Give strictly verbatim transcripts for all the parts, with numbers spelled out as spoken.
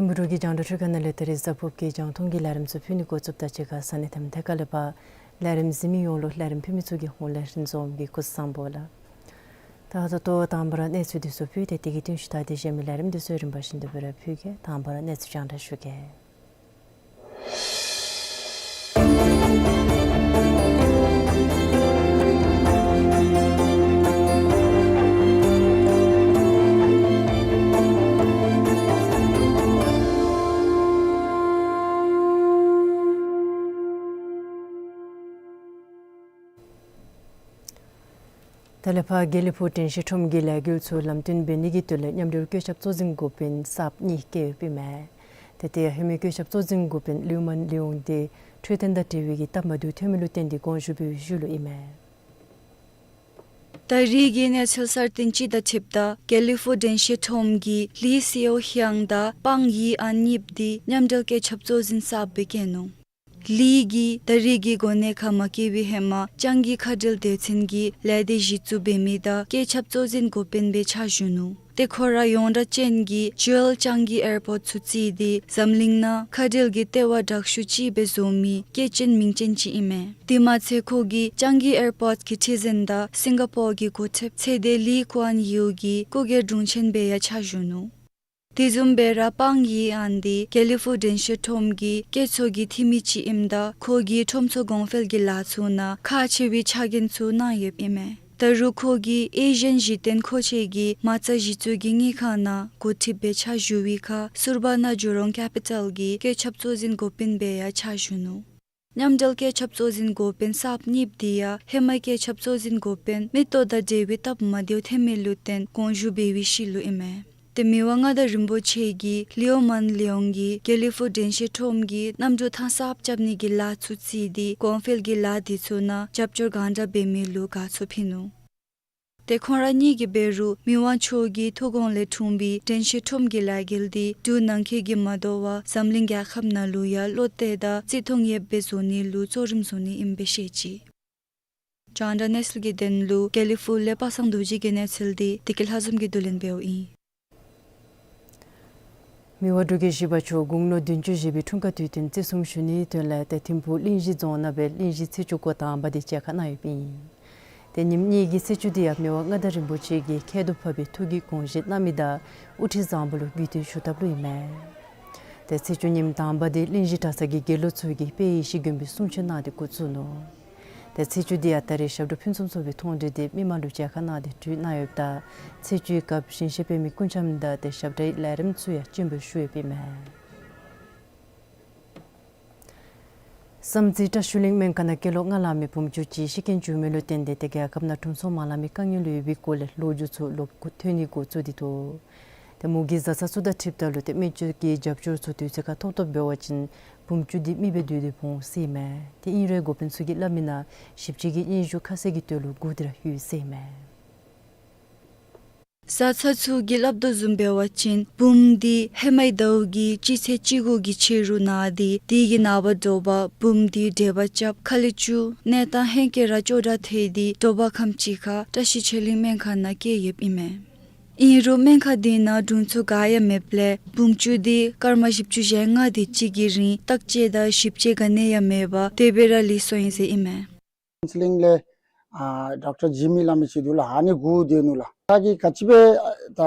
ཐིམ་ཕུ་འབྲུག་གི་རྒྱང་བསྒྲགས་ཁང་ནང་ལས་ད་རིས་གཟའ་ཕུརཔ་གི་རྒྱང་མཐོང་གི་ལས་རིམ་ཚུ་ཕུལ་ནི་འགོ་བཙུགསཔ་དང་གཅིག་ཁར་ས་གནས་དང་ཐད་ཀར་ལས་ཕར་ལས་རིམ་གཟིགས་མི་ཡོངས་ལུ་ལས་རིམ་ཕུལ་མི་ཚུ་གི་ཧོངས་ལས་རིན་འཛོམས་ཀྱི་སྐུ་གཟུགས་བཟང་པོ་ལགས། ད་ད་ལྟོ་དང་པ་ར་གནས་ཚུལ་འདི་ཚུ་ཕུལ་ཏེ་དེ་གི་རྟིང་ཤུལ་ད་དེ་གཞན་མི་ལས་རིམ་འདི་ཚུ་རིམ་པ་བཞིན་དུ་སྦེ་ར་ཕུལ་གེ། དང་པ་ར་གནས་ཚུལ་རྒྱང་བསྒྲགས་ཞུ་གེ། ད་ལས་ཕར་དགེ་ལེགས་ཕུག་དྲན་ཤེས་ཁྲོམ་གྱི་ལས་འགུལ་ཚུ་ལམ་སྟོན་འབད་ནི་གི་དོན་ལས་མཉམ་འབྲེལ་བཀོད་ཁྱབ་གཙོ་འཛིན་འགོ་དཔོན་གསརཔ་གཉིས་བསྐོ་ཡོདཔ་ཨིན་མས། ཏེ་དེ་ཡང་ཧེ་མའི་བཀོད་ཁྱབ་གཙོ་འཛིན་འགོ་དཔོན་ལིའུ་མན་ལི་ཡོང་འདི་འཕྲོད་བསྟེན་དང་འབྲེལ་བའི་གི་སྟབས་མ་བདེཝ་ཐོན་མི་ལུ་བརྟེན་ཏེ་དགོངས་ཞུ་འབད་བའི་ཤུལ་ལུ་ཨིན་མས། ད་རིས་ཀྱི་གནས་ཚུལ་གསར་བཏོན་ཅིག་དང་འཁྲིལཝ་ད་དགེ་ལེགས་ཕུག་དྲན་ཤེས་ཁྲོམ་གྱི་ལི་སེའོ་ཧེང་དང་པང་ཡི་ཨན་གཉིསཔོ་འདི་མཉམ་འབྲེལ་བཀོད་ཁྱབ་གཙོ་འཛིན་གསརཔ་སྦེ་བསྐོ་ནུག། ལི་གིས་ད་རིས་ཀྱི་གོ་གནས་ཁར་མ་བསྐོ་བའི་ཧེ་མ་ལྕང་གི་ཁ་བྲལ་སྡེ་ཚན་གྱི་ལས་སྡེ་གཞི་བཙུགས་འབད་མི་དང་བཀོད་ཁྱབ་གཙོ་འཛིན་འགོ་དཔོན་སྦེ་ཕྱག་ཞུ་ནུག། ཏེ་ཁོ་ར་ཡོངས་གྲགས་ཅན་གྱི་ཇུ་ཨེལ་ལྕང་གི་ཨེར་པོཌ་ཚུ་བརྩིས་ཏེ་འཛམ་གླིང་ནང་ཁ་བྲལ་གྱི་ལྟེ་བ་དྲག་ཤོས་ཅིག་སྦེ་བཟོ་མི་སྐྱེས་ཆེན་མིང་ཅན་ཅིག་ཨིན་མས། དེ་མ་ཚད་ཁོ་གིས་ལྕང་གི་ཨེར་པོཌ་ཀྱི་ཁྲི་འཛིན་དང་སིང་ག་པོར་གྱི་འགོ་ཁྲིདཔ་ཚེ་འདས་ལི་ཀུ་ཨན་ཡུ་གི་སྐུ་སྒེར་དྲུང་ཆེན་སྦེ་ཡང་ཕྱག་ཞུ་ནུག། དེ་བཟུམ་སྦེ་ར་པང་ཡི་ཨན་འདི་དགེ་ལེགས་ཕུག་དྲན་ཤེས་ཁྲོམ་གྱི་སྐྱེད་ཚོགས་ཀྱི་འཐུས་མི་ཅིག་ཨིནམ་ད་ཁོ་གིས་ཁྲོམ་ཚོགས་གོང་འཕེལ་གྱི་ལཱ་ཚུ་ནང་ཁག་ཆེ་བའི་ཕྱག་འགན་ཚུ་གནང་ཡོདཔ་ཨིན་མས། ད་རུང་ཁོ་གིས་ཨེ་ཤི་ཡན་གཞི་རྟེན་མཁོ་ཆས་ཀྱི་མ་རྩ་གཞི་བཙུགས་ཀྱི་དངུལ་ཁང་ནང་འགོ་ཁྲིདཔ་སྦེ་ཕྱག་ཞུ་བའི་ཁར་སུར་བ་ན་ཇུ་རོང་ཀེ་པི་ཊལ་གྱི་བཀོད་ཁྱབ་གཙོ་འཛིན་འགོ་དཔོན་སྦེ་ཡང་ཕྱག་ཞུ་ནུག། མཉམ་འབྲེལ་བཀོད་ཁྱབ་གཙོ་འཛིན་འགོ་དཔོན་གསརཔ་གཉིསཔོ་འདི་ཡང་ཧེ་མའི་བཀོད་ཁྱབ་གཙོ་འཛིན་འགོ་དཔོན་མིག་ཏོ་དང་འབྲེལ་བའི་སྟབས་མ་བདེཝ་ཐོན་མི་ལུ་བརྟེན་དགོངས་ཞུ་འབད་བའི་ཤུལ་ལུ་ཨིན་མས། ཏེ་མི་དབང་མངའ་བདག་རིན་པོ་ཆེ་གིས་ལིའོ་མན་ལི་ཡོང་གིས་དགེ་ལེགས་ཕུག་དྲན་ཤེས་ཁྲོམ་གྱི་གནམ་གྲུ་ཐང་གསརཔ་རྐྱབ་ནི་གི་ལཱ་ཚུ་བརྩིས་ཏེ་གོང་འཕེལ་གྱི་ལཱ་འདི་ཚུ་ནང་རྒྱབ་སྐྱོར་གང་དྲག་འབད་མི་ལུ་དགའ་ཚོར་ཕུལ་ནུག། ཏེ་ཁོང་ར་གཉིས་ཀྱིས་འབད་རུང་མི་དབང་མཆོག་གི་ཐུགས་དགོངས་ལས་འཁྲུངས་པའི་དྲན་ཤེས་ཁྲོམ་གྱི་ལས་འགུལ་འདི་འབྲུག་ནང་འཁོད་ཀྱིས་མ་དོ་བར་འཛམ་གླིང་རྒྱལ་ཁབ་ནང་ལུ་ཡང་བློ་གཏད་དང་བརྩི་མཐོང་ཡོདཔ་སྦེ་བཟོ་ནི་ལུ་གཙོ་རིམ་བཟུང་ནི་ཨིནམ་སྦེ་བཤད་ཅི། རྒྱང་བསྒྲགས་གནས་ཚུལ་གྱི་དོན་ལུ་དགེ་ལེགས་ཕུག་ལས་པ་སངས་རྡོ་རྗེ་གི་གནས་ཚུལ་འདི་བདེ་སྐྱིད་ལྷ་འཛོམས་ཀྱིས་བསྡུ་ལེན་འབདཝ་ཨིན། མི་དབང་འབྲུག་རྒྱལ་བཞི་པ་མཆོག་དགུང་ལོ་བདུན་ཅུ་བཞེས་པའི་འཁྲུངས་སྐར་དུས་སྟོན་བརྩི་སྲུང་ཞུ་ནིའི་དོན་ལས་ཏེ་ཐིམ་ཕུག་གླིང་བཞི་རྫོང་ནང་སྦེ་གླིང་བཞི་ཚེས་བཅུ་དགུ་དང་པ་འདི་མཇལ་ཁ་གནང་ཡོདཔ་ཨིན། ཏེ་ཉིནམ་གཉིས་ཀྱི་ཚེས་བཅུ་འདི་ཡང་མི་དབང་མངའ་བདག་རིན་པོ་ཆེ་གིས་མཁལ་རྡོག་ཕབ་པའི་ཐུགས་ཀྱི་དགོངས་བཞེད་གནང་མི་དང་དབུ་ཁྲིད་བཟང་པོ་ལུ་གུས་བཏུད་ཞུ་ཐབས་ལུ་ཨིན་མས། ཏེ་ཚེས་བཅུ་ཉིནམ་དང་པ་འདི་གླིང་བཞི་གྲྭ་ཚང་གི་དགེ་སློང་ཚུ་གིས་དཔལ་ཡེ་ཤེས་མགོན་པོའི་གསུང་ཆོག་གནང་སྟེ་འགོ་བཙུགས་ནུག། ཏེ་ཚེས་བཅུ་འདི་ཡང་ད་རིས་ཞབས་དྲུང་ཕུན་སུམ་ཚོགས་པའི་མཐོང་གྲོལ་འདི་མི་མང་ལུ་མཇལ་ཁ་གནང་སྟེ་གྲོལ་གནང་ཡོདཔ་ད་ཚེས་བཅུའི་སྐབས་ཞིང་གཤེགས་པད་མའི་སྐུ་འཆམ་དང་ཏེ་ཞབས་གྲྭའི་ལས་རིམ་ཚུ་ཡང་སྤྱན་འབུལ་ཞུ་ཡོདཔ་ཨིན་མས། བསམ་རྩེ་བཀྲ་ཤིས་གླིང་སྨན་ཁང་ནང་སྐྱེས་ལོ་ལྔ་ལང་མི་བུམོ་ཅུང་ཅིག་ཤི་རྐྱེན་བྱུང་མི་ལུ་བརྟེན་ཏེ་ཏེ་རྒྱལ་ཁབ་ནང་དྲུང་འཚོ་མ་ལང་མི་དཀའ་ངལ་ལུ་ཡོད་པའི་སྐོར་ལས་ལོ་རྒྱུས་ཚུ་ལོག་ཐོན་ནི་འགོ་བཙུགས་ཏེ་འདུག། ཏེ་མུ་གེ་བཟའ་ཚང་ཚུ་དང་འཁྲིལཝ་ད་ལུ་ཏེ་སྨན་བཅོས་ཀྱི་རྒྱབ་སྐྱོར་ཚུ་དུས་ཚོད་ཁར་ཐོབ་ཐོབ་འབད་བ་ཅིན་བུམོ་ཅུང་འདི་མི་སྦེ་སྡོད་དེ་འོང་ཟེར་ཨིན་མས། ཏེ་ཨིན་རུང་འགོ་དཔོན་ཚུ་གིས་སླབ་མི་ནང་ཞིབ་དཔྱད་ཀྱི་སྙན་ཞུ་ཁ་གསལ་གྱི་དོན་ལུ་སྒུག་སྡོད་ར་ཡོད་ཟེར་ཨིན་མས། བཟའ་ཚང་ཚུ་གིས་སླབ་དོ་བཟུམ་འབད་བ་ཅིན་བུམོ་འདི་ཧེ་མའི་ཟླཝ་གི་སྤྱི་ཚེས་བཅུ་དགུ་གི་ཕྱི་རུ་ན་སྟེ་དེ་གི་ནངས་པ་དྲོ་པ་བུམོ་འདི་བཀྲེས་པ་རྐྱབ་ཁ་ལས་སྐྱུག་གནས་སྟངས་ཧེང་སྐལ་ར་སྐྱོ་དྲགས་ཐལ་ཏེ་དྲོ་པ་ཁམས་ཅིག་ཁར་བཀྲ་ཤིས་ཆོས་གླིང་སྨན་ཁང་ནང་བསྐྱལ་ཡོདཔ་ཨིན་མས། ཨིན་རུང་སྨན་ཁང་དེ་ནང་དྲུང་འཚོ་ག་ཡང་མེདཔ་ལས་བུམོ་བཅུད་དེ་སྐར་མ་བཞི་བཅུ་ཞེ་ལྔ་དེ་ཅིག་གི་རིང་བརྟག་དཔྱད་དང་ཞིབ་དཔྱད་ག་ནི་ཡང་མེད་པར་དེ་སྦེ་ར་ལུས་སོང་ཡི་ཟེར་ཨིན་མས། ཀའུན་སི་ལིང་ལས་ཨ་ཌོག་ཊར་ཇི་མི་སླབ་མི་ཅིག་འདུག་ལགས། ཨ་ནི་སྒུག་སྡོད་ནུག་ལགས། ད་གི་ག་ཅི་སྦེ་ད་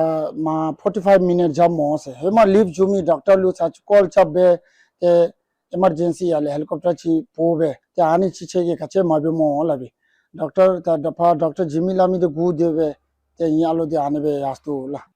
མ་ཕོར་ཊི་ཕའིབ་མི་ནིཊ་འགྱོཝ་སྨོ་ཟེར། ཧེ་མ་ལིཕཊ་འགྱོ་མི་ཌོག་ཊར་ལུ་ཚར་ཅིག་ཀོལ་རྐྱབ་སྦེ་ཏེ་ཨི་མར་ཇེན་སི་ཡར་ལས་ཧེ་ལི་ཀོབ་ཊར་ཅིག་འབོ་སྦེ་ཏེ་ཨ་ནི་ཅིག་ཁྱོད་ཀྱིས་ག་ཅི་མ་འབད་སྨོ་སླབ་པས། ཌོག་ཊར་ད་ཕར་ཌོག་ཊར་ཇི་མི་སླབ་མི་འདི་སྒུག་སྡོད་སྦེ་ཏེ་ཨིན་ཨ་ལོ་འདི་ཨ་ནི་སྦེ་ཡར་སོ་ལགས།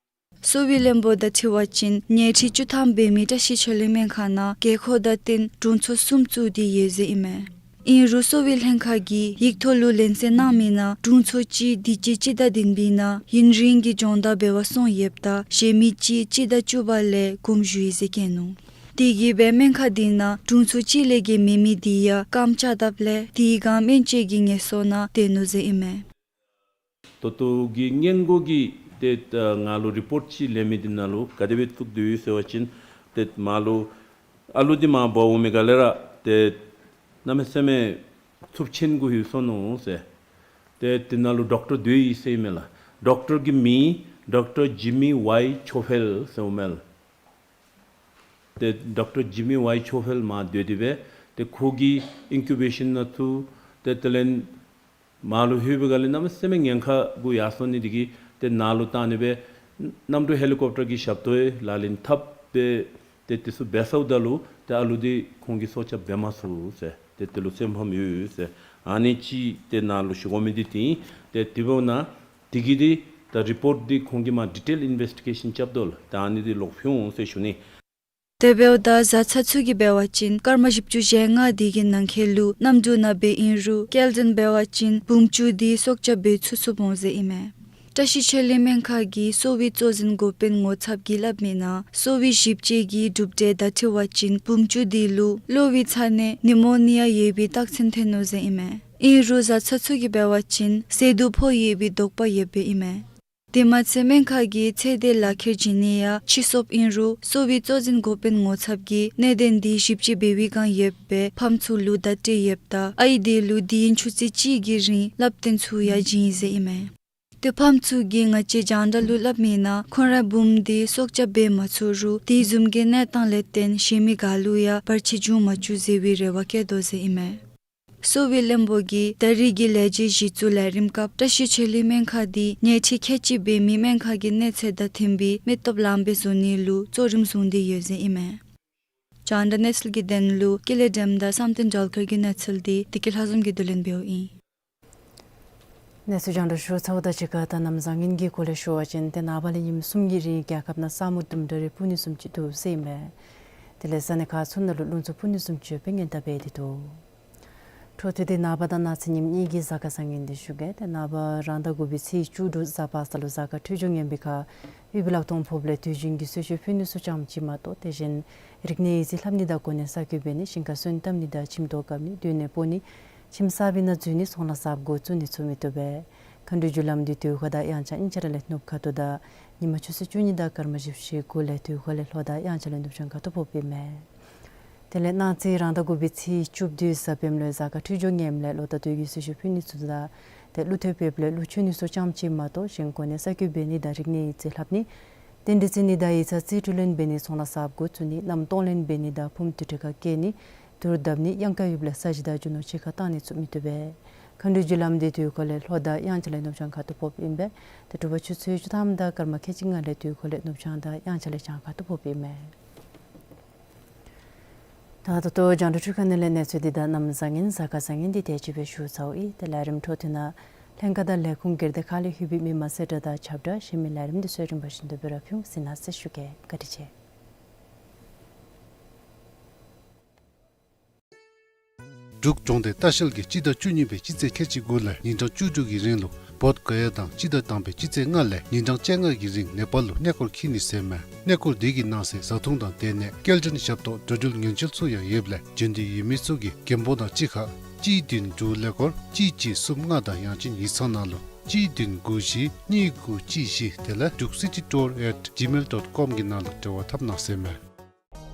གསོ་བའི་བློན་པོ་དང་འཁྲིལ་བ་ཅིན་ཉལ་ཁྲི་བཅུ་ཐམ་འབད་མི་བཀྲ་ཤིས་ཆོས་གླིང་སྨན་ཁང་ནང་དགོས་མཁོ་དང་བསྟུན་དྲུང་འཚོ་གསུམ་བཙུགས་ཏེ་ཡོད་ཟེར་ཨིན་མས། ཨིན་རུང་གསོ་བའི་ལྷན་ཁག་གིས་ཡིག་ཐོག་ལུ་ལན་གསལ་གནང་མི་ནང་དྲུང་འཚོ་གཅིག་དུས་ཅི་སྤྱི་ཟླ་བདུན་པའི་ནང་ཡུན་རིང་གི་སྦྱོང་བརྡར་འབད་བར་སོང་ཡོདཔ་ད་གཞན་མི་གཅིག་སྤྱི་ཟླ་བཅུ་པ་ལས་དགོངསམ་ཞུ་ཡི་ཟེར་བཀོད་ནུག། དེ་གིས་སྦེ་སྨན་ཁང་དེ་ནང་དྲུང་འཚོ་གཅིག་ལས་བརྒལ་མེད་མི་དེ་ཡང་རྐངམ་བཅག་དཔ་ལས་དེའི་སྒང་སྨན་བཅོས་ཀྱི་ངལ་གསོ་ནང་སྡོད་ནུག་ཟེར་ཨིན་མས། ད་ལྟོ་གི་སྔོན་འགོག་གི་ཏེ་ད་ང་ལུ་རི་པོརཊ་ཅིག་ལེན་མི་འདི་ནང་ལུ་ག་དེ་སྦེ་བཙུགས་དོ་ཡོད་ཟེར་བ་ཅིན་ཏེ་མར་ལུ་ཨ་ལུ་འདི་མར་འབག་འོང་མི་ག་ལས་ར་ཏེ་གནམ་མེད་ས་མེད་འཚུབ་ཆེན་གུ་ལྷོད་སོ་ནུག་ཟེར། ཏེ་དེ་ནང་ལུ་ཌོག་ཊར་སྡོད་ཡི་ཟེར་ཨིན་མས་ལགས། ཌོག་ཊར་གི་མིང་ཌོག་ཊར་ཇི་མི་ཝའི་ཆོ་ཕེལ་ཟེར་ཨིན་མས་ལགས། ཏེ་ཌོག་ཊར་ཇི་མི་ཝའི་ཆོ་ཕེལ་མར་སྡོད་དེ་སྦེ་ཏེ་ཁོ་གིས་ཨིན་ཀུ་བེ་ཤཱན་ནང་བཙུགས། ཏེ་དེ་ལས་མར་ལུ་ལྷོད་པའི་སྒང་ལས་གནམ་མེད་ས་མེད་ཉེན་ཁ་གུ་ཡར་སོ་ནི་དེ་གིས་ཏེ་ནཱ་ལུ་བཏང་ནི་སྦེ་གནམ་གྲུ་ཧེ་ལི་ཀོབ་ཊར་གྱི་ཞབས་ཏོག་ལག་ལེན་འཐབ་སྦེ་ཏེ་དེ་ཚུ་འབད་ཚརཝ་ད་ལུ་ཏེ་ཨ་ལུ་འདི་ཁོང་གིས་སྲོག་སྐྱབས་འབད་མ་ཚུགས་ཟེར། ཏེ་དེ་ལུ་སེམས་ཕམ་ཡོད་ཟེར། ཨ་ནི་ཅིག་ཏེ་ནཱ་ལུ་ཞུ་དགོ་མི་འདི་ཏེ་ཨིན། ཏེ་དེ་འབདཝ་ད་དེ་གི་འདི་ད་རི་པོརཊ་འདི་ཁོང་གིས་མར་ཌི་ཊེལ་ཨིན་བེསི་ཊི་གེ་ཤཱན་རྐྱབ་དོ་ལགས། ད་ཨ་ནི་འདི་ལོག་ཕུལ་འོང་ཟེར་ཞུ་ནི། དེ་འབདཝ་ད་བཟའ་ཚང་ཚུ་གིས་འབད་བ་ཅིན་སྐར་མ་བཞི་བཅུ་ཞེ་ལྔ་དེ་གི་ནང་འཁོད་ལུ་གནམ་གྲུ་ནང་འབད་ཨིན་རུང་སྐྱེལ་འདྲེན་འབད་བ་ཅིན་བུམོ་བཅུད་དེ་སྲོག་སྐྱབས་འབད་ཚུགས་ཚུགསཔ་འོང་ཟེར་ཨིན་མས། བཀྲ་ཤིས་ཆོས་གླིང་སྨན་ཁང་གི་གསོ་བའི་གཙོ་འཛིན་འགོ་དཔོན་ངོ་ཚབ་ཀྱིས་སླབ་མི་ནང་གསོ་བའི་ཞིབ་དཔྱད་ཀྱི་གྲུབ་འབྲས་དང་འཁྲིལ་བ་ཅིན་བུམོ་བཅུད་དེ་ལུ་གློ་བའི་ཚ་ནད་ནིའུ་མོ་ནི་ཡ་ཡོད་པའི་རྟགས་མཚན་ཐོན་ནུག་ཟེར་ཨིན་མས། ཨིན་རུང་བཟའ་ཚང་ཚུ་གིས་འབད་བ་ཅིན་ཟས་དུག་ཕོག་ཡོད་པའི་དོགས་པ་ཡོདཔ་ཨིན་མས། དེ་མ་ཚད་སྨན་ཁང་གི་ཚེ་འདས་ལག་ཁྱེར་བྱིན་ནི་ཡང་ཕྱིས་སོཔ་ཨིན་རུང་གསོ་བའི་གཙོ་འཛིན་འགོ་དཔོན་ངོ་ཚབ་ཀྱིས་གནད་དོན་འདི་ཞིབ་དཔྱད་འབད་བའི་བསྒང་ཡོད་པའི་ཕམ་ཚུ་ལུ་བརྡ་སྤྲོད་ཡོདཔ་ད་ཨའི་དེ་ལུ་དུས་ཡུན་ཆུ་ཚོད་གཅིག་གི་རིང་བསླབ་སྟོན་ཚུ་ཡང་བྱིན་ཡི་ཟེར་ཨིན་མས། ཏེ་ཕམ་ཚུ་གིས་ང་བཅས་རྒྱང་བསྒྲགས་ལུ་སླབ་མི་ནང་ཁོང་རའི་བུམོ་འདི་སྲོག་སྐྱབས་འབད་མ་ཚུགས་རུང་དེ་བཟུམ་གྱི་གནས་སྟངས་ལས་བརྟེན་གཞན་མི་ག་ལུ་ཡང་བར་ཆད་འབྱུང་མ་བཅུག་ཟེར་བའི་རེ་བ་བསྐྱེད་དོ་ཟེར་ཨིན་མས། གསོ་བའི་བློན་པོ་གིས་ད་རིས་ཀྱི་ལས་བྱེད་གཞི་བཙུགས་ལས་རིམ་སྐབས་བཀྲ་ཤིས་ཆོས་གླིང་སྨན་ཁང་འདི་ཉལ་ཁྲི་ཁལ་གཅིག་འབད་མི་སྨན་ཁང་གི་གནས་ཚད་དང་མཐུན་པའི་མི་སྟོབས་ལངམ་སྦེ་བཟོ་ནི་ལུ་གཙོ་རིམ་བཟུང་སྟེ་ཡོད་ཟེར་ཨིན་མས། རྒྱང་བསྒྲགས་གནས་ཚུལ་གྱི་དོན་ལུ་ཀུན་ལེགས་སྒྲོལམ་དང་བསམ་གཏན་སྒྲོལ་དཀར་གྱི་གནས་ཚུལ་འདི་བདེ་སྐྱིད་ལྷ་འཛོམས་ཀྱིས་བསྡུ་ལེན་འབདཝ་ཨིན། གནས་ཚུལ་རྒྱང་བསྒྲགས་ཞུ་ཚརཝ་དང་གཅིག་ཁར་ད་གནམ་བཟང་ངན་གྱི་སྐོར་ལས་ཞུ་བ་ཅིན་ཏེ་ནངས་པ་ལས་ཉིནམ་གསུམ་གྱི་རིང་རྒྱལ་ཁབ་ནང་ས་སྨུག་དུམ་གྲ་རེ་སྤུབ་ནི་བཟུམ་ཅིག་འདུག་ཟེར་ཨིན་མས། དེ་ལས་ས་གནས་ཁག་ཚུ་ནང་ལུ་རླུང་འཚུབ་འཕུ་ནི་བཟུམ་ཅིག་ཡོད་པའི་སྔོན་བརྡ་འབད་དེ་འདུག། འཕྲོ་མཐུད་དེ་ནངས་པ་དང་གནངས་ཚེ་ཉིནམ་གཉིས་ཀྱི་གཟའ་སྐར་བཟང་ངན་འདི་ཞུ་གེ། ཏེ་ནངས་པ་རང་ཟླ་དགུ་པའི་ཚེས་བཅུ་དྲུག་གཟའ་པ་སངས་ལུ་གཟའ་སྐར་འཕྲོད་སྦྱོར་ངན་པའི་ཁར་དབུས་པའི་ལྷག་མཐོང་ཕོགཔ་ལས་དུས་རྒྱུན་གྱི་གསོལ་མཆོད་ཕུལ་ནི་ཚུ་ཙམ་ཅིག་མ་གཏོགས་དེ་བཞིན་རིག་གནས་ཡིག་རྩིས་ལྷབ་ནི་དང་གོ་གནས་གསར་བསྐོ་འབད་ནི་ཞིང་ཁར་སོན་བཏབ་ནི་དང་ཁྱིམ་ཐོག་བཀབ་ནི་སྡོད་གནས་སྤོ་ནི་ཁྱིམ་གསར་པའི་ནང་འཛུལ་ནི་ཚོང་ལཱ་གསརཔ་འགོ་བཙུགས་ནི་ཚུ་མི་བཏུབ་པས། མཁའ་འགྲོའི་རྒྱུ་ལམ་འདི་དུས་ཁ་དང་དབྱངས་འཆར་གཉིས་ཆ་ར་ལས་ནུབ་ཁ་ཐུག་དང་ཉིན་མ་ཆུ་ཚོད་བཅུ་གཉིས་དང་སྐར་མ་བཞི་བཅུ་ཞེ་དགུ་ལས་དུས་ཁ་ལས་ལྷོ་དང་དབྱངས་འཆར་ལས་ནུབ་བྱང་ཁ་ཐུག་ཕོགཔ་ཨིན་མས། དེ་ལས་གནངས་ཚེ་རང་ཟླ་དགུ་པའི་ཚེས་བཅུ་བདུན་གཟའ་སྤེནམ་ལུ་གཟའ་སྐར་འཕྲོད་སྦྱོར་ངནམ་ལས་ལོ་ཟླ་དུས་ཀྱི་གསོལ་མཆོད་ཕུལ་ནི་ཚུ་དང་ཏེ་ཀླུ་ཐེབས་འབདཝ་ལས་ཀླུ་མཆོད་ནི་ཚུ་ཙམ་ཅིག་མ་གཏོགས་གཞན་གོ་གནས་གསར་བསྐོ་འབད་ནི་དང་རིག་གནས་ཡིག་རྩིས་ལྷབ་ནི་རྟེན་འབྲེལ་བརྩི་ནི་དང་ཡིག་ཚང་རྩིས་སྤྲོད་ལེན་འབད་ནི་ཚོང་ལཱ་གསརཔ་འགོ་བཙུགས་ནི་མནའམ་གཏོང་ལེན་འབད་ནི་དང་ཕུངམ་དུར་ཁྲོད་ཁར་བསྐྱལ་ནི་དུར་བརྡབ་ནི་གཡང་ཁ་ཡོདཔ་ལས་ས་གཞི་དང་རྒྱུ་ནོར་ཕྱི་ཁར་བཏང་ནི་ཚུ་མི་བཏུབ་པས། མཁའ་འགྲོའི་རྒྱུ་ལམ་འདི་དུས་ཁ་ལས་ལྷོ་དང་དབྱངས་འཆར་ལས་ནུབ་བྱང་ཁ་ཐུག་ཕོགཔ་ཨིན་པས། ཏེ་དྲོ་པ་ཆུ་ཚོད་བཅུ་ཐམ་དང་སྐར་མ་ཁལ་གཅིག་ལྔ་ལས་དུས་ཁ་ལས་ནུབ་བྱང་དང་དབྱངས་འཆར་ལས་བྱང་ཁ་ཐུག་ཕོགཔ་ཨིན་མས། ད་ད་ལྟོ་རྒྱང་བསྒྲགས་འཕྲུལ་ཁང་ནང་ལས་གནས་ཚུལ་འདི་དང་གནམ་བཟང་ངན་གཟའ་སྐར་བཟང་ངན་འདི་དེ་ཅིག་སྦེ་ཞུ་ཚརཝ་ཨིན། ཏེ་ལས་རིམ་འཕྲོ་མཐུད་ནང་ལྷན་ཁག་དང་ལས་ཁུངས་སྒེར་སྡེ་ཁག་ལས་ལྷོད་པའི་མི་མང་གསལ་བསྒྲགས་དང་ཁྱབ་བསྒྲགས་གཞན་མི་ལས་རིམ་འདི་ཚུ་རིམ་པ་བཞིན་དུ་སྦེ་ར་ཕུལ་ཟེར་གནང་ཟེར་ཞུ་གེ། བཀའ་དྲིན་ཆེ། འབྲུག་གྲོང་སྡེ་ལྟ་བཤལ་གྱིས་སྤྱི་ཟླ་བཅུ་གཉིས་པའི་སྤྱི་ཚེས་ཁལ་གཅིག་དགུ་ལས་ཉིན་གྲངས་བཅུ་དྲུག་གི་རིང་ལུ་བོདྷ་ག་ཡ་དང་སྤྱི་ཟླ་དང་པའི་སྤྱི་ཚེས་ལྔ་ལས་ཉིན་གྲངས་བཅོ་ལྔ་གི་རིང་ནེ་པཱལ་ལུ་གནས་སྐོར་འཁྱིད་ནི་ཟེར་མས། གནས་སྐོར་དེ་གི་ནང་གསེས་བཟའ་འཐུང་དང་སྡོད་གནས་སྐྱེལ་འདྲེན་ཞབས་ཏོག་འགྲོ་འགྲུལ་ཉེན་བཅོལ་ཚུ་ཡང་ཡོདཔ་ལས་བྱོན་འདོད་ཡོད་མི་ཚུ་གིས་མགོན་པོ་དང་གཅིག་ཁར་གཅིག་བདུན་དྲུག་ཀླད་ཀོར་གཅིག་གཅིག་གསུམ་ལྔ་དང་ཡང་ཅིན་ཡིག་ཚང་ནང་ལུ་ གཅིག་བདུན་དགུ་བཞི་གཉིས་དགུ་གཅིག་བཞི་དེ་ལས་འབྲུག་སི་ཊི་ཊུར་ཨེཊ་ཇི་མེལ་ཌོཊ་ཀོམ་གི་ནང་ལུ་འབྲེལ་བ་འཐབ་གནང་ཟེར་མས།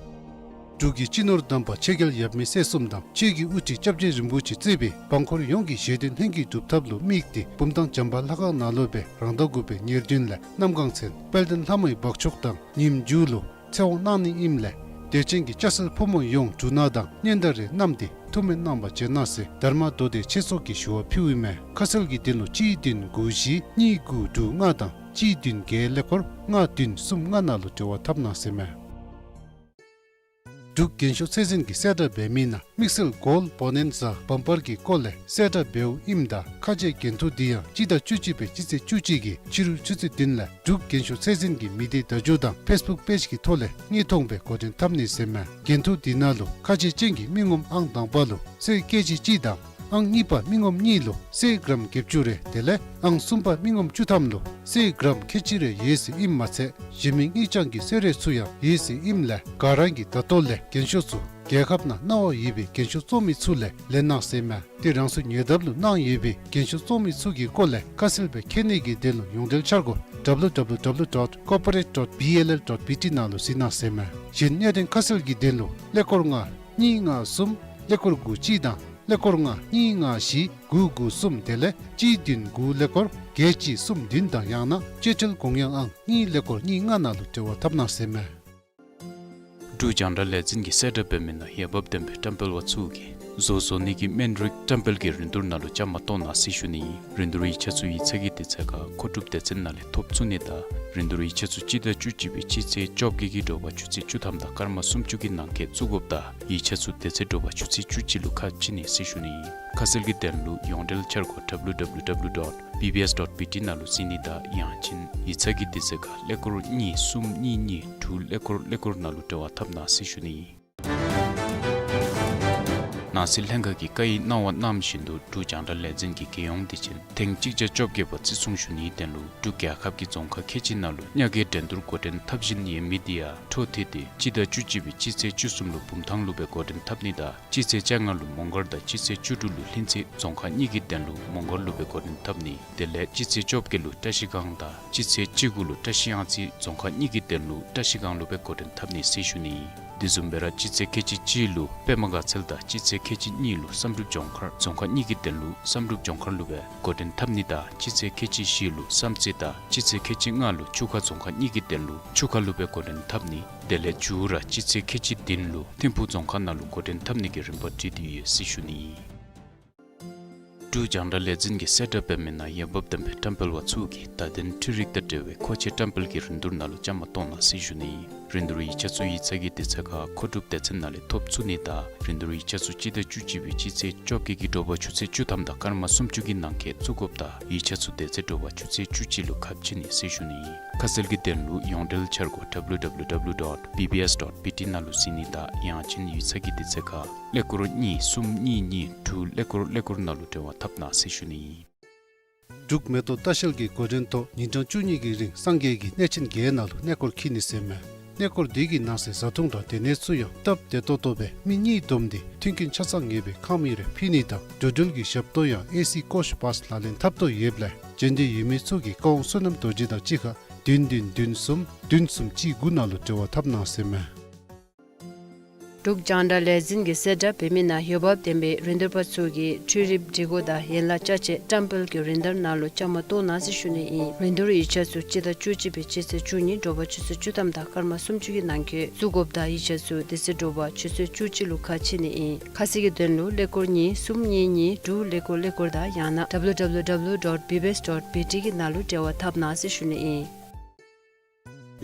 འབྲུག་གི་སྤྱི་ནོར་དམ་པ་ཆོས་རྒྱལ་ཡབ་མེས་སྲས་གསུམ་དང་ཆོས་ཀྱི་དབུ་ཁྲིད་སྐྱབས་རྗེ་རིན་པོ་ཆེ་གཙོས་པའི་འབངས་འཁོར་ཡོངས་ཀྱི་བཞེད་དོན་ལྷུན་གྱིས་གྲུབ་ཐབས་ལུ་དམིགས་ཏེ་བུམ་ཐང་བྱམས་པ་ལྷ་ཁང་ནང་ལུ་སྦེ་རང་ཟླ་དགུ་པའི་ཉེར་བདུན་ལས་གནམ་གང་ཚེ་དཔལ་ལྡན་ལྷ་མོའི་འབག་ཆུང་དང་ཉིནམ་མཇུག་ལུ་ཚེ་དབང་གནང་ནི་ཨིནམ་ལས་དད་ཅན་གྱི་སྐྱ་སེར་ཕོ་མོ་ཡོངས་འབྲུ་སྣ་དང་སྙན་དར་རེ་བསྣམས་ཏེ་ཐུགས་སྨོན་གནང་བར་བྱོན་གནང་ཟེར་དྷརྨ་མདོ་སྡེ་ཆོས་ཚོགས་ཀྱིས་ཞུ་བ་ཕུལཝ་ཨིན་མས། ཁ་གསལ་གྱི་དོན་ལུ་གཅིག་བདུན་དགུ་བཞི་གཉིས་དགུ་དྲུག་ལྔ་དང་གཅིག་བདུན་བརྒྱད་ཀླད་ཀོར་ལྔ་བདུན་གསུམ་ལྔ་ནང་ལུ་འབྲེལ་བ་འཐབ་གནང་ཟེར་མས། འབྲུག་རྒན་ཤོས་ཚད་འཛིན་གྱིས་གསལ་བསྒྲགས་འབད་མི་ནང་དམིགས་བསལ་གོལཌ་བོ་ནན་ཛ་བམ་པར་གྱི་སྐོར་ལས་གསལ་བསྒྲགས་འབདཝ་ཨིནམ་ད་ཁ་ཆེ་འགན་ཐུག་འདི་ཡང་སྤྱི་ཟླ་བཅུ་གཅིག་པའི་སྤྱི་ཚེས་བཅུ་གཅིག་གི་ཕྱི་རུ་ཆུ་ཚོད་བདུན་ལས་འབྲུག་རྒན་ཤོས་ཚད་འཛིན་གྱི་མི་སྡེ་བརྡ་བརྒྱུད་དང་ཕེསི་བུཀ་པེཇ་གི་ཐོག་ལས་དངོས་མཐོང་སྦེ་འགོ་འདྲེན་འཐབ་ནི་ཟེར་མས། འགན་ཐུག་འདི་ནང་ལུ་ཁ་ཆེ་ཅན་གྱི་མི་ངོམ་ཨང་དང་པ་ལུ་སེར་ཀེ་ཇི་གཅིག་དང་ཨང་གཉིས་པ་མི་ངོམ་གཉིས་ལུ་སེར་གྲམ་བརྒྱད་ཅུ་རེ་དེ་ལས་ཨང་གསུམ་པ་མི་ངོམ་བཅུ་ཐམ་ལུ་སེར་གྲམ་ཁལ་གཅིག་རེ་ཡོད་ཟེར་ཨིནམ་མ་ཚད་གཞན་མི་དངུལ་རྐྱང་གི་སེར་རེ་ཚུ་ཡང་ཡོད་ཟེར་ཨིནམ་ལས་ག་ར་གིས་ད་ལྟོ་ལས་རྒན་ཤོས་ཚུ་རྒྱལ་ཁབ་ནང་གནང་བ་ཡོད་པའི་རྒན་ཤོས་བཙོང་མི་ཚུ་ལས་ལེན་གནང་ཟེར་མས། ཏེ་རང་སོའི་ཉེ་འདབས་ལུ་གནང་ཡོད་པའི་རྒན་ཤོས་བཙོང་མི་ཚུ་གི་སྐོར་ལས་ཁ་གསལ་སྦེ་མཁྱེན་ནི་གི་དོན་ལུ་ཡོངས་འབྲེལ་འཆར་སྒོ་ཌབ་ལུ་ཌབ་ལུ་ཌབ་ལུ་ཌོཊ་ཀོར་པོ་རེཊ་ཌོཊ་བི་ཨེལ་ཨེལ་ཌོཊ་བི་ཊི་ནང་ལུ་གཟིགས་གནང་ཟེར་མས། གཞན་གནད་དོན་ཁ་གསལ་གྱི་དོན་ལུ་ཀླད་ཀོར་ལྔ་གཉིས་ལྔ་གསུམ་ཀླད་ཀོར་དགུ་གཅིག་དང་ཀླད་ཀོར་ལྔ་གཉིས་ལྔ་བཞི་དགུ་དགུ་གསུམ་དེ་ལས་གཅིག་བདུན་དགུ་ཀླད་ཀོར་བརྒྱད་གཅིག་གསུམ་བདུན་དང་ཡང་ན་སྤྱོད་ཁྲལ་དགོངས་ཡངས་ཨང་གཉིས་ཀླད་ཀོར་གཉིས་ལྔ་ནང་ལུ་འབྲེལ་བ་འཐབ་གནང་ཟེར་མས། འབྲུག་རྒྱང་བསྒྲགས་ལས་འཛིན་གྱིས་གསལ་བསྒྲགས་འབད་མི་ནང་འོས་འབབ་ལྡན་པའི་བཀྲམ་སྤེལ་པ་ཚུ་གིས་བཟོ་བཟོ་ནི་གི་སྨན་རིགས་བཀྲམ་སྤེལ་གྱི་རིན་བསྡུར་ནང་ལུ་བཅའ་མར་གཏོགས་གནང་ཟེར་ཞུ་ནི་ཨིན། རིན་བསྡུར་ཡིག་ཆ་ཚུ་ཡིག་ཚང་གི་དུས་ཚོད་ཁར་མཁོ་སྒྲུབ་སྡེ་ཚན་ནང་ལས་ཐོབ་ཚུགས་ནི་དང་རིན་བསྡུར་ཡིག་ཆ་ཚུ་སྤྱི་ཟླ་བཅུ་གཅིག་པའི་སྤྱི་ཚེས་བཅོ་བརྒྱད་ཀྱི་དྲོ་པ་ཆུ་ཚོད་བཅུ་ཐམ་དང་སྐར་མ་སུམ་ཅུ་གི་ནང་འཁོད་བཙུགས་དགོཔ་དང་ཡིག་ཆ་ཚུ་དེ་ཚེ་དྲོ་པ་ཆུ་ཚོད་བཅུ་གཅིག་ལུ་ཁ་ཕྱེ་ནི་ཟེར་ཞུ་ནི་ཨིན། ཁ་གསལ་གྱི་དོན་ལུ་ཡོངས་འབྲེལ་འཆར་སྒོ་ཌབ་ལུ་ཌབ་ལུ་ཌབ་ལུ་ཌོཊ་བི་བི་ཨེསི་ཌོཊ་བི་ཊི་ནང་ལུ་གཟིགས་ནི་དང་ཡང་ཅིན་ཡིག་ཚང་གི་དུས་ཚོད་ཁར་ཀླད་ཀོར་གཉིས་གསུམ་གཉིས་གཉིས་དྲུག་ཀླད་ཀོར་ཀླད་ཀོར་ནང་ལུ་འབྲེལ་བ་འཐབ་གནང་ཟེར་ཞུ་ནི་ཨིན། ནང་སྲིད་ལྷན་ཁག་གིས་བཀའ་ཡིག་གནང་བ་གནང་བཞིན་དུ་འབྲུག་རྒྱང་བསྒྲགས་ལས་འཛིན་གྱི་རྒྱལ་ཡོངས་བདེ་ཆེན་ཐེངས་གཅིག་བརྒྱ་བཅོ་བརྒྱད་པ་བརྩི་སྲུང་ཞུ་ནིའི་དོན་ལུ་འབྲུག་རྒྱལ་ཁབ་ཀྱི་རྫོང་ཁག་ཁལ་གཅིག་ནང་ལུ་ཉ་རྒོད་འགྲན་བསྡུར་འགོ་འདྲེན་འཐབ་བཞིན་ཡོད་མི་དེ་ཡང་འཕྲོ་མཐུད་དེ་སྤྱི་ཟླ་བཅུ་གཅིག་པའི་སྤྱི་ཚེས་བཅུ་གསུམ་ལུ་བུམ་ཐང་ལུ་སྦེ་འགོ་འདྲེན་འཐབ་ནི་དང་སྤྱི་ཚེས་བཅོ་ལྔ་ལུ་མོང་སྒར་དང་སྤྱི་ཚེས་བཅུ་དྲུག་ལུ་ལྷུན་རྩེ་རྫོང་ཁག་གཉིས་ཀྱི་དོན་ལུ་མོང་སྒར་ལུ་སྦེ་འགོ་འདྲེན་འཐབ་ནི། དེ་ལས་སྤྱི་ཚེས་བཅོ་བརྒྱད་ལུ་བཀྲ་ཤིས་སྒང་དང་སྤྱི་ཚེས་བཅུ་དགུ་ལུ་བཀྲ་ཤིས་གཡང་རྩེ་རྫོང་ཁག་གཉིས་ཀྱི་དོན་ལུ་བཀྲ་ཤིས་སྒང་ལུ་སྦེ་འགོ་འདྲེན་འཐབ་ནི་ཟེར་ཞུ་ནི་ཨིན། དེ་བཟུམ་སྦེ་ར་སྤྱི་ཚེས་ཁལ་གཅིག་གཅིག་ལུ་པདྨ་དགའ་ཚལ་དང་སྤྱི་ཚེས་ཁལ་གཅིག་གཉིས་ལུ་བསམ་གྲུབ་ལྗོངས་མཁར་རྫོང་ཁག་གཉིས་ཀྱི་དོན་ལུ་བསམ་གྲུབ་ལྗོངས་མཁར་ལུ་སྦེ་འགོ་འདྲེན་འཐབ་ནི་དང་སྤྱི་ཚེས་ཁལ་གཅིག་བཞི་ལུ་བསམ་རྩེ་དང་སྤྱི་ཚེས་ཁལ་གཅིག་ལྔ་ལུ་ཆུ་ཁ་རྫོང་ཁག་གཉིས་ཀྱི་དོན་ལུ་ཆུ་ཁ་ལུ་སྦེ་འགོ་འདྲེན་འཐབ་ནི། དེ་ལས་མཇུག་ར་སྤྱི་ཚེས་ཁལ་གཅིག་བདུན་ལུ་ཐིམ་ཕུག་རྫོང་ཁག་ནང་ལུ་འགོ་འདྲེན་འཐབ་ནི་གི་རིམ་པ་བསྒྲིགས་ཏེ་ཡོད་ཟེར་ཞུ་ནི་ཨིན། འབྲུག་རྒྱང་བསྒྲགས་ལས་འཛིན་གྱིས་གསལ་བསྒྲགས་འབད་མི་ནང་འོས་འབབ་ལྡན་པའི་བཀྲམ་སྤེལ་པ་ཚུ་གིས་བརྡ་དོན་འཕྲུལ་རིག་དང་འབྲེལ་བའི་མཁོ་ཆས་བཀྲམ་སྤེལ་གྱི་རིན་བསྡུར་ནང་ལུ་བཅའ་མར་གཏོགས་གནང་ཟེར་ཞུ་ནི་ཨིན། རིན་བསྡུར་ཡིག་ཆ་ཚུ་ཡིག་ཚང་གི་དུས་ཚོད་ཁར་མཁོ་སྒྲུབ་སྡེ་ཚན་ནང་ལས་ཐོབ་ཚུགས་ནི་དང་རིན་བསྡུར་ཡིག་ཆ་ཚུ་སྤྱི་ཟླ་བཅུ་གཅིག་པའི་སྤྱི་ཚེས་བཅོ་བརྒྱད་ཀྱི་དྲོ་པ་ཆུ་ཚོད་བཅུ་ཐམ་དང་སྐར་མ་སུམ་ཅུ་གི་ནང་འཁོད་བཙུགས་དགོཔ་དང་ཡིག་ཆ་ཚུ་དེ་ཚེ་དྲོ་པ་ཆུ་ཚོད་བཅུ་གཅིག་ལུ་ཁ་ཕྱེ་ནི་ཟེར་ཞུ་ནི་ཨིན། ཁ་གསལ་གྱི་དོན་ལུ་ཡོངས་འབྲེལ་འཆར་སྒོ་ཌབ་ལུ་ཌབ་ལུ་ཌབ་ལུ་ཌོཊ་བི་བི་ཨེསི་ཌོཊ་བི་ཊི་ནང་ལུ་གཟིགས་ནི་དང་ཡང་ཅིན་ཡིག་ཚང་གི་དུས་ཚོད་ཁར་ཀླད་ཀོར་གཉིས་གསུམ་གཉིས་གཉིས་དྲུག་ཀླད་ཀོར་ཀླད་ཀོར་ནང་ལུ་འབྲེལ་བ་འཐབ་གནང་ཟེར་ཞུ་ནི་ཨིན། འབྲུག་མེ་ཏོག་ལྟ་བཤལ་གྱི་འགོ་འདྲེན་ཐོག་ཉིན་གྲངས་བཅུ་གཉིས་ཀྱི་རིང་སངས་རྒྱས་ཀྱི་གནས་ཆེན་བརྒྱད་ནང་ལུ་གནས་སྐོར་འཁྱིད་ནི་ཟེར་མས། གནས་སྐོར་འདི་གི་ནང་གསེས་བཟའ་འཐུང་དང་སྡོད་གནས་ཚུ་ཡང་སྟབས་བདེ་ཏོག་ཏོ་སྦེ་མི་གཉིས་བསྡོམས་ཏེ་མཐུན་རྐྱེན་ཆ་ཚང་ཡོད་པའི་ཁང་མིག་རེ་ཕུལ་ནི་དང་འགྲོ་འགྲུལ་གྱི་ཞབས་ཏོག་ཡང་ཨེ་སི་ཀོཆ་བཱསི་ལག་ལེན་འཐབ་དོ་ཡོདཔ་ལས་འབྱོན་འདོད་ཡོད་མི་ཚུ་གིས་བཀའ་དབང་བསོད་ནམས་རྡོ་རྗེ་དང་གཅིག་ཁར་བདུན་བདུན་བདུན་གསུམ་བདུན་གསུམ་གཅིག་དགུ་ནང་ལུ་འབྲེལ་བ་འཐབ་གནང་ཟེར་མས། འབྲུག་རྒྱང་བསྒྲགས་ལས་འཛིན་གྱིས་གསལ་བསྒྲགས་འབད་མི་ནང་འོས་འབབ་ལྡན་པའི་རིན་བསྡུར་པ་ཚུ་གིས་འཕྲུལ་རིག་སྒྲིག་གོ་དང་ཡན་ལག་ཅ་ཆས་བཀྲམ་སྤེལ་གྱི་རིན་བསྡུར་ནང་ལུ་བཅའ་མར་གཏོགས་གནང་ཟེར་ཞུ་ནི་ཨིན། རིན་བསྡུར་ཡིག་ཆ་ཚུ་སྤྱི་ཟླ་བཅུ་གཅིག་པའི་སྤྱི་ཚེས་བཅུ་གཉིས་དྲོ་པ་ཆུ་ཚོད་བཅུ་ཐམ་དང་སྐར་མ་སུམ་ཅུ་གི་ནང་འཁོད་བཙུགས་དགོཔ་དང་ཡིག་ཆ་ཚུ་དེ་ཚེ་དྲོ་པ་ཆུ་ཚོད་བཅུ་གཅིག་ལུ་ཁ་ཕྱེ་ནི་ཨིན། ཁ་གསལ་གྱི་དོན་ལུ་ཀླད་ཀོར་གཉིས་གསུམ་གཉིས་གཉིས་དྲུག་ཀླད་ཀོར་ཀླད་ཀོར་དང་ཡང་ན་ཌབ་ལུ་ཌབ་ལུ་ཌབ་ལུ་ཌོཊ་བི་བི་ཨེསི་ཌོཊ་བི་ཊི་གི་ནང་ལུ་འབྲེལ་བ་འཐབ་གནང་ཟེར་ཞུ་ནི་ཨིན།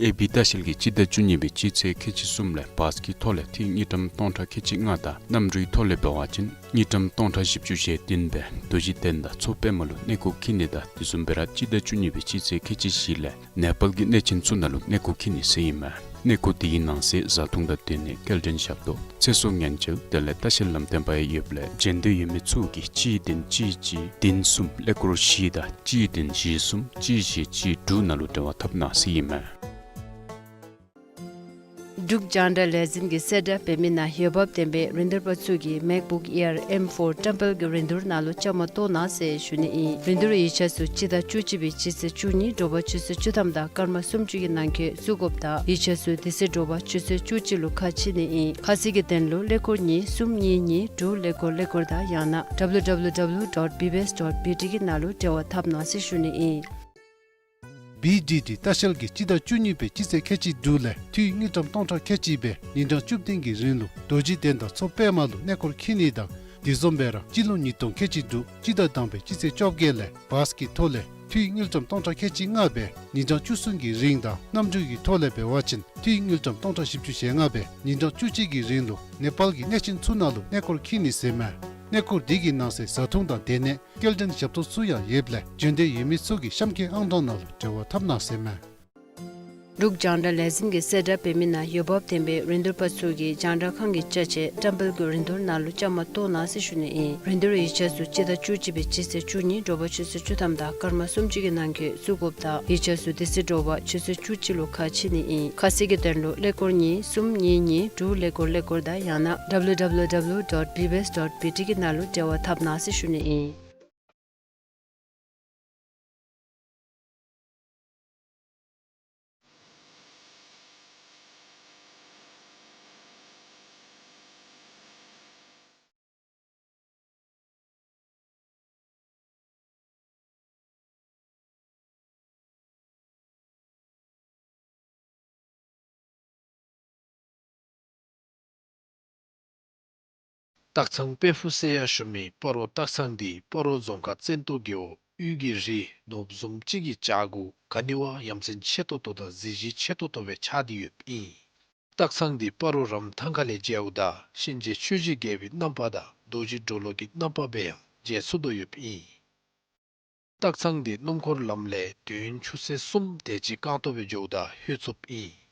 ཨེ་བི་ལྟ་བཤལ་གྱིས་སྤྱི་ཟླ་བཅུ་གཉིས་པའི་སྤྱི་ཚེས་ཁལ་གཅིག་གསུམ་ལས་བཱསི་གི་ཐོག་ལས་ཐིག་དངུལ་ཀྲམ་སྟོང་ཕྲག་ཁལ་གཅིག་ལྔ་དང་གནམ་གྲུའི་ཐོག་ལས་འབད་བ་ཅིན་དངུལ་ཀྲམ་སྟོང་ཕྲག་བཞི་བཅུ་ཞེ་བདུན་སྦེ་རྡོ་རྗེ་གདན་དང་མཚོ་པདྨ་ལུ་གནས་སྐོར་འཁྱིད་ནི་དང་དེ་བཟུམ་སྦེ་ར་སྤྱི་ཟླ་བཅུ་གཉིས་པའི་སྤྱི་ཚེས་ཁལ་གཅིག་བཞི་ལས་ནེ་པཱལ་གྱི་གནས་ཆེན་ཚུ་ནང་ལུ་གནས་སྐོར་འཁྱིད་ནི་ཟེར་ཨིན་མས། གནས་སྐོར་དེའི་ནང་གསེས་བཟའ་འཐུང་དང་སྡོད་གནས་སྐྱེལ་འདྲེན་ཞབས་ཏོག་ཚེ་སྲོག་ཉེན་བཅོལ་དེ་ལས་ལྟ་བཤལ་ལམ་སྟོན་པ་ཡང་ཡོདཔ་ལས་འབྱོན་འདོད་ཡོད་མི་ཚུ་གིས་གཅིག་བདུན་གཅིག་གཅིག་བདུན་གསུམ་ཀླད་ཀོར་བཞི་དང་གཅིག་བདུན་བཞི་གསུམ་གཅིག་བཞི་གཅིག་དྲུག་ནང་ལུ་འབྲེལ་བ་འཐབ་གནང་ཟེར་ཨིན་མས། འབྲུག་རྒྱང་བསྒྲགས་ལས་འཛིན་གྱིས་གསལ་བསྒྲགས་འབད་མི་ནང་འོས་འབབ་ལྡན་པའི་རིན་བསྡུར་པ་ཚུ་གིས་MacBook Air M four བཀྲམ་སྤེལ་གྱི་རིན་བསྡུར་ནང་ལུ་བཅའ་མར་གཏོགས་གནང་ཟེར་ཞུ་ནི་ཨིན། རིན་བསྡུར་ཡིག་ཆ་ཚུ་སྤྱི་ཟླ་བཅུ་གཅིག་པའི་སྤྱི་ཚེས་བཅུ་གཉིས་དྲོ་པ་ཆུ་ཚོད་བཅུ་ཐམ་དང་སྐར་མ་སུམ་ཅུ་གི་ནང་འཁོད་བཙུགས་དགོཔ་དང་ཡིག་ཆ་ཚུ་དེ་ཚེ་དྲོ་པ་ཆུ་ཚོད་བཅུ་གཅིག་ལུ་ཁ་ཕྱེ་ནི་ཨིན། ཁ་གསལ་གྱི་དོན་ལུ་ཀླད་ཀོར་གཉིས་གསུམ་གཉིས་གཉིས་དྲུག་ཀླད་ཀོར་ཀླད་ཀོར་དང་ཡང་ན་W W W dot B B S dot B T གི་ནང་ལུ་འབྲེལ་བ་འཐབ་གནང་ཟེར་ཞུ་ནི་ཨིན། B D D ལྟ་བཤལ་གྱིས་སྤྱི་ཟླ་བཅུ་གཉིས་པའི་སྤྱི་ཚེས་ཁལ་གཅིག་དྲུག་ལས་འཐུས་དངུལ་ཀྲམ་སྟོང་ཕྲག་ཁལ་གཅིག་སྦེ་ཉིན་གྲངས་བཅུ་བདུན་གྱི་རིང་ལུ་རྡོ་རྗེ་གདན་དང་མཚོ་པདྨ་ལུ་གནས་སྐོར་འཁྱིད་ནི་དང་དེ་བཟུམ་སྦེ་ར་སྤྱི་ལོ་ཉིས་སྟོང་ཁལ་གཅིག་དྲུག་སྤྱི་ཟླ་དང་པའི་སྤྱི་ཚེས་བཅོ་བརྒྱད་ལས་བཱས་ཀྱི་ཐོག་ལས་འཐུས་དངུལ་ཀྲམ་སྟོང་ཕྲག་ཁལ་གཅིག་ལྔ་སྦེ་ཉིན་གྲངས་བཅུ་གསུམ་གྱི་རིང་དང་གནམ་གྲུ་གི་ཐོག་ལས་འབད་བ་ཅིན་འཐུས་དངུལ་ཀྲམ་སྟོང་ཕྲག་བཞི་བཅུ་ཞེ་ལྔ་སྦེ་ཉིན་གྲངས་བཅུ་གཅིག་གི་རིང་ལུ་ནེ་པཱལ་གྱི་གནས་ཆེན་ཚུ་ནང་ལུ་གནས་སྐོར་འཁྱིད་ནི་ཟེར་མས། གནས་སྐོར་འདི་གི་ནང་གསེས་བཟའ་འཐུང་དང་སྡོད་གནས་སྐྱེལ་འདྲེན་ཞབས་ཏོག་ཚུ་ཡང་ཡོདཔ་ལས་འབྱོན་འདོད་ཡོད་མི་ཚུ་གིས་གཤམ་འཁོད་ཨང་གྲངས་ནང་ལུ་འབྲེལ་བ་འཐབ་གནང་ཟེར་མས། འབྲུག་རྒྱང་བསྒྲགས་ལས་འཛིན་གྱིས་གསལ་བསྒྲགས་འབད་མི་ནང་འོས་འབབ་ལྡན་པའི་རིན་བསྡུར་པ་ཚུ་གིས་རྒྱང་བསྒྲགས་ཁང་གི་ཅ་ཆས་བཀྲམ་སྤེལ་གྱི་རིན་བསྡུར་ནང་ལུ་བཅའ་མར་གཏོགས་གནང་ཟེར་ཞུ་ནི་ཨིན། རིན་བསྡུར་ཡིག་ཆ་ཚུ་སྤྱི་ཟླ་བཅུ་གཅིག་པའི་སྤྱི་ཚེས་བཅུ་གཉིས་དྲོ་པ་ཆུ་ཚོད་བཅུ་ཐམ་དང་སྐར་མ་སུམ་ཅུ་གི་ནང་འཁོད་བཙུགས་དགོཔ་དང་ཡིག་ཆ་ཚུ་དེ་ཚེ་དྲོ་པ་ཆུ་ཚོད་བཅུ་གཅིག་ལུ་ཁ་ཕྱེ་ནི་ཨིན། ཁ་གསལ་གྱི་དོན་ལུ་ཀླད་ཀོར་གཉིས་གསུམ་གཉིས་གཉིས་དྲུག་ཀླད་ཀོར་ཀླད་ཀོར་དང་ཡང་ན་W W W dot B B S dot B T གི་ནང་ལུ་འབྲེལ་བ་འཐབ་གནང་ཟེར་ཞུ་ནི་ཨིན། སྟག་ཚང་དཔལ་ཕུག་ཟེར་ཡང་ཞུ་མི་སྤ་རོ་སྟག་ཚང་འདི་སྤ་རོ་རྫོང་ཁག་བཙན་ཏོ་རྒེད་འོག་དབུས་ཀྱི་རི་ནོར་བུ་བཟུམ་ཅིག་གི་བྱག་གུ་ག་ནི་བ་ཡ་མཚན་ཆེ་ཏོག་ཏོ་དང་གཟི་བརྗིད་ཆེ་ཏོག་ཏོ་སྦེ་ཆགས་ཏེ་ཡོདཔ་ཨིན། སྟག་ཚང་འདི་སྤ་རོ་རམ་ཐང་ཁ་ལས་མཇལཝ་ད་གཤིན་རྗེ་ཆོས་ཀྱི་རྒྱལ་པོའི་རྣམ་པ་དང་རྡོ་རྗེ་གྲོ་ལོད་ཀྱི་རྣམ་པ་སྦེ་ཡང་མཇལ་ཚུགས་དོ་ཡོདཔ་ཨིན། སྟག་ཚང་འདི་སྣུམ་འཁོར་ལམ་ལས་དུས་ཡུན་ཆུ་ཚོད་གསུམ་དེ་ཅིག་རྐང་སྟོང་སྦེ་འགྱོཝ་ད་ལྷོད་ཚུགསཔ་ཨིན།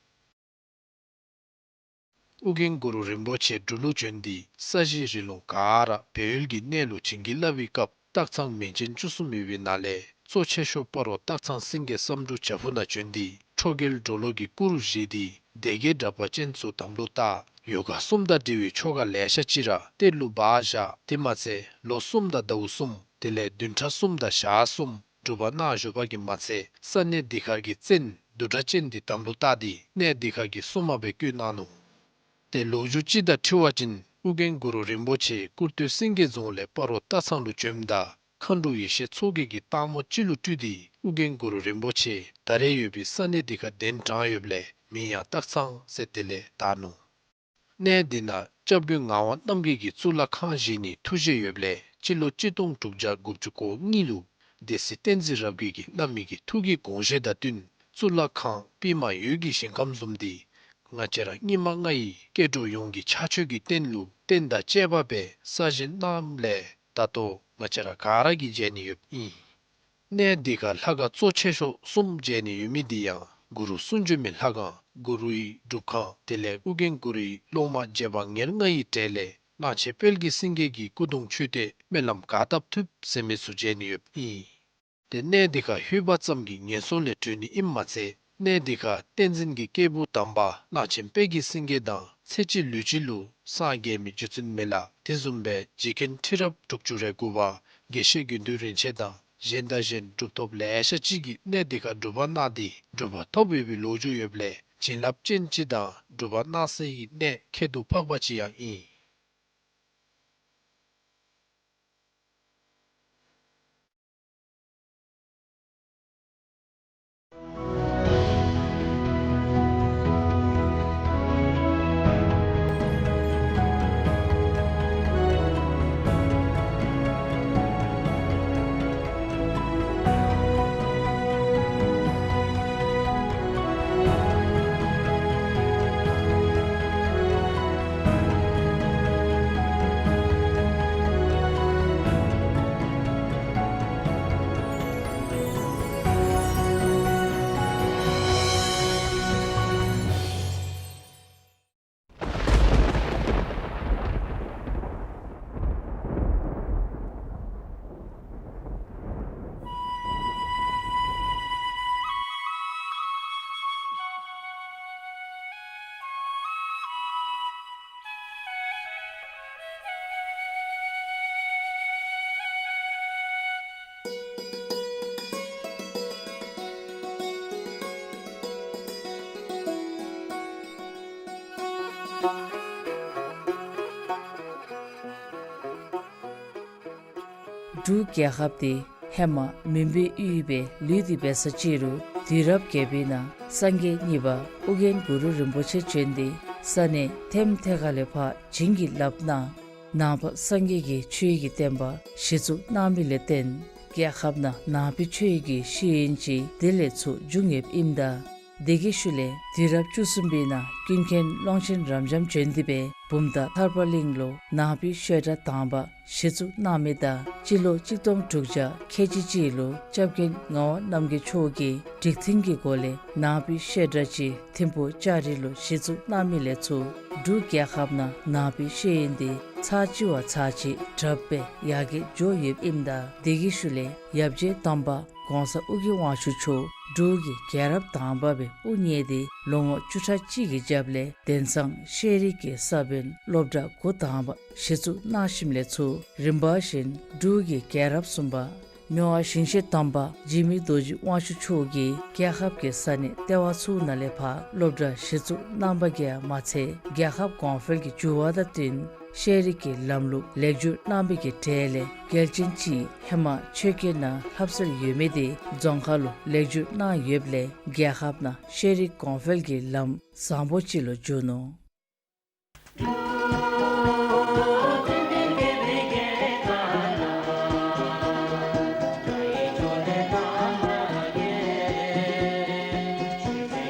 ཨོ་རྒྱན་གུ་རུ་རིན་པོ་ཆེ་འབྲུག་ལུ་བྱོན་ཏེ་ས་གཞི་རི་ལུང་ག་ར་སྦས་ཡུལ་གྱི་གནས་ལུ་བྱིན་གྱིས་བརླབས་པའི་སྐབས་སྟག་ཚང་མིང་ཅན་བཅུ་གསུམ་ཡོད་པའི་ནང་ལས་གཙོ་ཆེ་ཤོས་སྤ་རོ་སྟག་ཚང་སེང་གེ་བསམ་འགྲུབ་བྱག་ཕུག་ནང་བྱོན་ཏེ་ཁྲོ་རྒྱལ་གྲོ་ལོད་ཀྱི་སྐུ་རུ་བཞེངས་ཏེ་སྡེ་བརྒྱད་དྲེགས་པ་ཅན་ཚུ་དམ་ལུ་བཏགས། ཡོ་ག་གསུམ་དང་འབྲེལ་བའི་ཆོ་ག་ལེ་ཤ་ཅིག་ར་གཏེར་ལུ་སྦ་བཞག། དེ་མ་ཚད་ལོ་གསུམ་དང་ཟླཝ་གསུམ་དེ་ལས་བདུན་ཕྲག་གསུམ་དང་ཞག་གསུམ་སྒྲུབ་པ་གནང་བཞུགས་པ་གིས་མ་ཚད་ས་གནས་འདི་ཁར་གྱི་བཙན་བདུད་གྲགས་ཅན་འདི་དམ་ལུ་བཏགས་ཏེ་གནས་འདི་ཁར་གྱི་སྲུང་མ་སྦེ་བསྐོས་གནང་ནུག། ཏེ་ལོ་རྒྱུས་ཅིག་དང་འཁྲིལ་བ་ཅིན་ཨོ་རྒྱན་གུ་རུ་རིན་པོ་ཆེ་ཀུར་སྟོད་སེང་གེ་རྫོང་ལས་སྤ་རོ་སྟག་ཚང་ལུ་བྱོནམ་ད་མཁའ་འགྲོ་ཡེ་ཤེས་མཚོ་རྒྱལ་གྱིས་སྟག་མོ་ཅིག་ལུ་སྤྲུལ་ཏེ་ཨོ་རྒྱན་གུ་རུ་རིན་པོ་ཆེ་ད་རེས་ཡོད་པའི་ས་གནས་འདི་ཁར་གདན་དྲངས་ཡོདཔ་ལས་མིང་ཡང་སྟག་ཚང་ཟེར་དེ་ལས་བཏགས་ནུག། གནས་འདི་ནང་སྐྱབས་མགོན་ངག་དབང་རྣམ་རྒྱལ་གྱིས་གཙུག་ལག་ཁང་བཞེངས་ནིའི་ཐུགས་བཞེད་ཡོདཔ་ལས་སྤྱི་ལོ་གཅིག་སྟོང་དྲུག་བརྒྱ་དགུ་བཅུ་གོ་གཉིས་ལུ་སྡེ་སྲིད་བསྟན་འཛིན་རབ་རྒྱས་ཀྱིས་གནང་མི་གི་ཐུགས་ཀྱི་དགོངས་བཞེད་དང་བསྟུན་གཙུག་ལག་ཁང་པདྨ་འོད་ཀྱི་ཞིང་ཁམས་བཟུམ་འདི་ང་བཅས་ར་སྙིགས་མ་ལྔ་ཡི་སྐྱེ་འགྲོ་ཡོངས་ཀྱི་ཕྱག་མཆོད་ཀྱི་རྟེན་ལུ་རྟེན་དང་བཅས་པ་སྦེ་གསར་བཞེངས་གནངམ་ལས་ད་ལྟོ་ང་བཅས་ར་ག་ར་གིས་མཇལ་ནི་ཡོདཔ་ཨིན། གནས་འདི་ཁར་ལྷ་ཁང་གཙོ་ཆེ་ཤོས་གསུམ་མཇལ་ནི་ཡོད་མི་འདི་ཡང་གུ་རུ་གསུང་བྱོན་མའི་ལྷ་ཁང་གུ་རུའི་སྒྲུབ་ཁང་དེ་ལས་ཨོ་རྒྱན་གུ་རུའི་སློབ་མ་རྗེ་འབངས་ཉེར་ལྔ་ཡི་གྲས་ལས་གླང་ཆེན་དཔལ་གྱི་སེང་གེ་གི་སྐུ་གདུང་མཆོད་རྟེན་སྨོན་ལམ་ག་བཏབ་ཐུབ་ཟེར་མི་ཚུ་མཇལ་ནི་ཡོདཔ་ཨིན། ཏེ་གནས་འདི་ཁར་ལྷོད་པ་ཙམ་གྱིས་ངན་སོང་ལས་གྲོལ་ནི་ཨིནམ་མ་ཚད་གནས་འདི་ཁར་བསྟན་འཛིན་གྱི་སྐྱེས་བུ་དམ་པ་གླང་ཆེན་དཔལ་གྱི་སེང་གེ་དང་ཚེ་གཅིག་ལུས་གཅིག་ལུ་སངས་རྒྱས་མི་རྗེ་བཙུན་མི་ལ་དེ་བཟུམ་སྦེ་རྗེ་མཁན་ཁྲི་རབས་དྲུག་ཅུ་རེ་དགུ་པ་དགེ་བཤེས་དགེ་འདུན་རིན་ཆེན་དང་གཞན་དང་གཞན་གྲུབ་ཐོབ་ལེ་ཤ་ཅིག་གིས་གནས་འདི་ཁར་སྒྲུབ་པ་གནང་སྟེ་གྲུབ་པ་ཐོབ་ཡོད་པའི་ལོ་རྒྱུས་ཡོདཔ་ལས་བྱིན་རླབས་ཅན་ཅིག་དང་སྒྲུབ་པ་གནང་སའི་གནས་ཁྱད་དུ་འཕགས་པ་ཅིག་ཡང་ཨིན། འབྲུག་རྒྱལ་ཁབ་འདི་ཧེ་མ་མུན་པའི་ཡུལ་སྦེ་ལུས་ཏེ་འབད་ས་ཅིག་རུང་དུས་རབས་བརྒྱད་པའི་ནང་སངས་རྒྱས་གཉིས་པ་ཨོ་རྒྱན་གུ་རུ་རིན་པོ་ཆེ་བྱོན་ཏེ་ས་གནས་ཐེམ་ཐེ་ཁ་ལས་ཕར་བྱིན་གྱིས་བརླབས་གནང་། ནང་པ་སངས་རྒྱས་ཀྱི་ཆོས་ཀྱི་བསྟན་པ་གཞི་བཙུགས་གནང་མི་ལས་བརྟེན་རྒྱལ་ཁབ་ནང་ནང་པའི་ཆོས་ཀྱི་ཤེས་ཡོན་ཅིག་དེ་ལས་ཚུར་འབྱུང་ཡོདཔ་ཨིནམ་ད། དེ་གི་ཤུལ་ལས་དུས་རབས་བཅུ་གསུམ་པའི་ནང་ཀུན་མཁྱེན་ཀློང་ཆེན་རབ་འབྱམས་བྱོན་ཏེ་སྦེ་བུམ་ཐང་ཐར་པ་གླིང་ལུ་ནང་པའི་བཤད་གྲྭ་དང་པ་གཞི་བཙུགས་གནང་མི་དང་སྤྱི་ལོ་གཅིག་སྟོང་དྲུག་བརྒྱ་ཁལ་གཅིག་གཅིག་ལུ་སྐྱབས་མགོན་ངག་དབང་རྣམ་རྒྱལ་མཆོག་གིས་སྒྲིག་མཐུན་གྱི་སྒོ་ལས་ནང་པའི་བཤད་གྲྭ་ཅིག་ཐིམ་ཕུག་ལྕགས་རི་ལུ་གཞི་བཙུགས་གནང་མི་ལས་ཚུར་འབྲུག་རྒྱལ་ཁབ་ནང་ནང་པའི་ཤེས་ཡོན་འདི་ཚར་གཅིག་བ་ཚར་གཅིག་དྲགཔ་སྦེ་ཡར་རྒྱས་འགྱོ་ཡོདཔ་ཨིནམ་ད། དེ་གི་ཤུལ་ལས་ཡབ་རྗེ་དམ་པ་གོང་ས་ཨོ་རྒྱན་དབང་ཕྱུག་མཆོག་འབྲུག་གི་རྒྱལ་རབས་དང་པ་སྦེ་དབུ་བརྙེས་ཏེ་ལོ་ངོ་བཅུ་ཕྲག་གཅིག་གི་རྒྱབ་ལས་དེང་སང་ཤེས་རིག་གི་ས་བོན་སློབ་གྲྭ་འགོ་དང་པ་གཞི་བཙུགས་གནང་ཞིནམ་ལས་ཚུར་རིམ་པ་བཞིན་འབྲུག་གི་རྒྱལ་རབས་གསུམ་པ་མི་དབང་ཞིང་གཤེགས་དམ་པ་འཇིགས་མེད་རྡོ་རྗེ་དབང་ཕྱུག་མཆོག་གིས་རྒྱལ་ཁབ་ཀྱི་ས་གནས་ལྟེ་བ་ཚུ་ནང་ལས་ཕར་སློབ་གྲྭ་གཞི་བཙུགས་གནང་བ་གིས་མ་ཚད་རྒྱལ་ཁབ་གོང་འཕེལ་གྱི་འགྱུར་བ་དང་བསྟུན་ཤེས་རིག་གི་ལམ་ལུགས་ལེགས་བསྒྱུར་གནང་བའི་གི་གྲས་ལས་གལ་ཆེན་ཅིག་ཧེ་མ་ཆོས་རྒྱལ་ནང་ལྷབ་སར་ཡོད་མི་དེ་རྫོང་ཁ་ལུ་ལེགས་བསྒྱུར་གནང་ཡོདཔ་ལས་རྒྱལ་ཁབ་ནང་ཤེས་རིག་གོང་འཕེལ་གྱི་ལམ་བཟང་པོ་ཅིག་ལུ་འགྱུར་ནུག།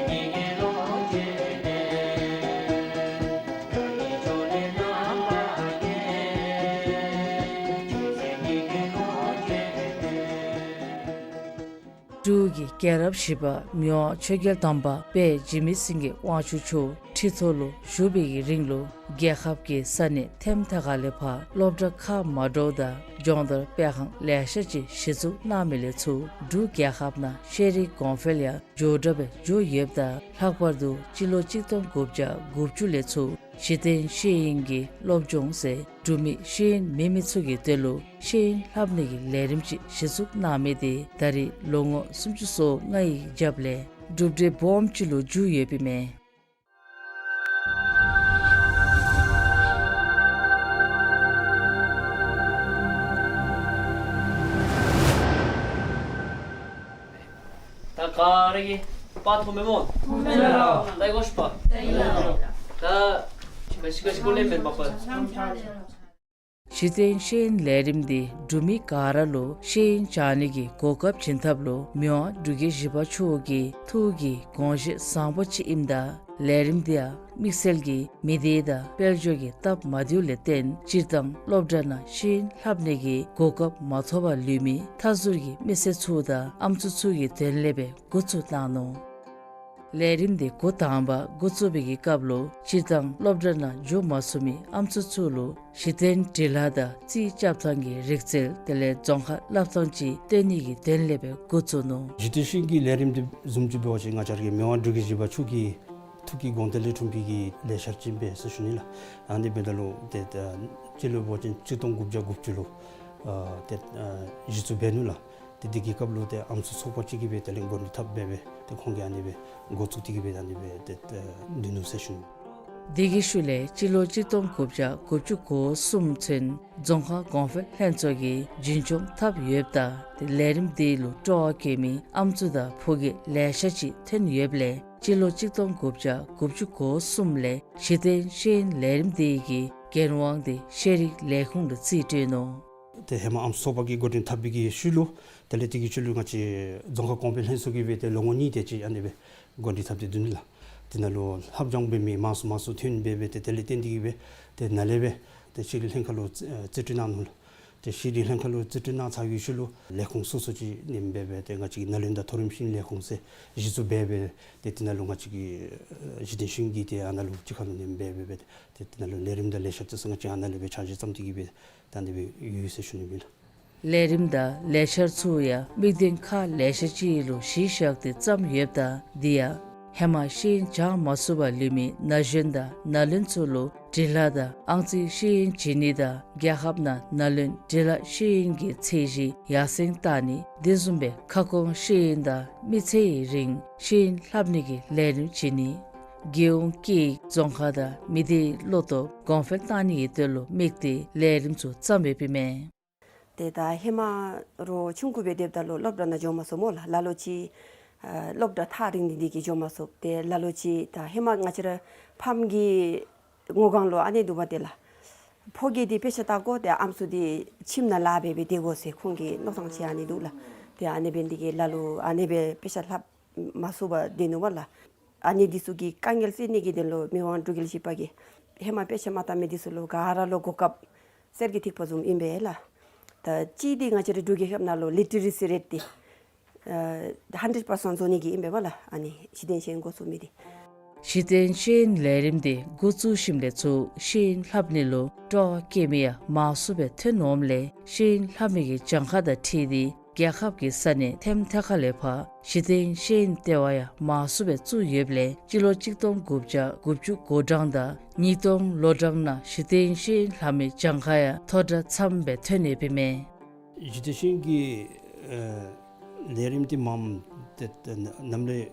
འབྲུག་གི་རྒྱལ་རབས་བཞི་པ་མི་དབང་ཆོས་རྒྱལ་དམ་པ་དཔལ་འཇིགས་མེད་སེང་གེ་དབང་ཕྱུག་མཆོག་ཁྲི་ཐོག་ལུ་བཞུགས་པའི་གི་རིང་ལུ་རྒྱལ་ཁབ་ཀྱི་ས་གནས་ཐེམ་ཐ་ཁ་ལས་ཕར་སློབ་གྲྭ་ཁག་མ་འདྲཝ་དང་སྦྱོང་བརྡར་སྤེལ་ཁང་ལེ་ཤ་ཅིག་གཞི་བཙུགས་གནང་མི་ལས་ཚུར་འབྲུག་རྒྱལ་ཁབ་ནང་ཤེས་རིག་གོང་འཕེལ་ཡང་མགྱོགས་དྲགས་སྦེ་འགྱོ་ཡོདཔ་ད་ལྷག་པར་དུ་སྤྱི་ལོ་གཅིག་སྟོང་དགུ་བརྒྱ་དགུ་བཅུ་ལས་ཚུར་གཞི་རྟེན་ཤེས་ཡོན་གྱི་སློབ་སྦྱོང་ཟེར་འབྲུག་མི་ཤེས་ཡོན་མེད་མི་ཚུ་གི་དོན་ལུ་ཤེས་ཡོན་ལྷབ་ནི་གི་ལས་རིམ་ཅིག་གཞི་བཙུགས་གནང་མི་དེ་ད་རེས་ལོ་ངོ་སུམ་ཅུ་སོ་ལྔའི་རྒྱབ་ལས་གྲུབ་འབྲས་སྦོམ་ཅིག་ལུ་འགྱུར་ཡོདཔ་ཨིན་མས། ད་ག་ར་གིས་པར་མཐོང་མས་སྨོ། མཐོང་མས་ལགས། ད་ཨི་གོ་ཤུ་པ། ད་ཨི་ལགས། ད་ག་ཅི་ག་ཅི་སྐོར་ལས་མེན་པ་པ། གཞི་རྟེན་ཤེས་ཡོན་ལས་རིམ་འདི་འབྲུག་མི་ག་ར་ལུ་ཤེས་ཡོན་སྦྱང་ནི་གི་གོ་སྐབས་བྱིན་ཐབས་ལུ་མི་དབང་འབྲུག་རྒྱལ་བཞི་པ་མཆོག་གི་ཐུགས་ཀྱི་དགོངས་བཞེད་བཟང་པོ་ཅིག་ཨིནམ་ད་ལས་རིམ་འདི་ཡང་དམིགས་བསལ་གྱི་མི་སྡེ་དང་དཔལ་འབྱོར་གྱི་སྟབས་མ་བདེཝ་ལས་བརྟེན་སྤྱིར་བཏང་སློབ་གྲྭ་ནང་ཤེས་ཡོན་ལྷབ་ནི་གི་གོ་སྐབས་མ་ཐོབ་པར་ལུས་མི་མཐའ་ཟུར་གྱི་མི་སེར་ཚུ་དང་ཨམ་སྲུ་ཚུ་གི་དོན་ལས་སྦེ་འགོ་བཙུགས་གནང་ནུག། ལས་རིམ་འདི་འགོ་དང་པ་འགོ་བཙུགས་པའི་གི་སྐབས་ལུ་སྤྱིར་བཏང་སློབ་གྲྭ་ནང་འགྱོ་མ་ཚུགས་མི་ཨམ་སྲུ་ཚུ་ལུ་གཞི་རྟེན་འབྲི་ལྷག་དང་རྩིས་རྐྱབ་ཐངས་ཀྱི་རིག་རྩལ་དེ་ལས་རྫོང་ཁ་བསླབ་ཐངས་ཅིག་སྟོན་ནི་གི་དོན་ལས་སྦེ་འགོ་བཙུགས་ནུག། གཞི་རྟེན་ཤེས་ཡོན་གྱི་ལས་རིམ་འདི་བཟུམ་ཅིག་འབད་བ་ཅིན་ང་བཅས་ར་གི་མི་དབང་འབྲུག་རྒྱལ་བཞི་པ་མཆོག་གི་ཐུགས་ཀྱི་དགོངས་དོན་ལས་འཁྲུངས་པའི་གི་ལས་འཆར་ཅིག་ཨིན་པས་ཟེར་ཞུ་ནི་ལགས། ཨ་ནི་འབདཝ་ད་ལུ་ཏེ་ད་སྤྱི་ལོ་འབད་བ་ཅིན་གཅིག་སྟོང་དགུ་བརྒྱ་དགུ་བཅུ་ལུ་ཨ་ཏེ་ཨ་གཞི་བཙུགས་འབད་ནུག་ལགས། ཏེ་དེ་གི་སྐབས་ལུ་ཏེ་ཨམ་སྲུ་ཚོགས་པ་ཅིག་གིས་སྦེ་དེ་ལས་འགོ་འདྲེན་འཐབ་སྦེ་སྦེ་ཏེ་ཁོང་གིས་ཨ་ནི་སྦེ་འགོ་བཙུགས་ཏེ་གིས་སྦེ་ཨ་ནི་སྦེ་ཏེ་ཏེ་འདི་ནུག་ཟེར་ཞུ་ནི། དེ་གི་ཤུལ་ལས་སྤྱི་ལོ་གཅིག་སྟོང་དགུ་བརྒྱ་དགུ་བཅུ་གོ་གསུམ་ཚུན་རྫོང་ཁ་གོང་འཕེལ་ལྷན་ཚོགས་ཀྱིས་རྒྱུན་སྐྱོང་འཐབ་ཡོདཔ་ད་ཏེ་ལས་རིམ་འདི་ལུ་སྤྲོ་བ་བསྐྱེད་མི་ཨམ་སྲུ་དང་ཕོ་སྐྱེས་ལེ་ཤ་ཅིག་ཐོན་ཡོདཔ་ལས་སྤྱི་ལོ་གཅིག་སྟོང་དགུ་བརྒྱ་དགུ་བཅུ་གོ་གསུམ་ལས་གཞི་རྟེན་ཤེས་ཡོན་ལས་རིམ་འདི་གི་འགན་དབང་འདི་ཤེས་རིག་ལས་ཁུངས་ལུ་རྩིས་སྤྲོད་ནུག། ཏེ་ཧེ་མ་ཨམ་སྲུ་ཚོགས་པ་གིས་འགོ་འདྲེན་འཐབ་པའི་གི་ཤུལ་ལུ་དེ་ལས་དེ་གི་ཤུལ་ལུ་ང་བཅས་རྫོང་ཁ་གོང་འཕེལ་ལྷན་ཚོགས་ཀྱིས་སྦེ་ཏེ་ལོ་ངོ་གཉིས་དེ་ཅིག་ཨ་ནི་སྦེ་འགོ་འདྲེན་འཐབ་སྟེ་འདུག་ནི་ལགས། དེ་ནང་ལུ་ལྷབ་སྦྱང་འབད་མི་མང་སུ་མང་སུ་ཐོན་སྦེ་སྦེ་ཏེ་དེ་ལས་བརྟེན་ཏེ་གིས་སྦེ་ཏེ་ནཱ་ལས་སྦེ་ཏེ་ཤེས་རིག་ལྷན་ཁག་ལུ་རྩིས་རྩིས་སྤྲོད་གནང་ནུག་ལགས། ཏེ་ཤེས་རིག་ལྷན་ཁག་ལུ་རྩིས་སྤྲོད་གནང་ཚར་བའི་ཤུལ་ལུ་ལས་ཁུངས་སོ་སོ་ཅིག་ཨ་ནེམ་སྦེ་སྦེ་ཏེ་ང་བཅས་ཀྱི་ནཱ་ལུ་ད་མཐོ་རིམ་ཤེས་ཡོན་ལས་ཁུངས་ཟེར་གཞི་བཙུགས་འབད་སྦེ་ཏེ་དེ་ནང་ལུ་ང་བཅས་ཀྱི་ཨ་གཞི་རྟེན་ཤེས་ཡོན་གྱི་ཏེ་ཨ་ནཱ་ལུ་ཅིག་ཁར་ལུ་ཨ་ནེམ་སྦེ་སྦེ་སྦེ་ཏེ་དེ་ནང་ལུ་ལས་རིམ་དང་ལས་འཆར་ཅིག་ཚུ་ང་བཅས་ཨ་ནཱ་ལས་སྦེ་ཆ་བཞག་བརྩམས་ཏེ་གིས་སྦེ་ད་ཨ་ནི་སྦེ་ཡོད་ཟེར་ཞུ་ནི་ཨིན་ལགས། ལས་རིམ་དང་ལས་འཆར་ཚུ་ཡང་དམིགས་དོན་ཁག་ལེ་ཤ་ཅིག་ལུ་གཞི་བཞག་སྟེ་བརྩམས་ཡོདཔ་ད་དེ་ཡང་ཧེ་མ་ཤེས་ཡོན་སྦྱང་མ་ཚུགས་པར་ལུས་མི་ན་གཞོན་དང་ན་ལུན་ཚུ་ལུ་འབྲི་ལྷག་དང་ཨང་རྩིས་ཤེས་ཡོན་བྱིན་ནི་དང་རྒྱལ་ཁབ་ནང་ན་ལུན་འབྲི་ལྷག་ཤེས་ཡོན་གྱི་ཚད་གཞི་ཡར་སེང་བཏང་ནི་དེ་བཟུམ་སྦེ་ཁ་སྐོང་ཤེས་ཡོན་དང་མི་ཚེ་ཡི་རིང་ཤེས་ཡོན་ལྷབ་ནི་གི་ལས་རིམ་བྱིན་ནི། རྒྱལ་ཡོངས་སྐད་ཡིག་རྫོང་ཁ་དང་མི་སྡེའི་བློ་སྟོབས་གོང་འཕེལ་བཏང་ནི་གི་དོན་ལུ་དམིགས་ཏེ་ལས་རིམ་ཚུ་བརྩམས་ཡོདཔ་ཨིན་མས། ཏེ་ད་ཧེ་མ་རོགས་ཆུང་ཀུ་སྦེ་སྡོདཔ་ད་ལུ་སློབ་གྲྭ་ནང་འགྱོ་མ་ཚུགས་སྨོ་ལགས། ལ་ལུ་ཅིག་ཨ་སློབ་གྲྭ་ཐག་རིང་ནི་འདི་གིས་འགྱོ་མ་ཚུགས། ཏེ་ལ་ལུ་ཅིག་ད་ཧེ་མ་ང་བཅས་ར་ཕམ་གྱི་ངོ་གང་ལུ་ཨ་ནི་འདུག་པ་ཏེ་ལགས། ཕོ་རྒྱས་འདི་དཔེ་ཆ་ལྟ་དགོ། ཏེ་ཨམ་སྲུ་འདི་ཁྱིམ་ནང་ལཱ་འབད་སྦེ་སྡོད་དགོ་ཟེར་ཁོང་གི་མནོ་ཐངས་ཅིག་ཨ་ནི་འདུག་ལགས། ཏེ་ཨ་ནི་འབད་ནི་འདི་གིས་ལ་ལུ་ཨ་ནི་སྦེ་དཔེ་ཆ་ལྷབ་མ་ཚུགས་པར་སྡོད་ནུག་པ་ལགས། ཨ་ནི་འདི་ཚུ་གི་དཀའ་ངལ་སེལ་ནི་གི་དོན་ལུ་མི་དབང་འབྲུག་རྒྱལ་བཞི་པ་གིས་ཧེ་མ་དཔེ་ཆ་མ་ལྟ་མི་འདི་ཚུ་ལུ་ག་ར་ལུ་གོ་སྐབས་གསེར་གྱི་ཐིགས་པ་བཟུམ་ཨིན་པས་ལགས། ད་གཅིག་འདི་ང་བཅས་རའི་འབྲུག་རྒྱལ་ཁབ་ནང་ལུ་ལི་ཊི་རེ་སི་རེཊ་འདི་ཨ་ཧན་ཌེཌ་པར་སེནཊ་བཟོ་ནི་གི་ཨིན་པས་པ་ལགས། ཨ་ནི་གཞི་རྟེན་ཤེས་ཡོན་འགོ་བཙུགས་མི་འདི། གཞི་རྟེན་ཤེས་ཡོན་ལས་རིམ་འདི་འགོ་བཙུགས་ཞིནམ་ལས་ཚུར་ཤེས་ཡོན་ལྷབ་ནི་ལུ་སྤྲོ་བ་བསྐྱེད་མི་ཡང་མང་སུ་སྦེ་ཐོན་འོངམ་ལས་ཤེས་ཡོན་ལྷབ་མི་གི་གྱངས་ཁ་དང་འཁྲིལ་ཏེ་རྒྱལ་ཁབ་ཀྱི་ས་གནས་ཐེམ་ཐེ་ཁ་ལས་ཕར་གཞི་རྟེན་ཤེས་ཡོན་ལྟེ་བ་ཡང་མང་སུ་སྦེ་བཙུགས་ཡོདཔ་ལས་སྤྱི་ལོ་གཅིག་སྟོང་དགུ་བརྒྱ་དགུ་བཅུ་གོ་གྲངས་དང་ཉིས་སྟོང་ལོ་གྲངས་ནང་གཞི་རྟེན་ཤེས་ཡོན་ལྷབ་མི་གྱངས་ཁ་ཡང་མཐོ་དྲགས་ཙམ་སྦེ་ཐོན་ཡོདཔ་ཨིན་མས། གཞི་རྟེན་ཤེས་ཡོན་གྱི་ཨ་ལས་རིམ་འདི་མངམ་ཏེ་ཏེ་ནམ་ལས་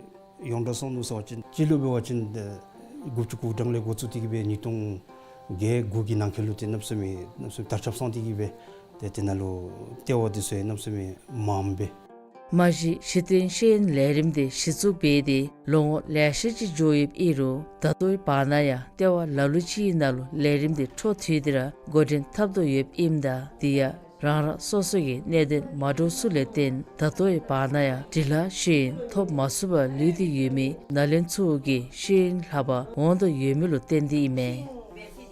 ཡོངས་གྲགས་སོང་ནུག་ཟེར་བ་ཅིན་སྤྱི་ལོ་འབད་བ་ཅིན་ཏེ་དགུ་བཅུ་གོ་གྲངས་ལས་འགོ་བཙུགས་ཏེ་གིས་སྦེ་ཉིས་སྟོང་བརྒྱད་དགུ་གི་ནང་འཁོད་ལུ་ཏེ་གནམ་མེད་ས་མེད་གནམ་མེད་ས་མེད་དར་ཁྱབ་སོང་སྟེ་གིས་སྦེ་ཏེ་དེ་ནང་ལུ་ལྟེ་བ་འདི་ཚུ་ཡང་གནམ་མེད་ས་མེད་མངམ་སྦེ། མ་གཞི་གཞི་རྟེན་ཤེས་ཡོན་ལས་རིམ་འདི་གཞི་བཙུགས་འབད་དེ་ལོ་ངོ་ལེ་ཤ་ཅིག་འགྱོ་ཡོདཔ་ཨིན་རུང་ད་ལྟོའི་བར་ན་ཡང་ལྟེ་བ་ལ་ལུ་ཅིག་ནང་ལུ་ལས་རིམ་འདི་འཕྲོ་མཐུད་དེ་ར་འགོ་འདྲེན་འཐབ་དོ་ཡོདཔ་ཨིནམ་ད་དེ་ཡང་རང་རང་སོ་སོ་གི་གནད་དོན་མ་འདྲཝ་ཚུ་ལས་བརྟེན་ད་ལྟོའི་བར་ན་ཡང་འབྲི་ལྷག་ཤེས་ཡོན་ཐོབ་མ་ཚུགས་པར་ལུས་ཏེ་ཡོད་མི་ནཱ་ལེནྡྲ་ཚུ་གི་ཤེས་ཡོན་ལྷབ་པར་འོང་དོ་ཡོད་མི་ལུ་བརྟེན་ཏེ་ཨིན་མས།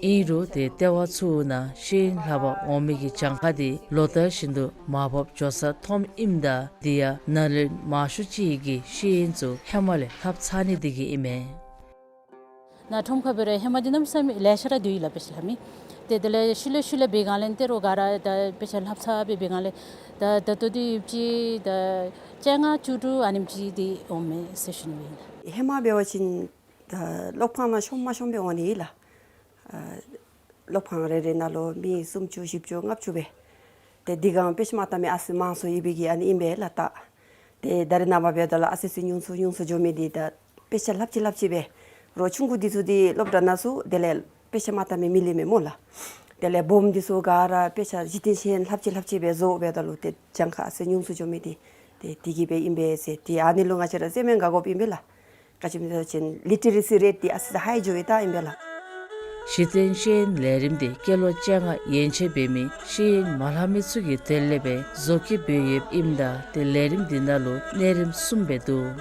ཨིན་རུང་ཏེ་ལྟེ་བ་ཚུ་ནང་ཤེས་ཡོན་ལྷབ་པར་འོང་མི་གི་གྱངས་ཁ་དེ་ལོ་ལྟར་བཞིན་དུ་མར་བབས་འགྱོ་ས་མཐོངམ་ཨིནམ་ད་དེ་ཡང་ནཱ་ལེནྡྲ་མང་ཤོས་ཅིག་གི་ཤེས་ཡོན་ཚུ་ཧེ་མ་ལས་ལྷབ་ཚར་ནི་དེ་གིས་ཨིན་མས། ནཱ་ཁྲོམ་ཁར་འབད་རུང་ཧེ་མ་འདི་གནམ་མེད་ས་མེད་ལེ་ཤ་ར་འདུག་ལགས་དཔེ་ཆ་ལྷབ་མི། ཏེ་དེ་ལས་ཤུལ་ལས་ཤུལ་ལས་འབད་སྒང་ལས་ཏེ་རོགས་ག་ར་ད་དཔེ་ཆ་ལྷབ་ཚར་སྦེ་འབད་སྒང་ལས་ད་ད་ལྟོ་འདི་ཡོདཔ་ཅིག་ད་བཅོ་ལྔ་བཅུ་དྲུག་ཨ་ནེམ་ཅིག་འདི་འོངམ་མས་ཟེར་ཞུ་ནི་ཨིན་ལགས། ཧེ་མ་འབད་བ་ཅིན་ད་སློབ་ཁང་ནང་ཤོང་མ་ཤོང་སྦེ་འོང་ནི་ལགས། ཨ་སློབ་ཁང་རེ་རེ་ནང་ལུ་མི་སུམ་ཅུ་བཞི་བཅུ་ལྔ་བཅུ་སྦེ། ཏེ་དེ་སྒང་དཔེ་ཆ་མ་ལྟ་མི་ཨ་ཙི་མང་སུ་ཡོད་པའི་གི་ཨ་ནི་ཨིན་པས་ལགས་ད། ཏེ་ད་རེས་ནངས་པ་འབདཝ་ད་ལུ་ཨ་ཙི་ཙི་ཉུང་སུ་ཉུང་སུ་འགྱོ་མི་འདི་ད་དཔེ་ཆ་ལྷབ་ཅི་ལྷབ་ཅི་སྦེ་རོགས་ཆུང་ཀུ་འདི་ཚུ་འདི་སློབ་གྲྭ་ནང་ཚུད་དེ་ལས་དཔེ་ཆ་མ་ལྟ་མི་མི་ལེན་མས་སྨོ་ལགས། དེ་ལས་སྦོམ་འདི་ཚུ་ག་ར་དཔེ་ཆ་གཞི་རྟེན་ཤེས་ཡོན་ལྷབ་ཅི་ལྷབ་ཅི་སྦེ་བཟོ་འབདཝ་ད་ལུ་ཏེ་གྱངས་ཁ་ཨ་ཙི་ཉུང་སུ་འགྱོ་མི་འདི་ཏེ་དེ་གིས་སྦེ་ཨིན་པས་ཟེར། ཏེ་ཨ་ནི་ལུ་ང་བཅས་ར་རྩེདམོ་རྐྱབ་དགོཔ་ཨིན་པས་ལགས། ག་ཅི་སྨོ་ཟེར་བ་ཅིན་ལི་ཊི་རེ་སི་རེཊ་འདི་ཨ་ཙི་ཧའི་འགྱོ་ཡི་ད་ཨིན་པས་ལགས། གཞི་རྟེན་ཤེས་ཡོན་ལས་རིམ་འདི་སྐྱེས་ལོ་བཅོ་ལྔ་ཡན་ཆད་འབད་མི་ཤེས་ཡོན་མ་ལྷབ་མི་ཚུ་གི་དོན་ལས་སྦེ་བཟོ་བཀོད་འབད་ཡོདཔ་ཨིནམ་ད་ཏེ་ལས་རིམ་འདི་ནང་ལུ་གནས་རིམ་གསུམ་སྦེ་འདུག།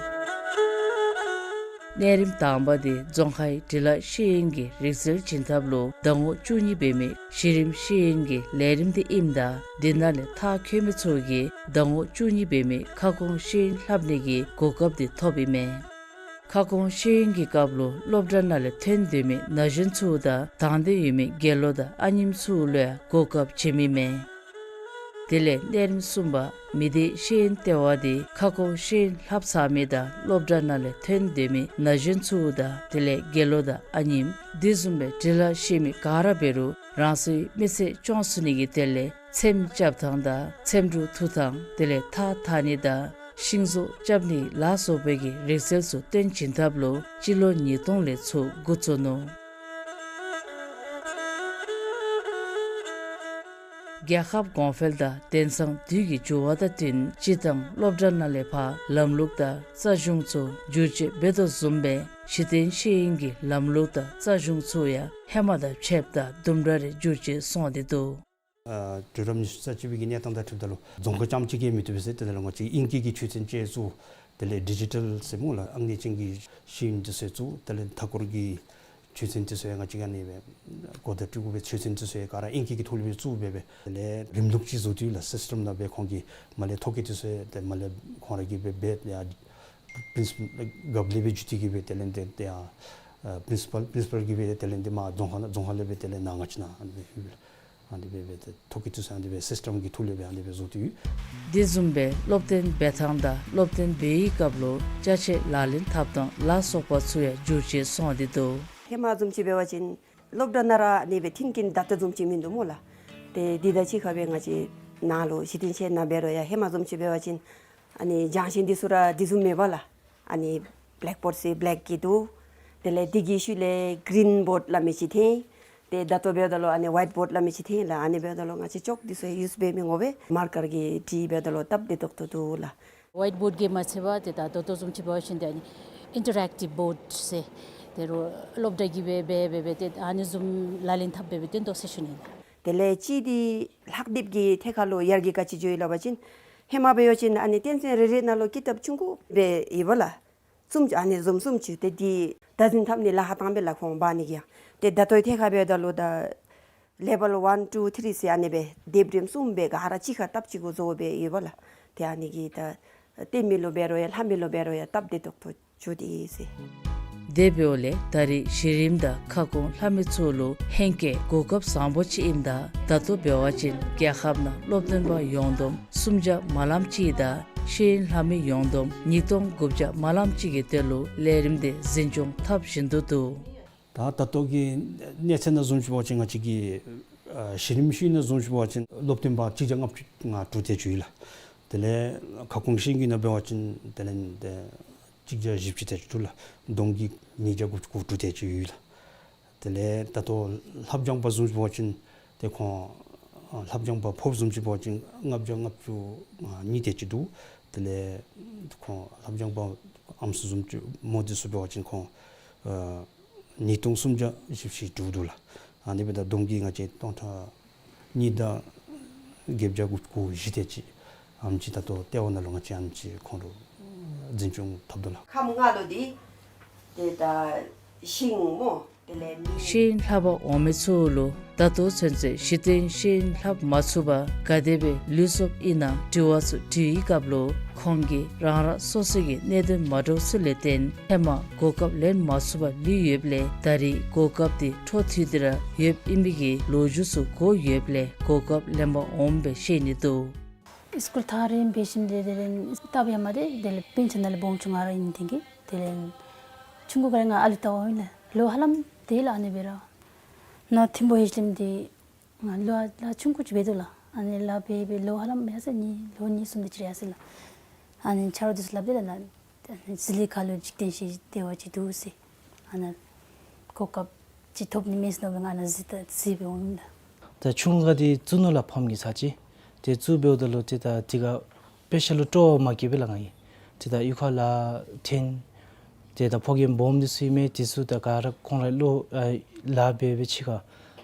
གནས་རིམ་དང་པ་འདི་རྫོང་ཁའི་འབྲི་ལྷག་ཤེས་ཡོན་གྱི་རིག་རྩལ་བྱིན་ཐབས་ལུ་ཟླ་ངོ་བཅུ་གཉིས་འབད་མི་གཞི་རིམ་ཤེས་ཡོན་གྱི་ལས་རིམ་འདི་ཨིནམ་ད་འདི་ནང་ལས་མཐར་འཁྱོལ་མི་ཚུ་གིས་ཟླ་ངོ་བཅུ་གཉིས་འབད་མི་ཁ་སྐོང་ཤེས་ཡོན་ལྷབ་ནི་གི་གོ་སྐབས་འདི་ཐོབ་ཨིན་མས། ཁ་སྐོང་ཤེས་ཡོན་གྱི་སྐབས་ལུ་སློབ་གྲྭ་ནང་ལས་ཐོན་སྡོད་མི་ན་གཞོན་ཚུ་དང་དང་འདོད་ཡོད་མི་རྒྱལ་ལོ་དང་ཨ་ཉིམ་ཚུ་ལུ་ཡང་གོ་སྐབས་བྱིནམ་ཨིན་མས། དེ་ལས་གནས་རིམ་གསུམ་པ་མི་སྡེ་ཤེས་ཡོན་ལྟེ་བ་འདི་ཁ་སྐོང་ཤེས་ཡོན་ལྷབ་ཚར་མི་དང་སློབ་གྲྭ་ནང་ལས་ཐོན་སྡོད་མི་ན་གཞོན་ཚུ་དང་དེ་ལས་རྒྱལ་ལོ་དང་ཨ་ཉིམ་དེ་བཟུམ་སྦེ་འབྲི་ལྷག་ཤེས་མི་ག་ར་འབད་རུང་རང་སོའི་མི་ཚེ་སྐྱོང་ཚུགས་ནི་གི་དོན་ལས་ཚེམ་རྐྱབ་ཐངས་དང་ཚེམ་དྲུབ་འཐུ་ཐངས་དེ་ལས་ཐགས་འཐག་ནི་དང་ཤིང་བཟོ་རྐྱབ་ནི་ལ་སོགས་པའི་གི་རིག་རྩལ་ཚུ་སྟོན་བྱིན་ཐབས་ལུ་སྤྱི་ལོ་ཉིས་སྟོང་ལས་ཚུར་འགོ་བཙུགས་ནུག། རྒྱལ་ཁབ་གོང་འཕེལ་དང་དེང་སང་དུས་ཀྱི་འགྱུར་བ་དང་བསྟུན་སྤྱིར་བཏང་སློབ་གྲྭ་ནང་ལས་ཕར་ལམ་ལུགས་དང་རྩ་གཞུང་ཚུ་བསྒྱུར་བཅོས་འབད་དོ་བཟུམ་སྦེ་གཞི་རྟེན་ཤེས་ཡོན་གྱི་ལམ་ལུགས་དང་རྩ་གཞུང་ཚུ་ཡང་ཧེ་མ་དང་ཕྱདཔ་ད་དུམ་གྲ་རེ་བསྒྱུར་བཅོས་སོང་སྟེ་འདུག། ཨ་གྲོས་རིམ་ཉི་ཤུ་རྩ་གཅིག་པའི་གི་གནས་སྟངས་དང་འཁྲིལཝ་ད་ལུ་རྫོང་ཁ་རྐྱངམ་གཅིག་གིས་མི་བཏུབ་པས་ཟེར། དེ་ལས་ང་བཅས་ཨིང་སྐད་ཀྱི་ཆོས་ཚན་ཅིག་བཙུགས། དེ་ལས་ཌི་ཇི་ཊལ་ཟེར་སྨོ་ལགས་ཨང་གནས་ཅན་གྱི་ཤེས་ཡོན་འདི་ཚུ་བཙུགས། དེ་ལས་མཐའ་འཁོར་གྱི་ཆོས་ཚན་འདི་ཚུ་ཡང་ང་བཅས་ཀྱིས་ཨ་ནི་སྦེ་གོ་བརྡ་སྤྲོད་དགོ་པའི་ཆོས་ཚན་འདི་ཚུ་ཡང་ག་ར་ཨིང་སྐད་ཀྱི་ཐོག་ལས་སྦེ་བཙུགས་སྦེ་སྦེ་དེ་ལས་རིམ་ལུགས་ཅིག་བཟོ་སྟེ་ལགས་སིསི་ཊམ་ནང་སྦེ་ཁོང་གིས་མར་ལས་ཐོ་བཀོད་འདི་ཚུ་ཡང་དེ་མར་ལས་ཁོང་ར་གིས་སྦེ་འབད་ཡ་པིརིན་སི་པཱལ་རྒཔོ་ལས་སྦེ་བརྒྱུད་དེ་གིས་སྦེ་དེ་ལས་འདི་ཡང་ཨ་པིརིན་སི་པཱལ་པིརིན་སི་པཱལ་གྱིས་སྦེ་དེ་ལས་འདི་མར་རྫོང་ཁ་ནང་རྫོང་ཁ་ལས་སྦེ་དེ་ལས་ནང་ང་བཅས་ནང་ཨ་ནི་སྦེ་ཨ་ནི་སྦེ་སྦེ་ཏེ་ཐོ་བཀོད་འདི་ཚུ་ཨ་ནི་སྦེ་སིསི་ཊམ་གྱི་ཐོག་ལས་སྦེ་ཨ་ནི་སྦེ་བཟོ་སྟེ་ཡོད། དེ་བཟུམ་སྦེ་སློབ་སྟོན་འབད་ཐངས་དང་སློབ་སྟོན་འབད་བའི་སྐབས་ལུ་ཅ་ཆས་ལག་ལེན་འཐབ་ཐངས་ལ་སོགས་པ་ཚུ་ཡང་བསྒྱུར་བཅོས་སོང་སྟེ་འདུག། ཧེ་མ་བཟུམ་ཅིག་འབད་བ་ཅིན་སློབ་གྲྭ་ནང་ར་ཨ་ནི་སྦེ་མཐུན་རྐྱེན་དང་དེ་བཟུམ་ཅིག་མིན་འདུག་སྨོ་ལགས། ཏེ་འདི་དང་གཅིག་ཁར་སྦེ་ང་བཅས་ནཱ་ལུ་གཞི་རྟེན་ཤེས་ཡོན་ནང་འབད་རུང་ཡང་ཧེ་མ་བཟུམ་ཅིག་འབད་བ་ཅིན་ཨ་ནི་སྦྱང་ཤིང་འདི་ཚུ་ར་དེ་བཟུམ་མེད་པ་ལགས། ཨ་ནི་བེ་ལེཀ་བོརཌ་ཟེར་བེ་ལེཀ་གི་འདུག། དེ་ལས་འདི་གི་ཤུལ་ལས་གིརིན་བོརཌ་སླབ་མི་ཅིག་འཐོན། ཏེ་ད་ལྟོ་འབདཝ་ད་ལུ་ཨ་ནི་ཝའིཊ་བོཌ་སླབ་མི་ཅིག་འཐོན་ལགས། ཨ་ནི་འབདཝ་ད་ལུ་ང་བཅས་ཅོག་འདི་ཚུ་ཡུསི་འབད་མི་འོང་པས། མར་ཀར་གྱིས་བྲིས་འབདཝ་ད་ལུ་སྟབས་བདེ་ཏོག་ཏོ་འདུག་ལགས། ཝའིཊ་བོཌ་གིས་མ་ཚད་པར་ཏེ་ད་ད་ལྟོ་བཟུམ་ཅིག་འབད་བ་ཅིན་ཏེ་ཨ་ནི་ཨིན་ཊར་ཨེཀ་ཊིབ་བོཌ་ཟེར་ཏེ་རོགས་སློབ་གྲྭ་གིས་འབད་འབད་འབད་འབད་ཏེ་ཨ་ནི་བཟུམ་ལག་ལེན་འཐབ་འབད་འབད་སྟོན་དོ་ཟེར་ཞུ་ནི་ལགས། དེ་ལས་གཅིག་འདི་ལྷག་དེབ་ཀྱི་ཐད་ཁར་ལུ་ཡར་རྒྱས་ག་ཅི་འགྱོ་ཡི་སླབ་པ་ཅིན་ཧེ་མ་འབད་བ་ཅིན་ཨ་ནི་སྟེང་ཚན་རེ་རེ་ནང་ལུ་ཀི་ཏབ་ཆུང་ཀུ་སྦེ་ཡོདཔ་ལགས། གསུམ་ཅིག་ཨ་ནི་བཟུམ་གསུམ་ཅིག་ཏེ་འདི་བདག་འཛིན་འཐབ་ནི་ལཱ་ཁག་བཏང་པས་ལགས་ཁོང་འབག་ནི་གིས་ཡང་། ཏེ་ད་ལྟོའི་ཐད་ཁར་འབདཝ་ད་ལུ་ད་ལེ་བཱལ་ཝན་ཊུ་ཐི་རི་ཟེར་ཨ་ནི་སྦེ་དེབ་རིམ་གསུམ་སྦེ་ག་ར་གཅིག་ཁར་སྟབས་གཅིག་གུ་བཟོ་སྦེ་ཡོདཔ་ལགས། ཏེ་ཨ་ནི་གིས་ད་སྟོན་མི་ལུ་འབད་རུང་ཡང་ལྷབ་མི་ལུ་འབད་རུང་ཡང་སྟབས་བདེ་ཏོག་ཏོ་འགྱོ་དེས་ཟེར། དེ་འབདཝ་ལས་ད་རེས་གཞི་རིམ་དང་ཁ་སྐོང་ལྷབ་མི་ཚུ་ལུ་ཧེང་སྐལ་གོ་སྐབས་བཟང་པོ་ཅིག་ཨིནམ་ད་ད་ལྟོ་འབད་བ་ཅིན་རྒྱལ་ཁབ་ནང་སློབ་སྟོན་པ་ཡོངས་བསྡོམས་སུམ་བརྒྱ་མ་ལམ་ཅིག་དང་ཤེས་ཡོན་ལྷབ་མི་ཡོངས་བསྡོམས་ཉིས་སྟོང་དགུ་བརྒྱ་མ་ལམ་ཅིག་གི་དོན་ལུ་ལས་རིམ་དེ་འཛིན་སྐྱོང་འཐབ་བཞིན་དུ་འདུག། ད་ད་ལྟོ་གི་གནས་ཚད་ནང་བཟུམ་ཅིག་འབད་བ་ཅིན་ང་བཅས་ཀྱི་ཨ་གཞི་རིམ་ཤེས་ཡོན་ནང་བཟུམ་ཅིག་འབད་བ་ཅིན་སློབ་སྟོན་པ་གཅིག་བརྒྱ་ལྔ་བཅུ་ང་དྲུག་དེ་ཅིག་ཡོད་ལགས། དེ་ལས་ཁ་སྐོང་ཤེས་ཡོན་གྱི་ནང་འབད་བ་ཅིན་དེ་ལས་ཏེ་གཅིག་བརྒྱ་བཞི་བཅུ་དེ་ཅིག་འདུག་ལགས། གདོང་གི་ཉིས་བརྒྱ་དགུ་བཅུ་གོ་དྲུག་དེ་ཅིག་ཡོད་ལགས། དེ་ལས་ད་ལྟོ་ལྷབ་སྦྱང་པ་བཟུམ་ཅིག་འབད་བ་ཅིན་ཏེ་ཁོང་ཨ་ལྷབ་སྦྱང་པ་ཕོརཔ་བཟུམ་ཅིག་འབད་བ་ཅིན་ལྔ་བརྒྱ་ལྔ་བཅུ་ང་གཉིས་དེ་ཅིག་འདུག། དེ་ལས་ཁོང་ལྷབ་སྦྱང་པ་ཨམ་སྲུ་བཟུམ་ཅིག་མོ་འདི་ཚུ་འབད་བ་ཅིན་ཁོང་ཨ་ཉིས་སྟོང་སུམ་བརྒྱ་བཞི་བཅུ་དྲུག་འདུག་ལགས། ཨ་ནི་འབདཝ་ད་གདོང་གི་ང་བཅས་སྟོང་ཕྲག་གཉིས་དང་བརྒྱད་བརྒྱ་དགུ་བཅུ་གོ་བཞི་དེ་ཅིག་ཨེམ་ཅིག་ད་ལྟོ་ལྟེ་བ་ནང་ལུ་ང་བཅས་ཨེམ་ཅིག་ཁོང་ར་འཛིན་སྐྱོང་འཐབ་དོ་ལགས། ཁམས་ལྔ་ལུ་འདི་ཏེ་ད་ཤིང་སྨོ། དེ་ལས་མི་ཤེས་ཡོན་ལྷབ་པར་འོང་མི་ཚུ་ལུ་ད་ལྟོ་ཚུན་ཚོད་གཞི་རྟེན་ཤེས་ཡོན་ལྷབ་མ་ཚུགས་པར་ག་དེ་སྦེ་ལུས་སོཔ་ཨིན་ན་དྲི་བ་ཚུ་དྲི་བའི་སྐབས་ལུ་ཁོང་གིས་རང་རང་སོ་སོ་གི་གནད་དོན་མ་འདྲཝ་ཚུ་ལས་བརྟེན་ཧེ་མ་གོ་སྐབས་ལེན་མ་ཚུགས་པར་ལུས་ཡོདཔ་ལས་ད་རེས་གོ་སྐབས་དེ་འཕྲོ་མཐུད་དེ་ར་ཡོདཔ་ཨིན་པའི་གི་ལོ་རྒྱུས་ཚུ་གོ་ཡོདཔ་ལས་གོ་སྐབས་ལེན་པར་འོངམ་སྦེ་བཤད་ནི་འདུག། སི་ཀུལ་ཐག་རིང་འབད་ཞིནམ་ལས་དེ་ལས་སྟབས་ཡང་མ་བདེ། དེ་ལས་སྤུན་ཆ་ནང་ལས་སྦོམ་ཆུང་ང་ར་ཨིན། དེ་གིས་དེ་ལས་ཆུང་ཀུ་ག་ར་ང་ཨ་ལུ་ལྟ་བུ་ཨིན་ལགས། ལོ་ཧ་ལམ་དེ་ལགས་ཨ་ནི་སྦེ་ར་ནཱ་ཐིམ་ཕུ་ཧེ་ཤ་ལིམ་འདི་ང་ལོ་ལཱ་ཆུང་ཀུ་ཅིག་འབད་དོ་ལགས། ཨ་ནི་ལཱ་འབད་འབད་ལོ་ཧ་ལམ་ཡར་སོ་ནི་ལོ་གཉིས་གསུམ་དེ་ཅིག་ཡར་སོ་ལགས། ཨ་ནི་ཆ་རོགས་འདི་ཚུ་སླབ་དེས་ལགས། ནཱ་ཨ་ནི་ཟི་ལིང་ཁ་ལུ་འཇིག་རྟེན་ཤེས་བདེ་བ་ཅིག་འདུག་ཟེར། ཨ་ནཱ་གོ་སྐབས་ཅིག་ཐོབ་ནི་མས་ཟེར་མནོ་སྦེ་ང་ནཱ་གཟིགས་ད་གཟིགས་སྦེ་འོང་ཡི་ལགས། ད་ཆུང་ཀུ་དེ་བཙུགས་ནུག་ལགས་ཕམ་གྱིས་ཚར་ཅིག། དེ་བཙུགས་འབདཝ་ད་ལུ་ཏེ་ད་དེ་ཁར་དཔེ་ཆ་ལུ་སྤྲོ་བ་མ་སྐྱེས་པས་ལགས་ང་གིས། ཏེ་ད་གཡུས་ཁར་ལཱ་འཐོན། ཏེ་ད་ཕོ་རྒནམ་སྦོམ་འདི་ཚུ་ཨིན་མས། དེ་ཚུ་ད་ག་ར་ཁོང་ར་ལོ་ཨ་ལཱ་འབད་འབད་ཅིག་ཁར་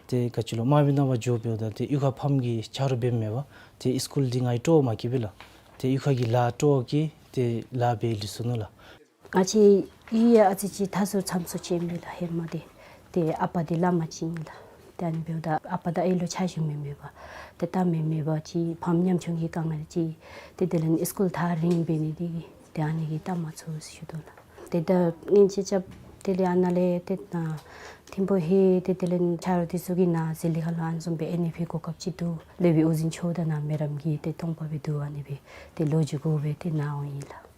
ཏེ་ག་ཅི་ལོ་དམའ་བའི་ནང་ཕར་འགྱོ་འབདཝ་ད་ཏེ་གཡུས་ཁར་ཕམ་གྱིས་ཆ་རོགས་འབད་མི་མེད་པར་ཏེ་སི་ཀུལ་འདི་ང་གིས་སྤྲོ་བ་མ་སྐྱེས་པས་ལགས། ཏེ་གཡུས་ཁ་གི་ལཱ་སྤྲོ་བ་སྐྱེས་ཏེ་ལཱ་འབད་ལུས་སོ་ནུག་ལགས། ང་བཅས་གཡུས་ཡང་ཨ་ཙི་ཅིག་ཐར་སོ་འཚམས་སོ་ཅིག་ཨིན་པས་ལགས་ཧེ་མ་འདི། ཏེ་ཨ་པ་འདི་བླམ་ཅིག་ཨིན་ལགས། ཏེ་ཨ་ནི་འབདཝ་ད་ཨ་པ་དང་ཨའི་ལུ་ཆ་ཞུ་མི་མེད་པར་ཏེ་ལྟ་མི་མེད་པར་ཅིག་ཕམ་ཉམ་ཆུང་གི་དཀའ་ངལ་ཅིག། ཏེ་དེ་ལས་ནི་སི་ཀུལ་ཐག་རིང་འབད་ནི་འདི་གིས་ཏེ་ཨ་ནི་གིས་ལྟ་མ་ཚུགས་ཟེར་ཞུ་དོ་ལགས། ཏེ་ད་ངེ་གི་ཅ་ཆས་དེ་ལས་ཨ་ནཱ་ལས་ཏེ་ནཱ་ཐིམ་ཕུ་ཧེ་ཏེ་དེ་ལས་ཆ་རོགས་འདི་ཚུ་གིས་ནཱ་ཟི་ལིང་ཁ་ལུ་ཨ་ནི་བཟུམ་སྦེ་ཨེན་ཨེཕ་གོ་སྐབས་ཅིག་འདུག། སློབ་དཔོན་ཨོ་རྒྱན་ཆོས་དང་ནཱ་མེ་རམ་གྱིས་ཏེ་སྟོང་པ་སྦེ་འདུག། ཨ་ནི་སྦེ་ཏེ་ལོ་རྒྱུས་གོ་སྦེ་ཏེ་ནཱ་འོང་ཡི་ལགས།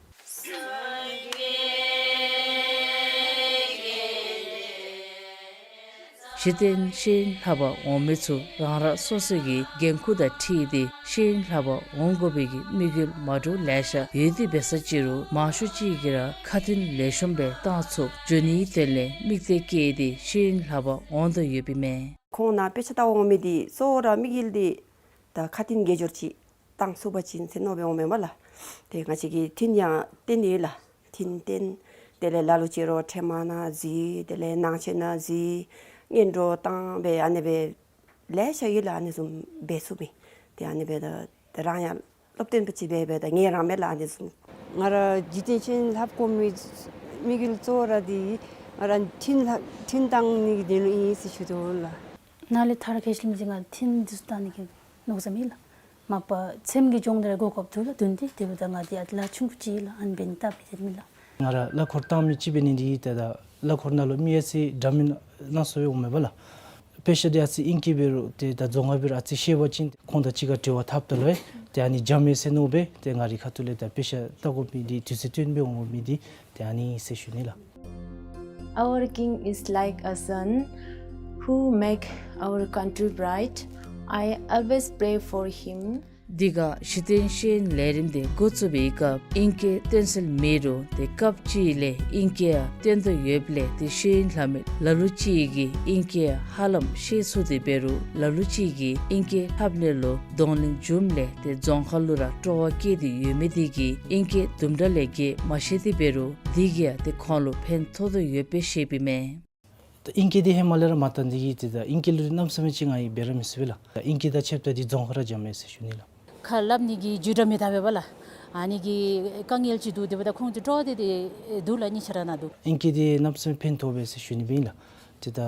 གཞི་རྟེན་ཤེས་ཡོན་ལྷབ་པར་འོང་མི་ཚུ་རང་རང་སོ་སོ་གི་འགན་ཁུར་དང་འཁྲིལ་ཏེ་ཤེས་ཡོན་ལྷབ་པར་འོང་དགོ་པའི་གི་དམིགས་ཡུལ་མ་འདྲཝ་ལེ་ཤ་ཡོད་དེ་འབད་ས་ཅིག་རུང་མང་ཤོས་ཅིག་གིས་ར་ཁ་ཏོན་ལེགས་ཤོམ་སྦེ་བཏང་ཚུགསཔ་འགྱོ་ནིའི་དོན་ལས་དམིགས་གཏད་བསྐྱེད་དེ་ཤེས་ཡོན་ལྷབ་པར་འོང་དོ་ཡོདཔ་ཨིན་མས། ཁོང་ནཱ་དཔེ་ཆ་ལྟ་བར་འོང་མི་འདི་གཙོ་བོ་ར་དམིགས་ཡུལ་འདི་ད་ཁ་ཏོན་དགེ་སྦྱོར་ཅིག་བཏང་ཚུགས་པ་ཅིན་ཟེར་མནོ་སྦེ་འོངམ་མས་ལགས། ཏེ་ང་བཅས་ཀྱིས་ཐུན་ཡང་བཏོན་ཡོད་ལགས། ཐུན་བཏོན། དེ་ལས་ལ་ལུ་ཅིག་རོགས་ཕྲེང་མ་ནང་འཛུལ། དེ་ལས་ནང་ཆོས་ནང་འཛུལ། སྔོན་འགྲོ་བཏང་སྦེ་ཨ་ནི་སྦེ་ལེ་ཤ་ཡོད་ལགས། ཨ་ནི་བཟུམ་འབད་ཚུགས་མི། ཏེ་ཨ་ནི་སྦེ་ད་ད་རང་ཡང་སློབ་སྟོན་པ་ཅིག་འབད་འབདཝ་ད་ངལ་རངས་མས་ལགས། ཨ་ནི་བཟུམ། ང་ར་གཞི་རྟེན་ཤེས་ཡོན་ལྷབ་དགོ་མི་དམིགས་ཡུལ་གཙོ་བོ་ར་འདི་ང་ར་ཐུན་ལྷབ་ཐུན་བཏང་ནི་གི་དོན་ལུ་ཨིན་ཟེར་ཞུ་དོ་ལགས། ནཱ་ལས་ཐར་ཁ་ཤས་ལེམ་ཅིག་ང་ཐུན་འདི་ཚུ་བཏང་ནི་གི་མནོ་བསམ་ཡོད་ལགས། མ་པ་སེམས་ཀྱི་སྦྱོང་བརྡར་གོ་སྐབས་འདུག་ལགས། དོན་དེ་དེ་འབདཝ་ད་ང་འདི་ཨ་ལཱ་ཆུང་ཀུ་ཅིག་ལགས། ཨ་ནི་འབད་ནི་སྟབས་བདེ་མེད་ལགས། ང་ར་གླ་འཁོར་བཏང་མི་ཅིག་འབད་ནི་འདི་ད་ད་གླ་འཁོར་ནང་ལུ་མི་ཡང་ཅིག་འདྲ་མིན་སྣ་ཚོགས་སྦེ་འོང་མས་པ་ལགས། དཔེ་ཆ་འདི་ཨ་ཙི་ཨིང་སྐད་འབད་རུང་ཏེ་ད་རྫོང་ཁ་འབད་རུང་ཨ་ཙི་ཤེས་པ་ཅིན་ཁོང་དང་གཅིག་ཁར་འབྲེལ་བ་འཐབ་ད་ལུ་ཏེ་ཨ་ནི་འཇམ་མས་ཟེར་མནོ་སྦེ་ཏེ་ང་རའི་ཁ་ཐུག་ལས་ད་དཔེ་ཆ་ལྟ་དགོ་མི་འདི་དུས་ཚོད་བཏོན་སྦེ་འོང་དགོ་མི་འདི་ཏེ་ཨ་ནི་ཟེར་ཞུ་ནི་ལགས། Our king is like a sun who make our country bright. I always pray for him. འདི་ག་གཞི་རྟེན་ཤེས་ཡོན་ལས་རིམ་འདི་འགོ་བཙུགས་པའི་སྐབས་ཨིང་སྐད་སྟོན་སྲོལ་མེད་རུང་ཏེ་སྐབས་ཅིག་ལས་ཨིང་སྐད་ཡང་སྟོན་དོ་ཡོདཔ་ལས་ཏེ་ཤེས་ཡོན་ལྷབ་མི་ལ་ལུ་ཅིག་གིས་ཨིང་སྐད་ཡང་ཧ་ལམ་ཤེས་ཚུགས་ཏེ་འབད་རུང་ལ་ལུ་ཅིག་གིས་ཨིང་སྐད་ལྷབ་ནི་ལུ་གདོང་ལེན་འབྱུངམ་ལས་ཏེ་རྫོང་ཁ་ལུ་ར་སྤྲོ་བ་སྐྱེས་ཏེ་ཡོད་མི་འདི་གིས་ཨིང་སྐད་དུམ་གྲ་ལས་བརྒལ་མ་ཤེས་ཏེ་འབད་རུང་འདི་གིས་ཡང་ཏེ་ཁོང་ལུ་ཕན་ཐོགས་དོ་ཡོདཔ་སྦེ་བཤདཔ་ཨིན་མས། ད་ཨིང་སྐད་འདི་ཧེ་མ་ལས་ར་མ་དར་ནི་འདི་གིས་ཏེ་ད་ཨིང་སྐད་ལུ་གནམ་མེད་ས་མེད་ཅིག་ང་གིས་འབད་ར་མི་ཚུགས་པས་ལགས། ད་ཨིང་སྐད་དང་ཕྱདཔ་ད་འདི་རྫོང་ཁ་ར་འགྱོཝ་མས་ཟེར་ཞུ་ནི་ལགས། ཁ་སླབ་ནི་གི་རྒྱུ་འདྲ་མི་དགོ་པས་ལགས། ཨ་ནི་གི་དཀའ་ངལ་ཅིག་འདུག། དེ་འབདཝ་ད་ཁོང་ཚུ་སྤྲོ་བ་སྟེ་ཏེ་འདུག་ལགས། གཉིས་ཆ་ར་ནང་འདུག། ཨིང་སྐད་འདི་གནམ་མེད་ས་མེད་ཕན་ཐོགས་པས་ཟེར་ཞུ་ནི་སྦེ་ཨིན་ལགས། ཏེ་ད་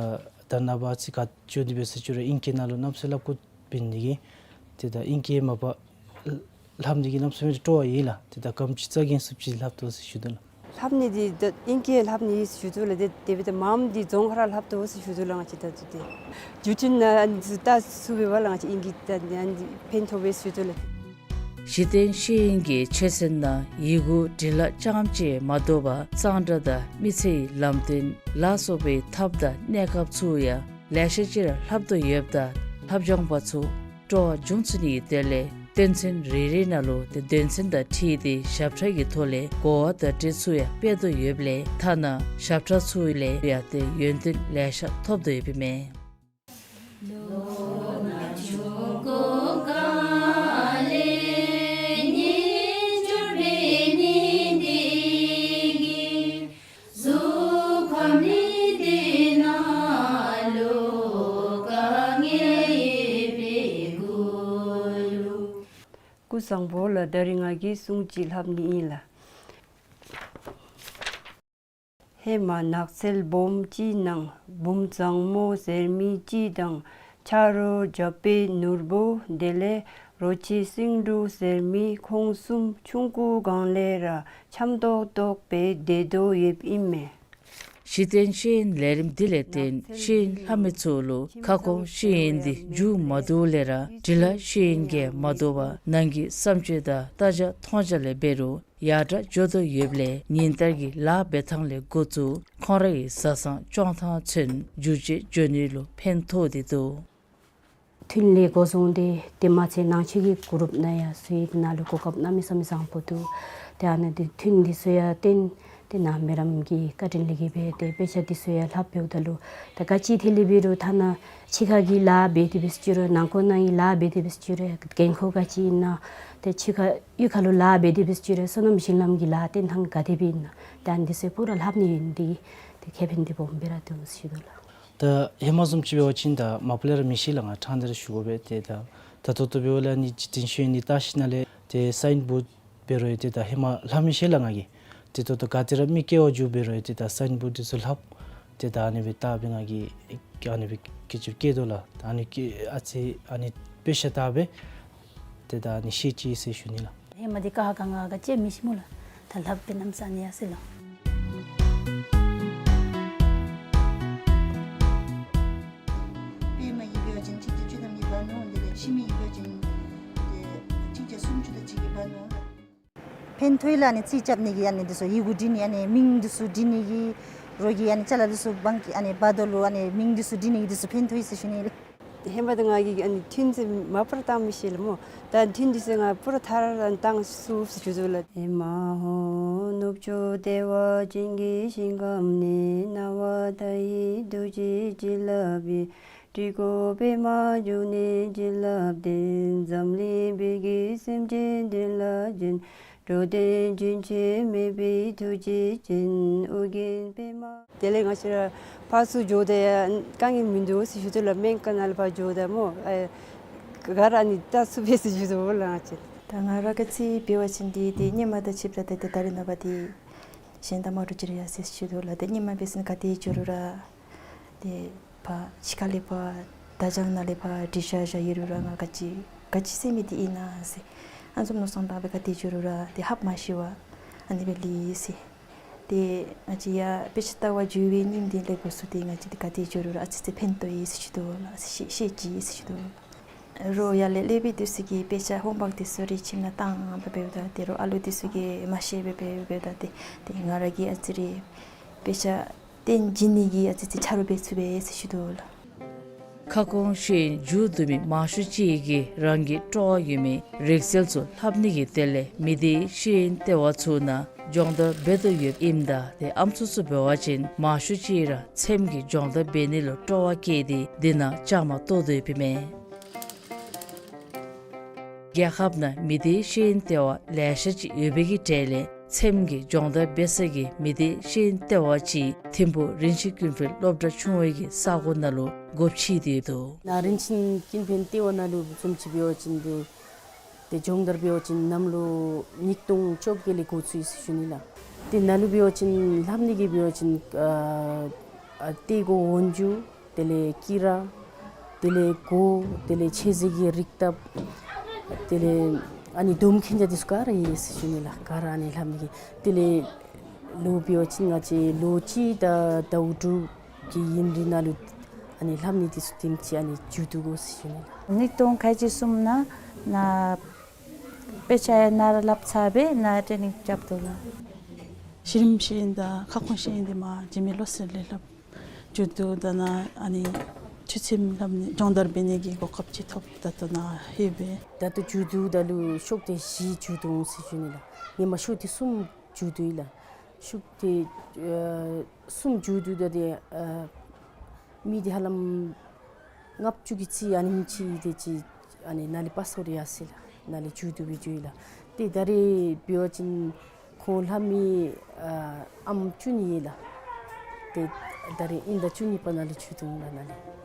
ད་ནངས་པ་ཅིག་ག་ཅི་འདི་འབད་ཟེར་ཞུ་རུང་ཨིང་སྐད་ནང་ལུ་གནམ་མེད་ས་མེད་སླབ་དགོཔ་འབད་ནི་འདི་གིས་ཏེ་ད་ཨིང་སྐད་མ་པ་ལྷབ་ནི་འདི་གནམ་མེད་ས་མེད་སྤྲོ་བ་ཡོད་ལགས། ཏེ་ད་ག་དེམ་ཅིག་རྩ་འགེངས་ཚུགསཔ་ཅིག་ལྷབ་དོ་ཟེར་ཞུ་དོ་ལགས། ལྷབ་ནི་འདི་ད་ཨིང་སྐད་ལྷབ་ནི་ཟེར་ཞུ་དོ་ལགས། ཏེ་དེ་འབདཝ་ད་མངམ་འདི་རྫོང་ཁ་ར་ལྷབ་དོ་ཟེར་ཞུ་དོ་ལགས། ང་བཅས་ད་ཏེ་རྒྱུ་མཚན་ཨ་ནི་ད་ཚུ་འབད་བ་ལགས། ང་བཅས་ཨིང་སྐད་ད་ཨ་ནི་ཕན་ཐོགས་པས་ཟེར་ཞུ་དོ་ལགས། གཞི་རྟེན་ཤེས་ཡོན་གྱི་ཆོས་ཚན་ནང་ཡི་གུ་འབྲི་ལྷག་རྐྱངམ་ཅིག་མ་དོ་བར་གཙང་སྦྲ་དང་མི་ཚེའི་ལམ་སྟོན་ལ་སོགས་པའི་ཐབས་དང་གནས་སྐབས་ཚུ་ཡང་ལེ་ཤ་ཅིག་ར་ལྷབ་དོ་ཡོདཔ་ད་ལྷབ་སྦྱང་པ་ཚུ་སྤྲོ་བ་འབྱུང་ཚུགས་ནི་གི་དོན་ལས་དོན་ཚན་རེ་རེ་ནང་ལུ་ཏེ་དོན་ཚན་དང་འཁྲིལ་ཏེ་ཞབས་ཁྲ་གི་ཐོག་ལས་གོ་བ་བརྡ་སྤྲོད་ཚུ་ཡང་སྤེལ་དོ་ཡོདཔ་ལས་ཐ་ན་ཞབས་ཁྲ་ཚུ་ལས་ཡང་ཏེ་ཡོན་ཏན་ལེ་ཤ་ཐོབ་དོ་ཡོདཔ་ཨིན་མས། སྐུ་གཟུགས་བཟང་པོ་ལགས། ད་རིས་ང་གིས་སྲུང་ཅིག་ལྷབ་ནི་ཨིན་ལགས། ཧེ་མ་ནགས་ཚལ་སྦོམ་ཅིག་ནང་བུམོ་བཟང་མོ་ཟེར་མི་ཅིག་དང་ཆ་རོགས་རྒྱབ་པའི་ནོར་བུ་དེ་ལས་རོ་ཁྱི་སེང་འབྲུག་ཟེར་མི་ཁོང་གསུམ་ཆུང་ཀུའི་སྒང་ལས་ར་འཆམ་ཏོག་ཏོ་སྦེ་སྡོད་དོ་ཡོདཔ་ཨིན་མས། གཞི་རྟེན་ཤེས་ཡོན་ལས་རིམ་འདི་ལས་བརྟེན་ཤེས་ཡོན་ལྷབ་མི་ཚུ་ལུ་ཁ་སྐོང་ཤེས་ཡོན་འདི་མཇུག་མ་བསྡུཝ་ལས་ར་འབྲི་ལྷག་ཤེས་ཡོན་གྱིས་མ་དོ་བར་ནང་གི་བསམ་སྤྱོད་དང་ལྟ་རྒྱ་མཐོང་རྒྱ་ལས་འབད་རུང་ཡར་དྲག་འགྱོ་དོ་ཡོདཔ་ལས་ཉིན་ལྟར་གྱི་ལཱ་འབད་ཐངས་ལས་འགོ་བཙུགས་ཁོང་རའི་བཟའ་ཚང་སྐྱོང་ཐངས་ཚུན་འགྱུར་བཅོས་འགྱོ་ནི་ལུ་ཕན་ཐོགས་ཏེ་འདུག། ཐུན་ལས་འགོ་བཟུང་སྟེ་དེ་མ་ཚད་ནང་ཆོས་ཀྱི་གུ་རུབ་ནང་ཡང་ཚུད་དེ་ནང་ལུ་གོ་སྐབས་གནམ་མེད་ས་མེད་བཟང་པོ་འདུག། ཏེ་ཨ་ནི་འདི་ཐུན་འདི་ཚུ་ཡང་བཏོན་ཏེ་ནཱ་མི་རབས་ཀྱི་བཀའ་དྲིན་ལས་བརྟེན་སྦེ་ཏེ་དཔེ་ཆ་འདི་ཚུ་ཡང་ལྷབ་འབདཝ་ད་ལུ་ད་ག་ཅི་ཐད་ལས་འབད་རུང་ཐ་ན་ཕྱི་ཁ་གི་ལཱ་འབད་དེ་འབད་ཟེར་ཞུ་རུང་ནང་འཁོད་ནང་གི་ལཱ་འབད་དེ་འབད་ཟེར་ཞུ་རུང་འགན་ཁུར་ག་ཅི་ཨིན་ན་ཏེ་ཕྱི་ཁ་གཡུས་ཁ་ལུ་ལཱ་འབད་དེ་འབད་ཟེར་ཞུ་རུང་བསོད་ནམས་བྱིན་རླབས་ཀྱི་ལཱ་འདི་ནང་ག་དེ་སྦེ་ཨིན་ན་ད་འདི་ཚུ་ཡང་སྤུ་ར་ལྷབ་ནི་ཨིན་འདི་ཏེ་ཁེ་ཕན་འདི་སྦོམ་སྦེ་ར་འདུག་ཟེར་ཞུ་དོ་ལགས། ད་ཧེ་མ་བཟུམ་ཅིག་འབད་བ་ཅིན་ད་མ་པ་ལས་ར་མི་ཤེས་ལགས། ང་ཕྲང་སྟེ་ར་ཞུ་དགོ་པས། ཏེ་ད་ད་ལྟོ་ལྟོ་འབདཝ་ལས་ཨ་ནི་གཞི་རྟེན་ཤེས་ཡོན་འདི་བལྟ་ཞིནམ་ལས་ཏེ་སའིན་བོཌ་འབད་རུང་ཡང་ཏེ་ད་ཧེ་མ་ལྷབ་མི་ཤེས་ལགས་ང་གིས། ཏེ་ད་ལྟོ་ག་ཏེ་ར་མི་སྐྱེ་བ་འགྱོ་འབད་རུང་ཡང་ཏེ་ད་སའིན་བོཌ་འདི་ཚུ་ལྷབ། ཏེ་ད་ཨ་ནི་སྦེ་བལྟ་སྦེ་ང་གིས་ཨ་ནི་སྦེ་སྐད་ཅིག་སྐྱེལ་དོ་ལགས། ད་ཨ་ནི་སྐད་ཨ་ཙི་ཨ་ནི་དཔེ་ཆ་བལྟ་སྦེ་ཏེ་ད་ཨ་ནི་ཤེས་ཅི་ཟེར་ཞུ་ནི་ལགས། ཧེ་མ་འདི་ཀ་ཁ་ག་ང་ག་ཅི་མི་ཤེས་སྨོ་ལགས། ད་ལྷབ་སྦེ་གནམ་མེད་ས་མེད་ཡར་སོ་ཡི་ལགས། དཔེ་མ་ཡིག་འབད་བ་ཅིན་ཅིག་ཏུ་བཅུ་ཐམ་ཡིག་འབག་ནུག། དེ་ལས་ཤེས་མི་ཡིག་འབད་བ་ཅིན་ཏེ་ཅིག་བརྒྱ་སུམ་ཅུ་དེ་ཅིག་ཡིག་འབག་ནུག། ཕན་ཐོགས་ཡི་ལགས། ཨ་ནི་རྩིས་རྐྱབ་ནི་གི་ཨ་ནི་འདི་ཚུ་ཡི་གུ་འབྲི་ནི་ཨ་ནི་མིང་འདི་ཚུ་འབྲི་ནི་གི་རོགས་ཀྱི་ཨ་ནི་ཅ་ལ་འདི་ཚུ་བང་ཨ་ནི་བར་དོ་ལུ་ཨ་ནི་མིང་འདི་ཚུ་འབྲི་ནི་གི་འདི་ཚུ་ཕན་ཐོགས་ཡི་ཟེར་ཞུ་ནི་ལགས། ཧེ་མ་ད་ང་གིས་ཨ་ནི་ཐུན་ཚུ་མ་པ་ར་བཏང་མི་ཤེས་ལགས་སྨོ། ད་ཐུན་འདི་ཚུ་ང་པ་ར་ཐ་ར་ར་བཏང་ཚུགས་ཟེར་ཞུ་དོ་ལགས། ཨེ་མ་ཧོ་ནུབ་ཕྱོགས་བདེ་བ་ཅན་གྱི་ཞིང་ཁམས་ནས། སྣང་བ་མཐའ་ཡས་རྡོ་རྗེ་བྱིན་རླབས་ཀྱི། སྤྲུལ་སྐུ་པདྨ་འབྱུང་གནས་བྱིན་རླབས་ལྡན། འཛམ་གླིང་བོད་ཀྱི་སེམས་ཅན་དོན་ལ་བྱོན། འགྲོ་དོན་རྒྱུན་ཆད་མེད་པའི་ཐུགས་རྗེ་ཅན། ཨོ་རྒྱན་པདྨ། དེ་ལས་ང་བཅས་ར་ཕར་ཚུར་འགྱོཝ་ད་ཡང་དཀའ་ངལ་མིན་འདུག་ཟེར་ཞུ་དོ་ལགས། སྨན་ཁང་ནང་ལུ་ཕར་འགྱོཝ་ད་སྨོ་ཨེ་ག་ར་ཨ་ནི་བལྟ་ཚུགས་པས་ཟེར་ཞུ་དོ་ལགས་ང་བཅས། ད་ང་ར་ག་ཅི་འབད་བ་ཅིན་འདི་ཏེ་སྔོན་མ་དང་ཕྱདཔ་ད་ཏེ་ད་རེས་ནངས་པ་འདི་གཞན་དང་མ་འདྲཝ་ཅིག་ར་ཡར་སོ་ཡི་ཟེར་ཞུ་དོ་ལགས། ཏེ་སྔོན་མ་འབད་བ་ཅིན་ག་ཏེ་འགྱོ་རུང་ར་ཏེ་ཕར་ཕྱི་ཁ་ལས་ཕར་ད་བྱང་ནང་ལས་ཕར་འདྲི་བཤལ་བཞག་ཡི་རུང་ར་ང་ག་ཅི་ག་ཅི་ཟེར་མི་འདི་ཨིན་ན་ཟེར། ཨ་ནི་བཟུམ་མནོ་བསམ་བཏང་སྦེ་ག་ཏེ་འགྱོ་རུང་ར་ཏེ་ཧབ་མ་ཤེས་པར་ཨ་ནི་སྦེ་ལུས་ཡི་ཟེར། ཏེ་ང་བཅས་ཡར་དཔེ་ཆ་ལྟ་བར་འགྱོ་བའི་ཉིནམ་འདི་ལས་འགོ་བཙུགས་ཏེ་ང་བཅས་འདི་ག་ཏེ་འགྱོ་རུང་ར་ཨ་ཙི་ཙི་ཕན་ཐོགས་ཡི་ཟེར་ཞུ་དོ་ལགས། ཨ་ཙི་ཤེས་ཤེས་ཅི་ཟེར་ཞུ་དོ་ལགས། རོགས་ཡར་ལས་སློབ་དཔོན་འདི་ཚུ་གིས་དཔེ་ཆ་ཧོམ་ཝརཀ་འདི་ཚུ་རེ་ཁྱིམ་ནང་བཏང་སྦེ་འབདཝ་ད་ཏེ་རོགས་ཨ་ལུ་འདི་ཚུ་གིས་མ་ཤེས་སྦེ་འབད་འབདཝ་ད་ཏེ་ཏེ་ང་ར་གིས་ཨ་ཙི་རེ་དཔེ་ཆ་སྟོན་བྱིན་ནི་གི་ཨ་ཙི་ཙི་ཆ་རོགས་འབད་ཚུགས་པས་ཟེར་ཞུ་དོ་ལགས། ཁ་སྐོང་ཤེས་ཡོན་མཇུག་བསྡུ་མི་མང་ཤོས་ཅིག་གིས་རང་གི་སྤྲོ་བ་ཡོད་མི་རིག་རྩལ་ཚུ་ལྷབ་ནི་གི་དོན་ལས་མི་སྡེའི་ཤེས་ཡོན་ལྟེ་བ་ཚུ་ནང་སྦྱོང་བརྡར་འབད་དོ་ཡོདཔ་ཨིནམ་ད་ཏེ་ཨམ་སྲུ་ཚུ་འབད་བ་ཅིན་མང་ཤོས་ཅིག་ར་ཚེམ་གྱི་སྦྱོང་བརྡར་འབད་ནི་ལུ་སྤྲོ་བ་བསྐྱེད་དེ་འདི་ནང་བཅའ་མར་གཏོགས་དོ་ཡོདཔ་ཨིན་མས། རྒྱལ་ཁབ་ནང་མི་སྡེའི་ཤེས་ཡོན་ལྟེ་བ་ལེ་ཤ་ཅིག་ཡོད་པའི་གི་གྲས་ལས་ཚེམ་གྱི་སྦྱོང་བརྡར་འབད་ས་གི་མི་སྡེའི་ཤེས་ཡོན་ལྟེ་བ་ཅིག་ཐིམ་ཕུག་རིན་ཆེན་ཀུན་འཕེལ་སློབ་གྲྭ་ཆུང་བའི་གི་ས་གོ་ནང་ལུ་སྒོ་ཕྱེ་སྟེ་ཡོད་དོ། ནཱ་རིན་ཆེན་ཀུན་འཕེལ་ལྟེ་བ་ནང་ལུ་བཟུམ་ཅིག་འབད་བ་ཅིན་ཏེ་ཏེ་སྦྱོང་བརྡར་འབད་བ་ཅིན་གནམ་ལོ་ཉིས་སྟོང་བཅོ་བརྒྱད་ལས་འགོ་བཙུགས་ཡི་ཟེར་ཞུ་ནི་ལགས། ཏེ་ནཱ་ལུ་འབད་བ་ཅིན་ལྷབ་ནི་གི་འབད་བ་ཅིན་ཨ་ཨ་ཏེ་གོ་འོན་ཇུ་དེ་ལས་ཀི་ར་དེ་ལས་གོ་དེ་ལས་མཆོད་རྫས་ཀྱི་རིགས་དང་དེ་ལས་ཨ་ནི་སྡོམ་མཁན་ཆ་འདི་ཚུ་ག་ར་ཡོད་ཟེར་ཞུ་ནི་ལགས། ག་ར་ཨ་ནི་ལྷབ་ནི་གི་དེ་ལས་ལོ་འབད་བ་ཅིན་ང་བཅས་ལོ་གཅིག་དང་ཟླཝ་དྲུག་གི་ཡུན་རིང་ནང་ལུ་ཨ་ནི་ལྷབ་ནི་འདི་ཚུ་དེམ་ཅིག་ཨ་ནི་མཇུག་བསྡུ་དགོ་ཟེར་ཞུ་ནི་ལགས། ཉིས་སྟོང་ཁལ་གཅིག་གསུམ་ནང་ནཱ་དཔེ་ཆ་ཡང་ནཱ་ར་ལྷབ་ཚར་སྦེ་ནཱ་ཊེ་ནིང་རྐྱབ་དོ་ལགས། གཞི་རིམ་ཤེས་ཡོན་དང་ཁ་སྐོང་ཤེས་ཡོན་འདི་མ་འཇིགས་མེད་བློ་གསལ་ལས་ལྷབ། མཇུག་བསྡུ་ད་ནཱ་ཨ་ནི་ཆོས་ཚེམ་ལྷབ་ནི་སྦྱོང་བརྡར་འབད་ནི་གི་གོ་སྐབས་ཅིག་ཐོབ་ད་ལྟོ་ནཱ་ལྷོད་པས། ད་ལྟོ་མཇུག་བསྡུ་ད་ལུ་ཤོག་དེ་བཞི་མཇུག་བསྡུ་འོང་ཟེར་ཞུ་ནི་ལགས། ཧེ་མ་ཤོག་དེ་གསུམ་མཇུག་བསྡུ་ཡི་ལགས། ཤོག་དེ་ཨ་གསུམ་མཇུག་བསྡུ་ད་དེ་ཨ་མི་དེ་ཧ་ལམ་ལྔ་བཅུ་གི་རྩིས་ཨ་ནེམ་ཅིག་དེ་ཅིག་ཨ་ནི་ནཱ་ལས་པ་སོར་ཡར་སོ་ཡི་ལགས། ནཱ་ལས་མཇུག་བསྡུ་སྦེ་འགྱོ་ཡི་ལགས། ཏེ་ད་རེས་འབད་བ་ཅིན་ཁོང་ལྷབ་མི་ཨ་ཨམ་བཅུ་གཉིས་ཡོད་ལགས། ཏེ་ད་རེས་དབྱིན་ཟླ་བཅུ་གཉིས་པ་ནང་ལུ་མཇུག་བསྡུ་འོང་ལགས་ནཱ་ལས།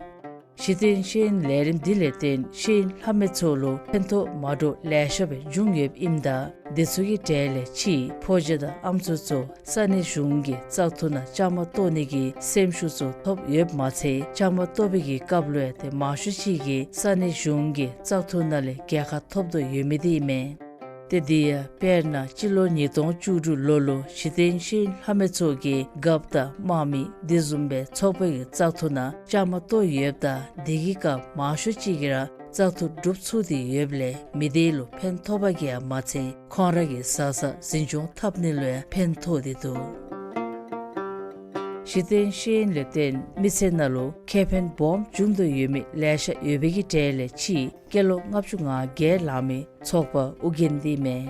གཞི་རྟེན་ཤེས་ཡོན་ལས་རིམ་འདི་ལས་བརྟེན་ཤེས་ཡོན་ལྷབ་མི་ཚུ་ལུ་ཕན་ཐོགས་མ་འདྲཝ་ལེ་ཤ་སྦེ་བྱུང་ཡོདཔ་ཨིནམ་ད་འདི་ཚུ་གི་གྲས་ལས་ཕྱིས་ཕོ་རྒྱས་དང་ཨམ་སྲུ་ཚུ་ས་གནས་གཞུང་གི་བཙག་འཐུ་ནང་བཅའ་མར་གཏོགས་ནི་གི་སེམས་ཤུགས་ཚུ་ཐོབ་ཡོདཔ་མ་ཚད་བཅའ་མར་གཏོགས་པའི་གི་སྐབས་ལུ་ཡང་ཏེ་མང་ཤོས་ཅིག་གིས་ས་གནས་གཞུང་གི་བཙག་འཐུ་ནང་ལས་རྒྱལ་ཁ་ཐོབ་དོ་ཡོད་མི་འདི་ཨིན་མས། ཏེ་འདི་ཡང་དཔེར་ན་སྤྱི་ལོ་ཉིས་སྟོང་བཅུ་དྲུག་ལོ་ལུ་གཞི་རྟེན་ཤེས་ཡོན་ལྷབ་མི་ཚུ་གིས་རྒཔོ་དང་དམག་མི་འདི་བཟུམ་སྦེ་ཚོགས་པའི་གི་བཙག་འཐུ་ནང་བཅའ་མར་གཏོགས་ཡོདཔ་ད་འདི་གི་སྐབས་མང་ཤོས་ཅིག་གིས་ར་བཙག་འཐུ་གྲུབ་ཚུགས་ཏེ་ཡོདཔ་ལས་མི་སྡེ་ལུ་ཕན་ཐོགས་པ་གིས་ཡང་མ་ཚད་ཁོང་ར་གི་བཟའ་ཚང་འཛིན་སྐྱོང་འཐབ་ནི་ལུ་ཡང་ཕན་ཐོགས་ཏེ་འདུག། གཞི་རྟེན་ཤེས་ཡོན་ལས་བརྟེན་མི་ཚེ་ནང་ལུ་ཁེ་ཕན་སྦོམ་འབྱུང་དོ་ཡོད་མི་ལེ་ཤ་ཡོད་པའི་གི་གྲས་ལས་ཕྱིས་སྐྱེས་ལོ་ལྔ་བཅུ་ང་བརྒྱད་ལང་མི་ཚོགས་པ་ཨོ་རྒྱན་འདི་མས།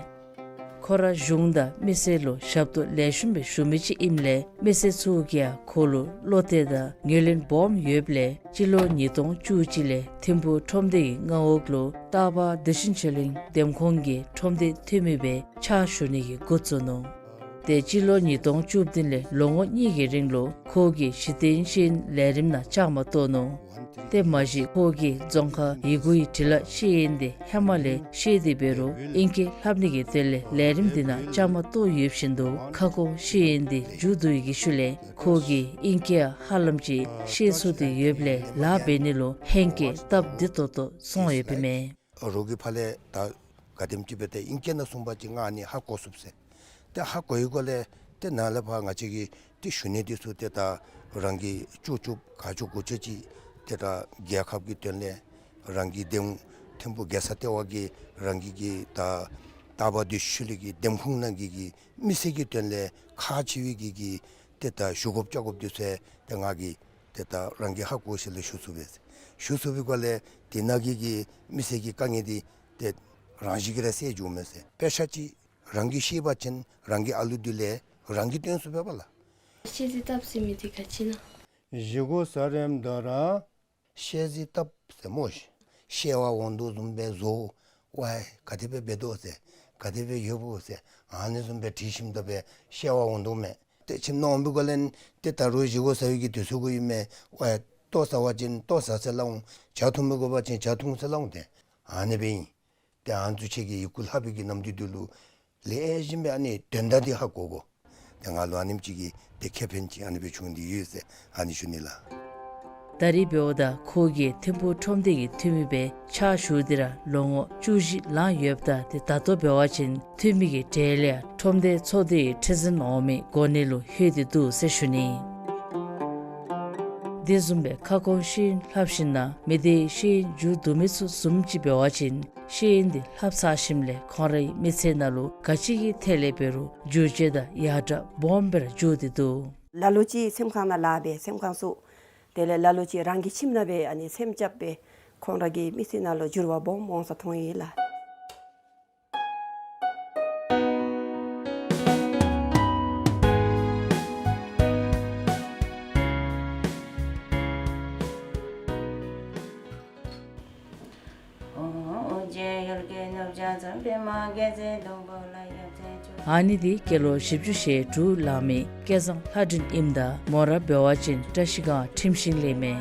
ཁོ་ར་གཞུང་དང་མི་སེར་ལུ་ཞབས་ཏོག་ལེགས་ཤོམ་སྦེ་ཞུ་མི་ཅིག་ཨིནམ་ལས་མི་སེར་ཚུ་གིས་ཡང་ཁོ་ལུ་བློ་གཏད་དང་ངོས་ལེན་སྦོམ་ཡོདཔ་ལས་སྤྱི་ལོ་ཉིས་སྟོང་བཅུ་གཅིག་ལས་ཐིམ་ཕུག་ཁྲོམ་སྡེ་གི་མངའ་འོག་ལུ་སྟག་ལྤགས་བདེ་ཆེན་ཆོས་གླིང་འདེམས་ཁོངས་ཀྱི་ཁྲོམ་སྡེ་འཐུས་མི་སྦེ་ཕྱག་ཞུ་ནི་གི་འགོ་བཙུགས་ནུག། ཏེ་སྤྱི་ལོ་ཉིས་སྟོང་བཅུ་བདུན་ལས་ལོ་ངོ་གཉིས་ཀྱི་རིང་ལུ་ཁོ་གིས་གཞི་རྟེན་ཤེས་ཡོན་ལས་རིམ་ནང་བཅའ་མར་གཏོགས་ནུག། ཏེ་མ་གཞི་ཁོ་གིས་རྫོང་ཁ་ཡི་གུའི་འབྲི་ཀློག་ཤེས་ཡོན་འདི་ཧེ་མ་ལས་ཤེས་ཏེ་འབད་རུང་ཨིང་སྐད་ལྷབ་ནི་གི་དོན་ལས་ལས་རིམ་འདི་ནང་བཅའ་མར་གཏོགས་ཡོདཔ་བཞིན་དུ་ཁ་སྐོང་ཤེས་ཡོན་འདི་མཇུག་བསྡུ་ཡི་གི་ཤུལ་ལས་ཁོ་གིས་ཨིང་སྐད་ཧ་ལམ་ཅིག་ཤེས་ཚུགས་ཏེ་ཡོདཔ་ལས་ལཱ་འབད་ནི་ལུ་ཧེང་སྐལ་སྟབས་བདེ་ཏོག་ཏོ་སོང་ཡོདཔ་ཨིན་མས། རོགས་ཀྱི་ཕར་ལས་ད་ག་དེམ་ཅིག་སྦེ་ཏེ་ཨིང་སྐད་ནང་གསུངས་པ་ཅིན་ང་ཨ་ནི་ཧ་གོ་ཚུགས་ཟེར། ཏེ་ཧ་གོ་ཡི་གོ་ལས་ཏེ་ནཱ་ལས་ཕར་ང་བཅས་ཀྱིས་ཏེ་ཞུ་ནི་འདི་ཚུ་ཏེ་ད་རང་གིས་ཅོག་ཅོག་ག་ཅོག་གོ་ཅོག་ཅིག་ཏེ་ད་རྒྱལ་ཁབ་ཀྱི་དོན་ལས་རང་གི་འདེམས་ཐིམ་ཕུག་རྒྱལ་ས་ལྟེ་བ་གི་རང་གི་གི་ད་སྟག་ལྤགས་བདེ་ཆེན་ཆོས་གླིང་གི་འདེམས་ཁོངས་ནང་གི་གི་མི་སེར་གྱི་དོན་ལས་ཁག་ཆེ་བའི་གི་གི་ཏེ་ད་ཞུ་དགོཔ་བཅར་དགོཔ་འདི་ཚུ་ཏེ་ང་གིས་ཏེ་ད་རང་གིས་ཧ་གོ་ཞིནམ་ལས་ཞུ་ཚུགས་པས། ཞུ་ཚུགས་པའི་སྒོ་ལས་དེ་ནང་གི་གི་མི་སེར་གྱི་དཀའ་ངལ་འདི་ཏེ་རང་བཞིན་གྱིས་ར་སེལ་འགྱོཝ་མས་ཟེར། དཔེ་ཆ་ཅིག་རང་གིས་ཤེས་པ་ཅིན་རང་གི་ཨ་ལུ་འདི་ལས་རང་གིས་སྟོན་ཚུགས་པས་པ་ལགས། བཤད་རྩིས་ལྟ་བུ་ཟེར་མི་འདི་ག་ཅི་ཨིན་ན། བཞེས་སྒོ་ཟ་རནམ་ད་ར། བཤད་རྩིས་ལྟ་བུ་ཟེར་སྨོ། བཤད་པར་འོང་དོ་བཟུམ་སྦེ་བཟོ། ཝའི་ག་དེ་སྦེ་འབད་དོ་ཟེར། ག་དེ་སྦེ་ཡོདཔ་ཟེར། ཨ་ནི་བཟུམ་སྦེ་དྲི་ཞིནམ་ད་སྦེ་བཤད་པར་འོང་དོ་མས། ཏེ་ཁྱིམ་ནང་འོང་པའི་སྒོ་ལས་ཏེ་ད་རུང་བཞེས་སྒོ་ཟ་བའི་གི་དུས་ཚོད་གུ་ཨིན་མས། ཝའི་ལྟོ་ཟ་བ་ཅིན་ལྟོ་ཟ་ཟེར་སླབ་འོང་། ཇ་འཐུང་མི་དགོ་པ་ཅིན་ཇ་འཐུང་ཟེར་སླབ་འོང་། ཏེ་ཨ་ནི་སྦེ་ཨིན། ཏེ་ཨ་ནི་ཚུ་ཁྱེད་ཀྱིས་ཡི་གུ་ལྷབ་པའི་གི་ནམ་དུས་འདི་ལུ་ལེགས་ཤོམ་སྦེ་ཨ་ནི་དོན་དག་འདི་ཧ་གོ་དགོ། ཏེ་ང་ལུ་ཨ་ནེམ་ཅིག་གི་ཏེ་ཁེ་ཕན་ཅིག་ཨ་ནི་སྦེ་བྱུང་སྟེ་ཡོད་ཟེར་ཨ་ནི་ཞུ་ནི་ལགས། ད་རེས་འབདཝ་ད་ཁོ་གིས་ཐིམ་ཕུག་ཁྲོམ་སྡེ་གི་འཐུས་མི་སྦེ་ཕྱག་ཞུ་སྟེ་ར་ལོ་ངོ་བཅུ་བཞི་ལང་ཡོདཔ་ད་ཏེ་ད་ལྟོ་འབད་བ་ཅིན་འཐུས་མི་གི་གྲས་ལས་ཁྲོམ་སྡེ་ཚོགས་སྡེའི་ཁྲི་འཛིན་འོག་མའི་གོ་གནས་ལུ་ལྷོད་དེ་འདུག་ཟེར་ཞུ་ནི། དེ་བཟུམ་སྦེ་ཁ་སྐོང་ཤེས་ཡོན་ལྷབ་ཞིནམ་ལས་མི་སྡེའི་ཤེས་ཡོན་མཇུག་བསྡུ་མི་ཚུ་བཟུམ་ཅིག་འབད་བ་ཅིན་ཤེས་ཡོན་འདི་ལྷབ་ཚར་ཞིནམ་ལས་ཁོང་རའི་མི་ཚེ་ནང་ལུ་ག་ཅི་གི་ཐད་ལས་འབད་རུང་འགྱུར་བཅོས་དང་ཡར་དྲག་སྦོམ་སྦེ་ར་འགྱོ་སྟེ་འདུག། ལ་ལུ་ཅིག་སེམས་ཁར་ནང་ལཱ་འབད་སེམས་ཁར་སོང་ དེ་ལས་ལ་ལུ་ཅིག་རང་གི་ཁྱིམ་ནང་སྦེ་ཨ་ནི་ཚེམ་རྐྱབ་སྦེ་ཁོང་ར་གི་མི་ཚེ་ནང་ལུ་འགྱུར་བ་སྦོམ་འོང་ས་མཐོང་ཡི་ལགས། ཨ་ནི་འདི་སྐྱེས་ལོ་བཞི་བཅུ་ཞེ་དྲུག་ལང་མི་སྐལ་བཟང་ལྷ་སྒྲོན་ཨིནམ་ད་མོ་ར་འབད་བ་ཅིན་བཀྲ་ཤིས་སྒང་ཁྲིམས་ཤིང་ལས་མས།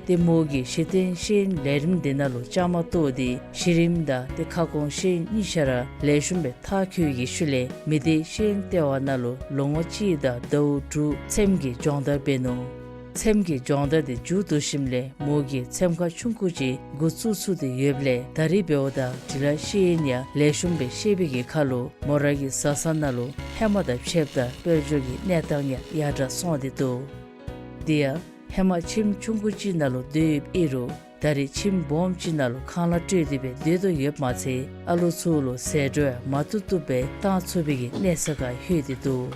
ཏེ་མོ་གིས་གཞི་རྟེན་ཤེས་ཡོན་ལས་རིམ་འདི་ནང་ལུ་བཅའ་མར་གཏོགས་ཏེ་གཞི་རིམ་དང་ཏེ་ཁ་སྐོང་ཤེས་ཡོན་གཉིས་ཆ་ར་ལེགས་ཤོམ་སྦེ་མཐར་འཁྱོལ་བའི་ཤུལ་ལས་མི་སྡེ་ཤེས་ཡོན་ལྟེ་བ་ནང་ལུ་ལོ་ངོ་གཅིག་དང་ཟླཝ་དྲུག་ཚེམ་གྱི་སྦྱོང་བརྡར་འབད་ནུག། ཚེམ་གྱི་སྦྱོང་བརྡར་དེ་མཇུག་བསྡུ་ཞིནམ་ལས་མོ་གིས་ཚེམ་ཁང་ཆུང་ཀུ་ཅིག་འགོ་བཙུགས་ཚུགས་ཏེ་ཡོདཔ་ལས་ད་རིས་འབདཝ་ད་འབྲི་ལྷག་ཤེས་ཡོན་ཡང་ལེགས་ཤོམ་སྦེ་ཤེས་པའི་གི་ཁར་ལུ་མོ་ར་གི་བཟའ་ཚང་ནང་ལུ་ཧེ་མ་དང་ཕྱདཔ་ད་དཔལ་འབྱོར་གྱི་གནས་སྟངས་ཡང་ཡར་དྲག་སོང་སྟེ་འདུག། དེ་ཡང་ཧེ་མ་ཁྱིམ་ཆུང་ཀུ་ཅིག་ནང་ལུ་སྡོད་ཡོདཔ་ཨིན་རུང་ད་རིས་ཁྱིམ་སྦོམ་ཅིག་ནང་ལུ་ཁང་གླ་སྤྲོད་དེ་སྦེ་སྡོད་དོ་ཡོདཔ་མ་ཚད་ཨ་ལོ་ཚུ་ལུ་ཟད་འགྲོ་ཡང་མ་བཏུབ་བཏུབ་སྦེ་བཏང་ཚུགས་པའི་གི་གནས་ས་ཁར་ལྷོད་དེ་འདུག།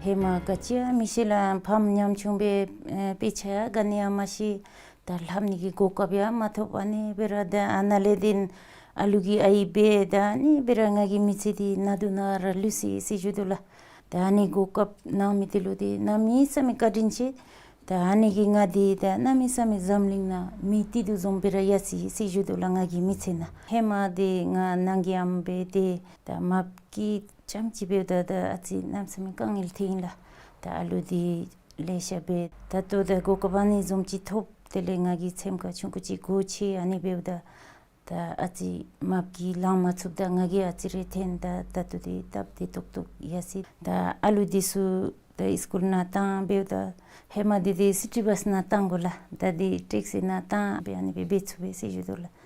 ཧེ་མ་ག་ཅི་ཡང་མི་ཤེས་ལགས། ཕམ་ཉམ་ཆུང་སྦེ་ཨེ་དཔེ་ཆ་ཡང་ག་ནི་ཡང་མ་ཤེས། ད་ལྷབ་ནི་གི་གོ་སྐབས་ཡང་མ་ཐོབ། ཨ་ནི་སྦེ་ར་ད་ཨ་ནཱ་ལས་ཏེ་ཨ་ལུ་གི་ཨའི་འབད་ད་ཨ་ནི་སྦེ་ར་ང་གི་མི་ཚེ་འདི་ནང་དུ་ནང་ར་ལུས་སོ་ཡི་ཟེར་ཞུ་དོ་ལགས། ད་ཨ་ནི་གོ་སྐབས་གནང་མི་དེ་ལུ་ཏེ་གནམ་མེད་ས་མེད་བཀའ་དྲིན་ཆེ། ད་ཨ་ནི་གིས་ང་འདི་ད་གནམ་མེད་ས་མེད་འཛམ་གླིང་ནང་མི་སྡུག་བཟུམ་སྦེ་ར་ཡར་སོ་ཡི་ཟེར་ཞུ་དོ་ལགས། ང་གི་མི་ཚེ་ནང་ཧེ་མ་འདི་ང་ནང་གི་ཨམ་འབད་དེ་ད་མ་གི་ཙམ་ཅིག་འབདཝ་ད་ད་ཨ་ཙི་གནམ་མེད་ས་མེད་དཀའ་ངལ་ཐོན་ཡི་ལགས། ད་ཨ་ལུ་འདི་ལེ་ཤ་འབད་ད་ལྟོ་ད་གོ་སྐབས་ཨ་ནི་བཟུམ་ཅིག་ཐོབ། དེ་ལས་ང་གི་ཚེམ་ཁང་ཆུང་ཀུ་ཅིག་སྒོ་ཕྱེ། ཨ་ནི་འབདཝ་ད་ད་ཨ་ཙི་མ་གིས་ལང་མ་ཚུགསཔ་ད་ང་གིས་ཨ་ཙི་རེ་འཐོན། ད་ད་ལྟོ་འདི་སྟབས་བདེ་ཏོག་ཏོ་ཡར་སོ་ཡི། ད་ཨ་ལུ་འདི་ཚུ་ད་སི་ཀུལ་ནང་བཏང་འབདཝ་ད་ཧེ་མ་འདི་ཏེ་སི་ཊི་བཱས་ནང་བཏང་དགོ་ལགས། ད་འདི་ཊེག་སི་ནང་བཏང་སྦེ་ཨ་ནི་སྦེ་འབད་ཚུགས་པས་ཟེར་ཞུ་དོ་ལགས།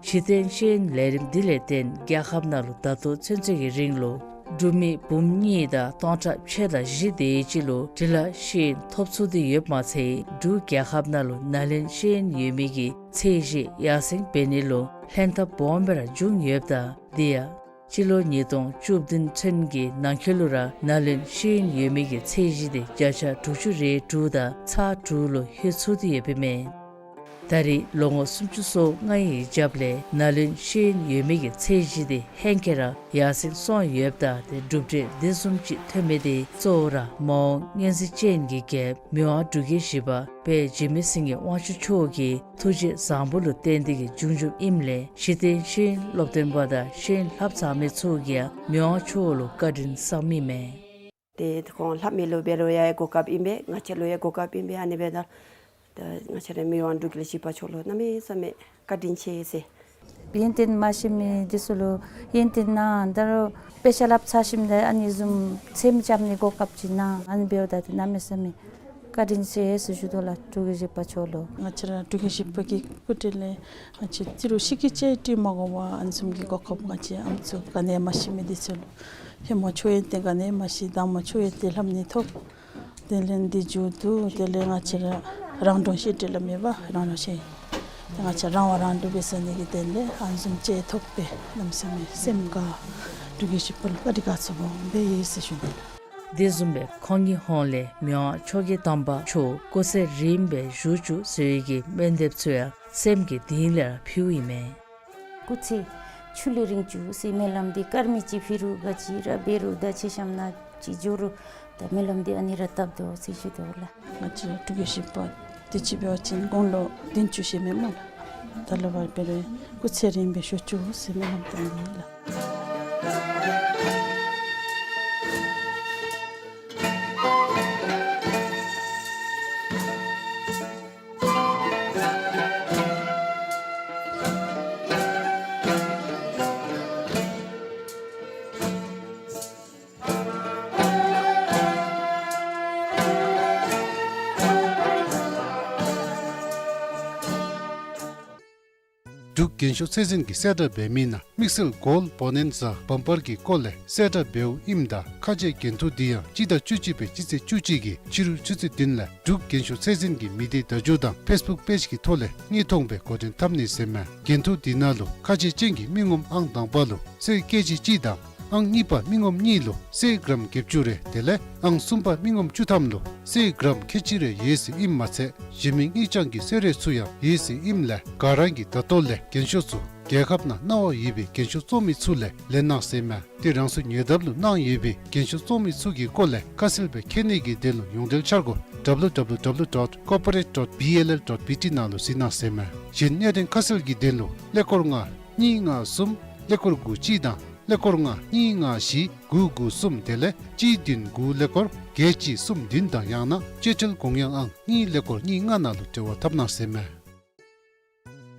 གཞི་རྟེན་ཤེས་ཡོན་ལས་རིམ་འདི་ལས་བརྟེན་རྒྱལ་ཁབ་ནང་ལུ་ད་ལྟོ་ཚུན་ཚོད་ཀྱི་རིང་ལུ་འབྲུག་མི་འབུམ་གཉིས་དང་སྟོང་ཕྲག་ཕྱེད་དང་བཞི་དེ་ཅིག་ལུ་འབྲི་ལྷག་ཤེས་ཡོན་ཐོབ་ཚུགས་ཏེ་ཡོདཔ་མ་ཚད་འབྲུག་རྒྱལ་ཁབ་ནང་ལུ་ནཱ་ལེནྡྲ་ཤེས་ཡོན་ཡོད་མི་གི་ཚད་གཞི་ཡར་སེང་འབད་ནི་ལུ་ལྷན་ཐབས་སྦོམ་སྦེ་ར་བྱུང་ཡོདཔ་ད་དེ་ཡང་སྤྱི་ལོ་ཉིས་སྟོང་བཅུ་བདུན་ཚུན་གྱི་ནང་འཁོད་ལུ་ར་ནཱ་ལེནྡྲ་ཤེས་ཡོན་ཡོད་མི་གི་ཚད་གཞི་དེ་བརྒྱ་ཆ་དྲུག་ཅུ་རེ་དྲུག་དང་ཚག་དྲུག་ལུ་ལྷོད་ཚུགས་ཏེ་ཡོདཔ་ཨིན་མས། ད་རེས་ལོ་ངོ་སུམ་ཅུ་སོ་ལྔའི་རྒྱབ་ལས་ནཱ་ལེནྡྲ་ཤེས་ཡོན་ཡོད་མི་གི་ཚད་གཞི་དེ་ཧེང་སྐལ་ར་ཡར་སེང་སོང་ཡོདཔ་ད་ཏེ་གྲུབ་འབྲས་དེ་བཟུམ་ཅིག་ཐོན་མི་དེ་གཙོ་བོ་ར་མ་འོངས་སྙན་གཟིགས་ཅན་གྱི་རྒྱལཔོ་མི་དབང་འབྲུག་རྒྱལ་བཞི་པ་དཔལ་འཇིགས་མེད་སེང་གེ་དབང་ཕྱུག་མཆོག་གི་ཐུགས་རྗེ་བཟང་པོ་ལུ་བརྟེན་ཏེ་གིས་བྱུང་བྱུངམ་ཨིནམ་ལས་གཞི་རྟེན་ཤེས་ཡོན་སློབ་སྟོན་པ་དང་ཤེས་ཡོན་ལྷབ་ཚར་མི་ཚུ་གིས་ཡང་མི་དབང་མཆོག་ལུ་བཀའ་དྲིན་བསམ་མི་མས། ཏེ་ཁོང་ལྷབ་མི་ལུ་འབད་རུང་ཡང་གོ་སྐབས་ཨིན་པས། ང་བཅས་ལུ་ཡང་གོ་སྐབས་ཨིན་པས། ཨ་ནི་འབདཝ་ད་ད་ང་བཅས་ར་མི་དབང་འབྲུག་རྒྱལ་བཞི་པ་མཆོག་ལུ་གནམ་མེད་ས་མེད་བཀའ་དྲིན་ཆེ་ཟེར། ཡོན་ཏན་མ་ཤེས་མི་འདི་ཚུ་ལུ་ཡོན་ཏན་གནང་། ད་རུང་དཔེ་ཆ་ལྷབ་ཚར་ཞིནམ་ད་ཨ་ནི་བཟུམ་ཚེམ་རྐྱབ་ནི་གོ་སྐབས་ཅིག་གནང་། ཨ་ནི་འབདཝ་ད་ཏེ་གནམ་མེད་ས་མེད་བཀའ་དྲིན་ཆེ་ཟེར་ཞུ་དོ་ལགས། འབྲུག་རྒྱལ་བཞི་པ་མཆོག་ལུ། ང་བཅས་ར་འབྲུག་རྒྱལ་བཞི་པ་གི་སྐུ་དྲིན་ལས་ང་བཅས་ཏི་རུ་ཤི་ཀི་ཅེ་ཏི་མ་གོ་བར་ཨ་ནི་བཟུམ་གྱི་གོ་སྐབས་ང་བཅས་ཨམ་སྲུ་ག་ནི་ཡང་མ་ཤེས་མི་འདི་ཚུ་ལུ་ཧེ་མ་ཆོས་ཡོན་ཏན་ག་ནི་ཡང་མ་ཤེས། དང་པ་ཆོས་ཡོན་ཏན་ལྷབ་ནི་ཐོབ། དེ་ལས་འདི་མཇུག་བསྡུ། དེ་ལས་ང་བཅས་ར་རང་དྲུང་ཤེས་འདྲ་ལ་མེད་པར་རང་དྲུང་ཤེས་ཏེ་ང་བཅས་རང་དབང་རང་སྒྲུབ་འབད་ས་ནི་གི་དོན་ལས་ཨ་ནི་བཟུམ་ཅིག་ཐོབ་པས། གནམ་མེད་ས་མེད་སེམས་དགའ། འབྲུག་རྒྱལ་བཞི་པ་ལུ་བཀའ་དྲིན་དགའ་ཚོར་སྦོམ་སྦེ་ཡོད་ཟེར་ཞུ་ནི་ལགས། དེ་བཟུམ་སྦེ་ཁོང་གི་ཧོངས་ལས་མི་དབང་ཆོས་རྒྱལ་དམ་པ་མཆོག་སྐུ་ཚེ་རིངམོ་སྦེ་བཞུགས་བཅུག་ཟེར་བའི་གི་སྨོན་འདེབས་ཚུ་ཡང་སེམས་ཀྱི་གཏིང་ལས་ར་ཕུལཝ་ཨིན་མས། སྐུ་ཚེ་ཆུ་ལས་རིང་བཅུག་ཟེར་སྨོན་ལམ་འདི་དཀར་མེ་ཅིག་ཕུལ་རུང་ག་ཅི་ར་འབད་རུང་ད་ཕྱི་ཤམ་ནང་ཅིག་འགྱོ་རུང་ད་སྨོན་ལམ་འདི་ཨ་ནི་ར་བཏབ་དོ་ཟེར་ཞུ་དོ་ལགས། ང་བཅས་འབྲུག་རྒྱལ་བཞི་པ་དུས་ཅི་འབད་བ་ཅིན་དགུང་ལོ་བདུན་ཅུ་ཞེ་མེད་སྨོ་ལགས། ད་ལས་ཕར་འབད་རུང་སྐུ་ཚེ་རིངམོ་སྦེ་བཞུགས་བཅུག་ཟེར་སྨོན་ལམ་བཏབ་ནི་ལགས། འབྲུག་རྒན་ཤོས་ཚད་འཛིན་གྱིས་གསལ་བསྒྲགས་འབད་མི་ནང་དམིགས་བསལ་གོལཌ་བོ་ནན་ཛ་བམ་པར་གྱི་སྐོར་ལས་གསལ་བསྒྲགས་འབདཝ་ཨིནམ་ད་ཁ་འབྱལ་འགན་ཐུག་འདི་ཡང་སྤྱི་ཟླ་བཅུ་གཅིག་པའི་སྤྱི་ཚེས་བཅུ་གཅིག་གི་ཕྱི་རུ་ཆུ་ཚོད་བདུན་ལས་འབྲུག་རྒན་ཤོས་ཚད་འཛིན་གྱི་མི་སྡེ་བརྡ་བརྒྱུད་དང་ཕེསི་བུཀ་པེཇ་གྱི་ཐོག་ལས་དངོས་མཐོང་སྦེ་འགོ་འདྲེན་འཐབ་ནི་ཟེར་མས། འགན་ཐུག་འདི་ནང་ལུ་ཁ་འབྱལ་ཅན་གྱི་མི་ངོམ་ཨང་དང་པ་ལུ་གསེར་ཀེ་ཇི་གཅིག་དང་ཨང་གཉིས་པ་མི་ངོམ་གཉིས་ལུ་གསེར་གྲམ་བརྒྱད་ཅུ་རེ་དེ་ལས་ཨང་གསུམ་པ་མི་ངོམ་བཅུ་ཐམ་ལུ་གསེར་གྲམ་ཁལ་གཅིག་རེ་ཡོད་ཟེར་ཨིནམ་མ་ཚད་གཞན་མི་དངུལ་རྐྱང་གི་གསོལ་རས་ཚུ་ཡང་ཡོད་ཟེར་ཨིནམ་ལས་ག་ར་གིས་ད་ལྟོ་ལས་རྒན་ཤོས་ཚུ་རྒྱལ་ཁབ་ནང་གནང་བ་ཡོད་པའི་རྒན་ཤོས་བཙོང་མི་ཚུ་ལས་ལེན་གནང་ཟེར་མས། ཏེ་རང་སོའི་ཉེ་འདབས་ལུ་གནང་ཡོད་པའི་རྒན་ཤོས་བཙོང་མི་ཚུ་གི་སྐོར་ལས་ཁ་གསལ་སྦེ་མཁྱེན་ནི་གི་དོན་ལུ་ཡོངས་འབྲེལ་འཆར་སྒོ་W W W dot corporate dot B L L dot B T ནང་ལུ་གཟིགས་གནང་ཟེར་མས། གཞན་གནད་དོན་ཁ་གསལ་གྱི་དོན་ལུ་ཀླད་ཀོར་ལྔ་གཉིས་ལྔ་གསུམ་ཀླད་ཀོར་དགུ་གཅིག་དང་ཀླད་ཀོར་ལྔ་གཉིས་ལྔ་བཞི་དགུ་དགུ་གསུམ་དེ་ལས་གཅིག་བདུན་དགུ་ཀླད་ཀོར་བརྒྱད་གཅིག་གསུམ་བདུན་དང་ཡང་ན་སྤྱོད་ཁྲལ་དགོངས་ཡངས་ཨང་གཉིས་ཀླད་ཀོར་གཉིས་ལྔ་ནང་ལུ་འབྲེལ་བ་འཐབ་གནང་ཟེར་མས།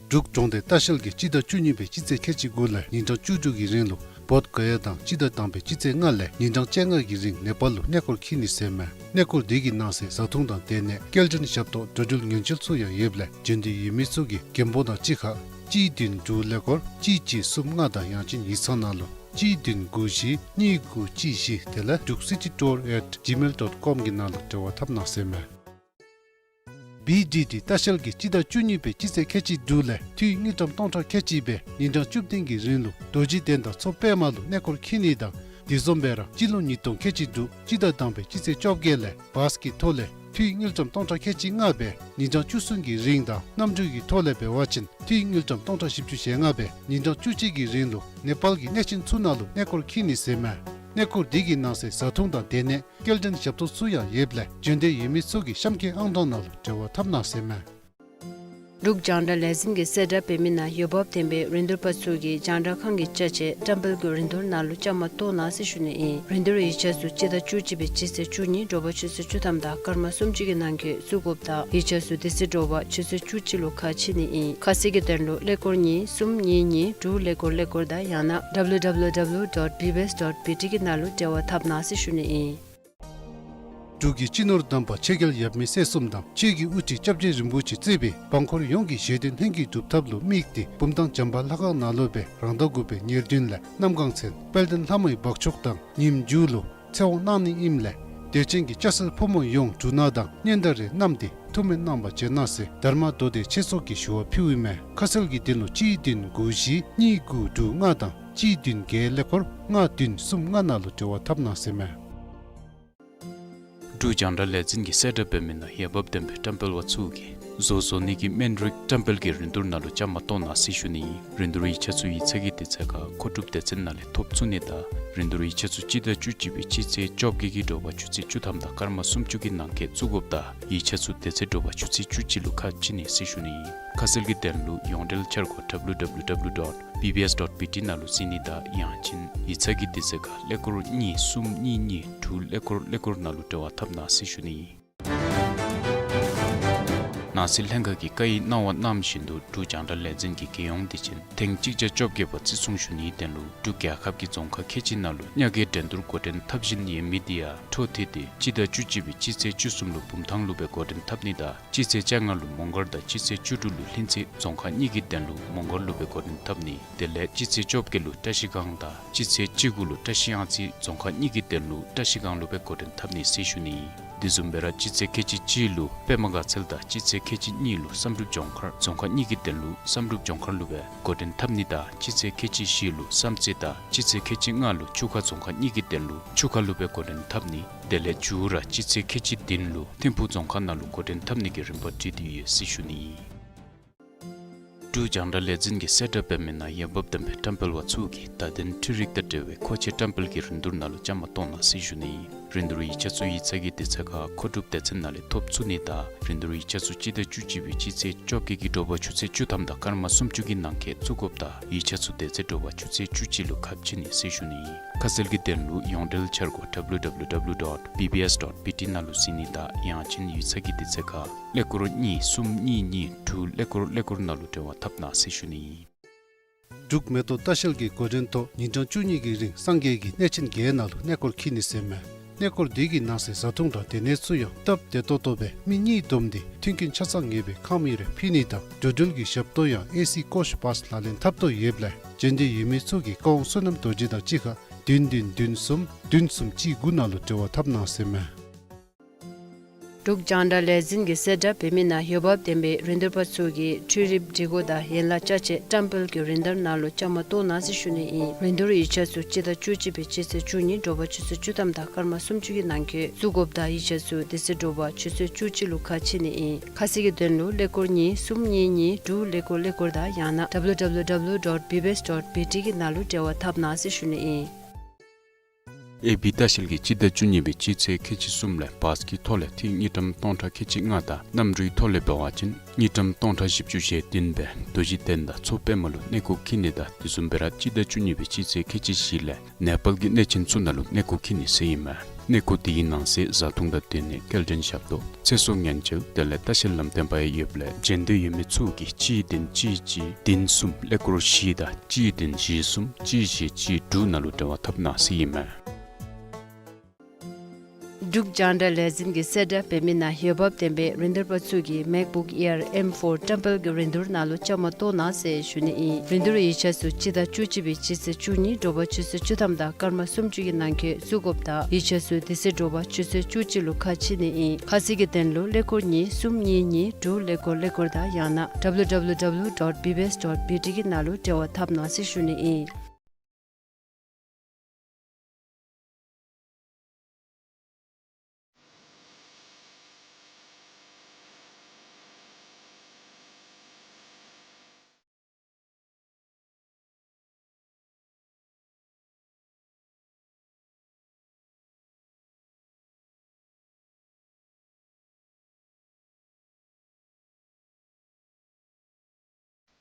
འབྲུག་གྲོང་སྡེ་ལྟ་བཤལ་གྱིས་སྤྱི་ཟླ་བཅུ་གཉིས་པའི་སྤྱི་ཚེས་ཁལ་གཅིག་དགུ་ལས་ཉིན་གྲངས་བཅུ་དྲུག་གི་རིང་ལུ་བོདྷ་ག་ཡ་དང་སྤྱི་ཟླ་དང་པའི་སྤྱི་ཚེས་ལྔ་ལས་ཉིན་གྲངས་བཅོ་ལྔ་གི་རིང་ནེ་པཱལ་ལུ་གནས་སྐོར་འཁྱིད་ནི་ཟེར་མས། གནས་སྐོར་འདི་གི་ནང་གསེས་བཟའ་འཐུང་དང་སྡོད་གནས་སྐྱེལ་འདྲེན་ཞབས་ཏོག་འགྲོ་འགྲུལ་ཉེན་བཅོལ་ཚུ་ཡང་ཡོདཔ་ལས་བྱོན་འདོད་ཡོད་མི་ཚུ་གིས་མགོན་པོ་དང་གཅིག་ཁར་གཅིག་བདུན་དྲུག་ཀླད་ཀོར་གཅིག་གཅིག་གསུམ་ལྔ་དང་ཡང་ཅིན་ཡིག་ཚང་ནང་ལུ་གཅིག་བདུན་དགུ་བཞི་གཉིས་དགུ་གཅིག་བཞི་དེ་ལས Druk City Tour at gmail dot com གི་ནང་ལུ་འབྲེལ་བ་འཐབ་གནང་ཟེར་མས། བི་ཌི་ཌི་ལྟ་བཤལ་གྱིས་སྤྱི་ཟླ་བཅུ་གཉིས་པའི་སྤྱི་ཚེས་ཁལ་གཅིག་དྲུག་ལས་འཐུས་དངུལ་ཀྲམ་སྟོང་ཕྲག་ཁལ་གཅིག་སྦེ་ཉིན་གྲངས་བཅུ་བདུན་གྱི་རིང་ལུ་རྡོ་རྗེ་གདན་དང་མཚོ་པདྨ་ལུ་གནས་སྐོར་འཁྱིད་ནི་དང་དེ་བཟུམ་སྦེ་ར་སྤྱི་ལོ་ཉིས་སྟོང་ཁལ་གཅིག་དྲུག་སྤྱི་ཟླ་དང་པའི་སྤྱི་ཚེས་བཅོ་བརྒྱད་ལས་བཱས་ཀྱི་ཐོག་ལས་འཐུས་དངུལ་ཀྲམ་སྟོང་ཕྲག་ཁལ་གཅིག་ལྔ་སྦེ་ཉིན་གྲངས་བཅུ་གསུམ་གྱི་རིང་དང་གནམ་གྲུ་གི་ཐོག་ལས་འབད་བ་ཅིན་འཐུས་དངུལ་ཀྲམ་སྟོང་ཕྲག་བཞི་བཅུ་ཞེ་ལྔ་སྦེ་ཉིན་གྲངས་བཅུ་གཅིག་གི་རིང་ལུ་ནེ་པཱལ་གྱི་གནས་ཆེན་ཚུ་ནང་ལུ་གནས་སྐོར་འཁྱིད་ནི་ཟེར་མས། གནས་སྐོར་འདི་གི་ནང་གསེས་བཟའ་འཐུང་དང་སྡོད་གནས་སྐྱེལ་འདྲེན་ཞབས་ཏོག་ཚུ་ཡང་ཡོདཔ་ལས་བྱོན་འདོད་ཡོད་མི་ཚུ་གིས་གཤམ་འཁོད་ཨང་གྲངས་ནང་ལུ་འབྲེལ་བ་འཐབ་གནང་ཟེར་མས། འབྲུག་རྒྱང་བསྒྲགས་ལས་འཛིན་གྱིས་གསལ་བསྒྲགས་འབད་མི་ནང་འོས་འབབ་ལྡན་པའི་རིན་བསྡུར་པ་ཚུ་གིས་རྒྱང་བསྒྲགས་ཁང་གི་ཅ་ཆས་བཀྲམ་སྤེལ་གྱི་རིན་བསྡུར་ནང་ལུ་བཅའ་མར་གཏོགས་གནང་ཟེར་ཞུ་ནི་ཨིན། རིན་བསྡུར་ཡིག་ཆ་ཚུ་སྤྱི་ཟླ་བཅུ་གཅིག་པའི་སྤྱི་ཚེས་བཅུ་གཉིས་དྲོ་པ་ཆུ་ཚོད་བཅུ་ཐམ་དང་སྐར་མ་སུམ་ཅུ་གི་ནང་འཁོད་བཙུགས་དགོཔ་དང་ཡིག་ཆ་ཚུ་དེ་ཚེ་དྲོ་པ་ཆུ་ཚོད་བཅུ་གཅིག་ལུ་ཁ་ཕྱེ་ནི་ཨིན། ཁ་གསལ་གྱི་དོན་ལུ་ཀླད་ཀོར་གཉིས་གསུམ་གཉིས་གཉིས་དྲུག་ཀླད་ཀོར་ཀླད་ཀོར་དང་ཡང་ན་W W W dot B B S dot B T གི་ནང་ལུ་འབྲེལ་བ་འཐབ་གནང་ཟེར་ཞུ་ནི་ཨིན། འབྲུག་གི་སྤྱི་ནོར་དམ་པ་ཆོས་རྒྱལ་ཡབ་མེས་སྲས་གསུམ་དང་ཆོས་ཀྱི་དབུ་ཁྲིད་སྐྱབས་རྗེ་རིན་པོ་ཆེ་གཙོས་པའི་འབངས་འཁོར་ཡོངས་ཀྱི་བཞེད་དོན་ལྷུན་གྱིས་གྲུབ་ཐབས་ལུ་དམིགས་ཏེ་བུམ་ཐང་བྱམས་པ་ལྷ་ཁང་ནང་ལུ་སྦེ་རང་ཟླ་དགུ་པའི་ཉེར་བདུན་ལས་གནམ་གང་ཚེ་དཔལ་ལྡན་ལྷ་མོའི་འབག་མཆོག་དང་ཉིནམ་མཇུག་ལུ་ཚེ་དབང་གནང་ནི་ཨིནམ་ལས་དད་ཅན་གྱི་སྐྱ་སེར་ཕོ་མོ་ཡོངས་འབྲུ་སྣ་དང་སྙན་དར་རེ་བསྣམས་ཏེ་ཐུགས་སྨོན་གནང་བར་བྱོན་གནང་ཟེར་དྷརྨ་མདོ་སྡེ་ཆོས་ཚོགས་ཀྱིས་ཞུ་བ་ཕུལཝ་ཨིན་མས། ཁ་གསལ་གྱི་དོན་ལུ་གཅིག་བདུན་དགུ་བཞི་གཉིས་དགུ་དྲུག་ལྔ་དང་གཅིག་བདུན་བརྒྱད་ཀླད་ཀོར་ལྔ་བདུན་གསུམ་ལྔ་ནང་ལུ་འབྲེལ་བ་འཐབ་གནང་ཟེར་མས། འབྲུག་རྒྱང་བསྒྲགས་ལས་འཛིན་གྱིས་གསལ་བསྒྲགས་འབད་མི་ནང་འོས་འབབ་ལྡན་པའི་བཀྲམ་སྤེལ་པ་ཚུ་གིས་བཟོ་བཟོ་ནི་གི་སྨན་རིགས་བཀྲམ་སྤེལ་གྱི་རིན་བསྡུར་ནང་ལུ་བཅའ་མར་གཏོགས་གནང་ཟེར་ཞུ་ནི་ཨིན། རིན་བསྡུར་ཡིག་ཆ་ཚུ་ཡིག་ཚང་གི་དུས་ཚོད་ཁར་མཁོ་སྒྲུབ་སྡེ་ཚན་ནང་ལས་ཐོབ་ཚུགས་ནི་དང་རིན་བསྡུར་ཡིག་ཆ་ཚུ་སྤྱི་ཟླ་བཅུ་གཅིག་པའི་སྤྱི་ཚེས་བཅོ་བརྒྱད་ཀྱི་དྲོ་པ་ཆུ་ཚོད་བཅུ་ཐམ་དང་སྐར་མ་སུམ་ཅུ་གི་ནང་འཁོད་བཙུགས་དགོཔ་དང་ཡིག་ཆ་ཚུ་དེ་ཚེ་དྲོ་པ་ཆུ་ཚོད་བཅུ་གཅིག་ལུ་ཁ་ཕྱེ་ནི་ཟེར་ཞུ་ནི་ཨིན། ཁ་གསལ་གྱི་དོན་ལུ་ཡོངས་འབྲེལ་འཆར་སྒོ་W W W dot B B S dot B T ནང་ལུ་གཟིགས་ནི་དང་ཡང་ཅིན་ཡིག་ཚང་གི་དུས་ཚོད་ཁར་ཀླད་ཀོར་གཉིས་གསུམ་གཉིས་གཉིས་དྲུག་ཀླད་ཀོར་ཀླད་ཀོར་ནང་ལུ་འབྲེལ་བ་འཐབ་གནང་ཟེར་ཞུ་ནི་ཨིན། ནང་སྲིད་ལྷན་ཁག་གིས་བཀའ་ཡིག་གནང་བ་གནང་བཞིན་དུ་འབྲུག་རྒྱང་བསྒྲགས་ལས་འཛིན་གྱི་རྒྱལ་ཡོངས་བདེ་ཆེན་ཐེངས་གཅིག་བརྒྱ་བཅོ་བརྒྱད་པ་བརྩི་སྲུང་ཞུ་ནིའི་དོན་ལུ་འབྲུག་རྒྱལ་ཁབ་ཀྱི་རྫོང་ཁག་ཁལ་གཅིག་ནང་ལུ་ཉ་རྒོད་འགྲན་བསྡུར་འགོ་འདྲེན་འཐབ་བཞིན་ཡོད་མི་དེ་ཡང་འཕྲོ་མཐུད་དེ་སྤྱི་ཟླ་བཅུ་གཅིག་པའི་སྤྱི་ཚེས་བཅུ་གསུམ་ལུ་བུམ་ཐང་ལུ་སྦེ་འགོ་འདྲེན་འཐབ་ནི་དང་སྤྱི་ཚེས་བཅོ་ལྔ་ལུ་མོང་སྒར་དང་སྤྱི་ཚེས་བཅུ་དྲུག་ལུ་ལྷུན་རྩེ་རྫོང་ཁག་གཉིས་ཀྱི་དོན་ལུ་མོང་སྒར་ལུ་སྦེ་འགོ་འདྲེན་འཐབ་ནི། དེ་ལས་སྤྱི་ཚེས་བཅོ་བརྒྱད་ལུ་བཀྲ་ཤིས་སྒང་དང་སྤྱི་ཚེས་བཅུ་དགུ་ལུ་བཀྲ་ཤིས་གཡང་རྩེ་རྫོང་ཁག་གཉིས་ཀྱི་དོན་ལུ་བཀྲ་ཤིས་སྒང་ལུ་སྦེ་འགོ་འདྲེན་འཐབ་ནི་ཟེར་ཞུ་ནི། དེ་བཟུམ་སྦེ་ར་སྤྱི་ཚེས་ཁལ་གཅིག་གཅིག་ལུ་པདྨ་དགའ་ཚལ་དང་སྤྱི་ཚེས་ཁལ་གཅིག་གཉིས་ལུ་བསམ་གྲུབ་ལྗོངས་མཁར་རྫོང་ཁག་གཉིས་ཀྱི་དོན་ལུ་བསམ་གྲུབ་ལྗོངས་མཁར་ལུ་སྦེ་འགོ་འདྲེན་འཐབ་ནི་དང་སྤྱི་ཚེས་ཁལ་གཅིག་བཞི་ལུ་བསམ་རྩེ་དང་སྤྱི་ཚེས་ཁལ་གཅིག་ལྔ་ལུ་ཆུ་ཁ་རྫོང་ཁག་གཉིས་ཀྱི་དོན་ལུ་ཆུ་ཁ་ལུ་སྦེ་འགོ་འདྲེན་འཐབ་ནི། དེ་ལས་མཇུག་ར་སྤྱི་ཚེས་ཁལ་གཅིག་བདུན་ལུ་ཐིམ་ཕུག་རྫོང་ཁག་ནང་ལུ་འགོ་འདྲེན་འཐབ་ནི་གི་རིམ་པ་བྲིས་ཏེ་ཡོད་ཟེར་ཞུ་ནི། འབྲུག་རྒྱང་བསྒྲགས་ལས་འཛིན་གྱིས་གསལ་བསྒྲགས་འབད་མི་ནང་འོས་འབབ་ལྡན་པའི་བཀྲམ་སྤེལ་པ་ཚུ་གིས་བརྡ་དོན་འཕྲུལ་རིག་དང་འབྲེལ་བའི་མཁོ་ཆས་བཀྲམ་སྤེལ་གྱི་རིན་བསྡུར་ནང་ལུ་བཅའ་མར་གཏོགས་གནང་ཟེར་ཞུ་ནི། རིན་བསྡུར་ཡིག་ཆ་ཚུ་ཡིག་ཚང་གི་དུས་ཚོད་ཁར་མཁོ་སྒྲུབ་སྡེ་ཚན་ནང་ལས་ཐོབ་ཚུགས་ནི་དང་རིན་བསྡུར་ཡིག་ཆ་ཚུ་སྤྱི་ཟླ་བཅུ་གཅིག་པའི་སྤྱི་ཚེས་བཅོ་བརྒྱད་ཀྱི་དྲོ་པ་ཆུ་ཚོད་བཅུ་ཐམ་དང་སྐར་མ་སུམ་ཅུ་གི་ནང་འཁོད་བཙུགས་དགོཔ་དང་ཡིག་ཆ་ཚུ་དེ་ཚེ་དྲོ་པ་ཆུ་ཚོད་བཅུ་གཅིག་ལུ་ཁ་ཕྱེ་ནི་ཟེར་ཞུ་ནི། ཁ་གསལ་གྱི་དོན་ལུ་ཡོངས་འབྲེལ་འཆར་སྒོ་W W W dot B B S dot B T ནང་ལུ་གཟིགས་ནི་དང་ཡང་ཅིན་ཡིག་ཚང་གི་དུས་ཚོད་ཁར་ཀླད་ཀོར་གཉིས་གསུམ་གཉིས་གཉིས་དྲུག་ཀླད་ཀོར་ཀླད་ཀོར་ནང་ལུ་འབྲེལ་བ་འཐབ་གནང་ཟེར་ཞུ་ནི། འབྲུག་མེ་ཏོག་ལྟ་བཤལ་གྱིས་འགོ་འདྲེན་ཐོག་ཉིན་གྲངས་བཅུ་གཉིས་ཀྱི་རིང་སངས་རྒྱས་ཀྱི་གནས་ཆེན་བརྒྱད་ནང་ལུ་གནས་སྐོར་འཁྱིད་ནི་ཟེར་མས། གནས་སྐོར་འདི་གི་ནང་གསེས་བཟའ་འཐུང་དང་སྡོད་གནས་ཚུ་ཡང་སྟབས་བདེ་ཏོག་ཏོ་སྦེ་མི་གཉིས་བསྡོམས་ཏེ་མཐུན་རྐྱེན་ཆ་ཚང་ངེས་པའི་ཁང་མིག་རེ་ཕུལ་ནི་དང་འགྲོ་འགྲུལ་གྱི་ཞབས་ཏོག་ཡང་ཨེ་སི་ཀོཆ་བཱསི་ལག་ལེན་འཐབ་དོ་ཡོདཔ་ལས་མཇལ་འདོད་ཡོད་མི་ཚུ་གིས་ཀ་ཝང་བསོད་ནམས་རྡོ་རྗེ་དང་གཅིག་ཁར་བདུན་བདུན་བདུན་གསུམ་བདུན་གསུམ་གཅིག་དགུ་ནང་ལུ་འབྲེལ་བ་འཐབ་གནང་ཟེར་མས། འབྲུག་རྒྱང་བསྒྲགས་ལས་འཛིན་གྱིས་གསལ་བསྒྲགས་འབད་མི་ནང་འོས་འབབ་ལྡན་པའི་རིན་བསྡུར་པ་ཚུ་གིས་འཕྲུལ་རིག་སྒྲིག་གོ་དང་ཡན་ལག་ཅ་ཆས་བཀྲམ་སྤེལ་གྱི་རིན་བསྡུར་ནང་ལུ་བཅའ་མར་གཏོགས་གནང་ཟེར་ཞུ་ནི་ཨིན། རིན་བསྡུར་ཡིག་ཆ་ཚུ་སྤྱི་ཟླ་བཅུ་གཅིག་པའི་སྤྱི་ཚེས་བཅུ་གཉིས་དྲོ་པ་ཆུ་ཚོད་བཅུ་ཐམ་དང་སྐར་མ་སུམ་ཅུ་གི་ནང་འཁོད་བཙུགས་དགོཔ་དང་ཡིག་ཆ་ཚུ་དེ་ཚེ་དྲོ་པ་ཆུ་ཚོད་བཅུ་གཅིག་ལུ་ཁ་ཕྱེ་ནི་ཨིན། ཁ་གསལ་གྱི་དོན་ལུ་ཀླད་ཀོར་གཉིས་གསུམ་གཉིས་གཉིས་དྲུག་ཀླད་ཀོར་ཀླད་ཀོར་དང་ཡང་ན་W W W dot B B S dot B T གི་ནང་ལུ་འབྲེལ་བ་འཐབ་གནང་ཟེར་ཞུ་ནི་ཨིན། ཨེ་བི་ལྟ་བཤལ་གྱིས་སྤྱི་ཟླ་བཅུ་གཉིས་པའི་སྤྱི་ཚེས་ཁལ་གཅིག་གསུམ་ལས་བཱས་ཀྱི་ཐོག་ལས་ཐིག་དངུལ་ཀྲམ་སྟོང་ཕྲག་ཁལ་གཅིག་ལྔ་དང་གནམ་གྲུའི་ཐོག་ལས་འབད་བ་ཅིན་དངུལ་ཀྲམ་སྟོང་ཕྲག་བཞི་བཅུ་ཞེ་བདུན་སྦེ་རྡོ་རྗེ་གདན་དང་མཚོ་པདྨ་ལུ་གནས་སྐོར་འཁྱིད་ནི་དང་དེ་བཟུམ་སྦེ་ར་སྤྱི་ཟླ་བཅུ་གཉིས་པའི་སྤྱི་ཚེས་ཁལ་གཅིག་བཞི་ལས་ནེ་པཱལ་གྱི་གནས་ཆེན་ཚུ་ནང་ལུ་གནས་སྐོར་འཁྱིད་ནི་ཟེར་ཨིན་མས། གནས་སྐོར་དེའི་ནང་གསེས་བཟའ་འཐུང་དང་སྡོད་གནས་སྐྱེལ་འདྲེན་ཞབས་ཏོག་ཚེ་སྲོག་ཉེན་བཅོལ་དེ་ལས་ལྟ་བཤལ་ལམ་སྟོན་པ་ཡང་ཡོདཔ་ལས་མཇལ་འདོད་ཡོད་མི་ཚུ་གིས་གཅིག་བདུན་གཅིག་གཅིག་བདུན་གསུམ་ཀླད་ཀོར་བཞི་དང་གཅིག་བདུན་བཞི་གསུམ་གཅིག་བཞི་གཅིག་དྲུག་ནང་ལུ་འབྲེལ་བ་འཐབ་གནང་ཟེར་ཨིན་མས། འབྲུག་རྒྱང་བསྒྲགས་ལས་འཛིན་གྱིས་གསལ་བསྒྲགས་འབད་མི་ནང་འོས་འབབ་ལྡན་པའི་རིན་བསྡུར་པ་ཚུ་གིས་MacBook Air M four བཀྲམ་སྤེལ་གྱི་རིན་བསྡུར་ནང་ལུ་བཅའ་མར་གཏོགས་གནང་ཟེར་ཞུ་ནི་ཨིན། རིན་བསྡུར་ཡིག་ཆ་ཚུ་སྤྱི་ཟླ་བཅུ་གཅིག་པའི་སྤྱི་ཚེས་བཅུ་གཉིས་དྲོ་པ་ཆུ་ཚོད་བཅུ་ཐམ་དང་སྐར་མ་སུམ་ཅུ་གི་ནང་འཁོད་བཙུགས་དགོཔ་དང་ཡིག་ཆ་ཚུ་དེ་ཚེ་དྲོ་པ་ཆུ་ཚོད་བཅུ་གཅིག་ལུ་ཁ་ཕྱེ་ནི་ཨིན། ཁ་གསལ་གྱི་དོན་ལུ་ཀླད་ཀོར་གཉིས་གསུམ་གཉིས་གཉིས་དྲུག་ཀླད་ཀོར་ཀླད་ཀོར་དང་ཡང་ན་W W W dot B B S dot B T གི་ནང་ལུ་འབྲེལ་བ་འཐབ་གནང་ཟེར་ཞུ་ནི་ཨིན།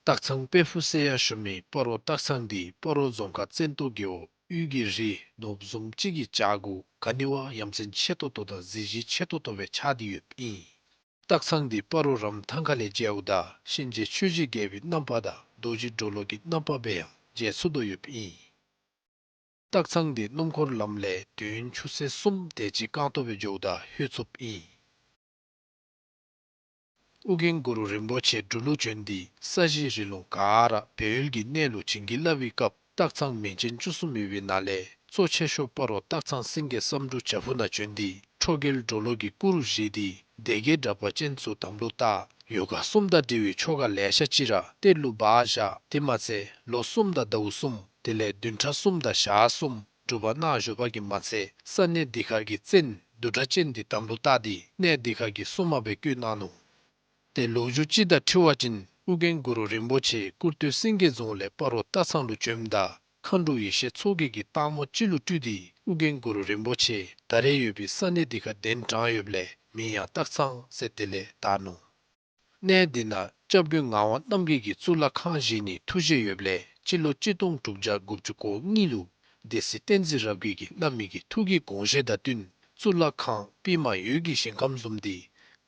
སྟག་ཚང་དཔལ་ཕུག་ཟེར་ཡང་ཞུ་མི་སྤ་རོ་སྟག་ཚང་འདི་སྤ་རོ་རྫོང་ཁག་བཙན་ཏོ་རྒེད་འོག་དབུས་ཀྱི་རི་ནོར་བུ་བཟུམ་ཅིག་གི་བྱག་གུ་ག་ནི་བ་ཡ་མཚན་ཆེ་ཏོག་ཏོ་དང་གཟི་བརྗིད་ཆེ་ཏོག་ཏོ་སྦེ་ཆགས་ཏེ་ཡོདཔ་ཨིན། སྟག་ཚང་འདི་སྤ་རོ་རམ་ཐང་ཁ་ལས་མཇལཝ་ད་གཤིན་རྗེ་ཆོས་ཀྱི་རྒྱལ་པོའི་རྣམ་པ་དང་རྡོ་རྗེ་གྲོ་ལོད་ཀྱི་རྣམ་པ་སྦེ་ཡང་མཇལ་ཚུགས་དོ་ཡོདཔ་ཨིན། སྟག་ཚང་འདི་སྣུམ་འཁོར་ལམ་ལས་དུས་ཡུན་ཆུ་ཚོད་གསུམ་དེ་ཅིག་རྐང་སྟོང་སྦེ་འགྱོཝ་ད་ལྷོད་ཚུགསཔ་ཨིན། ཨོ་རྒྱན་གུ་རུ་རིན་པོ་ཆེ་འབྲུག་ལུ་བྱོན་ཏེ་ས་གཞི་རི་ལུང་ག་ར་སྦས་ཡུལ་གྱི་གནས་ལུ་བྱིན་གྱིས་བརླབས་པའི་སྐབས་སྟག་ཚང་མིང་ཅན་བཅུ་གསུམ་ཡོད་པའི་ནང་ལས་གཙོ་ཆེ་ཤོས་སྤ་རོ་སྟག་ཚང་སེང་གེ་བསམ་འགྲུབ་བྱག་ཕུག་ནང་བྱོན་ཏེ་ཁྲོ་རྒྱལ་གྲོ་ལོད་ཀྱི་སྐུ་རུ་བཞེངས་ཏེ་སྡེ་བརྒྱད་དྲེགས་པ་ཅན་ཚུ་དམ་ལུ་བཏགས། ཡོ་ག་གསུམ་དང་འབྲེལ་བའི་ཆོ་ག་ལེ་ཤ་ཅིག་ར་གཏེར་ལུ་སྦ་བཞག། དེ་མ་ཚད་ལོ་གསུམ་དང་ཟླཝ་གསུམ་དེ་ལས་བདུན་ཕྲག་གསུམ་དང་ཞག་གསུམ་སྒྲུབ་པ་གནང་བཞུགས་པ་གིས་མ་ཚད་ས་གནས་འདི་ཁར་གྱི་བཙན་བདུད་དྲེགས་ཅན་འདི་དམ་ལུ་བཏགས་ཏེ་གནས་འདི་ཁར་གྱི་སྲུང་མ་སྦེ་བསྐོས་གནང་ནུག། ཏེ་ལོ་རྒྱུས་ཅིག་དང་འཁྲིལ་བ་ཅིན་ཨོ་རྒྱན་གུ་རུ་རིན་པོ་ཆེ་སྐུར་སྟོད་སེང་གེ་རྫོང་ལས་སྤ་རོ་སྟག་ཚང་ལུ་བྱོནམ་ད་མཁའ་འགྲོ་ཡེ་ཤེས་མཚོ་རྒྱལ་གྱིས་སྟག་མོ་ཅིག་ལུ་སྤྲུལ་ཏེ་ཨོ་རྒྱན་གུ་རུ་རིན་པོ་ཆེ་ད་རེས་ཡོད་པའི་ས་གནས་འདི་ཁར་གདན་དྲངས་ཡོདཔ་ལས་མིང་ཡང་སྟག་ཚང་ཟེར་དེ་ལས་བཏགས་ནུག། གནས་འདི་ནང་སྐྱབས་མགོན་ངག་དབང་རྣམ་རྒྱལ་གྱིས་གཙུག་ལག་ཁང་བཞེངས་ནིའི་ཐུགས་བཞེད་ཡོདཔ་ལས་སྤྱི་ལོ་གཅིག་སྟོང་དྲུག་བརྒྱ་དགུ་བཅུ་གོ་གཉིས་ལུ་སྡེ་སྲིད་བསྟན་འཛིན་རབ་རྒྱས་ཀྱིས་བླ་མའི་གི་ཐུགས་ཀྱི་དགོངས་བཞེད་དང་བསྟུན་གཙུག་ལག་ཁང་པདྨ་འོད་ཀྱི་ཞིང་ཁམས་བཟུམ་འདི་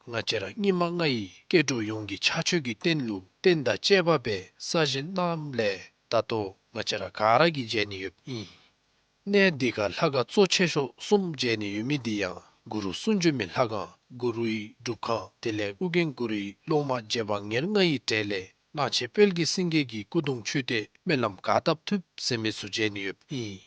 ང་བཅས་ར་སྙིགས་མ་ལྔ་ཡི་སྐྱེ་འགྲོ་ཡོངས་ཀྱི་ཕྱག་མཆོད་ཀྱི་རྟེན་ལུ་རྟེན་དང་བཅས་པ་སྦེ་གསར་བཞེངས་གནངམ་ལས་ད་ལྟོ་ང་བཅས་ར་ག་ར་གིས་མཇལ་ནི་ཡོདཔ་ཨིན། གནས་འདི་ཁར་ལྷ་ཁང་གཙོ་ཆེ་ཤོས་གསུམ་མཇལ་ནི་ཡོད་མི་འདི་ཡང་གུ་རུ་གསུང་བྱོན་མའི་ལྷ་ཁང་གུ་རུའི་སྒྲུབ་ཁང་དེ་ལས་ཨོ་རྒྱན་གུ་རུའི་སློབ་མ་རྗེ་འབངས་ཉེར་ལྔ་ཡི་གྲས་ལས་གླང་ཆེན་དཔལ་གྱི་སེང་གེ་གི་སྐུ་གདུང་མཆོད་རྟེན་སྨོན་ལམ་ག་བཏབ་ཐུབ་ཟེར་མི་ཚུ་མཇལ་ནི་ཡོདཔ་ཨིན།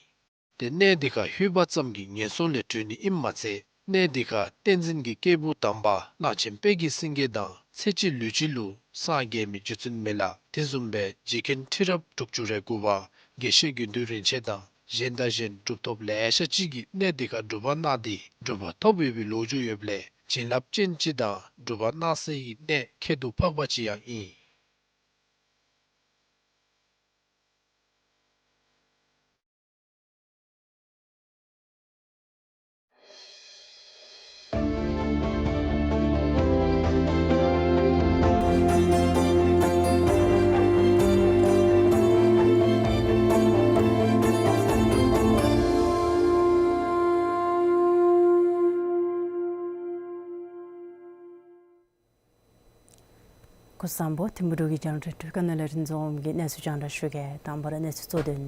ཏེ་གནས་འདི་ཁར་ལྷོད་པ་ཙམ་གྱིས་ངན་སོང་ལས་གྲོལ་ནི་ཨིནམ་མ་ཚད་གནས་འདི་ཁར་བསྟན་འཛིན་གྱི་སྐྱེས་བུ་དམ་པ་གླང་ཆེན་དཔལ་གྱི་སེང་གེ་དང་ཚེ་གཅིག་ལུས་གཅིག་ལུ་སངས་རྒྱས་མི་རྗེ་བཙུན་མི་ལ་དེ་བཟུམ་སྦེ་རྗེ་མཁན་ཁྲི་རབས་དྲུག་ཅུ་རེ་དགུ་པ་དགེ་བཤེས་དགེ་འདུན་རིན་ཆེན་དང་གཞན་དང་གཞན་གྲུབ་ཐོབ་ལེ་ཤ་ཅིག་གིས་གནས་འདི་ཁར་སྒྲུབ་པ་གནང་སྟེ་གྲུབ་པ་ཐོབ་ཡོད་པའི་ལོ་རྒྱུས་ཡོདཔ་ལས་བྱིན་རླབས་ཅན་ཅིག་དང་སྒྲུབ་པ་གནང་སའི་གནས་ཁྱད་དུ་འཕགས་པ་ཅིག་ཡང་ཨིན། སྐུ་གཟུགས་བཟང་པོ། ཐིམ་ཕུ་འབྲུག་གི་རྒྱང་བསྒྲགས་སྒྲིག་ཁང་ནང་ལས་རིན་འཛོམས་ཀྱིས་གནས་ཚུལ་རྒྱང་བསྒྲགས་ཞུ་གེ། དང་པ་ར་གནས་ཚུལ་གཙོ་དོན།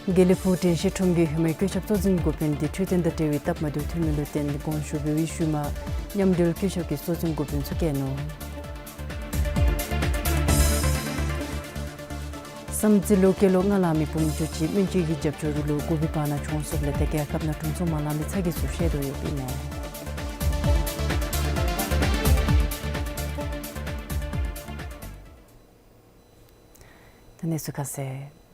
དགེ་ལེགས་ཕུག་དྲན་ཤེས་ཁྲོམ་གྱི་ཧེ་མའི་བཀོད་ཁྱབ་གཙོ་འཛིན་འགོ་དཔོན་དེ་འཕྲོད་བསྟེན་དང་འབྲེལ་བའི་སྟབས་མ་བདེཝ་ཐོན་མི་ལུ་བརྟེན་དགོངས་ཞུ་འབད་བའི་ཤུལ་མ་མཉམ་འབྲེལ་བཀོད་ཁྱབ་ཀྱི་གཙོ་འཛིན་འགོ་དཔོན་ཚུ་བཀལ་ནུག། བསམ་རྩེ་ལུ་སྐྱེས་ལོ་ལྔ་ལང་མི་བུམོ་ཅིག་སྨན་བཅོས་ཀྱི་རྒྱབ་སྐྱོར་ལུ་དགུ་པའི་བར་ན་གྱོངས་སོངཔ་ལས་ཏེ་རྒྱལ་ཁབ་ནང་དྲུང་འཚོ་མ་ལང་མི་ཚ་གྱང་ཚུ་བཤད་དོ་ཡོདཔ་ཨིན་མས། ད་གནས་ཚུལ་ཁ་གསལ།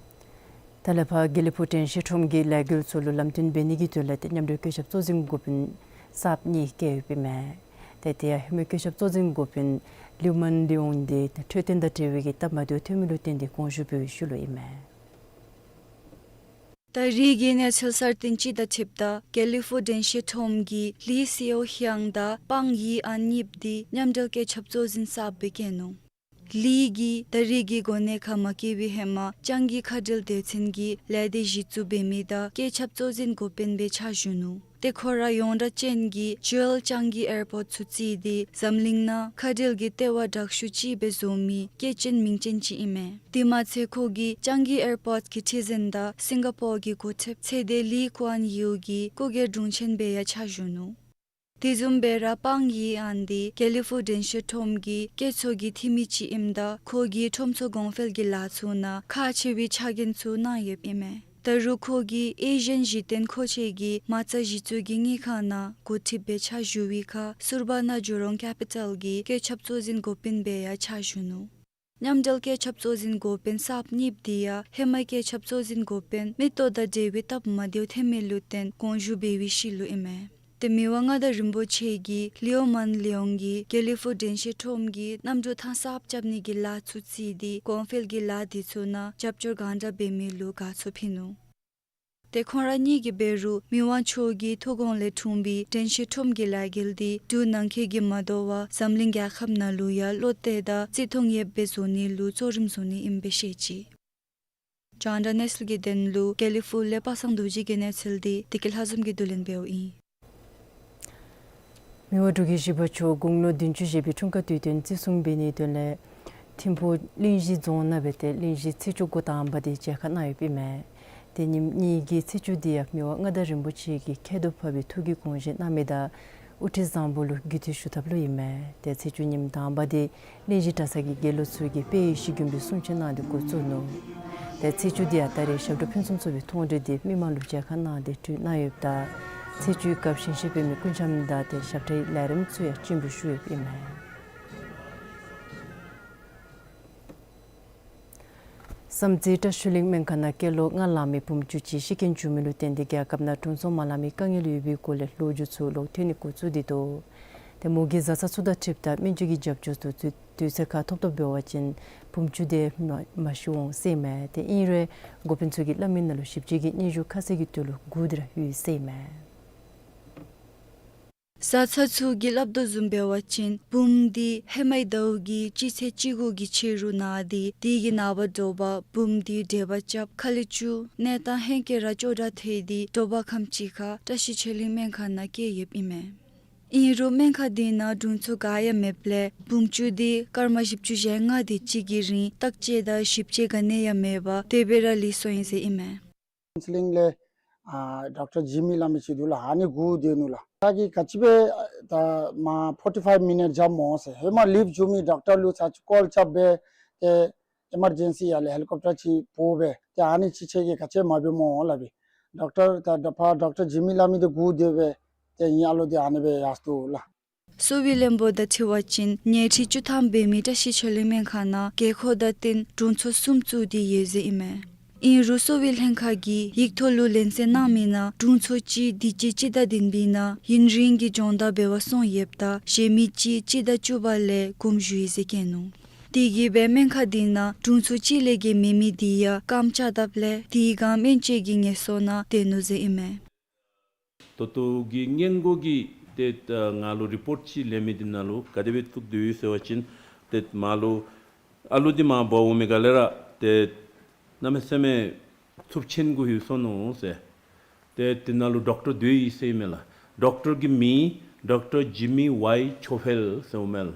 ད་ལས་ཕར་དགེ་ལེགས་ཕུག་དྲན་ཤེས་ཁྲོམ་གྱི་ལས་འགུལ་ཚུ་ལུ་ལམ་སྟོན་འབད་ནི་གི་དོན་ལས་ཏེ་མཉམ་འབྲེལ་བཀོད་ཁྱབ་གཙོ་འཛིན་འགོ་དཔོན་གསརཔ་གཉིས་བཀལ་ཡོདཔ་ཨིན་མས། ཏེ་དེ་ཡང་ཧེ་མའི་བཀོད་ཁྱབ་གཙོ་འཛིན་འགོ་དཔོན་ལིའུ་མན་ལིའོང་དེ་འཕྲོད་བསྟེན་དང་འབྲེལ་བའི་གི་སྟབས་མ་བདེཝ་ཐོན་མི་ལུ་བརྟེན་ཏེ་དགོངས་ཞུ་འབད་བའི་ཤུལ་ལུ་ཨིན་མས། ད་རིས་ཀྱི་གནས་ཚུལ་གསར་བཏོན་ཅིག་དང་འཁྲིལཝ་ད་དགེ་ལེགས་ཕུག་དྲན་ཤེས་ཁྲོམ་གྱི་ལི་སིའོ་ཧེང་དང་པང་ཡི་ཨན་གཉིསཔོ་དེ་མཉམ་འབྲེལ་བཀོད་ཁྱབ་གཙོ་འཛིན་གསརཔ་སྦེ་བཀལ་ནུག། ལི་གིས་ད་རིས་ཀྱི་གོ་གནས་ཁར་མ་བཀལ་བའི་ཧེ་མ་ལྕང་གི་མཁའ་འགྲུལ་སྡེ་ཚན་གྱི་ལས་སྡེ་གཞི་བཙུགས་འབད་མི་དང་བཀོད་ཁྱབ་གཙོ་འཛིན་འགོ་དཔོན་སྦེ་ཕྱག་ཞུ་ནུག། ཏེ་ཁོ་ར་ཡོངས་གྲགས་ཅན་གྱི་ཇོ་ཨེལ་ལྕང་གི་ཨེར་པོརཊ་ཚུ་རྩིས་ཏེ་འཛམ་གླིང་ནང་མཁའ་འགྲུལ་གྱི་ལྟེ་བ་དྲག་ཤོས་ཅིག་སྦེ་བཟོ་མི་སྐྱེས་ཆེན་མིང་ཅན་ཅིག་ཨིན་མས། དེ་མ་ཚད་ཁོ་གིས་ལྕང་གི་ཨེར་པོརཊ་གི་ཁྲི་འཛིན་དང་སིང་ག་པོར་གྱི་འགོ་ཁྲིདཔ་ཚེ་འདས་ལི་ཀུའན་ཡིའུ་གི་སྐུ་སྒེར་དྲུང་ཆེན་སྦེ་ཡང་ཕྱག་ཞུ་ནུག། དེ་བཟུམ་སྦེ་ར་པང་ཡི་ཨན་དེ་དགེ་ལེགས་ཕུག་དྲན་ཤེས་ཁྲོམ་གྱི་སྐྱེས་ཚོགས་ཀྱི་འཐུས་མི་ཅིག་ཨིནམ་ད་ཁོ་གིས་ཁྲོམ་ཚོགས་གོང་འཕེལ་གྱི་ལཱ་ཚུ་ནང་ཁག་ཆེ་བའི་ཕྱག་འགན་ཚུ་གནང་ཡོདཔ་ཨིན་མས། ད་རུང་ཁོ་གིས་ཨེ་ཤི་ཡན་གཞི་རྟེན་མཁོ་ཆས་ཀྱི་མ་རྩ་གཞི་བཙུགས་ཀྱི་དངུལ་ཁང་ནང་འགོ་ཁྲིདཔ་སྦེ་ཕྱག་ཞུ་བའི་ཁར་སུར་བ་ན་ཇུ་རོང་ཀེ་པི་ཊལ་གྱི་བཀོད་ཁྱབ་གཙོ་འཛིན་འགོ་དཔོན་སྦེ་ཡང་ཕྱག་ཞུ་ནུག། མཉམ་འབྲེལ་བཀོད་ཁྱབ་གཙོ་འཛིན་འགོ་དཔོན་གསརཔ་གཉིསཔོ་དེ་ཡང་ཧེ་མའི་བཀོད་ཁྱབ་གཙོ་འཛིན་འགོ་དཔོན་མིག་ཏོ་དང་འབྲེལ་བའི་སྟབས་མ་བདེཝ་ཐོན་མི་ལུ་བརྟེན་དགོངས་ཞུ་འབད་བའི་ཤུལ་ལུ་ཨིན་མས། ཏེ་མི་དབང་མངའ་བདག་རིན་པོ་ཆེ་གིས་ལིའོ་མན་ལིའོང་གིས་དགེ་ལེགས་ཕུག་དྲན་ཤེས་ཁྲོམ་གྱི་གནམ་གྲུ་ཐང་གསརཔ་རྐྱབ་ནི་གི་ལཱ་ཚུ་རྩིས་ཏེ་གོང་འཕེལ་གྱི་ལཱ་དེ་ཚུ་ནང་རྒྱབ་སྐྱོར་གང་དྲག་འབད་མི་ལུ་དགའ་ཚོར་ཕུལ་ནུག། ཏེ་ཁོང་ར་གཉིས་ཀྱིས་འབད་རུང་མི་དབང་མཆོག་གི་ཐུགས་དགོངས་ལས་འཁྲུངས་པའི་དྲན་ཤེས་ཁྲོམ་གྱི་ལས་འགུལ་དེ་འབྲུག་ནང་འཁོད་ཀྱིས་མ་དོ་བར་འཛམ་གླིང་རྒྱལ་ཁབ་ནང་ལུ་ཡང་བློ་གཏད་དང་བརྩི་མཐོང་ཡོདཔ་སྦེ་བཟོ་ནི་ལུ་གཙོ་རིམ་བཟུང་ནི་ཨིནམ་སྦེ་བཤད་ཅི། རྒྱང་བསྒྲགས་གནས་ཚུལ་གྱི་དོན་ལུ་དགེ་ལེགས་ཕུག་ལས་པ་སངས་རྡོ་རྗེ་གི་གནས་ཚུལ་དེ་བདེ་སྐྱིད་ལྷ་འཛོམས་ཀྱིས་བསྡུ་ལེན་འབདཝ་ཨིན། མི་དབང་འབྲུག་རྒྱལ་བཞི་པ་མཆོག་དགུང་ལོ་བདུན་ཅུ་བཞེས་པའི་འཁྲུངས་སྐར་དུས་སྟོན་བརྩི་སྲུང་འབད་ནིའི་དོན་ལས་ཐིམ་ཕུག་གླིང་བཞི་རྫོང་ནང་སྦེ་ཏེ་གླིང་བཞི་ཚེས་བཅུ་འགོ་དང་པ་དེ་མཇལ་ཁ་གནང་ཡོདཔ་ཨིན་མས། ཏེ་ཉིནམ་གཉིས་ཀྱི་ཚེས་བཅུ་དེ་ཡང་མི་དབང་མངའ་བདག་རིན་པོ་ཆེ་གིས་ཁྱད་དུ་འཕགས་པའི་ཐུགས་ཀྱི་དགོངས་བཞེད་གནང་མི་དང་དབུ་ཁྲིད་བཟང་པོ་ལུ་གུས་བཏུད་ཞུ་ཐབས་ལུ་ཨིན་མས། ཏེ་ཚེས་བཅུ་ཉིནམ་དང་པ་དེ་གླིང་བཞི་གྲྭ་ཚང་གི་དགེ་སློང་ཚུ་གིས་དཔལ་ཡེ་ཤེས་མགོན་པོའི་གསུང་ཆོག་གནང་སྟེ་འགོ་བཙུགས་ནུག། ཏེ་ཚེས་བཅུ་དེ་ཡང་ད་རེས་ཞབས་དྲུང་ཕུན་སུམ་ཚོགས་པའི་མཐོང་གྲོལ་དེ་མི་མང་ལུ་མཇལ་ཁ་གནང་སྟེ་གྲོལ་གནང་ཡོདཔ་ད་ཚེས་བཅུའི་སྐབས་ཞིང་གཤེགས་པད་མའི་སྐུ་འཆམ་དང་ཏེ་ཞབས་ཁྲའི་ལས་རིམ་ཚུ་ཡང་སྤྱན་འབུལ་ཞུ་ཡོདཔ་ཨིན་མས། བསམ་རྩེ་བཀྲ་ཤིས་ཆོས་གླིང་སྨན་ཁང་ནང་སྐྱེས་ལོ་ལྔ་ལང་མི་བུམོ་ཅིག་ཤི་རྐྱེན་བྱུང་མི་ལུ་བརྟེན་ཏེ་རྒྱལ་ཁབ་ནང་དྲུང་འཚོ་མ་ལང་མི་དཀའ་ངལ་ཡོད་པའི་སྐོར་ལས་ལོ་རྒྱུས་ཚུ་ལོག་ཐོན་ནི་འགོ་བཙུགས་ཏེ་འདུག། ཏེ་མོ་གི་བཟའ་ཚང་ཚུ་དང་འཁྲིལཝ་ད་སྨན་བཅོས་ཀྱི་རྒྱབ་སྐྱོར་ཚུ་དུས་ཚོད་ཁར་ཐོབ་ཐོབ་འབད་བ་ཅིན་བུམོ་ཅིག་དེ་མ་མ་ཤི་འོང་ཟེར་ཨིན་མས། ཏེ་ཨིན་རུང་འགོ་དཔོན་ཚུ་གིས་སླབ་མི་ནང་ལུ་ཞིབ་དཔྱད་ཀྱི་སྙན་ཞུ་ཁ་གསལ་གྱི་དོན་ལུ་སྒུག་སྟེ་ར་ཡོད་ཟེར་ཨིན་མས། བཟའ་ཚང་ཚུ་གིས་སླབ་དོ་བཟུམ་འབད་བ་ཅིན་བུམོ་དེ་ཧེ་མའི་ཟླཝ་གི་སྤྱི་ཚེས་བཅུ་དགུ་གི་ཕྱི་རུ་ན་སྟེ་དེ་གི་ནངས་པ་དྲོ་པ་བུམོ་དེ་འགྲེལ་པ་རྐྱབ་ཁ་ལས་བཅུག་གནས་སྟངས་ཧེང་སྐལ་ར་སྐྱོ་དྲགས་ཐལ་ཏེ་དྲོ་པ་ཁམས་ཅིག་ཁར་བཀྲ་ཤིས་ཆོས་གླིང་སྨན་ཁང་ནང་བསྐྱལ་ཡོདཔ་ཨིན་མས། ཨིན་རུང་སྨན་ཁང་དེ་ནང་དྲུང་འཚོ་ག་ཡང་མེདཔ་ལས་བུམོ་ཅིག་དེ་སྐར་མ་བཞི་བཅུ་ཞེ་ལྔ་དེ་ཅིག་གི་རིང་བརྟག་དཔྱད་དང་ཞིབ་དཔྱད་ག་ནི་ཡང་མེད་པར་དེ་སྦེ་ར་ལུས་སོང་ཡི་ཟེར་ཨིན་མས། ཀའུན་སི་ལིང་ལས་ཨ་ཌོག་ཊར་ཇི་མི་སླབ་མི་ཅིག་འདུག་ལགས། ཨ་ནི་སྒུག་སྡོད་ནུག་ལགས། ད་གི་ག་ཅི་སྦེ་ད་མ་ཕོར་ཊི་ཕའིབ་མི་ནིཊ་འགྱོཝ་སྨོ་ཟེར། ཧེ་མ་ལིཕཊ་འགྱོ་མི་ཌོག་ཊར་ལུ་ཚར་ཅིག་ཀོལ་རྐྱབ་སྦེ་ཏེ་ཨེམ་ཨར་ཇེན་སི་ཡར་ལས་ཧེ་ལི་ཀོབ་ཊར་ཅིག་འབོ་སྦེ་ཏེ་ཨ་ནི་ཅིག་ཁྱོད་ཀྱིས་ག་ཅི་མ་འབད་སྨོ་སླབ་པས། ཌོག་ཊར་ད་ཕར་ཌོག་ཊར་ཇི་མི་སླབ་མི་དེ་སྒུག་སྡོད་སྦེ་ཏེ་ཨིན་ཨ་ལོ་དེ་ཨ་ནི་སྦེ་ཡར་སོ་ལགས། གསོ་བའི་བློན་པོ་དང་འཁྲིལ་བ་ཅིན་ཉལ་ཁྲི་བཅུ་ཐམ་འབད་མི་བཀྲ་ཤིས་ཆོས་གླིང་སྨན་ཁང་ནང་རྒས་འཁོགས་དང་བསྟུན་དྲུང་འཚོ་གསུམ་བཙུགས་ཏེ་ཡོད་ཟེར་ཨིན་མས། ཨིན་རུང་གསོ་བའི་ལྷན་ཁག་གིས་ཡིག་ཐོག་ལུ་ལན་གསལ་གནང་མི་ནང་དྲུང་འཚོ་གཅིག་དུས་ཅི་སྤྱི་ཟླ་བདུན་པའི་ནང་ཡུན་རིང་གི་སྦྱོང་བརྡར་འབད་བར་སོང་ཡོདཔ་ད་གཞན་མི་གཅིག་སྤྱི་ཟླ་བཅུ་པ་ལས་དགོངསམ་ཞུ་ཡི་ཟེར་བཀོད་ནུག། དེ་གིས་སྦེ་སྨན་ཁང་དེ་ནང་དྲུང་འཚོ་གཅིག་ལས་བརྒལ་མེད་མི་དེ་ཡང་རྐངམ་བཅག་དཔ་ལས་དེའི་སྒང་སྨན་བཅོས་ཀྱི་ངལ་གསོ་ནང་སྡོད་ནུག་ཟེར་ཨིན་མས། ད་ལྟོ་གི་སྔོན་འགོ་གི་ཏེ་ང་ལུ་རི་པོརཊ་ཅིག་ལེན་མི་འདི་ནང་ལུ་ག་དེ་སྦེ་བཙུགས་དོ་ཡོད་ཟེར་བ་ཅིན་ཏེ་མར་ལུ་ཨ་ལུ་འདི་མར་འབག་འོང་མི་ག་ལས་ར་ཏེ་གནམ་མེད་ས་མེད་འཚུབ་ཆེན་གུ་ལྷོད་སོ་ནུག་ཟེར། ཏེ་དེ་ནང་ལུ་ཌོག་ཊར་སྡོད་ཡི་ཟེར་ཨིན་མས་ལགས། ཌོག་ཊར་གི་མིང་ཌོག་ཊར་ཇི་མི་ཝའི་ཆོ་ཕེལ་ཟེར་ཨིན་མས་ལགས།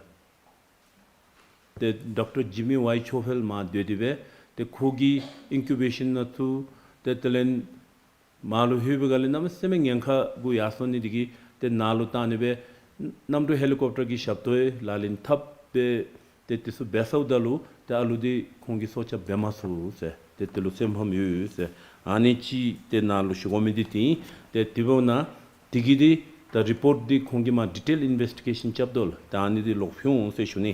ཏེ་ཌོག་ཊར་ཇི་མི་ཝའི་ཆོ་ཕེལ་མར་སྡོད་དེ་སྦེ་ཏེ་ཁོ་གིས་ཨིན་ཀུ་བེ་ཤཱན་ནང་བཙུགས་ ཏེ་དེ་ལས་མར་ལུ་ལྷོད་པའི་སྒང་ལས་གནམ་མེད་ས་མེད་ཉེན་ཁ་གུ་ཡར་སོང་ནི་འདི་གིས་ཏེ་ནཱ་ལུ་བཏང་ནི་སྦེ་གནམ་གྲུ་ཧེ་ལི་ཀོབ་ཊར་གྱི་ཞབས་ཏོག་ལག་ལེན་འཐབ་སྦེ་ཏེ་དེ་ཚུ་འབད་ཚརཝ་ད་ལུ་ཏེ་ཨ་ལུ་འདི་ཁོང་གིས་སྲོག་སྐྱབས་འབད་མ་ཚུགས་ཟེར་ཏེ་དེ་ལུ་སེམས་ཕམ་ཡོད་ཟེར། ཨ་ནི་ཅིག་ཏེ་ནཱ་ལུ་ཞུ་དགོ་མི་འདི་འདི་ཨིན། ཏེ་དེ་འབདཝ་ད་དེ་གི་འདི་ད་རི་པོརཊ་འདི་ཁོང་གིས་མར་ཌི་ཊེལ་ཨིན་བེསི་ཊི་གེ་ཤཱན་རྐྱབ་དོ་ལགས། ད་ཨ་ནི་འདི་ལོག་ཕུལ་འོང་ཟེར་ཞུ་ནི།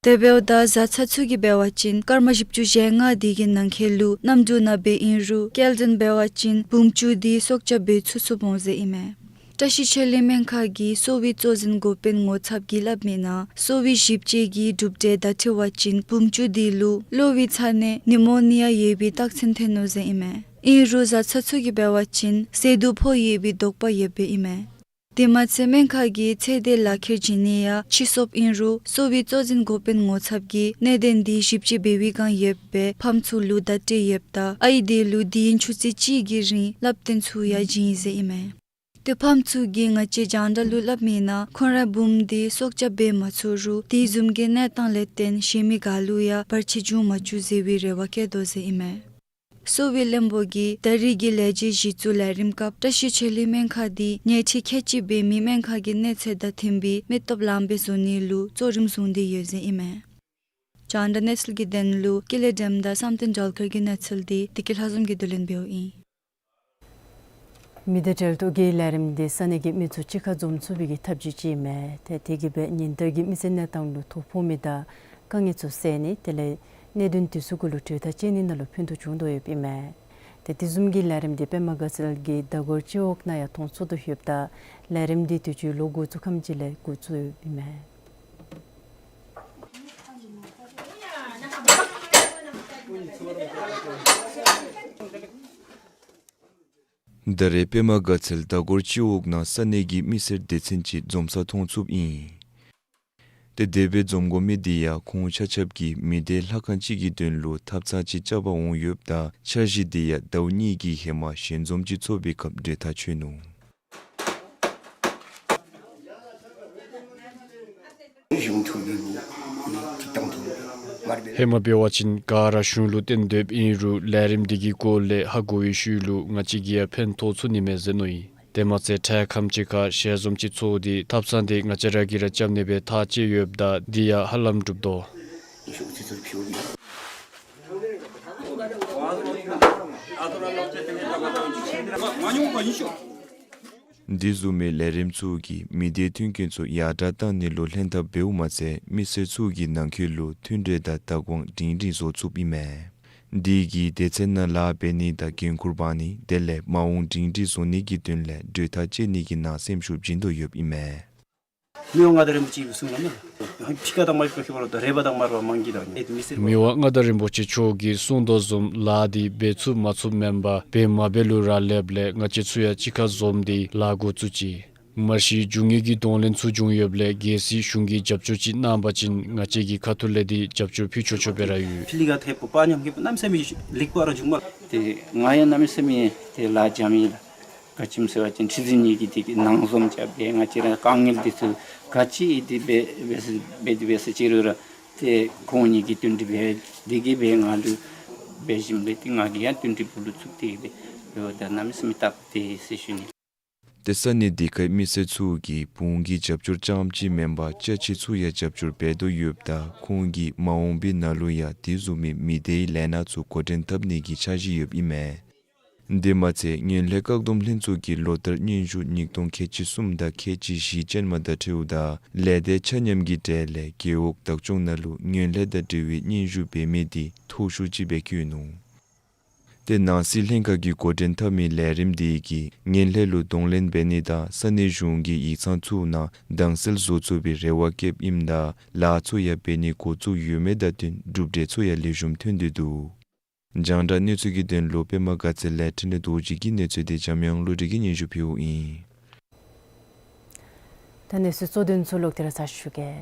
དེ་འབདཝ་ད་བཟའ་ཚང་ཚུ་གིས་འབད་བ་ཅིན་སྐར་མ་བཞི་བཅུ་ཞེ་ལྔ་འདི་གི་ནང་འཁོད་ལུ་གནམ་གྲུ་ནང་འབད་ཨིན་རུང་སྐྱེལ་འདྲེན་འབད་བ་ཅིན་བུམོ་ཚུ་འདི་སྲོག་སྐྱབས་འབད་ཚུགས་ཚུགསཔ་འོང་ཟེར་ཨིན་མས། བཀྲ་ཤིས་ཆོས་གླིང་སྨན་ཁང་གི་གསོ་བའི་གཙོ་འཛིན་འགོ་དཔོན་ངོ་ཚབ་ཀྱིས་སླབ་མིའི་ནང་གསོ་བའི་ཞིབ་དཔྱད་ཀྱི་གྲུབ་འབྲས་དང་འཁྲིལ་བ་ཅིན་བུམོ་ཚུ་འདི་ལུ་གློ་བའི་ཚ་ནད་ནིའུ་མོ་ནི་ཡ་ཡོད་པའི་རྟགས་མཚན་ཐོན་ནུག་ཟེར་ཨིན་མས། ཨིན་རུང་བཟའ་ཚང་ཚུ་གིས་འབད་བ་ཅིན་ཟས་དུག་ཕོག་ཡོད་པའི་དོགས་པ་ཡོདཔ་ཨིན་མས། དེ་མ་ཚད་སྨན་ཁང་གི་ཚེ་འདས་ལག་ཁྱེར་བྱིན་ནི་ཡང་ཕྱིས་སོཔ་ཨིན་རུང་གསོ་བའི་གཙོ་འཛིན་འགོ་དཔོན་ངོ་ཚབ་ཀྱིས་གནད་དོན་འདི་ཞིབ་དཔྱད་འབད་བའི་བསྒང་ཡོད་པའི་ཕམ་ཚུ་ལུ་བརྡ་སྤྲོད་ཡོདཔ་ད་ཨའི་དེ་ལུ་དུས་ཡུན་ཆུ་ཚོད་གཅིག་གི་རིང་བསླབ་སྟོན་ཚུ་ཡང་བྱིན་ཡི་ཟེར་ཨིན་མས། ཏེ་ཕམ་ཚུ་གིས་ང་བཅས་རྒྱང་བསྒྲགས་ལུ་སླབ་མིའི་ནང་ཁོང་རའི་བུམོ་འདི་སྲོག་སྐྱབས་འབད་མ་ཚུགས་རུང་དེ་བཟུམ་གྱི་གནས་སྟངས་ལས་བརྟེན་གཞན་མི་ག་ལུ་ཡང་བར་ཆད་འབྱུང་མ་བཅུག་ཟེར་བའི་རེ་བ་བསྐྱེད་དོ་ཟེར་ཨིན་མས། གསོ་བའི་བློན་པོ་གིས་ད་རིས་ཀྱི་ལས་བྱེད་གཞི་བཙུགས་ལས་རིམ་སྐབས་བཀྲ་ཤིས་ཆོས་གླིང་སྨན་ཁང་འདི་ཉལ་ཁྲི་ཁལ་གཅིག་འབད་མི་སྨན་ཁང་གི་གནས་ཚད་དང་མཐུན་པའི་མི་སྟོབས་ལངམ་སྦེ་བཟོ་ནི་ལུ་གཙོ་རིམ་བཟུང་སྟེ་ཡོད་ཟེར་ཨིན་མས། རྒྱང་བསྒྲགས་གནས་ཚུལ་གྱི་དོན་ལུ་ཀུན་ལེགས་སྒྲོལམ་དང་བསམ་གཏན་སྒྲོལ་དཀར་གྱི་གནས་ཚུལ་འདི་བདེ་སྐྱིད་ལྷ་འཛོམས་ཀྱིས་བསྡུ་ལེན་འབདཝ་ཨིན། མི་སྡེ་འབྲེལ་གཏུག་གི་ལས་རིམ་འདི་ས་གནས་ཀྱི་མི་ཚུ་གཅིག་ཁར་འཛོམས་ཚུགས་པའི་གི་ཐབས་ཇུས་ཅིག་ཨིན་མས། ཏེ་དེ་གིས་འབད་ཉིན་བསྟར་གྱི་མི་ཚེ་གནས་སྟངས་ལུ་ཐོ་ཕོག་མི་དང་དཀའ་ངལ་ཚུ་བསལ་ནི་དེ་ལས་གནད་དོན་དེ་ཚུ་གུ་ལུ་གྲོས་ཐག་བཅད་ནི་ནང་ལུ་ཕན་ཐོགས་བྱུང་དོ་ཡོདཔ་ཨིན་མས། ཏེ་དེ་བཟུམ་གྱི་ལས་རིམ་འདི་པདྨ་དགའ་ཚལ་གྱི་མདའ་སྒོར་སྤྱི་འོག་ནང་ཡང་མཐོང་ཚུགས་དོ་ཡོདཔ་ད་ལས་རིམ་འདི་དུས་ཅི་ལོ་འགོ་བཙུགས་ཁམས་ཅིག་ལས་འགོ་བཙུགས་ཡོདཔ་ཨིན་མས། ད་རེས་པདྨ་དགའ་ཚལ་མདའ་སྒོར་སྤྱི་འོག་ནང་ས་གནས་ཀྱི་མི་སེར་སྡེ་ཚན་ཅིག་འཛོམས་ས་མཐོང་ཚུགསཔ་ཨིན། ཏེ་དེ་སྦེ་འཛོམས་དགོ་མི་འདི་ཡང་ཁོང་ཆ་ཁྱབ་ཀྱིས་མི་སྡེ་ལྷ་ཁང་ཅིག་གི་དོན་ལུ་ཐབ་ཚང་ཅིག་རྐྱབ་པར་འོང་ཡོདཔ་ད་འཆར་གཞི་འདི་ཡང་ཟླཝ་གཉིས་ཀྱི་ཧེ་མ་ཞལ་འཛོམས་ཅིག་ཚོགས་པའི་སྐབས་གྲོས་ཐག་ཆོད་ནུག། ཧེ་མ་འབད་བ་ཅིན་ག་ར་གཞུང་ལུ་བརྟེན་སྡོདཔ་ཨིན་རུང་ལས་རིམ་འདི་གི་སྐོར་ལས་ཧ་གོ་བའི་ཤུལ་ལུ་ང་བཅས་ཀྱིས་ཡང་ཕན་ཐོགས་ཚུགས་ནི་མས་ཟེར་མནོ་ཡི། དེ་མ་ཚད་ཁྲལ་ཁམས་ཅིག་ཁར་ཞལ་འཛོམས་ཅིག་ཚོགས་ཏེ་ཐབ་ཚང་འདི་ང་བཅས་ར་གིས་ར་རྐྱབ་ནི་སྦེ་ཐག་བཅད་ཡོདཔ་ད་འདི་ཡང་ཧ་ལམ་འགྲུབ་དོ། འདི་བཟུམ་མའི་ལས་རིམ་ཚུ་གིས་མི་སྡེའི་མཐུན་རྐྱེན་ཚུ་ཡར་དྲག་བཏང་ནི་ལུ་ལྷན་ཐབས་འབདཝ་མ་ཚད་མི་སེར་ཚུ་གི་ནང་འཁོད་ལུ་མཐུན་འབྲེལ་དང་བདག་དབང་སྒྲིང་སྒྲིང་བཟོ་ཚུགསཔ་ཨིན་མས། འདི་གིས་སྡེ་ཚན་ནང་ལཱ་འབད་ནི་དང་འགན་ཁུར་འབག་ནི་དེ་ལས་མ་འོངས་སྒྲིང་སྒྲིང་བཟོ་ནི་གི་དོན་ལས་གྲོས་ཐག་བཅད་ནི་གི་ནང་སེམས་ཤུགས་བྱིན་དོ་ཡོདཔ་ཨིན་མས། མི་དབང་མངའ་བདག་རིན་པོ་ཆེ་གིས་གསུངས་ལགས་མས། ཕྱི་ཁ་དང་མ་ཕྱི་ཁ་ཁྱད་པར་རེ་བ་དང་མ་རེ་བ་མང་གི་དང་མི་སེར། མི་དབང་མངའ་བདག་རིན་པོ་ཆེ་མཆོག་གིས་གསུངས་དོ་བཟུམ་ལཱ་འདི་འབད་ཚུགས་མ་ཚུགས་མེན་པར་འབད་མ་འབད་ལུ་ར་སླབ་ལས་ང་བཅས་ཚུ་ཡང་གཅིག་ཁར་འཛོམས་ཏེ་ལཱ་འགོ་བཙུགས་ཅི། མ་གཞི་རྒྱུ་དངོས་ཀྱི་གདོང་ལེན་ཚུ་བྱུང་ཡོདཔ་ལས་གལ་སྲིད་གཞུང་གིས་རྒྱབ་སྐྱོར་ཅིག་གནང་བ་ཅིན་ང་བཅས་ཀྱི་ཁ་ཐུག་ལས་འདི་རྒྱབ་སྐྱོར་ཕུལ་ཆོག་ཆོག་སྦེ་ར་ཡོད། ཕྱི་གླིང་ག་ཐེབས་པ་ནམ་ཡང་གནམ་མེད་ས་མེད་ལེགས་པ་ར་བྱུང་མས། ཏེ་ང་ཡང་གནམ་མེད་ས་མེད་ཏེ་ལཱ་འཇམ་ཡི་ལགས། ག་ཅི་སྨོ་ཟེར་བ་ཅིན་ཁྲི་འཛིན་གཉིས་ཀྱིས་འདི་གི་ནང་འཛོམས་རྐྱབ་སྦེ་ང་བཅས་ར་དཀའ་ངལ་འདི་ཚུ་ག་ཅི་ཨིན་འདི་འབད་འབད་འབད་འབད་ཟེར་ཅི་རུང་ར་ཏེ་ཁོང་གཉིས་ཀྱིས་བསྟུན་གྲོས་འབད་འདི་གིས་སྦེ་ང་ལུ་འབད་ཞིནམ་ལས་ཏེ་ང་གིས་ཡང་བསྟུན་གྲོས་བུ་ལུ་ཚུད་དེ་སྦེ་འབདཝ་ད་གནམ་མེད་ས་མེད་སྟབས་བདེ་ཟེར་ཞུ་ནི། ཏེ་ས་གནས་འདི་ཁའི་མི་སེར་ཚུ་གིས་བུམོ་གི་རྒྱབ་སྐྱོར་རྐྱངམ་ཅིག་མེན་པར་ཅ་ཆས་ཚུ་ཡང་རྒྱབ་སྐྱོར་འབད་དོ་ཡོདཔ་ད་ཁོང་གིས་མ་འོངས་པའི་ནང་ལུ་ཡང་དེ་བཟུམ་མའི་མི་སྡེའི་ལས་སྣ་ཚུ་འགོ་འདྲེན་འཐབ་ནི་གི་འཆར་གཞི་ཡོདཔ་ཨིན་མས། དེ་མ་ཚད་ངན་ལྷད་བཀག་སྡོམ་ལྷན་ཚོགས་ཀྱིས་ལོ་ལྟར་སྙན་ཞུ་ཉིས་སྟོང་ཁལ་གཅིག་གསུམ་དང་ཁལ་གཅིག་བཞི་ཅན་མ་དང་འཁྲིལཝ་ད་ལས་སྡེ་ཆ་མཉམ་གྱི་གྲས་ལས་རྒེད་འོག་བདག་སྐྱོང་ནང་ལུ་ངན་ལྷད་དང་འབྲེལ་བའི་སྙན་ཞུ་འབད་མི་འདི་མཐོ་ཤོས་ཅིག་སྦེ་བཀོད་ནུག། ཏེ་ནང་སྲིད་ལྷན་ཁག་གིས་འགོ་འདྲེན་འཐབ་མི་ལས་རིམ་འདི་གིས་ངན་ལྷད་ལུ་གདོང་ལེན་འབད་ནི་དང་ས་གནས་གཞུང་གི་ཡིག་ཚང་ཚུ་ནང་དྭངས་གསལ་བཟོ་ཚུགས་པའི་རེ་བ་བསྐྱེདཔ་ཨིནམ་ད་ལཱ་ཚུ་ཡང་འབད་ནི་འགོ་བཙུགས་ཡོད་མི་དང་བསྟུན་གྲུབ་འབྲས་ཚུ་ཡང་ལེགས་ཤོམ་ཐོན་ཏེ་འདུག། རྒྱང་བསྒྲགས་གནས་ཚུལ་གྱི་དོན་ལུ་པདྨ་དགའ་ཚལ་ལས་འཕྲིན་ལས་རྡོ་རྗེ་གི་གནས་ཚུལ་འདི་འཇམ་དབྱངས་བློ་གྲོས་ཀྱིས་སྙན་ཞུ་ཕུལཝ་ཨིན། ད་གནས་ཚུལ་གཙོ་དོན་ཚུ་ལོག་སྟེ་ར་ཚར་ཞུ་གེ།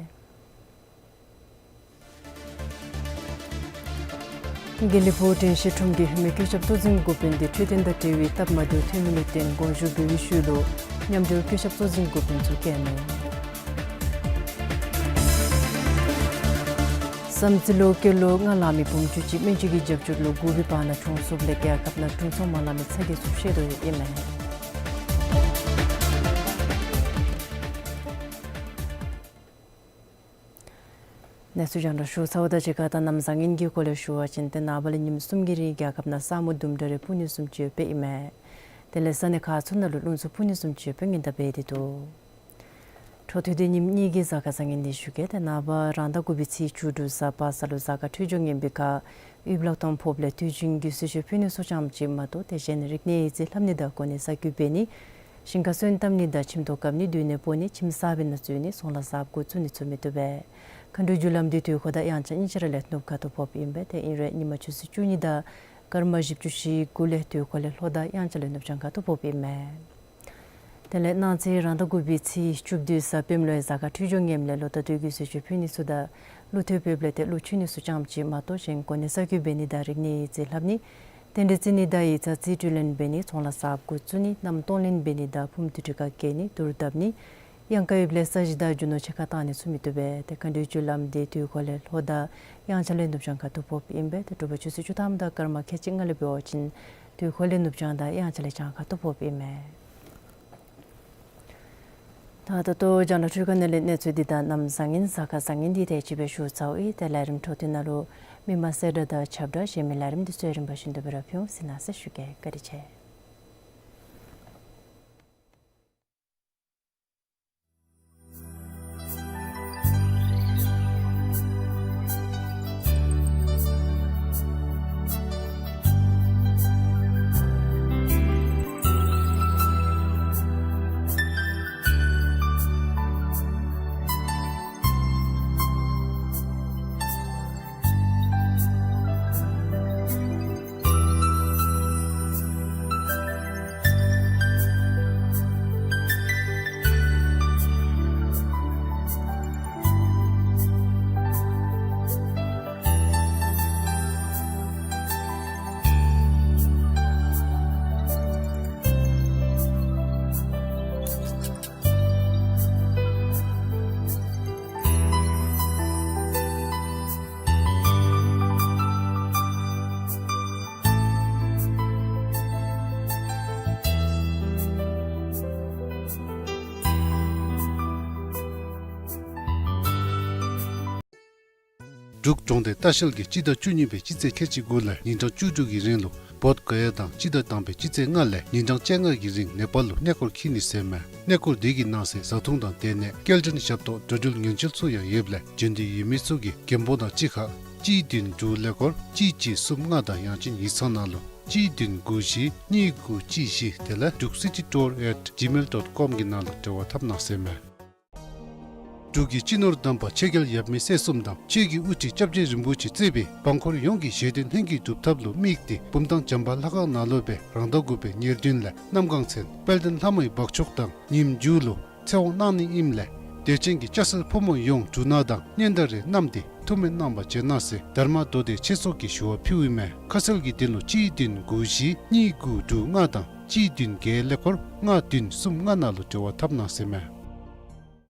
དགེ་ལེགས་ཕུག་དྲན་ཤེས་ཁྲོམ་གྱི་ཧེ་མའི་བཀོད་ཁྱབ་གཙོ་འཛིན་འགོ་དཔོན་འདི་འཕྲོད་བསྟེན་དང་འབྲེལ་བའི་སྟབས་མ་བདེཝ་ཐོན་མི་ལུ་བརྟེན་དགོངས་ཞུ་འབུལ་བའི་ཤུལ་ལུ་མཉམ་འབྲེལ་བཀོད་ཁྱབ་གཙོ་འཛིན་འགོ་དཔོན་ཚུ་བཀལ་ནུག། བསམ་རྩེ་ལུ་སྐྱེས་ལོ་ལྔ་ལང་མི་བུམོ་བཅུ་གཅིག་སྨན་བཅོས་ཀྱི་རྒྱབ་སྐྱོར་ལུ་བསྒུགས་པའི་བར་ན་གྲོངས་སོངམ་ལས་རྒྱལ་ཁབ་ནང་དྲུང་འཚོ་མ་ལང་མི་ཚ་གྱང་ཚུ་བཤད་དོ་ཡོདཔ་ཨིན་མས། གནས་ཚུལ་རྒྱང་བསྒྲགས་ཞུ་ཚརཝ་དང་གཅིག་ཁར་ད་གནམ་བཟང་ངན་གྱི་སྐོར་ལས་ཞུ་བ་ཅིན་ཏེ་ནངས་པ་ལས་ཉིནམ་གསུམ་གྱི་རིང་རྒྱལ་ཁབ་ནང་ས་སྨུག་དུམ་གྲ་རེ་ཕུབ་ནི་བཟུམ་ཅིག་ཡོདཔ་ཨིན་མས། དེ་ལས་ས་གནས་ཁག་ཚུ་ནང་ལུ་རླུང་འཚུབ་ཕུབ་ནི་བཟུམ་ཅིག་ཡོདཔ་སྔོན་བརྡ་འབད་དེ་འདུག། འཕྲོ་མཐུད་དེ་ཉིནམ་གཉིས་ཀྱི་གཟའ་སྐར་བཟང་ངན་འདི་ཞུ་གེ། ཏེ་ནངས་པ་རང་ཟླ་དགུ་པའི་ཚེས་བཅུ་དྲུག་གཟའ་པ་སངས་ལུ་གཟའ་སྐར་འཕྲོད་སྦྱོར་ངན་པའི་ཁར་དབུས་གློག་ཐོག་ཕོགཔ་ལས་དུས་རྒྱུན་གྱི་གསོལ་མཆོད་ཕུལ་ནི་ཚུ་ཙམ་ཅིག་མ་གཏོགས་ཏེ་གཞན་རིག་གནས་ཡིག་རྩིས་ལྷབ་ནི་དང་གོ་གནས་གསར་འགྱུར་འབད་ནི་ཞིང་ཁ་སོན་བཏབ་ནི་དང་ཁྱིམ་ཐོག་བཀབ་ནི་སྡོད་གནས་སྤོ་ནི་ཁྱིམ་གསར་པའི་ནང་འཛུལ་ནི་ཚོང་ལཱ་གསརཔ་འགོ་བཙུགས་ནི་ཚུ་མི་བཏུབ་པས། མཁའ་འགྲོའི་རྒྱུ་ལམ་འདི་དུས་འཁོར་དང་དབྱངས་འཆར་གཉིས་ཆ་ར་ལས་ནུབ་ཁ་ཐུག་ཕོགཔ་ཨིན་པས། ཏེ་ཨིན་རུང་ཉིན་མ་ཆུ་ཚོད་བཅུ་གཉིས་དང་སྐར་མ་བཞི་བཅུ་ཞེ་དགུ་ལས་དུས་འཁོར་ལས་ལྷོ་དང་དབྱངས་འཆར་ལས་ནུབ་བྱང་ཁ་ཐུག་ཕོགཔ་ཨིན་མས། དེ་ལས་གནངས་ཚེ་རང་ཟླ་དགུ་པའི་ཚེས་བཅུ་བདུན་གཟའ་སྤེནམ་ལུ་ཡང་གཟའ་སྐར་འཕྲོད་སྦྱོར་ངནམ་ལས་ལོ་ཟླ་སྟོད་ཀྱི་གསོལ་མཆོད་ཕུལ་ནི་ཚུ་དང་ཀླུ་ཐོག་ཕོགཔ་ལས་ཏེ་ཀླུ་མཆོད་ནི་ཚུ་ཙམ་ཅིག་མ་གཏོགས་གཞན་གོ་གནས་གསར་འགྱུར་འབད་ནི་དང་རིག་གནས་ཡིག་རྩིས་ལྷབ་ནི་རྟེན་འབྲེལ་བརྩི་ནི་དང་ཡིག་ཚང་རྩིས་སྤྲོད་ལེན་འབད་ནི་ཚོང་ལཱ་གསརཔ་འགོ་བཙུགས་ནི་གནམ་སྟོང་ལེན་འབད་ནི་དང་ཕུངམ་དུར་ཁྲོད་ཁར་བསྐྱལ་ནི་དུར་བརྡབ་ནི་གཡང་ཁ་ཡོདཔ་ལས་ས་གཞི་དང་རྒྱུ་ནོར་ཕྱི་ཁར་བཏང་ནི་ཚུ་མི་བཏུབ་པས། ཏེ་མཁའ་འགྲོའི་རྒྱུ་ལམ་འདི་དུས་འཁོར་ལས་ལྷོ་དང་དབྱངས་འཆར་ལས་ནུབ་བྱང་ཁ་ཐུག་ཕོགཔ་ཨིན་པས། ཏེ་དྲོ་པ་ཆུ་ཚོད་བཅུ་ཐམ་དང་སྐར་མ་ཁལ་གཅིག་ལྔ་ལས་འབད་བ་ཅིན་དུས་འཁོར་ལས་ནུབ་བྱང་དང་དབྱངས་འཆར་ལས་བྱང་ཁ་ཐུག་ཕོགཔ་ཨིན་མས། ད་ད་ལྟོ་རྒྱང་བསྒྲགས་འཕྲུལ་ཁང་ནང་ལས་གནས་ཚུལ་འདི་དང་གནམ་བཟང་ངན་གཟའ་སྐར་བཟང་ངན་འདི་དེ་ཅིག་སྦེ་ཞུ་ཚརཝ་ཨིན། ཏེ་ལས་རིམ་འཕྲོ་མཐུད་ནང་ལུ་མི་མང་གསལ་བསྒྲགས་དང་ཁྱབ་བསྒྲགས་གཞན་མི་ལས་རིམ་འདི་ཚུ་ཡང་རིམ་པ་བཞིན་དུ་སྦེ་ར་ཕུལ་འོང་། གཟིགས་གནང་ཟེར་ཞུ་གེ། བཀའ་དྲིན་ཆེ། འབྲུག་གྲོང་སྡེ་ལྟ་བཤལ་གྱིས་སྤྱི་ཟླ་བཅུ་གཉིས་པའི་སྤྱི་ཚེས་ཁལ་གཅིག་དགུ་ལས་ཉིན་གྲངས་བཅུ་དྲུག་གི་རིང་ལུ་བོདྷ་ག་ཡ་དང་སྤྱི་ཟླ་དང་པའི་སྤྱི་ཚེས་ལྔ་ལས་ཉིན་གྲངས་བཅོ་ལྔ་གི་རིང་ནེ་པཱལ་ལུ་གནས་སྐོར་འཁྱིད་ནི་ཟེར་མས། གནས་སྐོར་འདི་གི་ནང་གསེས་བཟའ་འཐུང་དང་སྡོད་གནས་སྐྱེལ་འདྲེན་ཞབས་ཏོག་འགྲོ་འགྲུལ་ཉེན་བཅོལ་ཚུ་ཡང་ཡོདཔ་ལས་བྱོན་འདོད་ཡོད་མི་ཚུ་གིས་རྒན་པོ་དང་གཅིག་ཁར་གཅིག་བདུན་དྲུག་ཀླད་ཀོར་གཅིག་གཅིག་གསུམ་ལྔ་དང་ཡང་ཅིན་ཡིག་ཚང་ནང་ལུ་གཅིག་བདུན་དགུ་བཞི་གཉིས་དགུ་གཅིག་བཞི་དེ་ལས་druk city tour at gmail dot com གི་ནང་ལུ་འབྲེལ་བ་འཐབ་གནང་ཟེར་མས། འབྲུག་གི་སྤྱི་ནོར་དམ་པ་ཆོས་རྒྱལ་ཡབ་མེས་སྲས་གསུམ་དང་ཆོས་ཀྱི་དབུ་ཁྲིད་སྐྱབས་རྗེ་རིན་པོ་ཆེ་གཙོས་པའི་འབངས་འཁོར་ཡོངས་ཀྱི་བཞེད་དོན་ལྷུན་གྱིས་གྲུབ་ཐབས་ལུ་དམིགས་ཏེ་བུམ་ཐང་བྱམས་པ་ལྷ་ཁང་ནང་ལུ་སྦེ་རང་ཟླ་དགུ་པའི་ཉེར་བདུན་ལས་གནམ་གང་ཚེ་དཔལ་ལྡན་ལྷ་མོའི་འབག་མཆོག་དང་ཉིནམ་མཇུག་ལུ་ཚེ་དབང་གནང་ནི་ཨིནམ་ལས་དད་ཅན་གྱི་སྐྱ་སེར་ཕོ་མོ་ཡོངས་འབྲུ་སྣ་དང་སྙན་དར་རེ་བསྣམས་ཏེ་ཐུགས་སྨོན་གནང་བར་བྱོན་གནང་ཟེར་དྷརྨ་མདོ་སྡེ་ཆོས་ཚོགས་ཀྱིས་ཞུ་བ་ཕུལཝ་ཨིན་མས། ཁ་གསལ་གྱི་དོན་ལུ་གཅིག་བདུན་དགུ་བཞི་གཉིས་དགུ་དྲུག་ལྔ་དང་གཅིག་བདུན་བརྒྱད་ཀླད་ཀོར་ལྔ་བདུན་གསུམ་ལྔ་ནང་ལུ་འབྲེལ་བ་འཐབ་གནང་ཟེར་མས།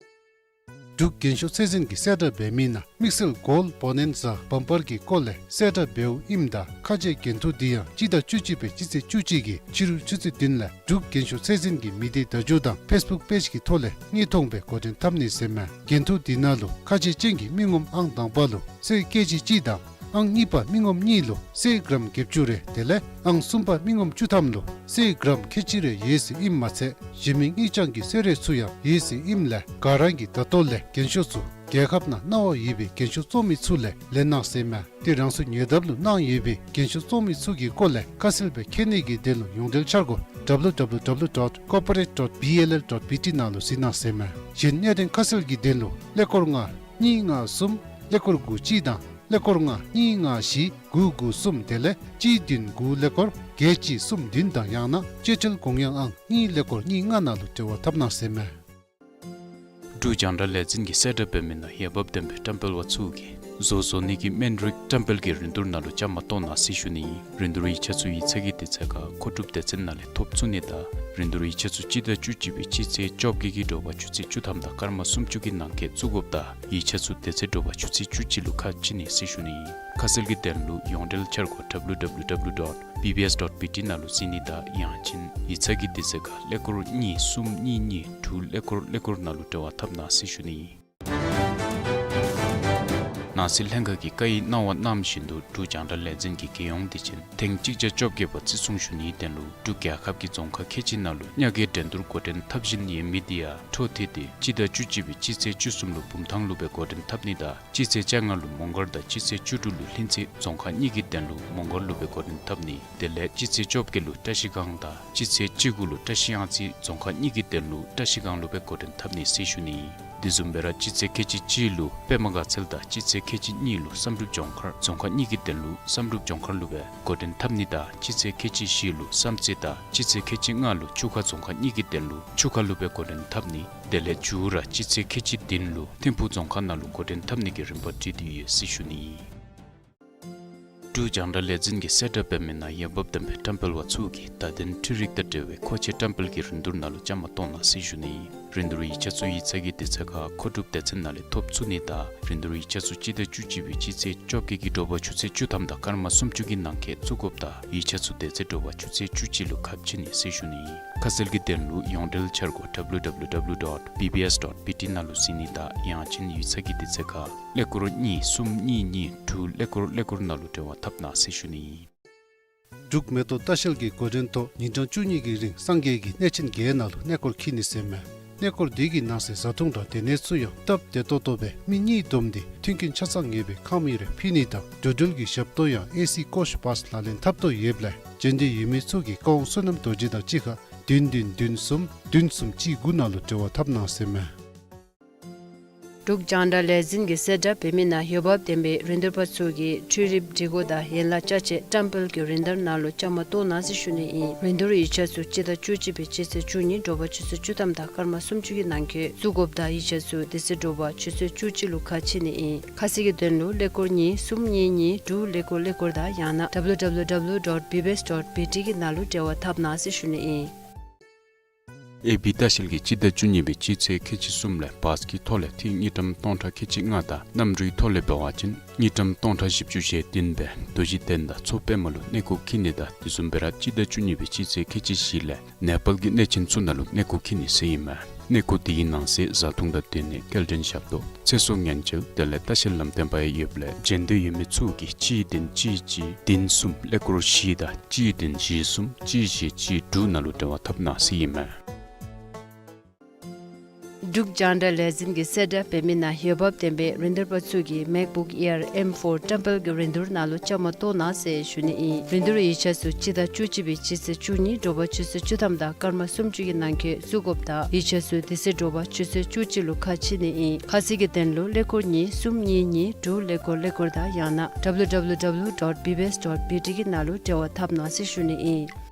འབྲུག་རྒན་ཤོས་ཚད་འཛིན་གྱིས་གསལ་བསྒྲགས་འབད་མི་ནང་དམིགས་བསལ་གོལཌ་བོ་ནན་ཛ་བམ་པར་གྱི་སྐོར་ལས་གསལ་བསྒྲགས་འབདཝ་ཨིནམ་ད་ཁ་རྗེ་འགན་ཐུག་འདི་ཡང་སྤྱི་ཟླ་བཅུ་གཅིག་པའི་སྤྱི་ཚེས་བཅུ་གཅིག་གི་ཕྱི་རུ་ཆུ་ཚོད་བདུན་ལས་འབྲུག་རྒན་ཤོས་ཚད་འཛིན་གྱི་མི་སྡེ་བརྡ་བརྒྱུད་དང་ཕེསི་བུཀ་པེཇ་གྱི་ཐོག་ལས་དངོས་མཐོང་སྦེ་འགོ་འདྲེན་འཐབ་ནི་ཟེར་མས། འགན་ཐུག་འདི་ནང་ལུ་ཁ་རྗེ་ཅན་གྱི་མི་ངོམ་ཨང་དང་པ་ལུ་གསེར་ཀེ་ཇི་གཅིག་དང་ཨང་གཉིས་པ་མི་ངོམ་གཉིས་ལུ་གསེར་གྲམ་བརྒྱད་ཅུ་རེ་དེ་ལས་ཨང་གསུམ་པ་མི་ངོམ་བཅུ་ཐམ་ལུ་གསེར་གྲམ་ཁལ་གཅིག་རེ་ཡོད་ཟེར་ཨིནམ་མ་ཚད་གཞན་མི་དངུལ་རྐྱང་གི་གསོལ་རས་ཚུ་ཡང་ཡོད་ཟེར་ཨིནམ་ལས་ག་ར་གིས་ད་ལྟོ་ལས་རྒན་ཤོས་ཚུ་རྒྱལ་ཁབ་ནང་གནང་བ་ཡོད་པའི་རྒན་ཤོས་བཙོང་མི་ཚུ་ལས་ལེན་གནང་ཟེར་མས། ཏེ་རང་སོའི་ཉེ་འདབས་ལུ་གནང་ཡོད་པའི་རྒན་ཤོས་བཙོང་མི་ཚུ་གི་སྐོར་ལས་ཁ་གསལ་སྦེ་མཁྱེན་ནི་གི་དོན་ལུ་ཡོངས་འབྲེལ་འཆར་སྒོ་W W W dot corporate dot B L L dot B T ནང་ལུ་གཟིགས་གནང་ཟེར་མས། གཞན་གནད་དོན་ཁ་གསལ་གྱི་དོན་ལུ་ཀླད་ཀོར་ལྔ་གཉིས་ལྔ་གསུམ་ཀླད་ཀོར་དགུ་གཅིག་དང་ཀླད་ཀོར་ལྔ་གཉིས་ལྔ་བཞི་དགུ་དགུ་གསུམ་དེ་ལས་གཅིག་བདུན་དགུ་ཀླད་ཀོར་བརྒྱད་གཅིག་གསུམ་བདུན་དང་ཡང་ན་སྤྱོད་ཁྲལ་དགོངས་ཡངས་ཨང་གཉིས་ཀླད་ཀོར་གཉིས་ལྔ་ནང་ལུ་འབྲེལ་བ་འཐབ་གནང་ཟེར་མས། འབྲུག་རྒྱང་བསྒྲགས་ལས་འཛིན་གྱིས་གསལ་བསྒྲགས་འབད་མི་ནང་འོས་འབབ་ལྡན་པའི་བཀྲམ་སྤེལ་བ་ཚུ་གིས་ བཟོ་བཟོ་ནི་གི་སྨན་རིགས་བཀྲམ་སྤེལ་གྱི་རིན་བསྡུར་ནང་ལུ་བཅའ་མར་གཏོགས་གནང་ཟེར་ཞུ་ནི་ཨིན། རིན་བསྡུར་ཡིག་ཆ་ཚུ་ཡིག་ཚང་གི་དུས་ཚོད་ཁར་མཁོ་སྒྲུབ་སྡེ་ཚན་ནང་ལས་ཐོབ་ཚུགས་ནི་དང་རིན་བསྡུར་ཡིག་ཆ་ཚུ་སྤྱི་ཟླ་བཅུ་གཅིག་པའི་སྤྱི་ཚེས་བཅོ་བརྒྱད་ཀྱི་དྲོ་པ་ཆུ་ཚོད་བཅུ་ཐམ་དང་སྐར་མ་སུམ་ཅུ་གི་ནང་འཁོད་བཙུགས་དགོཔ་དང་ཡིག་ཆ་ཚུ་དེ་ཚེ་དྲོ་པ་ཆུ་ཚོད་བཅུ་གཅིག་ལུ་ཁ་ཕྱེ་ནི་ཟེར་ཞུ་ནི་ཨིན། ཁ་གསལ་གྱི་དོན་ལུ་ཡོངས་འབྲེལ་འཆར་སྒོ་W W W dot B B S dot B T ནང་ལུ་གཟིགས་ནི་དང་ཡང་ཅིན་ཡིག་ཚང་གི་དུས་ཚོད་ཁར་ཀླད་ཀོར་གཉིས་གསུམ་གཉིས་གཉིས་དྲུག་ཀླད་ཀོར་ཀླད་ཀོར་ནང་ལུ་འབྲེལ་བ་འཐབ་གནང་ཟེར་ཞུ་ནི་ཨིན། ནང་སྲིད་ལྷན་ཁག་གིས་བཀའ་ཡིག་གནང་བ་གནང་བཞིན་དུ་འབྲུག་རྒྱང་བསྒྲགས་ལས་འཛིན་གྱི་རྒྱལ་ཡོངས་བདེ་ཆེན་ཐེངས་གཅིག་བརྒྱ་བཅོ་བརྒྱད་པ་བརྩི་སྲུང་ཞུ་ནིའི་དོན་ལུ་འབྲུག་རྒྱལ་ཁབ་ཀྱི་རྫོང་ཁག་ཁལ་གཅིག་ནང་ལུ་ཉ་རྒོད་འགྲན་བསྡུར་འགོ་འདྲེན་འཐབ་བཞིན་ཡོད་མི་དེ་ཡང་འཕྲོ་མཐུད་དེ་སྤྱི་ཟླ་བཅུ་གཅིག་པའི་སྤྱི་ཚེས་བཅུ་གསུམ་ལུ་བུམ་ཐང་ལུ་སྦེ་འགོ་འདྲེན་འཐབ་ནི་དང་སྤྱི་ཚེས་བཅོ་ལྔ་ལུ་མོང་སྒར་དང་སྤྱི་ཚེས་བཅུ་དྲུག་ལུ་ལྷུན་རྩེ་རྫོང་ཁག་གཉིས་ཀྱི་དོན་ལུ་མོང་སྒར་ལུ་སྦེ་འགོ་འདྲེན་འཐབ་ནི། དེ་ལས་སྤྱི་ཚེས་བཅོ་བརྒྱད་ལུ་བཀྲ་ཤིས་སྒང་དང་སྤྱི་ཚེས་བཅུ་དགུ་ལུ་བཀྲ་ཤིས་གཡང་རྩེ་རྫོང་ཁག་གཉིས་ཀྱི་དོན་ལུ་བཀྲ་ཤིས་སྒང་ལུ་སྦེ་འགོ་འདྲེན་འཐབ་ནི་ཟེར་ཞུ་ནི། དེ་བཟུམ་སྦེ་ར་སྤྱི་ཚེས་ཁལ་གཅིག་གཅིག་ལུ་པདྨ་དགའ་ཚལ་དང་སྤྱི་ཚེས་ཁལ་གཅིག་གཉིས་ལུ་བསམ་གྲུབ་ལྗོངས་མཁར་རྫོང་ཁག་གཉིས་ཀྱི་དོན་ལུ་བསམ་གྲུབ་ལྗོངས་མཁར་ལུ་སྦེ་འགོ་འདྲེན་འཐབ་ནི་དང་སྤྱི་ཚེས་ཁལ་གཅིག་བཞི་ལུ་བསམ་རྩེ་དང་སྤྱི་ཚེས་ཁལ་གཅིག་ལྔ་ལུ་ཆུ་ཁ་རྫོང་ཁག་གཉིས་ཀྱི་དོན་ལུ་ཆུ་ཁ་ལུ་སྦེ་འགོ་འདྲེན་འཐབ་ནི། དེ་ལས་མཇུག་ར་སྤྱི་ཚེས་ཁལ་གཅིག་བདུན་ལུ་ཐིམ་ཕུག་རྫོང་ཁག་ནང་ལུ་འགོ་འདྲེན་འཐབ་ནི་གི་རིམ་པ་བསྒྲིགས་ཏེ་ཡོད་ཟེར་ཞུ་ནི། འབྲུག་རྒྱང་བསྒྲགས་ལས་འཛིན་གྱིས་གསལ་བསྒྲགས་འབད་མི་ནང་འོས་འབབ་ལྡན་པའི་བཀྲམ་སྤེལ་བ་ཚུ་གིས་བརྡ་དོན་འཕྲུལ་རིག་དང་འབྲེལ་བའི་མཁོ་ཆས་བཀྲམ་སྤེལ་གྱི་རིན་བསྡུར་ནང་ལུ་བཅའ་མར་གཏོགས་གནང་ཟེར་ཞུ་ནི། རིན་བསྡུར་ཡིག་ཆ་ཚུ་ཡིག་ཚང་གི་དུས་ཚོད་ཁར་མཁོ་སྒྲུབ་སྡེ་ཚན་ནང་ལས་ཐོབ་ཚུགས་ནི་དང་རིན་བསྡུར་ཡིག་ཆ་ཚུ་སྤྱི་ཟླ་བཅུ་གཅིག་པའི་སྤྱི་ཚེས་བཅོ་བརྒྱད་ཀྱི་དྲོ་པ་ཆུ་ཚོད་བཅུ་ཐམ་དང་སྐར་མ་སུམ་ཅུ་གི་ནང་འཁོད་བཙུགས་དགོཔ་དང་ཡིག་ཆ་ཚུ་དེ་ཚེ་དྲོ་པ་ཆུ་ཚོད་བཅུ་གཅིག་ལུ་ཁ་ཕྱེ་ནི་ཟེར་ཞུ་ནི། ཁ་གསལ་གྱི་དོན་ལུ་ཡོངས་འབྲེལ་འཆར་སྒོ་W W W dot B B S dot B T ནང་ལུ་གཟིགས་ནི་དང་ཡང་ཅིན་ཡིག་ཚང་གི་དུས་ཚོད་ཁར་ཀླད་ཀོར་གཉིས་གསུམ་གཉིས་གཉིས་དྲུག་ཀླད་ཀོར་ཀླད་ཀོར་ནང་ལུ་འབྲེལ་བ་འཐབ་གནང་ཟེར་ཞུ་ནི། འབྲུག་མེ་ཏོག་ལྟ་བཤལ་གྱི་འགོ་འདྲེན་ཐོག་ཉིན་གྲངས་བཅུ་གཉིས་ཀྱི་རིང་སངས་རྒྱས་ཀྱི་གནས་ཆེན་བརྒྱད་ནང་ལུ་གནས་སྐོར་འཁྱིད་ནི་ཟེར་མས། གནས་སྐོར་འདི་གི་ནང་གསེས་བཟའ་འཐུང་དང་སྡོད་གནས་ཚུ་ཡང་སྟབས་བདེ་ཏོག་ཏོ་སྦེ་མི་གཉིས་བསྡོམས་ཏེ་མཐུན་རྐྱེན་ཆ་ཚང་ངེས་པའི་ཁང་མིག་རེ་ཕུལ་ནི་དང་འགྲོ་འགྲུལ་གྱི་ཞབས་ཏོག་ཡང་ཨེ་སི་ཀོ་ཤ་བཱས་ལག་ལེན་འཐབ་དོ་ཡོདཔ་ལས་འབྱོན་འདོད་ཡོད་མི་ཚུ་གིས་བཀའ་དབང་བསོད་ནམས་རྡོ་རྗེ་དང་གཅིག་ཁར་བདུན་བདུན་བདུན་གསུམ་བདུན་གསུམ་གཅིག་དགུ་ནང་ལུ་འབྲེལ་བ་འཐབ་གནང་ཟེར་མས། འབྲུག་རྒྱང་བསྒྲགས་ལས་འཛིན་གྱིས་གསལ་བསྒྲགས་འབད་མི་ནང་འོས་འབབ་ལྡན་པའི་རིན་བསྡུར་པ་ཚུ་གིས་འཕྲུལ་རིག་སྒྲིག་གོ་དང་ཡན་ལག་ཅ་ཆས་བཀྲམ་སྤེལ་གྱི་རིན་བསྡུར་ནང་ལུ་བཅའ་མར་གཏོགས་གནང་ཟེར་ཞུ་ནི་ཨིན། རིན་བསྡུར་ཡིག་ཆ་ཚུ་སྤྱི་ཟླ་བཅུ་གཅིག་པའི་སྤྱི་ཚེས་བཅུ་གཉིས་དྲོ་པ་ཆུ་ཚོད་བཅུ་ཐམ་དང་སྐར་མ་སུམ་ཅུ་གི་ནང་འཁོད་བཙུགས་དགོཔ་དང་ཡིག་ཆ་ཚུ་དེ་ཚེ་དྲོ་པ་ཆུ་ཚོད་བཅུ་གཅིག་ལུ་ཁ་ཕྱེ་ནི་ཨིན། ཁ་གསལ་གྱི་དོན་ལུ་ཀླད་ཀོར་གཉིས་གསུམ་གཉིས་གཉིས་དྲུག་ཀླད་ཀོར་ཀླད་ཀོར་དང་ཡང་ན་W W W dot B B S dot B T གི་ནང་ལུ་འབྲེལ་བ་འཐབ་གནང་ཟེར་ཞུ་ནི་ཨིན། ཨེ་བི་ལྟ་བཤལ་གྱིས་སྤྱི་ཟླ་བཅུ་གཉིས་པའི་སྤྱི་ཚེས་ཁལ་གཅིག་གསུམ་ལས་བཱས་ཀྱི་ཐོག་ལས་འཐུས་དངུལ་ཀྲམ་སྟོང་ཕྲག་ཁལ་གཅིག་ལྔ་དང་གནམ་གྲུའི་ཐོག་ལས་འབད་བ་ཅིན་དངུལ་ཀྲམ་སྟོང་ཕྲག་བཞི་བཅུ་ཞེ་བདུན་སྦེ་རྡོ་རྗེ་གདན་དང་མཚོ་པདྨ་ལུ་གནས་སྐོར་འཁྱིད་ནི་དང་དེ་བཟུམ་སྦེ་ར་སྤྱི་ཟླ་བཅུ་གཉིས་པའི་སྤྱི་ཚེས་ཁལ་གཅིག་བཞི་ལས་ནེ་པཱལ་གྱི་གནས་ཆེན་ཚུ་ནང་ལུ་གནས་སྐོར་འཁྱིད་ནི་ཟེར་ཨིན་མས། གནས་སྐོར་དེའི་ནང་གསེས་བཟའ་འཐུང་དང་སྡོད་གནས་སྐྱེལ་འདྲེན་ཞབས་ཏོག་ཚེ་སྲོག་ཉེན་བཅོལ་དེ་ལས་ལྟ་བཤལ་ལམ་སྟོན་པ་ཡང་ཡོདཔ་ལས་འབྱོན་འདོད་ཡོད་མི་ཚུ་གིས་གཅིག་བདུན་གཅིག་གཅིག་བདུན་གསུམ་ཀླད་ཀོར་བཞི་དང་གཅིག་བདུན་བཞི་གསུམ་གཅིག་བཞི་གཅིག་དྲུག་ནང་ལུ་འབྲེལ་བ་འཐབ་གནང་ཟེར་ཨིན་མས། འབྲུག་རྒྱང་བསྒྲགས་ལས་འཛིན་གྱིས་གསལ་བསྒྲགས་འབད་མི་ནང་འོས་འབབ་ལྡན་པའི་རིན་བསྡུར་པ་ཚུ་གིས་མེཀ་བུཀ་ཨེར་ཨེམ་ཕོར་བཀྲམ་སྤེལ་གྱི་རིན་བསྡུར་ནང་ལུ་བཅའ་མར་གཏོགས་གནང་ཟེར་ཞུ་ནི་ཨིན། རིན་བསྡུར་ཡིག་ཆ་ཚུ་སྤྱི་ཟླ་བཅུ་གཅིག་པའི་སྤྱི་ཚེས་བཅུ་གཉིས་དྲོ་པ་ཆུ་ཚོད་བཅུ་ཐམ་དང་སྐར་མ་སུམ་ཅུ་གི་ནང་འཁོད་བཙུགས་དགོཔ་དང་ཡིག་ཆ་ཚུ་དེ་ཚེ་དྲོ་པ་ཆུ་ཚོད་བཅུ་གཅིག་ལུ་ཁ་ཕྱེ་ནི་ཨིན། ཁ་གསལ་གྱི་དོན་ལུ་ཀླད་ཀོར་གཉིས་གསུམ་གཉིས་གཉིས་དྲུག་ཀླད་ཀོར་ཀླད་ཀོར་དང་ཡང་ན་W W W dot B B S dot B T གི་ནང་ལུ་འབྲེལ་བ་འཐབ་གནང་ཟེར་ཞུ་ནི་ཨིན།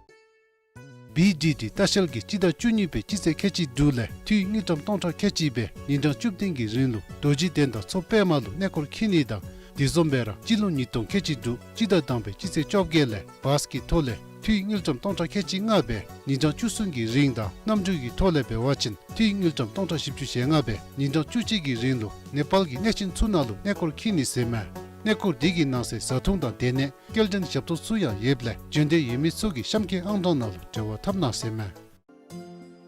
བི་ཌི་ཊི་ལྟ་བཤལ་གྱིས་སྤྱི་ཟླ་བཅུ་གཉིས་པའི་སྤྱི་ཚེས་ཁལ་གཅིག་དྲུག་ལས་འཐུས་དངུལ་ཀྲམ་སྟོང་ཕྲག་ཁལ་གཅིག་སྦེ་ཉིན་གྲངས་བཅུ་བདུན་གྱི་རིང་ལུ་རྡོ་རྗེ་གདན་དང་མཚོ་པདྨ་ལུ་གནས་སྐོར་འཁྱིད་ནི་དང་དེ་བཟུམ་སྦེ་ར་སྤྱི་ལོ་ཉིས་སྟོང་ཁལ་གཅིག་དྲུག་སྤྱི་ཟླ་དང་པའི་སྤྱི་ཚེས་བཅོ་བརྒྱད་ལས་བཱས་ཀྱི་ཐོག་ལས་འཐུས་དངུལ་ཀྲམ་སྟོང་ཕྲག་ཁལ་གཅིག་ལྔ་སྦེ་ཉིན་གྲངས་བཅུ་གསུམ་གྱི་རིང་དང་གནམ་གྲུ་གི་ཐོག་ལས་འབད་བ་ཅིན་འཐུས་དངུལ་ཀྲམ་སྟོང་ཕྲག་བཞི་བཅུ་ཞེ་ལྔ་སྦེ་ཉིན་གྲངས་བཅུ་གཅིག་གི་རིང་ལུ་ནེ་པཱལ་གྱི་གནས་ཆེན་ཚུ་ནང་ལུ་གནས་སྐོར་འཁྱིད་ནི་ཟེར་མས། གནས་སྐོར་འདི་གི་ནང་གསེས་བཟའ་འཐུང་དང་སྡོད་གནས་སྐྱེལ་འདྲེན་ཞབས་ཏོག་ཚུ་ཡང་ཡོདཔ་ལས་འབྱོན་འདོད་ཡོད་མི་ཚུ་གིས་གཤམ་འཁོད་ཨང་གྲངས་ནང་ལུ་འབྲེལ་བ་འཐབ་གནང་ཟེར་མས།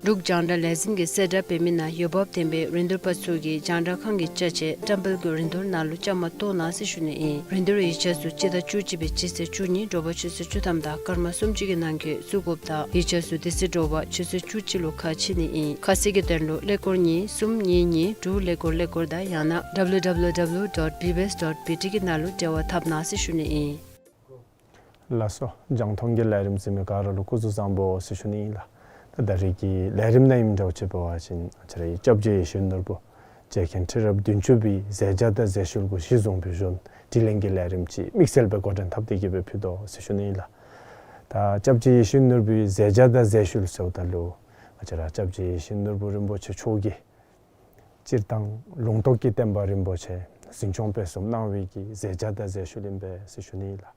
འབྲུག་རྒྱང་བསྒྲགས་ལས་འཛིན་གྱིས་གསལ་བསྒྲགས་འབད་མི་ནང་འོས་འབབ་ལྡན་པའི་རིན་བསྡུར་པ་ཚུ་གིས་རྒྱང་བསྒྲགས་ཁང་གི་ཅ་ཆས་བཀྲམ་སྤེལ་གྱི་རིན་བསྡུར་ནང་ལུ་བཅའ་མར་གཏོགས་གནང་ཟེར་ཞུ་ནི་ཨིན། རིན་བསྡུར་ཡིག་ཆ་ཚུ་སྤྱི་ཟླ་བཅུ་གཅིག་པའི་སྤྱི་ཚེས་བཅུ་གཉིས་དྲོ་པ་ཆུ་ཚོད་བཅུ་ཐམ་དང་སྐར་མ་སུམ་ཅུ་གི་ནང་འཁོད་བཙུགས་དགོཔ་དང་ཡིག་ཆ་ཚུ་དེ་ཚེ་དྲོ་པ་ཆུ་ཚོད་བཅུ་གཅིག་ལུ་ཁ་ཕྱེ་ནི་ཨིན། ཁ་གསལ་གྱི་དོན་ལུ་ཀླད་ཀོར་གཉིས་གསུམ་གཉིས་གཉིས་དྲུག་ཀླད་ཀོར་ཀླད་ཀོར་དང་ཡང་ན་W W W dot B B S dot B T གི་ནང་ལུ་འབྲེལ་བ་འཐབ་གནང་ཟེར་ཞུ་ནི་ཨིན། ལགས་སོ། རྒྱང་མཐོང་གི་ལས་རིམ་གཟིགས་མི་ག་ར་ལུ་སྐུ་གཟུགས་བཟང་པོ་ཟེར་ཞུ་ནི་ཨིན་ལགས། ད་ད་རེས་ཀྱི་ལས་རིམ་ནང་ཨིནམ་འདྲཝ་ཅིག་འབད་བ་ཅིན་ང་བཅས་རའི་སྐྱབས་རྗེ་ཡིད་བཞིན་ནོར་བུ་རྗེ་མཁན་ཁྲི་རབས་བདུན་ཅུ་པའི་མཛད་བྱ་དང་མཛད་ཤུལ་གུ་གཞི་བཟུང་སྦེ་བཞུགས་དྲི་ལན་གྱི་ལས་རིམ་ཅིག་དམིགས་བསལ་སྦེ་འགོ་འདྲེན་འཐབ་སྟེ་གི་སྦེ་ཕུལ་དོ་ཟེར་ཞུ་ནི་ཨིན་ལགས། ད་སྐྱབས་རྗེ་ཡིད་བཞིན་ནོར་བུའི་མཛད་བྱ་དང་མཛད་ཤུལ་ཟེརཝ་ད་ལུ་ང་བཅས་ར་སྐྱབས་རྗེ་ཡིད་བཞིན་ནོར་བུ་རིན་པོ་ཆེ་མཆོག་གིས་སྤྱིར་བཏང་ལུང་རྟོགས་ཀྱི་བསྟན་པ་རིན་པོ་ཆེ་ འཛིན་སྐྱོང་སྤེལ་གསུམ་གནང་བའི་གི་མཛད་བྱ་དང་མཛད་ཤུལ་ཨིན་པས་ཟེར་ཞུ་ནི་ལགས།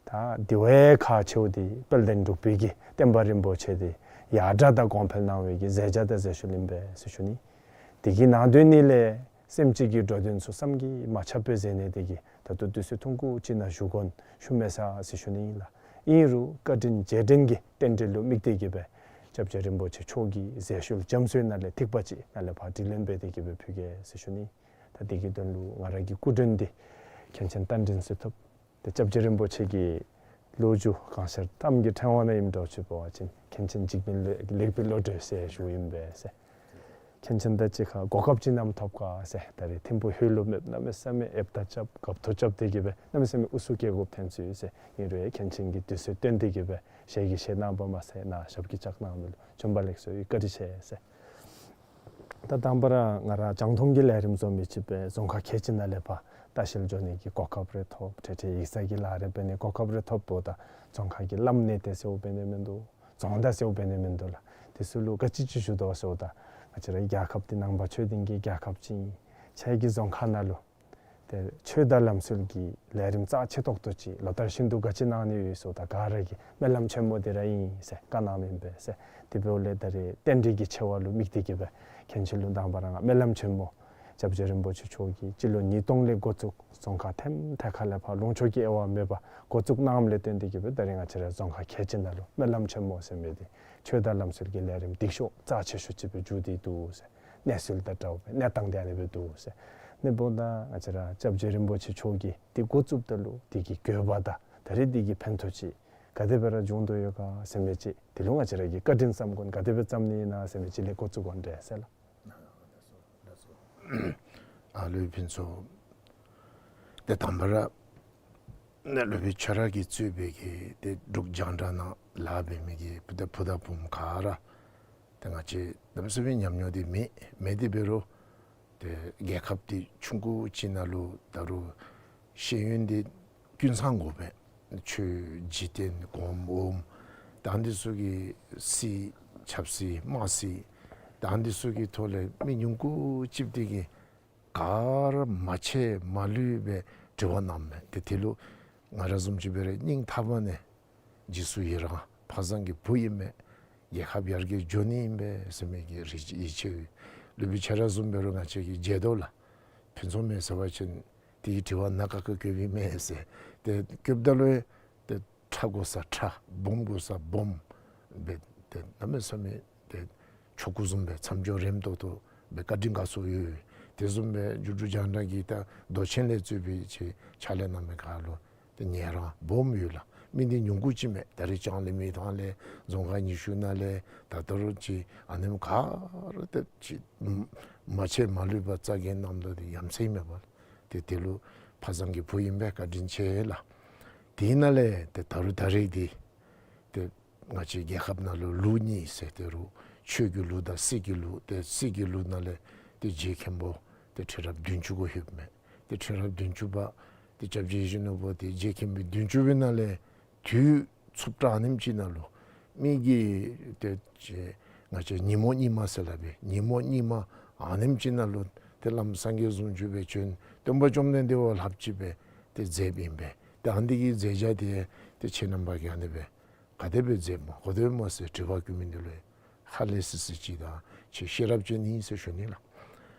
ད་དེ་བས་ཁག་ཆེཝ་འདི་དཔལ་ལྡན་འབྲུག་པའི་གི་བསྟན་པ་རིན་པོ་ཆེ་འདི་ཡར་དྲག་དང་གོང་འཕེལ་གནང་བའི་གི་མཛད་བྱ་དང་མཛད་ཤུལ་ཨིན་པས་ཟེར་ཞུ་ནི། དེ་གི་ནང་དོན་ནི་ལས་སེམས་ཅན་གྱི་འགྲོ་དོན་ཚུ་བསམ་གྱིས་མ་ཁྱབ་པའི་མཛད་ནི་དེ་གིས་ད་ལྟོ་དུས་ཚོད་ཐུང་ཀུ་ཅིག་ནང་ཞུ་དགོ་ན་ཞུ་མི་ཚར་ཟེར་ཞུ་ནི་ཨིན་ལགས། ཨིན་རུང་བཀའ་དྲིན་རྗེས་དྲན་གྱི་རྟེན་འབྲེལ་ལུ་དམིགས་ཏེ་གི་སྦེ་སྐྱབས་རྗེ་རིན་པོ་ཆེ་མཆོག་གི་མཛད་ཤུལ་རྒྱ་མཚོའི་ནང་ལས་ཐིགས་པ་ཅིག་ནཱ་ལས་ཕར་དྲི་ལན་འབད་དེ་གི་སྦེ་ཕུལ་གེ་ཟེར་ཞུ་ནི། ད་དེ་གི་དོན་ལུ་ང་ར་གི་སྐུ་མགྲོན་འདི་མཁན་ཆེན་རྟ་མགྲིན་གསེར་ཐུབ། ཏེ་སྐྱབས་རྗེ་རིན་པོ་ཆེ་གི་ལོ་རྒྱུས་གང་ཤར་གཏམ་གྱི་ཕྲེང་བ་ནང་ཨིནམ་འདྲཝ་ཅིག་འབད་བ་ཅིན་མཁན་ཆེན་འཇིགས་མེད་ལེགས་པའི་བློ་གྲོས་ཟེར་ཞུཝ་ཨིན་པས་ཟེར། མཁན་ཆེན་དང་གཅིག་ཁར་གོ་སྐབས་ཅིག་ནམ་ཐོབ་ག་ཟེར། ད་རེས་ཐིམ་ཕུག་ལྷོད་ལུ་མེདཔ་གནམ་མེད་ས་མེད་ཨེབ་ད་རྐྱབ་རྒཔོ་ཐོ་རྐྱབ་སྟེ་གི་སྦེ་གནམ་མེད་ས་མེད་ཨུ་ཚུགས་བཀལ་དགོཔ་ཐོན་ཚུལ་ཟེར། ཨིན་རུང་མཁན་ཆེན་གྱིས་དུས་ཚོད་བཏོན་ཏེ་གི་སྦེ་ཞལ་གྱིས་བཞེས་གནང་བ་མ་ཚད་ནཱ་ཞབས་ཀྱིས་བཅགས་གནང་མི་ལུ་བྱོན་པ་ལེགས་སོ་ཡི་བཀའ་དྲིན་ཆེ་ཟེར། ད་དང་པ་ར་ང་ར་རྒྱང་མཐོང་གི་ལས་རིམ་བཟོ་མི་ཅིག་སྦེ་རྫོང་ཁག་ཁལ་གཅིག་ནང་ལས་ཕར་ལྟ་བཤལ་འགྱོ་ནི་གི་གོ་སྐབས་རེ་ཐོབ། འཕྲལ་འཕྲལ་ཡིག་ཚང་གི་ལཱ་རེ་འབད་ནི་གོ་སྐབས་རེ་ཐོབ་འབདཝ་ད་རྫོང་ཁག་གི་བླམ་གནས་བརྟན་ཟེརཝ་འབད་ནི་མིན་འདུག། རྫོང་བདག་ཟེརཝ་འབད་ནི་མིན་འདུག་ལགས། དེ་ཚུ་ལུ་ག་ཅི་ཅིག་ཞུ་དོ་ཟེརཝ་ད་ང་བཅས་ར་རྒྱལ་ཁབ་འདི་ནང་པ་ཆོས་ལྡན་གྱི་རྒྱལ་ཁབ་ཅིག་ཨིན། ཁྱེད་ཀྱི་རྫོང་ཁག་ནང་ལུ་ཏེ་ཆོས་དང་ལམ་སྲོལ་གྱི་ལས་རིམ་རྩ་ཆེ་ཏོག་ཏོ་ཅིག་ལོ་ལྟར་བཞིན་དུ་ག་ཅི་གནང་ནི་ཡོད་ཟེརཝ་ད་ག་ར་གིས་སྨོན་ལམ་ཆེན་མོ་འདི་ར་ཨིན་ཟེར་བཀའ་གནང་མི་ཨིན་པས་ཟེར། དེ་འབདཝ་ལས་ད་རེས་རྟེན་འབྲེལ་གྱི་ཆེ་བ་ལུ་དམིགས་ཏེ་གི་སྦེ་མཁན་ཆེན་ལུ་དང་པ་ར་ང་སྨོན་ལམ་ཆེན་མོ་སྐྱབས་རྗེ་རིན་པོ་ཆེ་མཆོག་གིས་སྤྱི་ལོ་ཉིས་སྟོང་ལས་འགོ་བཙུགས་རྫོང་ཁག་ཐེམ་ཐད་ཁ་ལས་ཕར་ལུང་ཕྱོགས་ཀྱི་དབྱེ་བ་མེད་པར་འགོ་བཙུགས་གནངམ་ལས་བརྟེན་ཏེ་གི་སྦེ་ད་རེས་ང་བཅས་ར་རྫོང་ཁག་ཁལ་གཅིག་ནང་ལུ་སྨོན་ལམ་ཆེན་མོ་ཟེར་མི་འདི་ཆོས་དང་ལམ་སྲོལ་གྱི་ལས་རིམ་སྡིག་ཤོག་རྩ་ཆེ་ཤོས་ཅིག་སྦེ་འགྱུར་ཏེ་འདུག་ཟེར། གནས་ཚུལ་དང་འདྲཝ་སྦེ་གནས་སྟངས་འདི་ཨ་ནི་སྦེ་འདུག་ཟེར། ཨ་ནི་འབདཝ་ད་ང་བཅས་ར་སྐྱབས་རྗེ་རིན་པོ་ཆེ་མཆོག་གིས་འདི་འགོ་བཙུགསཔ་ད་ལུ་འདི་གི་དགོས་པ་དང་ད་རེས་འདི་གི་ཕན་ཐོགས་ཅིག་ག་དེ་སྦེ་ར་འབྱུང་དོ་ཡོད་ག་ཟེར་མི་ཅིག་འདི་ལུ་ང་བཅས་ར་གིས་བཀའ་དྲིན་བསམ་དགོ་ན་ག་དེ་སྦེ་བསམ་ནི་ཨིན་ན་ཟེར་མི་ཅིག་ལས་འགོ་བཙུགས་དགོ་འདྲས་ཟེར་ལགས། ཨ་ལུའི་ཕུན་ཚོགས། ཏེ་དང་པ་ར་ནཱ་སློབ་དཔོན་ཁྱོད་ར་གིས་གཙོས་པའི་གི་ཏེ་འབྲུག་རྒྱང་བསྒྲགས་ནང་ལཱ་འབད་མི་གི་ཕུ་དང་ཕུ་དང་བུམོ་ག་ར་ཏེ་ང་བཅས་གནམ་མེད་ས་མེད་ཉམས་མྱོང་འདི་མེད། མེད་དེ་འབད་རུང་ཏེ་རྒྱལ་ཁབ་འདི་ཆུང་ཀུ་ཅིག་ནང་ལུ་ད་རུང་ཤེས་ཡོན་འདི་ཀུན་ཚང་དགོ་པས། ཆོས་འཇིག་རྟེན་གོངམ་འོགམ་ད་འདི་ཚུ་གི་སྲིད་ཆབ་སྲིད་དམངས་སྲིད་ད་འདི་ཚུ་གི་ཐོག་ལས་མི་ཉུང་ཀུ་ཅིག་འདི་གིས་ག་ར་མ་ཆད་མ་ལུས་པའི་དྲི་བ་གནངམ་མས། ཏེ་དེ་ལུ་ང་ར་བཟུམ་ཅིག་འབད་རུང་སྙིང་ཐག་པ་ནས་རྗེས་སུ་ཡི་རང་། ཕ་བཟང་གི་བུ་ཨིན་མས། རྒྱལ་ཁབ་ཡར་རྒྱས་འགྱོ་ནི་ཨིན་པས་ཟེར་མི་གི་རེ་ཡིད་ཆེས་ཡོད། སློབ་དཔོན་ཁྱོད་ར་བཟུམ་འབད་རུང་ང་བཅས་ཀྱིས་མཇལ་དོ་ལགས། ཕུན་ཚོགས་མས་ཟེར་བ་ཅིན་དེ་གི་དྲི་བ་ནཱ་ཁ་ཁ་བཀོདཔ་ཨིན་མས་ཟེར། ཏེ་བཀོདཔ་ད་ལུ་ཏེ་ཁྲ་དགོ་ས་ཁྲ་སྦོམ་དགོ་ས་སྦོམ་སྦེ་ཏེ་གནམ་མེད་ས་མེད་ཏེ་ཆོ་ག་བཟུམ་སྦེ་མཚམས་སྦྱོར་རིམ་ཏོག་ཏོ་སྦེ་བཀའ་དྲིན་དགའ་ཚོར་ཡོད། དེ་བཟུམ་སྦེ་འབྲུག་རྒྱང་བསྒྲགས་ཀྱི་ད་མདོ་ཆེན་ལས་གཙོས་པའི་ཅིག་ཕྱག་ལཱ་གནང་མི་ག་ར་ལུ་ཏེ་ཉན་རང་སྦོམ་ཡོད་ལགས། མི་འདི་ཉུང་ཀུ་ཅིག་མས། ད་རེས་ལྕང་གླིང་མི་ཐང་ལས་རྫོང་ཁག་ཉི་ཤུ་ནང་ལས་ད་ལྟོ་ར་ཅིག་ཨ་ནེམ་ག་ར་ཏེ་ཅིག་མ་ཆད་མ་ལུས་པར་རྩ་འགེངས་གནང་དོ་འདི་ཡ་མཚན་མེད་པ་ལགས། ཏེ་དེ་ལུ་ཕ་བཟང་གི་བུ་ཨིན་པས། བཀའ་དྲིན་ཆེ་ལགས། དེ་ནང་ལས་ཏེ་ད་རུང་ད་རེས་འདི་ཏེ་ང་བཅས་རྒྱལ་ཁབ་ནང་ལུ་ལུགས་གཉིས་ཟེར་ཏེ་རུང་ཆོས་ཀྱི་ལུགས་དང་སྲིད་ཀྱི་ལུགས། ཏེ་སྲིད་ཀྱི་ལུགས་ནང་ལས་ཏེ་རྗེ་མཁན་པོ་ཏེ་ཁྲི་རབས་བདུན་ཅུ་གུ་ལྷོདཔ་མས། ཏེ་ཁྲི་རབས་བདུན་ཅུ་པ་ཏེ་སྐྱབས་རྗེ་ཡིད་བཞིན་ནོར་བུ་འདི་རྗེ་མཁན་པོ་བདུན་ཅུ་པའི་ནང་ལས་དུས་ཚུགས་དྲགས་ཨ་ནེམ་ཅིག་ནང་ལུ་མི་གི་ཏེ་ཅིག་ང་བཅས་ཉིན་མོ་སྙིགས་མ་ཟེར་སླབ་པས། ཉིན་མོ་སྙིགས་མ་ཨ་ནེམ་ཅིག་ནང་ལུ་ཏེ་བླམ་སངས་རྒྱས་བཟུམ་ཅིག་སྦེ་བྱོན། སྟོན་པ་བཅོམ་ལྡན་འདས་བ་ལྷགཔ་ཅིག་སྦེ་ཏེ་མཛདཔ་ཨིན་པས། ཏེ་ཨ་ནི་གི་མཛད་བྱ་འདི་ཏེ་ཁྱེད་རྣམ་པ་གིས་ཨ་ནི་སྦེ་ག་དེ་སྦེ་མཛདཔ་སྨོ་ག་དེ་སྦེ་སྨོ་ཟེར་དྲི་བ་བཀོད་མི་འདི་ལུ་ཧ་ལས་སི་སི་ཅིག་དང་ཁྱེད་ཤེས་རབ་ཅན་ཨིན་ཟེར་ཞུ་ནི་ལགས།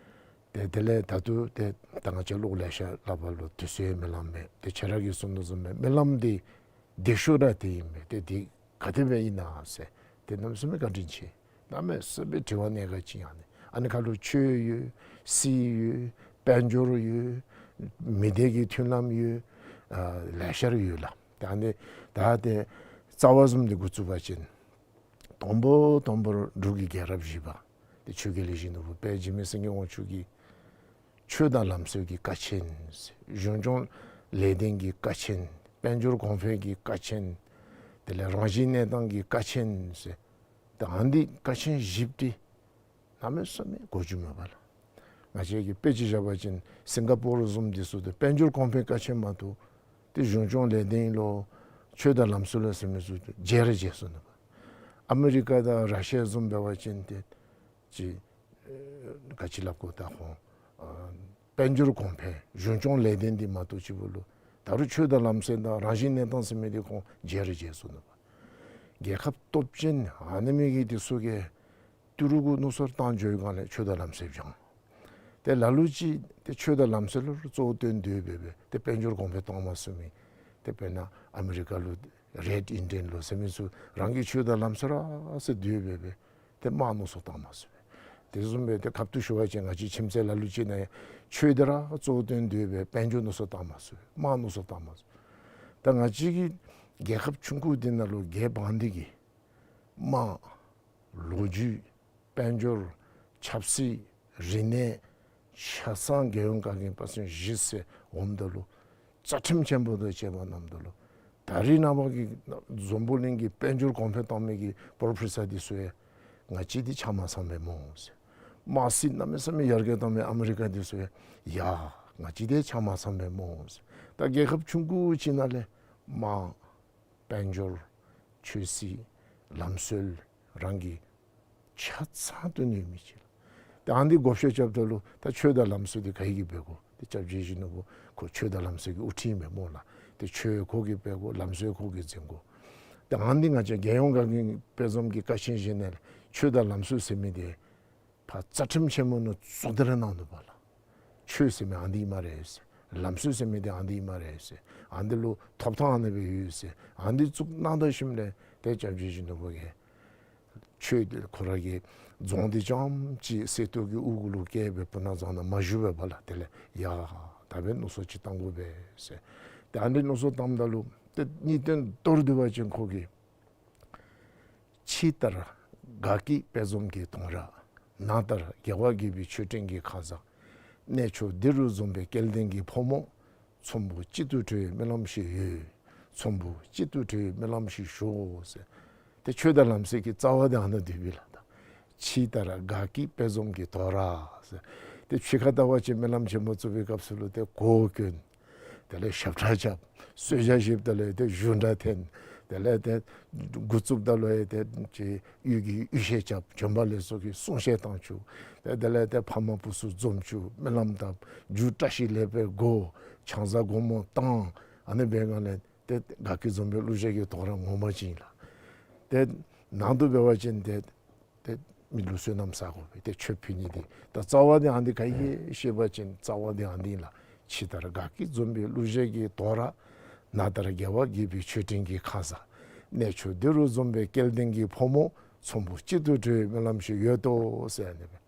ཏེ་དེ་ལས་ད་ལྟོ་ཏེ་ད་ང་བཅས་ལོག་ལེ་ཤ་སླབ་པ་ལུ་དུས་ཚོད་མི་ལང་མས། ཏེ་ཁྱེད་ར་གིས་གསུང་དོ་བཟུམ་སྦེ་སྨོན་ལམ་འདི་སྡིག་ཤོས་ར་དེ་ཨིན་པས། ཏེ་འདི་ག་དེ་སྦེ་ཨིན་ན་ཟེར་ཏེ་གནམ་མེད་ས་མེད་བཀའ་དྲིན་ཆེ། གནམ་མེད་ས་མེད་དྲི་བ་གནད་འགག་ཅིག་ཨ་ནི། ཨ་ནི་ཁར་ལུ་ཆོས་ཡོད། སྲིད་ཡོད། དཔལ་འབྱོར་ཡོད། མི་སྡེ་གི་མཐུན་ལམ་ཡོད། ཨ་ལེ་ཤ་ར་ཡོད་ལགས། ད་ཨ་ནི་ད་ཏེ་རྩ་བ་བཟུམ་འདི་འགོ་བཙུགས་པ་ཅིན་དང་པ་དང་པ་ར་འབྲུག་གི་རྒྱལ་རབས་བཞི་པ་ཏེ་ཆོས་རྒྱལ་ཡིད་བཞིན་ནོར་བུ་དཔལ་འཇིགས་མེད་སེང་གེ་དབང་ཕྱུག་གིས་ཆོས་དང་ལམ་སྲོལ་གྱི་ཀ་ཆེན་ཟེར། གཞུང་སྐྱོང་ལས་ལྡན་གྱི་ཀ་ཆེན། དཔལ་འབྱོར་གོང་འཕེལ་གྱི་ཀ་ཆེན། དེ་ལས་རང་བཞིན་གནས་སྟངས་ཀྱི་ཀ་ཆེན་ཟེར། ད་ཨ་ནི་ཀ་ཆེན་བཞི་པོ་འདི་གནམ་མེད་ས་མེད་གོ་རྒྱུ་མེད་པ་ལགས། ང་བཅས་ཀྱིས་དཔེ་ཅིག་བཞག་པ་ཅིན་སིང་ག་པོར་བཟུམ་འདི་ཚུ་ཏེ་དཔལ་འབྱོར་གོང་འཕེལ་ཀ་ཆེན་མ་གཏོགས་ཏེ་གཞུང་སྐྱོང་ལས་ལྡན་ལོ་ཆོས་དང་ལམ་སྲོལ་ལ་ཟེར་མི་ཚུ་ཏེ་མཇལ་ར་མཇལ་སོང་ནུག་པ། ཨ་མི་རི་ཀ་དང་ར་ཤི་ཡ་བཟུམ་འབད་བ་ཅིན་ཏེ་ཅིག་ཨེ་ག་ཅི་སླབ་དགོ། ད་ཁོང་ཨ་ དཔལ་འབྱོར་གོང་འཕེལ་གཞུང་སྐྱོང་ལས་དོན་འདི་མ་གཏོགས་ཅིག་པོ་ལུ་ད་རུང་ཆོས་དང་ལམ་སྲོལ་དང་རང་བཞིན་གནས་སྟངས་ཟེར་མི་འདི་ཁོང་བརྗེད་ར་བརྗེད་སོ་ནུག་པ། རྒྱལ་ཁབ་སྟོབས་ཆེན་ཨ་ནི་མི་གི་འདི་ཚུ་གིས་ཏི་རུ་གུ་མནོ་བསམ་བཏང་འགྱོ་བའི་སྒང་ལས་ཆོས་དང་ལམ་སྲོལ་སྦྱང་། ཏེ་ལ་ལུ་ཅིག་ཏེ་ཆོས་དང་ལམ་སྲོལ་ལུ་གཙོ་བོ་བཏོན་སྡོད་སྦེ་སྦེ་ཏེ་དཔལ་འབྱོར་གོང་འཕེལ་གཏང་མ་ཚུགས་མི་ཏེ་དཔེར་ན་ཨ་མི་རི་ཀ་ལུ་རེཌ་ཨིན་ཌི་ཡཱན་ལུ་ཟེར་མི་ཚུ་རང་གི་ཆོས་དང་ལམ་སྲོལ་ར་ཟེར་སྡོད་སྦེ་སྦེ་ཏེ་དམག་མནོ་བསམ་བཏང་མ་ཚུགས་པས། དེ་བཟུམ་སྦེ་ཏེ་ཁབ་ཏུ་ཞུ་བ་ཅིན་ང་བཅས་ཁྱིམ་མཚེས་ལ་ལུ་ཅིག་ནང་ཡང་ཆོས་འདི་ར་གཙོ་བོ་བཏོན་སྡོད་སྦེ་དཔལ་འབྱོར་མནོ་བསམ་བཏང་མ་ཚུགས་པས། དམག་མནོ་བསམ་བཏང་མ་ཚུགས། ད་ང་བཅས་ཀྱི་རྒྱལ་ཁབ་ཆུང་ཀུ་འདི་ནང་ལུ་རྒྱལ་འབངས་འདི་གིས་དམག་ལོ་རྒྱུས་དཔལ་འབྱོར་ཆབ་སྲིད་རིག་གནས་ཆ་ཚང་རྒྱལ་ཡོངས་བཀའ་བརྒྱུད་པ་སངས་རྒྱས་ཟེར་འོངམ་ད་ལུ་རྩ་ཁྲིམས་ཆེན་པོ་དང་བཅས་པ་གནངམ་ད་ལུ་ད་རེས་ནངས་པ་གི་འཛམ་བུ་གླིང་གི་དཔལ་འབྱོར་གོང་འཕེལ་གཏང་མི་གི་པོརོ་ཕེ་སར་འདི་ཚུ་ཡང་ང་བཅས་འདི་ཆ་མ་ཚང་པས་སྨོ་ཟེར། དམག་སྲིད་གནམ་མེད་ས་མེད་ཡར་རྒྱས་གཏང་མི་ཨ་མི་རི་ཀ་འདི་ཚུ་ཡང་ཡ་ང་བཅས་འདི་ཆ་མ་ཚང་པས་སྨོ་ཟེར། ད་རྒྱལ་ཁབ་ཆུང་ཀུ་ཅིག་ནང་ལས་དམག་དཔལ་འབྱོར་ཆོས་སྲིད་ལམ་སྲོལ་རང་གི་ཆ་ཚང་བཏོན་ནི་མི་ཅིག་ལགས། ཏེ་ཨ་ནི་འདི་བགོ་བཤའ་རྐྱབ་ད་ལུ་ད་ཆོས་དང་ལམ་སྲོལ་འདི་ག་གིས་འབད་དགོ། ཏེ་སྐྱབས་རྗེ་ཡིད་བཞིན་ནོར་བུ་ཁོ་ཆོས་དང་ལམ་སྲོལ་གྱི་དབུ་ཁྲིད་ཨིན་པས་སྨོ་ལགས། ཏེ་ཆོས་ཁོ་གིས་འབད་དགོ། ལམ་སྲོལ་ཁོ་གིས་འཛིན་དགོ། ཏེ་ཨ་ནི་འདི་ང་བཅས་རྒྱལ་ཡོངས་བཀའ་བརྒྱུད་དཔལ་འཛོམས་ཀྱི་བཀའ་ཆེན་བཞེས་ནི་ལས་ཆོས་དང་ལམ་སྲོལ་ཟེར་མི་འདི་ཕར་རྩ་ཁྲིམས་ཆེན་མོ་ནང་བཙུགས་ཏེ་ར་གནང་ནུག་པ་ལགས། ཆོས་ཟེར་མི་ཨ་ནི་འདི་ཨིན་སྨ་རེ་ཟེར། ལམ་སྲོལ་ཟེར་མི་འདི་ཨ་ནི་འདི་ཨིན་སྨ་རེ་ཟེར། ཨ་ནི་འདི་ལུ་ཐོབ་ཐང་ཨ་ནི་སྦེ་ཡོད་ཟེར། ཨ་ནི་འདི་བཙུགས་གནང་ད་ཞིནམ་ལས་ཏེ་སྐྱབས་རྗེ་ཡིད་བཞིན་ནོར་བུ་གིས་ཆོས་འདི་ཁོ་ར་གི་རྫོང་འདི་རྐྱངམ་ཅིག་གསེར་ཏོག་གི་དབུ་གུ་ལུ་བཀལ་སྦེ་སྤུ་ན་གཙང་ནང་མ་བཞུགས་པས་པ་ལགས། དེ་ལས་ཡ་ད་འབདན་མནོ་བསམ་ཅིག་བཏང་དགོ་པས་ཟེར། ཏེ་ཨ་ནི་མནོ་བསམ་བཏངམ་ད་ལུ་ཏེ་གཉིས་སྟོན་མདོར་བསྡུ་བ་ཅིན་ཁོ་གིས་ཕྱི་ལྟར་དགའ་སྐྱིད་དཔལ་འཛོམས་ཀྱི་དོང་ར། ནང་ལྟར་རྒྱལ་བ་དགྱེས་པའི་མཆོད་སྤྲིན་གྱི་ཁང་བཟང་། གནས་མཆོག་འདི་རུ་འཛོམས་པའི་སྐལ་ལྡན་གྱི་ཕོ་མོ། ཚོམ་བུ་གཅིག་ཏུ་འདྲེས་པའི་སྨོན་ལམ་ཞིག་ཡོད། ཚོམ་བུ་གཅིག་ཏུ་འདྲེས་པའི་སྨོན་ལམ་ཞིག་ཞུ་ཟེར། ཏེ་ཆོས་དང་ལམ་སྲོལ་གྱི་རྩ་བ་འདི་ཨ་ནཱ་སྡོད་པས་ལགས། ད་ཕྱི་ལྟར་དགའ་སྐྱིད་དཔལ་འཛོམས་ཀྱི་དོང་ར་ཟེར། ཏེ་ཕྱི་ཁར་བལྟ་བ་ཅིན་སྨོན་ལམ་ཆེན་མོ་བཙུགས་པའི་སྐབས་སུ་ལུ་ཏེ་གོ་གྱོན། དེ་ལས་ཞབས་ཁྲ་རྐྱབ། གསོལ་ཇ་བཞེསཔ་ད་ལུ་ཏེ་གཞུ་འདྲ་འཐེན། དེ་ལས་ཏེ་འགོ་བཙུགསཔ་ད་ལུ་ཡང་ཏེ་ཅིག་གཡུལ་གྱི་གཡུལ་ཞལ་རྐྱབ། བྱོན་པ་ལེགས་སོ་གི་གསུང་བཤད་བཏང་བཅུག། ཏེ་དེ་ལས་ཏེ་ཕ་མ་བུ་ཚུ་འཛོམས་བཅུག། སྨོན་ལམ་བཏབ། རྒྱུ་བཀྲ་ཤིས་ལེགས་པའི་སྒོ། ཆང་ས་སྒོར་མོ་བཏང་། ཨ་ནི་འབད་སྒང་ལས་ཏེ་དགའ་སྐྱིད་འཛོམས་པའི་གླུ་གཞས་ཀྱི་དོང་ར་ངོ་མ་ཅིག་ཨིན་ལགས། ཏེ་ནང་དུ་འབད་བ་ཅིན་ཏེ་ཏེ་མི་ལུ་བསོད་ནམས་བསག་དགོ་པས། ཏེ་མཆོད་ཕུལ་ནི་འདི་ད་རྩ་བ་འདི་ཨ་ནི་འདི་ག་ཡེ་ཤེས་པ་ཅིན་རྩ་བ་འདི་ཨ་ནི་འདི་ལགས། ཕྱི་ལྟར་དགའ་སྐྱིད་འཛོམས་པའི་གླུ་གཞས་ཀྱི་དོང་ར། ནང་ལྟར་རྒྱལ་བ་དགྱེས་པའི་མཆོད་སྤྲིན་གྱི་ཁང་བཟང་། གནས་མཆོག་འདི་རུ་འཛོམས་པའི་སྐལ་ལྡན་གྱི་ཕོ་མོ། ཚོམ་བུ་གཅིག་ཏུ་འདྲེས་པའི་སྨོན་ལམ་ཞིག་ཡོད་དོ་ཟེར་ཨ་ནི་སྦེ།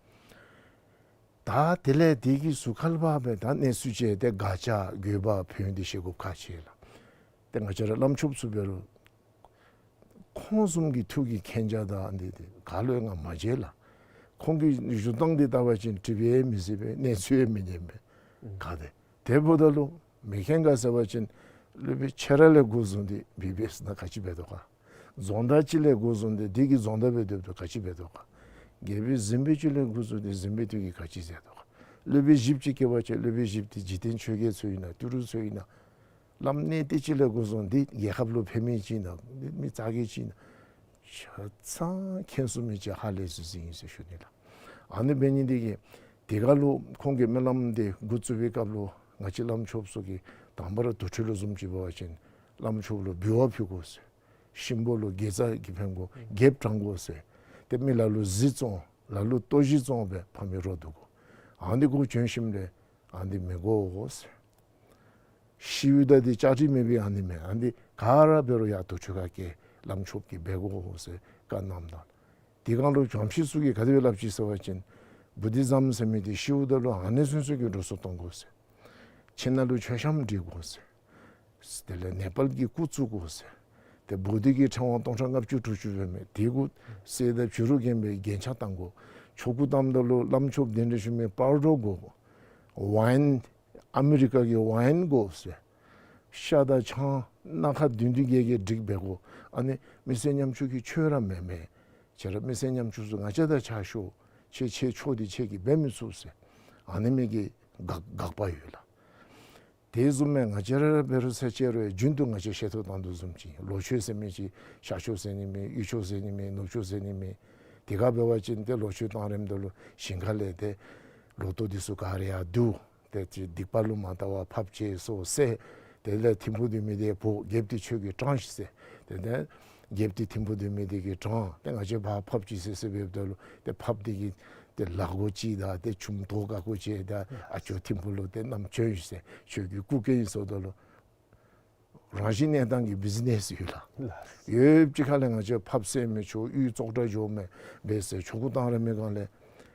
ད་དེ་ལས་དེ་གི་ཟུར་ཁར་ལུ་འབད་བ་ཅིན་ད་གནས་ཚུལ་ཅིག་ཏེ་དགག་བྱ་དགོས་པ་ཕན་ཡོན་འདི་བཤད་དགོཔ་ཁག་ཆེ་ལགས། ཏེ་ང་བཅས་ར་བླམ་ཆོསཔ་ཚུ་འབད་རུང་ཁོང་བཟུམ་གྱི་ཐུགས་ཀྱི་མཁྱེན་རྒྱ་དང་འདི་འདི་ག་ལུ་ཡང་ང་མ་མཇལ་ལགས། ཁོང་གི་བཞུགས་སྟངས་འདི་བལྟ་བ་ཅིན་དྲིས་པ་ཡང་མི་གཟིགས་པས། གནས་ཚུལ་ཡང་མི་ཉན་པས། ག་དེ་དེ་འབདཝ་ད་ལུ་མི་མཁྱེན་ག་ཟེར་བ་ཅིན་སློབ་དཔོན་ཁྱོད་ར་ལས་འགོ་བཟུང་སྟེ་བི་བི་ཨེསི་ནང་ག་ཅི་འབད་དོ་ག། རྫོང་བདག་ཅིག་ལས་འགོ་བཟུང་སྟེ་དེ་གི་རྫོང་བདག་སྦེ་སྡོདཔ་ད་ག་ཅི་འབད་དོ་ག། རྒྱལ་པོའི་གཟིམ་དཔོན་ཅིག་ལས་འགོ་བཟུང་སྟེ་གཟིམ་དཔོན་དེ་གིས་ག་ཅི་མཛད་དོ་ག། སློབ་དཔོན་བཞིཔོ་ཅིག་བསྐོ་བ་ཅིན་སློབ་དཔོན་བཞིཔོ་དེ་འཇིག་རྟེན་ཆོས་རྒྱལ་ཚུ་ཨིན་ན་ཏི་རུ་ཚུ་ཨིན་ན། བླམ་གནས་བརྟན་ཅིག་ལས་འགོ་བཟུང་སྟེ་རྒྱལ་ཁབ་ལུ་ཕན་མི་ཅིག་ཨིན་ན་མི་རྩ་རྒས་ཅིག་ཨིན་ན། ཆ་ཚང་མཁྱེན་ཚུགས་མི་ཅིག་ཧ་ལས་ཚུགས་ཅི་ཨིན་ཟེར་ཞུ་ནི་ལགས། ཨ་ནི་འབད་ནི་འདི་གིས་དེ་སྒང་ལུ་ཁོང་གིས་སྨོན་ལམ་འདི་འགོ་བཙུགས་པའི་སྐབས་ལུ་ང་བཅས་བླམ་ཆོསཔ་ཚུ་གིས་དང་པ་ར་དུར་ཁྲོད་ལུ་བཟུམ་ཅིག་འབད་བ་ཅིན་བླམ་ཆོསཔ་ལུ་འབུལ་བ་ཕུལ་དགོ་ཟེར། གཤིན་པོ་ལུ་དགེ་རྩ་གིས་ཕན་དགོ། རྒྱལཔོ་དྲང་དགོ་ཟེར། ཏེ་མི་ལ་ལུ་གཟི་བཙོང་། ལ་ལུ་ལྟོ་གཞི་བཙོང་སྦེ་ཕམ་མི་རོགས་བསྡུ་དགོ། ཨ་ནི་གུ་བྱོན་ཞིནམ་ལས་ཨ་ནི་མི་དགོ་ཟེར། ཤིཝ་ད་འདི་བཅའ་སྒྲིག་མེད་པའི་ཨ་ནི་མེན། ཨ་ནི་ག་ར་འབད་རུང་ཡར་དུར་ཁྲོད་ཁར་བསྐྱལ། བླམ་ཆོསཔ་གིས་འབད་དགོ་ཟེར་བཀའ་གནངམ་ད་དེ་སྒང་ལུ་བྱམས་ཤིང་ཚུ་གིས་ག་དེ་སྦེ་སླབ་ཅི་ཟེར་བ་ཅིན་བུ་དྷི་ཛམ་ཟེར་མི་འདི་ཤིཝ་ད་ལུ་ཨ་ནི་ཚུན་ཚོད་ཀྱི་འགྲོ་སོང་གཏང་དགོ་ཟེར། ཁྱིམ་ནང་ལུ་མཆོད་བཤམ་སྒྲིག་དགོ་ཟེར། དེ་ལས་ནེ་པཱལ་གྱི་སྐུ་བཙུགས་དགོ་ཟེར། ཏེ་བོ་དྷི་གི་ཕྲེང་བ་སྟོང་ཕྲག་ལྔ་བཅུ་དྲུག་ཅུ་འབད་མི་དེ་གུ་གསེར་དང་བྱུ་རུ་བརྒྱན་པའི་རྒྱན་ཆ་བཏང་དགོ། ཆོ་ག་བཏངམ་ད་ལུ་བླམ་ཆོསཔ་གདན་འདྲེན་ཞུ་མི་སྤ་རོ་དགོ། ཝའིན་ཨ་མི་རི་ཀ་གི་ཝའིན་དགོ་ཟེར། ཤ་དང་ཆང་སྣ་ཁ་བདུན་བདུན་བརྒྱད་བརྒྱད་སྒྲིག་འབད་དགོ། ཨ་ནི་མི་སེར་ཉམ་ཆུང་གི་ཆོས་ར་མེན་མས། ཁྱེད་ར་མི་སེར་ཉམ་ཆུང་ཚུ་ང་བཅས་དང་ཕྱད་ཤོག། ཁྱེད་ཁྱེད་ཆོས་འདི་ཁྱེད་ཀྱིས་འབད་མི་ཚུགས་ཟེར། ཨ་ནི་མི་གི་དགག་དགག་པ་ཡོད་ལགས། དེ་བཟུམ་མའི་ང་བཅས་ར་འབད་རུང་ཚར་ཅིག་རུང་རྒྱུན་དུ་ང་བཅས་བཤད་ཐོག་བཏང་དོ་བཟུམ་ཅིག་ལོ་མཆོད་ཟེར་མི་ཅིག་ཤར་ཕྱོགས་ཟེར་ནི་མེད། དབུས་ཕྱོགས་ཟེར་ནི་མེད། ནུབ་ཕྱོགས་ཟེར་ནི་མེད། དེ་ཁར་འབད་བ་ཅིན་ཏེ་ལོ་མཆོད་བཏང་རནམ་ད་ལུ་ཞིང་ཁ་ལས་ཏེ་ལོ་ཐོག་འདི་ཚུ་ག་ར་ཡར་བསྡུ། ཏེ་ཅིག་སྡིག་པ་ལུ་མ་བལྟ་བར་ཕབ་ཅིག་སོང་ཟེར། དེ་ལས་ཐིམ་ཕུག་སྡོད་མི་དེ་འབོ། རྒྱལཔོ་དེ་ཁྱོད་ཀྱིས་དྲངས་ཤིག་ཟེར། ཏེ་ཏེ་རྒྱལཔོ་དེ་ཐིམ་ཕུག་སྡོད་མི་དེ་གིས་དྲངས། ཏེ་ང་བཅས་ཕར་ཕབ་ཅིག་ཟེར་ཟེར་འབདཝ་ད་ལུ་ཏེ་ཕབ་དེ་གིས་ཏེ་ལག་མགོ་ཅིག་དང་ཏེ་ཆུམ་དོ་དཀར་པོ་ཅིག་དང་ཨ་ཅོ་ཐིམ་ཕུག་ལུ་ཏེ་བསྣམས་བྱོན་ཤིག་ཟེར། ཁྱོད་ཀྱི་སྐུ་སྐལ་ཨིན་ཟེརཝ་ད་ལུ་རང་བཞིན་གནས་སྟངས་ཀྱི་བིཛི་ནེསི་ཡོད་ལགས། ཡོདཔ་ཅིག་ཁ་ལས་ང་བཅས་ཕབ་ཟེར་མི་ཆོ་གཡུས་བཙོག་དྲགས་འགྱོཝ་མས་པས་ཟེར། ཆོ་ག་བཏང་རན་མི་སྒང་ལས་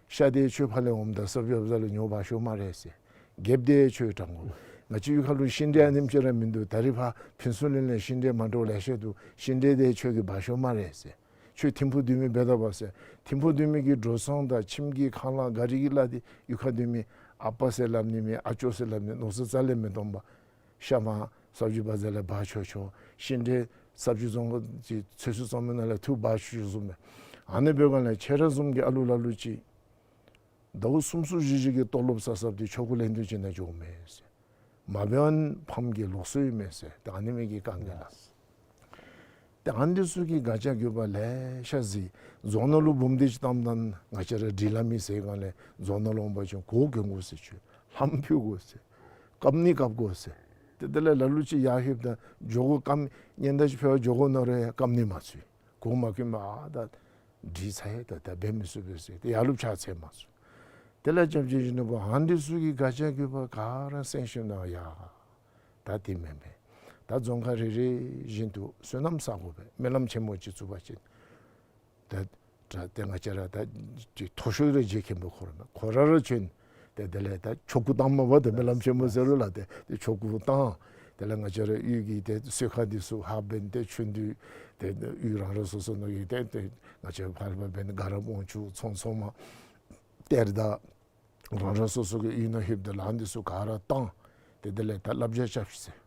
ཤ་དེ་ཁྱོད་ཕར་ལས་འོངམ་ད་ས་བཅུད་བཟའ་ལུ་ཉོ་འབག་ཤོག་སྨ་རེ་ཟེར། རྒྱལཔོ་དེ་ཁྱོད་དྲང་དགོ། ང་བཅས་གཡུས་ཁ་ལུ་ཤིང་འབྲས་ཨ་ནེམ་ཅིག་ར་མིན་འདུག། ད་རིས་ཕར་ཕུན་ཚོགས་གླིང་ལས་ཤིང་འབྲས་མ་འདྲཝ་ལེ་ཤ་འདུག། ཤིང་འབྲས་དེ་ཁྱོད་ཀྱིས་འབག་ཤོག་སྨ་རེ་ཟེར། ཁྱོད་ཐིམ་ཕུག་སྡོད་མི་འབད་དོ་བ་ཟེར། ཐིམ་ཕུག་སྡོད་མི་གི་འགྲོ་སོང་དང་ཁྱིམ་གྱི་ཁང་གླ་ག་རི་གི་གླ་དེ་གཡུས་ཁ་སྡོད་མི་ཨ་པ་ཟེར་སླབ་ནི་མེད། ཨ་ཅོ་ཟེར་སླབ་ནི་མནོ་བསམ་རྩ་ལས་མི་གཏོང་པར་ཤ་མར་ས་བཅུད་བཟའ་ལས་འབག་ཆོག་ཆོག། ཤིང་འབྲས་ས་བཅུད་བཙོང་གི་ཚོད་བསྲེ་བཙོང་མི་ནང་ལས་འཐུ་འབག་ཆོག་ཆོག་བཟུམ་མས། ཨ་ནི་འབདཝ་ལས་ཁྱེད་ར་བཟུམ་གྱི་ཨ་ལུ་ལ་ལུ་ཅིག་ཟླཝ་གསུམ་གསུམ་བཞི་བཞི་གི་ལྟོ་ལོག་བཟའ་བཟའཝ་དེ་ཆོ་ག་ལེན་དོ་ཅིག་ནང་འགྱོཝ་མས་ཟེར། མ་འབད་བ་ཕམ་གྱི་ལོགས་སུ་ཡོད་མས་ཟེར། ད་ཨ་ནི་མི་གི་དཀའ་ངལ་ལགས། ཏེ་ཨ་ནི་ཚུ་གི་ག་ཅི་དགོས་པ་ལེ་ཤ་གཟིགས། རྫོང་ནང་ལུ་འབུམ་སྡེ་ཅིག་བཏངམ་ད་ང་བཅས་ར་འབྲི་ལྷག་མི་ཟེར་སྒང་ལས་རྫོང་ནང་ལུ་འོང་པ་ཅིན་གོ་གྱོན་དགོ་ཟེར། ཁྱོད་ལྷམ་ཕུད་དགོ་ཟེར། བཀབ་ནི་བཀབ་དགོ་ཟེར། ཏེ་དེ་ལས་ལ་ལུ་ཅིག་ཡར་ལྷོདཔ་ད་འགྱོ་དགོ། བཀབ་སྙན་དར་ཅིག་ཕུད་པར་འགྱོ་དགོ་མནོ་རུང་བཀབ་ནི་མ་ཚུགས། གོ་མ་གྱོན་པར་ཨ་ད་འདྲིས་ཚར་ཡི། ད་ད་འབད་མི་ཚུགས་པས་ཟེར། ཏེ་ཡར་ལྷོདཔ་ཕྱག་འཚལ་མ་ཚུགས། དེ་ལས་སྐྱབས་རྗེ་ཡིད་བཞིན་ནོར་བུ་ཨ་ནི་ཚུ་གི་ག་ཅི་དགོས་པ་ག་ར་གསན་ཞིནམ་ལས་ཡ་ད་དེ་མེན་པས། ད་རྫོང་ཁག་རེ་རེ་བཞིན་དུ་སོ་ནམ་བསག་དགོ་པས། སྨོན་ལམ་ཆེན་མོ་ཅིག་བཙུགས་པ་ཅིན་ད་ད་ང་བཅས་ར་ད་ཅིག་མཐོ་ཤོས་ར་རྗེ་མཁན་པོ་ཁོ་ར་མས། ཁོ་ར་ར་བྱོན། ཏེ་དེ་ལས་ད་ཆོ་ག་བཏངམ་མས་པ། ཏེ་སྨོན་ལམ་ཆེན་མོ་ཟེར་རུང་ལགས། ཏེ་ཏེ་ཆོ་ག་བཏང་། དེ་ལས་ང་བཅས་ར་གཡུས་ཀྱི་ཏེ་གསོལ་ཁ་འདི་ཚུ་ཧ་འབད་ཏེ་ཆོས་འདུས་ཏེ་གཡུས་རང་རང་སོ་སོ་ནང་གི་ཏེ་ཏེ་ང་བཅས་ཕར་ཕར་འབད་ནི་དགའ་རབ་དབང་ཕྱུག་ཚོང་ཚོང་མ་གཏེར་བདག་རང་རང་སོ་སོ་གི་གཡུས་ནང་ལྷོདཔ་ད་ལཱ་འདི་ཚུ་ག་ར་བཏང་། ཏེ་དེ་ལས་ད་བསླབ་བྱ་རྐྱབ་ཤིག་ཟེར།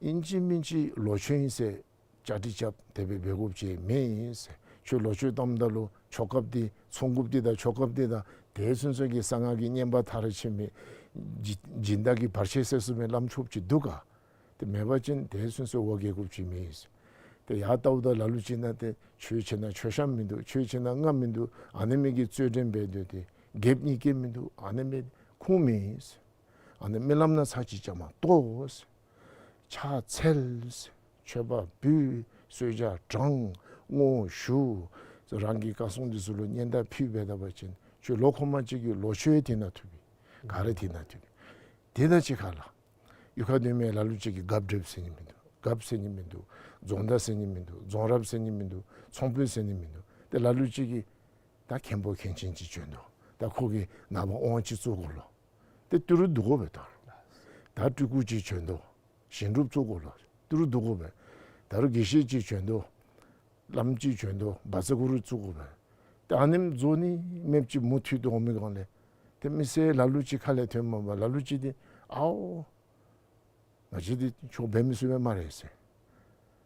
ཨིན་ཅི་མིན་ཅི་ལོ་མཆོད་ཨིན་ཟེར་བཅའ་སྒྲིག་རྐྱབ་དེ་སྦེ་འབད་དགོཔ་ཅིག་མེན་ཟེར། ཁྱོད་ལོ་མཆོད་བཏངམ་ད་ལུ་ཆོ་གཔ་འདི་ཚོང་འགུགཔ་འདི་དང་ཆོ་གཔ་འདི་དང་དེ་ཚུན་ཚོད་ཀྱི་གསང་སྔགས་ཀྱི་བསྙེན་པ་མཐར་ཕྱིན་མི་སྦྱིན་སྦྱིན་བདག་གི་བར་ཆད་སེལ་ཚུགས་མི་བླམ་ཆོསཔ་ཅིག་འདུག་ག། དེ་མེད་པ་ཅིན་དེ་ཚུན་ཚོད་འོ་བརྒྱལ་དགོཔ་ཅིག་མེན་ཟེར། ཏེ་ཡར་བལྟཝ་ད་ལ་ལུ་ཅིག་ནང་ཏེ་ཆོས་བྱེད་ན་མཆོད་བཤམ་མིན་འདུག། ཆོས་བྱེད་ན་རྔ་མིན་འདུག། ཨ་ནི་མི་གི་རྩོད་འགྲན་འབད་སྡོད་དེ་རྒྱལཔོ་གཉིས་སྐྱེས་མིན་འདུག། ཨ་ནི་མི་ཁུངས་མེད་ཟེར། ཨ་ནི་སྨོན་ལམ་ནང་ཚར་གཅིག་བཅའ་མར་གཏོགས་ཟེར། ཕྱག་འཚལ་ཟེར། མཆོད་པ་ཕུལ། གསོལ་ཇ་དྲང་། བསྔོ་ཞུ། རང་གི་བཀའ་གསུང་འདི་ཚུ་ལུ་སྙན་དར་ཕུལ་འབད་ད་པ་ཅིན་ཁྱོད་ལོ་འཁོར་མ་ཅིག་གི་ལོ་མཆོད་ཡང་དེ་ནང་ཐུག་པས། ག་ར་དེ་ནང་ཐུག་པས། དེ་དང་གཅིག་ཁར་ལགས། གཡུས་ཁར་སྡོད་མི་ལ་ལུ་ཅིག་གིས་རྒཔོ་འདྲེན་ཟེར་ནི་མིན་འདུག། རྒཔོ་ཟེར་ནི་མིན་འདུག། རྫོང་བདག་ཟེར་ནི་མིན་འདུག། རྫོང་རབས་ཟེར་ནི་མིན་འདུག། ཚོང་དཔོན་ཟེར་ནི་མིན་འདུག། ཏེ་ལ་ལུ་ཅིག་གིས་ད་མཁན་པོ་མཁན་ཆེན་ཅིག་བྱོན་དོ། ད་ཁོ་གིས་ནངས་པ་དབང་ཅིག་བཙུགས་དགོ་ལོ། ཏེ་ཏི་རུ་བསྡུ་དགོ་པས་ད། ད་སྤྲུལ་སྐུ་ཅིག་བྱོན་དོ། ཞིང་སྒྲུབ་བཙུགས་དགོ་ལོ། ཏི་རུ་བསྡུ་དགོ་པས། ད་རུང་དགེ་བཤེས་ཅིག་བྱོན་དོ། བླམ་ཅིག་བྱོན་དོ། བཛྲ་གུ་རུ་བཙུགས་དགོ་པས། ཏེ་ཨ་ནེམ་རྫོགས་ནི་མེདཔ་ཅིག་མུ་མཐུད་དུ་འོང་མི་སྒང་ལས་ཏེ་མི་སེར་ལ་ལུ་ཅིག་ཁ་ལས་ཐོནམ་མས་པ། ལ་ལུ་ཅིག་འདི་ཨའོ་ང་བཅས་འདི་ཆོས་འབད་མི་ཚུགས་པས་སྨ་རེ་ཟེར།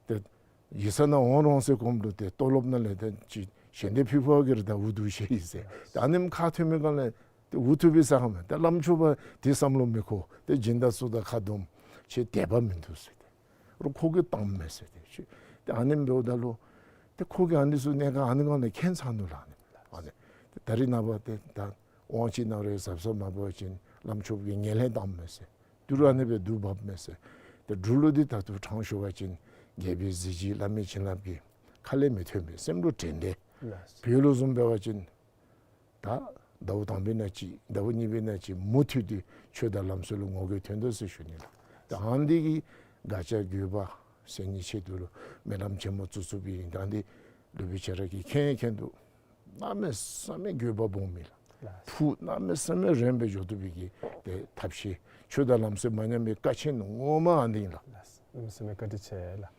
ཏེ་ཡིག་ཚང་ནང་འོང་རུང་ཟེར་གོངམ་ལུ་ཏེ་ལྟོ་ལོགཔ་ནང་ལས་ཏེ་ཅིག་ཞལ་འདེབས་ཕུལ་ཕུལཝ་གིས་ར་ད་འུ་སྡུག་ཤེས་ཡི་ཟེར། ཏེ་ཨ་ནེམ་ཁ་ཐོན་མི་སྒང་ལས་ཏེ་འུ་ཐུག་པས་ཟེར་ག་མས། ཏེ་བླམ་ཆོསཔ་འདི་བསམ་བློ་མི་འཁོར། ཏེ་སྦྱིན་བདག་ཚུ་དང་ཁ་བསྡོམས། ཁྱོད་དད་པ་མིན་འདུག་ཟེར། ཏེ་རུང་ཁོ་གིས་བཏངམ་མས་ཟེར། ཏེ་ཁྱོད་ཏེ་ཨ་ནེམ་འབདཝ་ད་ལུ་ཏེ་ཁོ་གིས་ཨ་ནི་ཚུ་གནད་འགག་ཨ་ནི་སྒང་ལས་མཁྱེན་ཚར་ནུག་ལགས། ཨ་ནི་ཨ་ནི་ཏེ་ད་རིས་ནངས་པ་ཏེ་ད་དབང་ཅིག་གནང་རུང་གཟབ་གཟབ་མ་འབད་བ་ཅིན་བླམ་ཆོསཔ་གིས་ངན་ལན་བཏངམ་མས་ཟེར། ཏི་རུ་ཨ་ནི་སྦེ་བསྡུ་འབགཔ་མས་ཟེར། ཏེ་འབྲུག་ལུ་འདི་ད་ལྟོ་དྲང་ཞུ་བ་ཅིན་རྒྱལ་པོའི་གཟི་བརྗིད་བླ་མའི་བྱིན་རླབས་ཀྱིས་ཁ་ལས་མི་ཐོན་པས། སེམས་ལུ་དྲན་ཏེ། ལགས། བོད་ལུ་བཟུམ་འབད་བ་ཅིན་ད་ཟླཝ་དང་པའི་ནང་ཅིག་ཟླཝ་གཉིས་པའི་ནང་ཅིག་མུ་མཐུད་དུ་ཆོས་དང་ལམ་སྲོལ་ལུ་ངོ་རྒོལ་ཐོན་དོ་ཟེར་ཞུ་ནི་ལགས། ད་ཨ་ནི་འདི་གི་ག་ཅི་དགོས་པ་སེལ་ནིའི་ཆེད་དུ་ལུ་སྨོན་ལམ་ཆེན་མོ་བཙུགས་བཙུགསཔ་ཨིན། ད་ཨ་ནི་འདི་ལུ་སྦེ་ཁྱེད་ར་གིས་མཁྱེན་མཁྱེན་འདུག། གནམ་མེད་ས་མེད་དགོས་པ་སྦོམ་ཨིན་ལགས། ལགས། ཕུགས་གནམ་མེད་ས་མེད་རིངམོ་སྦེ་འགྱོ་བཏུབ་པའི་གི་ཏེ་ཐབས་ཤེས། ཆོས་དང་ལམ་སྲོལ་མ་ཉམས་པའི་ཀ་ཆེན་ངོ་མ་ཨ་ནི་ཨིན་ལགས། ལགས། གནམ་མེད་ས་མེད་བཀའ་དྲིན་ཆེ་ལགས།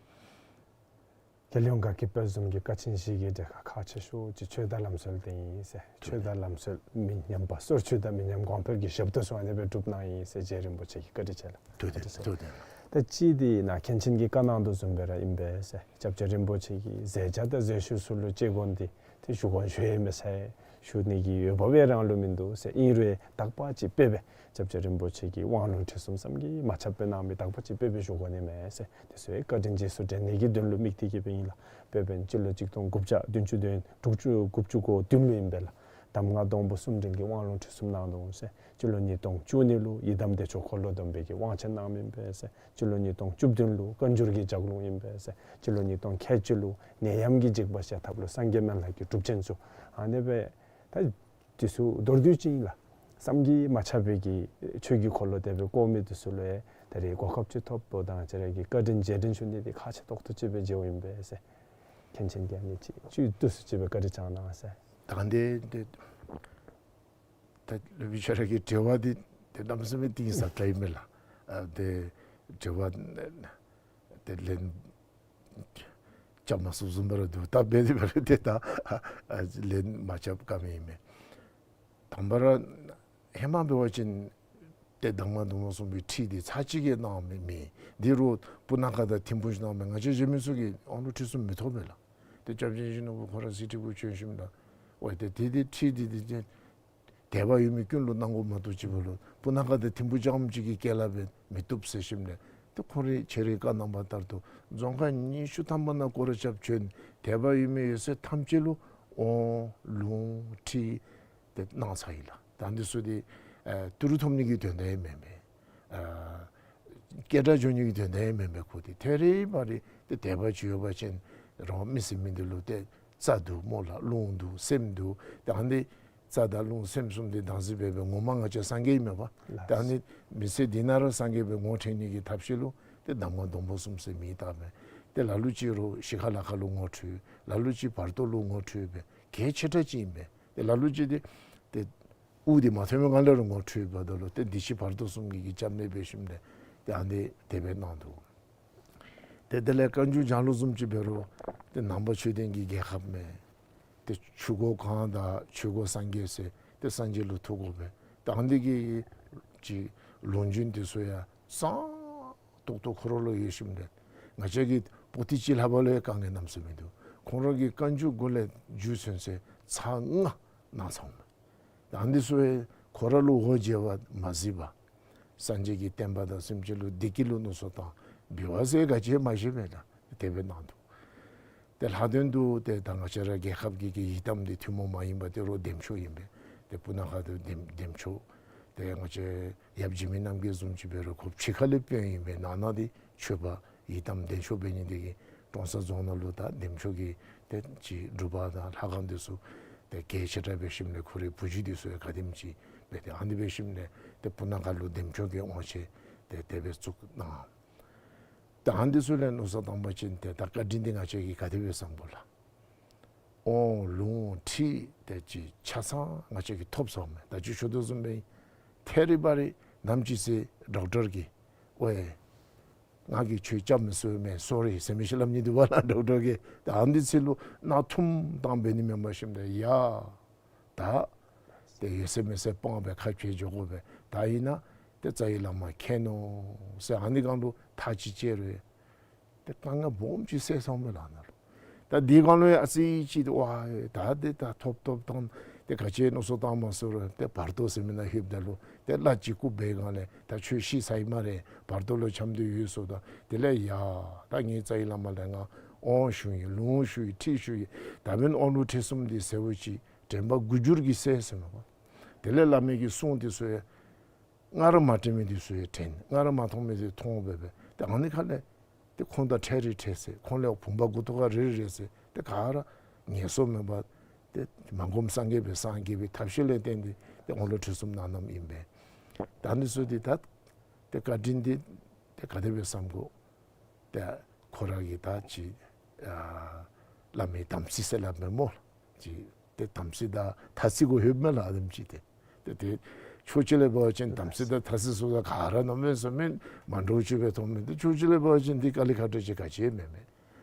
རྒྱལ་ཡོངས་དགའ་སྐྱིད་དཔལ་འཛོམས་ཀྱིས་ཀ་ཆེན་བཞི་གི་གྲལ་ཁར་ཁག་ཆེ་ཤོས་ཅིག་ཆོས་དང་ལམ་སྲོལ་འདི་ཨིན་ཟེར། ཆོས་དང་ལམ་སྲོལ་མི་ཉམས་པ། སྲོལ་ཆོས་དང་མི་ཉམས་གོང་འཕེལ་གྱི་ཞབས་ཏོག་ཚུ་ཨ་ནི་སྦེ་སྒྲུབ་གནང་ཡི་ཟེར། རྗེ་རིན་པོ་ཆེ་གིས་བཀའ་དྲིན་ཆེ་ལགས། ཐུགས་བདེ་ཐུགས་བདེ། ད་ཅི་འདི་ནཱ་མཁན་ཆེན་གྱིས་བཀའ་གནང་དོ་བཟུམ་སྦེ་ར་ཨིན་པས་ཟེར། སྐྱབས་རྗེ་རིན་པོ་ཆེ་གིས་མཛད་བྱ་དང་མཛད་ཤུལ་ཚུ་ལུ་དཔྱད་སྒོམ་འདི་ཏེ་ཞུ་དགོ་ཞུ་ཡང་མི་ཚར། ཞུ་ནི་གི་འོས་འབབ་ཡང་རང་ལུ་མིན་འདུག་ཟེར། ཨིན་རུང་དག་པ་ཅིག་དཔེ་སྦེ་སྐྱབས་རྗེ་རིན་པོ་ཆེ་གི་དབང་ལུང་ཁྲིད་གསུམ་བསམ་གྱིས་མ་ཁྱབ་པའི་གནང་མི་དག་པ་ཅིག་དཔེ་སྦེ་ཞུ་དགོ་ནི་མས་ཟེར། དེ་ཚུ་བཀའ་དྲིན་རྗེས་སུ་དྲན་ནི་གི་དོན་ལུ་དམིགས་ཏེ་གིས་སྦེ་ཨིན་ལགས། དཔེ་འབདན་སྤྱི་ལོ་གཅིག་སྟོང་དགུ་བརྒྱ་བདུན་ཅུ་དོན་དྲུག་ཅུ་དགུ་བཅུ་གོ་བདུན་ལུ་ཨིན་པས་ལགས། གདམས་ངག་སྡོང་པོ་གསུམ་འདྲེན་གྱི་དབང་ལུང་ཁྲིད་གསུམ་གནང་དོ་འོང་ཟེར། སྤྱི་ལོ་ཉིས་སྟོང་བཅུ་གཉིས་ལུ་ཡི་དམ་བདེ་མཆོག་འཁོར་ལོ་སྡོམ་པའི་གི་དབང་ཆེན་གནངམ་ཨིན་པས་ཟེར། སྤྱི་ལོ་ཉིས་སྟོང་བཅུ་བདུན་ལུ་བཀའ་འགྱུར་གྱི་ལྗགས་ལུང་ཨིན་པས་ཟེར། སྤྱི་ལོ་ཉིས་སྟོང་ཁལ་གཅིག་ལུ་ནད་ཡམས་ཀྱི་འཇིགས་པ་བཤགས་ཐབས་ལུ་སངས་རྒྱས་སྨན་བླ་གི་གྲུབ་ཆེན་ཚུ་ཨ་ནི་སྦེ་ད་འདི་ཚུ་མདོར་བསྡུས་ཅིག་ཨིན་ལགས། བསམ་གྱིས་མ་ཁྱབ་པའི་གི་ཆོས་ཀྱི་འཁོར་ལོ་དེ་སྦེ་བསྐོར་མི་འདི་ཚུ་ལུ་ཡང་ད་རེས་གོ་སྐབས་ཅིག་ཐོབ་པ་དང་ཁྱེད་ར་གིས་བཀའ་དྲིན་རྗེས་དྲན་ཞུ་ནི་འདི་ཁག་ཆེ་ཏོག་ཏོ་ཅིག་སྦེ་མཇལཝ་ཨིན་པས་ཟེར། མཁན་ཆེན་གྱིས་ཨ་ནི་ཅིག་བཅུད་བསྡུས་སུ་ཅིག་སྦེ་བཀའ་དྲིན་བསྐྱང་གནང་ཟེར། ད་འདི་འདི་ད་སློབ་དཔོན་ཁྱོད་ར་གི་དྲི་བ་འདི་ཏེ་གནམ་མེད་ས་མེད་གཏིང་ཟབ་དྲགས་ཨིན་མས་ལགས། ཨ་ཏེ་དྲི་བ་འདི་ལན་རྐྱབ་མ་ཚུགསཔ་བཟུམ་སྦེ་ར་འདུག། ད་འབད་དེ་འབད་རུང་ཏེ་ད་ཨ་ལན་མ་རྐྱབ་ཀ་མེད་ཨིན་མས། དང་པ་ར་ཧེ་མ་འབད་བ་ཅིན་ཏེ་གདམས་ངག་སྡོང་པོ་གསུམ་པོའི་ཁྲིད་འདི་ཚར་གཅིག་གིས་གནང་མི་མེད། འདི་རུང་སྤུ་ན་ཁ་དང་ཐིམ་ཕུ་ཅིག་གནང་མི་ང་བཅས་གཞན་མི་ཚུ་གིས་དབང་ལུང་ཁྲིད་གསུམ་མི་ཐོབ་མས་ལགས། ཏེ་སྐྱབས་རྗེ་ཡིད་བཞིན་ནོར་བུ་ཁོ་ར་གཟིགས་ཁྲི་གུ་བྱོན་ཞིནམ་ད་ཨོ་ཏེ་ཏེ་ཏེ་ཁྲིད་འདི་འདི་ཏེ་དད་པ་ཡོད་མི་ཀུན་ལུ་གནང་དགོ་མ་གཏོགས་ཅིག་འབད་རུང་སྤུ་ན་ཁ་དང་ཐིམ་ཕུ་རྐྱངམ་ཅིག་གི་སྐལ་ལ་འབད་མི་བཏུབ་ཟེར་ཞིནམ་ལས་ཏེ་ཁོ་རའི་ཁྱེད་རའི་བཀའ་གནང་བ་ལྟར་དུ་རྫོང་ཁག་ཉི་ཤུ་ཐམ་པ་ནང་སྐོར་ར་རྐྱབ་བྱོན། དད་པ་ཡོད་མི་ཡོད་ཚད་ཐམས་ཅད་ལུ་དབང་ལུང་ཁྲིད་ཏེ་གནང་ཚར་ཡི་ལགས། ད་འདི་ཚུ་འདི་ཨ་ཏི་རུ་ཐོབ་ནི་གི་དོན་དག་ཡང་མེན་པས། ཨ་སྐད་གྲགས་འགྱོ་ནི་གི་དོན་དག་ཡང་མེན་པས། ཁོ་འདི་ཐད་རི་བ་རི་ཏེ་དད་པ་ཅིག་ཡོད་པ་ཅིན་རང་མི་ཟེར་མི་འདི་ལུ་ཏེ་རྩ་འདུག་སྨོ་ལགས། ལུང་འདུག། སེམས་འདུག། ད་ཨ་ནི་རྩ་དང་ལུང་སེམས་གསུམ་འདི་བདག་འཛིན་འབད་འབད་ངོ་མ་ང་བཅས་སངས་རྒྱས་ཨིན་མས་པ། ད་ཨ་ནི་མི་ཚེ་འདི་ནང་ར་སངས་རྒྱས་སྦེ་ངོ་འཕྲད་ནི་གི་ཐབས་ཤེས་ལུ་ཏེ་གདམས་ངག་སྡོང་པོ་གསུམ་ཟེར་མིང་བཏགས་མས། ཏེ་ལ་ལུ་ཅིག་རུང་ཤི་ཁ་ལ་ཁ་ལུ་ངོ་འཕྲོད། ལ་ལུ་ཅིག་བར་དོ་ལུ་ངོ་འཕྲོད་པས། གལ་ཆེ་དྲགས་ཅིག་ཨིན་པས། ཏེ་ལ་ལུ་ཅིག་འདི་ཏེ་དབུགས་འདི་མ་ཐོན་པའི་སྒང་ལས་ར་ངོ་འཕྲོད་པ་ད་ལུ་ཏེ་འདི་ཕྱི་བར་དོ་གསུམ་གྱི་གི་སྐྱབས་གནས་འབད་ཞིནམ་ལས་ཏེ་ཨ་ནི་དེ་སྦེ་གནང་འདུག། ཏེ་དེ་ལས་བཀའ་འགྱུར་ལྗགས་ལུང་བཟུམ་ཅིག་འབད་རུང་ཏེ་ནང་པ་ཆོས་ལྡན་གྱི་རྒྱལ་ཁབ་མས། ཏེ་ཆོས་འཁོར་གང་དང་ཆོས་འཁོར་སངས་རྒྱས་ཟེར་ཏེ་སངས་རྒྱས་ལུ་ཐུག་དགོ་པས། ད་ཨ་ནི་གི་ཅིག་ལུང་རྒྱུན་འདི་ཚུ་ཡང་གཙང་ཏོག་ཏོ་ཁོ་ར་ལུ་ཡོད་ཞིནམ་ལས་ང་བཅས་ཀྱི་པོ་ཏི་ཅིག་ལྷག་པ་ལུ་ཡང་དཀའ་ངལ་གནམ་མེད་ས་མེད་མིན་འདུག། ཁོང་ར་གིས་བཀའ་འགྱུར་གུ་ལས་རྒྱུད་ཚུན་ཚོད་ཚར་ལྔ་གནང་ཚརཝ་མས། ད་འདི་ཚུ་ཡང་ཁོ་ར་ལུ་འོ་བརྗེ་བ་མ་གཟིགས་པར་སངས་རྒྱས་ཀྱི་བསྟན་པ་དང་སེམས་ཅན་ལུ་བདེ་སྐྱིད་ལུ་མནོ་བསམ་བཏང་འབད་བ་ཟེར་ག་ཅི་ཡང་མ་ཤེས་པས། ད་དེ་སྦེ་གནང་འདུག། ཏེ་ལྷག་དོན་དུ་ཏེ་ད་ང་བཅས་ར་རྒྱལ་ཁབ་ཀྱི་གི་ཡི་དམ་འདི་ཐུན་མོང་མ་ཡིན་པ་ཏེ་རོགས་བདེ་མཆོག་ཨིན་པས། ཏེ་སྤུ་ན་ཁ་ཏེ་བདེ་བདེ་མཆོག། ཏེ་ང་བཅས་ཡབ་འཇིགས་མེད་རྣམ་རྒྱལ་བཟུམ་ཅིག་འབད་རུང་ཁོ་ཕྱི་ཁ་ལས་དཔོན་ཨིན་པས། ནང་ན་འདི་ཆོས་པ་ཡི་དམ་བདེ་མཆོག་འབད་ནི་འདི་གིས་ཀྲོང་གསར་རྫོང་ནང་ལུ་ད་བདེ་མཆོག་གི་ཏེ་ཅིག་སྒྲུབ་པ་དང་ལྷ་ཁང་འདི་ཚུ་ཏེ་གལ་ཆེ་དྲགས་འབད་ཞིནམ་ལས་ཁོ་རའི་བུ་བརྒྱུད་འདི་ཚུ་ཡང་ག་དེམ་ཅིག་འབད་དེ་ཨ་ནི་འབད་ཞིནམ་ལས་ཏེ་སྤུ་ན་ཁ་ལུ་བདེ་མཆོག་གི་དབང་ཆེན་ཏེ་དེ་སྦེ་བཙུགས་གནང་། ད་ཨ་ནི་འདི་ཚུ་ལས་མནོ་བསམ་བཏང་པ་ཅིན་ཏེ་ད་བཀའ་དྲིན་འདི་ང་བཅས་ཀྱིས་ག་དེ་སྦེ་བསམ་དགོ་ལགས། དབང་ལུང་ཁྲིད་དེ་ཅིག་ཆ་ཚང་ང་བཅས་ཀྱིས་ཐོབ་སོངམ་མས། ད་ཅི་ཞུ་དོ་བཟུམ་སྦེ་ཐད་རི་བ་རི་ནམ་ཅིག་ཚེ་ཌོག་ཊར་གིས་ཝའེ་ང་གིས་ཁྱོད་སྐྱབས་མི་ཚུགས་མས་སོ་རི་ཟེར་མི་ཅིག་སླབ་ནི་འདུག་པ་ལགས་ཌོག་ཊར་གིས། ད་ཨ་ནི་འདི་ཚུ་ལུ་ནང་ཐུམ་བཏང་འབད་ནི་མེན་པར་ཞིནམ་ད་ཡ་ད་ཏེ་ཡོད་ཚད་མེད་ཚད་སྤང་སྦེ་ཁ་འཁྱེར་འགྱོ་དགོ་པས། ད་ཨིན་ན་ཏེ་རྩ་བའི་བླ་མ་མཁྱེན་ནོ་ཟེར་ཨ་ནི་སྒང་ལུ་ཐག་ཅིག་བཅད་རུང་ཏེ་དཀའ་ངལ་སྦོམ་ཅིག་སེལ་སོངམ་མས་ལགས་ནཱ་ལུ། ད་འདི་སྒང་ལུ་ཡང་ཨ་ཙི་ཅིག་ཏེ་ཝའེ་ད་འདི་ད་ཐོབ་ཐོབ་བཏང་ཏེ་ག་ཅི་མནོ་བསམ་བཏང་མ་ཚུགས་རུང་ཏེ་བར་དོ་ཟེར་མི་ནང་ལྷོདཔ་ད་ལུ་ཏེ་བླ་ཅིག་བཀུག་པའི་སྒང་ལས་ད་ཁྱོད་ཤི་ཚར་ཡི་སྨ་རེ་བར་དོ་ལུ་འཁྱམས་ཏེ་ཡོད་ཟེརཝ་ད་དེ་ལས་ཡ་ད་ངེའི་རྩ་བའི་བླ་མ་ལས་ང་དབང་ཞུ་ཡི་ལུང་ཞུ་ཡི་ཁྲིད་ཞུ་ཡི། ད་འབདན་དབང་ལུང་ཁྲིད་གསུམ་འདི་ཟེརཝ་ཅིག་དྲན་པ་འགུལ་འགྱུར་གྱིས་སད་ཟེར་མས་པ། དེ་ལས་བླ་མའི་གི་གསུང་འདི་ཚུ་ཡང་སྔར་མ་དྲན་མི་འདི་ཚུ་ཡང་དྲན། སྔར་མ་མཐོང་མི་འདི་མཐོང་འབད་འབད་ཏེ་ཨ་ནི་ཁ་ལས་ཏེ་ཁོང་དང་འཕྲད་རི་འཕྲད་ཚེ་ཁོང་ལས་བུམ་པ་མགུ་ཏོ་ཁར་རེག་རེག་ཚེ་ཏེ་ག་ར་ངལ་གསོ་མེད་པར་ཏེ་མ་གོམས་སངས་རྒྱས་པའི་སངས་རྒྱས་པའི་ཐབས་ཤེས་ལས་བརྟེན་ཏེ་ཏེ་དབང་ལུང་ཁྲིད་གསུམ་གནང་གནངམ་ཨིན་པས། ད་འདི་ཚུ་འདི་ད་ཏེ་བཀའ་དྲིན་འདི་ཏེ་ག་དེ་སྦེ་བསམ་དགོ། ཏེ་ཁོ་ར་གིས་ད་ཅིག་ཨ་བླ་མའི་དམ་ཚིག་ཟེར་སླབ་མས་སྨོ། ཅིག་ཏེ་དམ་ཚིག་དང་ཐ་ཚིག་གུ་ལྷོདཔ་མས་ལགས་ཨ་དེམ་ཅིག་ཏེ། ཏེ་ཏེ་ཕྱོགས་གཅིག་ལས་འབད་བ་ཅིན་དམ་ཚིག་དང་ཐ་ཚིག་ཟེརཝ་ད་ག་ར་གནམ་མེད་ས་མེད་མ་འདྲཝ་ཅིག་སྦེ་མཐོངམ་མས། ཏེ་ཕྱོགས་གཅིག་ལས་འབད་བ་ཅིན་འདི་དཀའ་ལས་ཁག་དྲགས་ཅིག་ག་ཅི་ཡང་མེན་མས།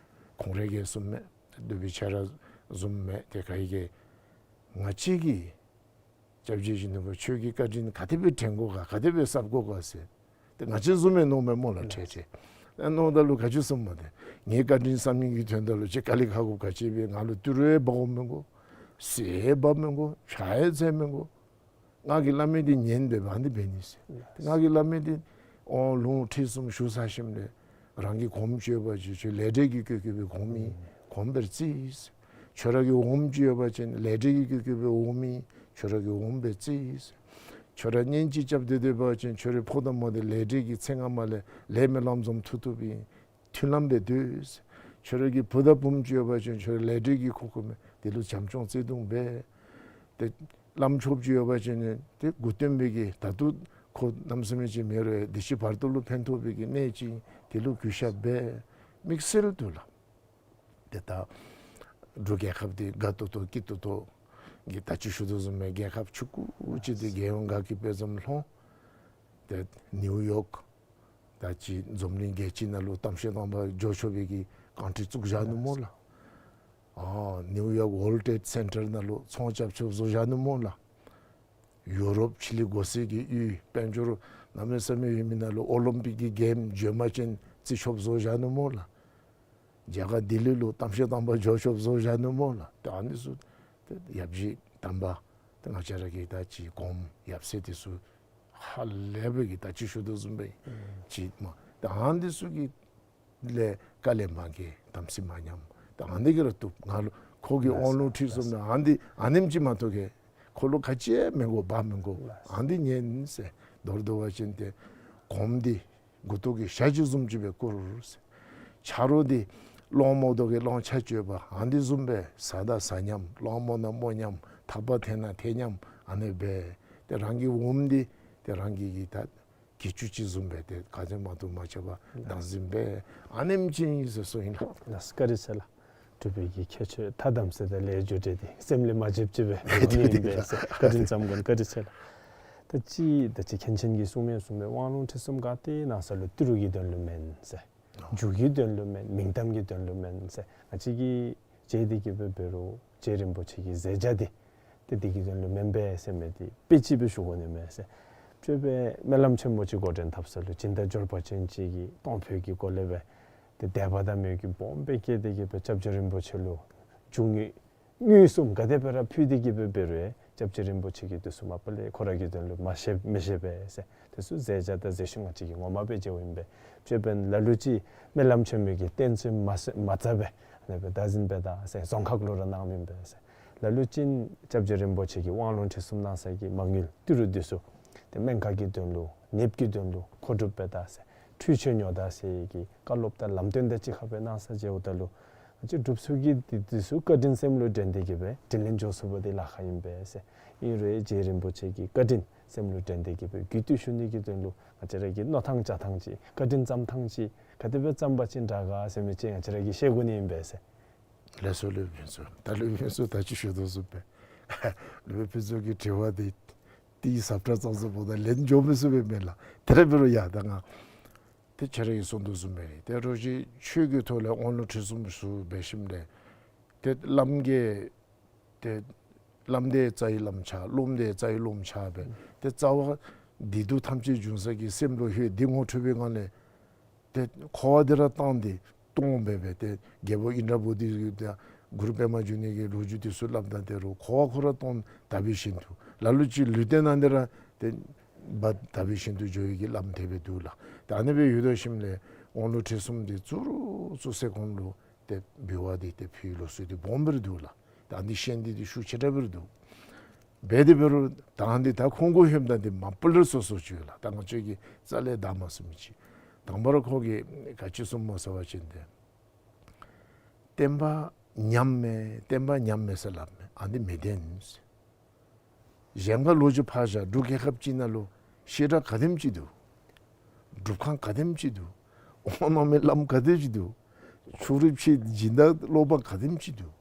ཁོང་ར་གིས་གསུངམ་མས། སློབ་དཔོན་ཁྱོད་ར་བཟུམ་མས། ཏེ་ག་ཡི་གེ་ང་བཅས་ཀྱིས་སྐྱབས་རྗེ་ཡིད་བཞིན་ནོར་བུ་ཁྱོད་ཀྱི་བཀའ་དྲིན་ག་དེ་སྦེ་དྲན་དགོ་ག་ག་དེ་སྦེ་བསབ་དགོ་ག་ཟེར་ཏེ་ང་བཅས་བཟུམ་མས་མནོཝ་མས་སྨོ་ལགས་ཁྲེ་ཁྲེ། ཨ་མནོཝ་ད་ལུ་ག་ཅི་གསུངམ་མས་ཏེ། ངེའི་བཀའ་དྲིན་བསམ་ནི་གི་དོན་དག་ལུ་ཅིག་དཀའ་ལས་ཁག་དགོཔ་ག་ཅི་སྦེ། ང་ལུ་ཏི་རུ་ཡང་འབག་དགོཔ་མི་དགོ། གསེར་ཡང་འབག་མི་དགོ། ཕྱག་ཡང་འཚལ་མི་དགོ། ང་གིས་སླབ་མི་འདི་ཉན་འབད་བ་འདི་འབད་ནི་ཟེར། ང་གིས་སླབ་མི་འདི་དབང་ལུང་ཁྲིད་གསུམ་ཞུ་ཚར་ཞིནམ་ལས་རང་གི་གོམས་ཅིག་ཡོད་པ་ཅིན་ཁྱོད་ལས་འབྲས་ཀྱི་བཀོད་བཀོད་པའི་གོམས་ཨིན། གོམས་འབད་རྩིས་ཟེར། ཁྱོད་ར་གི་འོགམ་ཅིག་ཡོད་པ་ཅིན་ལས་འབྲས་ཀྱི་བཀོད་བཀོད་པའི་འོགམ་ཨིན། ཁྱོད་ར་གིས་འོངམ་སྦེ་རྩིས། ཁྱོད་ར་གཉེན་ཅིག་རྐྱབ་སྟེ་སྡོད་པ་ཅིན་ཁྱོད་རའི་ཕོ་དང་མོ་འདི་ལས་འབྲས་ཀྱི་ཚེ་སྔ་མ་ལས་ལས་སྨོན་ལམ་བཟུམ་ཐུབ་ཐུབ་ཨིན། མཐུན་ལམ་སྦེ་སྡོད། ཁྱོད་ར་གི་བུ་དང་བུམོ་ཅིག་ཡོད་པ་ཅིན་ཁྱོད་ར་ལས་འབྲས་ཀྱི་མཁོ་ཁོ་མས། དེ་ལུ་བྱམས་སྐྱོང་བརྩེ་གདུང་འབད། ཏེ་བླམ་ཆོསཔ་ཅིག་ཡོད་པ་ཅིན་ཏེ་མགུ་སྟོན་པའི་གི་ད་ལྟོ་ཁོ་གནམ་མེད་ས་མེད་ཅིག་མེད་རུང་འདི་ཕྱི་བར་དོ་ལུ་ཕན་ཐོགས་པའི་གི་གནད་ཅིག་དེ་ལུ་གུས་ཞབས་འབད། དམིགས་བསལ་དུ་ལགས། ཏེ་ད་འབྲུག་རྒྱལ་ཁབ་འདི་དགའ་ཏོག་ཏོ་སྐྱིད་ཏོག་ཏོ་གི་ད་ཅི་ཞུ་དོ་བཟུམ་སྦེ་རྒྱལ་ཁབ་ཆུང་ཀུ་ཅིག་འདི་རྒྱལ་ཡོངས་དགའ་སྐྱིད་དཔལ་འཛོམས་ལྷོངས། ཏེ་ནིའུ་ཡོག་ད་ཅི་འཛམ་གླིང་རྒྱལ་སྤྱི་ནང་ལུ་གཏམ་བཤད་དང་པ་འགྱོ་ཆོག་པའི་གི་ཀཱན་ཊི་བཙུགས་བཞག་ནུག་སྨོ་ལགས། ཨ་ནིའུ་ཡོག་ཝཱརལཌ་ཊྲེཌ་སེན་ཊར་ནང་ལུ་ཚོང་རྐྱབ་ཆོགཔ་བཟོ་བཞག་ནུག་སྨོ་ལགས། ཡུ་རོབ་ཕྱི་གླིང་སྒོ་སྲུང་གི་ཡུལ་དཔལ་འབྱོར་གནམ་མེད་ས་མེད་ཡོད་མི་ནང་ལུ་ཨོ་ལིམ་པིག་གི་གེམ་བྱོན་པ་ཅིན་རྩིས་ཆོགཔ་བཟོ་བཞག་ནུག་སྨོ་ལགས། རྒྱ་གར་ལྡི་ལི་ལུ་གཏམ་བཤད་དང་པ་འགྱོ་ཆོགཔ་བཟོ་བཞག་ནུག་སྨོ་ལགས། ཏེ་ཨ་ནི་ཚུ་ཏེ་ཡབ་གཞིས་དམ་པ་ཏེ་ང་བཅས་ར་གི་ད་ཅི་གོངམ་ཡབ་སྲས་འདི་ཚུ་ཧ་ལས་པའི་གི་ད་ཅི་ཞུ་དོ་བཟུམ་སྦེ་ཅིག་སྨོ། ཏེ་ཨ་ནི་ཚུ་གི་ལས་དཀའ་ལས་མ་བརྒྱབ་དམ་ཚིག་མ་ཉམས། ཏེ་ཨ་ནི་གིས་ར་བཏུབ། ང་ལུ་ཁོ་གི་དབང་ལུང་ཁྲིད་གསུམ་ནང་ཨ་ནི་ཨ་ནེམ་ཅིག་མ་གཏོགས་གི་ཁོ་ལུ་ག་ཅི་མི་དགོ་འབག་མི་དགོ། ཨ་ནི་ཉན་ཟེར། མདོར་བསྡུ་བ་ཅིན་ཏེ་གོངམ་འདི་མགུ་ཏོ་གི་ཞྭ་ཅིག་བཟུམ་ཅིག་སྦེ་བཀུར་ཟེར། ཆ་རོགས་འདི་གླང་རྨོ་དོ་གི་གླང་ཆ་སྤྱོད་པ་ཨ་ནི་བཟུམ་སྦེ་བཟའ་ད་བཟའ་ཉམས། གླང་རྨོ་ན་རྨོ་ཉམས། ཐག་པ་འཐེན་ན་འཐེན་ཉམས། ཨ་ནི་སྦེ་ཏེ་རང་གི་བུམོ་འདི་ཏེ་རང་གི་གི་ད་གྱི་ཅུང་ཅིག་བཟུམ་སྦེ་ཏེ་ག་ཅི་མ་གཏོགས་མ་བྱ་བར་བདག་འཛིན་འབད། ཨ་ནེམ་ཅིག་ཨིན་ཟེར་གསུངས་ཡི་ལགས། ལགས་བཀའ་དྲིན་ཆེ་ལགས། འབྲུག་པའི་གི་ཁྱད་ཆོས་ཐ་དམ་ཟེར་ད་ལས་རྒྱུ་འབྲས་འདི་སེམས་ལས་མ་བརྗེད་བརྗེད་སྦེ་ཨ་ནི་ཨིན་པས་ཟེར་བཀའ་དྲིན་བསམ་དགོ། བཀའ་དྲིན་ཆེ་ལགས། ད་ཅི་ད་ཅི་མཁན་ཆེན་གྱིས་གསུངས་མི་གསུངས་མི་དབང་ལུང་ཁྲིད་གསུམ་ག་ཏེ་ནང་ས་ལུ་ཏི་རུ་གི་དོན་ལུ་མེན་ཟེར། མཇུག་གི་དོན་ལུ་མེན། མིང་གཏམ་གྱི་དོན་ལུ་མེན་ཟེར། ང་བཅས་ཀྱིས་མཇལ་ཏེ་གི་སྦེ་འབད་རུང་རྗེ་རིན་པོ་ཆེ་གི་མཛད་བྱ་འདི་ཏེ་འདི་གི་དོན་ལུ་མེན་པས་ཟེར་མི་འདི་དཔེ་ཅིག་སྦེ་ཞུ་དགོ་ནི་མས་ཟེར། སྤྱོད་པའི་སྨོན་ལམ་ཆེན་མོ་ཅིག་འགོ་འདྲེན་འཐབ་ས་ལུ་སྦྱིན་བདག་འབྱོར་པ་ཅན་ཅིག་གིས་གཏོང་ཕོད་ཀྱི་སྒོ་ལས་སྦེ་ཏེ་དད་པ་དང་མོས་གུས་སྦོམ་སྦེ་བསྐྱེད་དེ་གི་སྦེ་སྐྱབས་རྗེ་རིན་པོ་ཆེ་ལུ་རྒྱུ་དངོས་དངུལ་གསུམ་ག་དེ་སྦེ་ར་ཕུལ་ཏེ་གི་སྦེ་འབད་རུང་སྐྱབས་རྗེ་རིན་པོ་ཆེ་གིས་དེ་ཚུ་མ་པ་ལས་ཁོ་ར་གི་དོན་ལུ་མ་བཞེས་མི་བཞེས་པས་ཟེར། དེ་ཚུ་མཛད་བྱ་དང་མཛད་ཤུལ་ང་བཅས་ཀྱིས་ངོ་མ་སྦེ་མཇལཝ་ཨིན་པས། སྤྱོད་པ་ལ་ལུ་ཅིག་སྨོན་ལམ་ཆེན་མོ་གི་རྟེན་ཚུ་མ་ས་མ་རྩ་སྦེ་ཨ་ནི་སྦེ་བདག་འཛིན་འབད་ད་ཟེར་རྫོང་ཁག་ལུ་ར་གནང་མི་ཨིན་པས་ཟེར། ལ་ལུ་ཅིག་སྐྱབས་རྗེ་རིན་པོ་ཆེ་གིས་དབང་ལུང་ཁྲིད་གསུམ་གནང་ས་གི་མ་དངུལ་ཏི་རུ་འདི་ཚུ་ཏེ་སྨན་ཁང་གི་དོན་ལུ་ནདཔ་གི་དོན་ལུ་མཁོ་སྒྲུབ་འབད་ད་ཟེར་འཕྲུལ་ཆས་ཉོ་ད་ཟེར་གྱི་བཀའ་སློབ་དང་ལམ་སྟོན་དང་གཅིག་ཁར་སྦེ་གནང་ས་མཇལཝ་ད་ལུ་ང་བཅས་འབྲུགཔ་ཚུ་གིས་འདི་འདི་ཚུ་བཀའ་དྲིན་སེམས་ལུ་དྲན་ཏེ་གི་སྦེ་དྲིན་ལན་འཇལ་ཚུགས་པ་འདི་ལཱ་ཁག་ཨིན་པས་ཟེར། ཨིན་རུང་རྗེ་རིན་པོ་ཆེ་གི་བཀའ་དྲིན་སེམས་ལུ་དྲན་ཏེ་གི་སྦེ་རྒུད་འཐུས་ཞུ་ནི་གི་དོན་ལུ་ང་བཅས་ར་གིས་མནོ་ཐངས་བྱ་ཐངས་ཅིག་བཀའ་དྲིན་བསམ་ཐངས་ཅིག་ག་དེ་སྦེ་བསམ་པ་ཅིན་དྲག་ག་ཟེར་མི་ཅིག་ང་བཅས་ར་གིས་ཤེས་དགོ་ནི་ཨིན་པས་ཟེར། ལགས་སོ་སློབ་དཔོན་ཚུ། ད་སློབ་དཔོན་ཚུ་ད་ཅི་ཞུ་དོ་བཟུམ་སྦེ་སློབ་དཔོན་ཕུན་ཚོགས་ཀྱི་དྲི་བ་འདི་ཏེ་ཟབ་དྲགས་ཙང་ཙང་འབདཝ་ད་ལན་འཇལ་མི་ཚུགས་པས་མེན་ལགས། དེ་ར་འབད་རུང་ཡ་ད་ང་ཏེ་ཁྱེད་ར་གིས་གསུངས་དོ་བཟུམ་སྦེ་ཏེ་རོགས་ཅིག་ཆོས་ཀྱི་ཐོག་ལས་དབང་ལུང་ཁྲིད་གསུམ་ཞུ་འབད་ཞིནམ་ལས་ཏེ་བླམ་གིས་ཏེ་བླམ་དེ་རྩ་བའི་བླམ་ཆགས་སློབམ་དེ་རྩ་བའི་སློབམ་ཆགས་སྦེ་ཏེ་རྩ་བ་བདེ་སྡུག་ཐམས་ཅད་འབྱུང་ས་གི་སེམས་ལུ་ལྷོད། འདི་ངོ་འཕྲོད་པའི་ངང་ལས་ཏེ་འཁོར་བ་འདི་ར་བཏང་སྟེ་སྟོང་སྦེ་སྦེ་ཏེ་རྒྱལ་པོ་ཨིནྡྲ་བོ་དྷི་དང་གུ་རུ་པདྨ་འབྱུང་གནས་ཀྱི་ལོ་རྒྱུས་འདི་ཚུ་སླབ་ད་དེ་རུང་འཁོར་བ་ཁོ་ར་སྟོང་དག་པའི་ཞིང་དུ། ལ་ལུ་ཅིག་ལུས་རྟེན་ནང་འདི་ར་ཏེ་བ་དག་པའི་ཞིང་དུ་འགྱོ་ཡི་གི་བླམ་དེ་སྦེ་འདུག་ལགས། ཏེ་ཨ་ནི་སྦེ་ཡོད་དོ་ཞིནམ་ལས་དབང་ལུང་ཁྲིད་གསུམ་འདི་བཙུགས་རུང་བཙུགས་སའི་གོང་ལུ་ཏེ་འབུལ་བ་འདི་ཏེ་ཕུལ་ལུགས་སྲོལ་འདི་སྦོམ་སྦེ་ར་འདུག་ལགས། ད་འདི་ཤེས་འདི་འདི་ཤུགས་ཆེ་དྲགས་སྦེ་ར་འདུག། འབད་དེ་འབད་རུང་ད་འདི་ད་ཁོང་གུ་ལྷོདཔ་ད་འདི་མ་པ་ལས་སོ་སོ་ཅིག་ཡོད་ལགས། ད་ང་བཅས་ཀྱིས་རྩ་ལས་བདའ་མ་ཚུགས་མི་ཅིག། དང་པ་ར་ཁོ་གིས་ག་ཅི་གསུངམ་སྨོ་ཟེར་བ་ཅིན་ཏེ་བསྟན་པ་ཉམས་མས་བསྟན་པ་ཉམས་མས་ཟེར་སླབ་མས། ཨ་འདི་མི་བདེན་ཟེར། གཞན་ཁར་ལོག་ཅིག་ཕར་བཞག། འབྲུག་རྒྱལ་ཁབ་ཅིག་ནང་ལུ་བཤད་གྲྭ་ག་དེམ་ཅིག་འདུག། སྒྲུབ་ཁང་ག་དེམ་ཅིག་འདུག། དབང་གནང་མི་བླམ་ག་དེམ་ཅིག་འདུག། ཕྱོགས་རིས་ཕྱེ་སྦྱིན་བདག་སློབ་མ་ག་དེམ་ཅིག་འདུག།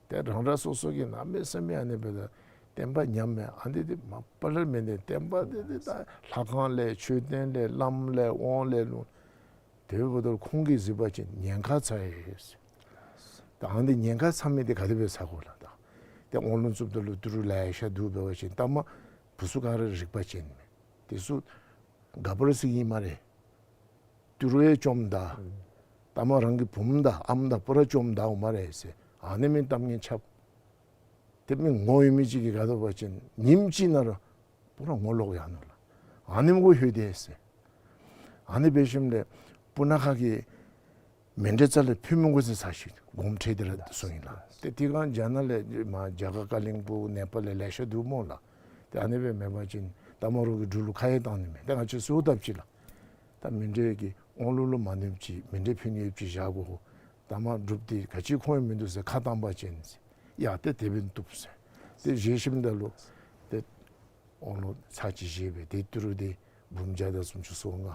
ཏེ་རང་རང་སོ་སོ་གིས་གནམ་མེད་ས་མེད་ཨ་ནི་སྦེ་ད་བསྟན་པ་ཉམས་མས། ཨ་འདི་འདི་མ་པ་ལས་མི་བདེན། བསྟན་པ་འདི་འདི་ད་ལྷ་ཁང་ལས་མཆོད་རྟེན་ལས་བླམ་ལས་དབང་ལས་ལུང་། དེ་འབདཝ་ད་ཁོང་གིས་གཟིགས་པ་ཅིན་ཉེན་ཁ་ཚ་ཡི་ཟེར། ད་ཨ་འདི་ཉེན་ཁ་ཚ་མི་འདི་ག་དེ་སྦེ་ཚ་དགོ་ལགས། ད་ཏེ་དབང་ལུང་བཙུགསཔ་ད་ལུ་ཏི་རུ་ལེ་ཤ་འདུག་འབད་བ་ཅིན་ལྟ་མ་བུ་ཚུ་ག་ར་རིག་པ་ཅན་མས། དེ་ཚུ་ག་པར་ཟེར་ཨིན་སྨ་རེ། ཏི་རུ་ཡང་བཅོམ་ད། ལྟ་མ་རང་གི་བུམོ་དང་ཨམ་དང་པུ་ར་བཅོམ་ད་འོང་སྨ་རེ་ཟེར། ཨ་ནི་མི་གཏམ་ངན་ཆགས། ཏེ་མི་ངོ་ཡོད་མི་ཅིག་གིས་ག་དོ་བ་ཅིན་ཉིནམ་གཅིག་ནང་ར་པུ་ར་ངོ་ལོག་ཡར་ནུག་ལགས། ཨ་ནེམ་གུ་ལྷོད་དེ་ཟེར། ཨ་ནི་འབད་ཞིནམ་ལས་སྤུ་ན་ཁ་གི་ མཎྜལ་རྩ་ལས་ཕུལ་མི་དགོ་ཟེར་ཚར་ཅིག་དགོངསམ་ཁྲེལ་ཏེ་ར་གསུངས་ཡི་ལགས། ཏེ་དེ་སྒང་རྒྱ་ནག་ལས་མར་རྒྱ་གར་ཀ་ལིང་པོང་ནེ་པཱལ་ལས་ལེ་ཤ་འདུག་སྨོ་ལགས། ཏེ་ཨ་ནི་སྦེ་མེད་པ་ཅིན་རྟ་མ་རོགས་ཀྱི་འབྲུག་ལུ་ཁ་ཡང་བཏང་ནི་མས། ཏེ་ང་བཅས་གསོལཝ་བཏབ་ཅི་ལགས། ད་མཎྜལ་གྱི་དབང་ལུང་ལུ་མ་གནོདཔ་ཅིག་མཎྜལ་ཕུལ་ནི་ཡོདཔ་ཅིག་བཞག་དགོ། རྟ་མ་སྒྲུབ་སྟེ་ག་ཅི་ཁོང་ཡང་མིན་འདུག་ཟེར་ཁ་བཏང་པ་ཅིན་ཟེར། ཡ་ཏེ་དེ་སྦེ་བཏུབ་ཟེར། ཏེ་བཞེས་ཞིནམ་ད་ལུ་ཏེ་དབང་ལུང་ཚར་གཅིག་བཞེས་སྦེ་ཏེ་ཏི་རུ་འདི་འབུམ་བརྒྱ་དང་སུམ་ཅུ་སོ་ལྔ་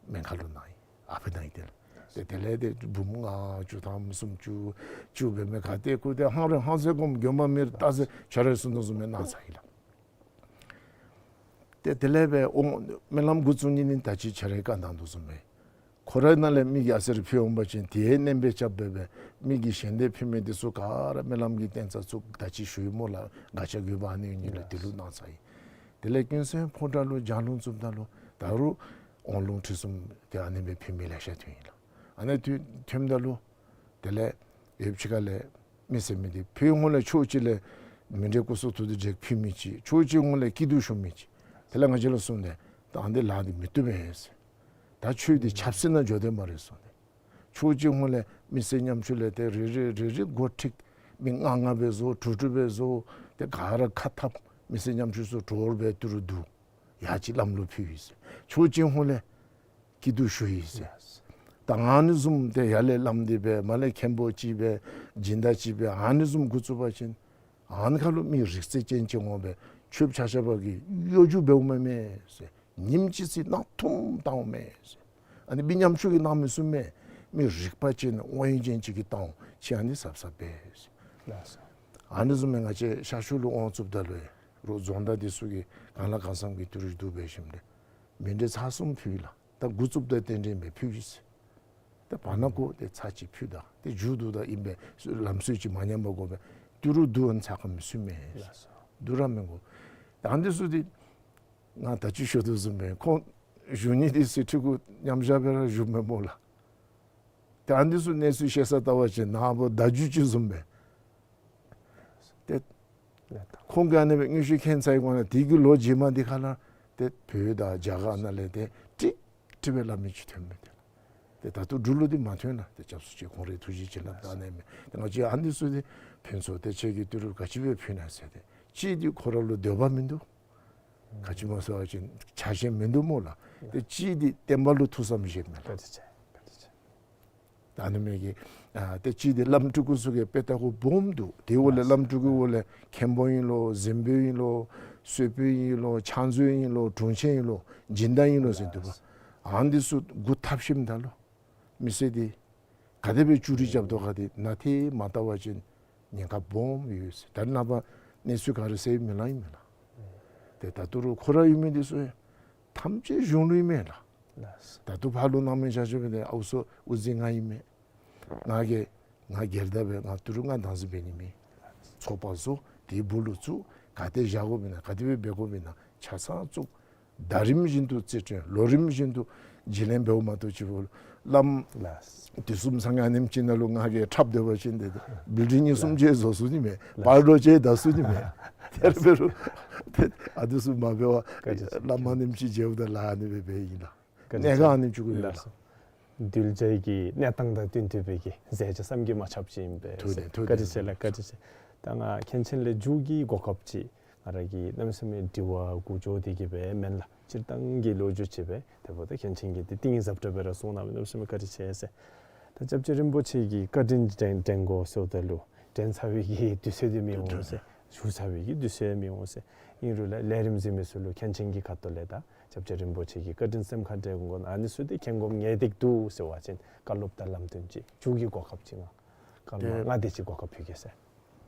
སྨན་ཁང་ལུ་གནང་ཡི། ཨ་ཕི་གནང་ཡི། དེ་ལས་ཏེ་དེ་ལས་ཏེ་འབུམ་ལྔ་བཅུ་ཐམ་སུམ་ཅུ་བཅུ་སྦེ་མི་ག་ཏེ་ཁོ་ཏེ་ཧང་རེ་ཧང་ཟེར་གོམ་དགོན་པ་མི་རེ་ལྟ་ཟེར་ཆ་རེ་གསུང་དོ་བཟུམ་སྦེ་གནང་ཚར་ཡི་ལགས། ཏེ་དེ་ལས་སྦེ་འོང་སྨོན་ལམ་འགོ་བཙུགས་ནི་ནི་ད་ཅི་ཆ་རེ་བཀའ་གནང་དོ་བཟུམ་སྦེ་ཁོ་རའི་ནང་ལས་མི་གིས་ཨ་ཙི་རེ་ཕུལ་འོང་པ་ཅིན་དེ་ཡང་བསྣན་པས་རྐྱབ་སྦེ་སྦེ་མི་གིས་ཞལ་འདེབས་ཕུལ་མི་དེ་ཚུ་ག་ར་སྨོན་ལམ་གྱི་རྟེན་རྩ་བཙུགས་ད་ཅི་ཞུ་ཡི་སྨོ་ལགས། དགག་བྱ་དགོས་པ་ཨ་ནི་ཡོད་ནི་ལུ་དེ་ལུ་གནང་ཚར་ཡི། དེ་ལས་ཀུན་གསལ་ཕོ་བྲང་ལུ་ལྗགས་ལུང་བཙུགསཔ་ད་ལུ་ད་རུང་དབང་ལུང་ཁྲིད་གསུམ་དེ་ཨ་ནི་སྦེ་ཕུལ་མི་ལེ་ཤ་ཐོན་ཡི་ལགས། ཨ་ནི་ཐོན་ཐོནམ་ད་ལུ་དེ་ལས་ཡོདཔ་ཅིག་ཁ་ལས་མི་ཟེར་མི་དེ་ཕུལ་ཧོང་ལས་ཕྱོགས་གཅིག་ལས་མཎྜལ་སྐུ་གསུང་ཐུགས་རྟེན་འབྲེལ་ཕུལ་མི་ཅིག་ཕྱོགས་གཅིག་ཧོང་ལས་སྐྱིད་སྡུག་ཞུ་མི་ཅིག། དེ་ལས་ང་བཅས་ལུ་གསུངས་ཏེ་ད་ཨ་ནི་ལཱ་འདི་མི་བཏུབ་པས་ཟེར། ད་ཆོས་འདི་ཆབ་སྲིད་ནང་འགྱོ་དོ་སྨ་རེ་གསུངས་ཏེ། ཕྱོགས་གཅིག་ཧོང་ལས་མི་སེར་ཉམ་ཆུང་ལས་ཏེ་རེ་རེ་རེ་རེ་འགོ་ཁྲིད་མི་ལྔ་ལྔ་སྦེ་བཟོ་དྲུག་དྲུག་སྦེ་བཟོ་ཏེ་ག་ར་ཁ་འཐབ་མི་སེར་ཉམ་ཆུང་ཚུ་གྲོས་འབད་ཏི་རུ་བསྡུ་ཡར་ཅིག་བླམ་ལུ་ཕུལ་ཡི་ཟེར། ཕྱོགས་གཅིག་ཧོང་ལས་སྐྱིད་སྡུག་ཞུ་ཡི་ཟེར། ད་ཨ་ནི་བཟུམ་ཏེ་ཡར་ལས་བླམ་འདི་སྦེ་མར་ལས་མཁན་པོ་ཅིག་སྦེ་སྦྱིན་བདག་ཅིག་སྦེ་ཨ་ནི་བཟུམ་འགོ་བཙུགས་པ་ཅིན་ཨ་ནི་ཁ་ལུ་མི་རིག་རྩལ་ཅན་ཅིག་འོང་སྦེ་ཆོསཔ་ཆ་ཁྱབ་ཀྱིས་གཡོ་སྒྱུ་འབདཝ་མས་མས་ཟེར། ཉིནམ་གཅིག་ཚེ་གནང་ཐུང་བཏང་མས་ཟེར། ཨ་ནི་མི་ཉམ་ཆུང་གིས་གནང་མི་ཚུགས་མས། མི་རིག་པ་ཅན་དབང་ཡོན་ཅན་ཅིག་གིས་བཏང་འོང་། ཁྱེད་ཨ་ནི་ཟབ་ཟབ་འབད་ཟེར། ལགས་སོ། ཨ་ནི་བཟུམ་སྦེ་ང་བཅས་ཤར་ཕྱོགས་ལུ་དབང་བཙུགསཔ་ད་ལུ་རོགས་རྫོང་བདག་འདི་ཚུ་གིས་གང་ལ་གང་འཚམས་ཀྱི་ཏི་རུ་བསྡུ་འབད་ཞིནམ་ལས་མཎྜལ་ཚར་གསུམ་ཕུལ་ཡི་ལགས། ད་འགོ་བཙུགསཔ་ད་རྟེན་འབྲེལ་མི་ཕུལ་ཡི་ཟེར། ད་བར་ན་ཁོ་ཏེ་ཚར་གཅིག་ཕུལ་ད་ཏེ་མཇུག་བསྡུ་ད་ཨིན་པས། ལམ་སྲོལ་ཅིག་མ་ཉམས་པ་དགོ་པས། ཏི་རུ་བསྡུ་ཨ་ནི་ཚར་ག་མི་ཚུགས་མས། ལགས་སོ། བསྡུ་ར་མི་དགོ། ད་ཨ་ནི་ཚུ་འདི་ང་ད་ཅི་ཞུ་དོ་བཟུམ་སྦེ་ཁོང་བཞུགས་ནི་འདི་ཚེ་ཁྲི་གུ་མཉམ་བཞག་སྦེ་ར་བཞུགས་མས་སྨོ་ལགས། ཏེ་ཨ་ནི་ཚུ་གནས་ཚུལ་ཤེས་ས་བལྟ་བ་ཅིན་ནཱ་བོ་བརྡ་བརྒྱུད་ཅིག་བཟུམ་སྦེ། ཏེ་ཁོང་གིས་ཨ་ནི་སྦེ་དངོས་ཤུལ་མཁྱེན་ཚར་ཡི་གོ་ན་དེ་གི་ལོ་རྗེས་མ་འདི་ཁ་ལས་ཏེ་བོད་དང་རྒྱ་གར་ནང་ལས་ཏེ་ཀྲིག་ཀྲི་སྦེ་སླབ་མི་ཅིག་ཐོན་མས་ཏེ། ཏེ་ད་ལྟོ་འབྲུག་ལུ་འདི་མ་ཐོན་ན་ཏེ་སྐྱབས་སུ་མཆི། ཁོང་རའི་ཐུགས་རྗེ་བྱིན་རླབས་ད་ཨ་ནི་མས། ཏེ་ང་བཅས་ཨ་ནི་ཚུ་འདི་ཕུན་ཚོགས་ཏེ་ཁྱེད་ཀྱིས་ཏི་རུ་ག་ཅི་སྦེ་ཕུལ་ན་ཟེར་ཏེ་གཅིག་འདི་ཁོ་ར་ལུ་འདོད་པ་མིན་འདུག། ག་ཅི་སྨོ་ཟེར་བ་ཅིན་ཆ་ཤས་མིན་འདུག་སྨོ་ལགས། ཏེ་གཅིག་འདི་བསྟན་པ་ལུ་ཐུགས་བསམ་བཞེས་མས་ལགས། ད་ཨ་ནི་མི་གི་ཨ་ཏེ་གཅིག་འདི་བླམ་སྤྲུལ་སྐུ་ཚུ་གིས་དཔེ་ལྟ་བུ་སྦོམ་འདུག། དེ་འོག་ལས་བླམ་སྤྲུལ་སྐུ་འོག་ལས་མཁན་པོ་ཨིན་ལོ་གཟིམ་དཔོན་ཨིན་ལོ་གསོལ་དཔོན་ཨིན་ལོ་ཕྱག་མཛོད་ཨིན་ལོ་དྲུང་ཆེན་ཨིན་ལོ་སྦྱིན་བདག་ཨིན་ལོ་ཟེར་འདུག་པ། ཨ་ནི་ཚུ་འགོ་འཐབ་ཞིནམ་ད་ལུ་མི་སེར་འདི་ག་དེ་སྦེ་ཅུ་རི་རྐྱབ་དོ་ག་འདི་ནང་ཏེ་མ་བལྟ་བ་ཅིན་ཉེན་ཁ་སྦོམ་ཡོད་ཟེར། ད་རེས་ནངས་པ་གནས་ཚུལ་ག་ར་གསལ་མི་ལང་ཨིན་མས་ལགས། ཏེ་ད་ལྟོ་རུང་ཁོ་ར་ཡོད་མི་འདི་ཚུ་ཡང་ཐམས་ཅད་གཞུང་ལུ་ཨིན་མས་ལགས། ད་ལྟོ་ཕར་ལུ་གནང་མི་ཆ་ཁྱབ་འདི་ཨའུ་ཚོ་དབུ་འཛིན་ང་ཨིན་མས། ང་གིས་ང་སྒེར་བདག་སྦེ་ང་ཏི་རུ་ང་བདག་འཛིན་འབད་ནི་མེད། ཚོགས་པ་བཟོ། དེའི་སྦུག་ལུ་བཙུགས། ག་ཏེ་བཞག་དགོཔ་ཨིན་ན་ག་དེ་སྦེ་འབད་དགོཔ་ཨིན་ན་ཆ་ཚང་བཙུགས། ཟླ་རིམ་བཞིན་དུ་རྩིས་སྤྲོད། ལོ་རིམ་བཞིན་དུ་བརྗེ་ལེན་འབདཝ་མ་གཏོགས་ཅིག་བླམ་དུས་གསུམ་སངས་རྒྱས་ཨ་ནེམ་ཅིག་ནང་ལུ་ང་གིས་འཁྲབ་སྡོད་པ་ཅིན་ཏེ་བིལ་ཌིང་གཉིས་གསུམ་ཅིག་བཟོ་ཚུགས་ནི་མས། པར་ལོག་ཅིག་བལྡག་ཚུགས་ནི་མས། དེ་འབད་རུང་ཏེ་ཨ་དུས་ཚུ་མ་འབད་བར་བླམ་ཨ་ནེམ་ཅིག་མཇལཝ་ད་ལཱ་ཨ་ནི་སྦེ་འབད་ཡི་ལགས། གནད་འགག་ཨ་ནི་བཅུག་གི་ཡོད་ལགས། གདུལ་བྱ་གི་གནས་སྟངས་དང་བསྟུན་ཏེ་འབད་གི་མཛད་བྱ་བསམ་གྱིས་མ་ཁྱབ་ཅིག་ཨིན་པས། ཐུགས་བདེན་ཐུགས་བཀའ་དྲིན་ཆེ་ལགས། བཀའ་དྲིན་ཆེ། ད་ང་མཁན་ཆེན་ལས་མཇུག་གི་གོ་སྐབས་ཅིག་ང་ར་གི་གནམ་མེད་ས་མེད་དྲི་བ་འགོ་འགྱོ་སྟེ་གི་སྦེ་མེན་ལགས། སྤྱིར་བཏང་གི་ལོ་རྒྱུས་ཅིག་སྦེ་དེ་འབདཝ་ད་མཁན་ཆེན་གྱིས་འདི་གཏིང་ཟབ་དྲགས་སྦེ་ར་གསུངས་གནང་མི་གནམ་མེད་ས་མེད་བཀའ་དྲིན་ཆེ་ཟེར། ད་སྐྱབས་རྗེ་རིན་པོ་ཆེ་གི་བཀའ་དྲིན་དྲན་དྲན་དགོ་ཟེརཝ་ད་ལུ་དྲན་ཚར་བའི་གི་དུས་ཚོད་འདི་མི་འོང་ཟེར། ཞུ་ཚར་བའི་གི་དུས་ཚོད་མི་འོང་ཟེར། ཨིན་རུང་ལས་ལས་རིམ་གཟིགས་མི་ཚུ་ལུ་མཁན་ཆེན་གྱི་ཁ་ཐུག་ལས་ད་སྐྱབས་རྗེ་རིན་པོ་ཆེ་གི་བཀའ་དྲིན་སེམས་ཁར་དྲན་དགོ་ན་ཨ་ནི་ཚུ་འདི་མཁྱེན་དགོཔ་ངེས་ཏིག་འདུག་ཟེར་བ་ཅིན་བཀའ་སློབ་དང་ལམ་སྟོན་ཅིག་མཇུག་གི་གོ་སྐབས་ཅིག་ང་སྐར་མ་ཏེ་ལྔ་དེ་ཅིག་གོ་སྐབས་ཕུལ་གེ་ཟེར།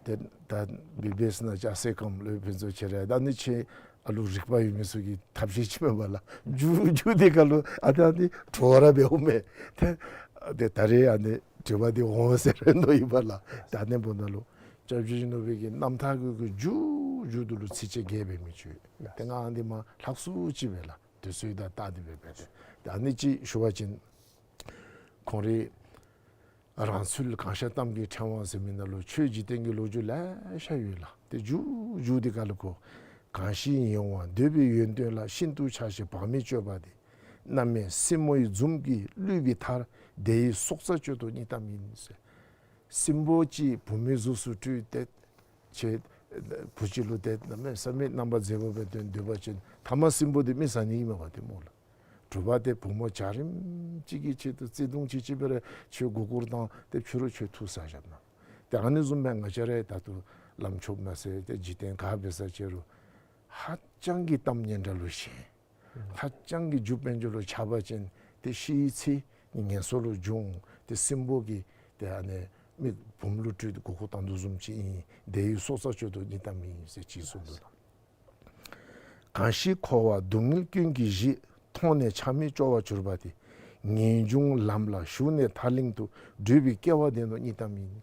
ཏེ་ད་བི་བི་ཨེསི་ནང་ལྕགས་སྲེག་སྐམ་ལོ་ཕུན་ཚོགས་ཁྱེད་ར་ད་ཨ་ནི་ཁྱེད་ཨ་ལུ་རིག་པ་ཡོད་མི་ཚུ་གི་ཐབས་ཤེས་ཅིག་མས་པ་ལགས། མཇུག་མཇུག་འདི་ཁ་ལུ་ཨ་ད་ཨ་ནི་དྲོ་བ་ར་འབདཝ་མས། ཏེ་ཏེ་ད་རེས་ཨ་ནི་དྲི་བ་འདི་འོང་ཟེར་མནོ་ཡི་པ་ལགས། ད་ཨ་ནི་འབདཝ་ད་ལུ་སྐྱབས་རྗེ་ཡིད་བཞིན་ནོར་བུ་གི་རྣམ་ཐར་གྱི་གི་མཇུག་མཇུག་ཏུ་ལུ་ཚིགས་བཅད་བརྒྱད་འབད་མི་ཅིག་ཡོད། ཏེ་ང་ཨ་ནི་མར་ལྷག་སུ་ཅིག་སྦེ་ལགས་དུས་ཚོད་དང་བལྟ་སྟེ་སྦེ་འབད་དེ། ཏེ་ཨ་ནི་ཅིག་ཞུ་བ་ཅིན་ཁོང་རའི་རང་ཚུལ་གང་ཤར་གཏམ་གྱི་ཕྲེང་བ་ཟེར་མི་ནང་ལུ་ཆོས་འཇིག་རྟེན་གྱི་ལོ་རྒྱུས་ལེ་ཤ་ཡོད་ལགས། ཏེ་མཇུག་མཇུག་འདི་ཁ་ལུ་ཁོ་གང་ཞིག་ཡིད་འོང་བ་འདོད་པའི་ཡོན་ཏན་ལ། ཤིན་ཏུ་ཆགས་ཞེན་བག་མེད་སྤྱོད་པ་དེ། མནའ་མའི་སྲིང་མོ་ཡི་འཛུམ་གྱིས་བསླུས་པའི་མཐར། དེ་ཡི་སྲོག་རྩ་གཅོད་དོ་སྙིང་གཏམ་ཡིན་ཟེར། སྲིན་པོ་ཅིག་བུ་མོའི་གཟུགས་སུ་སྤྲུལ་ཏེ་ཁྱེད་བུ་གཅིག་ལུ་ཏེ་གནམ་མེད་ས་མེད་རྣམ་པ་མཛེས་པོ་སྦེ་སྟོན་སྡོད་པ་ཅིན་ཐ་མ་སྲིན་པོ་འདི་མི་བཟའ་ནི་ཨིན་མས་པ་ཏེ་སྨོ་ལགས། གྲུབ་པ་ཏེ་བུ་མོ་འཇའ་རིསམོ་ཅིག་གི་ཆེད་དུ་བརྩེ་གདུང་ཅིག་ཅིག་སྦེ་ར་ཁྱོད་མགུ་སྐོར་བཏང་སྟེ་ཕྱི་རུ་ཁྱོད་ཐུགས་ས་བཞག་ན། ཏེ་ཨ་ནི་བཟུམ་སྦེ་ང་བཅས་ར་ད་ལྟོ་བླམ་ཆོསཔ་མ་ཚད་ཏེ་འཇིག་རྟེན་ག་འབད་ས་ཅིག་རུང་ཧ་ཅང་གི་གཏམ་སྙན་གྲགས་ལུ་ཞེན། ཧ་ཅང་གི་རྒྱུ་དཔལ་འབྱོར་ལུ་ཆགས་པ་ཅིན་ཏེ་ཤི་བའི་ཚེ་ངན་སོང་ལུ་འབྱུང་། ཏེ་སྲིན་པོ་གིས་ཏེ་ཨ་ནི་མི་བུམོ་ལུ་སྤྲུལ་ཏེ་མགུ་སྐོར་བཏང་དོ་བཟུམ་ཅིག་ཨིན། དེ་ཡི་སྲོག་རྩ་གཅོད་དོ་སྙིང་གཏམ་ཡིན་ཟེར་ཅིག་གསུངས་འདུག་ལགས། གང་ཞིག་འཁོར་བ་སྡུག་བསྔལ་ཀུན་གྱི་གཞི། མཐོང་ནས་ཆ་མེད་སྐྱོ་བར་གྱུར་པ་དེ། ངེས་འབྱུང་ལམ་ལ་ཞུགས་ནས་ཐར་གླིང་དུ། བགྲོད་པའི་སྐལ་བ་ལྡན་ནོ་སྙིང་གཏམ་ཡིན།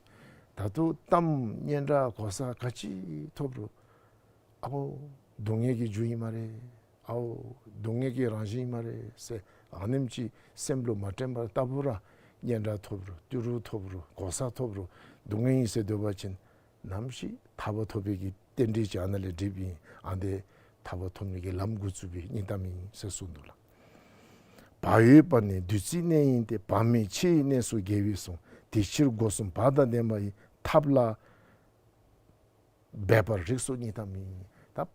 ད་ལྟོ་གཏམ་སྙན་གྲགས་གོ་ས་ག་ཅི་ཐོབ་རུང་ཨ་བོ་སྡུག་བསྔལ་གྱི་རྒྱུ་ཨིན་སྨ་རེ། ཨ་བོ་སྡུག་བསྔལ་གྱི་རང་བཞིན་ཨིན་སྨ་རེ་ཟེར་ཨ་ནེམ་ཅིག་སེམས་ལུ་མ་དྲན་པར་ལྟ་བུ་ར་སྙན་གྲགས་ཐོབ་རུང་ཏི་རུ་ཐོབ་རུང་གོ་ས་ཐོབ་རུང་སྡུག་བསྔལ་ཨིན་ཟེར་སྡོད་པ་ཅིན་ནམ་ཞིག་ཐར་པ་ཐོབ་པའི་གི་རྟེན་འབྲེལ་ཅིག་ཨ་ནཱ་ལས་འགྲིགཔ་ཨིན། ཨ་ནི་ཐར་པ་ཐོབ་ནི་གི་ལམ་འགོ་བཙུགས་པའི་སྙིང་གཏམ་ཨིན་ཟེར་གསུངས་འདུག་ལགས། བག་ཡོད་པ་ནི་བདུད་རྩིའི་གནས་ཡིན་ཏེ། བག་མེད་འཆི་བའི་གནས་སུ་རྒྱལ་བས་གསུངས། དེ་ཕྱིར་སྒོ་གསུམ་བག་དང་ལྡན་པ་ཡི། ཐབས་ལ་འབད་པར་རིགས་སུ་སྙིང་གཏམ་ཡིན། ད་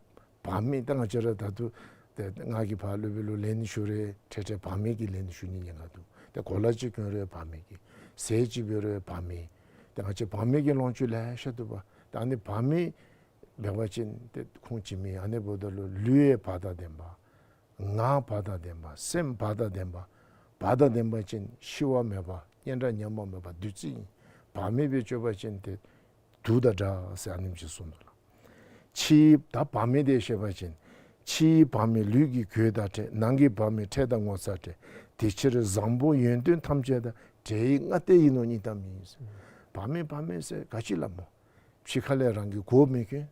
བག་མེད་ད་ང་བཅས་ར་ད་ལྟོ་ཏེ་ང་གིས་ཕར་སློབ་དཔོན་ལུ་ལན་ཞུ་རུང་འཕྲལ་འཕྲལ་བག་མེད་ཀྱི་ལན་ཞུ་ནི་ཉེན་ཁ་འདུག། ཏེ་གོ་ལ་ཅིག་གྱོན་རུང་བག་མེད་ཀྱི། ཟས་ཅིག་འབད་རུང་བག་མེད། ཏེ་ང་བཅས་བག་མེད་ཀྱི་ལོངས་སྤྱོད་ལེ་ཤ་འདུག་པ། ད་ཨ་ནི་བག་མེད་འབད་བ་ཅིན་ཏེ་ཁུངས་ཅིག་མེད། ཨ་ནི་འབདཝ་ད་ལུ་ལུས་ཡང་བག་དང་ལྡན་པ། ངག་བག་དང་ལྡན་པ། སེམས་བག་དང་ལྡན་པ། བག་དང་ལྡན་པ་ཅིན་ཤི་བ་མེད་པ། སྙན་གྲགས་ཉམས་པ་མེད་པ་བདུད་རྩི་ཨིན། བག་མེད་སྦེ་སྤྱོད་པ་ཅིན་ཏེ་དུག་དང་འདྲ་ཟེར་ཨ་ནེམ་ཅིག་གསུངས་འདུག་ལགས། ཕྱིའི་ད་བག་མེད་དེ་བཤད་པ་ཅིན་ཕྱིའི་བག་མེད་ལུས་ཀྱི་གོས་དང་འཕྲད། ནང་གི་བག་མེད་འཕྲད་དང་ངོ་ཚ་བྲལ། དེ་ཕྱིར་བཟང་པོ་ཡོན་ཏན་ཐམས་ཅད་དང་། བྲལ་བའི་སྔ་ལྟས་ཡིན་ནོ་སྙིང་གཏམ་ཡིན། བག་མེད་བག་མེད་ཟེར་ག་ཅི་ལ་སྨོ། ཕྱི་ཁ་ལས་རང་གི་གོ་མི་གྱོན།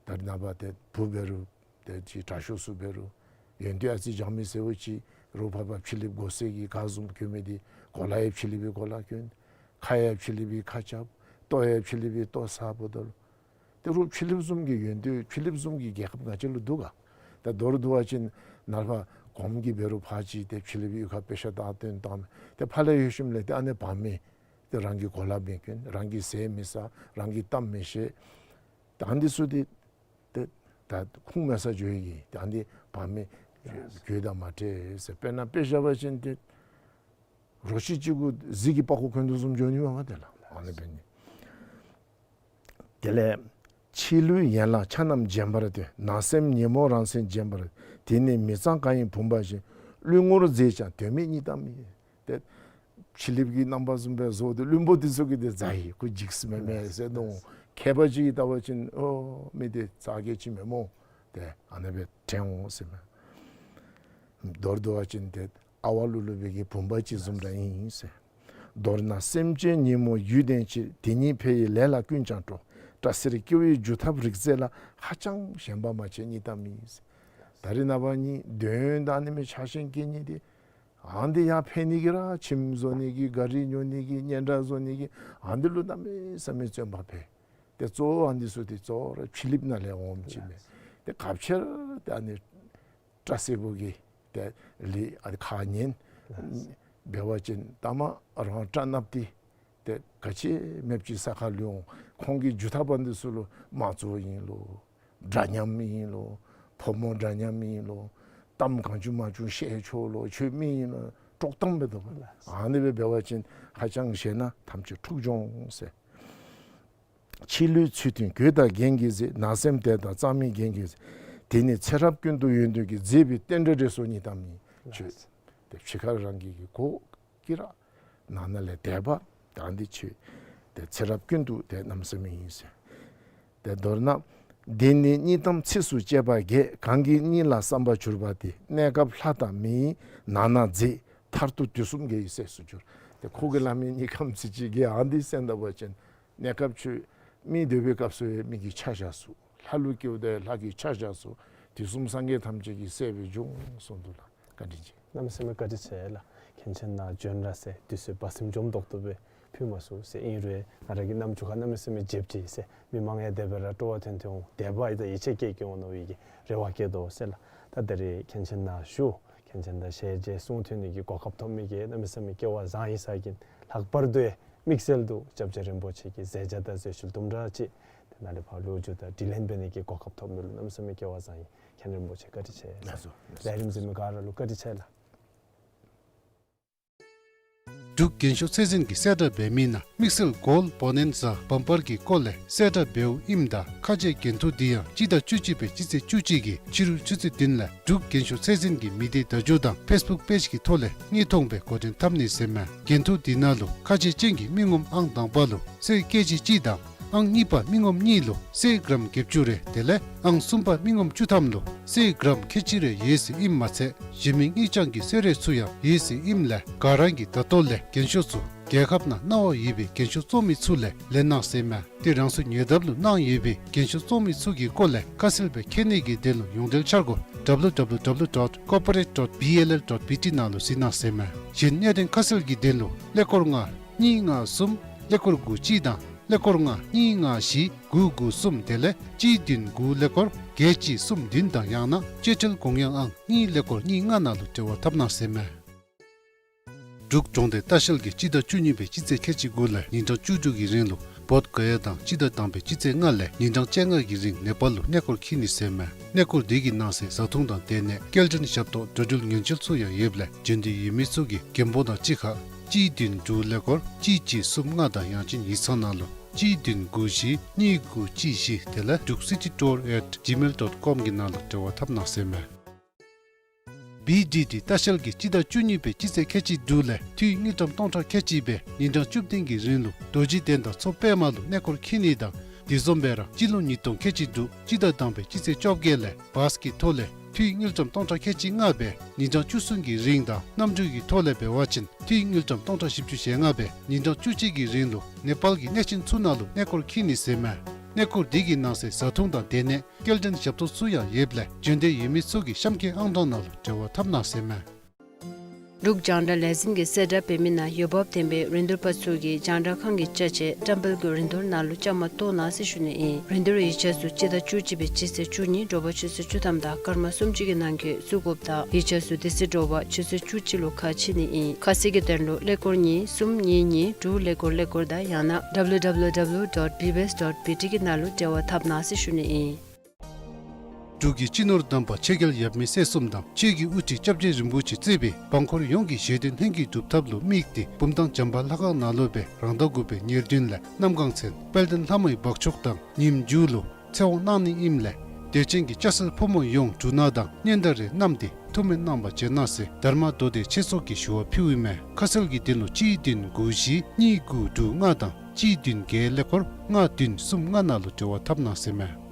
ད་རེས་ནངས་པ་ཏེ་བུ་འབད་རུང་ཏེ་ཅིག་དྲག་ཤོས་ཚུ་འབད་རུང་ཡོན་ཏན་ཨ་ཙི་སྦྱང་མི་ཟེརཝ་ཅིག་རོགས་ཕར་ཕར་ཕྱི་གླིངཔ་གོ་ས་གི་ག་བཟུམ་གྱོན་མི་འདི་གོ་ལ་ཡང་ཕྱི་གླིངཔ་གི་གོ་ལ་གྱོན། ཁ་ཡང་ཕྱི་གླིངཔ་གི་ཁ་རྐྱབ། ལྟོ་ཡང་ཕྱི་གླིངཔ་གི་ལྟོ་ཟ་འབདཝ་ད་ལུ་ཏེ་རོགས་ཕྱི་གླིངཔ་བཟུམ་གྱི་ཡོན་ཏན་ཕྱི་གླིངཔ་བཟུམ་གྱི་རྒྱལ་ཁབ་ང་བཅས་ལུ་འདུག་ག། ད་མདོར་བསྡུ་བ་ཅིན་ནཱ་ལས་ཕར་གོངམ་གིས་འབད་རུང་ཕར་ཅིག་ཏེ་ཕྱི་གླིངཔ་གཡུས་ཁར་དཔེ་ཆ་དང་སྟོན་བཏང་། ཏེ་ཕར་ལས་ཡོད་ཞིནམ་ལས་ཏེ་ཨ་ནི་བག་མེད་ཏེ་རང་གི་གོ་ལ་མི་གྱོན། རང་གི་ཟས་མི་ཟ། རང་གི་གཏམ་མི་བཤད། ད་ཨ་ནི་ཚུ་འདི་ཏེ་ད་ཁུངས་མེད་སར་འགྱོ་ཡི་གི། ད་ཨ་ནི་བག་མེད་གོས་དང་མ་འཕྲད་ཟེར། དཔེར་ན་དཔེ་བཞག་པ་ཅིན་ཏེ་རོ་ཁྱི་ཅིག་གུ་གཟིག་གི་པགས་ཀོ་གྱོན་དོ་བཟུམ་འགྱོ་ནི་མས་པ་ཏེ་ལགས། ཨ་ནི་འབད་ནི། དེ་ལས་ཕྱི་ལུས་ཡན་ལག་ཆ་རྣམས་བརྗེན་པར་འདོད། ནང་སེམས་ཉོན་མོངས་རང་མཚན་བརྗེན་པར། དེ་ནི་མི་གཙང་གང་ཡིན་བུམ་པ་བཞིན། བླུན་ངོར་མཛེས་ཀྱང་དོན་མེད་སྙིང་གཏམ་ཡིན། ཏེ་ཕྱི་གླིངཔ་གི་རྣམ་པ་བཟུམ་སྦེ་བཟོ་སྟེ་བླུན་པོ་འདི་ཚུ་གིས་ཏེ་མཛའ་ཡི། ཁོ་འཇིགས་སུ་མེད་མས་ཟེར་མནོ། མཁས་པ་ཅིག་གིས་བལྟ་བ་ཅིན་ཨོ་མི་འདི་ཚ་གྱང་ཅིག་མེན་སྨོ། ཏེ་ཨ་ནི་སྦེ་དྲན་འོང་ཟེར་མས། མདོར་བསྡུ་བ་ཅིན་ཏེ་ཨ་ཝ་ལུ་ལུ་བའི་གི་བུམ་པ་ཅིག་བཟུམ་ར་ཨིན་ཟེར། མདོར་ན་སེམས་ཅན་ཉོན་མོངས་རྒྱུད་ལྡན་ཕྱིར། དེ་ཉིད་འཕེལ་བའི་ལས་ལ་ཀུན་ཀྱང་སྤྲོ། སྐྲ་སེར་སྐྱེ་བའི་འཇུག་ཐབས་རིག་རྩལ་ལ། ཧ་ཅང་ཞེན་པ་མ་བྱེད་སྙིང་གཏམ་ཡིན་ཟེར། ད་རེས་ནངས་པ་ནི་གདོན་དང་ཨ་ནི་མི་ཆགས་ཞེན་སྐྱེ་ནི་འདི་ཨ་ནི་འདི་ཡར་འཕེལ་ནི་གི་ར་ཁྱིམ་བཟོ་ནི་གི་ག་རི་ཉོ་ནི་གི་སྙན་གྲགས་བཟོ་ནི་གི་ཨ་ནི་འདི་ལུ་གནམ་མེད་ས་མེད་བརྩོན་པ་འཕེལ། ཏེ་གཙོ་བོ་ཨ་ནི་འདི་ཚུ་ཏེ་གཙོ་བོ་ར་ཕྱི་གླིངཔ་ནང་ལས་འོངམ་ཅིག་མས། ཏེ་ག་ཅི་ར་ཏེ་ཨ་ནི་སྐྲ་སེར་པོ་གིས་ཏེ་ལས་ཨ་ནི་ཁ་ཉན་འབད་བ་ཅིན་ལྟ་མ་རང་སྐྲ་གནགཔོ་འདི་ཏེ་ག་ཅི་མེདཔ་ཅིག་ས་ཁར་ལུས་འོང་། ཁོང་གི་འཇུག་ཐབས་པ་འདི་ཚུ་ལུ་དམངས་གཙོ་ཨིན་ལོ། འདྲ་མཉམ་ཨིན་ལོ། ཕོ་མོ་འདྲ་མཉམ་ཨིན་ལོ། གཏམ་གང་བྱུང་མང་བྱུང་བཤད་ཆོག་ལོ། ཁྱོད་མི་ཨིན་ལོ། དཀྲོག་གཏམ་འབད་དོ། ཨ་ནི་སྦེ་འབད་བ་ཅིན་ཧ་ཅང་ཞེན་ན་ཐམས་ཅད་འཁྲུགས་འགྱོ་འོང་ཟེར། ཕྱི་ལུས་ཚུལ་མཐུན་གོས་དང་རྒྱན་གྱིས་གཟིགས། ནང་སེམས་དད་དང་གཙང་མའི་རྒྱན་གྱིས་གཟིགས། དེ་ནི་ཚེ་རབས་ཀུན་ཏུ་ཡོན་ཏན་གྱི། མཛེས་པའི་རྟེན་འབྲེལ་རེ་སོགས་སྙིང་གཏམ་ཡིན། ལགས། ཁྱོད་ཏེ་ཕྱི་ཁར་རང་གི་གི་གོ་ཀི་ར་ནང་ན་ལས་དད་པ་དང་འདི་ཆོས་ཏེ་ཚེ་རབས་ཀུན་ཏུ་ཏེ་གནམ་མེད་ས་མེད་ཨིན་ཟེར། ཏེ་མདོར་ན་འདི་ནི་སྙིང་གཏམ་ཚིགས་སུ་བཅད་པ་བརྒྱད། གང་གིས་སྙིང་ལ་བསམ་པར་གྱུར་པ་དེ། གནས་སྐབས་ལྷ་དང་མིའི་ནང་ན་མཛེས། མཐར་ཐུག་དུས་གསུམ་དགེ་བའི་སྲས་སུ་འགྱུར། ཏེ་ཁོ་གི་བླ་མའི་སྙིང་གཏམ་ཚིགས་བཅད་བརྒྱད་ཨ་ནི་འདི་གསན་ད་པ་ཅིན་གནས་སྐབས་ཁྱོད་མི་སྡོད་པའི་སྐབས་སུ་ཡང་མི་གིས་ཆ་བཞག་ཚུགས། ལྷ་ལུ་སྐྱེཝ་ད་ལྷ་གིས་ཆ་བཞག་ཚུགས། དུས་གསུམ་སངས་རྒྱས་ཐམས་ཅད་ཀྱི་སྲས་སྦེ་འབྱུང་གསུངས་འདུག་ལགས། བཀའ་དྲིན་ཆེ། གནམ་མེད་ས་མེད་བཀའ་དྲིན་ཆེ་ལགས། མཁན་ཆེན་ནཱ་བྱོན་ར་ཟེར་དུས་ཚོད་བ་ཟིམ་འཇོམས་ཏོག་ཏོ་སྦེ་ཕུལ་མ་ཚུགས་ཟེར། ཨིན་རུང་ང་ར་གི་རྣམ་ཅོ་ཁར་གནམ་མེད་ས་མེད་བརྗེད་ཅི་ཟེར། མི་མང་ཡང་དེ་སྦེ་ར་སྤྲོ་བ་ཐོན་ཐོན་འོང་། དད་པ་དང་ཡིད་ཆེས་སྐྱེ་སྐྱེ་འོང་མནོ་བའི་གི་རེ་བ་བསྐྱེད་དོ་ཟེར་ལགས། ད་ད་རེས་མཁན་ཆེན་ནཱ་བཞུགས། སེམས་ཅན་དང་ཞལ་མཇལ་གསུང་ཐོས་ནི་གི་གོ་སྐབས་ཐོབ་མི་གི་གནམ་མེད་ས་མེད་སྐལ་བ་བཟང་ཡི་ཟེར་གིན། ལྷག་པར་དུ་དམིགས་བསལ་དུ་སྐྱབས་རྗེ་རིན་པོ་ཆེ་གི་མཛད་བྱ་དང་མཛད་ཤུལ་དུམ་གྲ་ཅིག་དེ་ནང་ལས་ཕར་ལོ་རྒྱུས་དང་དྲི་ལན་འབད་ནི་གི་གོ་སྐབས་ཐོབ་མི་ལུ་གནམ་མེད་ས་མེད་སྐལ་བ་བཟང་ཡི། མཁན་རིན་པོ་ཆེ་བཀའ་དྲིན་ཆེ། ལགས་སོ། ལས་རིམ་གཟིགས་མི་ག་ར་ལུ་བཀའ་དྲིན་ཆེ་ལགས། འབྲུག་རྒྱན་ཤོག་ཚད་འཛིན་གྱིས་གསལ་བསྒྲགས་འབད་མི་ནང་དམིགས་བསལ་གོལཌ་བོ་ནན་ཛ་བམ་པར་གྱི་སྐོར་ལས་གསལ་བསྒྲགས་འབདཝ་ཨིནམ་ད་ཁ་འབྱེད་འགན་ཐུག་འདི་ཡང་སྤྱི་ཟླ་བཅུ་གཅིག་པའི་སྤྱི་ཚེས་བཅུ་གཅིག་གི་ཕྱི་རུ་ཆུ་ཚོད་བདུན་ལས་འབྲུག་རྒྱན་ཤོག་ཚད་འཛིན་གྱི་མི་སྡེ་བརྡ་བརྒྱུད་དང་ཕེསི་བུཀ་པེཇ་གྱི་ཐོག་ལས་དངོས་མཐོང་སྦེ་འགོ་འདྲེན་འཐབ་ནི་ཟེར་མས། འགན་ཐུག་འདི་ནང་ལུ་ཁ་འབྱེད་ཅན་གྱི་མི་ངོམ་ཨང་དང་པ་ལུ་གསེར་ཀེ་ཇི་གཅིག་དང་ཨང་གཉིས་པ་མི་ངོམ་གཉིས་ལུ་གསེར་གྲམ་བརྒྱད་ཅུ་རེ་དེ་ལས་ཨང་གསུམ་པ་མི་ངོམ་བཅུ་ཐམ་ལུ་གསེར་གྲམ་ཁལ་གཅིག་རེ་ཡོད་ཟེར་ཨིནམ་མ་ཚད་གཞན་མི་དངུལ་རྐྱང་གི་གསོལ་རས་ཚུ་ཡང་ཡོད་ཟེར་ཨིནམ་ལས་ག་ར་གིས་ད་ལྟོ་ལས་རྒྱན་ཤོག་ཚུ་རྒྱལ་ཁབ་ནང་གནང་བ་ཡོད་པའི་རྒྱན་ཤོག་བཙོང་མི་ཚུ་ལས་ལེན་གནང་ཟེར་མས། ཏེ་རང་སོའི་ཉེ་འདབས་ལུ་གནང་ཡོད་པའི་རྒྱན་ཤོག་བཙོང་མི་ཚུ་གི་སྐོར་ལས་ཁ་གསལ་སྦེ་མཁྱེན་ནི་གི་དོན་ལུ་ཡོངས་འབྲེལ་འཆར་སྒོ་W W W dot corporate dot B L L dot B T ནང་ལུ་གཟིགས་གནང་ཟེར་མས། གཞན་གནད་དོན་ཁ་གསལ་གྱི་དོན་ལུ་ཀླད་ཀོར་ལྔ་གཉིས་ལྔ་གསུམ་ཀླད་ཀོར་དགུ་གཅིག་དང་ཀླད་ཀོར་ལྔ་གཉིས་ལྔ་བཞི་དགུ་དགུ་གསུམ་དེ་ལས་གཅིག་བདུན་དགུ་ཀླད་ཀོར་བརྒྱད་གཅིག་གསུམ་བདུན་དང་ཡང་ན་སྤྱོད་ཁྲལ་དགོངས་ཡངས་ཨང་གཉིས་ཀླད་ཀོར་གཉིས་ལྔ་ནང་ལུ་འབྲེལ་བ་འཐབ་གནང་ཟེར་མས། འབྲུག་གྲོང་སྡེ་ལྟ་བཤལ་གྱིས་སྤྱི་ཟླ་བཅུ་གཉིས་པའི་སྤྱི་ཚེས་ཁལ་གཅིག་དགུ་ལས་ཉིན་གྲངས་བཅུ་དྲུག་གི་རིང་ལུ་བོདྷ་ག་ཡ་དང་སྤྱི་ཟླ་དང་པའི་སྤྱི་ཚེས་ལྔ་ལས་ཉིན་གྲངས་བཅོ་ལྔ་གི་རིང་ནེ་པཱལ་ལུ་གནས་སྐོར་འཁྱིད་ནི་ཟེར་མས། གནས་སྐོར་འདི་གི་ནང་གསེས་བཟའ་འཐུང་དང་སྡོད་གནས་སྐྱེལ་འདྲེན་ཞབས་ཏོག་འགྲོ་འགྲུལ་ཉེན་བཅོལ་ཚུ་ཡང་ཡོདཔ་ལས་འབྱོན་འདོད་ཡོད་མི་ཚུ་གིས་རྒན་པོ་དང་གཅིག་ཁར་གཅིག་བདུན་དྲུག་ཀླད་ཀོར་གཅིག་གཅིག་གསུམ་ལྔ་དང་ཡང་ཅིན་ཡིག་ཚང་ནང་ལུ་གཅིག་བདུན་དགུ་བཞི་གཉིས་དགུ་གཅིག་བཞི་དེ་ལས་འབྲུག་སི་ཊི་ཊུར་ཨེཊ་ཇི་མེལ་ཌོཊ་ཀོམ་གྱི་ནང་ལུ་འབྲེལ་བ་འཐབ་གནང་ཟེར་མས། བི་ཌི་ཌི་ལྟ་བཤལ་གྱིས་སྤྱི་ཟླ་བཅུ་གཉིས་པའི་སྤྱི་ཚེས་ཁལ་གཅིག་དྲུག་ལས་འཐུས་དངུལ་ཀྲམ་སྟོང་ཕྲག་ཁལ་གཅིག་སྦེ་ཉིན་གྲངས་བཅུ་བདུན་གྱི་རིང་ལུ་རྡོ་རྗེ་གདན་དང་མཚོ་པདྨ་ལུ་གནས་སྐོར་འཁྱིད་ནི་དང་དེ་བཟུམ་སྦེ་ར་སྤྱི་ལོ་ཉིས་སྟོང་ཁལ་གཅིག་དྲུག་སྤྱི་ཟླ་དང་པའི་སྤྱི་ཚེས་བཅོ་བརྒྱད་ལས་བཱསི་གི་ཐོག་ལས་འཐུས་དངུལ་ཀྲམ་སྟོང་ཕྲག་ཁལ་གཅིག་ལྔ་སྦེ་ཉིན་གྲངས་བཅུ་གསུམ་གྱི་རིང་དང་གནམ་གྲུ་གི་ཐོག་ལས་འབད་བ་ཅིན་འཐུས་དངུལ་ཀྲམ་སྟོང་ཕྲག་བཞི་བཅུ་ཞེ་ལྔ་སྦེ་ཉིན་གྲངས་བཅུ་གཅིག་གི་རིང་ལུ་ནེ་པཱལ་གྱི་གནས་ཆེན་ཚུ་ནང་ལུ་གནས་སྐོར་འཁྱིད་ནི་ཟེར་མས། གནས་སྐོར་འདི་གི་ནང་གསེས་བཟའ་འཐུང་དང་སྡོད་གནས་སྐྱེལ་འདྲེན་ཞབས་ཏོག་ཚུ་ཡང་ཡོདཔ་ལས་འབྱོན་འདོད་ཡོད་མི་ཚུ་གིས་གཤམ་འཁོད་ཨང་གྲངས་ནང་ལུ་འབྲེལ་བ་འཐབ་གནང་ཟེར་མས། འབྲུག་རྒྱང་བསྒྲགས་ལས་འཛིན་གྱིས་གསལ་བསྒྲགས་འབད་མི་ནང་འོས་འབབ་ལྡན་པའི་རིན་བསྡུར་པ་ཚུ་གིས་རྒྱང་བསྒྲགས་ཁང་གི་ཅ་ཆས་བཀྲམ་སྤེལ་གྱི་རིན་བསྡུར་ནང་ལུ་བཅའ་མར་གཏོགས་གནང་ཟེར་ཞུ་ནི་ཨིན། རིན་བསྡུར་ཡིག་ཆ་ཚུ་སྤྱི་ཟླ་བཅུ་གཅིག་པའི་སྤྱི་ཚེས་བཅུ་གཉིས་དྲོ་པ་ཆུ་ཚོད་བཅུ་ཐམ་དང་སྐར་མ་སུམ་ཅུ་གི་ནང་འཁོད་བཙུགས་དགོཔ་དང་ཡིག་ཆ་ཚུ་དེ་ཚེ་དྲོ་པ་ཆུ་ཚོད་བཅུ་གཅིག་ལུ་ཁ་ཕྱེ་ནི་ཨིན། ཁ་གསལ་གྱི་དོན་ལུ་ཀླད་ཀོར་གཉིས་གསུམ་གཉིས་གཉིས་དྲུག་ཀླད་ཀོར་ཀླད་ཀོར་དང་ཡང་ན་W W W dot B B S dot B T གི་ནང་ལུ་འབྲེལ་བ་འཐབ་གནང་ཟེར་ཞུ་ནི་ཨིན། འབྲུག་གི་སྤྱི་ནོར་དམ་པ་ཆོས་རྒྱལ་ཡབ་མེས་སྲས་གསུམ་དང་ཆོས་ཀྱི་དབུ་ཁྲིད་སྐྱབས་རྗེ་རིན་པོ་ཆེ་གཙོས་པའི་འབངས་འཁོར་ཡོངས་ཀྱི་བཞེད་དོན་ལྷུན་གྱིས་གྲུབ་ཐབས་ལུ་དམིགས་ཏེ་བུམ་ཐང་བྱམས་པ་ལྷ་ཁང་ནང་ལུ་སྦེ་རང་ཟླ་དགུ་པའི་ཉེར་བདུན་ལས་གནམ་སྒང་ཚལ་དཔལ་ལྡན་ལྷ་མོའི་འབག་མཆོག་དང་ཉིནམ་མཇུག་ལུ་ཚེ་དབང་གནང་ནི་ཨིནམ་ལས་དད་ཅན་གྱི་སྐྱ་སེར་ཕོ་མོ་ཡོངས་འབྲུ་སྣ་དང་སྙན་དར་རེ་བསྣམས་ཏེ་ཐུགས་སྨོན་གནང་བར་བྱོན་གནང་ཟེར་དྷརྨ་མདོ་སྡེ་ཆོས་ཚོགས་ཀྱིས་ཞུ་བ་ཕུལཝ་ཨིན་མས། ཁ་གསལ་གྱི་དོན་ལུ་གཅིག་བདུན་དགུ་བཞི་གཉིས་དགུ་དྲུག་ལྔ་དང་གཅིག་བདུན་བརྒྱད་ཀླད་ཀོར་ལྔ་བདུན་གསུམ་ལྔ་ནང་ལུ་འབྲེལ་བ་འཐབ་གནང་ཟེར་མས།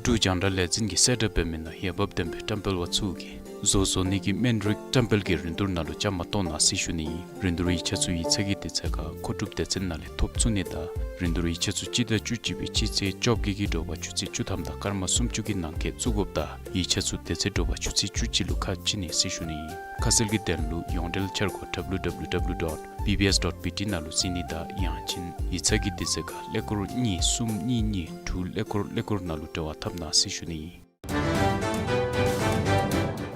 འབྲུག་རྒྱང་བསྒྲགས་ལས་འཛིན་གྱིས་གསལ་བསྒྲགས་འབད་མི་ནང་འོས་འབབ་ལྡན་པའི་བཀྲམ་སྤེལ་པ་ཚུ་གིས་བཟོ་བཟོ་ནི་གི་སྨན་རིགས་བཀྲམ་སྤེལ་གྱི་རིན་བསྡུར་ནང་ལུ་བཅའ་མར་གཏོགས་གནང་ཟེར་ཞུ་ནི་ཨིན། རིན་བསྡུར་ཡིག་ཆ་ཚུ་ཡིག་ཚང་གི་དུས་ཚོད་ཁར་མཁོ་སྒྲུབ་སྡེ་ཚན་ནང་ལས་ཐོབ་ཚུགས་ནི་དང་རིན་བསྡུར་ཡིག་ཆ་ཚུ་སྤྱི་ཟླ་བཅུ་གཅིག་པའི་སྤྱི་ཚེས་བཅོ་བརྒྱད་ཀྱི་དྲོ་པ་ཆུ་ཚོད་བཅུ་ཐམ་དང་སྐར་མ་སུམ་ཅུ་གི་ནང་འཁོད་བཙུགས་དགོཔ་དང་ཡིག་ཆ་ཚུ་དེ་ཚེ་དྲོ་པ་ཆུ་ཚོད་བཅུ་གཅིག་ལུ་ཁ་ཕྱེ་ནི་ཟེར་ཞུ་ནི་ཨིན། ཁ་གསལ་གྱི་དོན་ལུ་ཡོངས་འབྲེལ་འཆར་སྒོ་W W W dot B B S dot B T ནང་ལུ་གཟིགས་ནི་དང་ཡང་ཅིན་ཡིག་ཚང་གི་དུས་ཚོད་ཁར་ཀླད་ཀོར་གཉིས་གསུམ་གཉིས་གཉིས་དྲུག་ཀླད་ཀོར་ཀླད་ཀོར་ནང་ལུ་འབྲེལ་བ་འཐབ་གནང་ཟེར་ཞུ་ནི་ཨིན།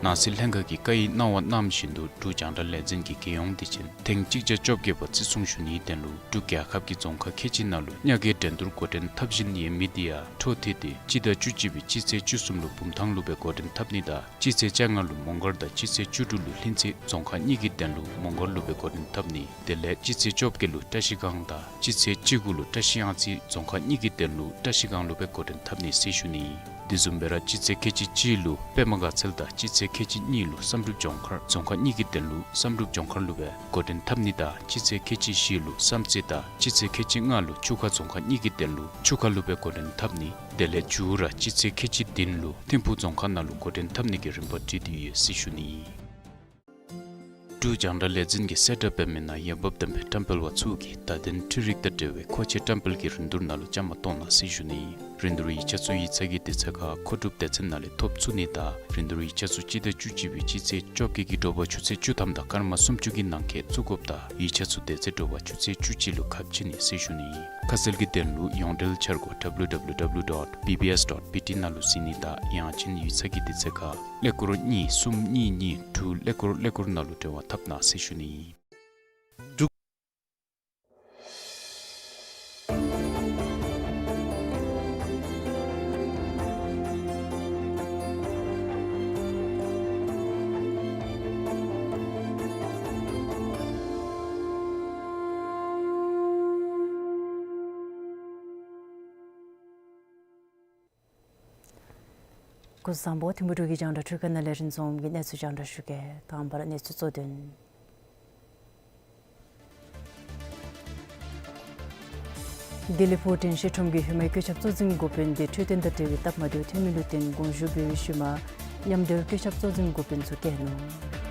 ནང་སྲིད་ལྷན་ཁག་གིས་བཀའ་ཡིག་གནང་བ་གནང་བཞིན་དུ་འབྲུག་རྒྱང་བསྒྲགས་ལས་འཛིན་གྱི་རྒྱལ་ཡོངས་དུས་ཆེན་ཐེངས་གཅིག་བརྒྱ་བཅོ་བརྒྱད་པ་བརྩི་སྲུང་ཞུ་ནིའི་དོན་ལུ་འབྲུག་རྒྱལ་ཁབ་ཀྱི་རྫོང་ཁག་ཁལ་གཅིག་ནང་ལུ་མྱ་ངན་འགྲན་བསྡུར་འགོ་འདྲེན་འཐབ་བཞིན་ཡོད་མི་དེ་ཡང་འཕྲོ་མཐུད་དེ་སྤྱི་ཟླ་བཅུ་གཅིག་པའི་སྤྱི་ཚེས་བཅུ་གསུམ་ལུ་བུམ་ཐང་ལུ་སྦེ་འགོ་འདྲེན་འཐབ་ནི་དང་སྤྱི་ཚེས་བཅོ་ལྔ་ལུ་མོང་སྒར་དང་སྤྱི་ཚེས་བཅུ་དྲུག་ལུ་ལྷུན་རྩེ་རྫོང་ཁག་གཉིས་ཀྱི་དོན་ལུ་མོང་སྒར་ལུ་སྦེ་འགོ་འདྲེན་འཐབ་ནི། དེ་ལས་སྤྱི་ཚེས་བཅོ་བརྒྱད་ལུ་བཀྲ་ཤིས་སྒང་དང་སྤྱི་ཚེས་བཅུ་དགུ་ལུ་བཀྲ་ཤིས་གཡང་རྩེ་རྫོང་ཁག་གཉིས་ཀྱི་དོན་ལུ་བཀྲ་ཤིས་སྒང་ལུ་སྦེ་འགོ་འདྲེན་འཐབ་ནི་ཟེར་ཞུ་ནི། དེ་བཟུམ་སྦེ་ར་སྤྱི་ཚེས་ཁལ་གཅིག་གཅིག་ལུ་པདྨ་དགའ་ཚལ་དང་སྤྱི་ཚེས་ཁལ་གཅིག་གཉིས་ལུ་བསམ་གྲུབ་ལྗོངས་མཁར་རྫོང་ཁག་གཉིས་ཀྱི་དོན་ལུ་བསམ་གྲུབ་ལྗོངས་མཁར་ལུ་སྦེ་འགོ་འདྲེན་འཐབ་ནི་དང་སྤྱི་ཚེས་ཁལ་གཅིག་བཞི་ལུ་བསམ་རྩེ་དང་སྤྱི་ཚེས་ཁལ་གཅིག་ལྔ་ལུ་ཆུ་ཁ་རྫོང་ཁག་གཉིས་ཀྱི་དོན་ལུ་ཆུ་ཁ་ལུ་སྦེ་འགོ་འདྲེན་འཐབ་ནི། དེ་ལས་མཇུག་ར་སྤྱི་ཚེས་ཁལ་གཅིག་བདུན་ལུ་ཐིམ་ཕུག་རྫོང་ཁག་ནང་ལུ་འགོ་འདྲེན་འཐབ་ནི་གི་རིམ་པ་བསྒྲིགས་ཏེ་ཡོད་ཟེར་ཞུ་ནི། འབྲུག་རྒྱང་བསྒྲགས་ལས་འཛིན་གྱིས་གསལ་བསྒྲགས་འབད་མི་ནང་འོས་འབབ་ལྡན་པའི་བཀྲམ་སྤེལ་པ་ཚུ་གིས་བརྡ་དོན་འཕྲུལ་རིག་དང་འབྲེལ་བའི་མཁོ་ཆས་བཀྲམ་སྤེལ་གྱི་རིན་བསྡུར་ནང་ལུ་བཅའ་མར་གཏོགས་གནང་ཟེར་ཞུ་ནི། རིན་བསྡུར་ཡིག་ཆ་ཚུ་ཡིག་ཚང་གི་དུས་ཚོད་ཁར་མཁོ་སྒྲུབ་སྡེ་ཚན་ནང་ལས་ཐོབ་ཚུགས་ནི་དང་རིན་བསྡུར་ཡིག་ཆ་ཚུ་སྤྱི་ཟླ་བཅུ་གཅིག་པའི་སྤྱི་ཚེས་བཅོ་བརྒྱད་ཀྱི་དྲོ་པ་ཆུ་ཚོད་བཅུ་ཐམ་དང་སྐར་མ་སུམ་ཅུ་གི་ནང་འཁོད་བཙུགས་དགོཔ་དང་ཡིག་ཆ་ཚུ་དེ་ཚེ་དྲོ་པ་ཆུ་ཚོད་བཅུ་གཅིག་ལུ་ཁ་ཕྱེ་ནི་ཟེར་ཞུ་ནི་ཨིན། ཁ་གསལ་གྱི་དོན་ལུ་ཡོངས་འབྲེལ་འཆར་སྒོ་W W W dot B B S dot B T ནང་ལུ་གཟིགས་ནི་དང་ཡང་ཅིན་ཡིག་ཚང་གི་དུས་ཚོད་ཁར་ཀླད་ཀོར་གཉིས་གསུམ་གཉིས་གཉིས་དྲུག་ཀླད་ཀོར་ཀླད་ཀོར་ནང་ལུ་འབྲེལ་བ་འཐབ་གནང་ཟེར་ཞུ་ནི་ཨིན། སྐུ་གཟུགས་བཟང་པོ། ཐིམ་ཕུ་འབྲུག་གི་རྒྱང་བསྒྲགས་འཕྲུལ་ཁང་ནང་ལས་རིན་འཛོམས་ཀྱིས་གནས་ཚུལ་རྒྱང་བསྒྲགས་ཞུ་གེ། དང་པ་ར་གནས་ཚུལ་གཙོ་དོན། དགེ་ལེགས་ཕུག་དྲན་ཤེས་ཁྲོམ་གྱིས་ཧེ་མའི་བཀོད་ཁྱབ་གཙོ་འཛིན་འགོ་དཔོན་དེ་འཕྲོད་བསྟེན་དང་འབྲེལ་བའི་སྟབས་མ་བདེཝ་ཐོན་མི་ལུ་བརྟེན་དགོངས་ཞུ་འབད་བའི་ཤུལ་མ་མཉམ་འབྲེལ་བཀོད་ཁྱབ་གཙོ་འཛིན་འགོ་དཔོན་ཚུ་བསྐོས་ནུག།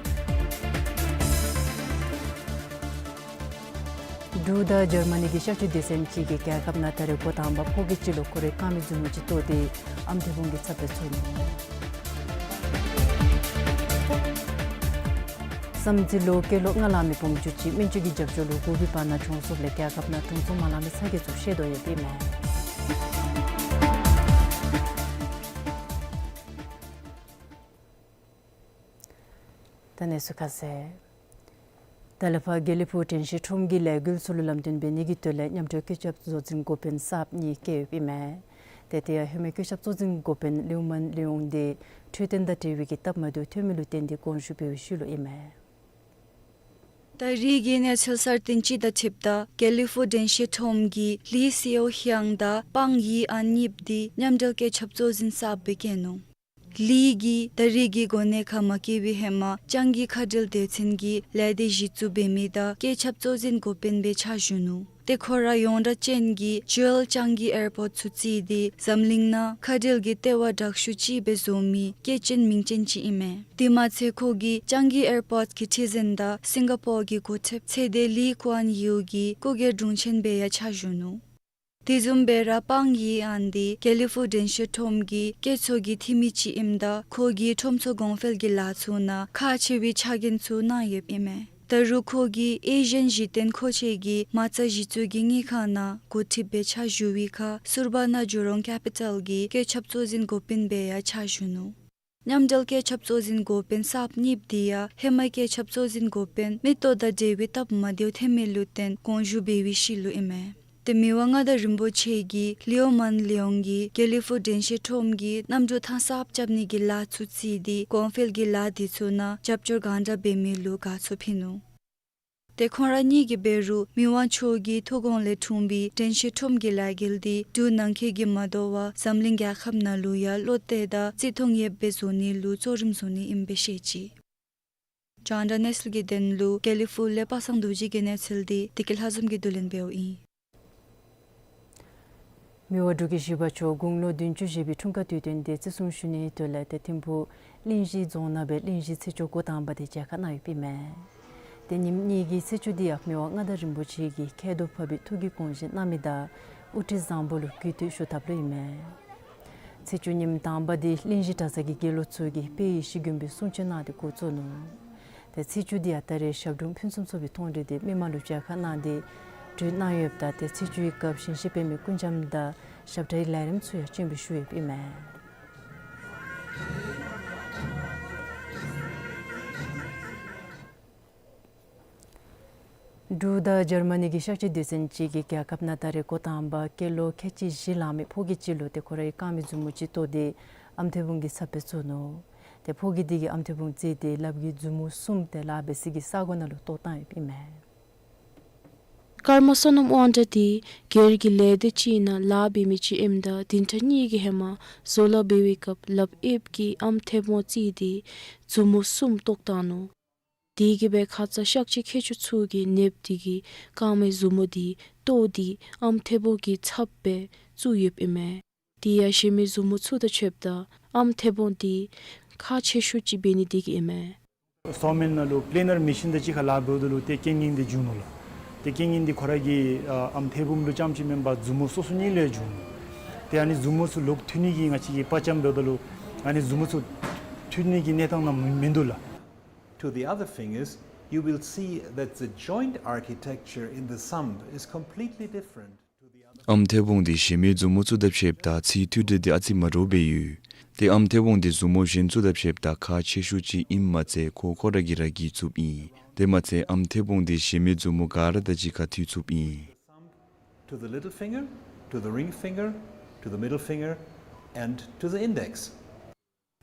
འབྲུག་དང་འཇར་མ་ནི་གི་གཤག་བཅོས་སྡེ་ཚན་ཅིག་གིས་རྒྱལ་ཁབ་ནང་ད་རེས་འགོ་དང་པ་ཕོ་སྐྱེས་ཅིག་ལུ་ཁོ་རའི་རྐངམ་གི་མཛུབ་མོ་ཅིག་བཏོགས་ཏེ་ཨམ་ཐེ་བོང་གི་ཚབ་སྦེ་བཙུགས་ནུག། བསམ་རྩེ་ལུ་སྐྱེས་ལོ་ལྔ་ལང་མི་བུམོ་ཅིག་སྨན་བཅོས་ཀྱི་རྒྱབ་སྐྱོར་ལུ་འགོ་དཔོན་བར་ན་གྲོངས་སོངམ་ལས་རྒྱལ་ཁབ་ནང་གྲོངས་སོངམ་མ་ལང་མི་ཚ་གྱང་ཚུ་བཤད་དོ་ཡོདཔ་ཨིན་མས། ད་གནས་ཚུལ་ཁ་གསལ། ད་ལས་ཕར་དགེ་ལེགས་ཕུག་དྲན་ཤེས་ཁྲོམ་གྱིས་ལས་འགུལ་ཚུ་ལུ་ལམ་སྟོན་འབད་ནི་གི་དོན་ལས་མཉམ་འབྲེལ་བཀོད་ཁྱབ་གཙོ་འཛིན་འགོ་དཔོན་གསརཔ་གཉིས་བསྐོས་ཡོདཔ་ཨིན་མས། ཏེ་དེ་ཡང་ཧེ་མའི་བཀོད་ཁྱབ་གཙོ་འཛིན་འགོ་དཔོན་ལིའུ་མན་ལིའུ་དེ་འཕྲོད་བསྟེན་དང་འབྲེལ་བའི་གི་སྟབས་མ་བདེཝ་ཐོན་མི་ལུ་བརྟེན་ཏེ་དགོངས་ཞུ་འབད་བའི་ཤུལ་ལུ་ཨིན་མས། ད་རིས་ཀྱི་གནས་ཚུལ་གསར་བཏོན་ཅིག་དང་འཁྲིལཝ་ད་དགེ་ལེགས་ཕུག་དྲན་ཤེས་ཁྲོམ་གྱིས་ལི་སེའོ་ཧྱང་དང་པང་ཡི་ཨན་གཉིསཔོ་དེ་མཉམ་འབྲེལ་བཀོད་ཁྱབ་གཙོ་འཛིན་གསརཔ་སྦེ་བསྐོས་ནུག། ལི་གིས་ད་རིས་ཀྱི་གོ་གནས་ཁར་མ་བསྐོས་པའི་ཧེ་མ་ལྕང་གི་མཁའ་འགྲུལ་སྡེ་ཚན་གྱི་ལས་སྡེ་གཞི་བཙུགས་འབད་མི་དང་བཀོད་ཁྱབ་གཙོ་འཛིན་འགོ་དཔོན་སྦེ་ཕྱག་ཞུ་ནུག། ཏེ་ཁོ་ར་ཡོངས་གྲགས་ཅན་གྱི་ཇོལ་ལྕང་གི་ཨེར་པོརཊ་ཚུ་རྩིས་ཏེ་འཛམ་གླིང་ནང་མཁའ་འགྲུལ་གྱི་ལྟེ་བ་དྲག་ཤོས་ཅིག་སྦེ་བཟོ་མི་སྐྱེས་ཆེན་མིང་ཅན་ཅིག་ཨིན་མས། དེ་མ་ཚད་ཁོ་གིས་ལྕང་གི་ཨེར་པོརཊ་གི་ཁྲི་འཛིན་དང་སིང་ག་པོར་གྱི་འགོ་ཁྲིདཔ་ཚེ་འདས་ལི་ཀོན་ཡུ་གི་སྐུ་སྒེར་དྲུང་ཆེན་སྦེ་ཡང་ཕྱག་ཞུ་ནུག། དེ་བཟུམ་སྦེ་ར་པང་ཡི་ཨན་དེ་དགེ་ལེགས་ཕུག་དྲན་ཤེས་ཁྲོམ་གྱི་སྐྱེས་ཚོགས་ཀྱི་འཐུས་མི་ཅིག་ཨིནམ་ད་ཁོ་གིས་ཁྲོམ་ཚོགས་གོང་འཕེལ་གྱི་ལཱ་ཚུ་ནང་ཁག་ཆེ་བའི་ཕྱག་འགན་ཚུ་གནང་ཡོདཔ་ཨིན་མས། ད་རུང་ཁོ་གིས་ཨེ་ཤི་ཡན་གཞི་རྟེན་མཁོ་ཆས་ཀྱི་མ་རྩ་གཞི་བཙུགས་ཀྱི་དངུལ་ཁང་ནང་འགོ་ཁྲིདཔ་སྦེ་ཕྱག་ཞུ་བའི་ཁར་སུར་བ་ན་ཇོ་རོང་ཀེ་པི་ཊལ་གྱི་བཀོད་ཁྱབ་གཙོ་འཛིན་འགོ་དཔོན་སྦེ་ཡང་ཕྱག་ཞུ་ནུག། མཉམ་འབྲེལ་བཀོད་ཁྱབ་གཙོ་འཛིན་འགོ་དཔོན་གསརཔ་གཉིསཔོ་དེ་ཡང་ཧེ་མའི་བཀོད་ཁྱབ་གཙོ་འཛིན་འགོ་དཔོན་མིག་ཏོ་དང་འབྲེལ་བའི་སྟབས་མ་བདེཝ་ཐོན་མི་ལུ་བརྟེན་དགོངས་ཞུ་འབད་བའི་ཤུལ་ལུ་ཨིན་མས། ཏེ་མི་དབང་མངའ་བདག་རིན་པོ་ཆེ་གིས་ལིའོ་མན་ལིའོང་གིས་དགེ་ལེགས་ཕུག་དྲན་ཤེས་ཁྲོམ་གྱི་གནམ་གྲུ་ཐང་གསརཔ་རྐྱབ་ནི་གི་ལཱ་ཚུ་རྩིས་ཏེ་གོང་འཕེལ་གྱི་ལཱ་དེ་ཚུ་ནང་རྒྱབ་སྐྱོར་གང་དྲག་འབད་མི་ལུ་དགའ་ཚོར་ཕུལ་ནུག། ཏེ་ཁོང་ར་གཉིས་ཀྱིས་འབད་རུང་མི་དབང་མཆོག་གི་ཐུགས་དགོངས་ལས་འཁྲུངས་པའི་དྲན་ཤེས་ཁྲོམ་གྱི་ལས་འགུལ་འདི་འབྲུག་ནང་འཁོད་ཀྱིས་མ་དོ་བར་འཛམ་གླིང་རྒྱལ་ཁབ་ནང་ལུ་ཡང་བློ་གཏད་དང་བརྩི་མཐོང་ཡོདཔ་སྦེ་བཟོ་ནི་ལུ་གཙོ་རིམ་བཟུང་ནི་ཨིནམ་སྦེ་བཤད་ཅི། རྒྱང་བསྒྲགས་གནས་ཚུལ་གྱི་དོན་ལུ་དགེ་ལེགས་ཕུག་ལས་པ་སངས་རྡོ་རྗེ་གི་གནས་ཚུལ་འདི་བདེ་སྐྱིད་ལྷ་འཛོམས་ཀྱིས་བསྡུ་ལེན་འབདཝ་ཨིན། མི་དབང་འབྲུག་གི་བཞི་པ་མཆོག་དགུང་ལོ་བདུན་ཅུ་བཞེས་པའི་འཁྲུངས་སྐར་དུས་སྟོན་དེ་བརྩི་སྲུང་ཞུ་ནིའི་དོན་ལས་ཏེ་ཐིམ་ཕུག་གླིང་བཞི་རྫོང་ནང་སྦེ་གླིང་བཞི་ཚེས་བཅུ་འགོ་དང་པ་དེ་མཇལ་ཁ་གནང་ཡོདཔ་ཨིན་མས། ཏེ་ཉིནམ་གཉིས་ཀྱི་ཚེས་བཅུ་དེ་ཡང་མི་དབང་མངའ་བདག་རིན་པོ་ཆེ་གིས་ཁྱད་དུ་འཕགས་པའི་ཐུགས་ཀྱི་དགོངས་བཞེད་གནང་མི་དང་དབུ་ཁྲིད་བཟང་པོ་ལུ་གུས་བཏུད་ཞུ་ཐབས་ལུ་ཨིན་མས། ཚེས་བཅུ་ཉིནམ་དང་པ་དེ་གླིང་བཞི་གྲྭ་ཚང་གི་དགེ་སློང་ཚུ་གིས་དཔལ་ཡེ་ཤེས་མགོན་པོའི་གསུང་ཆོག་གནང་སྟེ་འགོ་བཙུགས་ནུག། ཏེ་ཚེས་བཅུ་དེ་ཡང་ད་རེས་ཞབས་དྲུང་ཕུན་སུམ་ཚོགས་པའི་མཐོང་གྲོལ་དེ་མི་མང་ལུ་མཇལ་ཁ་གནང་སྟེ་གྲོལ་གནང་ཡོདཔ་ད་ཏེ་ཚེས་བཅུའི་སྐབས་ཞིང་གཤེགས་པདྨའི་སྐུ་འཆམ་དང་ཞབས་ཁྲའི་ལས་རིམ་ཚུ་ཡང་སྤྱན་འབུལ་ཞུ་ཡོདཔ་ཨིན་མས། འབྲུག་དང་འཇར་མ་ནི་གི་གཤག་བཅོས་སྡེ་ཚན་ཅིག་གིས་རྒྱལ་ཁབ་ནང་ད་རེས་འགོ་དང་པ་སྐྱེས་ལོ་ཁལ་གཅིག་བཞི་ལང་མི་ཕོ་སྐྱེས་ཅིག་ལུ་ཏེ་ཁོ་རའི་རྐངམ་གི་མཛུབ་མོ་ཅིག་བཏོགས་ཏེ་ཨམ་ཐེ་བོང་གི་ཚབ་སྦེ་བཙུགས་ནུག། ཏེ་ཕོ་སྐྱེས་དེ་གིས་ཨམ་ཐེ་བོང་བརྩིས་ཏེ་ལགཔ་གི་མཛུབ་མོ་གསུམ་དེ་ལཱ་འབད་སའི་གི་ས་སྒོ་ནང་ལུ་བཏོག་བཏང་ཡོདཔ་ཨིན་མས། ཀརྨ་བསོད་ནམས་དབང་གྲགས་དེ་སྒེར་གྱི་ལས་སྡེ་ཅིག་ནང་ལཱ་འབད་མི་ཅིག་ཨིནམ་ད་བདུན་ཕྲག་གཉིས་ཀྱི་ཧེ་མ་བཟོ་ལཱ་འབད་བའི་སྐབས་ལགཔ་གཡསཔ་གིས་ཨམ་ཐེ་བོང་བརྩིས་ཏེ་མཛུབ་མོ་གསུམ་བཏོག་བཏང་ནུག། དེ་གིས་སྦེ་ཁ་ཙ་གཤག་བཅོས་མཁས་མཆོག་ཚུ་གིས་ནདཔ་དེ་གི་རྐངམའི་མཛུབ་མོ་དེ་བཏོག་སྟེ་ཨམ་ཐེ་བོང་གི་ཚབ་སྦེ་བཙུགས་ཡོདཔ་ཨིན་མས། དེ་ཡང་གཞན་མི་མཛུབ་མོ་ཚུ་དང་ཕྱདཔ་ད་ཨམ་ཐེ་བོང་དེ་ཁག་ཆེ་ཤོས་ཅིག་འབད་ནི་དེ་གིས་ཨིན་མས། སོ་མེལ་ནང་ལུ་པི་ལེ་ནར་མེ་ཤིན་དང་གཅིག་ཁར་ལཱ་འབདཝ་ད་ལུ་ཏེ་རྐྱེན་ངན་འདི་བྱུང་ནུག་ལགས། ཏེ་རྐྱེན་ངན་འདི་ཁོ་ར་གི་ཨ་ཨམ་ཐེ་བོང་ལུ་རྐྱངམ་ཅིག་མེན་པར་མཛུབ་མོ་སོ་སོ་གཉིས་ལུ་ཡང་བྱུང་ནུག། ཏེ་ཨ་ནི་མཛུབ་མོ་ཚུ་ལོག་མཐུད་ནི་གི་ང་བཅས་ཀྱིས་དཔའ་བཅམ་འབདཝ་ད་ལུ་ཨ་ནི་མཛུབ་མོ་ཚུ་མཐུད་ནི་གི་གནས་སྟངས་ནང་མི་མིན་འདུག་ལགས། To the other fingers, you will see that the joint architecture in the thumb is completely different. ཨམ་མཐེ་བོང་འདི་གཞན་མི་མཛུབ་མོ་ཚུ་དང་ཕྱདཔ་ད་ཚིགས་མཐུད་འབྲེལ་འདི་ཨ་ཙི་མ་འདྲཝ་སྦེ་ཡོད། ཏེ་ཨམ་མཐེ་བོང་འདི་མཛུབ་མོ་གཞན་ཚུ་དང་ཕྱདཔ་ད་ཁག་ཆེ་ཤོས་ཅིག་ཨིནམ་མ་ཚད་ཁོ་ཁོ་ར་གིས་ར་བསྒྱིར་ཚུགསཔ་ཨིན། དེ་མ་ཚད་ཨམ་མཐེ་བོང་འདི་གཞན་མི་མཛུབ་མོ་ག་ར་དང་གཅིག་ཁར་མཐུད་ཚུགསཔ་ཨིན། To the little finger, to the ring finger, to the middle finger, and to the index.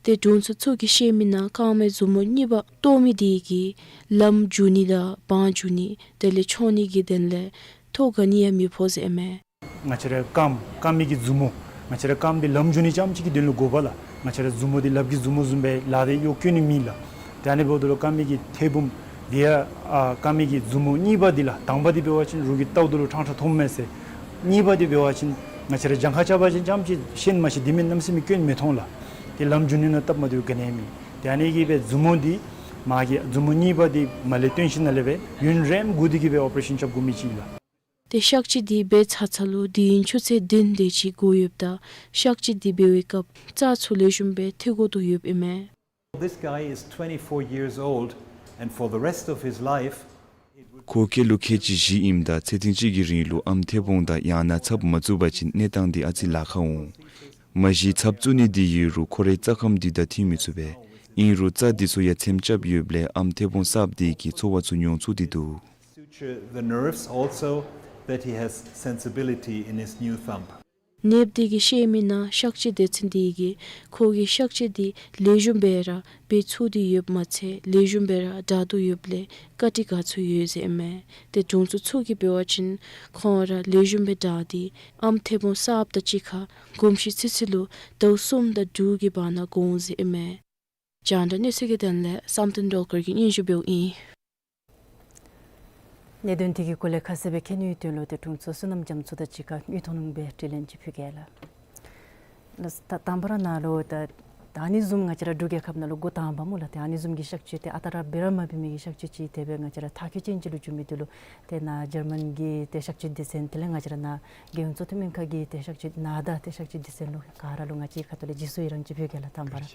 ཏེ་དྲུང་འཚོ་མཚོ་གིས་བཤད་མི་ནང་རྐངམའི་མཛུབ་མོ་གཉིས་པ་བཏོག་མི་འདི་གིས་ལམ་འཇུ་ནི་དང་བང་འཇུ་ནི་དེ་ལས་མཆོང་ནི་གི་དོན་ལས་ཐོ་ག་ནི་ཡང་མི་ཕོག་ཟེར་ཨིན་མས། ང་བཅས་རའི་རྐངམ་རྐངམའི་གི་མཛུབ་མོ་ང་བཅས་རའི་རྐངམ་འདི་ལམ་འཇུ་ནི་རྐྱངམ་ཅིག་གི་དོན་ལུ་དགོ་པས་ལགས། ང་བཅས་རའི་མཛུབ་མོ་འདི་ལགཔ་གི་མཛུབ་མོ་བཟུམ་སྦེ་ལག་དེ་གཡོག་བཀོལ་ནི་མེད་ལགས། ཏེ་ཨ་ནི་འབདཝ་ད་ལུ་རྐངམའི་གི་མཐེ་བོང་འདི་ཡང་ཨ་རྐངམའི་གི་མཛུབ་མོ་གཉིས་པ་འདི་ལགས། དང་པ་འདི་འབད་བ་ཅིན་རོགས་ཀྱིས་བལྟཝ་ད་ལུ་ཕྲང་ཕྲང་མཐོངམ་མས་ཟེར། གཉིས་པ་འདི་འབད་བ་ཅིན་ང་བཅས་ར་གྱངས་ཁ་རྐྱབ་པ་ཅིན་རྐྱངམ་ཅིག་ཤེས་མ་ཤེས་འདི་མེན་གནམ་མེད་ས་མེད་སྐྱོན་མི་མཐོང་ལགས། ཏེ་ལམ་འཇུ་ནི་ནང་སྟབས་མ་བདེཝ་ག་ནི་ཡང་མེད། ཏེ་ཨ་ནི་གིས་སྦེ་མཛུབ་མོ་འདི་མ་གི་མཛུབ་མོ་གཉིས་པ་འདི་མར་ལས་བཏོན་ཞིནམ་ལས་སྦེ་ཡུན་རིངམོ་སྒུག་སྟེ་གིས་སྦེ་ཨོ་པ་རེ་ཤཱན་རྐྱབ་དགོ་མི་ཅིག་ཨིན་ལགས། ཏེ་གཤག་བཅོས་འདི་འབད་ཚར་ཚརཝ་ལུ་དུས་ཡུན་ཆུ་ཚོད་བདུན་དེ་ཅིག་འགོར་ཡོདཔ་ད་གཤག་བཅོས་འདི་འབད་བའི་སྐབས་རྩ་ཚུ་ལེགས་ཤོམ་སྦེ་ཐལ་དགོ་དོ་ཡོདཔ་ཨིན་མས། This guy is twenty-four years old, and for the rest of his life, ཁོ་སྐྱེས་ལོ་ཁལ་གཅིག་བཞི་ཨིནམ་ད་ཚེ་ཐེངས་གཅིག་གི་རིང་ལུ་ཨམ་མཐེ་བོང་དང་ཡང་ན་ཚབ་མ་བཙུགས་པ་ཅིན་གནས་སྟངས་འདི་ཨ་ཙི་ལཱ་ཁག་འོང་། མ་གཞི་ཚབ་བཙུགས་ནི་འདི་ཡོད་རུང་ཁོ་རའི་རྩ་ཁམས་འདི་དང་མཐུན་མི་ཚུགས་པས། ཨིན་རུང་རྩ་འདི་ཚུ་ཡང་ཚེམ་རྐྱབ་ཡོདཔ་ལས་ཨམ་མཐེ་བོང་གསརཔ་འདི་གིས་ཚོར་བ་ཚུ་མྱོང་ཚུགས་ཏེ་འདུག། Suture the nerves also, that he has sensibility in his new thumb. ནདཔ་འདི་གིས་བཤད་མི་ནང་གཤག་བཅོས་སྡེ་ཚན་འདི་གིས་ཁོ་གི་གཤག་བཅོས་འདི་ལེགས་ཤོམ་སྦེ་ར་འབད་ཚུགས་ཏེ་ཡོདཔ་མ་ཚད་ལེགས་ཤོམ་སྦེ་ར་དྲག་དོ་ཡོདཔ་ལས་བཀའ་དྲིན་དགའ་ཚོར་ཡོད་ཟེར་ཨིན་མས། ཏེ་དྲུང་འཚོ་མཚོ་གིས་འབད་བ་ཅིན་ཁོང་ར་ལེགས་ཤོམ་སྦེ་དྲག་སྟེ་ཨམ་མཐེ་བོང་གསརཔ་དང་གཅིག་ཁར་གོམས་གཤིས་ཚུན་ཚོད་ལུ་ཟླཝ་གསུམ་དང་དྲུག་གི་བར་ན་འགོར་འོང་ཟེར་ཨིན་མས། རྒྱང་བསྒྲགས་གནས་ཚུལ་གྱི་དོན་ལས་བསམ་གཏན་སྒྲོལ་དཀར་གྱིས་སྙན་ཞུ་འབདཝ་ཨིན། གནད་དོན་འདི་གི་སྐོར་ལས་ཁ་གསལ་སྦེ་མཁྱེན་ནིའི་དོན་ལུ་ཏེ་དྲུང་འཚོ་བསོད་ནམས་རྒྱ་མཚོ་དང་གཅིག་ཁར་དངོས་མཐོང་ལུང་པའི་དྲི་ལན་ཅིག་ཕུལ་གེ་ལགས། ལགས་སོ། ད་དང་པ་ར་ནཱ་ལུ་ད་ད་ཨ་ནི་བཟུམ་ང་བཅས་ར་འབྲུག་རྒྱལ་ཁབ་ནང་ལུ་འགོ་དང་པ་སྨོ་ལགས། ཏེ་ཨ་ནི་བཟུམ་གྱི་གཤག་བཅོས་ཏེ་ཨ་རྟག་ར་འབད་ར་མ་འབད་མི་གི་གཤག་བཅོས་ཅིག་དེ་སྦེ་ང་བཅས་ར་མཐར་འཁྱོལ་ཅན་ཅིག་ལུ་འགྱོ་མི་འདི་ལུ་ཏེ་ནཱ་འཇར་མན་གྱི་ཏེ་གཤག་བཅོས་སྡེ་ཚན་དེ་ལས་ང་བཅས་ར་ནཱ་རྒྱལ་ཡོངས་གཙོ་བསྟེན་སྨན་ཁང་གི་ཏེ་གཤག་བཅོས་ནཱ་ད་ཏེ་གཤག་བཅོས་སྡེ་ཚན་ལུ་ག་ར་ལུ་ང་བཅས་ཁ་ཐུག་ལས་རྗེས་སུ་ཡི་རང་ཅིག་ཕུལ་གེ་ལགས། དང་པ་ར་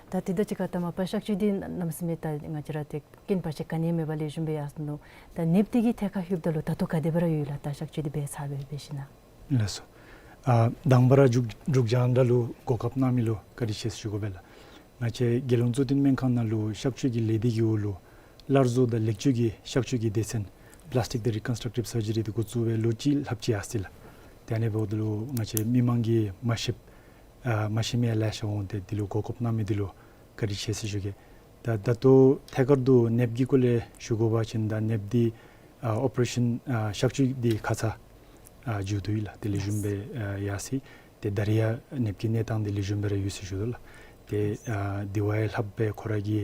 ད་དེ་དང་གཅིག་ཁར་ད་མ་པ་གཤག་བཅོས་འདི་གནམ་མེད་ས་མེད་ད་ང་བཅས་ར་ཏེ་རྐྱེན་བར་ཆད་ག་ནི་མེད་པར་ལེགས་ཤོམ་སྦེ་ཡར་སོ་ནུག། ད་ནདཔ་འདི་གི་ཐད་ཁར་ལྷོདཔ་ད་ལུ་ད་ལྟོ་ག་དེ་སྦེ་ར་ཡོད་ལགས། ད་གཤག་བཅོས་འདི་འབད་ཚར་བའི་འབད་ཞིནམ་ལས། ལགས་སོ། ཨ་དང་པ་ར་འབྲུག་འབྲུག་རྒྱང་བསྒྲགས་ལུ་གོ་སྐབས་གནང་མི་ལུ་བཀའ་དྲིན་ཆེ་ཟེར་ཞུ་དགོ་པས་ལགས། ང་བཅས་རྒྱལ་ཡོངས་གཙོ་བསྟེན་སྨན་ཁང་ནང་ལུ་གཤག་བཅོས་ཀྱི་ལས་སྡེ་གི་འོག་ལུ་སླར་གསོ་དང་ལེགས་བཅོས་ཀྱི་གཤག་བཅོས་ཀྱི་སྡེ་ཚན་Plastic and Reconstructive Surgery འདི་འགོ་བཙུགས་སྦེ་ལོ་གཅིག་ལྷགཔ་ཅིག་ཡར་སོ་ཡི་ལགས། ཏེ་ཨ་ནི་འབདཝ་ད་ལུ་ང་བཅས་མི་མང་གིས་མ་ཤེསཔ་ཨ་མ་ཤེས་མི་ཡང་ལེ་ཤ་འོང་། ཏེ་འདི་ལུ་གོ་སྐབས་གནང་མི་འདི་ལུ་བཀའ་དྲིན་ཆེ་ཟེར་ཞུ་གེ། ད་ད་ལྟོ་ཐད་ཀར་དུ་ནདཔ་གི་སྐོར་ལས་ཞུ་དགོ་པ་ཅིན་ད་ནདཔ་འདི་ཨ་ཨོ་པ་རེ་ཤཱན་ཨ་གཤག་བཅོས་འདི་ཁ་ཙ་ཨ་མཇུག་བསྡུ་ཡི་ལགས། ཏེ་ལེགས་ཤོམ་སྦེ་ཨ་ཡར་སོ་ཡི། ཏེ་ད་རིས་ཡང་ནདཔ་གི་གནས་སྟངས་འདི་ལེགས་ཤོམ་སྦེ་ར་ཡོད་ཟེར་ཞུ་དོ་ལགས། ཏེ་ཨ་དེ་བ་ཡང་ལྷགཔ་སྦེ་ཁོ་ར་གི་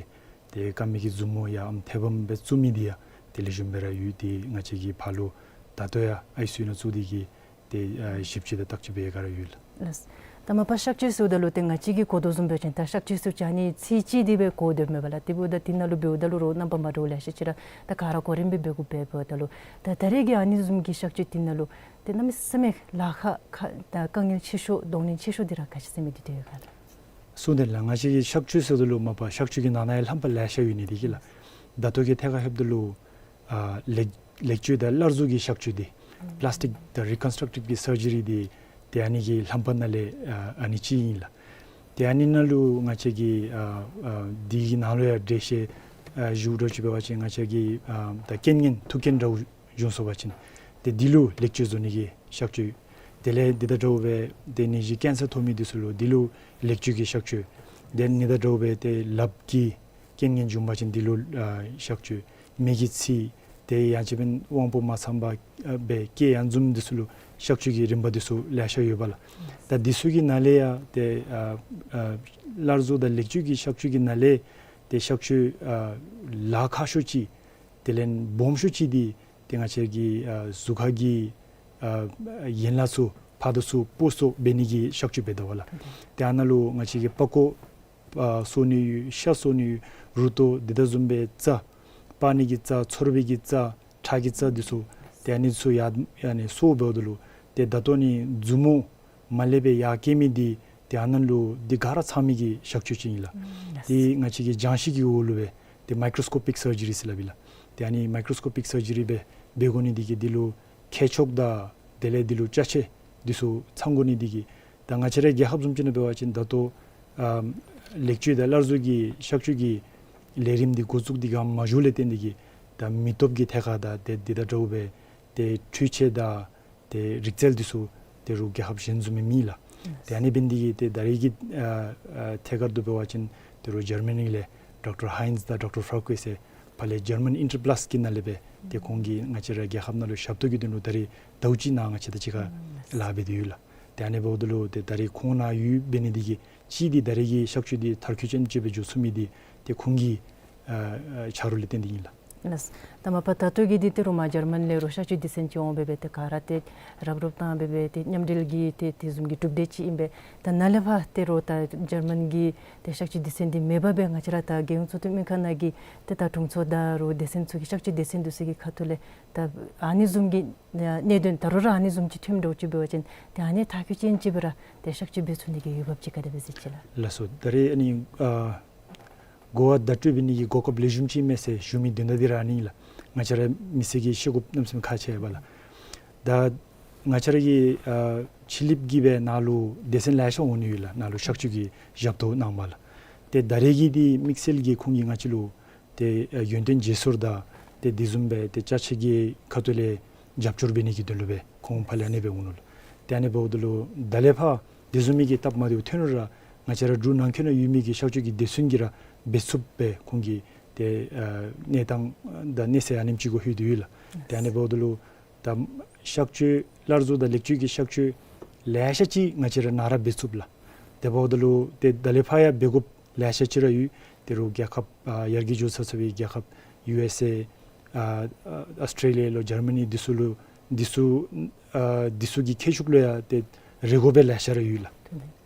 ཏེ་རྐངམ་གི་མཛུབ་མོ་ཡང་ཨམ་མཐེ་བོང་སྦེ་བཙུགས་མི་འདི་ཡང་ཏེ་ལེགས་ཤོམ་སྦེ་ར་ཡོད། ཏེ་ང་བཅས་ཀྱིས་ཕར་ལུ་ད་ལྟོ་ཡང་ཨའི་སི་ཡུ་ནང་བཙུགས་ཏེ་གིས་ཏེ་ཨ་ཞིབ་དཔྱད་དང་བརྟག་དཔྱད་འབད་ག་ར་ཡོད་ལགས། ལགས། ད་མ་པ་གཤག་བཅོས་ཟེརཝ་ད་ལུ་ཏེ་ང་བཅས་ཀྱིས་གོ་དོ་བཟུམ་འབད་བ་ཅིན་ད་གཤག་བཅོས་ཟེར་བ་ཅིན་ཨ་ནི་ཚད་ཅིག་འདི་སྦེ་གོ་དོ་མས་པ་ལགས། དེ་འབདཝ་ད་དེ་ནང་ལུ་འབདཝ་ད་ལུ་རོགས་རྣམ་པ་མ་འདྲཝ་ལེ་ཤ་ཅིག་ར་ད་ག་ར་གོ་རིམ་སྦེ་འབད་དགོཔ་འབདཝ་ད་ལུ་ད་ད་རེས་ཀྱི་ཨ་ནི་བཟུམ་གྱི་གཤག་བཅོས་དེ་ནང་ལུ་ཏེ་གནམ་མེད་ས་མེད་ལཱ་ཁག་ཁག་ད་དཀའ་ངལ་ཆེ་ཤོས་གདོང་ལེན་ཆེ་ཤོས་འདི་ར་ག་ཅི་ཟེར་མི་འདི་ཏེ་ཡོད་ག་ལགས། གསུངས་དོ་ལགས། ང་བཅས་ཀྱིས་གཤག་བཅོས་ཟེརཝ་ད་ལུ་མ་པ་གཤག་བཅོས་ཀྱི་ནང་ན་ཡང་ལྷམ་པ་ལེ་ཤ་ཡོད་ནི་འདི་གིས་ལགས། ད་ལྟོ་གི་ཐད་ཁར་ལྷོདཔ་ད་ལུ་ཨ་ལེགས་ལེགས་བཅོས་དང་སླར་གསོ་གི་གཤག་བཅོས་འདི་Plastic and Reconstructive Surgery འདི་ཏེ་ཨ་ནི་གི་ལྷམ་པ་ནང་ལས་ཨ་ཨ་ནི་གཅིག་ཨིན་ལགས། ཏེ་ཨ་ནི་ནང་ལུ་ང་བཅས་ཀྱིས་ཨ་ཨ་འདི་གི་ནང་ལུ་ཡང་འགྲེལ་བཤད་ཨ་ཞུ་དོ་ཅིག་འབད་བ་ཅིན་ང་བཅས་ཀྱིས་ཨ་ད་རྐྱེན་ངན་ཐུག་རྐྱེན་འདྲཝ་བྱུང་སོང་པ་ཅིན་ཏེ་འདི་ལུ་ལེགས་བཅོས་བཟོ་ནི་གི་གཤག་བཅོས། དེ་ལས་འདི་དང་འདྲཝ་སྦེ་ཏེ་ནད་གཞི་ཀེན་སར་ཐོབ་མི་འདི་ཚུ་ལུ་འདི་ལུ་ལེགས་བཅོས་ཀྱི་གཤག་བཅོས། ཏེ་འདི་དང་འདྲཝ་སྦེ་ཏེ་ལགཔ་གི་རྐྱེན་ངན་བྱུང་པ་ཅིན་འདི་ལུ་ཨ་གཤག་བཅོས། མི་གི་ཚིགས་ཏེ་ཡང་ཅིན་དབང་པོ་མ་ཚངམ་སྦེ་སྐད་ཡང་འཛུམ་འདི་ཚུ་ལུ་གཤག་བཅོས་ཀྱི་རིམ་པ་འདི་ཚུ་ལེ་ཤ་ཡོད་པ་ལགས། ད་འདི་ཚུ་གི་ནང་ལས་ཡང་ཏེ་ཨ་ཨ་སླར་གསོ་དང་ལེགས་བཅོས་ཀྱི་གཤག་བཅོས་ཀྱི་ནང་ལས་ཏེ་གཤག་བཅོས་ཨ་ལཱ་ཁག་ཤོས་ཅིག་དེ་ལས་སྦོམ་ཤོས་ཅིག་འདི་ཏེ་ང་བཅས་ཀྱི་ཨ་གཟུགས་ཁ་གི་ཨ་ཡན་ལག་ཚུ་ཕར་དང་ཚུར་སྤོ་གསོ་འབད་ནི་གི་གཤག་བཅོས་འབད་དོ་བ་ལགས། ཏེ་ཨ་ནཱ་ལུ་ང་བཅས་ཀྱིས་པགས་ཀོ་ཨ་གསོ་ནི་ཡོད། ཤ་གསོ་ནི་ཡོད། རུ་ཏོ་འདི་དང་བཟུམ་སྦེ་རྩ་པར་ནི་གི་རྩ་ཚོར་བའི་གི་རྩ་ཁྲག་གི་རྩ་འདི་ཚུ་ཏེ་ཨ་ནི་ཚུ་ཡང་ཨ་ནི་གསོ་འབདཝ་ད་ལུ་ཏེ་ད་ལྟོ་ནི་མཛུབ་མོ་ མ་ལས་སྦེ་ཡར་སྐྱེ་མི་འདི་ཏེ་ཨ་ནཱ་ལུ་འདི་ག་ར་ཚང་མི་གི་གཤག་བཅོས་ཅིག་ཨིན་ལགས། ཨུམ། ཏེ་ང་བཅས་ཀྱི་སྦྱང་ཤེས་ཀྱི་འོག་ལུ་སྦེ་ཏེ་མའི་ཀྲོ་སི་ཀོ་པིཀ་སར་ཇི་རི་ཟེར་སླབ་ཨིན་ལགས། ཏེ་ཨ་ནི་མའི་ཀྲོ་སི་ཀོ་པིཀ་སར་ཇི་རི་སྦེ་འབད་དགོ་ནི་འདི་གིས་འདི་ལུ་མཁལ་མཆོག་དང་དེ་ལས་འདི་ལུ་ཅ་ཆས་འདི་ཚུ་ཚང་དགོ་ནི་འདི་གིས། ད་ང་བཅས་རའི་རྒྱལ་ཁབ་བཟུམ་ཅིག་ནང་འབད་བ་ཅིན་ད་ལྟོ་ཨ་ལེགས་བཅོས་དང་སླར་གསོ་གི་གཤག་བཅོས་ཀྱི་ལས་རིམ་འདི་འགོ་བཙུགས་ཏེ་ག་མ་བཞུགས་ལས་བརྟེན་འདི་གིས་ད་མི་སྟོབས་ཀྱི་ཐད་ཁར་དང་ཏེ་འདི་དང་འདྲཝ་སྦེ་ཏེ་འཕྲུལ་ཆས་དང་ཏེ་རིག་རྩལ་འདི་ཚུ་ཏེ་རུང་རྒྱལ་ཁབ་གཞན་བཟུམ་མེན་ལགས། ཏེ་ཨ་ནི་འབད་ནི་འདི་གིས་ཏེ་ད་རེས་ཀྱི་ཨ་ཨ་ཐད་ཀར་དུ་འབད་བ་ཅིན་ཏེ་རུང་ཇར་མ་ནི་ལས་ཌོག་ཊར་ཧཱིནཛ་དང་ཌོག་ཊར་ཕཱར་ཀེ་ཟེར་ཕར་ལས་ཇར་མཱན་ཨིན་ཊར་པི་ལཱས་ཀྱི་ནང་ལས་སྦེ་ཏེ་ཁོང་གིས་ང་བཅས་ར་རྒྱལ་ཁབ་ནང་ལུ་ཞབས་ཏོག་གི་དོན་ལུ་ད་རེས་ཟླཝ་གཅིག་ནང་ང་བཅས་དང་གཅིག་ཁར་ལཱ་འབད་དེ་ཡོད་ལགས། ཏེ་ཨ་ནི་འབདཝ་ད་ལུ་ཏེ་ད་རེས་ཁོང་ནཱ་ཡོདཔ་འབད་ནི་འདི་གིས་གཅིག་འདི་ད་རེས་ཀྱི་གཤག་བཅོས་འདི་མཐར་འཁྱོལ་ཅན་ཅིག་སྦེ་འགྱོ་ཚུགས་མི་འདི་ཏེ་ཁོང་གི་ཨ་ཨ་ཕྱག་རོགས་ལས་བརྟེན་ཏེ་ཨིན་ལགས། ལགས། ད་མ་པ་ད་ལྟོ་གི་འདི་ཏེ་རུང་མར་ཇར་མཱན་ལས་རུང་གཤག་བཅོས་སྡེ་ཚན་ཅིག་འོང་སྦེ་སྦེ་ཏེ་ག་ར་ཏེ་རུབ་རུབ་བཏང་སྦེ་སྦེ་ཏེ་མཉམ་འབྲེལ་གྱི་ཏེ་དེ་བཟུམ་གྱི་གྲུབ་འབྲས་ཅིག་ཨིན་པས། ད་ནཱ་ལས་ཕར་ཏེ་རུང་ད་ཇར་མཱན་གྱི་ཏེ་གཤག་བཅོས་སྡེ་ཚན་འདི་མེད་པར་སྦེ་ང་བཅས་ར་ད་རྒྱལ་ཡོངས་གཙུག་སྡེ་སྨན་ཁང་ནང་གི་ཏེ་ད་དྲུང་འཚོ་དང་རུང་སྡེ་ཚན་ཚུ་གི་གཤག་བཅོས་སྡེ་ཚན་འདི་ཚུ་གི་ཁ་ཐུག་ལས་ད་ཨ་ནི་བཟུམ་གྱི་གནད་དོན་ད་རུང་ར་ཨ་ནི་བཟུམ་ཅིག་ཐོནམ་འདྲཝ་ཅིག་འབད་བ་ཅིན་ཏེ་ཨ་ནི་མཐར་འཁྱོལ་ཅན་ཅིག་སྦེ་ར་ཏེ་གཤག་བཅོས་འབད་ཚུགས་ནི་གི་འོས་འབབ་ཅིག་ག་དེ་སྦེ་གཟིགས་ཅི་ལགས། ལགས་སོ། ད་རེས་ཨ་ནི་ཨ་གོ་བ་བརྡ་སྤྲོད་འབད་ནི་གི་གོ་སྐབས་ལེགས་ཤོམ་ཅིག་མས་ཟེར་ཞུ་མི་དོན་དག་འདི་ར་ཨ་ནི་ལགས། ང་བཅས་ར་མི་སེར་གྱིས་ཤེས་དགོཔ་གནམ་མེད་ས་མེད་ཁག་ཆེ་བས་ལགས། ད་ང་བཅས་ར་གི་ཨ་ཕྱི་གླིངཔ་གིས་སྦེ་ནཱ་ལུ་སྡེ་ཚན་ལེ་ཤ་འོང་ནི་ཡོད་ལགས། ནཱ་ལུ་གཤག་བཅོས་ཀྱི་ཞབས་ཏོག་གནང་པར་ལགས། ཏེ་ད་རེས་ཀྱི་འདི་དམིགས་བསལ་གྱིས་ཁོང་གིས་ང་བཅས་ལུ་ཏེ་ཨ་ཡོན་ཏན་བརྗེ་སོར་དང་ཏེ་དེ་བཟུམ་སྦེ་ཏེ་ཅ་ཆས་ཀྱི་ཁ་ཐུག་ལས་རྒྱབ་སྐྱོར་འབད་ནི་གི་དོན་ལུ་སྦེ་ཁོང་ཕར་ལས་ཨ་ནི་སྦེ་འོང་ནུག་ལགས། ཏེ་ཨ་ནི་འབདཝ་ད་ལུ་ད་ལས་ཕར་དེ་བཟུམ་མའི་གི་སྟབས་མ་བདེཝ་ཐོན་རུང་ར་ང་བཅས་ར་འབྲུག་ནང་འཁོད་ནང་ཡོད་མི་གི་གཤག་བཅོས་ཀྱི་སྡེ་ཚན་གྱིས་ར་འབད་ཚུགསཔ་སྦེ་ཁོང་གིས་ཏེ་ཨ་གནས་སྟངས་དང་གནས་ཚད་ཨ་ནེམ་ཅིག་གུ་ལྷོད་དེ་ཡོད་ལགས། ཏེ་ཨ་ནི་འབདཝ་ད་ལུ་ད་གཤག་བཅོས་སླར་གསོ་དང་ལེགས་བཅོས་ཀྱི་གཤག་བཅོས་ལེ་ཤ་ཅིག་ང་བཅས་ར་ནཱ་ར་འབད་ཚུགས་ལགས། དེ་འབདཝ་ད་ལུ་ཏེ་ད་ལས་ཕར་ཡང་འབད་དགོཔ་ལེ་ཤ་ཅིག་ར་ཡོད། ཏེ་རུང་རྒྱལ་ཁབ་ཨ་ཡར་རྒྱས་འགྱོ་ཚར་ཚར་བའི་རྒྱལ་ཁབ་ཡུ་ཨེསི་ཨེ་ཨ་ཨ་ཨཱོས་ཊྲེ་ལི་ཡ་ལོ་ཇར་མ་ནི་འདི་ཚུ་ལུ་འདི་ཚུ་ཨ་འདི་ཚུ་གི་མཁས་མཆོག་ལུ་ཡང་ཏེ་རེ་སྐུལ་འབད་ལེ་ཤ་ར་ཡོད་ལགས།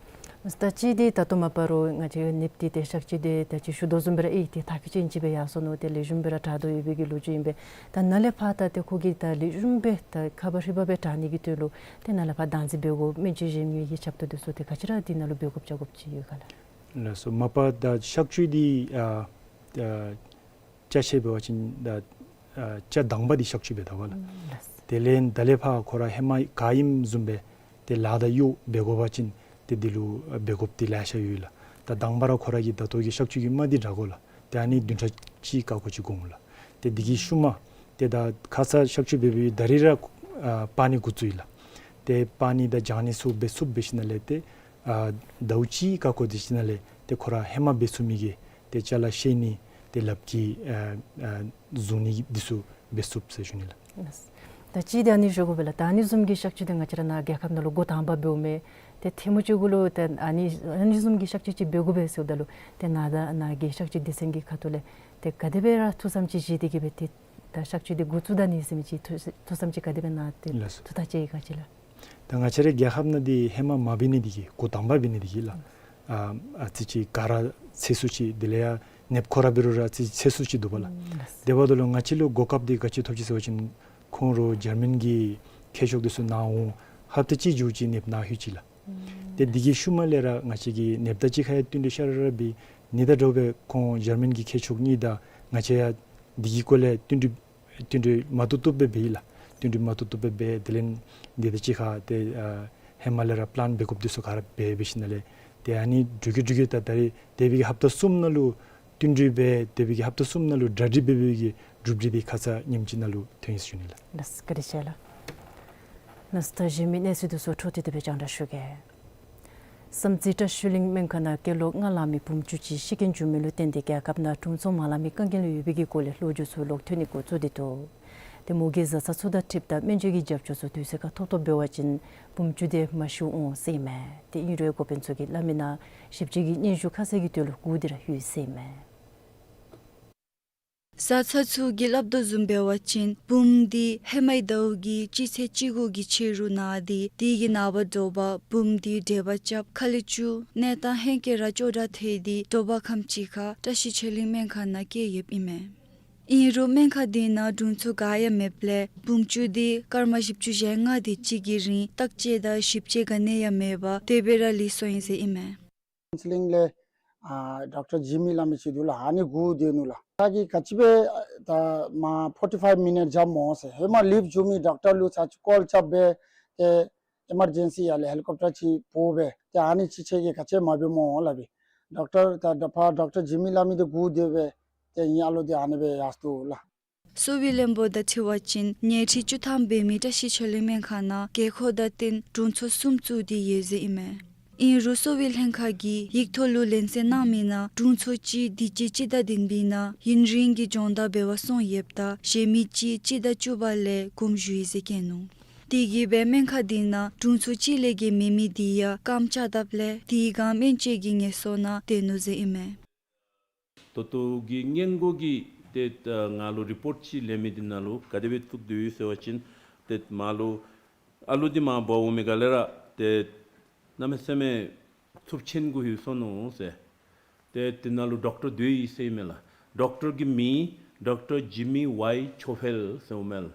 ད་ཅི་འདི་ད་ལྟོ་མ་པ་རུང་ང་བཅས་ནདཔ་འདི་ཏེ་གཤག་བཅོས་འདི་ད་ཅི་ཞུ་དོ་བཟུམ་སྦེ་ར་ཨེ་ཏེ་མཐར་འཁྱོལ་ཅན་ཅིག་སྦེ་ཡར་སོ་ནུག། ཏེ་ལེགས་ཤོམ་སྦེ་ར་དྲག་དོ་ཡོད་པའི་གི་ལོ་རྒྱུས་ཨིན་པས། ད་ནཱ་ལས་ཕར་ད་ཏེ་ཁོ་གིས་ད་ལེགས་ཤོམ་སྦེ་ད་ཁ་བ་ཧྲིལ་བ་སྦེ་དྲག་ནི་གི་དོན་ལུ་ཏེ་ནཱ་ལས་ཕར་བདག་འཛིན་འབད་དགོ་སྨན་བཅོས་གཞན་མི་གི་ཞབས་ཏོག་འདི་ཚུ་ཏེ་ག་ཅི་ར་འདི་ནང་ལུ་འབད་དགོཔ་བྱ་དགོཔ་ཅིག་ཡོད་ག་ལགས། ལགས་སོ། མ་པ་ད་གཤག་བཅོས་འདི་ཨ་ཨ་ཅ་ཆས་འབད་བ་ཅིན་ད་ཨ་ཅ་དང་པ་འདི་གཤག་བཅོས་འབད་ད་པ་ལགས། ཨུམ་ལགས། དེ་ལས་ད་ལས་ཕར་ཁོ་ར་ཧེ་མ་ག་ཨིནམ་བཟུམ་སྦེ་ཏེ་ལཱ་དང་གཡོག་འབད་དགོ་པ་ཅིན་ཏེ་འདི་ལུ་འབད་དགོཔ་འདི་ལེ་ཤ་ཡོད་ལགས། ད་དང་པ་ར་ཁོ་ར་གི་ད་ལྟོ་གི་གཤག་བཅོས་ཀྱི་རྨ་འདི་དྲག་དགོ་ལགས། ཏེ་ཨ་ནི་བདུན་ཕྲག་གཅིག་ཀ་ཁོ་ཅིག་འགོར་འོང་ལགས། ཏེ་འདི་གི་ཤུལ་མ་ཏེ་ད་ཁ་ཙ་གཤག་བཅོས་འབད་བའི་ད་རིས་ར་ཨ་པ་ནི་འགོ་བཙུགས་ཡི་ལགས། ཏེ་པ་ནི་དང་སྦྱང་ནི་ཚུ་འབད་ཚུགསཔ་འབད་ཞིནམ་ལས་ཏེ་ཨ་ཟླཝ་གཅིག་ཀ་ཁོ་འདི་ཞིནམ་ལས་ཏེ་ཁོ་ར་ཧེ་མ་འབད་ཚུགས་མི་གི་ཏེ་ཅ་ལ་བཤལ་ནི་ཏེ་ལགཔ་གིས་ཨ་ཨ་བཟུང་ནི་འདི་ཚུ་འབད་ཚུགསཔ་ཟེར་ཞུ་ནི་ལགས། ད་ཅི་འདི་ཨ་ནི་ཞུ་དགོ་པས་ལགས། ད་ཨ་ནི་བཟུམ་གྱི་གཤག་བཅོས་འདི་ང་བཅས་ར་ནཱ་རྒྱལ་ཁབ་ནང་ལུ་འགོ་དང་པ་འབདཝ་མས། ཏེ་ཐལ་མོ་ཅིག་གུ་ལུ་ཏེ་ཨ་ནི་ཨ་ནི་བཟུམ་གྱི་གཤག་བཅོས་ཅིག་འབད་དགོ་པས་ཟེརཝ་ད་ལུ་ཏེ་ནཱ་ད་ནཱ་གི་གཤག་བཅོས་སྡེ་ཚན་གྱི་ཁ་ཐུག་ལས་ཏེ་ག་དེ་སྦེ་ར་ཐུགས་བསམ་ཅིག་བཞེས་ཏེ་གི་སྦེ་ཏེ་ད་གཤག་བཅོས་འདི་འགོ་བཙུགས་ད་ནི་ཟེར་མི་ཅིག་ཐུགས་ཐུགས་བསམ་ཅིག་ག་དེ་སྦེ་ནཱ་ཏེ་ལགས་སོ། ཐུགས་ཐག་བཅད་ཡི་ག་ཅི་ལགས། ད་ང་བཅས་རའི་རྒྱལ་ཁབ་ནང་འདི་ཧེ་མ་མ་འབད་ནི་འདི་གིས་འགོ་དང་པ་འབད་ནི་འདི་གིས་ལགས། ཨ་ཨ་ཙི་ཅིག་ག་ར་ཚེ་སྲོག་ཅིག་དེ་ལས་ཡང་ནདཔ་ཁོ་ར་འབད་རུང་ར་ཨ་ཙི་ཚེ་སྲོག་ཅིག་འདུག་པ་ལགས། ཨུམ་ལགས། དེ་འབདཝ་ད་ལུ་ང་བཅས་ལུ་གོ་སྐབས་འདི་ག་ཅི་ཐོབ་ཅི་ཟེར་བ་ཅིན་ཁོང་ར་ཇར་མཱན་གྱི་མཁས་མཆོག་འདི་ཚུ་ནཱ་འོང་ཧབ་ཏ་གཅིག་མཇུག་ཅིག་ནདཔ་ནཱ་ལྷོད་ཅི་ལགས། ཨུམ་ཏེ་འདི་གི་ཤུལ་མ་ལས་ར་ང་བཅས་ཀྱིས་ནདཔ་དང་གཅིག་ཁར་ཡང་བསྟུན་གྲོས་ཤར་ར་འབད་ནི་དང་འདྲཝ་སྦེ་ཁོང་ཇར་མཱན་གྱི་མཁས་མཆོག་གཉིས་དང་ང་བཅས་ཡང་འདི་གི་སྐོར་ལས་བསྟུན་གྲོས་བསྟུན་གྲོས་མ་བཏུབ་བཏུབ་སྦེ་འབད་ཡི་ལགས། བསྟུན་གྲོས་མ་བཏུབ་བཏུབ་སྦེ་འབད། དེ་ལས་འདི་དང་གཅིག་ཁར་ཏེ་ཨ་ཧེ་མ་ལས་ར་པི་ལཱན་འབད་དགོཔ་འདི་ཚུ་ག་ར་འབད་འབད་ཞིནམ་ལས་ཏེ་ཨ་ནི་འགྱོ་གི་འགྱོ་གི་ད་ད་རེས་འདས་པའི་གི་ཧབ་ཏ་གསུམ་ནང་ལུ་བསྟུན་གྲོས་འབད། འདས་པའི་གི་ཧབ་ཏ་གསུམ་ནང་ལུ་གྲ་སྒྲིག་འབད་འབད་བའི་གི་གྲུབ་འབྲས་འདི་ཁ་ཙ་ཉིནམ་གཅིག་ནང་ལུ་ཐོན་ཡི་ཟེར་ཞུ་ནི་ལགས། ལགས་སོ། བཀའ་དྲིན་ཆེ་ལགས། ལགས་སོ། ད་གཞན་མི་གནས་ཚུལ་འདི་ཚུ་འཕྲོ་མཐུད་དེ་སྦེ་རྒྱང་བསྒྲགས་ཞུ་གེ། བསམ་རྩེ་བཀྲ་ཤིས་གླིང་སྨན་ཁང་ནང་སྐྱེས་ལོ་ལྔ་ལང་མི་བུམོ་བཅུ་ཅིག་ཤི་རྐྱེན་བྱུང་མི་ལུ་བརྟེན་ཏེ་རྒྱལ་ཁབ་ནང་དྲུང་འཚོ་མ་ལང་མི་དཀའ་ངལ་ཡོད་པའི་གི་སྐོར་ལས་ལོ་རྒྱུས་ཚུ་ལོག་ཐོན་ནི་འགོ་བཙུགས་ཏེ་འདུག། ཏེ་མོ་གི་བཟའ་ཚང་ཚུ་དང་འཁྲིལཝ་ད་སྨན་བཅོས་ཀྱི་རྒྱབ་སྐྱོར་ཚུ་དུས་ཚོད་ཁར་ཐོབ་ཐོབ་འབད་བ་ཅིན་བུམོ་བཅུ་དེ་མ་ཤིཝ་འོང་ཟེར་ཨིན་མས། ཏེ་ཨིན་རུང་འགོ་དཔོན་ཚུ་གིས་སླབ་མི་ནང་ཞིབ་དཔྱད་ཀྱི་སྙན་ཞུ་ཁ་གསལ་གྱི་དོན་ལུ་སྒུག་སྟེ་ར་ཡོད་ཟེར་ཨིན་མས། བཟའ་ཚང་ཚུ་གིས་སླབ་དོ་བཟུམ་འབད་བ་ཅིན་བུམོ་འདི་ཧེ་མའི་ཟླཝ་གི་སྤྱི་ཚེས་བཅུ་དགུ་གི་ཕྱི་རུ་ནཱ་སྟེ་དེ་གི་ནངས་པ་དྲོ་པ་བུམོ་འདི་འགྲེལ་པ་རྐྱབ་ཁ་ལས་བཅུག་གནས་སྟངས་ཧེང་སྐལ་ར་སྐྱོ་དྲགས་ཐལ་ཏེ་དྲོ་པ་ཁམས་ཅིག་ཁར་བཀྲ་ཤིས་ཆོས་གླིང་སྨན་ཁང་ནང་བསྐྱལ་ཡོདཔ་ཨིན་མས། ཨིན་རུང་སྨན་ཁང་འདི་ནང་དྲུང་འཚོ་ག་ཡང་མེདཔ་ལས་བུམོ་བཅུ་འདི་སྐར་མ་བཞི་བཅུ་ཞེ་ལྔ་དེ་ཅིག་གི་རིང་བརྟག་དཔྱད་དང་ཞིབ་དཔྱད་ག་ནི་ཡང་མེད་པར་དེ་སྦེ་ར་ལུས་སོང་ཡི་ཟེར་ཨིན་མས། ཀའུན་སི་ལིང་ལས་ཨ་ཌོག་ཊར་ཇི་མི་སླབ་མི་ཅིག་འདུག་ལགས། ཨ་ནི་སྒུག་སྡོད་ནུག་ལགས། ད་གི་ག་ཅི་སྦེ་ད་མ་ཕོར་ཊི་ཕའིབ་མི་ནིཊ་འཇམ་སྨོ་ཟེར། ཧེ་མ་ལིཕཊ་འགྱོ་མི་ཌོག་ཊར་ལུ་ཚར་ཅིག་ཀོལ་རྐྱབ་སྦེ་ཏེ་ཨི་མར་ཇེན་སི་ཡར་ལས་ཧེ་ལི་ཀོབ་ཊར་ཅིག་འབོ་སྦེ་ཏེ་ཨ་ནི་ཅིག་ཁྱོད་ཀྱིས་ག་ཅི་མ་འབད་སྨོ་སླབ་པས། ཌོག་ཊར་ད་ད་ཕར་ཌོག་ཊར་ཇི་མི་སླབ་མི་འདི་སྒུག་སྡོད་སྦེ་ཏེ་ངེའི་ཨ་ལོ་འདི་ཨ་ནི་སྦེ་ཡར་སོ་ནུག་ལགས། གསོ་བའི་བློན་པོ་དང་འཁྲིལ་བ་ཅིན་ཉལ་ཁྲི་བཅུ་ཐམ་འབད་མི་བཀྲ་ཤིས་ཆོས་གླིང་སྨན་ཁང་ནང་རྒས་འཁོགས་དང་བསྟུན་དྲུང་འཚོ་གསུམ་བཙུགས་ཏེ་ཡོད་ཟེར་ཨིན་མས། ཨིན་རུང་གསོ་བའི་ལྷན་ཁག་གིས་ཡིག་ཐོག་ལུ་ལན་གསལ་གནང་མི་ནང་དྲུང་འཚོ་གཅིག་དུས་ཅི་སྤྱི་ཟླ་བདུན་པའི་ནང་ཡུན་རིང་གི་སྦྱོང་བརྡར་འབད་བར་སོང་ཡོདཔ་ད་གཞན་མི་གཅིག་སྤྱི་ཟླ་བཅུ་པ་ལས་དགོངསམ་ཞུ་ཡི་ཟེར་བཀོད་ནུག། དེ་གིས་སྦེ་སྨན་ཁང་འདི་ནང་དྲུང་འཚོ་གཅིག་ལས་བརྒལ་མེད་མི་འདི་ཡང་རྐངམ་བཅག་དཔ་ལས་དེའི་སྒང་སྨན་བཅོས་ཀྱི་ངལ་གསོ་ནང་སྡོད་ནུག་ཟེར་ཨིན་མས། ད་ལྟོ་གི་སྔོན་འགོག་གི་ཏེ་ད་ང་ལུ་རི་པོརཊ་ཅིག་ལེན་མི་འདི་ནང་ལུ་ག་དེ་སྦེ་བཙུགས་དོ་ཡོད་ཟེར་བ་ཅིན་ཏེ་མར་ལུ་ཨ་ལུ་འདི་མར་འབག་འོང་མི་ག་ལས་ར་ཏེ་གནམ་མེད་ས་མེད་འཚུབ་ཆེན་གུ་ལྷོད་སོ་ནུག་ཟེར། ཏེ་དེ་ནང་ལུ་ཌོག་ཊར་སྡོད་ཡི་ཟེར་ཨིན་མས་ལགས། ཌོག་ཊར་གྱི་མིང་ཌོག་ཊར་ཇི་མི་ཝའི་ཆོ་ཕེལ་ཟེར་ཨིན་མས་ལགས།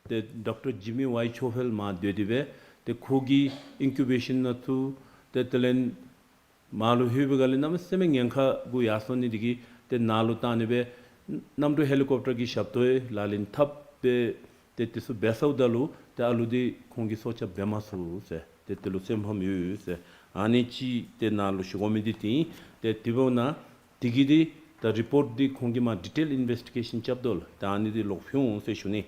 ཏེ་ཌོག་ཊར་ཇི་མི་ཝའི་ཆོ་ཕེལ་མར་སྡོད་དེ་སྦེ་ཏེ་ཁོ་གིས་ཨིན་ཀུ་བེ་ཤཱན་ནང་བཙུགས། ཏེ་དེ་ལས་མར་ལུ་ལྷོད་པའི་སྒང་ལས་གནམ་མེད་ས་མེད་ཉེན་ཁ་གུ་ཡར་སོ་ནི་དེ་གིས་ཏེ་ནཱ་ལུ་བཏང་ནི་སྦེ་གནམ་གྲུ་ཧེ་ལི་ཀོབ་ཊར་གྱི་ཞབས་ཏོག་ལག་ལེན་འཐབ་སྦེ་ཏེ་དེ་ཚུ་འབད་ཚརཝ་ད་ལུ་ཏེ་ཨ་ལུ་འདི་ཁོང་གིས་སྲོག་སྐྱབས་འབད་མ་ཚུགས་ཟེར། ཏེ་དེ་ལུ་སེམས་ཕམ་ཡོད་ཟེར། ཨ་ནི་ཅིག་ཏེ་ནཱ་ལུ་ཞུ་དགོ་མི་འདི་ཏེ་ཨིན། ཏེ་དེ་འབདཝ་ད་དེ་གི་འདི་ད་རི་པོརཊ་འདི་ཁོང་གིས་མར་ཌི་ཊེལ་ཨིན་བེསི་ཊི་གེ་ཤཱན་རྐྱབ་དོ་ལགས། ད་ཨ་ནི་འདི་ལོག་ཕུལ་འོང་ཟེར་ཞུ་ནི།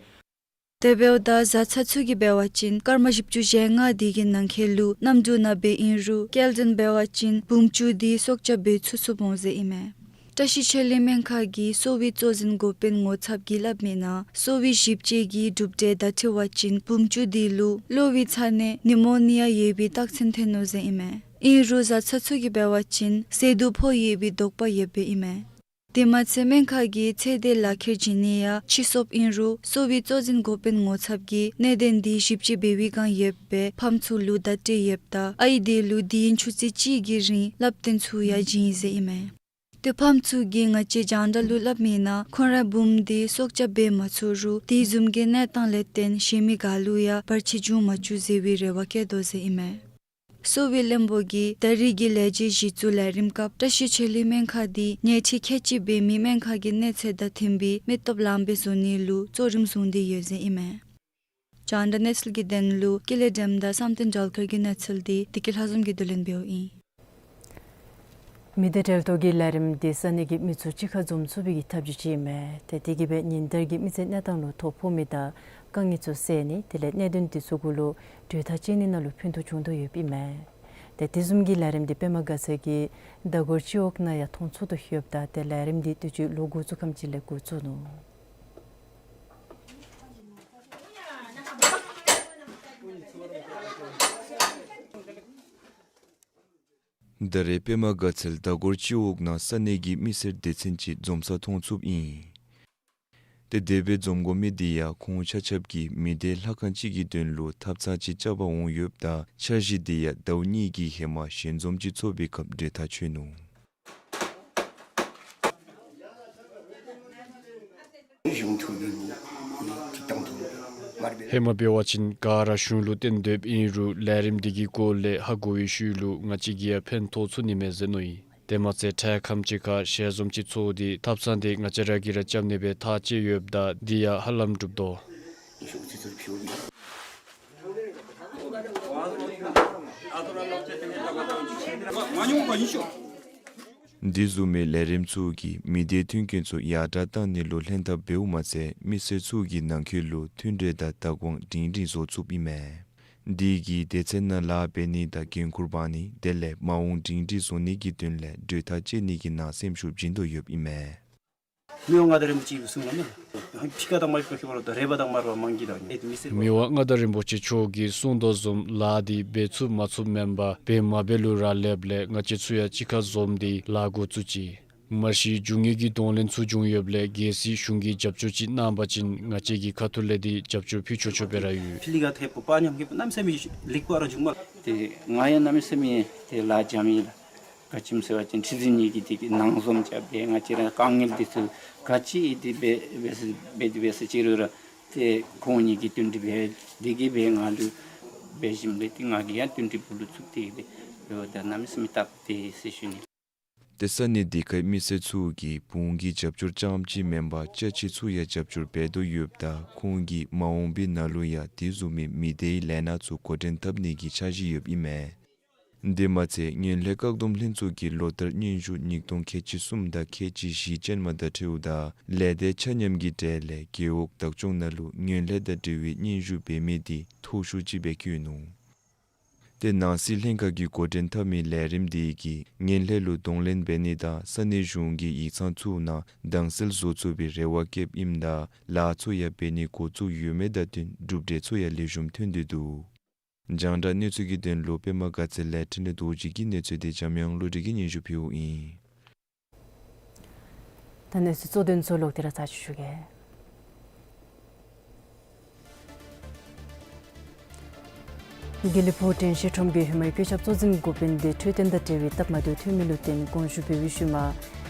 དེ་འབདཝ་ད་བཟའ་ཚང་ཚུ་གིས་འབད་བ་ཅིན་སྐར་མ་བཞི་བཅུ་ཞེ་ལྔ་དེ་གི་ནང་འཁོད་ལུ་གནམ་གྲུ་ནང་འབད་ཨིན་རུང་སྐྱེལ་འདྲེན་འབད་བ་ཅིན་བུམོ་བཅུ་འདི་སྲོག་སྐྱབས་འབད་ཚུགས་ཚུགསཔ་འོང་ཟེར་ཨིན་མས། བཀྲ་ཤིས་ཆོས་གླིང་སྨན་ཁང་གི་གསོ་བའི་གཙོ་འཛིན་འགོ་དཔོན་ངོ་ཚབ་ཀྱིས་སླབ་མི་ནང་གསོ་བའི་ཞིབ་དཔྱད་ཀྱི་གྲུབ་འབྲས་དང་འཁྲིལ་བ་ཅིན་བུམོ་བཅུ་འདི་ལུ་གློ་བའི་ཚ་ནད་ནི་མོ་ནི་ཡ་ཡོད་པའི་རྟགས་མཚན་ཐོན་ནུག་ཟེར་ཨིན་མས། ཨིན་རུང་བཟའ་ཚང་ཚུ་གིས་འབད་བ་ཅིན་ཟས་དུག་ཕོག་ཡོད་པའི་དོགས་པ་ཡོདཔ་ཨིན་མས། དེ་མ་ཚད་སྨན་ཁང་གི་ཚེ་འདས་ལག་ཁྱེར་བྱིན་ནི་ཡང་ཕྱིས་སོཔ་ཨིན་རུང་གསོ་བའི་གཙོ་འཛིན་འགོ་དཔོན་ངོ་ཚབ་ཀྱིས་གནད་དོན་འདི་ཞིབ་དཔྱད་འབད་བའི་བསྒང་ཡོད་པའི་ཕམ་ཚུ་ལུ་བརྡ་སྤྲོད་ཡོདཔ་ད་ཨའི་འདི་ལུ་དུས་ཡུན་ཆུ་ཚོད་གཅིག་གི་རིང་བསླབ་སྟོན་ཚུ་ཡང་བྱིན་ཡི་ཟེར་ཨིན་མས། ཏེ་ཕམ་ཚུ་གིས་ང་བཅས་རྒྱང་བསྒྲགས་ལུ་སླབ་མི་ནང་ཁོང་རའི་བུམོ་འདི་སྲོག་སྐྱབས་འབད་མ་ཚུགས་རུང་དེ་བཟུམ་གྱི་གནས་སྟངས་ལས་བརྟེན་གཞན་མི་ག་ལུ་ཡང་བར་ཆད་འབྱུང་མ་བཅུག་ཟེར་བའི་རེ་བ་བསྐྱེད་དོ་ཟེར་ཨིན་མས། གསོ་བའི་བློན་པོ་གིས་ད་རེས་ཀྱི་ལས་བྱེད་གཞི་བཙུགས་ལས་རིམ་སྐབས་བཀྲ་ཤིས་ཆོས་གླིང་སྨན་ཁང་འདི་ཉལ་ཁྲི་ཁལ་གཅིག་འབད་མི་སྨན་ཁང་གི་གནས་ཚད་དང་མཐུན་པའི་མི་སྟོབས་ལངམ་སྦེ་བཟོ་ནི་ལུ་གཙོ་རིམ་བཟུང་སྟེ་ཡོད་ཟེར་ཨིན་མས། རྒྱང་བསྒྲགས་གནས་ཚུལ་གྱི་དོན་ལུ་ཀུན་ལེགས་སྒྲོལམ་དང་བསམ་གཏན་སྒྲོལ་དཀར་གྱི་གནས་ཚུལ་འདི་བདེ་སྐྱིད་ལྷ་འཛོམས་ཀྱིས་བསྡུ་ལེན་འབདཝ་ཨིན། མི་སྡེ་འབྲེལ་གཏོགས་ཀྱི་ལས་རིམ་འདི་ས་གནས་ཀྱི་མི་ཚུ་གཅིག་ཁར་འཛོམས་ཚུགས་པའི་གི་ཐབས་བྱུས་ཅིག་ཨིན་མས། ཏེ་དེ་གིས་སྦེ་ཉིན་ལྟར་གྱི་མི་ཚེའི་གནས་སྟངས་ལུ་ཐོ་ཕོག་མི་དང་དཀའ་ངལ་ཚུ་སེལ་ནི་དེ་ལས་གནད་དོན་འདི་ཚུ་གུ་ལུ་གྲོས་ཐག་བཅད་ནི་ནང་ལུ་ཕན་ཐོགས་འབྱུང་དོ་ཡོདཔ་ཨིན་མས། ཏེ་དེ་བཟུམ་གྱི་ལས་རིམ་འདི་པདྨ་དགའ་ཚལ་གྱི་ཟླ་སྒོར་སྤྱི་འོག་ནང་ཡང་མཐོང་ཚུགས་དོ་ཡོདཔ་ད་ཏེ་ལས་རིམ་འདི་དུས་ཅི་ལོ་འགོ་བཙུགས་ཁམས་ཅིག་ལས་འགོ་བཙུགས་ནུག། ད་རེས་པདྨ་དགའ་ཚལ་ཟླ་སྒོར་སྤྱི་འོག་ནང་ས་གནས་ཀྱི་མི་སེར་སྡེ་ཚན་ཅིག་འཛོམས་ས་མཐོང་ཚུགསཔ་ཨིན། ཏེ་དེ་སྦེ་འཛོམས་དགོ་མི་འདི་ཡང་ཁོང་ཆ་ཁྱབ་ཀྱིས་མི་སྡེ་ལྷ་ཁང་ཅིག་གི་དོན་ལུ་ཐབ་ཚང་ཅིག་རྐྱབ་པར་འོང་ཡོདཔ་ད་འཆར་གཞི་འདི་ཡང་ཟླཝ་གཉིས་ཀྱི་ཧེ་མ་ཞལ་འཛོམས་ཅིག་ཚོགས་པའི་སྐབས་གྲོས་ཐག་ཆོད་ནུག། ཧེ་མ་འབད་བ་ཅིན་ག་ར་གཞུང་ལུ་བརྟེན་སྡོདཔ་ཨིན་རུང་ལས་རིམ་འདི་གི་སྐོར་ལས་ཧ་གོ་བའི་ཤུལ་ལུ་ང་བཅས་ཀྱིས་ཡང་ཕན་ཐོགས་ཚུགས་ནི་མས་ཟེར་མནོ་ཡི། དེ་མ་ཚད་འཕྲལ་ཁམས་ཅིག་ཁར་ཞལ་འཛོམས་ཅིག་ཚོགས་ཏེ་ཐབ་ཚང་འདི་ང་བཅས་ར་གིས་ར་རྐྱབ་ནི་སྦེ་ཐག་བཅད་ཡོདཔ་ད་འདི་ཡང་ཧ་ལམ་འགྲུབ་དོ། འདི་བཟུམ་མའི་ལས་རིམ་ཚུ་གིས་མི་སྡེའི་མཐུན་རྐྱེན་ཚུ་ཡར་དྲག་གཏང་ནི་ལུ་ལྷན་ཐབས་འབདཝ་མ་ཚད་མི་སེར་ཚུ་གི་ནང་འཁོད་ལུ་མཐུན་འབྲེལ་དང་བདག་དབང་སྒྲིང་སྒྲིང་བཟོ་ཚུགསཔ་ཨིན་མས། འདི་གིས་སྡེ་ཚན་ནང་ལཱ་འབད་ནི་དང་འགན་ཁུར་འབག་ནི་དེ་ལས་མ་འོངས་སྒྲིང་སྒྲིང་བཟོ་ནི་གི་དོན་ལས་གྲོས་ཐག་བཅད་ནི་གི་ནང་སེམས་ཤུགས་བྱིན་དོ་ཡོདཔ་ཨིན་མས། མི་དབང་མངའ་བདག་རིན་པོ་ཆེ་གིས་གསུངས་པ་ནང་ཕྱི་ཁ་དང་མ་ཕྱི་ཁ་ཁྱད་པར་ད་རེས་པ་དང་མ་རེས་པ་མང་གི་དང་མི་སེར། མི་དབང་མངའ་བདག་རིན་པོ་ཆེ་མཆོག་གིས་གསུངས་དོ་བཟུམ་ལཱ་འདི་འབད་ཚུགས་མ་ཚུགས་མེན་པར་འབད་མ་འབད་ལུ་རག་ལསཔ་ལས་ང་བཅས་ཚུ་ཡང་གཅིག་ཁར་འཛོམས་ཏེ་ལཱ་འགོ་བཙུགས་ཅི། མ་གཞི་རྒྱུ་དངོས་ཀྱི་གདོང་ལེན་ཚུ་བྱུང་ཡོདཔ་ལས་གལ་སྲིད་གཞུང་གིས་རྒྱབ་སྐྱོར་ཅིག་གནང་པ་ཅིན་ང་བཅས་ཀྱི་ཁ་ཐུག་ལས་འདི་རྒྱབ་སྐྱོར་ཕུལ་ཆོག་ཆོག་སྦེ་ར་ཡོད། ཕི་ལི་ག་ཐེབ་པ་ཉམས་ཀྱི་གནམ་མེད་ས་མེད་ལེགས་པ་ར་བྱུང་མས། ཏེ་ང་ཡང་གནམ་མེད་ས་མེད་ཏེ་ལཱ་འཇམ་ཡི་ལགས། ག་ཅི་སྨོ་ཟེར་བ་ཅིན་ཁྲི་འཛིན་གཉིས་ཀྱིས་དེ་གི་ནང་འཛོམས་རྐྱབ་སྦེ་ང་བཅས་ར་དཀའ་ངལ་འདི་ཚུ་ག་ཅི་ཨིན་ཏེ་འབད་འབད་ཟེར་འབད་དེ་འབད་ཟེར་ཅི་རུང་ར་ཏེ་ཁོང་གཉིས་ཀྱིས་བསྟུན་གྲོས་འབད་དེ་གི་སྦེ་ང་ལུ་འབད་ཞིནམ་ལས་ཏེ་ང་གིས་ཡང་བསྟུན་གྲོས་ཕུལ་ལུ་ཚུགས་ཏེ་འབད་འབདཝ་ད་གནམ་མེད་ས་མེད་སྟབས་བདེ་ཟེར་ཞུ་ནི། ཏེ་ས་གནས་དེ་ཁའི་མི་སེར་ཚུ་གིས་བོང་གི་རྒྱབ་སྐྱོར་རྐྱངམ་ཅིག་མེན་པར་ཅ་ཆས་ཚུ་ཡང་རྒྱབ་སྐྱོར་འབད་དོ་ཡོདཔ་ད་ཁོང་གིས་མ་འོངས་པའི་ནང་ལུ་ཡང་དེ་བཟུམ་མའི་མི་སྡེའི་ལས་སྣ་ཚུ་འགོ་འདྲེན་འཐབ་ནི་གི་འཆར་གཞི་ཡོདཔ་ཨིན་མས། དེ་མ་ཚད་ངན་ལྷད་བཀག་སྡོམ་ལྷན་ཚོགས་ཀྱི་ལོ་ལྟར་སྙན་ཞུ་ཉིས་སྟོང་ཁལ་གཅིག་གསུམ་དང་ཁལ་གཅིག་བཞི་ཅན་མ་དང་འཁྲིལཝ་ད་ལས་སྡེ་ཆ་མཉམ་གྱི་གྲས་ལས་རྒེད་འོག་བདག་སྐྱོང་ནང་ལུ་ངན་ལྷད་དང་འབྲེལ་བའི་སྙན་ཞུ་འབད་མི་དེ་མཐོ་ཤོས་ཅིག་སྦེ་བཀོད་ནུག། ཏེ་ནང་སྲིད་ལྷན་ཁག་གིས་འགོ་འདྲེན་འཐབ་མི་ལས་རིམ་དེ་གིས་ངན་ལྷད་ལུ་གདོང་ལེན་འབད་ནི་དང་ས་གནས་གཞུང་གི་ཡིག་ཚང་ཚུ་ནང་དྭངས་གསལ་བཟོ་ཚུགས་པའི་རེ་བ་བསྐྱེདཔ་ཨིནམ་ད་ལཱ་ཚུ་ཡང་འབད་ནི་འགོ་བཙུགས་ཡོད་མི་དང་བསྟུན་གྲུབ་འབྲས་ཚུ་ཡང་ལེགས་ཤོམ་ཐོན་ཏེ་འདུག། རྒྱང་བསྒྲགས་གནས་ཚུལ་གྱི་དོན་ལུ་པདྨ་དགའ་ཚལ་ལས་འཕྲིན་ལས་རྡོ་རྗེ་གི་གནས་ཚུལ་དེ་འཇམ་དབྱངས་བློ་གྲོས་ཀྱིས་སྙན་ཞུ་ཕུལཝ་ཨིན། ད་གནས་ཚུལ་གཙོ་དོན་ཚུ་ལོག་སྟེ་ར་ཚར་ཅིག་ཞུ་གེ། དགེ་ལེགས་ཕུག་དྲན་ཤེས་ཁྲོམ་གྱི་ཧེ་མའི་བཀོད་ཁྱབ་གཙོ་འཛིན་འགོ་དཔོན་དེ་འཕྲོད་བསྟེན་དང་འབྲེལ་བའི་སྟབས་མ་བདེཝ་ཐོན་མི་ལུ་བརྟེན་དགོངས་ཞུ་འབད་བའི་ཤུལ་མ་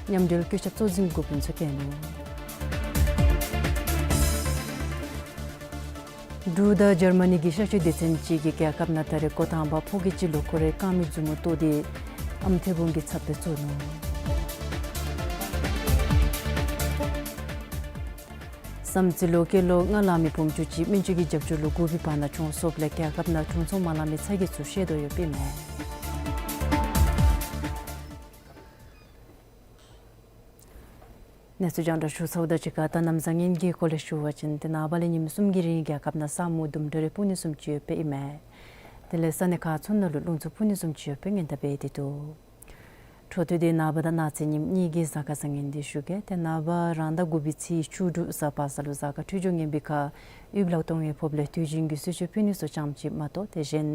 མཉམ་འབྲེལ་བཀོད་ཁྱབ་གཙོ་འཛིན་འགོ་དཔོན་ཚུ་བཀལ་ནུག། འབྲུག་དང་འཇར་མ་ནི་གི་གཤག་བཅོས་སྡེ་ཚན་ཅིག་གིས་རྒྱལ་ཁབ་ནང་ད་རེས་འགོ་དང་པ་ཕོ་སྐྱེས་ཅིག་ལུ་ཁོ་རའི་རྐངམ་གི་མཛུབ་མོ་བཏོག་སྟེ་ཨམ་ཐེ་བུམ་གྱི་ཚབ་སྦེ་བཙུགས་ནུག། བསམ་རྩེ་ལུ་སྐྱེས་ལོ་ལྔ་ལང་མི་བུམོ་ཅུང་ཅིག་སྨན་བཅོས་ཀྱི་རྒྱབ་སྐྱོར་ལུ་འགོ་བའི་བར་ན་གྱོངས་སོངམ་ལས་རྒྱལ་ཁབ་ནང་དྲུང་འཚོ་མ་ལང་མི་ཚ་གྱང་ཚུ་བཤད་དོ་ཡོདཔ་ཨིན་མས། གནས་ཚུལ་རྒྱང་བསྒྲགས་ཞུ་ཚརཝ་དང་གཅིག་ཁར་ད་གནམ་བཟང་ངན་གྱི་སྐོར་ལས་ཞུ་བ་ཅིན་ཏེ་ནངས་པ་ལས་ཉིནམ་གསུམ་གྱི་རིང་རྒྱལ་ཁབ་ནང་ས་སྨུག་ལྡུམ་ར་རེ་སྤུབ་ནི་བཟུམ་ཅིག་ཡོདཔ་ཨིན་མས། དེ་ལས་ས་གནས་ཁག་ཚུ་ནང་ལུ་རླུང་འཚུབ་འཕུ་ནི་བཟུམ་ཅིག་ཡོདཔ་སྔོན་བརྡ་འབད་དེ་འདུག། འཕྲོ་མཐུད་དེ་ནངས་པ་དང་གནངས་ཚེ་ཉིནམ་གཉིས་ཀྱི་གཟའ་སྐར་བཟང་ངན་དེ་ཞུ་གེ། ཏེ་ནངས་པ་རང་ཟླ་དགུ་པའི་ཚེས་བཅུ་དྲུག་གཟའ་པ་སངས་ལུ་གཟའ་སྐར་འཕྲོད་སྦྱོར་ངན་པའི་ཁར་དབུས་ལག་སྟོང་ཡང་ཕོགཔ་ལས་དུས་རྒྱུན་གྱི་གསོལ་མཆོད་ཕུལ་ནི་ཚུ་ཙམ་ཅིག་མ་གཏོགས་ཏེ་གཞན་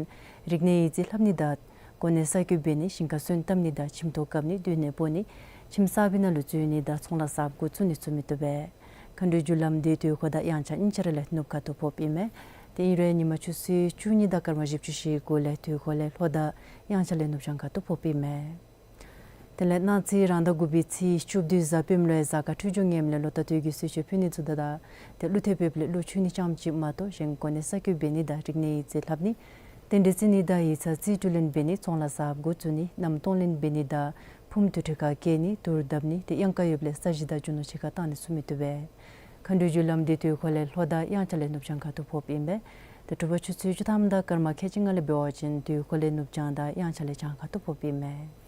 རིག་གནས་ཡིག་རྩིས་ལྷབ་ནི་དང་གོ་གནས་གསར་བསྐོ་འབད་ནི་ཞིང་ཁར་སོན་བཏབ་ནི་དང་ཁྱིམ་ཐོག་བཀབ་ནི་སྡོད་གནས་སྤོ་ནི་ཁྱིམ་གསར་པའི་ནང་ལུ་འཛུལ་ནི་དང་ཚོང་ལཱ་གསརཔ་འགོ་བཙུགས་ནི་ཚུ་མི་བཏུབ་པས། མཁའ་འགྲོའི་རྒྱུ་ལམ་དེ་དུས་འཁོར་དང་དབྱངས་འཆར་གཉིས་ཆ་ར་ལས་ནུབ་ཁ་ཐུག་ཕོགཔ་ཨིན་མས། དེ་ཨིན་རུང་ཉིན་མ་ཆུ་ཚོད་བཅུ་གཉིས་དང་སྐར་མ་བཞི་བཅུ་ཞེ་དགུ་ལས་དུས་འཁོར་ལས་ལྷོ་དང་དབྱངས་འཆར་ལས་ནུབ་བྱང་ཁ་ཐུག་ཕོགཔ་ཨིན་མས། དེ་ལས་གནངས་ཚེ་རང་ཟླ་དགུ་པའི་ཚེས་བཅུ་བདུན་གཟའ་སྤེནམ་ལུ་ཡང་གཟའ་སྐར་འཕྲོད་སྦྱོར་ངནམ་ལས་ལོ་ལྟར་དུས་ཀྱི་གསོལ་མཆོད་ཕུལ་ནི་ཚུ་དང་ད་ཏེ་ཀླུ་ཐེབས་ཕོགཔ་ལས་ཀླུ་མཆོད་ནི་ཙམ་ཅིག་མ་གཏོགས་གཞན་གོ་གནས་གསར་བསྐོ་འབད་ནི་དང་རིག་གནས་ཡིག་རྩིས་ལྷབ་ནི་རྟེན་འབྲེལ་བརྩི་ནི་དང་ཡིག་ཚང་རྩིས་སྤྲོད་ལེན་འབད་ནི་ཚོང་ལཱ་གསརཔ་འགོ་བཙུགས་ནི་མནའམ་གཏོང་ལེན་འབད་ནི་དང་ཕུངམ་དུར་ཁྲོད་ཁར་བསྐྱལ་ནི་དུར་བརྡབ་ནི་ཏེ་གཡང་ཁ་ཡོདཔ་ལས་ས་གཞི་དང་རྒྱུ་ནོར་ཕྱི་ཁར་བཏང་ནི་ཚུ་མི་བཏུབ་པས། མཁའ་འགྲོའི་རྒྱུ་ལམ་དེ་དུས་འཁོར་ལས་ལྷོ་དང་དབྱངས་འཆར་ལས་ནུབ་བྱང་ཁ་ཐུག་ཕོགཔ་ཨིན་པས། ཏེ་དྲོ་པ་ཆུ་ཚོད་བཅུ་ཐམ་དང་སྐར་མ་ཁལ་གཅིག་ལྔ་ལས་འབད་བ་ཅིན་དུས་འཁོར་ལས་ནུབ་བྱང་དང་དབྱངས་འཆར་ལས་བྱང་ཁ་ཐུག་ཕོགཔ་ཨིན་མས།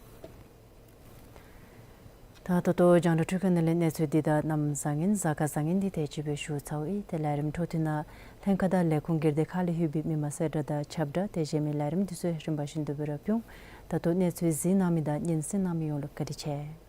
ད་ད་ལྟོ་རྒྱང་བསྒྲགས་འཕྲུལ་ཁང་ནང་ལས་གནས་ཚུལ་འདི་དང་གནམ་བཟང་ངན་གཟའ་སྐར་བཟང་ངན་འདི་དེ་ཅིག་སྦེ་ཞུ་ཚརཝ་ཨིན། ཏེ་ལས་རིམ་འཕྲོ་མཐུད་ནང་ལྷན་ཁག་དང་ལས་ཁུངས་སྒེར་སྡེ་ཁག་ལས་ལྷོད་པའི་མི་མང་གསལ་བསྒྲགས་དང་ཁྱབ་བསྒྲགས་ཏེ་གཞན་མི་ལས་རིམ་འདི་ཚུ་རིམ་པ་བཞིན་དུ་སྦེ་ར་ཕུལ་འོང་། ད་ལྟོ་གནས་ཚུལ་གཟིགས་གནང་མི་དང་སྙན་གསན་གནང་མི་ཡོངས་ལུ་བཀའ་དྲིན་ཆེ།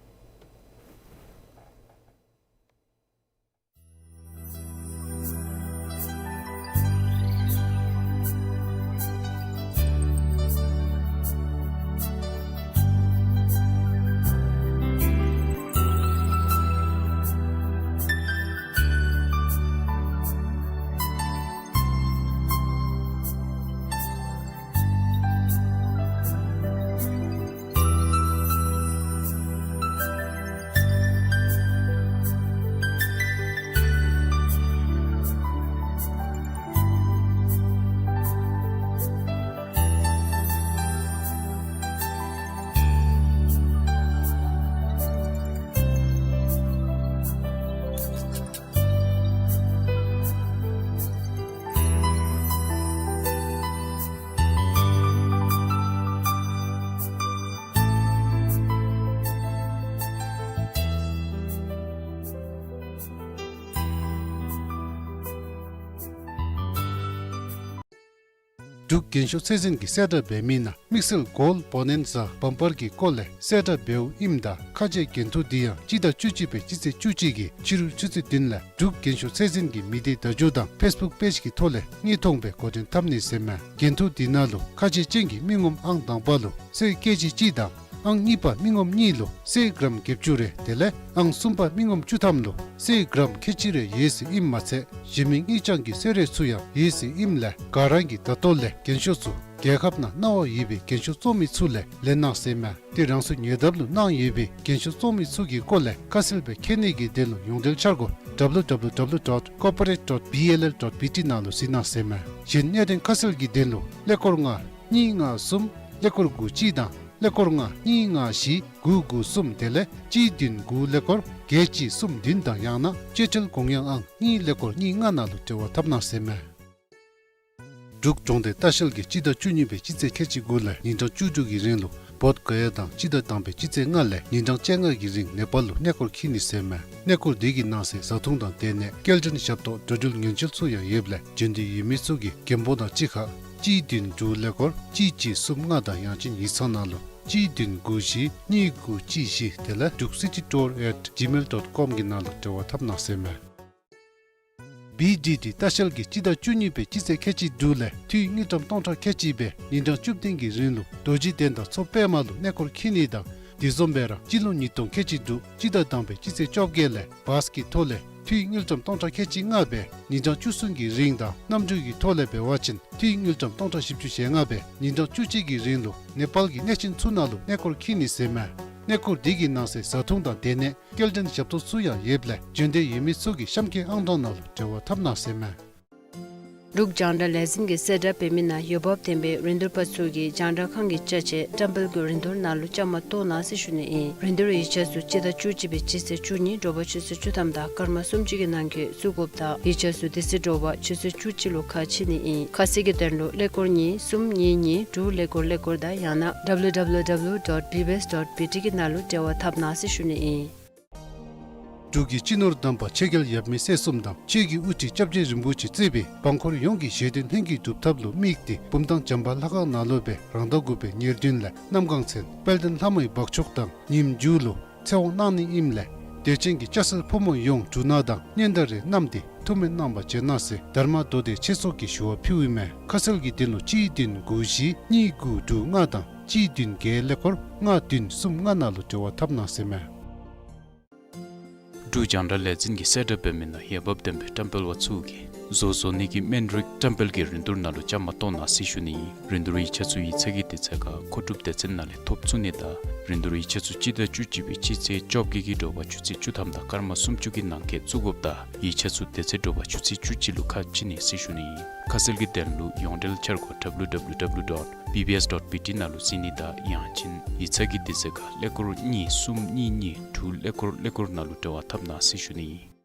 འབྲུག་རྒྱན་ཤོག་ཚད་འཛིན་གྱིས་གསལ་བསྒྲགས་འབད་མི་ནང་དམིགས་བསལ་གོལཌ་བོ་ནན་ཛ་བམ་པར་གྱི་སྐོར་ལས་གསལ་བསྒྲགས་འབདཝ་ཨིནམ་ད་ཁ་ཆེ་འགན་ཐུག་འདི་ཡང་སྤྱི་ཟླ་བཅུ་གཅིག་པའི་སྤྱི་ཚེས་བཅུ་གཅིག་གི་ཕྱི་རུ་ཆུ་ཚོད་བདུན་ལས་འབྲུག་རྒྱན་ཤོག་ཚད་འཛིན་གྱི་མི་སྡེ་བརྡ་བརྒྱུད་དང་ཕེསི་བུཀ་པེཇ་གྱི་ཐོག་ལས་དངོས་མཐོང་སྦེ་འགོ་འདྲེན་འཐབ་ནི་ཟེར་མས། འགན་ཐུག་འདི་ནང་ལུ་ཁ་ཆེ་ཅན་གྱི་མི་ངོམ་ཨང་དང་པ་ལུ་གསེར་ཀེ་ཇི་གཅིག་དང་ཨང་གཉིས་པ་མི་ངོམ་གཉིས་ལུ་གསེར་གྲམ་བརྒྱད་ཅུ་རེ་དེ་ལས་ཨང་གསུམ་པ་མི་ངོམ་བཅུ་ཐམ་ལུ་གསེར་གྲམ་ཁལ་གཅིག་རེ་ཡོད་ཟེར་ཨིནམ་མ་ཚད་གཞན་མི་དངུལ་རྐྱང་གི་གསོལ་རས་ཚུ་ཡང་ཡོད་ཟེར་ཨིནམ་ལས་ག་ར་གིས་ད་ལྟོ་ལས་རྒྱན་ཤོག་ཚུ་ རྒྱལ་ཁབ་ནང་གནང་བ་ཡོད་པའི་རྒན་ཤོས་བཙོང་མི་ཚུ་ལས་ལེན་གནང་ཟེར་མས། ཏེ་རང་སོའི་ཉེ་འདབས་ལུ་གནང་ཡོད་པའི་རྒན་ཤོས་བཙོང་མི་ཚུ་གི་སྐོར་ལས་ཁ་གསལ་སྦེ་མཁྱེན་ནི་གི་དོན་ལུ་ཡོངས་འབྲེལ་འཆར་སྒོ་www dot corporate dot bll dot bt ནང་ལུ་གཟིགས་གནང་ཟེར་མས། གཞན་གནད་དོན་ཁ་གསལ་གྱི་དོན་ལུ་ཀླད་ཀོར་ལྔ་གཉིས་ལྔ་གསུམ་ཀླད་ཀོར་དགུ་གཅིག་དང་ཀླད་ཀོར་ལྔ་གཉིས་ལྔ་བཞི་དགུ་དགུ་གསུམ་དེ་ལས་གཅིག་བདུན་དགུ་ཀླད་ཀོར་བརྒྱད་གཅིག་གསུམ་བདུན་དང་ཡང་ན་སྤྱོད་ཁྲལ་དགོངས་ཡངས་ཨང་གཉིས་ཀླད་ཀོར་གཉིས་ལྔ་ནང་ལུ་འབྲེལ་བ་འཐབ་གནང་ཟེར་མས། འབྲུག་གྲོང་སྡེ་ལྟ་བཤལ་གྱིས་སྤྱི་ཟླ་བཅུ་གཉིས་པའི་སྤྱི་ཚེས་ཁལ་གཅིག་དགུ་ལས་ཉིན་གྲངས་བཅུ་དྲུག་གི་རིང་ལུ་བོདྷ་ག་ཡ་དང་སྤྱི་ཟླ་དང་པའི་སྤྱི་ཚེས་ལྔ་ལས་ཉིན་གྲངས་བཅོ་ལྔ་གི་རིང་ནེ་པཱལ་ལུ་གནས་སྐོར་འཁྱིད་ནི་ཟེར་མས། གནས་སྐོར་འདི་གི་ནང་གསེས་བཟའ་འཐུང་དང་སྡོད་གནས་སྐྱེལ་འདྲེན་ཞབས་ཏོག་འགྲོ་འགྲུལ་ཉེན་བཅོལ་ཚུ་ཡང་ཡོདཔ་ལས་འབྱོན་འདོད་ཡོད་མི་ཚུ་གིས་རྒན་པོ་དང་གཅིག་ཁར་གཅིག་བདུན་དྲུག་ཀླད་ཀོར་གཅིག་གཅིག་གསུམ་ལྔ་དང་ཡང་ཅིན་ཡིག་ཚང་ནང་ལུ་གཅིག་བདུན་དགུ་བཞི་གཉིས་དགུ་གཅིག་བཞི་དེ་ལས་འབྲུག་སི་ཊི་ཊུར་ཨེཊ་ཇི་མེལ་ཌོཊ་ཀོམ་གི་ནང་ལུ་འབྲེལ་བ་འཐབ་གནང་ཟེར་མས། བི་ཌི་ཌི་ལྟ་བཤལ་གྱིས་སྤྱི་ཟླ་བཅུ་གཉིས་པའི་སྤྱི་ཚེས་ཁལ་གཅིག་དྲུག་ལས་འཐུས་དངུལ་ཀྲམ་སྟོང་ཕྲག་ཁལ་གཅིག་སྦེ་ཉིན་གྲངས་བཅུ་བདུན་གྱི་རིང་ལུ་རྡོ་རྗེ་གདན་དང་མཚོ་པདྨ་ལུ་གནས་སྐོར་འཁྱིད་ནི་དང་དེ་བཟུམ་སྦེ་ར་སྤྱི་ལོ་ཉིས་སྟོང་ཁལ་གཅིག་དྲུག་སྤྱི་ཟླ་དང་པའི་སྤྱི་ཚེས་བཅོ་བརྒྱད་ལས་བཱས་ཀྱི་ཐོག་ལས་འཐུས་དངུལ་ཀྲམ་སྟོང་ཕྲག་ཁལ་གཅིག་ལྔ་སྦེ་ཉིན་གྲངས་བཅུ་གསུམ་གྱི་རིང་དང་གནམ་གྲུ་གི་ཐོག་ལས་འབད་བ་ཅིན་འཐུས་དངུལ་ཀྲམ་སྟོང་ཕྲག་བཞི་བཅུ་ཞེ་ལྔ་སྦེ་ཉིན་གྲངས་བཅུ་གཅིག་གི་རིང་ལུ་ནེ་པཱལ་གྱི་གནས་ཆེན་ཚུ་ནང་ལུ་གནས་སྐོར་འཁྱིད་ནི་ཟེར་མས། གནས་སྐོར་འདི་གི་ནང་གསེས་བཟའ་འཐུང་དང་སྡོད་གནས་སྐྱེལ་འདྲེན་ཞབས་ཏོག་ཚུ་ཡང་ཡོདཔ་ལས་འབྱོན་འདོད་ཡོད་མི་ཚུ་གིས་གཤམ་འཁོད་ཨང་གྲངས་ནང་ལུ་འབྲེལ་བ་འཐབ་གནང་ཟེར་མས། འབྲུག་རྒྱང་བསྒྲགས་ལས་འཛིན་གྱིས་གསལ་བསྒྲགས་འབད་མི་ནང་འོས་འབབ་ལྡན་པའི་རིན་བསྡུར་པ་ཚུ་གིས་རྒྱང་བསྒྲགས་ཁང་གི་ཅ་ཆས་བཀྲམ་སྤེལ་གྱི་རིན་བསྡུར་ནང་ལུ་བཅའ་མར་གཏོགས་གནང་ཟེར་ཞུ་ནི་ཨིན། རིན་བསྡུར་ཡིག་ཆ་ཚུ་སྤྱི་ཟླ་བཅུ་གཅིག་པའི་སྤྱི་ཚེས་བཅུ་གཉིས་དྲོ་པ་ཆུ་ཚོད་བཅུ་ཐམ་དང་སྐར་མ་སུམ་ཅུ་གི་ནང་འཁོད་བཙུགས་དགོཔ་དང་ཡིག་ཆ་ཚུ་དེ་ཚེ་དྲོ་པ་ཆུ་ཚོད་བཅུ་གཅིག་ལུ་ཁ་ཕྱེ་ནི་ཨིན། ཁ་གསལ་གྱི་དོན་ལུ་ཀླད་ཀོར་གཉིས་གསུམ་གཉིས་གཉིས་དྲུག་ཀླད་ཀོར་ཀླད་ཀོར་དང་ཡང་ན་www dot bbs dot bt གི་ནང་ལུ་འབྲེལ་བ་འཐབ་གནང་ཟེར་ཞུ་ནི་ཨིན། འབྲུག་གི་སྤྱི་ནོར་དམ་པ་ཆོས་རྒྱལ་ཡབ་མེས་སྲས་གསུམ་དང་ཆོས་ཀྱི་དབུ་ཁྲིད་སྐྱབས་རྗེ་རིན་པོ་ཆེ་གཙོས་པའི་འབངས་འཁོར་ཡོངས་ཀྱི་བཞེད་དོན་ལྷུན་གྱིས་གྲུབ་ཐབས་ལུ་དམིགས་ཏེ་བུམ་ཐང་བྱམས་པ་ལྷ་ཁང་ནང་ལུ་སྦེ་རང་ཟླ་དགུ་པའི་ཉེར་བདུན་ལས་གནམ་གང་ཚེ་དཔལ་ལྡན་ལྷ་མོའི་འབག་ཆོག་དང་ཉིནམ་མཇུག་ལུ་ཚེ་དབང་གནང་ནི་ཨིནམ་ལས་དད་ཅན་གྱི་སྐྱ་སེར་ཕོ་མོ་ཡོངས་འབྲུ་སྣ་དང་སྙན་དར་རེ་བསྣམས་ཏེ་ཐུགས་སྨོན་གནང་བར་བྱོན་གནང་ཟེར་དྷརྨ་མདོ་སྡེ་ཆོས་ཚོགས་ཀྱིས་ཞུ་བ་ཕུལཝ་ཨིན་མས། ཁ་གསལ་གྱི་དོན་ལུ་གཅིག་བདུན་དགུ་བཞི་གཉིས་དགུ་དྲུག་ལྔ་དང་གཅིག་བདུན་བརྒྱད་ཀླད་ཀོར་ལྔ་བདུན་གསུམ་ལྔ་ནང་ལུ་འབྲེལ་བ་འཐབ་གནང་ཟེར་མས། འབྲུག་རྒྱང་བསྒྲགས་ལས་འཛིན་གྱིས་གསལ་བསྒྲགས་འབད་མི་ནང་འོས་འབབ་ལྡན་པའི་བཀྲམ་སྤེལ་པ་ཚུ་གིས་བཟོ་བཟོ་ནི་གི་སྨན་རིགས་བཀྲམ་སྤེལ་གྱི་རིན་བསྡུར་ནང་ལུ་བཅའ་མར་གཏོགས་གནང་ཟེར་ཞུ་ནི་ཨིན། རིན་བསྡུར་ཡིག་ཆ་ཚུ་ཡིག་ཚང་གི་དུས་ཚོད་ཁར་མཁོ་སྒྲུབ་སྡེ་ཚན་ནང་ལས་ཐོབ་ཚུགས་ནི་དང་རིན་བསྡུར་ཡིག་ཆ་ཚུ་སྤྱི་ཟླ་བཅུ་གཅིག་པའི་སྤྱི་ཚེས་བཅོ་བརྒྱད་ཀྱི་དྲོ་པ་ཆུ་ཚོད་བཅུ་ཐམ་དང་སྐར་མ་སུམ་ཅུ་གི་ནང་འཁོད་བཙུགས་དགོཔ་དང་ཡིག་ཆ་ཚུ་དེ་ཚེ་དྲོ་པ་ཆུ་ཚོད་བཅུ་གཅིག་ལུ་ཁ་ཕྱེ་ནི་ཟེར་ཞུ་ནི་ཨིན། ཁ་གསལ་གྱི་དོན་ལུ་ཡོངས་འབྲེལ་འཆར་སྒོ་www dot bbs dot bt ནང་ལུ་གཟིགས་ནི་དང་ཡང་ཅིན་ཡིག་ཚང་གི་དུས་ཚོད་ཁར་ཀླད་ཀོར་གཉིས་གསུམ་གཉིས་གཉིས་དྲུག་ཀླད་ཀོར་ཀླད་ཀོར་ནང་ལུ་འབྲེལ་བ་འཐབ་གནང་ཟེར་ཞུ་ནི་ཨིན།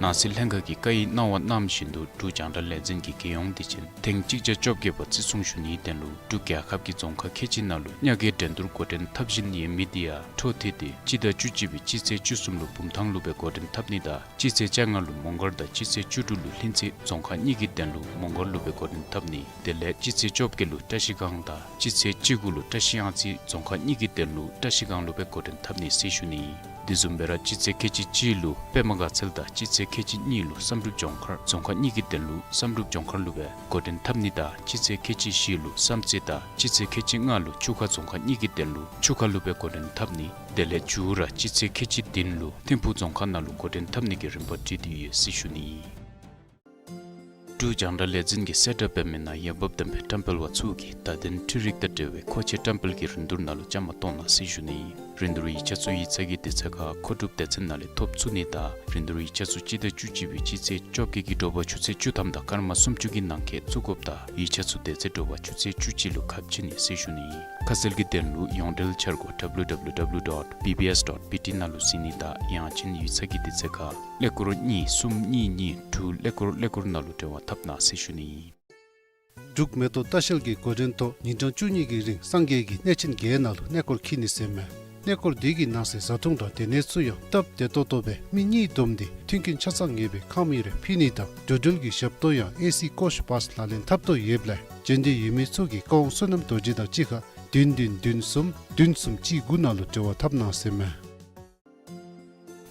ནང་སྲིད་ལྷན་ཁག་གིས་བཀའ་ཡིག་གནང་བ་གནང་བཞིན་དུ་འབྲུག་རྒྱང་བསྒྲགས་ལས་འཛིན་གྱི་རྒྱལ་ཡོངས་བདེ་ཆེན་ཐེངས་གཅིག་བརྒྱ་བཅོ་བརྒྱད་པ་བརྩི་སྲུང་ཞུ་ནིའི་དོན་ལུ་འབྲུག་རྒྱལ་ཁབ་ཀྱི་རྫོང་ཁག་ཁལ་གཅིག་ནང་ལུ་ཉ་རྒོད་འགྲན་བསྡུར་འགོ་འདྲེན་འཐབ་བཞིན་ཡོད་མི་དེ་ཡང་འཕྲོ་མཐུད་དེ་སྤྱི་ཟླ་བཅུ་གཅིག་པའི་སྤྱི་ཚེས་བཅུ་གསུམ་ལུ་བུམ་ཐང་ལུ་སྦེ་འགོ་འདྲེན་འཐབ་ནི་དང་སྤྱི་ཚེས་བཅོ་ལྔ་ལུ་མོང་སྒར་དང་སྤྱི་ཚེས་བཅུ་དྲུག་ལུ་ལྷུན་རྩེ་རྫོང་ཁག་གཉིས་ཀྱི་དོན་ལུ་མོང་སྒར་ལུ་སྦེ་འགོ་འདྲེན་འཐབ་ནི། དེ་ལས་སྤྱི་ཚེས་བཅོ་བརྒྱད་ལུ་བཀྲ་ཤིས་སྒང་དང་སྤྱི་ཚེས་བཅུ་དགུ་ལུ་བཀྲ་ཤིས་གཡང་རྩེ་རྫོང་ཁག་གཉིས་ཀྱི་དོན་ལུ་བཀྲ་ཤིས་སྒང་ལུ་སྦེ་འགོ་འདྲེན་འཐབ་ནི་ཟེར་ཞུ་ནི་ཨིན། དེ་བཟུམ་སྦེ་ར་སྤྱི་ཚེས་ཁལ་གཅིག་གཅིག་ལུ་པདྨ་དགའ་ཚལ་དང་སྤྱི་ཚེས་ཁལ་གཅིག་གཉིས་ལུ་བསམ་གྲུབ་ལྗོངས་མཁར་རྫོང་ཁག་གཉིས་ཀྱི་དོན་ལུ་བསམ་གྲུབ་ལྗོངས་མཁར་ལུ་སྦེ་འགོ་འདྲེན་འཐབ་ནི་དང་སྤྱི་ཚེས་ཁལ་གཅིག་བཞི་ལུ་བསམ་རྩེ་དང་སྤྱི་ཚེས་ཁལ་གཅིག་ལྔ་ལུ་ཆུ་ཁ་རྫོང་ཁག་གཉིས་ཀྱི་དོན་ལུ་ཆུ་ཁ་ལུ་སྦེ་འགོ་འདྲེན་འཐབ་ནི། དེ་ལས་མཇུག་ར་སྤྱི་ཚེས་ཁལ་གཅིག་བདུན་ལུ་ཐིམ་ཕུག་རྫོང་ཁག་ནང་ལུ་འགོ་འདྲེན་འཐབ་ནི་གི་རིམ་པ་སྒྲིག་སྟེ་ཡོད་ཟེར་ཞུ་ནི་ཨིན། འབྲུག་རྒྱང་བསྒྲགས་ལས་འཛིན་གྱིས་གསལ་བསྒྲགས་འབད་མི་ནང་འོས་འབབ་ལྡན་པའི་བཀྲམ་སྤེལ་པ་ཚུ་གིས་བརྡ་དོན་འཕྲུལ་རིག་དང་འབྲེལ་བའི་མཁོ་ཆས་བཀྲམ་སྤེལ་གྱི་རིན་བསྡུར་ནང་ལུ་བཅའ་མར་གཏོགས་གནང་ཟེར་ཞུ་ནི་ཨིན། རིན་བསྡུར་ཡིག་ཆ་ཚུ་ཡིག་ཚང་གི་དུས་ཚོད་ཁར་མཁོ་སྒྲུབ་སྡེ་ཚན་ནང་ལས་ཐོབ་ཚུགས་ནི་དང་རིན་བསྡུར་ཡིག་ཆ་ཚུ་སྤྱི་ཟླ་བཅུ་གཅིག་པའི་སྤྱི་ཚེས་བཅོ་བརྒྱད་ཀྱི་དྲོ་པ་ཆུ་ཚོད་བཅུ་ཐམ་དང་སྐར་མ་སུམ་ཅུ་གི་ནང་འཁོད་བཙུགས་དགོཔ་དང་ཡིག་ཆ་ཚུ་དེ་ཚེ་དྲོ་པ་ཆུ་ཚོད་བཅུ་གཅིག་ལུ་ཁ་ཕྱེ་ནི་ཟེར་ཞུ་ནི་ཨིན། ཁ་གསལ་གྱི་དོན་ལུ་ཡོངས་འབྲེལ་འཆར་སྒོ་www dot bbs dot bt ནང་ལུ་གཟིགས་ནི་དང་ཡང་ཅིན་ཡིག་ཚང་གི་དུས་ཚོད་ཁར་ཀླད་ཀོར་གཉིས་གསུམ་གཉིས་གཉིས་དྲུག་ཀླད་ཀོར་ཀླད་ཀོར་ནང་ལུ་འབྲེལ་བ་འཐབ་གནང་ཟེར་ཞུ་ནི་ཨིན། འབྲུག་མེ་ཏོག་ལྟ་བཤལ་གྱིས་འགོ་འདྲེན་ཐོག་ཉིན་གྲངས་བཅུ་གཉིས་ཀྱི་རིང་སངས་རྒྱས་ཀྱི་གནས་ཆེན་བརྒྱད་ནང་ལུ་གནས་སྐོར་འཁྱིད་ནི་ཟེར་མས། གནས་སྐོར་འདི་གི་ནང་གསེས་བཟའ་འཐུང་དང་སྡོད་གནས་ཚུ་ཡང་སྟབས་བདེ་ཏོག་ཏོ་སྦེ་མི་གཉིས་བསྡོམས་ཏེ་མཐུན་རྐྱེན་ཆ་ཚང་ཡོད་པའི་ཁང་མིག་རེ་ཕུལ་ནི་དང་འགྲོ་འགྲུལ་གྱི་ཞབས་ཏོག་ཡང་ཨེ་སི་ཀོ་ཤ་བཱས་ལག་ལེན་འཐབ་དོ་ཡོདཔ་ལས་འབྱོན་འདོད་ཡོད་མི་ཚུ་གིས་བཀའ་དབང་བསོད་ནམས་རྡོ་རྗེ་དང་གཅིག་ཁར་བདུན་བདུན་བདུན་གསུམ་བདུན་གསུམ་གཅིག་དགུ་ནང་ལུ་འབྲེལ་བ་འཐབ་གནང་ཟེར་མས།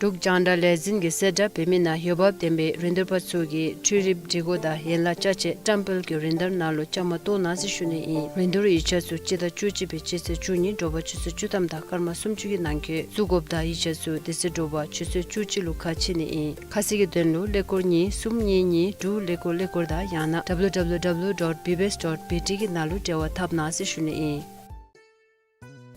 འབྲུག་རྒྱང་བསྒྲགས་ལས་འཛིན་གྱིས་གསལ་བསྒྲགས་འབད་མི་ནང་འོས་འབབ་ལྡན་པའི་རིན་བསྡུར་པ་ཚུ་གིས་འཕྲུལ་རིག་སྒྲིག་གོ་དང་ཡན་ལག་ཅ་ཆས་བཀྲམ་སྤེལ་གྱི་རིན་བསྡུར་ནང་ལུ་བཅའ་མར་གཏོགས་གནང་ཟེར་ཞུ་ནི་ཨིན། རིན་བསྡུར་ཡིག་ཆ་ཚུ་སྤྱི་ཟླ་བཅུ་གཅིག་པའི་སྤྱི་ཚེས་བཅུ་གཉིས་དྲོ་པ་ཆུ་ཚོད་བཅུ་ཐམ་དང་སྐར་མ་སུམ་ཅུ་གི་ནང་འཁོད་བཙུགས་དགོཔ་དང་ཡིག་ཆ་ཚུ་དེ་ཚེ་དྲོ་པ་ཆུ་ཚོད་བཅུ་གཅིག་ལུ་ཁ་ཕྱེ་ནི་ཨིན། ཁ་གསལ་གྱི་དོན་ལུ་ཀླད་ཀོར་གཉིས་གསུམ་གཉིས་གཉིས་དྲུག་ཀླད་ཀོར་ཀླད་ཀོར་དང་ཡང་ན་W W W dot B B S dot B T གི་ནང་ལུ་འབྲེལ་བ་འཐབ་གནང་ཟེར་ཞུ་ནི་ཨིན།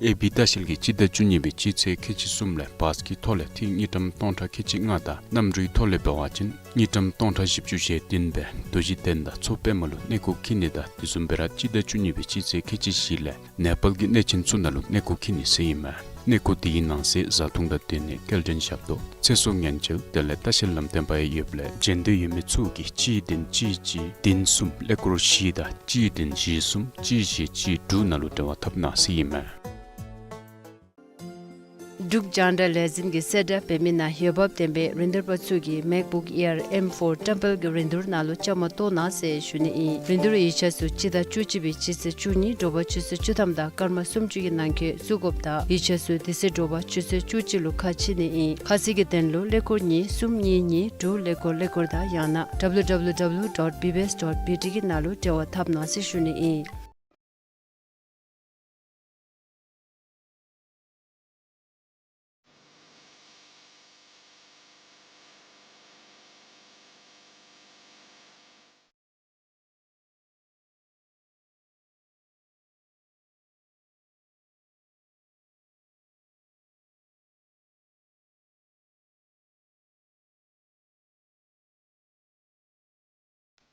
ཨེ་བི་ལྟ་བཤལ་གྱིས་སྤྱི་ཟླ་བཅུ་གཉིས་པའི་སྤྱི་ཚེས་ཁལ་གཅིག་གསུམ་ལས་བཱས་ཀྱི་ཐོག་ལས་ཐིག་དངུལ་ཀྲམ་སྟོང་ཕྲག་ཁལ་གཅིག་ལྔ་དང་གནམ་གྲུའི་ཐོག་ལས་འབད་བ་ཅིན་དངུལ་ཀྲམ་སྟོང་ཕྲག་བཞི་བཅུ་ཞེ་བདུན་སྦེ་རྡོ་རྗེ་གདན་དང་མཚོ་པདྨ་ལུ་གནས་སྐོར་འཁྱིད་ནི་དང་དེ་བཟུམ་སྦེ་ར་སྤྱི་ཟླ་བཅུ་གཉིས་པའི་སྤྱི་ཚེས་ཁལ་གཅིག་བཞི་ལས་ནེ་པཱལ་གྱི་གནས་ཆེན་ཚུ་ནང་ལུ་གནས་སྐོར་འཁྱིད་ནི་ཟེར་ཨིན་མས། གནས་སྐོར་དེའི་ནང་གསེས་བཟའ་འཐུང་དང་སྡོད་གནས་སྐྱེལ་འདྲེན་ཞབས་ཏོག་ཚེ་སྲོག་ཉེན་བཅོལ་དེ་ལས་ལྟ་བཤལ་ལམ་སྟོན་པ་ཡང་ཡོདཔ་ལས་འབྱོན་འདོད་ཡོད་མི་ཚུ་གིས་གཅིག་བདུན་གཅིག་གཅིག་བདུན་གསུམ་ཀླད་ཀོར་བཞི་དང་གཅིག་བདུན་བཞི་གསུམ་གཅིག་བཞི་གཅིག་དྲུག་ནང་ལུ་འབྲེལ་བ་འཐབ་གནང་ཟེར་ཨིན་མས། འབྲུག་རྒྱང་བསྒྲགས་ལས་འཛིན་གྱིས་གསལ་བསྒྲགས་འབད་མི་ནང་འོས་འབབ་ལྡན་པའི་རིན་བསྡུར་པ་ཚུ་གིས་MacBook Air M four བཀྲམ་སྤེལ་གྱི་རིན་བསྡུར་ནང་ལུ་བཅའ་མར་གཏོགས་གནང་ཟེར་ཞུ་ནི་ཨིན། རིན་བསྡུར་ཡིག་ཆ་ཚུ་སྤྱི་ཟླ་བཅུ་གཅིག་པའི་སྤྱི་ཚེས་བཅུ་གཉིས་དྲོ་པ་ཆུ་ཚོད་བཅུ་ཐམ་དང་སྐར་མ་སུམ་ཅུ་གི་ནང་འཁོད་བཙུགས་དགོཔ་དང་ཡིག་ཆ་ཚུ་དེ་ཚེ་དྲོ་པ་ཆུ་ཚོད་བཅུ་གཅིག་ལུ་ཁ་ཕྱེ་ནི་ཨིན། ཁ་གསལ་གྱི་དོན་ལུ་ཀླད་ཀོར་གཉིས་གསུམ་གཉིས་གཉིས་དྲུག་ཀླད་ཀོར་ཀླད་ཀོར་དང་ཡང་ན W W W dot B B S dot B T གི་ནང་ལུ་འབྲེལ་བ་འཐབ་གནང་ཟེར་ཞུ་ནི་ཨིན།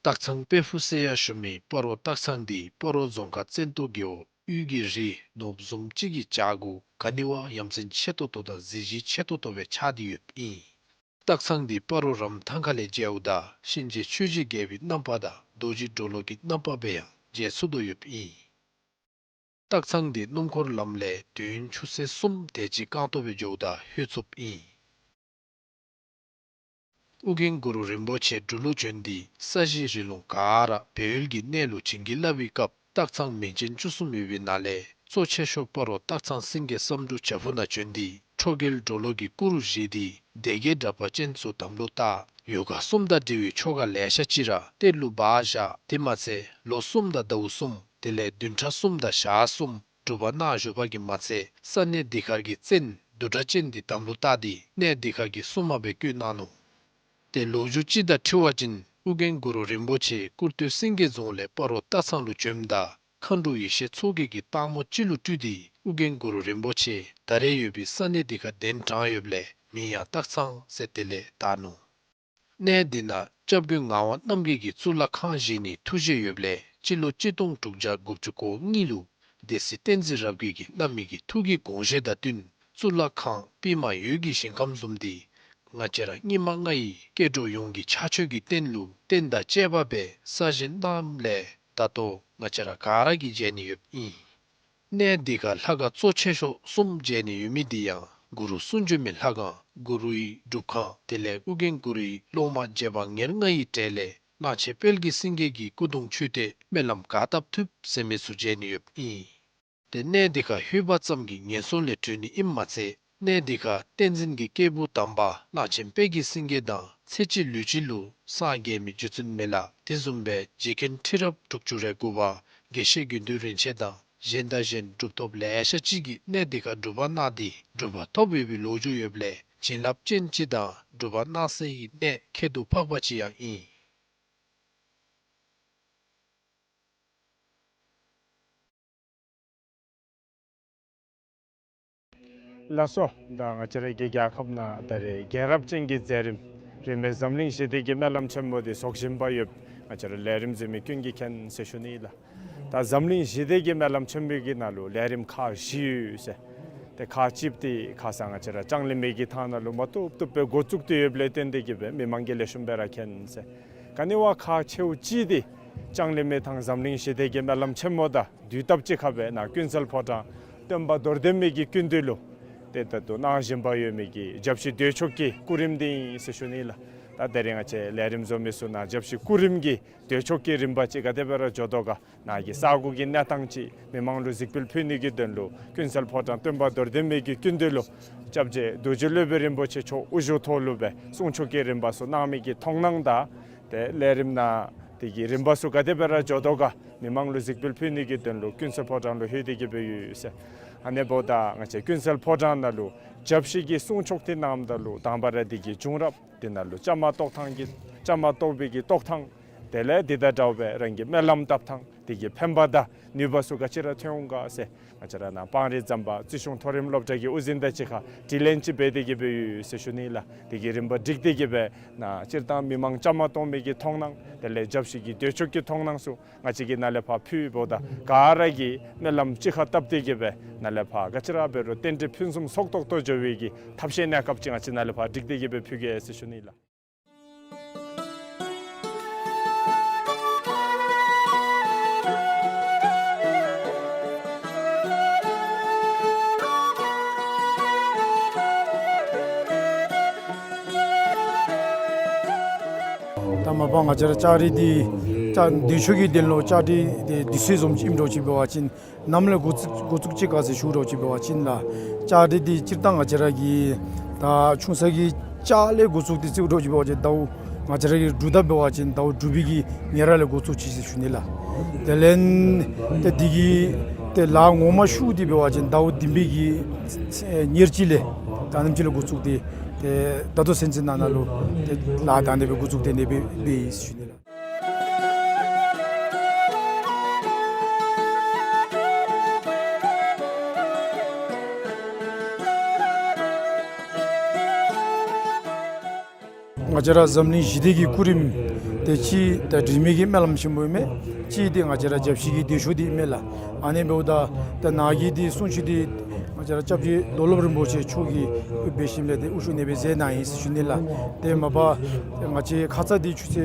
སྟག་ཚང་དཔལ་ཕུག་ཟེར་ཡང་ཞུ་མི་སྤ་རོ་སྟག་ཚང་འདི་སྤ་རོ་རྫོང་ཁག་བཙན་ཏོ་རྒེད་འོག་དབུས་ཀྱི་རི་ནོར་བུ་བཟུམ་ཅིག་གི་བྱག་གུ་ག་ནི་བ་ཡ་མཚན་ཆེ་ཏོག་ཏོ་དང་གཟི་བརྗིད་ཆེ་ཏོག་ཏོ་སྦེ་ཆགས་ཏེ་ཡོདཔ་ཨིན། སྟག་ཚང་འདི་སྤ་རོ་རམ་ཐང་ཁ་ལས་མཇལཝ་ད་གཤིན་རྗེ་ཆོས་ཀྱི་རྒྱལ་པོའི་རྣམ་པ་དང་རྡོ་རྗེ་གྲོ་ལོད་ཀྱི་རྣམ་པ་སྦེ་ཡང་མཇལ་ཚུགས་དོ་ཡོདཔ་ཨིན། སྟག་ཚང་འདི་སྣུམ་འཁོར་ལམ་ལས་དུས་ཡུན་ཆུ་ཚོད་གསུམ་དེ་ཅིག་རྐང་ཐང་སྦེ་འགྱོཝ་ད་ལྷོད་ཚུགསཔ་ཨིན། ཨོ་རྒྱན་གུ་རུ་རིན་པོ་ཆེ་འབྲུག་ལུ་བྱོན་ཏེ་ས་གཞི་རི་ལུང་ག་ར་སྦས་ཡུལ་གྱི་གནས་ལུ་བྱིན་གྱིས་བརླབས་པའི་སྐབས་སྟག་ཚང་མིང་ཅན་བཅུ་གསུམ་ཡོད་པའི་ནང་ལས་གཙོ་ཆེ་ཤོས་སྤ་རོ་སྟག་ཚང་སེང་གེ་བསམ་འགྲུབ་བྱག་ཕུག་ནང་བྱོན་ཏེ་ཁྲོ་རྒྱལ་གྲོ་ལོད་ཀྱི་སྐུ་རུ་བཞེངས་ཏེ་སྡེ་བརྒྱད་དྲེགས་པ་ཅན་ཚུ་དམ་ལུ་བཏགས། ཡོ་ག་གསུམ་དང་འབྲེལ་བའི་ཆོ་ག་ལེ་ཤ་ཅིག་ར་གཏེར་ལུ་སྦ་བཞག། དེ་མ་ཚད་ལོ་གསུམ་དང་ཟླཝ་གསུམ་དེ་ལས་བདུན་ཕྲག་གསུམ་དང་ཞག་གསུམ་སྒྲུབ་པ་གནང་བཞུགས་པ་གིས་མ་ཚད་ས་གནས་འདི་ཁར་གྱི་བཙན་བདུད་དྲེགས་ཅན་འདི་དམ་ལུ་བཏགས་ཏེ་གནས་འདི་ཁར་གྱི་སྲུང་མ་སྦེ་བསྐོས་གནང་ནུག། ཏེ་ལོ་རྒྱུས་ཅིག་དང་འཁྲིལ་བ་ཅིན་ཨོ་རྒྱན་གུ་རུ་རིན་པོ་ཆེ་ཀུར་སྟོད་སེང་གེ་རྫོང་ལས་སྤ་རོ་སྟག་ཚང་ལུ་བྱོནམ་ད་མཁའ་འགྲོ་ཡེ་ཤེས་མཚོ་རྒྱལ་གྱིས་སྟག་མོ་ཅིག་ལུ་སྤྲུལ་ཏེ་ཨོ་རྒྱན་གུ་རུ་རིན་པོ་ཆེ་ད་རེས་ཡོད་པའི་ས་གནས་འདི་ཁར་གདན་དྲངས་ཡོདཔ་ལས་མིང་ཡང་སྟག་ཚང་ཟེར་དེ་ལས་བཏགས་ནུག། གནས་འདི་ནང་སྐྱབས་མགོན་ངག་དབང་རྣམ་རྒྱལ་གྱིས་གཙུག་ལག་ཁང་བཞེངས་ནིའི་ཐུགས་བཞེད་ཡོདཔ་ལས་སྤྱི་ལོ་གཅིག་སྟོང་དྲུག་བརྒྱ་དགུ་བཅུ་གོ་གཉིས་ལུ་སྡེ་སྲིད་བསྟན་འཛིན་རབ་རྒྱས་ཀྱིས་གནང་མི་གི་ཐུགས་ཀྱི་དགོངས་བཞེད་དང་བསྟུན་གཙུག་ལག་ཁང་པདྨ་འོད་ཀྱི་ཞིང་ཁམས་བཟུམ་འདི་ང་བཅས་ར་སྙིགས་མ་ལྔ་ཡི་སྐྱེ་འགྲོ་ཡོངས་ཀྱི་ཕྱག་མཆོད་ཀྱི་རྟེན་ལུ་རྟེན་དང་བཅས་པ་སྦེ་གསར་བཞེངས་གནངམ་ལས་ད་ལྟོ་ང་བཅས་ར་ག་ར་གིས་མཇལ་ནི་ཡོདཔ་ཨིན། གནས་འདི་ཁར་ལྷ་ཁང་གཙོ་ཆེ་ཤོས་གསུམ་མཇལ་ནི་ཡོད་མི་འདི་ཡང་གུ་རུ་གསུང་བྱོན་མའི་ལྷ་ཁང་གུ་རུའི་སྒྲུབ་ཁང་དེ་ལས་ཨོ་རྒྱན་གུ་རུའི་སློབ་མ་རྗེ་འབངས་ཉེར་ལྔ་ཡི་གྲས་ལས་གླང་ཆེན་དཔལ་གྱི་སེང་གེ་གི་སྐུ་གདུང་མཆོད་རྟེན་སྨོན་ལམ་ག་བཏབ་ཐུབ་ཟེར་མི་ཚུ་མཇལ་ནི་ཡོདཔ་ཨིན། ཏེ་གནས་འདི་ཁར་ལྷོད་པ་ཙམ་གྱིས་ངན་སོང་ལས་གྲོལ་ནི་ཨིནམ་མ་ཚད་གནས་འདི་ཁར་བསྟན་འཛིན་གྱི་སྐྱེས་བུ་དམ་པ་གླང་ཆེན་དཔལ་གྱི་སེང་གེ་དང་ཚེ་གཅིག་ལུས་གཅིག་ལུ་སངས་རྒྱས་མི་རྗེ་བཙུན་མི་ལ་དེ་བཟུམ་སྦེ་རྗེ་མཁན་ཁྲི་རབས་དྲུག་ཅུ་རེ་དགུ་པ་དགེ་བཤེས་དགེ་འདུན་རིན་ཆེན་དང་གཞན་དང་གཞན་གྲུབ་ཐོབ་ལེ་ཤ་ཅིག་གིས་གནས་འདི་ཁར་སྒྲུབ་པ་གནང་སྟེ་གྲུབ་པ་ཐོབ་ཡོད་པའི་ལོ་རྒྱུས་ཡོདཔ་ལས་བྱིན་རླབས་ཅན་ཅིག་དང་སྒྲུབ་པ་གནང་སའི་གནས་ཁྱད་དུ་འཕགས་པ་ཅིག་ཡང་ཨིན། ལགས་སོ། ད་ང་བཅས་ར་གི་རྒྱལ་ཁབ་ནང་ད་རེས་རྒྱལ་རབས་ཅན་གྱི་མཛད་རིམ་རིས་མེད་འཛམ་གླིང་ཞི་བདེ་གི་སྨོན་ལམ་ཆེན་མོ་འདི་ཚོགས་བཞིན་པ་ཡོདཔ་ང་བཅས་ར་ལས་རིམ་གཟིགས་མི་ཀུན་གྱིས་མཁྱེན་ཟེར་ཞུ་ནི་ལགས། ད་འཛམ་གླིང་ཞི་བདེ་གི་སྨོན་ལམ་ཆེན་མོ་གི་ནང་ལུ་ལས་རིམ་ཁག་བཞི་ཡོད་ཟེར། ཏེ་ཁག་གཅིགཔོ་འདི་ཁ་སང་ང་བཅས་ར་ལྕང་གླིང་མི་གི་ཐང་ནང་ལུ་མ་བཏུབ་བཏུབ་སྦེ་འགོ་བཙུགས་ཏེ་ཡོདཔ་ལས་བརྟེན་ཏེ་གིས་སྦེ་མི་མང་གིས་ལེགས་ཤོམ་སྦེ་ར་མཁྱེན་ཟེར། ག་ནི་བ་ཁག་ཆེཝ་ཅིག་འདི་ལྕང་གླིང་མི་ཐང་འཛམ་གླིང་ཞི་བདེ་གི་སྨོན་ལམ་ཆེན་མོ་དང་དུས་སྟབས་ཅིག་ཁར་སྦེ་ནཱ་ཀུན་གསལ་ཕོ་བྲང་སྟོན་པ་རྡོར་གདན་མི་གི་སྐུ་མདུན་ལུ་ཏེ་ད་ལྟོ་གནང་བཞིན་པ་ཡོད་མི་གི་རྒྱབ་བཤུད་དོན་ཆོག་གི་སྐུ་རིམ་འདི་ཨིན་ཟེར་ཞུ་ནི་ལགས། ད་དེ་རིང་ང་བཅས་ལས་རིམ་བཟོ་མི་ཚུ་ནང་རྒྱབ་བཤིག་སྐུ་རིམ་གྱི་མདོས་ཆོག་གི་རིམ་པ་ཅིག་ག་དེ་སྦེ་ར་འགྱོ་དོ་ག། ནཱ་གི་ས་གོ་གི་གནས་སྟངས་ཅིག་མི་མང་ལུ་གཟིགས་འབུལ་ཕུལ་ནི་གི་དོན་ལུ་ཀུན་གསལ་ཕོ་བྲང་སྟོན་པ་རྡོར་གདན་མའི་གི་སྐུ་མདུན་ལུ་སྐྱབས་རྗེ་རྡོ་རྗེ་སློབ་དཔོན་རིན་པོ་ཆེ་མཆོག་དབུ་བཞུགས་ཐོག་ལུ་སྦེ་གསུང་ཆོག་གི་རིམ་པ་ཚུ་གནང་མི་གི་མཐོང་སྣང་དང་ཏེ་ལས་རིམ་ནང་དེ་གི་རིམ་པ་ཚུ་ག་དེ་སྦེ་ར་འགྱོ་དོ་ག་མི་མང་ལུ་གཟིགས་འབུལ་ཕུལ་ནི་གི་དོན་ལུ་ཀུན་གསལ་ཕོ་བྲང་ལུ་ལྷོད་དེ་གི་སྦེ་ཡོད་ཟེར། ཨ་ནི་འབདཝ་ད་ང་བཅས་ཀུན་གསལ་ཕོ་བྲང་ནང་ལུ་རྒྱབ་བཤིག་གི་གསུང་ཆོག་དེ་གནངམ་ད་ལུ་དང་པ་ར་དེ་གི་བྱུང་རབས་དེ་ནང་ལུ་བཅའ་མར་གཏོགས་ཐངས་ཀྱི་བཅའ་མར་གཏོགས་པའི་གི་གཏོགས་ཐངས་དེ་ལས་དེ་དང་འདྲཝ་སྦེ་རང་གི་སྨོན་ལམ་བཏབ་ཐངས་དེ་གི་ཕན་པ་དང་ནུས་པ་ཚུ་ག་ཅི་ར་ཐོན་འོང་ག་ཟེར། ང་བཅས་ར་ནཱ་སྤང་རི་ཟམ་པ་རྩིས་གཞུང་མཐོ་རིམ་སློབ་གྲྭ་གི་དབུ་འཛིན་དང་གཅིག་ཁར་དྲི་ལན་ཅིག་འབད་དེ་གི་སྦེ་ཡོད་ཟེར་ཞུ་ནི་ལགས། དེ་གི་རིམ་པ་བསྒྲིགས་ཏེ་གི་སྦེ་ནཱ་སྤྱིར་བཏང་མི་མང་བཅའ་མར་གཏོགས་མི་གི་མཐོང་སྣང་དེ་ལས་རྒྱབ་བཤིག་གི་མདོས་ཆོག་གི་མཐོང་སྣང་ཚུ་ང་བཅས་ཀྱིས་ནཱ་ལས་ཕར་ཕུལཝ་ད་ག་ར་གིས་སྨོན་ལམ་གཅིག་ཁར་བཏབ་སྟེ་གི་སྦེ་ནཱ་ལས་ཕར་ག་ཅི་ར་འབད་རུང་རྟེན་འབྲེལ་ཕུན་སུམ་ཚོགས་ཏོག་ཏོ་འགྱོ་བའི་གི་ཐབས་ཤེས་གནས་སྐབས་ཅིག་ང་བཅས་ནཱ་ལས་ཕར་བསྒྲིགས་ཏེ་གི་སྦེ་ཕུལ་གེ་ཟེར་ཞུ་ནི་ལགས། ད་མ་པ་ང་བཅས་ར་ལྕགས་རི་འདི་ལྕགས་མདོས་ཆོག་གི་དོན་ལུ་ལྕགས་རི་འདི་འདི་ཚུ་བཟུམ་ཅིག་ཨིནམ་འདྲཝ་ཅིག་འབད་བ་ཅིན་ནམ་ལས་འགོ་བཙུགས་འགོ་བཙུགས་ཅི་ག་ཟེར་ཞུ་འདྲཝ་ཅིག་འབད་བ་ཅིན་ལགས། ལྕགས་རི་འདི་སྤྱིར་བཏང་ང་བཅས་ར་གི་ད་ཆུང་ས་གི་ལྕགས་ལས་འགོ་བཙུགས་ཏེ་རྩིཝ་འདྲཝ་ཅིག་འབད་བ་ཅིན་ཟླཝ་ང་བཅས་ར་གི་འབྲུག་ཟླ་འབད་བ་ཅིན་ཟླཝ་དྲུག་པའི་གི་ཉེར་བར་ལས་འགོ་བཙུགས་ཅི་ཟེར་ཞུ་ནི་ལགས། དེ་ལས་ཏེ་འདི་གི་ཏེ་ལཱ་ངོ་མ་ཤུལ་འདི་འབད་བ་ཅིན་ཟླཝ་བདུན་པའི་གི་ཉེར་གཅིག་ལས་ད་ནེམ་ཅིག་ལས་འགོ་བཙུགས་ཏེ་ཏེ་ད་ལྟོ་ཚུན་ཚོད་ནང་ན་ལུ་ཏེ་ལཱ་ད་ཨ་ནི་སྦེ་འགོ་བཙུགས་ཏེ་ཨ་ནི་སྦེ་འབད་ཡི་ཟེར་ཞུ་ནི་ལགས། ང་བཅས་ར་འཛམ་གླིང་ཞི་བདེ་གི་སྐུ་རིམ་དེ་གཅིག་ད་དྲི་མེད་ཀྱི་སྨོན་ལམ་ཆེན་པོ་ཨིན་མས། གཅིག་དེ་ང་བཅས་ར་རྒྱབ་བཤིག་གི་མདོས་ཆོག་འདི་ཨིན་མས་ལགས། ཨ་ནི་འབདཝ་ད་ད་ནཱ་གི་འདི་གསུང་ཆོག་འདི་ང་བཅས་ར་སྐྱབས་རྗེ་རྡོར་སློབ་རིན་པོ་ཆེ་མཆོག་གིས་འབད་ཞིནམ་ལས་ཏེ་དབུ་བཞུགས་ཨ་ནི་སྦེ་མཛད་གནང་ཡི་ཟེར་ཞུ་ནི་ལགས། ཏེ་མ་པ་ང་བཅས་ཁ་ཙ་འདི་ཆུ་ཚོད་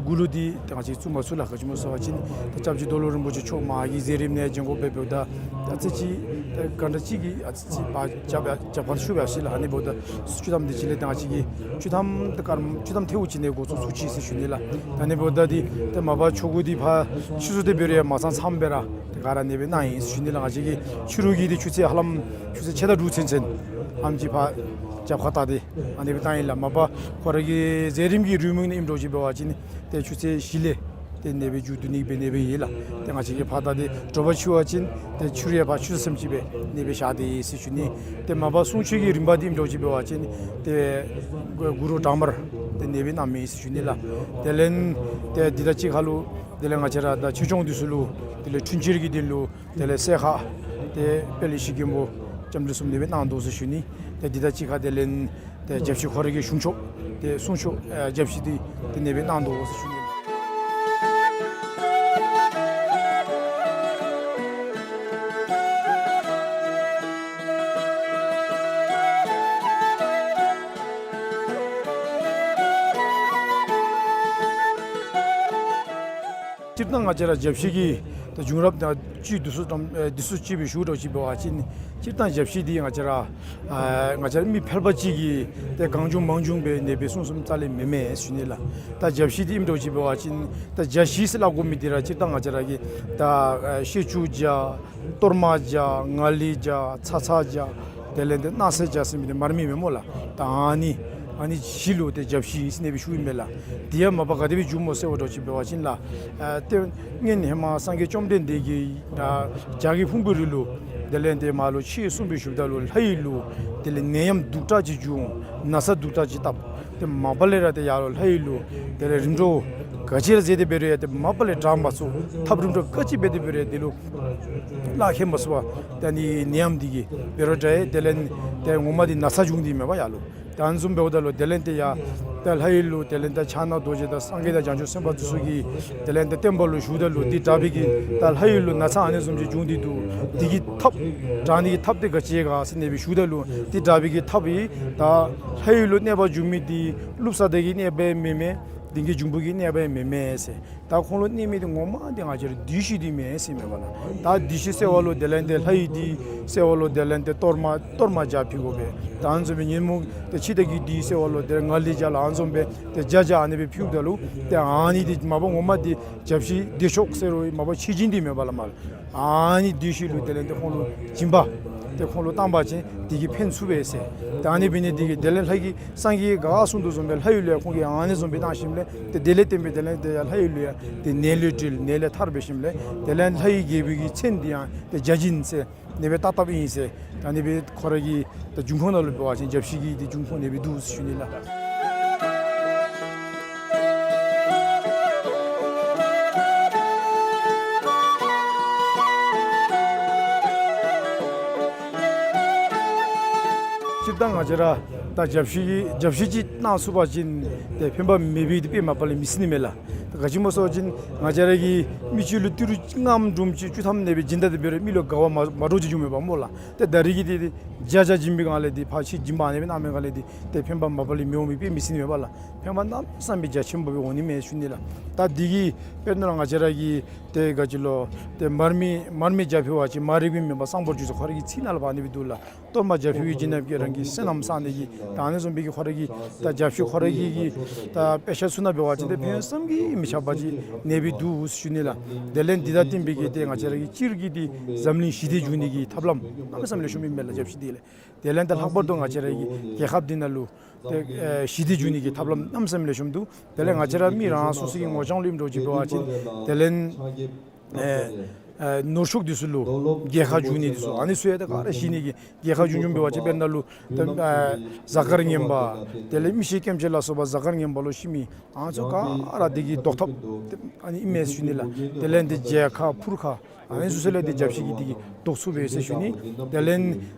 དགུ་ལུ་འདི་ཏེ་ང་བཅས་བཙུགས་མ་ཚུགས་ལགས། ག་ཅི་སྨོ་ཟེར་བ་ཅིན་ཏེ་སྐྱབས་རྗེ་རྡོར་སློབ་རིན་པོ་ཆེ་མཆོག་མ་གི་མཛད་རིམ་ནང་འགྱོ་དགོཔ་འབདཝ་ད་ད་ཙི་ཅིག་ཏེ་ག་འདྲ་ཅིག་གིས་ཨ་ཙི་ཅིག་ཕར་རྒྱབ་རྒྱབ་ཁར་བཞུགས་ཡར་སོ་ཡི་ལགས། ཨ་ནི་འབདཝ་ད་ཆུ་ཐམ་འདི་ཅིག་ལས་ད་ང་བཅས་ཀྱིས་ཆུ་ཐམ་འདི་དཀར་ཆུ་ཐམ་ཐལཝ་ཅིག་ནང་འགོ་བཙུགས་ཚུགས་ཅི་ཟེར་ཞུ་ནི་ལགས། ད་ཨ་ནི་འབདཝ་ད་འདི་ཏེ་མ་པ་ཆོ་ག་འདི་ཕར་ཕྱི་སོ་ཏེ་འབད་རུང་ཡང་མ་ཚང་ཚངམ་སྦེ་ར་ཏེ་ག་ར་ཨ་ནི་སྦེ་གནང་ཡི་ཟེར་ཞུ་ནི་ལགས། ང་བཅས་ཀྱི་ཕྱི་རུ་གི་འདི་ཆུ་ཚོད་ཧ་ལམ་ཆུ་ཚོད་ཕྱེད་དང་དྲུག་ཚུན་ཚོད་ཨ་ནེམ་ཅིག་ཕར་རྒྱབ་ཁར་བལྟ་སྟེ་ཨ་ནི་སྦེ་བཏང་ཡི་ལགས། མ་པ་ཁོ་ར་གི་མཛད་རིམ་གྱི་རེའུ་མིག་ནང་ཨིནམ་འདྲཝ་ཅིག་འབད་བ་ཅིན་ཏེ་ཆུ་ཚོད་བཞི་ལས་ཏེ་ཨ་ནི་སྦེ་མཇུག་བསྡུ་ནི་སྦེ་ཨ་ནི་སྦེ་ཨིན་ལགས། ཏེ་ང་བཅས་ཀྱིས་ཕར་བལྟ་སྟེ་དྲོ་པ་ཕྱི་བ་ཅིན་ཏེ་ཕྱི་རུ་ཡང་ཕར་ཆུ་ཚོད་གསུམ་ཅིག་སྦེ་ཨ་ནི་སྦེ་བཞག་སྟེ་ཡོད་ཟེར་ཞུ་ནི། ཏེ་མ་པ་གསུང་ཆོག་གི་རིམ་པ་འདི་ཨིནམ་འདྲཝ་ཅིག་འབད་བ་ཅིན་ཏེ་གུ་རུ་བྲག་དམར་ཏེ་ཨ་ནི་སྦེ་གནངམ་ཨིན་ཟེར་ཞུ་ནི་ལགས། དེ་ལས་ཏེ་འདི་དང་གཅིག་ཁར་ལུ་དེ་ལས་ང་བཅས་ར་ད་ཆོས་སྐྱོང་འདི་ཚུ་ལུ་དེ་ལས་འཁྲུན་ཆོད་ཀྱི་དོན་ལུ་དེ་ལས་སྲས་མཁར་ཏེ་དཔལ་ཡེ་ཤེས་མགོན་པོ་ལྕམ་དྲལ་གསུམ་ཨ་ནི་སྦེ་གནང་དོ་ཟེར་ཞུ་ནི། ཏེ་འདི་དང་གཅིག་ཁར་དེ་ལས་ཏེ་རྒྱབ་བཤིག་ཁོ་ར་གི་གཞུང་ཆོག་ཏེ་གསུང་ཆོག་ཨེ་རྒྱབ་བཤིག་འདི་ཏེ་ཨ་ནི་སྦེ་གནང་དོ་ཟེར་ཞུ་ནི། སྤྱིར་བཏང་ང་བཅས་ར་རྒྱབ་བཤིག་གི་ད་བྱུང་རབས་དང་ཅིག་འདི་ཚུ་ཙམ་ཨེ་འདི་ཚུ་ཅིག་སྦེ་ཞུ་འདྲཝ་ཅིག་འབད་བ་ཅིན་སྤྱིར་བཏང་རྒྱབ་བཤིག་འདི་ང་བཅས་ར་ཨ་ང་བཅས་ར་མི་ཕལ་པ་ཅིག་གིས་ཏེ་གང་བྱུང་མང་བྱུང་སྦེ་ཨ་ནི་སྦེ་གསུང་གསུངམ་རྩ་ལས་མེན་མས་ཞུ་ནི་ལགས། ད་རྒྱབ་བཤིག་འདི་ཨིནམ་འདྲཝ་ཅིག་འབད་བ་ཅིན་ད་རྒྱ་བཤིག་ཟེར་སླབ་དགོ་མི་འདི་ར་སྤྱིར་བཏང་ང་བཅས་ར་གི་ད་ཨ་ཤེལ་ཆུ་རྒྱ་གཏོར་མ་རྒྱ་ངང་ལས་རྒྱ་ཚ་ཚ་རྒྱ་དེ་ལས་ཏེ་སྣང་གསལ་རྒྱ་ཟེར་མི་འདི་མར་མེ་མེན་སྨོ་ལགས། ད་ཨ་ནི་ཨ་ནི་བཞི་ལུ་ཏེ་རྒྱབ་བཤིག་ཟེར་ཨ་ནི་སྦེ་ཞུཝ་ཨིན་མས་ལགས། དེ་ཡང་མ་པ་ག་དེ་སྦེ་བྱུངམ་སྨོ་ཟེར་བ་འདྲཝ་ཅིག་འབད་བ་ཅིན་ལགས། ཨ་ཏེ་སྔོན་ཧེ་མ་སངས་རྒྱས་བཅོམ་ལྡན་འདས་ཀྱིས་ད་བྱ་རྒོད་ཕུང་པོའི་རི་ལུ་དེ་ལས་ཏེ་མར་ལུ་ཆོས་གསུངས་པའི་ཤུལ་ད་ལུ་ལྷ་ཡུལ་ལུ་དེ་ལས་ནད་ཡམས་སྡུག་དྲགས་ཅིག་བྱུང་ན་ཚ་སྡུག་དྲགས་ཅིག་བཏབ། ཏེ་མ་པ་ལས་ར་ཏེ་ཡར་ལུ་ལྷ་ཡུལ་ལུ་དེ་ལས་རིམ་གྲོ་ག་ཅི་ར་མཛད་དེ་འབད་རུང་ཡང་ཏེ་མ་པ་ལས་དྲག་མ་ཚུགས། ཐབས་རིམ་གྲོ་ག་ཅི་འབད་དེ་འབད་རུང་ཡང་དེ་ལུ་ལཱ་ཁེལ་མ་ཚུགས་པར་ད་ཨ་ནི་ནད་ཡམས་འདི་གིས་འབད་རུང་འདྲ་ཡི། དེ་ལས་ཏེ་ངོ་མ་འདི་ན་ཚ་བྱུང་སྟེ་མས་པ་ཡར་ལུ། ད་ཨ་ནི་བཟུམ་འབདཝ་ད་ལུ་དེ་ལས་ཏེ་ཡར་ད་ལྷ་ཡུལ་ལུ་དེ་ལས་ད་ཕྱག་ན་རྡོ་རྗེ་དང་སངས་རྒྱས་དང་བྱང་ཆུབ་སེམས་དཔའ་འདི་ཚུ་གིས་དེ་ལས་ད་བསྟན་པ་ལུ་ཞུཝ་ད་ལུ་འདི་དྲག་པའི་གི་ད་ལྷ་ཡུལ་ལུ་ན་ཚ་ཨ་ནི་བཟུམ་ཅིག་བྱུང་སྟེ་འདུག། འདི་གི་ཐབས་དྲག་ནི་གི་ཐབས་འདི་ག་ཅི་ག་ཟེར་ཨ་ནི་སྦེ་ཞུཝ་ད་ལུ་འདི་དྲག་པའི་གི་ཐབས་ཨིན། ད་ལྷ་ཡུལ་ལུ་གནོད་པ་བྱུང་མི་འདི་ཀླུ་བཙན་དེ་གི་གནོད་པ་མེན་མས། གདིང་གི་འབྱུང་པོ་གི་གནས་པ་ཡང་མེན་མས་ཟེར། ད་ཁོང་ལུ་གནས་མི་འདི་ངོ་མ་འདི་ང་བཅས་ར་བདུད་བཞི་འདི་མས་ཟེར་མས་པ་ལགས། ད་བདུད་བཞི་ཟེར་བ་ལུ་དེ་ལས་ཏེ་ལྷ་ཡི་བདུད་ཟེར་བ་ལུ་དེ་ལས་ཏེ་གཏོར་མ་གཏོར་མ་བརྒྱ་ཕུལ་དགོ་པས། ད་ཨ་ནི་བཟུམ་སྦེ་ཉོན་མོངས་ཏེ་འཆི་བདག་གི་བདུད་ཟེར་བ་ལུ་ཏེ་ང་ལི་བརྒྱ་ལ་ཨ་ནི་བཟུམ་སྦེ་ཏེ་བརྒྱ་བརྒྱ་ཨ་ནི་སྦེ་ཕུལཝ་ད་ལུ་ཏེ་ཨ་ནི་འདི་མ་པ་ངོ་མ་འདི་བརྒྱ་བཞི་བདེ་མཆོག་ཟེར་རུང་མ་པ་ཆོས་སྦྱིན་འདི་མས་པ་ལགས་མ་ལགས། ཨ་ནི་བདུད་བཞི་ལུ་དེ་ལས་ཏེ་ཁོང་ལུ་སྦྱིན་པ་ཏེ་ཁོང་ལུ་བཏང་པ་ཅིན་དེ་གིས་ཕན་ཚུགས་པས་ཟེར། ཏེ་ཨ་ནི་འབད་ནི་དེ་གིས་དེ་ལས་ལྷ་གིས་སངས་རྒྱས་ག་གསུངས་དོ་བཟུམ་སྦེ་ལྷ་ཡུལ་ལུ་ཡང་ཁོང་གིས་ཨ་ནི་བཟུམ་སྦེ་བཏང་ཞིནམ་ལས་ཏེ་དེ་ལས་བརྟེན་སྦེ་དེ་ལས་ཏེ་ལྷ་ཡུལ་ལུ་ཡང་ཏེ་ནད་ལས་འདྲིལ་ནད་ལས་ཐར་འབད་ཞིནམ་ལས་དེ་ལས་ལྷ་ཡི་རྒྱལ་པོ་གི་མཚན་འདི་ཡང་ཏེ་བརྒྱ་བྱིན་ཟེར་ཨ་ནི་སྦེ་བཏགས་བཏགསཔ་ཨིན་ཟེར། ད་ཨ་ནི་སྦེ་ཁོ་ར་གི་ད་འབྱུང་ཁུངས་ནང་ལུ་འབད་བ་ཅིན་བརྒྱ་བཞི་གི་ཏེ་འབྱུང་ཁུངས་ཨ་ནི་སྦེ་འདུག་ཟེར་ཞུ་ནི་ལགས། སྤྱིར་བཏང་ང་བཅས་ར་ད་བརྒྱ་བཞི་གི་བརྒྱ་བཞི་ཅིག་གནང་ཚུགས་པ་ཅིན་ཏེ་ཕན་པ་མེད་པའི་ཏེ་དཔེ་མ་པ་ལས་མི་སྲིད་ནི་མས་ལགས། ད་ག་ཅི་སྨོ་ཟེར་བ་ཅིན་ང་བཅས་ར་གིས་མི་ཅིག་ལུ་ཏི་རུ་ལྔའམ་དྲུག་ཅིག་བཅུ་ཐམ་ཨ་ནི་སྦེ་བྱིན་ད་དེ་འབད་རུང་མི་ལུ་དགའ་བ་མ་མ་འདྲཝ་ཅིག་འབྱུང་མས་པ་སྨོ་ལགས། ཏེ་ད་རེས་ཀྱི་འདི་བརྒྱ་བརྒྱ་བྱིན་པའི་སྒང་ལས་འདི་ཕར་ཕྱི་སྦྱིན་པ་ཨ་ནི་སྦེ་གནང་མི་སྒང་ལས་འདི་ཏེ་ཕན་པ་མ་པ་ལས་མི་འོང་མི་དཔེ་མི་སྲིད་ནི་མས་པ་ལགས། ཕན་པ་གནམ་མེད་ས་མེད་རྒྱ་ཆེན་པོ་སྦེ་འོང་ནི་མས་ཞུ་ནི་ལགས། ད་འདི་གིས་དཔེར་ན་ང་བཅས་ར་གི་ཏེ་ག་ཅི་ལོ་ཏེ་མར་མེ་མར་མེ་བརྒྱ་ཕུལ་བ་ཅིན་མ་རིག་པའི་མུན་པ་སངས་པར་འགྱུར་ཟེར་ཁོ་ར་གི་ཚིག་ནང་ལུ་ཕར་ཨ་ནི་སྦེ་འདུག་ལགས། གཏོར་མ་བརྒྱ་ཕུལ་བའི་བྱིན་རླབས་ཀྱིས་རང་གི་བསོད་ནམས་བསགས་ནི་གི་ད་ཨ་ནི་བཟུམ་སྦེ་གི་ཁོ་ར་གི་ད་བརྒྱ་བཞི་ཁོ་ར་གི་གི་ད་དཔེ་ཆ་ཚུ་ནང་འབད་བ་ཅིན་ཏེ་ཕན་བསམ་གྱིས་མི་ཁྱབ་པ་ཅིག་ཨ་ནི་སྦེ་འདུག་ཞུ་ནི་ལགས། དེ་ལས་འདི་དང་བསྟུན་པའི་གི་ཏེ་ང་བཅས་ར་གི་སྤྱིར་གྱི་འདི་འཛམ་གླིང་ཞི་བདེ་འབྱུང་ནི་གི་ཐབས་ལམ་གནམ་མེད་ས་མེད་ལེགས་ཤོམ་ཨིན་མས་ལགས་བརྒྱ་བཞི་འདི་ལགས། དེ་ལས་ཏེ་ལྷག་པར་དུ་ང་བཅས་ར་གི་རྒྱལ་ཁབ་འདི་ནང་ལུ་ཏེ་ཨེ་ཞི་བདེ་འབྱུང་ནི་གི་ཐབས་ལམ་གནམ་མེད་ས་མེད་ལེགས་ཤོམ་འདུག། དེ་ལས་ང་བཅས་ར་མི་རང་སོ་སོ་གི་ངོ་རྐྱང་ལུ་ཨིནམ་འདྲཝ་ཅིག་འབད་བ་ཅིན་དེ་ལས་ཨེ་ཨེ་ནོར་ཕྱུགས་འདི་ཚུ་ལུ་རྒྱལ་ཁ་འབྱུང་ནི་འདི་ཚུ་ཨ་ནི་ཚུ་ཡང་ད་ག་ར་ཞི་ནི་གི་རྒྱལ་ཁ་འབྱུང་འབྱུངམ་འབད་བ་ཅིན་དཔེར་ན་ལུ་ཏེ་ཨེ་གཟའ་སྐར་ངན་པ་དེ་ལས་མི་ཤི་རྐྱེན་བཅོ་ལ་སོགས་པ་གཟའ་སྐར་ངན་པ་ལུ་ཤི་མི་ཨ་ནི་ཚུ་ག་ར་འདི་གིས་བཟློག་ཐབས་ཨ་ནི་ཨིན་མས་ཞུ་ནི་ལགས། དེ་ལས་འདི་མཇལ་ཁ་ཕུར་ཁ་ཨ་ནི་ཚུ་ཟེར་ལས་འདི་བརྒྱ་བཞི་གིས་འདི་གིས་བཟློག་ཚུགས་པས་ཟེར་ཞུ་ནི། དེ་ལས་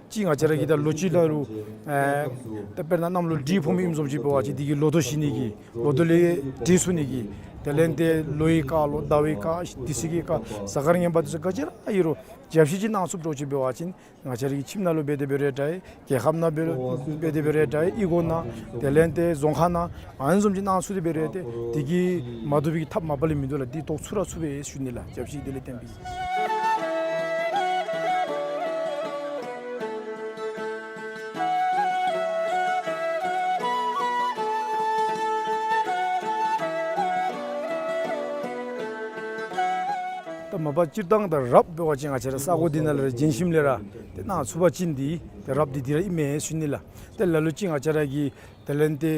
ཅིག་ང་བཅས་ར་གི་ད་ལོ་གཅིག་ནང་ལུ་ཨེ་ད་དཔེར་ན་གནམ་ལོ་འབྲས་སྤུངམ་ཨིནམ་བཟུམ་ཅིག་འབད་བ་ཅིན་འདི་གིས་ལོ་ཐོག་ཞི་ནི་གི་ལོ་ཐོག་ལས་འབྲས་ཚུགས་ནི་གི་དེ་ལས་ཏེ་ལོའི་སྐར་ལོ་ཟླ་བའི་སྐར་དུས་ཚིགས་ཀྱི་སྐར་གཟའ་སྐར་ངན་པ་འདི་ཚུ་ག་ཅི་ར་ཨིན་རུང་བརྒྱ་བཞི་ཅིག་གནང་ཚུགསཔ་འདྲཝ་ཅིག་འབད་བ་ཅིན་ང་བཅས་ར་གི་ཁྱིམ་ནང་ལུ་འབད་དེ་འབད་རུང་འདྲ་རྒྱལ་ཁབ་ནང་འབད་འབད་དེ་འབད་རུང་འདྲ་གཡུས་སྒོ་ནང་དེ་ལས་ཏེ་རྫོང་ཁག་ནང་ཨ་ནི་བཟུམ་ཅིག་གནང་ཚུགས་ཏེ་འབད་རུང་ཏེ་འདི་གིས་མ་བཟློག་པའི་ཐབས་མ་པ་ལས་མིན་འདུག་ལགས། འདི་བཟློག་ཚུགས་ར་ཚུགས་པས་ཞུ་ནི་ལགས། བརྒྱ་བཞི་འདི་ལས་བརྟེན་པའི་ད་མ་པ་སྤྱིར་བཏང་ད་རབ་འབད་བ་ཅིན་ང་བཅས་ར་ས་གོ་འདི་ནང་ལུ་ར་བྱིན་ཞིནམ་ལས་ར་ཏེ་གནང་ཚུགས་པ་ཅིན་འདི་ཏེ་རབ་འདི་འདི་ར་ཨིན་མས་ཞུ་ནི་ལགས། ཏེ་ལ་ལུ་ཅིག་ང་བཅས་ར་གི་དེ་ལས་ཏེ་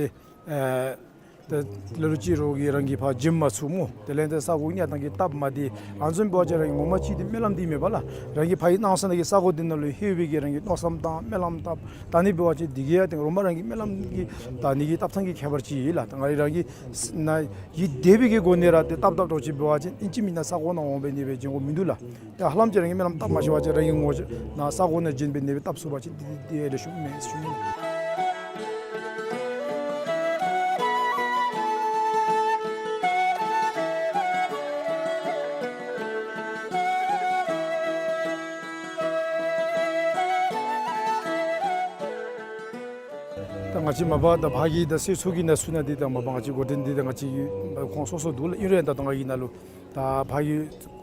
ཨེ་ད་ལ་ལུ་ཅིག་རོགས་ཀྱིས་རང་གིས་ཕར་བྱིན་མ་ཚུགས་སྨོ། དེ་ལས་ཏེ་ས་གོ་གནས་སྟངས་ཀྱི་སྟབས་མ་བདེ་ཨ་ནི་བཟུམ་འབད་བ་ཅིན་རང་གི་ངོ་མ་ཅིག་འདི་སྨོན་ལམ་འདི་མེད་པ་ལགས། རང་གིས་ཕར་གནང་ས་ནང་གི་ས་གོ་འདི་ནང་ལུ་ལྷོད་པའི་གི་རང་གི་མནོ་བསམ་བཏང་སྨོན་ལམ་བཏབ། ད་ཨ་ནི་འབད་བ་ཅིན་འདི་གིས་ཡང་ཏེ་རོགས་མ་རང་གི་སྨོན་ལམ་གྱི་ད་ཨ་ནི་གི་བཏབ་ཐངས་ཀྱི་ཁྱད་པར་ཅིག་ཨིན་ལགས། ད་ང་རང་གིས་ན་ཡིད་བདེ་བའི་གི་སྒོ་ནས་ར་ཏེ་བཏབ་བཏབ་འདྲཝ་ཅིག་འབད་བ་ཅིན་ཨིན་ཅི་མིན་ན་ས་གོ་ནང་འོང་སྦེ་ཨ་ནི་སྦེ་བྱིན་དགོཔ་མིན་འདུག་ལགས། ཏེ་ཧ་ལམ་ཅིག་རང་གིས་སྨོན་ལམ་བཏབ་མ་ཤེས་པ་ཅིན་རང་གི་ངོ་ནང་ས་གོ་ནང་བྱིན་སྦེ་ཨ་ནི་སྦེ་བཏབ་ཚུགས་པ་ཅིན་འདི་འདི་ལེགས་ཤོམ་མས་ཞུ་ནི། ད་ང་བཅས་མ་པ་ད་ཕར་གྱི་ད་སྲོལ་ཚོགས་ཀྱི་ནང་ཚུ་ནང་འདི་ད་མ་པ་ང་བཅས་འགོ་འདྲེན་འདི་ད་ང་བཅས་ཁོང་སོ་སོ་འདུག་ལགས། ཨིན་རུང་ད་ད་ང་གི་ནང་ལུ་ད་ཕར་གྱི་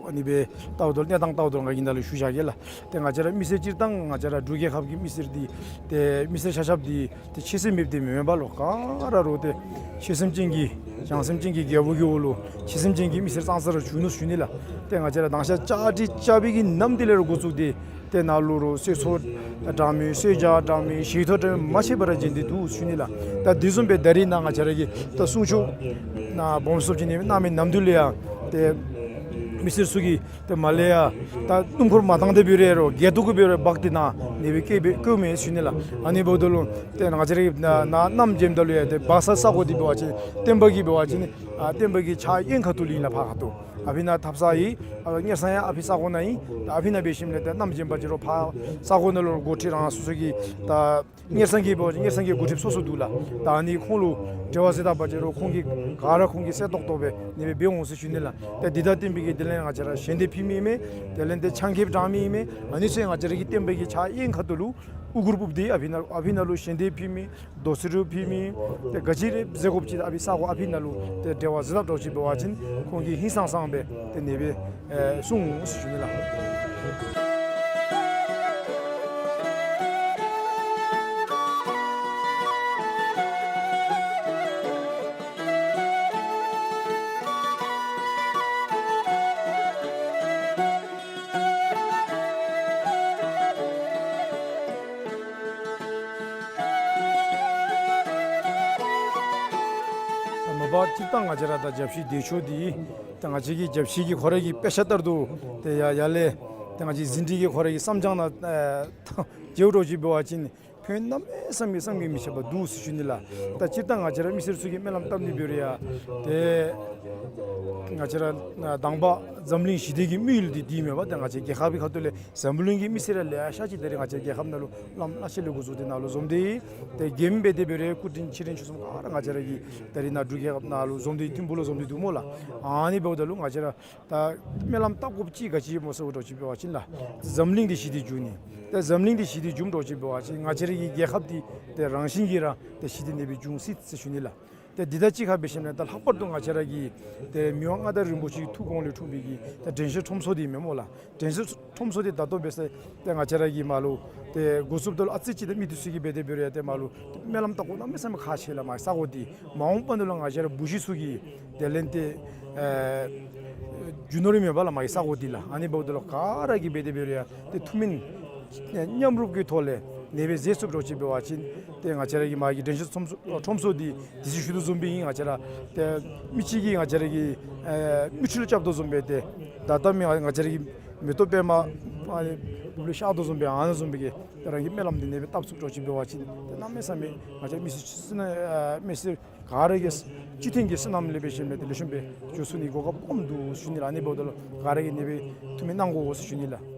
ཨ་ནི་སྦེ་ལྟཝ་ད་གནས་སྟངས་ལྟཝ་ད་ང་གི་ནང་ལུ་ཞུ་བཞག་གེ་ལགས། ཏེ་ང་བཅས་ར་མི་སེར་སྤྱིར་བཏང་ང་བཅས་ར་འབྲུག་རྒྱལ་ཁབ་ཀྱི་མི་སེར་འདི་ཏེ་མི་སེར་ཆ་ཁྱབ་འདི་ཏེ་ཆོས་སེམས་མེདཔ་འདི་མེན་མེན་པ་ལོ། ག་ར་རོགས་ཏེ་ཆོས་སེམས་ཅན་གྱི་བྱང་སེམས་ཅན་གྱི་རྒྱལ་པོ་གི་འོག་ལུ་ཆོས་སེམས་ཅན་གྱི་མི་སེར་ཙང་ཙ་ར་བྱུང་ནུག་ཞུ་ནི་ལགས། ཏེ་ང་བཅས་ར་དང་ཤ་བཅའ་སྒྲིག་བཅའ་བའི་གི་ནམ་དེ་ལས་ར་འགོ་བཙུགས་ཏེ་ཏེ་ནཱ་ལུ་རོགས་གསོལ་ཚོགས་དྲང་མི་གསོལ་ཇ་དྲང་མི་ཞལ་ཐོག་དྲང་མི་མ་ཆད་པར་བྱིན་ཏེ་འདུག་ཞུ་ནི་ལགས། ད་དེ་བཟུམ་སྦེ་ད་རིས་ནཱ་ང་བཅས་ར་གི་ད་གསུང་ཆོག་ནཱ་སྦོམ་སོབ་ཅིག་ནི་གནང་མི་ནམ་དུས་ལས་ཡང་ཏེ་མི་སེར་ཚུ་གིས་ཏེ་མར་ལས་ཡར་ད་སྣུམ་འཁོར་མ་བཏང་སྟེ་འབད་རུང་རོགས་སྒལ་ཏོ་གིས་འབད་རུང་འབག་སྟེ་ནཱ་ཨ་ནི་སྦེ་བསྐྱལ་སྦེ་བསྐྱལཝ་མས་ཞུ་ནི་ལགས། ཨ་ནི་འབདཝ་ད་ལུ་ཏེ་ང་བཅས་ར་གིས་ནཱ་ནཱ་གནམ་བྱོནམ་ད་ལུ་ཡང་ཏེ་འབག་ས་ས་གོ་འདི་འབད་བ་ཅིན་བསྟན་པ་གི་འབད་བ་ཅིན་ཨ་བསྟན་པ་གི་ཕྱག་གཡོན་ཁ་ཐུག་ལུ་ཨིན་ལགས། ཕར་ཁ་ཐུག་ཨ་ཕི་ནཱ་ཐབ་ས་ཨིན། ཨ་གཉེར་ས་ཡང་ཨ་ཕི་ས་གོ་ནང་ཨིན། ད་ཨ་ཕི་ནཱ་འབད་ཞིནམ་ལས་ཏེ་གནམ་བྱོན་པ་ཅིན་རོགས་ཕར་ས་གོ་ནང་ལུ་འགོ་ཁྲིད་རང་སོ་སོ་གི་ད་གཉེར་ས་གི་འབད་བ་ཅིན་གཉེར་ས་གི་འགོ་ཁྲིདཔ་སོ་སོ་འདུག་ལགས། ད་ཨ་ནི་ཁོང་ལུ་འབྲེལ་བ་མཛད་ད་པ་ཅིན་རོགས་ཁོང་གིས་ག་ར་ཁོང་གིས་གསལ་ཏོག་ཏོ་སྦེ་ཨ་ནི་སྦེ་འབད་འོང་ཟེར་ཞུ་ནི་ལགས། ཏེ་འདི་དང་བསྟུན་པའི་གི་དེ་ལས་ང་བཅས་ར་ཞལ་འདེབས་ཕུལ་མི་མས། དེ་ལས་ཏེ་ཆང་ཁེབས་དྲང་མི་མས། ཨ་ནི་ཚུ་ཡང་ང་བཅས་ར་གི་བསྟན་པ་གི་ཕྱག་གཡོན་ཁ་ཐུག་ལུ་ ཕྲུ་གུ་སྤུབ་སྟེ་ཨ་ཕི་ནང་ལུ་ཨ་ཕི་ནང་ལུ་ཞལ་འདེབས་ཕུལ་མི་རྡོ་སེར་ཕུལ་མི་ཏེ་ག་ཅི་རེ་ཟེར་དགོཔ་ཅིག་ཨ་ཕི་ས་གོ་ཨ་ཕི་ནང་ལུ་ཏེ་འབྲེལ་བ་བཟོ་དཔ་འདྲཝ་ཅིག་འབད་བ་ཅིན་ཁོང་གིས་ཧིང་སངས་སངས་སྦེ་ཏེ་ཨ་ནི་སྦེ་ཨེ་གསུངས་ཟེར་ཞུ་ནི་ལགས། མ་པ་སྤྱིར་བཏང་ང་བཅས་ར་ད་རྒྱབ་བཤུད་བདེ་མཆོག་འདི་ད་ང་བཅས་ཀྱི་རྒྱབ་བཤུད་ཀྱི་ཁོ་རའི་གི་དཔེ་ཆ་ལྟར་དུ་ཏེ་ཡ་ཡར་ལས་ཏེ་ང་བཅས་ཟིན་བྲིས་ཀྱི་ཁོ་རའི་གི་བསམ་སྦྱང་ནང་ཨེ་ཐང་རྒྱས་འགྱོ་ཅིག་འབད་བ་ཅིན་ཕན་གནམ་མེད་ས་མེད་བསམ་གྱིས་མི་ཁྱབ་པ་འདུག་ཟེར་ཞུ་ནི་ལགས། ད་སྤྱིར་བཏང་ང་བཅས་ར་མི་སེར་ཚུ་གིས་སྨོན་ལམ་བཏབ་ནི་འབད་རུང་ཡང་ཏེ་ང་བཅས་ར་དང་པ་འཛམ་གླིང་ཞི་བདེ་གི་དམིགས་ཡུལ་འདི་འདི་མེན་པར་ཏེ་ང་བཅས་རྒྱལ་ཁབ་ཀྱི་ཁ་ཐུག་ལས་འཛམ་གླིང་གི་མི་སེར་ར་ལེ་ཤ་ཅིག་ད་རིས་ང་བཅས་རྒྱལ་ཁབ་ནང་ལུ་བླམ་བླ་ཆེན་ལས་འགོ་བཙུགས་ཏེ་ནཱ་ལུ་འཛོམས་ཏེ་ཏེ་རྒྱལམོ་འབད་དེ་འབད་རུང་སྐུ་དྲིན་ཆེ་དྲིན་ཆེ་གསུམ་ག་ར་ང་བཅས་ར་གི་ད་རིས་ནཱ་འབྲུག་རྒྱལ་ཁབ་ནང་ལུ་འཛོམས་ཏེ་ཐིམ་ཕུག་ལུ་འཛོམས་ཏེ་འདུག་སྨོ་ལགས། ཨ་ནི་འབདཝ་ད་ལུ་ང་བཅས་ར་ད་སྨོན་ལམ་བཏབ་དགོཔ་ཅིག་ག་ཅི་སྨོ་ཟེར་བ་འདྲཝ་ཅིག་འབད་བ་ཅིན་ལགས། འཛམ་གླིང་འདི་ཞི་བདེ་འབྱུང་ནི། ད་འཛམ་གླིང་འདི་ཞི་བདེ་འབྱུངམ་འདྲཝ་ཅིག་འབད་བ་ཅིན་ང་བཅས་ར་གི་རྒྱལ་ཁབ་འདི་ཏེ་རང་བཞིན་གྱིས་ར་ཏེ་ཞི་བདེ་ཨ་ནི་སྦེ་འབྱུང་སྲིད་ཟེར་ཞུ་ནི་ལགས། ཏེ་འདི་དང་གཅིག་ཁར་འབད་ཞིནམ་ལས་ད་ལྷག་པར་དུ་ང་བཅས་ར་གི་ཏེ་མི་དབང་མངའ་བདག་རིན་པོ་ཆེའི་ཐུགས་དགོངས་ལས་འཁྲུངས་པའི་གི་ཏེ་དྲན་ཤེས་ཁྲོམ་ཚོགས་འདི་མེན་སྨོ་ལགས། དྲན་ཤེས་ཁྲོམ་ཚོགས་འདི་ད་ལྟོ་འབད་ས་ཏེ་ང་བཅས་ར་གི་མར་ལུ་ཏེ་འགོ་བཙུགསཔ་ད་ལུ་ཨ་ཙི་ཅིག་ཏེ་མི་འདི་ཚུ་གིས་འབད་དེ་འབད་རུང་ཡང་ཏེ་མར་ལུ་ཏེ་སྨོན་ལམ་བཏབ་དགོ་གནམ་མེད་ས་མེད་ཁག་ཆེ་ལགས། མ་ས་གོ་འདི་མ་འོངས་པ་ནང་ལུ་ང་བཅས་ར་བུ་གཞི་ཚུ་གིས་དེ་ལས་ཏེ་ཨེ་རྒྱུ་ནོར་མེན་པ་ལགས་མ་གི་ས་གོ་འདི་ལགས། ཨ་ནི་འབདཝ་ད་ལུ་ག་ར་གིས་འབད་དེ་འབད་རུང་ཡང་ཏེ་ཐུགས་སྨོན་མཉམ་རུབ་ཀྱི་ཐོག་ལས་ཨ་ནི་སྦེ་མཛད་ཚུགསཔ་འདྲཝ་ཅིག་འབད་བ་ཅིན་ཏེ་ང་བཅས་ར་གི་མ་གི་དྲན་ཤེས་ཁྲོམ་ཚོགས་ཁྲོམ་ཚོགས་འདི་དུས་ཅི་ཞུ་དོ་བཟུམ་སྦེ་ཨིན། ང་བཅས་ར་ཏེ་མི་གཅིག་གིས་ང་བཅས་ར་གི་ཨེ་མིག་ཆུ་ལུ་རྐྱབ་དོ་བཟུམ་སྦེ་ཏེ་ད་ལྟོ་མི་ང་བཅས་ར་གི་མེ་ཏོག་པདྨ་ཨ་ནི་སྦུབས་ལུ་ཤར་དོ་བཟུམ་སྦེ་ཨ་ནི་བཟུམ་སྦེ་གི་ཏེ་རང་གི་སྨོན་ལམ་འདི་ཨ་ནི་སྦེ་བཏབ་ཚུགསཔ་འདྲཝ་ཅིག་འབད་བ་ཅིན་ཏེ་གནམ་མེད་ས་མེད་ང་བཅས་མི་སེར་ཚུ་ནང་ཨེ་མི་སེར་ག་ར་གིས་སྤྱི་མཐུན་གྱི་བསོད་ནམས་ལས་འབད་ཞིནམ་ལས་ཏེ་ལེགས་ཤོམ་སྦེ་འགྱོ་ཚུགས་ནི་གོ་སྐབས་སྦོམ་འདུག་ཞུ་ནི་ལགས། ཨ་ནི་འབདཝ་ད་ལུ་ག་ར་གིས་ཨ་ནི་སྦེ་ཐུགས་སྨོན་གནང་དགོ་ཟེར་ཞུ་ནི་ལགས།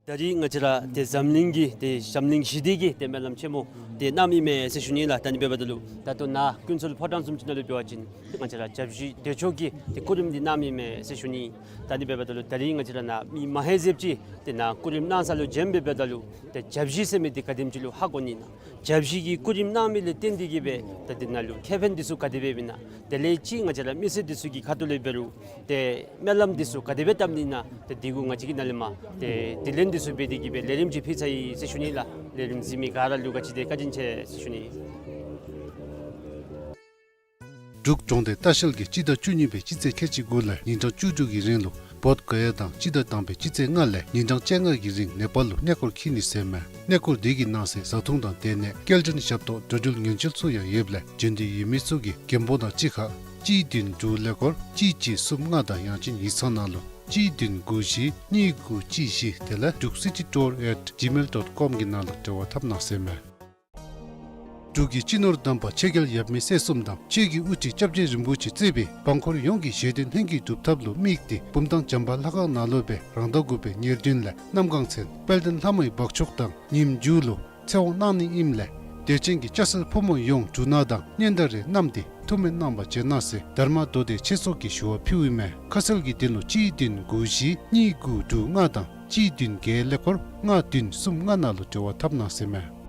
ད་རིས་ང་བཅས་ར་ཏེ་འཛམ་གླིང་གི་ཏེ་འཛམ་གླིང་ཞི་བདེ་གི་ཏེ་སྨོན་ལམ་ཆེན་མོ་ཏེ་གནངམ་ཨིན་མས་ཟེར་ཞུ་ནི་ལགས། ད་ཨ་ནི་འབདཝ་ད་ལུ་ད་ལྟོ་ནཱ་ཀུན་གསལ་ཕོ་བྲང་བཟུམ་ཅིག་ནང་ལུ་འབད་བ་ཅིན་ང་བཅས་ར་རྒྱབ་བཤུད་བདེ་མཆོག་གི་ཏེ་སྐུ་རིམ་འདི་གནངམ་ཨིན་མས་ཟེར་ཞུ་ནི། ད་ཨ་ནི་འབདཝ་ད་ལུ་ད་རིས་ང་བཅས་ར་ནཱ་མི་མ་ཧེ་ཟེབ་ཅིག་ཏེ་ནཱ་སྐུ་རིམ་གནང་ས་ལུ་བྱོནམ་འབདཝ་ད་ལུ་ཏེ་རྒྱབ་བཤུད་ཟེར་མི་འདི་ག་དེམ་ཅིག་ལུ་ཧ་གོ་ནི་ན། རྒྱབ་བཤུད་ཀྱི་སྐུ་རིམ་གནང་མི་ལས་བརྟེན་ཏེ་གིས་སྦེ་ད་འདི་ནང་ལུ་ཁེ་ཕན་འདི་ཚུ་ག་དེ་སྦེ་ཨིན་ན། དེ་ལས་ཅིག་ང་བཅས་ར་མི་སེར་འདི་ཚུ་གི་ཁ་ཐུག་ལས་འབད་རུང་ཏེ་སྨོན་ལམ་འདི་ཚུ་ག་དེ་སྦེ་བཏབ་ནི་ན། ཏེ་འདི་གུ་ང་བཅས་ཀྱིས་ནཱ་ལས་མར་ཏེ་དྲི་ལན་འདི་ཚུ་འབད་དེ་གིས་སྦེ་ལས་རིམ་ཅིག་ཕུལ་ཚར་ཡི་ཟེར་ཞུ་ནི་ལགས། ལས་རིམ་གཟིགས་མི་ག་ར་ལུ་ག་ཅི་དེ་བཀའ་དྲིན་ཆེ་ཟེར་ཞུ་ནི། འབྲུག་གྲོང་སྡེ་ལྟ་བཤལ་གྱིས་སྤྱི་ཟླ་བཅུ་གཉིས་པའི་སྤྱི་ཚེས་ཁལ་གཅིག་དགུ་ལས་ཉིན་གྲངས་བཅུ་དྲུག་གི་རིང་ལུ་བོདྷ་ག་ཡ་དང་སྤྱི་ཟླ་དང་པའི་སྤྱི་ཚེས་ལྔ་ལས་ཉིན་གྲངས་བཅོ་ལྔ་གི་རིང་ནེ་པཱལ་ལུ་གནས་སྐོར་འཁྱིད་ནི་ཟེར་མས། གནས་སྐོར་འདི་གི་ནང་གསེས་བཟའ་འཐུང་དང་སྡོད་གནས་སྐྱེལ་འདྲེན་ཞབས་ཏོག་འགྲོ་འགྲུལ་ཉེན་བཅོལ་ཚུ་ཡང་ཡོདཔ་ལས་བྱོན་འདོད་ཡོད་མི་ཚུ་གིས་རྒན་པོ་དང་གཅིག་ཁར་གཅིག་བདུན་དྲུག་ཀླད་ཀོར་གཅིག་གཅིག་གསུམ་ལྔ་དང་ཡང་ཅིན་ཡིག་ཚང་ནང་ལུ་གཅིག་བདུན་དགུ་བཞི་གཉིས་དགུ་གཅིག་བཞི་དེ་ལས་འབྲུག་སི་ཊི་ཊུར་ཨེཊ་ཇི་མེལ་ཌོཊ་ཀོམ་གི་ནང་ལུ་འབྲེལ་བ་འཐབ་གནང་ཟེར་མས། འབྲུག་གི་སྤྱི་ནོར་དམ་པ་ཆོས་རྒྱལ་ཡབ་མེས་སྲས་གསུམ་དང་ཆོས་ཀྱི་དབུ་ཁྲིད་སྐྱབས་རྗེ་རིན་པོ་ཆེ་གཙོས་པའི་འབངས་འཁོར་ཡོངས་ཀྱིས་བཞེད་དོན་ལྷུན་གྱིས་གྲུབ་ཐབས་ལུ་དམིགས་ཏེ་བུམ་ཐང་བྱམས་པ་ལྷ་ཁང་ནང་ལུ་སྦེ་རང་ཟླ་དགུ་པའི་ཉེར་བདུན་ལས་གནམ་གང་ཚེ་དཔལ་ལྡན་ལྷ་མོའི་འབག་ཆོག་དང་ཉིནམ་མཇུག་ལུ་ཚེ་དབང་གནང་ནི་ཨིནམ་ལས་དད་ཅན་གྱི་སྐྱ་སེར་ཕོ་མོ་ཡོངས་འབྲུ་སྣ་དང་སྙན་དར་རེ་བསྣམས་ཏེ་ཐུགས་སྨོན་གནང་བར་བྱོན་གནང་ཟེར་དྷརྨ་མདོ་སྡེ་ཆོས་ཚོགས་ཀྱིས་ཞུ་བ་ཕུལཝ་ཨིན་མས། ཁ་གསལ་གྱི་དོན་ལུ་གཅིག་བདུན་དགུ་བཞི་གཉིས་དགུ་དྲུག་ལྔ་དང་གཅིག་བདུན་བརྒྱད་ཀླད་ཀོར་ལྔ་བདུན་གསུམ་ལྔ་ནང་ལུ་འབྲེལ་བ་འཐབ་གནང་ཟེར་མས།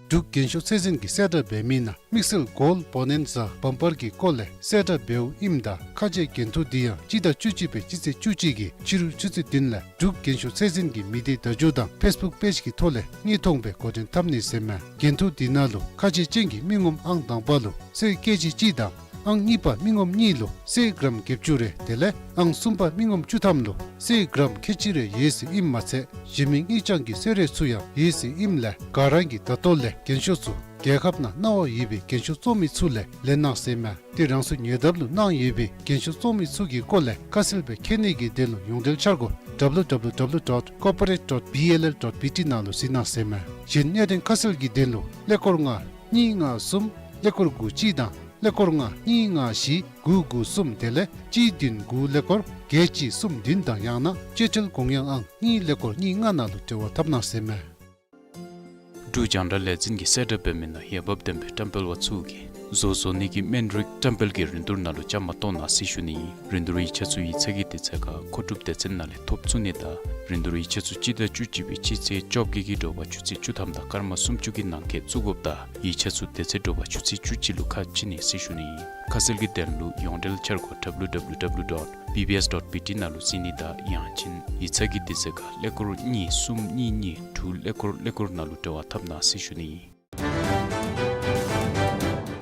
འབྲུག་རྒན་ཤོས་ཚད་འཛིན་གྱིས་གསལ་བསྒྲགས་འབད་མི་ནང་དམིགས་བསལ་གོལཌ་བོ་ནན་ཛ་བམ་པར་གྱི་སྐོར་ལས་གསལ་བསྒྲགས་འབདཝ་ཨིནམ་ད་ཁ་འབྱེད་འགན་ཐུག་འདི་ཡང་སྤྱི་ཟླ་བཅུ་གཅིག་པའི་སྤྱི་ཚེས་བཅུ་གཅིག་གི་ཕྱི་རུ་ཆུ་ཚོད་བདུན་ལས་འབྲུག་རྒན་ཤོས་ཚད་འཛིན་གྱི་མི་སྡེ་བརྡ་བརྒྱུད་དང་ཕེསི་བུཀ་པེཇ་གི་ཐོག་ལས་དངོས་མཐོང་སྦེ་འགོ་འདྲེན་འཐབ་ནི་ཟེར་མས། འགན་ཐུག་འདི་ནང་ལུ་ཁ་འབྱེད་ཅན་གྱི་མི་ངོམ་ཨང་དང་པ་ལུ་གསེར་ཀེ་ཇི་གཅིག་དང་ཨང་གཉིས་པ་མི་ངོམ་གཉིས་ལུ་གསེར་གྲམ་བརྒྱད་ཅུ་རེ་དེ་ལས་ཨང་གསུམ་པ་མི་ངོམ་བཅུ་ཐམ་ལུ་གསེར་གྲམ་ཁལ་གཅིག་རེ་ཡོད་ཟེར་ཨིནམ་མ་ཚད་གཞན་མི་དངུལ་རྐྱང་གི་གསོལ་རས་ཚུ་ཡང་ཡོད་ཟེར་ཨིནམ་ལས་ག་ར་གིས་ད་ལྟོ་ལས་རྒན་ཤོས་ཚུ་རྒྱལ་ཁབ་ནང་གནང་བ་ཡོད་པའི་རྒན་ཤོས་བཙོང་མི་ཚུ་ལས་ལེན་གནང་ཟེར་མས། ཏེ་རང་སོའི་ཉེ་འདབས་ལུ་གནང་ཡོད་པའི་རྒན་ཤོས་བཙོང་མི་ཚུ་གི་སྐོར་ལས་ཁ་གསལ་སྦེ་མཁྱེན་ནི་གི་དོན་ལུ་ཡོངས་འབྲེལ་འཆར་སྒོ་ཌབ་ལུ་ཌབ་ལུ་ཌབ་ལུ་ཌོཊ་ཀོར་པོ་རེཊ་ཌོཊ་བི་ཨེལ་ཨེལ་ཌོཊ་བི་ཊི་ནང་ལུ་གཟིགས་གནང་ཟེར་མས། གཞན་གནད་དོན་ཁ་གསལ་གྱི་དོན་ལུ་ཀླད་ཀོར་ལྔ་གཉིས་ལྔ་གསུམ་ཀླད་ཀོར་དགུ་གཅིག་དང་ཀླད་ཀོར་ལྔ་གཉིས་ལྔ་བཞི་དགུ་དགུ་གསུམ་དེ་ལས་གཅིག་བདུན་དགུ་ཀླད་ཀོར་བརྒྱད་གཅིག་གསུམ་བདུན་དང་ཡང་ན་སྤྱོད་ཁྲལ་དགོངས་ཡངས་ཨང་གཉིས་ཀླད་ཀོར་གཉིས་ལྔ་ནང་ལུ་འབྲེལ་བ་འཐབ་གནང་ཟེར་མས། འབྲུག་རྒྱང་བསྒྲགས་ལས་འཛིན་གྱིས་གསལ་བསྒྲགས་འབད་མི་ནང་འོས་འབབ་ལྡན་པའི་བཀྲམ་སྤེལ་བ་ཚུ་གིས་ བཟོ་བཟོ་ནི་གི་སྨན་རིགས་བཀྲམ་སྤེལ་གྱི་རིན་བསྡུར་ནང་ལུ་བཅའ་མར་གཏོགས་གནང་ཟེར་ཞུ་ནི། རིན་བསྡུར་ཡིག་ཆ་ཚུ་ཡིག་ཚང་གི་དུས་ཚོད་ཁར་མཁོ་སྒྲུབ་སྡེ་ཚན་ནང་ལས་ཐོབ་ཚུགས་ནི་དང་རིན་བསྡུར་ཡིག་ཆ་ཚུ་སྤྱི་ཟླ་བཅུ་གཅིག་པའི་སྤྱི་ཚེས་བཅོ་བརྒྱད་ཀྱི་དྲོ་པ་ཆུ་ཚོད་བཅུ་ཐམ་དང་སྐར་མ་སུམ་ཅུ་གི་ནང་འཁོད་བཙུགས་དགོཔ་དང་ཡིག་ཆ་ཚུ་དེ་ཚེ་དྲོ་པ་ཆུ་ཚོད་བཅུ་གཅིག་ལུ་ཁ་ཕྱེ་ནི་ཟེར་ཞུ་ནི། ཁ་གསལ་གྱི་དོན་ལུ་ཡོངས་འབྲེལ་འཆར་སྒོ་W W W dot B B S dot B T ནང་ལུ་གཟིགས་ནི་དང་ཡང་ཅིན་ཡིག་ཚང་གི་དུས་ཚོད་ཁར་ཀླད་ཀོར་གཉིས་གསུམ་གཉིས་གཉིས་དྲུག་ཀླད་ཀོར་ཀླད་ཀོར་ནང་ལུ་འབྲེལ་བ་འཐབ་གནང་ཟེར་ཞུ་ནི།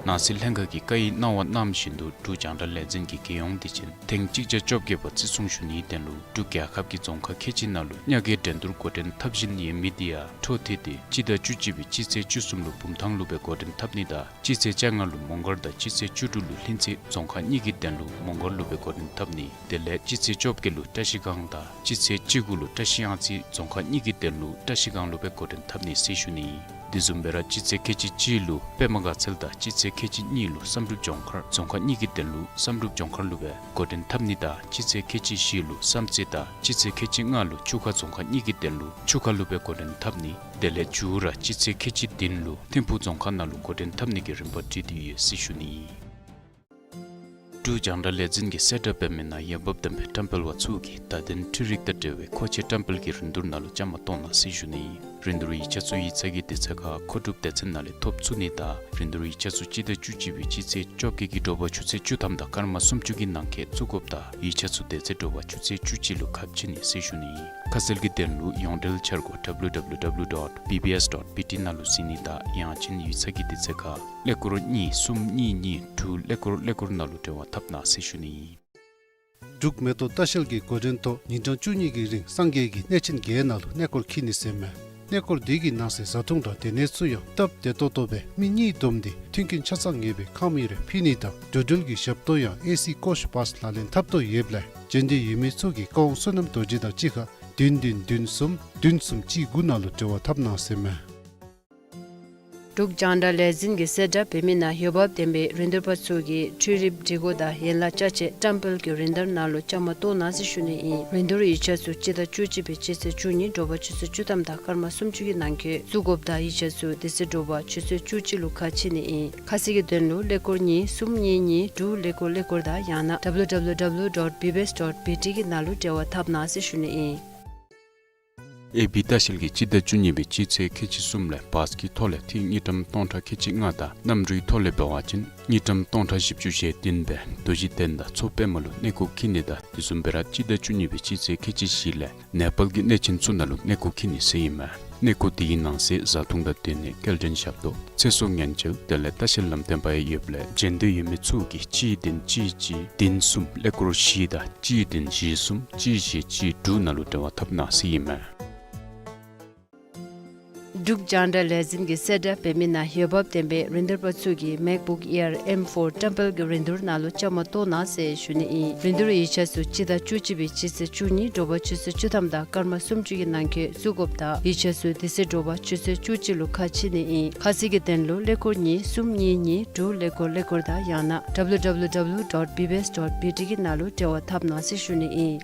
ནང་སྲིད་ལྷན་ཁག་གིས་བཀའ་ཡིག་གནང་བ་གནང་བཞིན་དུ་འབྲུག་རྒྱང་བསྒྲགས་ལས་འཛིན་གྱི་རྒྱལ་ཡོངས་དུས་ཆེན་ཐེངས་གཅིག་བརྒྱ་བཅོ་བརྒྱད་པ་བརྩི་སྲུང་ཞུ་ནིའི་དོན་ལུ་འབྲུག་རྒྱལ་ཁབ་ཀྱི་རྫོང་ཁག་ཁལ་གཅིག་ནང་ལུ་ཉག་གི་འགྲན་བསྡུར་འགོ་འདྲེན་འཐབ་བཞིན་ཡོད་མི་དེ་ཡང་འཕྲོ་མཐུད་དེ་སྤྱི་ཟླ་བཅུ་གཅིག་པའི་སྤྱི་ཚེས་བཅུ་གསུམ་ལུ་བུམ་ཐང་ལུ་སྦེ་འགོ་འདྲེན་འཐབ་ནི་དང་སྤྱི་ཚེས་བཅོ་ལྔ་ལུ་མོང་སྒར་དང་སྤྱི་ཚེས་བཅུ་དྲུག་ལུ་ལྷུན་རྩེ་རྫོང་ཁག་གཉིས་ཀྱི་དོན་ལུ་མོང་སྒར་ལུ་སྦེ་འགོ་འདྲེན་འཐབ་ནི། དེ་ལས་སྤྱི་ཚེས་བཅོ་བརྒྱད་ལུ་བཀྲ་ཤིས་སྒང་དང་སྤྱི་ཚེས་བཅུ་དགུ་ལུ་བཀྲ་ཤིས་གཡང་རྩེ་རྫོང་ཁག་གཉིས་ཀྱི་དོན་ལུ་བཀྲ་ཤིས་སྒང་ལུ་སྦེ་འགོ་འདྲེན་འཐབ་ནི་ཟེར་ཞུ་ནི། དེ་བཟུམ་སྦེ་ར་སྤྱི་ཚེས་ཁལ་གཅིག་གཅིག་ལུ་པདྨ་དགའ་ཚལ་དང་སྤྱི་ཚེས་ཁལ་གཅིག་གཉིས་ལུ་བསམ་གྲུབ་ལྗོངས་མཁར་རྫོང་ཁག་གཉིས་ཀྱི་དོན་ལུ་བསམ་གྲུབ་ལྗོངས་མཁར་ལུ་སྦེ་འགོ་འདྲེན་འཐབ་ནི་དང་སྤྱི་ཚེས་ཁལ་གཅིག་བཞི་ལུ་བསམ་རྩེ་དང་སྤྱི་ཚེས་ཁལ་གཅིག་ལྔ་ལུ་ཆུ་ཁ་རྫོང་ཁག་གཉིས་ཀྱི་དོན་ལུ་ཆུ་ཁ་ལུ་སྦེ་འགོ་འདྲེན་འཐབ་ནི། དེ་ལས་མཇུག་ར་སྤྱི་ཚེས་ཁལ་གཅིག་བདུན་ལུ་ཐིམ་ཕུག་རྫོང་ཁག་ནང་ལུ་འགོ་འདྲེན་འཐབ་ནི་གི་རིམ་པ་བསྒྲིགས་ཏེ་ཡོད་ཟེར་ཞུ་ནི། འབྲུག་རྒྱང་བསྒྲགས་ལས་འཛིན་གྱིས་གསལ་བསྒྲགས་འབད་མི་ནང་འོས་འབབ་ལྡན་པའི་བཀྲམ་སྤེལ་བ་ཚུ་གིས་བརྡ་དོན་འཕྲུལ་རིག་དང་འབྲེལ་བའི་མཁོ་ཆས་བཀྲམ་སྤེལ་གྱི་རིན་བསྡུར་ནང་ལུ་བཅའ་མར་གཏོགས་གནང་ཟེར་ཞུ་ནི། རིན་བསྡུར་ཡིག་ཆ་ཚུ་ཡིག་ཚང་གི་དུས་ཚོད་ཁར་མཁོ་སྒྲུབ་སྡེ་ཚན་ནང་ལས་ཐོབ་ཚུགས་ནི་དང་རིན་བསྡུར་ཡིག་ཆ་ཚུ་སྤྱི་ཟླ་བཅུ་གཅིག་པའི་སྤྱི་ཚེས་བཅོ་བརྒྱད་ཀྱི་དྲོ་པ་ཆུ་ཚོད་བཅུ་ཐམ་དང་སྐར་མ་སུམ་ཅུ་གི་ནང་འཁོད་བཙུགས་དགོཔ་དང་ཡིག་ཆ་ཚུ་དེ་ཚེ་དྲོ་པ་ཆུ་ཚོད་བཅུ་གཅིག་ལུ་ཁ་ཕྱེ་ནི་ཟེར་ཞུ་ནི། ཁ་གསལ་གྱི་དོན་ལུ་ཡོངས་འབྲེལ་འཆར་སྒོ་W W W dot B B S dot B T ནང་ལུ་གཟིགས་ནི་དང་ཡང་ཅིན་ཡིག་ཚང་གི་དུས་ཚོད་ཁར་ཀླད་ཀོར་གཉིས་གསུམ་གཉིས་གཉིས་དྲུག་ཀླད་ཀོར་ཀླད་ཀོར་ནང་ལུ་འབྲེལ་བ་འཐབ་གནང་ཟེར་ཞུ་ནི། འབྲུག་མེ་ཏོག་ལྟ་བཤལ་གྱི་འགོ་འདྲེན་ཐོག་ཉིན་གྲངས་བཅུ་གཉིས་ཀྱི་རིང་སངས་རྒྱས་ཀྱི་གནས་ཆེན་བརྒྱད་ནང་ལུ་གནས་སྐོར་འཁྱིད་ནི་ཟེར་མས། གནས་སྐོར་འདི་གི་ནང་གསེས་བཟའ་འཐུང་དང་སྡོད་གནས་ཚུ་ཡང་སྟབས་བདེ་ཏོག་ཏོ་སྦེ་མི་གཉིས་བསྡོམས་ཏེ་མཐུན་རྐྱེན་ཆ་ཚང་ངེས་པའི་ཁང་མིག་རེ་ཕུལ་ནི་དང་འགྲོ་འགྲུལ་གྱི་ཞབས་ཏོག་ཡང་ཨེ་སི་ཀོ་ཤ་བཱས་ལག་ལེན་འཐབ་དོ་ཡོདཔ་ལས་འབྱོན་འདོད་ཡོད་མི་ཚུ་གིས་བཀའ་དབང་བསོད་ནམས་རྡོ་རྗེ་དང་གཅིག་ཁར་བདུན་བདུན་བདུན་གསུམ་བདུན་གསུམ་གཅིག་དགུ་ནང་ལུ་འབྲེལ་བ་འཐབ་གནང་ཟེར་མས། འབྲུག་རྒྱང་བསྒྲགས་ལས་འཛིན་གྱིས་གསལ་བསྒྲགས་འབད་མི་ནང་འོས་འབབ་ལྡན་པའི་རིན་བསྡུར་པ་ཚུ་གིས་འཕྲུལ་རིག་སྒྲིག་གོ་དང་ཡན་ལག་ཅ་ཆས་བཀྲམ་སྤེལ་གྱི་རིན་བསྡུར་ནང་ལུ་བཅའ་མར་གཏོགས་གནང་ཟེར་ཞུ་ནི་ཨིན། རིན་བསྡུར་ཡིག་ཆ་ཚུ་སྤྱི་ཟླ་བཅུ་གཅིག་པའི་སྤྱི་ཚེས་བཅུ་གཉིས་དྲོ་པ་ཆུ་ཚོད་བཅུ་ཐམ་དང་སྐར་མ་སུམ་ཅུ་གི་ནང་འཁོད་བཙུགས་དགོཔ་དང་ཡིག་ཆ་ཚུ་དེ་ཚེ་དྲོ་པ་ཆུ་ཚོད་བཅུ་གཅིག་ལུ་ཁ་ཕྱེ་ནི་ཨིན། ཁ་གསལ་གྱི་དོན་ལུ་ཀླད་ཀོར་གཉིས་གསུམ་གཉིས་གཉིས་དྲུག་ཀླད་ཀོར་ཀླད་ཀོར་དང་ཡང་ན་W W W dot B B S dot B T གི་ནང་ལུ་འབྲེལ་བ་འཐབ་གནང་ཟེར་ཞུ་ནི་ཨིན། ཨེ་བི་ལྟ་བཤལ་གྱིས་སྤྱི་ཟླ་བཅུ་གཉིས་པའི་སྤྱི་ཚེས་ཁལ་གཅིག་གསུམ་ལས་བཱས་ཀྱི་ཐོག་ལས་འཐུས་དངུལ་ཀྲམ་སྟོང་ཕྲག་ཁལ་གཅིག་ལྔ་དང་གནམ་གྲུའི་ཐོག་ལས་འབད་བ་ཅིན་དངུལ་ཀྲམ་སྟོང་ཕྲག་བཞི་བཅུ་ཞེ་བདུན་སྦེ་རྡོ་རྗེ་གདན་དང་མཚོ་པདྨ་ལུ་གནས་སྐོར་འཁྱིད་ནི་དང་དེ་བཟུམ་སྦེ་ར་སྤྱི་ཟླ་བཅུ་གཉིས་པའི་སྤྱི་ཚེས་ཁལ་གཅིག་བཞི་ལས་ནེ་པཱལ་གྱི་གནས་ཆེན་ཚུ་ནང་ལུ་གནས་སྐོར་འཁྱིད་ནི་ཟེར་ཨིན་མས། གནས་སྐོར་དེའི་ནང་གསེས་བཟའ་འཐུང་དང་སྡོད་གནས་སྐྱེལ་འདྲེན་ཞབས་ཏོག་ཚེ་སྲོག་ཉེན་བཅོལ་དེ་ལས་ལྟ་བཤལ་ལམ་སྟོན་པ་ཡང་ཡོདཔ་ལས་འབྱོན་འདོད་ཡོད་མི་ཚུ་གིས་གཅིག་བདུན་གཅིག་གཅིག་བདུན་གསུམ་ཀླད་ཀོར་བཞི་དང་གཅིག་བདུན་བཞི་གསུམ་གཅིག་བཞི་གཅིག་དྲུག་ནང་ལུ་འབྲེལ་བ་འཐབ་གནང་ཟེར་ཨིན་མས། འབྲུག་རྒྱང་བསྒྲགས་ལས་འཛིན་གྱིས་གསལ་བསྒྲགས་འབད་མི་ནང་འོས་འབབ་ལྡན་པའི་རིན་བསྡུར་པ་ཚུ་གིས་མེཀ་བུཀ་ཨེར་ཨེམ་ཕོར་བཀྲམ་སྤེལ་གྱི་རིན་བསྡུར་ནང་ལུ་བཅའ་མར་གཏོགས་གནང་ཟེར་ཞུ་ནི་ཨིན། རིན་བསྡུར་ཡིག་ཆ་ཚུ་སྤྱི་ཟླ་བཅུ་གཅིག་པའི་སྤྱི་ཚེས་བཅུ་གཉིས་དྲོ་པ་ཆུ་ཚོད་བཅུ་ཐམ་དང་སྐར་མ་སུམ་ཅུ་གི་ནང་འཁོད་བཙུགས་དགོཔ་དང་ཡིག་ཆ་ཚུ་དེ་ཚེ་དྲོ་པ་ཆུ་ཚོད་བཅུ་གཅིག་ལུ་ཁ་ཕྱེ་ནི་ཨིན། ཁ་གསལ་གྱི་དོན་ལུ་ཀླད་ཀོར་གཉིས་གསུམ་གཉིས་གཉིས་དྲུག་ཀླད་ཀོར་ཀླད་ཀོར་དང་ཡང་ན་W W W dot B B S dot B T གི་ནང་ལུ་འབྲེལ་བ་འཐབ་གནང་ཟེར་ཞུ་ནི་ཨིན།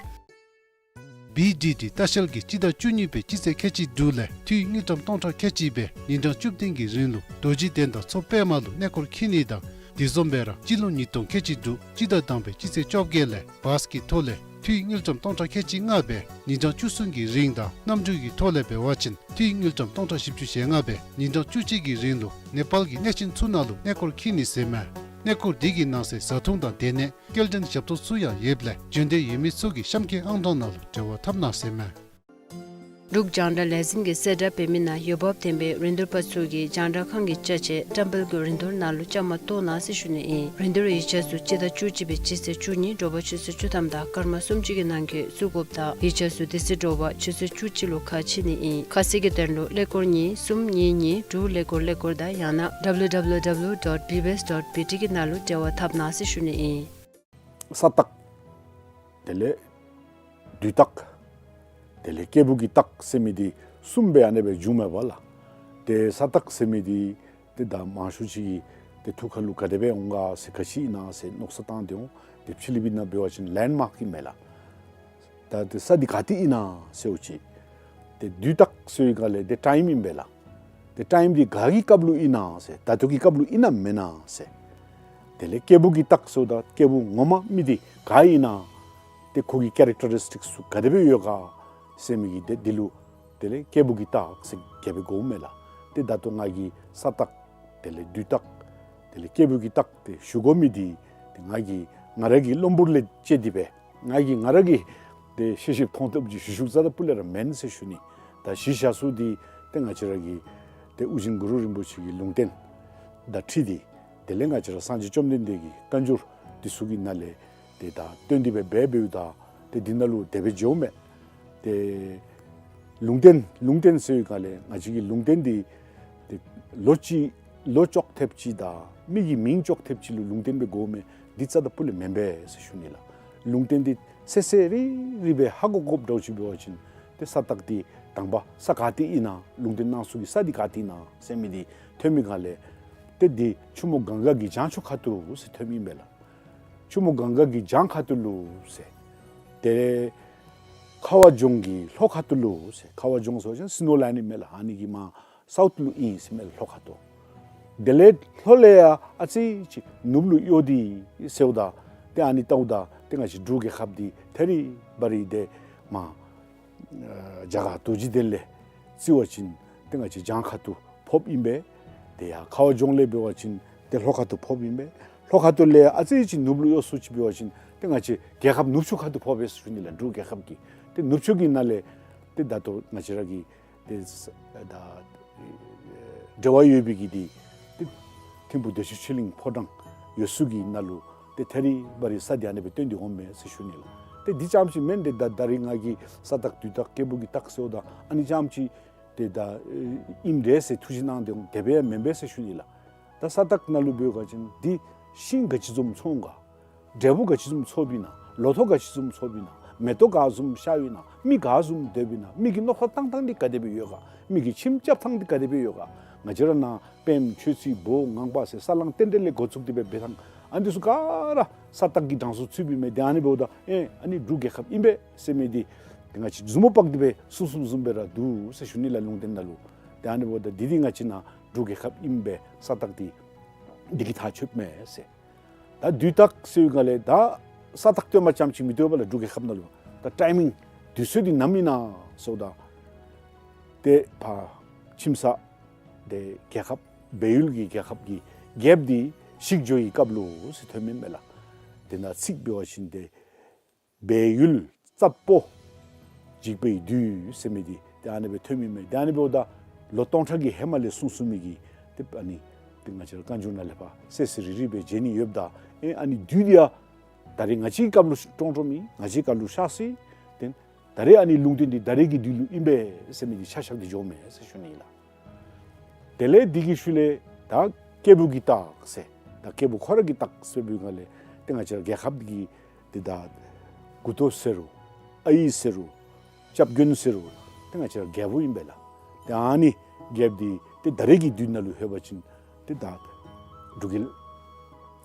བི་ཌི་ཊི་ལྟ་བཤལ་གྱིས་སྤྱི་ཟླ་བཅུ་གཉིས་པའི་སྤྱི་ཚེས་ཁལ་གཅིག་དྲུག་ལས་འཐུས་དངུལ་ཀྲམ་སྟོང་ཕྲག་ཁལ་གཅིག་སྦེ་ཉིན་གྲངས་བཅུ་བདུན་གྱི་རིང་ལུ་རྡོ་རྗེ་གདན་དང་མཚོ་པདྨ་ལུ་གནས་སྐོར་འཁྱིད་ནི་དང་དེ་བཟུམ་སྦེ་ར་སྤྱི་ལོ་ཉིས་སྟོང་ཁལ་གཅིག་དྲུག་སྤྱི་ཟླ་དང་པའི་སྤྱི་ཚེས་བཅོ་བརྒྱད་ལས་བཱས་ཀྱི་ཐོག་ལས་འཐུས་དངུལ་ཀྲམ་སྟོང་ཕྲག་ཁལ་གཅིག་ལྔ་སྦེ་ཉིན་གྲངས་བཅུ་གསུམ་གྱི་རིང་དང་གནམ་གྲུ་གི་ཐོག་ལས་འབད་བ་ཅིན་འཐུས་དངུལ་ཀྲམ་སྟོང་ཕྲག་བཞི་བཅུ་ཞེ་ལྔ་སྦེ་ཉིན་གྲངས་བཅུ་གཅིག་གི་རིང་ལུ་ནེ་པཱལ་གྱི་གནས་ཆེན་ཚུ་ནང་ལུ་གནས་སྐོར་འཁྱིད་ནི་ཟེར་མས། གནས་སྐོར་འདི་གི་ནང་གསེས་བཟའ་འཐུང་དང་སྡོད་གནས་སྐྱེལ་འདྲེན་ཞབས་ཏོག་ཚུ་ཡང་ཡོདཔ་ལས་འབྱོན་འདོད་ཡོད་མི་ཚུ་གིས་གཤམ་འཁོད་ཨང་གྲངས་ནང་ལུ་འབྲེལ་བ་འཐབ་གནང་ཟེར་མས། འབྲུག་རྒྱང་བསྒྲགས་ལས་འཛིན་གྱིས་གསལ་བསྒྲགས་འབད་མི་ནང་འོས་འབབ་ལྡན་པའི་རིན་བསྡུར་པ་ཚུ་གིས་རྒྱང་བསྒྲགས་ཁང་གི་ཅ་ཆས་བཀྲམ་སྤེལ་གྱི་རིན་བསྡུར་ནང་ལུ་བཅའ་མར་གཏོགས་གནང་ཟེར་ཞུ་ནི་ཨིན། རིན་བསྡུར་ཡིག་ཆ་ཚུ་སྤྱི་ཟླ་བཅུ་གཅིག་པའི་སྤྱི་ཚེས་བཅུ་གཉིས་དྲོ་པ་ཆུ་ཚོད་བཅུ་ཐམ་དང་སྐར་མ་སུམ་ཅུ་གི་ནང་འཁོད་བཙུགས་དགོཔ་དང་ཡིག་ཆ་ཚུ་དེ་ཚེ་དྲོ་པ་ཆུ་ཚོད་བཅུ་གཅིག་ལུ་ཁ་ཕྱེ་ནི་ཨིན། ཁ་གསལ་གྱི་དོན་ལུ་ཀླད་ཀོར་གཉིས་གསུམ་གཉིས་གཉིས་དྲུག་ཀླད་ཀོར་ཀླད་ཀོར་དང་ཡང་ན་W W W dot B B S dot B T གི་ནང་ལུ་འབྲེལ་བ་འཐབ་གནང་ཟེར་ཞུ་ནི་ཨིན། ས་སྟག། དེ་ལས་བདུད་སྟག། དེ་ལས་སྐྱེས་བུ་གི་སྟག་ཟེར་མི་འདི་གསུམ་སྦེ་ཨ་ནེ་སྦེ་འབྱུངམ་མས་པ་ལགས། ཏེ་ས་སྟག་ཟེར་མི་འདི་ཏེ་ད་མང་ཤོས་ཅིག་གིས་ཏེ་ཐུགས་ཁར་ལུ་ག་དེ་སྦེ་འོང་ག་ཟེར་ག་ཅི་ཨིན་ན་ཟེར་མནོ་བསམ་བཏང་སྟེ་འོང་། ཏེ་ཕྱི་གླིང་པའི་ནང་འབད་བ་ཅིན་ལེནཌ་མཱརཀ་ཨིན་མས་ལགས། ད་ཏེ་ས་འདི་ག་ཏེ་ཨིན་ན་ཟེར་འོང་ཅི། ཏེ་བདུད་སྟག་ཟེར་བའི་སྒང་ལས་ཏེ་ཊའིམ་ཨིན་པས་ལགས། ཏེ་ཊའིམ་འདི་ག་གི་སྐབས་ལུ་ཨིན་ན་ཟེར་ད་ལྟོ་གི་སྐབས་ལུ་ཨིན་ན་མེན་ན་ཟེར། དེ་ལས་སྐྱེས་བུ་གི་རྟགས་ཟེརཝ་ད་སྐྱེས་བུ་ངོ་མ་མི་འདི་ག་ཨིན་ན། ཏེ་ཁོ་གི་ཀེ་རེག་ཊ་རི་སི་ཊིག་སུ་ག་དེ་སྦེ་ཡོད་ག་ཟེར་མི་གི་ཏེ་འདི་ལུ་དེ་ལས་སྐྱེས་བུ་གི་རྟགས་ཟེར་གྱལ་སྦེ་གོཝ་མས་ལགས། ཏེ་ད་ལྟོ་ང་གིས་ས་རྟགས་དེ་ལས་དུས་རྟགས་དེ་ལས་སྐྱེས་བུ་གི་རྟགས་ཏེ་ཞུ་དགོ་མི་འདི་ཏེ་ང་གིས་ང་ར་གི་བློན་པོ་ལས་བཅད་དེ་སྦེ་ང་གིས་ང་ར་གིས་ཏེ་ཤེས་ཤེསཔ་མཐོང་ཐོབ་ཅིག་ཞུ་ཞུཝ་རྩ་དང་སྤུ་ལས་ར་མེན་ཟེར་ཞུ་ནི། ད་གཞི་བཞག་ས་འདི་ཏེ་ང་བཅས་ར་གི་ཏེ་ཨོ་རྒྱན་གུ་རུ་རིན་པོ་ཆེ་གི་ལུང་བསྟན་དང་འཁྲིལ་ཏེ་དེ་ལས་ང་བཅས་ར་སངས་རྒྱས་བཅོམ་ལྡན་འདས་ཀྱི་བཀའ་འགྱུར་འདི་ཚུ་གི་ནང་ལས་ཏེ་ད་བཏོན་ཏེ་སྦེ་འབད་འབདཝ་ད་ཏེ་འདི་ནང་ལུ་དེ་སྦེ་འགྱོཝ་མས། ཏེ་ལུང་བསྟན་ལུང་བསྟན་ཟེར་བའི་སྒང་ལས་ང་བཅས་ཀྱི་ལུང་བསྟན་འདི་ཏེ་ལོ་གཅིག་ལོ་ཅོག་འཐདཔ་ཅིག་དང་མི་གི་མིང་ཅོག་འཐདཔ་ཅིག་ལུ་ལུང་བསྟན་སྦེ་གོཝ་མས། འདི་རྩ་དང་སྤུ་ལས་མེན་པས་ཟེར་ཞུ་ནི་ལགས། ལུང་བསྟན་འདི་ཚེ་ཚེ་རེ་རེ་སྦེ་ཧ་གོ་དགོཔ་འདྲཝ་ཅིག་འབད་བ་ཅིན་ཏེ་ས་རྟགས་འདི་དང་པ་ས་ག་ཏེ་ཨིན་ན་ལུང་བསྟན་གནང་ས་གི་ས་འདི་ག་ཏེ་ཨིན་ན་ཟེར་མི་འདི་ཐོན་མི་སྒང་ལས་ཏེ་འདི་ཆུ་མོ་གངྒཱ་གི་བྱང་ཕྱོགས་ཁ་ཐུག་ཟེར་ཐོནམ་ཨིན་པས་ལགས། ཆུ་མོ་གངྒཱ་གི་བྱང་ཁ་ཐུག་ལུ་ཟེར། ཏེ་ཁ་བ་ལྗོངས་ཀྱི་ལྷོ་ཁ་ཐུག་ལུ་ཟེར། ཁ་བ་ལྗོངས་ཟེར་བ་ཅིན་སི་ནོ་ལེནཌ་ཨིན་མས་ལགས། ཨ་ནི་གི་མར་སའུཐ་ལུ་ཨིན་ཟེར་མས་ལྷོ་ཁ་ཐུག། དེ་ལས་ལྷོ་ལས་ཡར་ཨ་ཙི་ཅིག་ནུབ་ལུ་གཡོ་སྟེ་ཟེརཝ་ད་ཏེ་ཨ་ནི་བལྟཝ་ད་ཏེ་ང་བཅས་འབྲུག་རྒྱལ་ཁབ་འདི་ཐད་རི་བ་རི་ཏེ་མར་ཨ་རྒྱ་གར་རྡོ་རྗེ་གདན་ལས་རྩིས་པ་ཅིན་ཏེ་ང་བཅས་བྱང་ཁ་ཐུག་ཕོགཔ་ཨིན་པས། ཏེ་ཡར་ཁ་བ་ལྗོངས་ལས་འབད་བ་ཅིན་ཏེ་ལྷོ་ཁ་ཐུག་ཕོགཔ་ཨིན་པས། ལྷོ་ཁ་ཐུག་ལས་ཨ་ཙི་ཅིག་ནུབ་ལུ་གཡོ་ས་ཅིག་འབད་བ་ཅིན་ཏེ་ང་བཅས་རྒྱལ་ཁབ་ནུབ་ཕྱོགས་ཁ་ཐུག་ཕོག་པས་ཟེར་ཞུ་ནི་ལགས། འབྲུག་རྒྱལ་ཁབ་ཀྱི་ཏེ་ནུབ་ཕྱོགས་ཀྱི་ནང་ལས་ཏེ་ད་ལྟོ་ང་བཅས་ར་གི་ཏེ་ས་ད་འབྲེལ་བ་ཡོད་པའི་གི་འདི་ཏེ་ཐིམ་ཕུག་བདེ་ཆེན་ཆོས་གླིང་ཕོ་བྲང་ཡོད་ས་གི་ནང་ལུ་ཏེ་ཐད་རི་བ་རི་ས་འདི་ཨ་ནི་སྦེ་བཏོན་ཏེ་འོངམ་མས་ཟེར་ཞུ་ནི་ལགས། ཏེ་འདི་རྐྱངམ་ཅིག་མེན། ཏེ་ད་ད་རིས་ང་གིས་ས་རྟགས་དུས་རྟགས་སྐྱེས་བུ་གི་རྟགས་ཟེརཝ་ད་ཨ་ནི་རྐྱངམ་ཅིག་ཏེ་ད་ཨིནམ་འདྲས་ཟེར་ཐུགས་བཞེད་གནང་སྟེ་འོང་། དེ་སྦེ་མེན་པས་ཟེར་ཞུ་ནི་ལགས། ད་ས་རྟགས་ནང་ལུ་འབད་བ་ཅིན་འདི་ཤིང་ག་ཅི་བཟུམ་ཚོང་ག། འབྲས་བུ་ག་ཅི་བཟུམ་ཚོགསཔ་ཨིན་ན། ལོ་ཐོག་ག་ཅི་བཟུམ་ཚོགསཔ་ཨིན་ན། མེ་ཏོག་ག་བཟུམ་ཤརཝ་ཨིན་ན། མི་ག་བཟུམ་སྡོདཔ་ཨིན་ན། མི་གི་མནོ་བསམ་བཏང་ཐངས་འདི་ག་དེ་སྦེ་ཡོད་ག། མི་གི་ཁྱིམ་རྐྱབ་ཐངས་འདི་ག་དེ་སྦེ་ཡོད་ག། ང་བཅས་ར་ནཱ་པདྨ་ཆོས་རྩེ་བོད་ངང་པ་ཟེར་ས་ལང་རྟེན་འབྲེལ་ལས་འགོ་བཙུགས་ཏེ་སྦེ་འབད་ཐངས་ཨ་ནི་འདི་ཚུ་ག་ར་ས་རྟགས་ཀྱི་གྲངས་སུ་ཚུདཔ་ཨིན་མས། ཏེ་ཨ་ནི་འབདཝ་ད་ཨེ་ཨ་ནི་འབྲུག་རྒྱལ་ཁབ་ཨིན་པས་ཟེར་མི་འདི་ཏེ་ང་བཅས་མཛུབ་མོ་དཔག་སྟེ་སྦེ་གསུངས་གསུངསམ་བཟུམ་སྦེ་ར་འདུག་ཟེར་ཞུ་ནི་ལགས་ལུང་བསྟན་ནང་ལུ། ཏེ་ཨ་ནི་འབདཝ་ད་འདི་འདི་ང་བཅས་ནཱ་འབྲུག་རྒྱལ་ཁབ་ཨིན་པས་ས་རྟགས་འདི་འདི་གིས་ཐག་ཆོདཔ་མས་ཟེར། ད་དུས་རྟགས་ཟེར་བའི་སྒང་ལས་ད་ས་རྟགས་སྟོནམ་རྐྱངམ་ཅིག་མི་སྟོན་པས་ལགས། འབྲུག་རྒྱལ་ཁབ་ནང་ལུ་ད་ཊའི་མིང་དུས་ཚོད་འདི་ནམ་ཨིན་ན་ཟེརཝ་ད་ཏེ་ཕར་ཁྱིམ་ས་ཏེ་རྒྱལ་ཁབ་སྦས་ཡུལ་གྱི་རྒྱལ་ཁབ་ཀྱི་རྒྱལཔོ་འདི་བཞུགས་འགྱོ་བའི་སྐབས་ལུ་ཟེར་ཐོནམ་ཨིན་མས་ལགས། ཏེ་ནཱ་ཚིག་འབད་བ་ཅིན་ཏེ་སྦས་ཡུལ་རྩ་བོ་འཇིགས་པའི་བདུད་ཟེར་མི་འདི་ཏེ་ཨ་ནི་སྦེ་ཐོནམ་ཨིན་མས། ཏེ་ཨ་ནི་འབདཝ་ད་ལོ་སྟོང་ཕྲག་གི་ཧེ་མ་ལས་གསུངས་གསུངས་མི་གི་ཏེ་ཨ་ནི་ཏེ་ང་བཅས་ར་བཀའ་འགྱུར་ནང་ལས་ཕར་གསལ་གསལ་རི་རི་སྦེ་མཇལ་ནི་ཡོདཔ་ད་ཨེ་ཨ་ནི་བདུད་འདི་ཡང་ད་རེས་ང་བཅས་ཀྱི་སྐབས་ལུ་བཀྲོངས་བཀྲོངསམ་ཨིན། ང་བཅས་ཀྱི་སྐབས་ལུ་གཤགས་སོ་ཡི། ཏེ་ད་རེས་ཨ་ནི་ལུང་བསྟན་འདི་ད་རེས་ཀྱི་དུས་ལུ་ཨིན་པས་ཟེར་མི་འདི་ཆ་བཞག་སྟེ་འགྱོཝ་མས་ཟེར་ཞུ་ནི་ལགས། དེ་ལས་འདི་གི་ཤུལ་ལས་ད་སྐྱེས་བུ་གི་རྟགས་ཟེར་ད་སྐྱེས་བུ་ཁོ་ར་གི་རྟགས་ཟེར་བའི་སྒང་ལས་ཏེ་ང་བཅས་ར་རྒྱལ་ཁབ་ཀྱི་ཏེ་ད་མགུ་ཏོ་ཟེར་རུང་ཨའི་ཟེར་རུང་སྐྱབས་མགོན་ཟེར་རུང་ཏེ་ང་བཅས་ར་རྒྱལཔོ་ཨིན་པས་ལགས། ཏེ་ཨ་ནི་རྒྱལཔོ་འདི་ཏེ་ད་རེས་ཀྱི་དུས་ནང་ལུ་ལྷོད་པ་ཅིན་ཏེ་ད་འབྲུག་རྒྱལ་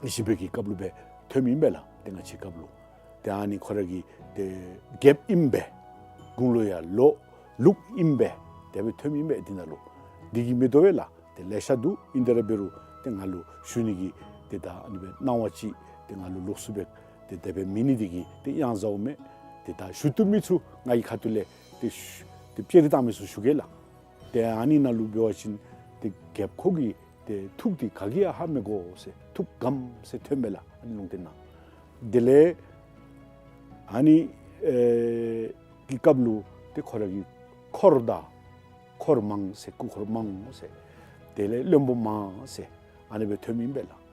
བཞི་པའི་གི་སྐབས་ལུ་སྦེ་ཐོནམ་ཨིན་པས་ལགས། ཏེ་ང་བཅས་སྐབས་ལུ་ཏེ་ཨ་ནི་ཁོ་ར་གི་ཏེ་རྒྱལཔོ་ཨིན་པས། དགུང་ལོ་ཡང་ལོ་ལུག་ཨིན་པས། དེ་སྦེ་ཐོནམ་ཨིན་པས། འདི་ནང་ལུ་འདི་གིས་མི་དོ་བས་ལགས། ཏེ་ལེ་ཤ་འདུག། ཨིན་ཏེ་ར་འབད་རུང་ཏེ་ང་ལུ་ཞུ་ནི་གི་ཏེ་ད་ཨ་ནི་སྦེ་གནང་བ་ཅིག་ཏེ་ང་ལུ་ལོགས་སུ་སྦེ་ཏེ་དེ་སྦེ་མེད་ནི་འདི་གིས་ཏེ་ཡང་ཟཝ་མས། ཏེ་ད་ཞུ་བཏུབ་མི་ཚུ་ངེའི་ཁ་ཐུག་ལས་ཏེ་ཞུ་ཏེ་བཅད་དེ་བཏང་མི་ཚུ་ཞུ་གེ་ལགས། ཏེ་ཨ་ནི་ནང་ལུ་འབད་བ་ཅིན་ཏེ་རྒྱལཔོ་ཁོ་གི་ཏེ་ཐུགས་འདི་ག་གིས་ཡང་ཧ་མི་གོ་ཟེར་ཐུགས་དགའམ་ཟེར་ཐོནམ་མས་ལགས། ཨ་ནི་ལུང་བསྟན་ནང་། དེ་ལས་ཨ་ནི་ཨེ་གི་སྐབས་ལུ་ཏེ་ཁོ་ར་གི་འཁོར་དང་འཁོར་མང་ཟེར་སྐུ་འཁོར་མང་ཟེར། དེ་ལས་བློན་པོ་མང་ཟེར་ཨ་ནི་སྦེ་ཐོནམ་ཨིན་པས་ལགས།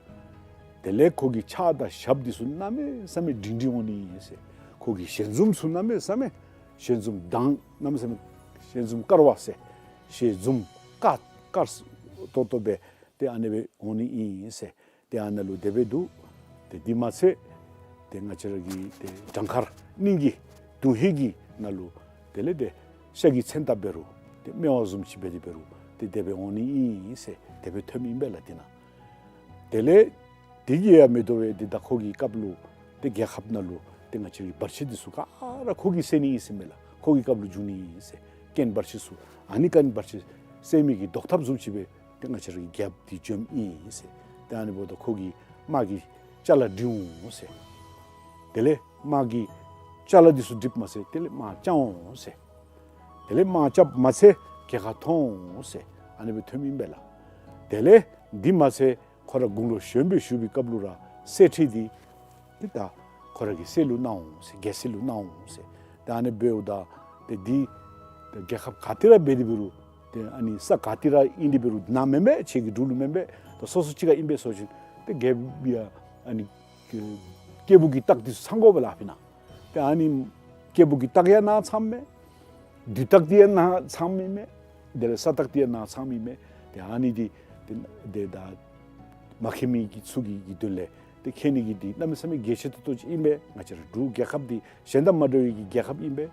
དེ་ལས་ཁོ་གི་ཕྱག་དང་ཞབས་འདི་ཚུ་གནམ་མེད་ས་མེད་སྒྲིང་སྒྲིང་འོང་ནི་ཨིན་ཟེར། ཁོ་གི་ཞལ་འཛུམ་ཚུ་གནམ་མེད་ས་མེད་ཞལ་འཛུམ་མདངས་གནམ་མེད་ས་མེད་ཞལ་འཛུམ་དཀར་བ་ཟེར། ཞལ་འཛུམ་དཀར་དཀར་ཏོག་ཏོ་སྦེ་ཏེ་ཨ་ནི་སྦེ་འོང་ནི་ཨིན་ཟེར། ཏེ་ཨ་ནཱ་ལུ་དེ་སྦེ་འདུག། ཏེ་འདི་མ་ཚད་ཏེ་ང་བཅས་ར་གི་ཏེ་བྲང་ཁར་སྙིང་གི་དོན་ཧིང་གི་ནང་ལུ་དེ་ལས་ཏེ་ཤ་གི་མཚོན་རྟགས་འབད་རུང་ཏེ་སྨེ་བ་བཟུམ་ཅིག་འབད་དེ་འབད་རུང་ཏེ་དེ་སྦེ་འོང་ནི་ཨིན་ཟེར་དེ་སྦེ་ཐོནམ་ཨིན་པས་ལགས། འདི་ནང་དེ་ལས་དེ་གིས་ཡང་མི་དོ་བས། ཏེ་ད་ཁོ་གི་སྐབས་ལུ་ཏེ་རྒྱལ་ཁབ་ནང་ལུ་ཏེ་ང་བཅས་ར་གི་བར་ཆད་འདི་ཚུ་ག་ར་ཁོ་གིས་སེལ་ནི་ཨིན་ཟེར་མས་ལགས། ཁོ་གི་སྐབས་ལུ་འབྱུང་ནི་ཨིན་ཟེར། རྐྱེན་བར་ཆད་ཚུ་ཨ་ནི་རྐྱེན་བར་ཆད་སེལ་མི་གི་བཟློག་ཐབས་བཟུམ་ཅིག་སྦེ་ཏེ་ང་བཅས་ར་གི་རྒྱལཔོ་འདི་འབྱོནམ་ཨིན་ཟེར། ཏེ་ཨ་ནི་འབདཝ་ད་ཁོ་གི་ དམག་གི་ཅ་ལ་སྒྲིག་འོང་ཟེར། དེ་ལས་དམག་གི་ཅ་ལ་འདི་ཚུ་སྒྲིགཔ་མ་ཚད་དེ་ལས་དམག་རྐྱབ་འོང་ཟེར། དེ་ལས་དམག་རྐྱབ་མ་ཚད་རྒྱལ་ཁ་ཐོབ་འོང་ཟེར། ཨ་ནི་སྦེ་ཐོནམ་ཨིན་པས་ལགས། དེ་ལས་འདི་མ་ཚད་ཁོ་ར་དགུང་ལོ་གཞོནམ་སྦེ་བཞུགས་པའི་སྐབས་ལུ་ར་གསེར་ཁྲི་འདི་ཏེ་ད་ཁོ་ར་གི་སྲས་ལུ་གནང་འོང་ཟེར། རྒྱལ་སྲས་ལུ་གནང་འོང་ཟེར། ཏེ་ཨ་ནི་འབདཝ་ད་ཏེ་འདི་ཏེ་རྒྱལ་ཁབ་ག་ཏེ་ར་འབད་དེ་འབད་རུང་ཏེ་ཨ་ནི་ས་ག་ཏེ་ར་ཨིན་དེ་འབད་རུང་ནཱ་མེན་པས། ཁྱེད་ཀྱི་འབྲུག་ལུ་མེན་པས། ད་སོ་སོ་ཅིག་ཁར་ཨིན་པས་ཟེར་བ་ཅིན་ཏེ་རྒྱལཔོ་ཡང་ཨ་ནི་སྐྱེས་བུ་གི་རྟགས་འདི་ཚུ་ཚང་དགོ་པས་ལགས་ཨ་ཕི་ན། ཏེ་ཨ་ནི་སྐྱེས་བུ་གི་རྟགས་ཡང་ནཱ་ཚངམ་མས། དུས་རྟགས་འདི་ཡང་ནཱ་ཚངམ་ཨིན་མས། དེ་ལས་ས་རྟགས་འདི་ཡང་ནཱ་ཚངམ་ཨིན་མས། ཏེ་ཨ་ནི་འདི་ཏེ་ཏེ་ད་མ་མཁྱེན་མི་གི་ཚུ་གི་གི་དོན་ལས་ཏེ་མཁྱེན་ནི་གི་འདི་གནམ་མེད་ས་མེད་གལ་ཆེ་ཏོག་ཏོ་ཅིག་ཨིན་པས། ང་བཅས་ར་འབྲུག་རྒྱལ་ཁབ་འདི་གཞན་དང་མ་འདྲ་བའི་གི་རྒྱལ་ཁབ་ཨིན་པས།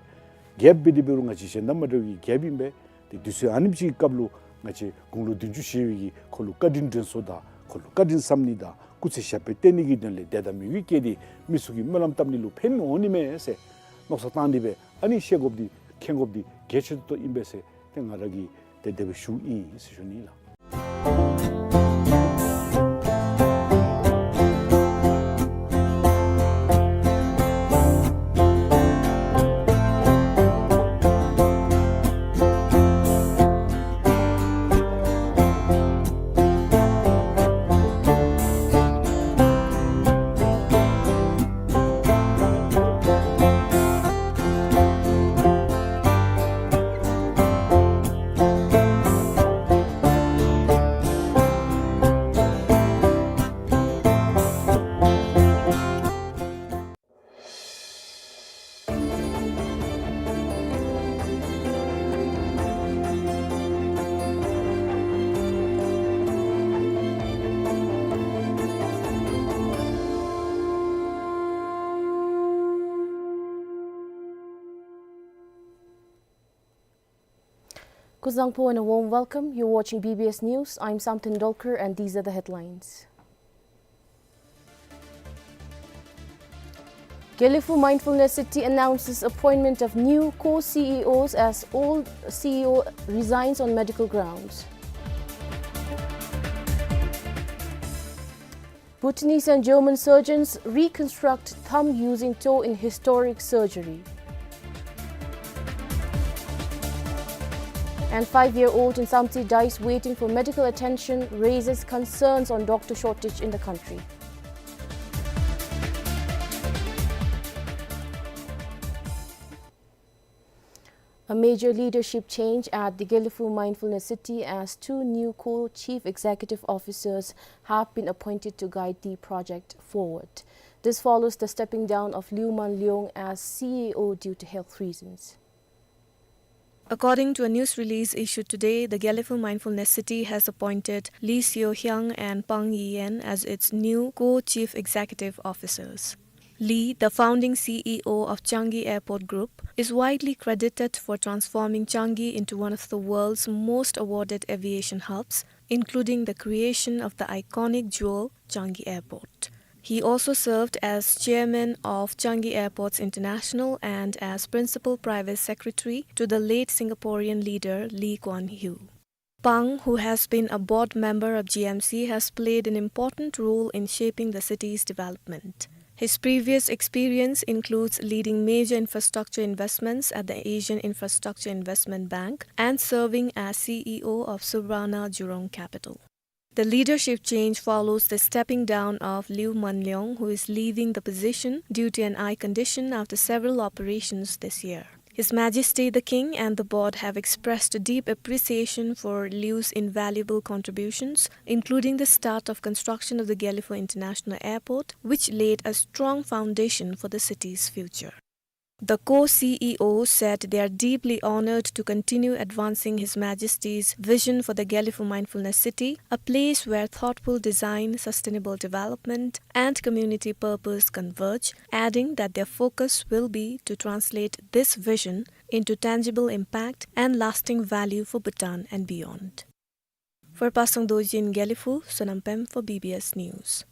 རྒྱལཔོ་འབད་དེ་འབད་རུང་ང་བཅས་གཞན་དང་མ་འདྲ་བའི་གི་རྒྱལཔོ་ཨིན་པས། ཏེ་དུས་ཚོད་ཨ་ནེམ་ཅིག་གི་སྐབས་ལུ་ང་བཅས་དགུང་ལོ་བདུན་ཅུ་བཞེས་པའི་གི་ཁོ་ལུ་བཀའ་དྲིན་དྲན་གསོ་དང་ཁོ་ལུ་བཀའ་དྲིན་བསམ་ནི་དང་སྐུ་ཚེ་ཞབས་པད་བརྟན་ནི་གི་དོན་ལས་དད་དང་མོས་གུས་བསྐྱེད་དེ་མི་ཚུ་གིས་སྨོན་ལམ་བཏབ་ནི་ལུ་ཕན་འོང་ནི་མས་ཟེར་མནོ་བསམ་བཏང་ནི་སྦེ་ཨ་ནི་ཤེས་དགོཔ་འདི་མཁྱེན་དགོཔ་འདི་གལ་ཆེ་ཏོག་ཏོ་ཨིན་པས་ཟེར་ཏེ་ང་ར་གིས་ཏེ་དེ་སྦེ་ཞུཝ་ཨིན་ཟེར་ཞུ་ནི་ལགས། Kuzuzangpo and a warm welcome. You're watching B B S News. I'm Samten Dolkar and these are the headlines. Gelephu Mindfulness City announces appointment of new co-C E Os as old C E O resigns on medical grounds. Bhutanese and German surgeons reconstruct thumb using toe in historic surgery. And five-year-old in Samtse dies waiting for medical attention, raises concerns on doctor shortage in the country. A major leadership change at the Gelephu Mindfulness City as two new co-chief executive officers have been appointed to guide the project forward. This follows the stepping down of Liu Man Leong as C E O due to health reasons. According to a news release issued today, the Gelephu Mindfulness City has appointed Li Xiuhiang and Pang Yiyan as its new co-chief executive officers. Li, the founding C E O of Changi Airport Group, is widely credited for transforming Changi into one of the world's most awarded aviation hubs, including the creation of the iconic jewel, Changi Airport. He also served as chairman of Changi Airports International and as principal private secretary to the late Singaporean leader Lee Kuan Yew. Pang, who has been a board member of G M C, has played an important role in shaping the city's development. His previous experience includes leading major infrastructure investments at the Asian Infrastructure Investment Bank and serving as C E O of Subrana Jurong Capital. The leadership change follows the stepping down of Liu Manleong, who is leaving the position due to an eye condition after several operations this year. His Majesty the King and the board have expressed a deep appreciation for Liu's invaluable contributions, including the start of construction of the Gelephu International Airport, which laid a strong foundation for the city's future. The co-C E O said they are deeply honored to continue advancing His Majesty's vision for the Gelephu Mindfulness City, a place where thoughtful design, sustainable development, and community purpose converge, adding that their focus will be to translate this vision into tangible impact and lasting value for Bhutan and beyond. For Pasang Dorji in Gelephu, Sonam Pem for B B S News.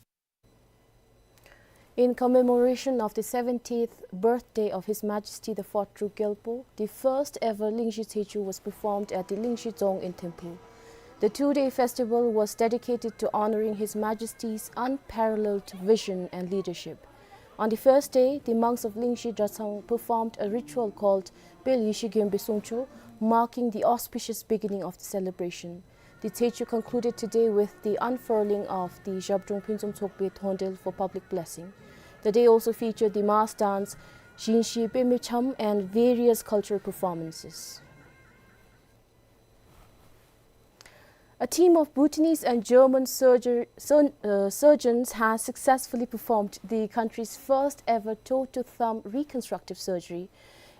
In commemoration of the seventieth birthday of His Majesty the Fourth Druk Gyalpo, the first ever Lingshi Tsechu was performed at the Lingshi Dzong in Thimphu. The two-day festival was dedicated to honoring His Majesty's unparalleled vision and leadership. On the first day, the monks of Lingshi Dratshang performed a ritual called Pel Yeshe Gyombe Songcho, marking the auspicious beginning of the celebration. The Tsechu concluded today with the unfurling of the Zhabdrung Phuntsum Tshogbe Thondel for public blessing. The day also featured the mass dance, Zhingshe Peme Cham, and various cultural performances. A team of Bhutanese and German surger-, sur-, uh, surgeons has successfully performed the country's first ever toe-to-thumb reconstructive surgery.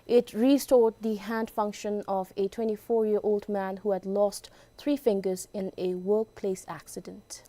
It restored the hand function of a twenty-four-year-old man who had lost three fingers in a workplace accident.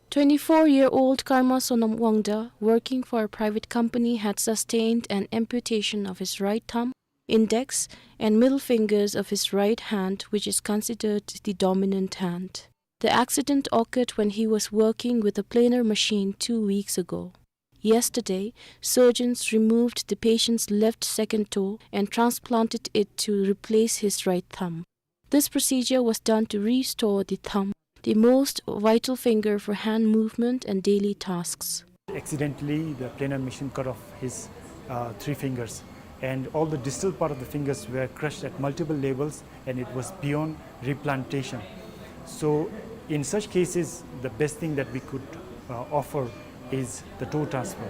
Twenty-four-year-old Karma Sonam Wangda, working for a private company, had sustained an amputation of his right thumb, index, and middle fingers of his right hand, which is considered the dominant hand. The accident occurred when he was working with a planer machine two weeks ago. Yesterday, surgeons removed the patient's left second toe and transplanted it to replace his right thumb. This procedure was done to restore the thumb, the most vital finger for hand movement and daily tasks. Accidentally, the planer machine cut off his, uh, three fingers, and all the distal part of the fingers were crushed at multiple levels, and it was beyond replantation. So, in such cases, the best thing that we could, uh, offer is the toe transfer.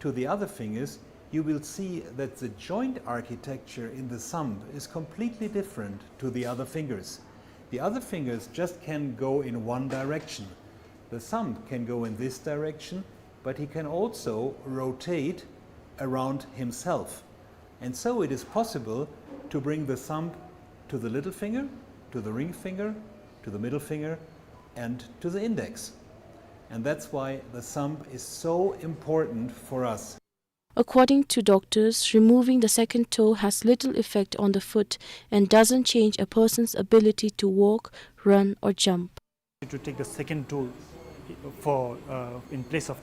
To the other fingers, you will see that the joint architecture in the thumb is completely different to the other fingers. The other fingers just can go in one direction. The thumb can go in this direction, but he can also rotate around himself. And so it is possible to bring the thumb to the little finger, to the ring finger, to the middle finger, and to the index. And that's why the thumb is so important for us. According to doctors, removing the second toe has little effect on the foot and doesn't change a person's ability to walk, run, or jump. To take the second toe for, uh, in place of,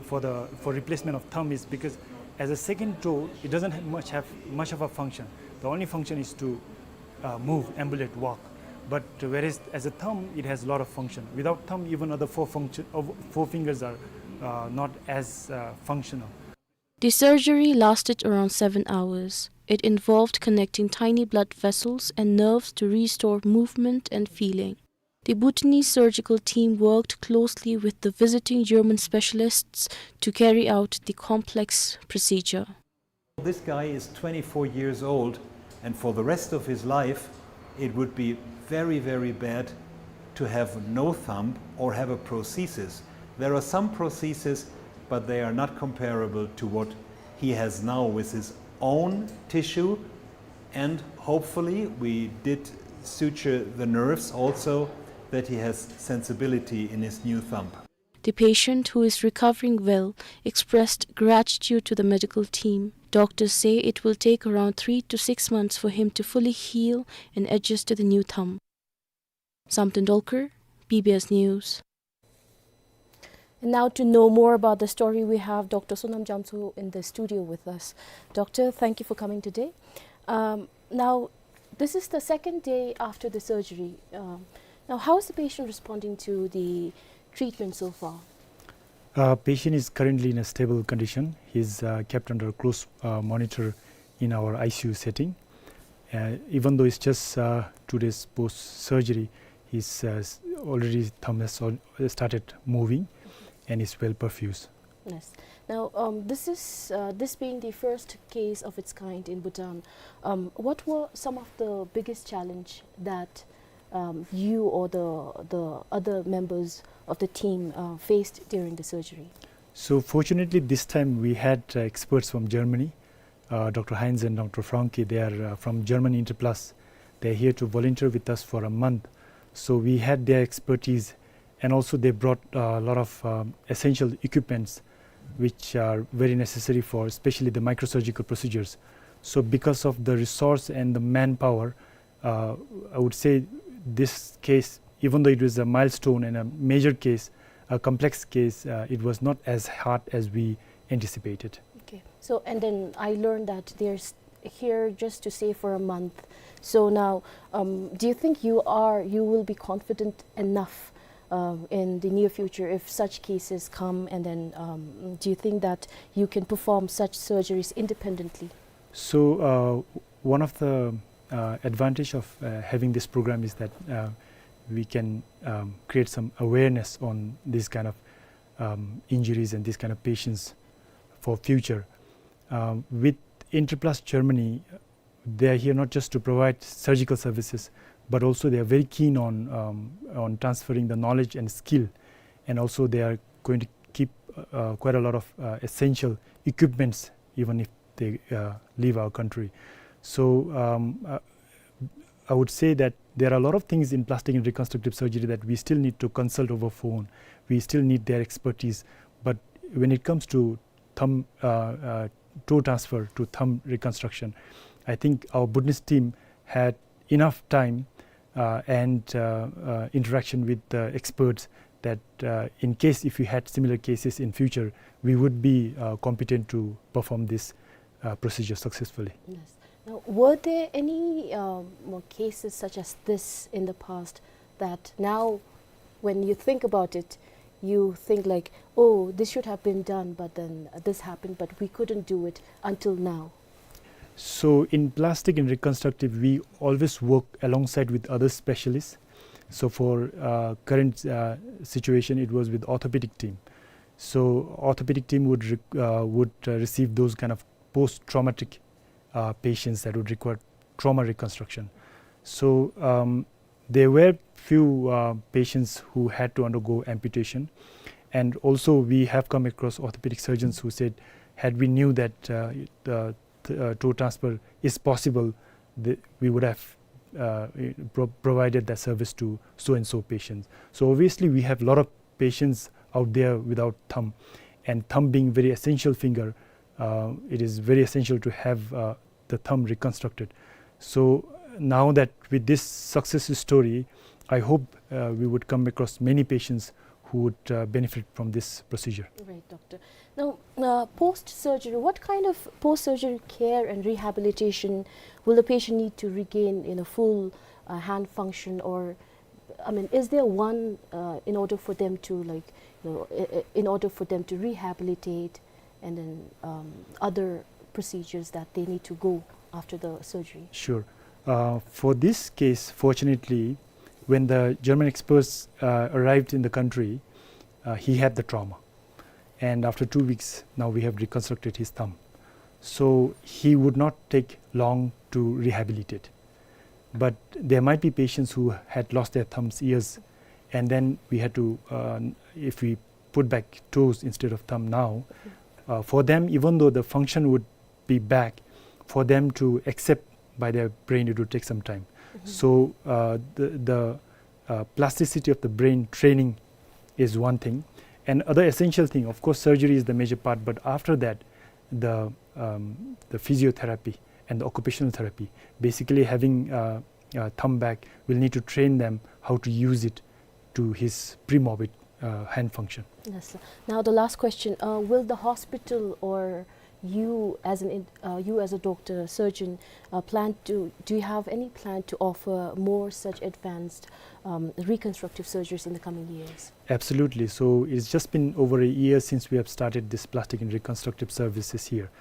for the, for replacement of thumb is because as a second toe, it doesn't have much, have much of a function. The only function is to, uh, move, ambulate, walk. But whereas as a thumb, it has a lot of function. Without thumb, even other four function, of four fingers are, uh, not as, uh, functional. The surgery lasted around seven hours. It involved connecting tiny blood vessels and nerves to restore movement and feeling. The Bhutanese surgical team worked closely with the visiting German specialists to carry out the complex procedure. This guy is twenty-four years old, and for the rest of his life, it would be very, very bad to have no thumb or have a prosthesis. There are some prostheses, but they are not comparable to what he has now with his own tissue. And hopefully, we did suture the nerves also, that he has sensibility in his new thumb. The patient, who is recovering well, expressed gratitude to the medical team. Doctors say it will take around three to six months for him to fully heal and adjust to the new thumb. Samten Dolkar, B B S News. And now to know more about the story, we have Doctor Sonam Jamtso in the studio with us. Doctor, thank you for coming today. Um, now, this is the second day after the surgery. Um, now, how is the patient responding to the treatment so far? Uh, patient is currently in a stable condition. He's, uh, kept under close, uh, monitor in our I C U setting. Uh, even though it's just, uh, two days post-surgery, he's, uh, s-, already thumb has al-, started moving and is well perfused. Yes. Now, um, this is, uh, this being the first case of its kind in Bhutan, um, what were some of the biggest challenge that, um, you or the, the other members of the team, uh, faced during the surgery? So fortunately, this time we had, uh, experts from Germany, uh, Doctor Heinz and Doctor Franke. They are, uh, from German Interplus. They are here to volunteer with us for a month. So we had their expertise, and also they brought, uh, a lot of, um, essential equipments which are very necessary for especially the microsurgical procedures. So because of the resource and the manpower, uh, I would say this case, even though it was a milestone and a major case, a complex case, uh, it was not as hard as we anticipated. Okay. So, and then I learned that there's here just to say for a month. So now, um, do you think you are, you will be confident enough, um, in the near future if such cases come, and then, um, do you think that you can perform such surgeries independently? So, uh, one of the, uh, advantage of, uh, having this program is that, uh, we can, um, create some awareness on these kind of, um, injuries and these kind of patients for future. Um, with Interplast Germany, they are here not just to provide surgical services, but also they are very keen on, um, on transferring the knowledge and skill, and also they are going to keep, uh, quite a lot of, uh, essential equipments, even if they, uh, leave our country. So, um, uh, I would say that there are a lot of things in plastic and reconstructive surgery that we still need to consult over phone. We still need their expertise. But when it comes to thumb, uh, uh, toe transfer to thumb reconstruction, I think our Bhutanese team had enough time, uh, and, uh, uh, interaction with the experts that, uh, in case if we had similar cases in future, we would be, uh, competent to perform this, uh, procedure successfully. Yes. Now, were there any, um, more cases such as this in the past that now, when you think about it, you think like, "Oh, this should have been done, but then this happened, but we couldn't do it until now"? So in plastic and reconstructive, we always work alongside with other specialists. So for, uh, current, uh, situation, it was with orthopedic team. So orthopedic team would rec-, uh, would, uh, receive those kind of post-traumatic, uh, patients that would require trauma reconstruction. So, um, there were few, uh, patients who had to undergo amputation, and also we have come across orthopedic surgeons who said, had we knew that, uh, the, uh, toe transfer is possible, the, we would have, uh, pro-, provided that service to so and so patients. So obviously we have a lot of patients out there without thumb, and thumb being very essential finger, uh, it is very essential to have, uh, the thumb reconstructed. So now that with this success story, I hope, uh, we would come across many patients who would, uh, benefit from this procedure. Right, doctor. Now, uh, post-surgery, what kind of post-surgery care and rehabilitation will the patient need to regain in a full, uh, hand function? Or, I mean, is there one, uh, in order for them to, like, you know, i-, i-, in order for them to rehabilitate and then, um, other procedures that they need to go after the surgery? Sure. Uh, for this case, fortunately, when the German experts, uh, arrived in the country, uh, he had the trauma. And after two weeks, now we have reconstructed his thumb. So he would not take long to rehabilitate. But there might be patients who had lost their thumbs years, and then we had to, uh, if we put back toes instead of thumb now, uh, for them, even though the function would be back, for them to accept by their brain, it would take some time. Mm-hmm. So, uh, the, the, uh, plasticity of the brain training is one thing. And other essential thing, of course, surgery is the major part, but after that, the, um, the physiotherapy and the occupational therapy, basically having, uh, uh, thumb back, we'll need to train them how to use it to his pre-morbid, uh, hand function. Yes, sir. Now the last question, uh, will the hospital or you as an in-, uh, you as a doctor, surgeon, uh, plan to, do you have any plan to offer more such advanced, um, reconstructive surgeries in the coming years? Absolutely. So it's just been over a year since we have started this plastic and reconstructive services here.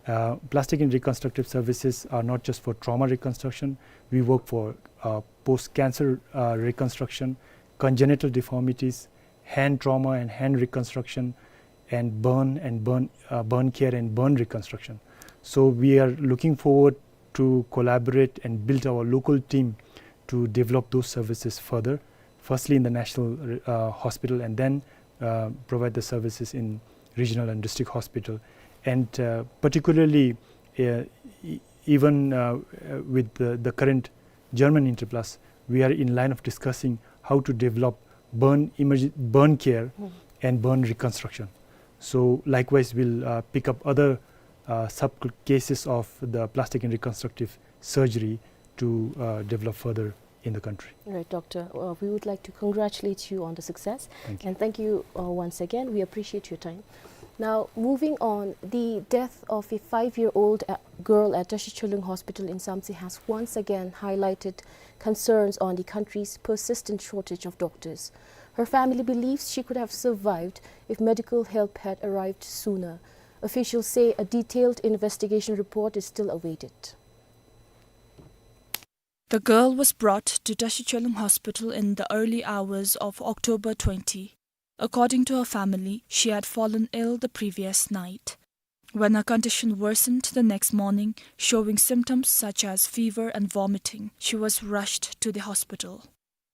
Uh, plastic and reconstructive services are not just for trauma reconstruction. We work for, uh, post-cancer, uh, reconstruction, congenital deformities, hand trauma and hand reconstruction, and burn and burn, uh, burn care and burn reconstruction. So we are looking forward to collaborate and build our local team to develop those services further, firstly in the national, uh, hospital, and then, uh, provide the services in regional and district hospital. And, uh, particularly, uh, e-, even, uh, uh, with the, the current German Interplast, we are in line of discussing how to develop burn emerg-, burn care Hmm. and burn reconstruction. So likewise, we'll, uh, pick up other, uh, sub-cases of the plastic and reconstructive surgery to, uh, develop further in the country. Right, doctor. Uh, we would like to congratulate you on the success. Thank you. And thank you, uh, once again. We appreciate your time. Now, moving on, the death of a five-year-old, uh, girl at Tashi Chulung Hospital in Samtse has once again highlighted concerns on the country's persistent shortage of doctors. Her family believes she could have survived if medical help had arrived sooner. Officials say a detailed investigation report is still awaited. The girl was brought to Tashi Chulung Hospital in the early hours of October twenty. According to her family, she had fallen ill the previous night. When her condition worsened the next morning, showing symptoms such as fever and vomiting, she was rushed to the hospital.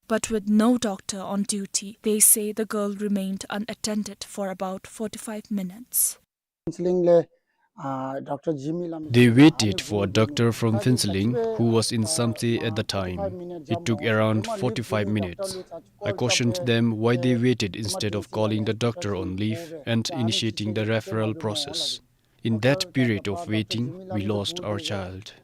But with no doctor on duty, they say the girl remained unattended for about forty-five minutes. Phuentsholing le, uh, Doctor Jimmy Lam- They waited for a doctor from Phuentsholing who was in Samtse at the time. It took around forty-five minutes. I cautioned them why they waited instead of calling the doctor on leave and initiating the referral process. In that period of waiting, we lost our child.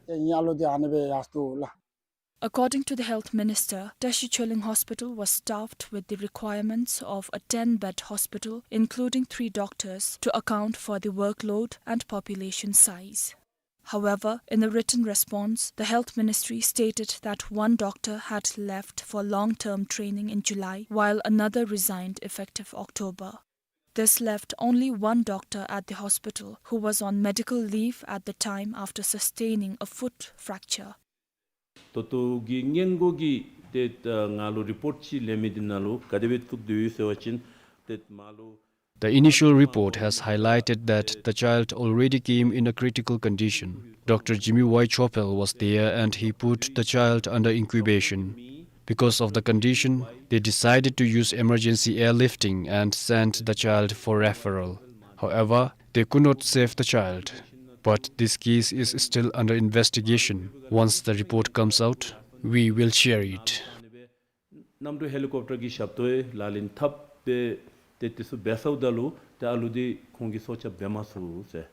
According to the health minister, Tashi Chulung Hospital was staffed with the requirements of a ten-bed hospital, including three doctors, to account for the workload and population size. However, in a written response, the health ministry stated that one doctor had left for long-term training in July, while another resigned effective October. This left only one doctor at the hospital, who was on medical leave at the time after sustaining a foot fracture. ད་ལྟོ་གི་སྔོན་འགོག་གི་ཏེ་ད་ང་ལུ་རི་པོརཊ་ཅིག་ལེན་མི་འདི་ནང་ལུ་ག་དེ་སྦེ་བཙུགས་དོ་ཡོད་ཟེར་བ་ཅིན་ཏེ་མ་ལུ། The initial report has highlighted that the child already came in a critical condition. Doctor Jimmy Wai Chopel was there and he put the child under incubation. Because of the condition, they decided to use emergency airlifting and sent the child for referral. However, they could not save the child. But this case is still under investigation. Once the report comes out, we will share it. གནམ་གྲུ་ཧེ་ལི་ཀོབ་ཊར་གྱི་ཞབས་ཏོག་ལག་ལེན་འཐབ་སྦེ་ཏེ་དེ་ཚུ་འབད་ཚརཝ་ད་ལུ་ཏེ་ཨ་ལུ་འདི་ཁོང་གིས་སྲོག་སྐྱབས་འབད་མ་ཚུགས་ཟེར།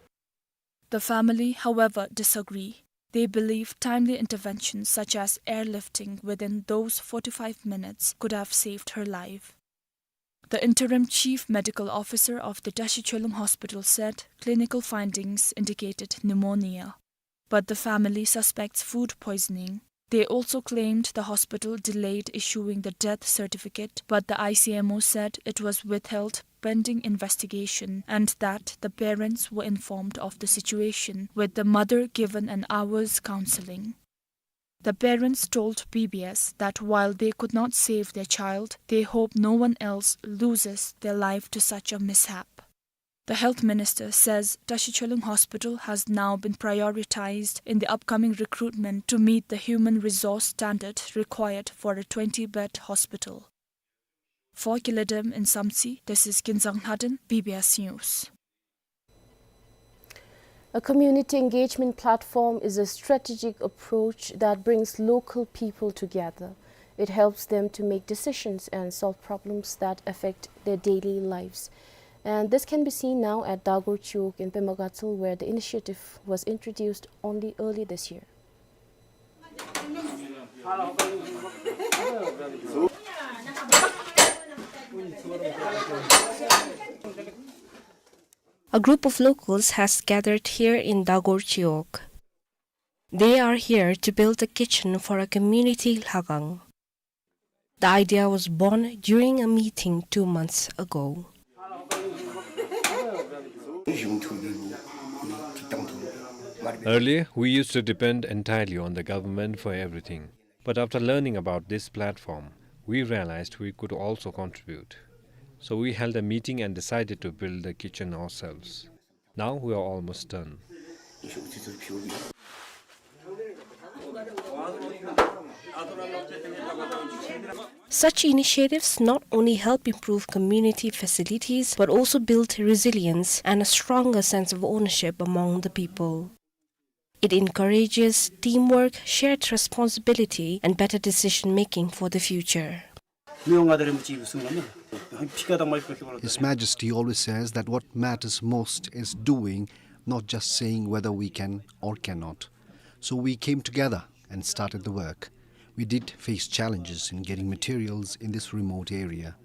The family, however, disagree. They believe timely interventions such as airlifting within those forty-five minutes could have saved her life. The interim chief medical officer of the Tashi Chulung Hospital said clinical findings indicated pneumonia, but the family suspects food poisoning. They also claimed the hospital delayed issuing the death certificate, but the I C M O said it was withheld pending investigation and that the parents were informed of the situation, with the mother given an hour's counseling. The parents told B B S that while they could not save their child, they hope no one else loses their life to such a mishap. The health minister says Tashi Chulung Hospital has now been prioritized in the upcoming recruitment to meet the human resource standard required for a twenty-bed hospital. For Kiledem in Samtse, this is Kinzang Lhaden, B B S News. A community engagement platform is a strategic approach that brings local people together. It helps them to make decisions and solve problems that affect their daily lives. And this can be seen now at Dagor Chiwog in Pema Gatshel, where the initiative was introduced only early this year. A group of locals has gathered here in Dagor Chiwog. They are here to build a kitchen for a community lhagang. The idea was born during a meeting two months ago. Earlier, we used to depend entirely on the government for everything. But after learning about this platform, we realized we could also contribute. So we held a meeting and decided to build the kitchen ourselves. Now we are almost done. Such initiatives not only help improve community facilities, but also build resilience and a stronger sense of ownership among the people. It encourages teamwork, shared responsibility, and better decision-making for the future. His Majesty always says that what matters most is doing, not just saying whether we can or cannot. So we came together and started the work. We did face challenges in getting materials in this remote area.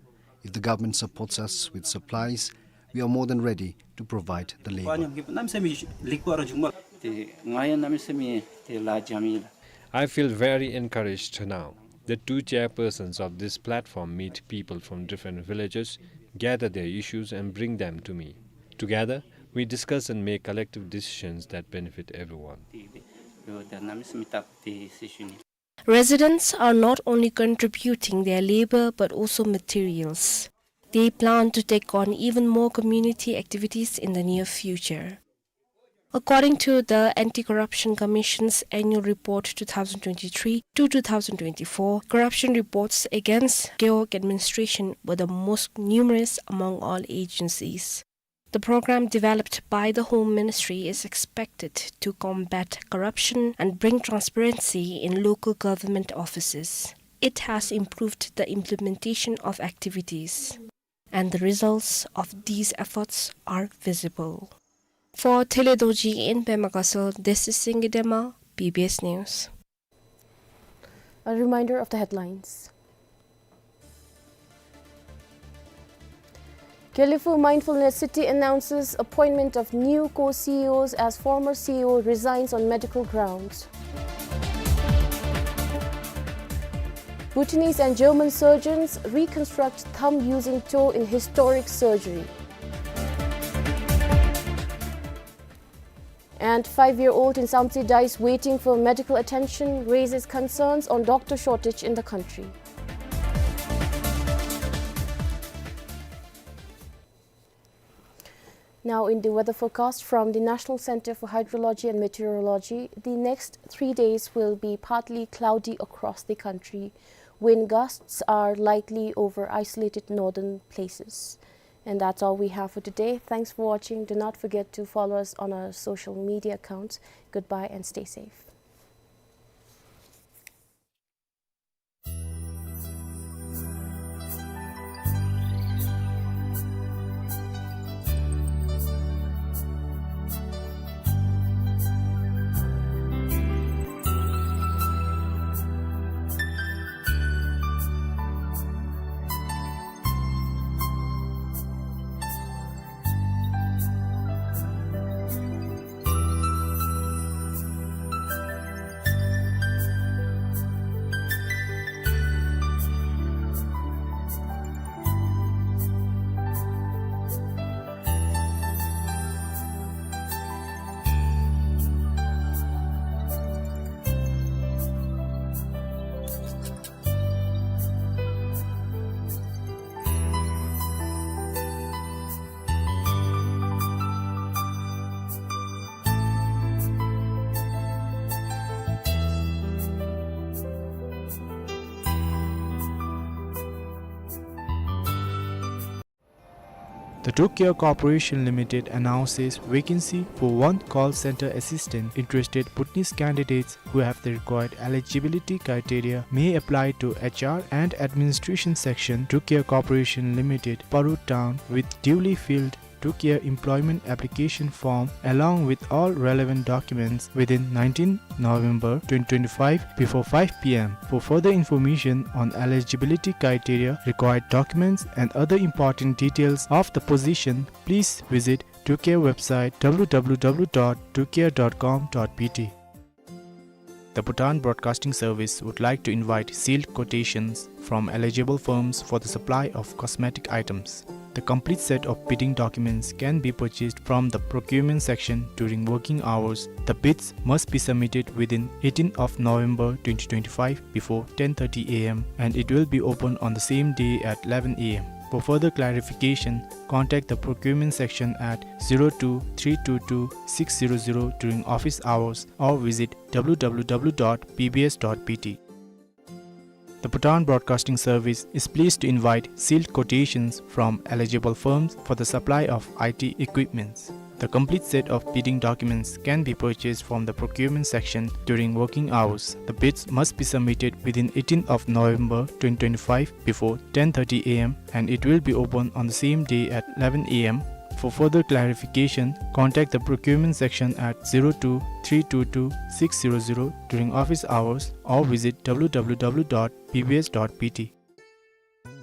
If the government supports us with supplies, We are more than ready to provide the labor. དཔའ་ཉམས་ཀྱི་གནམ་མེད་ས་མེད་ལེགས་པ་ར་བྱུང་མས། ཏེ་ང་ཡང་གནམ་མེད་ས་མེད་ཏེ་ལཱ་འཇམ་ཡི་ལགས། I feel very encouraged now. The two chairpersons of this platform meet people from different villages, gather their issues and bring them to me. Together, we discuss and make collective decisions that benefit everyone. Residents are not only contributing their labor but also materials. They plan to take on even more community activities in the near future. According to the Anti-Corruption Commission's Annual Report two thousand twenty-three to two thousand twenty-four, corruption reports against Gewog administration were the most numerous among all agencies. The program developed by the Home Ministry is expected to combat corruption and bring transparency in local government offices. It has improved the implementation of activities, and the results of these efforts are visible. For Thele Dorji in Pema Gatshel, this is Singye Dema, B B S News. A reminder of the headlines. Gelephu Mindfulness City announces appointment of new co-C E Os as former C E O resigns on medical grounds. Bhutanese and German surgeons reconstruct thumb using toe in historic surgery. And five-year-old in Samtse dies waiting for medical attention, raises concerns on doctor shortage in the country. Now in the weather forecast from the National Center for Hydrology and Meteorology, the next three days will be partly cloudy across the country. Wind gusts are likely over isolated northern places. And that's all we have for today. Thanks for watching. Do not forget to follow us on our social media accounts. Goodbye and stay safe. The Trucare Corporation Limited announces vacancy for one call center assistant. Interested Bhutanese candidates who have the required eligibility criteria may apply to H R and Administration Section, Trucare Corporation Limited, Paru Town, with duly filled Trucare employment application form along with all relevant documents within nineteenth November twenty twenty-five before five P M. For further information on eligibility criteria, required documents, and other important details of the position, please visit Trucare website, W W W dot trucare dot com dot B T. The Bhutan Broadcasting Service would like to invite sealed quotations from eligible firms for the supply of cosmetic items. The complete set of bidding documents can be purchased from the procurement section during working hours. The bids must be submitted within eighteenth of November twenty twenty-five before ten thirty A M and it will be open on the same day at eleven A M. For further clarification, contact the procurement section at zero two three two two six zero zero during office hours or visit W W W dot B B S dot B T. The Bhutan Broadcasting Service is pleased to invite sealed quotations from eligible firms for the supply of I T equipments. The complete set of bidding documents can be purchased from the procurement section during working hours. The bids must be submitted within eighteenth of November twenty twenty-five before ten thirty A M and it will be open on the same day at eleven A M. For further clarification, contact the procurement section at zero two three two two six zero zero during office hours or visit W W W dot B B S dot B T.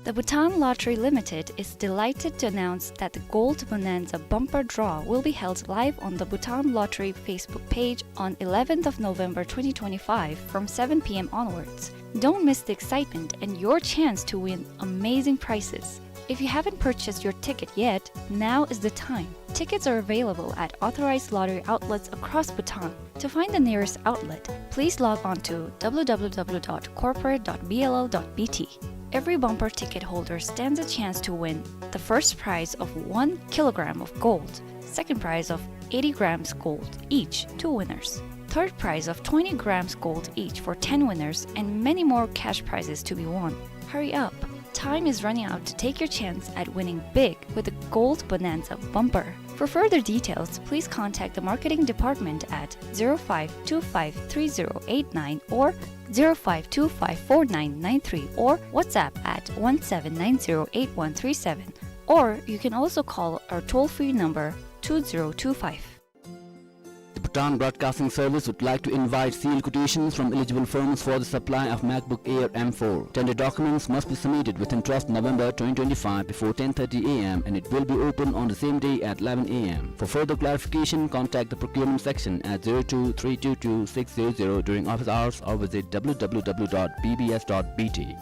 The Bhutan Lottery Limited is delighted to announce that the Gold Bonanza Bumper Draw will be held live on the Bhutan Lottery Facebook page on eleventh of November twenty twenty-five from seven p m onwards. Don't miss the excitement and your chance to win amazing prizes. If you haven't purchased your ticket yet, now is the time. Tickets are available at authorized lottery outlets across Bhutan. To find the nearest outlet, please log on to w w w dot corporate dot b l l dot b t. Every bumper ticket holder stands a chance to win the first prize of one kilogram of gold, second prize of eighty grams gold each, two winners, third prize of twenty grams gold each for ten winners, and many more cash prizes to be won. Hurry up! Time is running out to take your chance at winning big with the Gold Bonanza Bumper. For further details, please contact the marketing department at zero five two five three zero eight nine or zero five two five four nine nine three or WhatsApp at one seven nine zero eight one three seven, or you can also call our toll-free number two zero two five. The Bhutan Broadcasting Service would like to invite sealed quotations from eligible firms for the supply of MacBook Air M four. Tender documents must be submitted within twelfth November twenty twenty-five before ten thirty a m and it will be open on the same day at eleven a m. For further clarification, contact the procurement section at zero two three two two six zero zero during office hours or visit w w w dot b b s dot b t.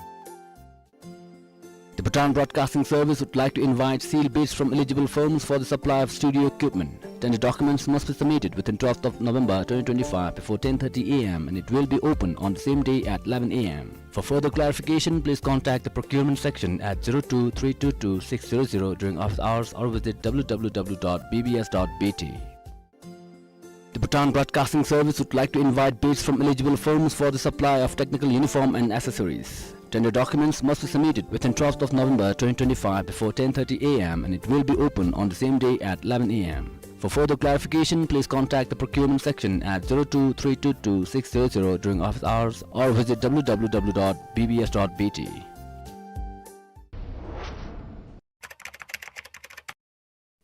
The Bhutan Broadcasting Service would like to invite sealed bids from eligible firms for the supply of studio equipment. Tender documents must be submitted within twelfth of November twenty twenty-five before ten thirty a m and it will be open on the same day at eleven a m. For further clarification, please contact the procurement section at zero two three two two six zero zero during office hours or visit w w w dot b b s dot b t. The Bhutan Broadcasting Service would like to invite bids from eligible firms for the supply of technical uniform and accessories. Tender documents must be submitted within twelfth of November twenty twenty-five before ten thirty a m and it will be open on the same day at eleven a m. For further clarification, please contact the procurement section at zero two three two two six zero zero during office hours or visit w w w dot b b s dot b t.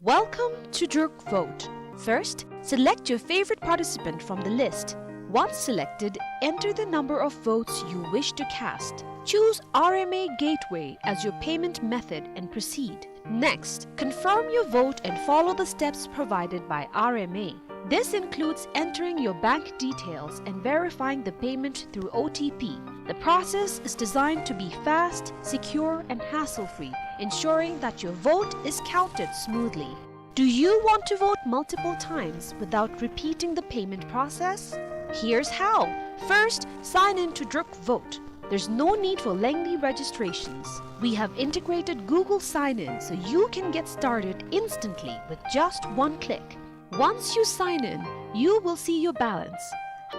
Welcome to Druk Vote. First, select your favorite participant from the list. Once selected, enter the number of votes you wish to cast. Choose R M A Gateway as your payment method and proceed. Next, confirm your vote and follow the steps provided by R M A. This includes entering your bank details and verifying the payment through O T P. The process is designed to be fast, secure, and hassle-free, ensuring that your vote is counted smoothly. Do you want to vote multiple times without repeating the payment process? Here's how. First, sign in to Druk Vote. There's no need for lengthy registrations. We have integrated Google Sign-In so you can get started instantly with just one click. Once you sign in, you will see your balance.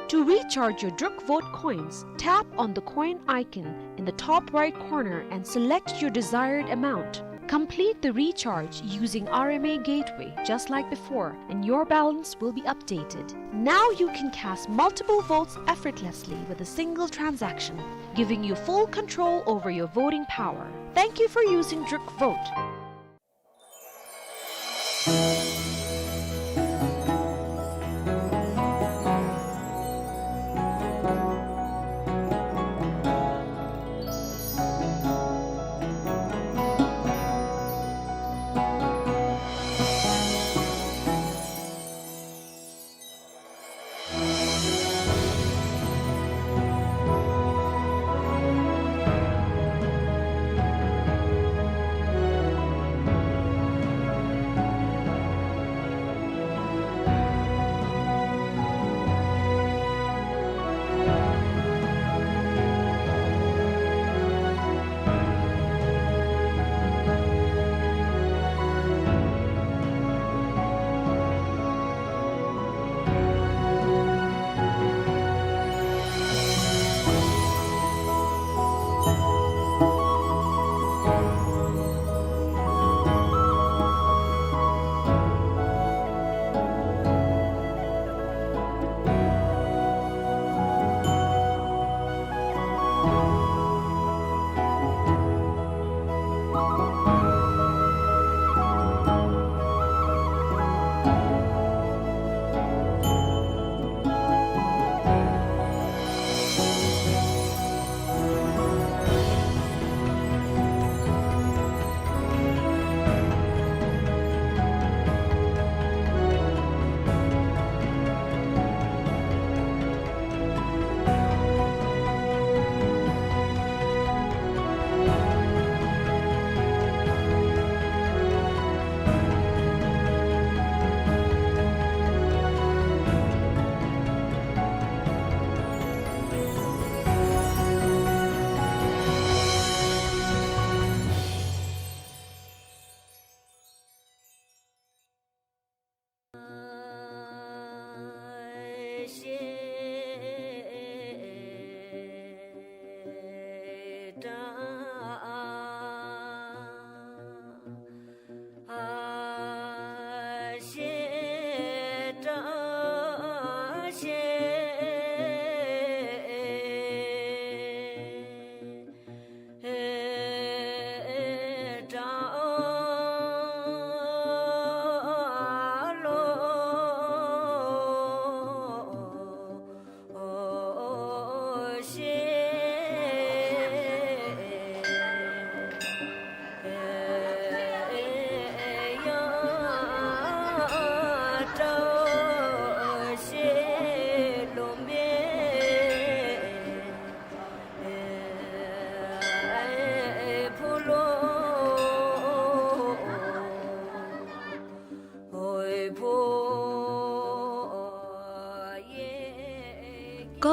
To recharge your Druk Vote coins, tap on the coin icon in the top right corner and select your desired amount. Complete the recharge using R M A Gateway just like before, and your balance will be updated. Now you can cast multiple votes effortlessly with a single transaction, giving you full control over your voting power. Thank you for using Druk Vote.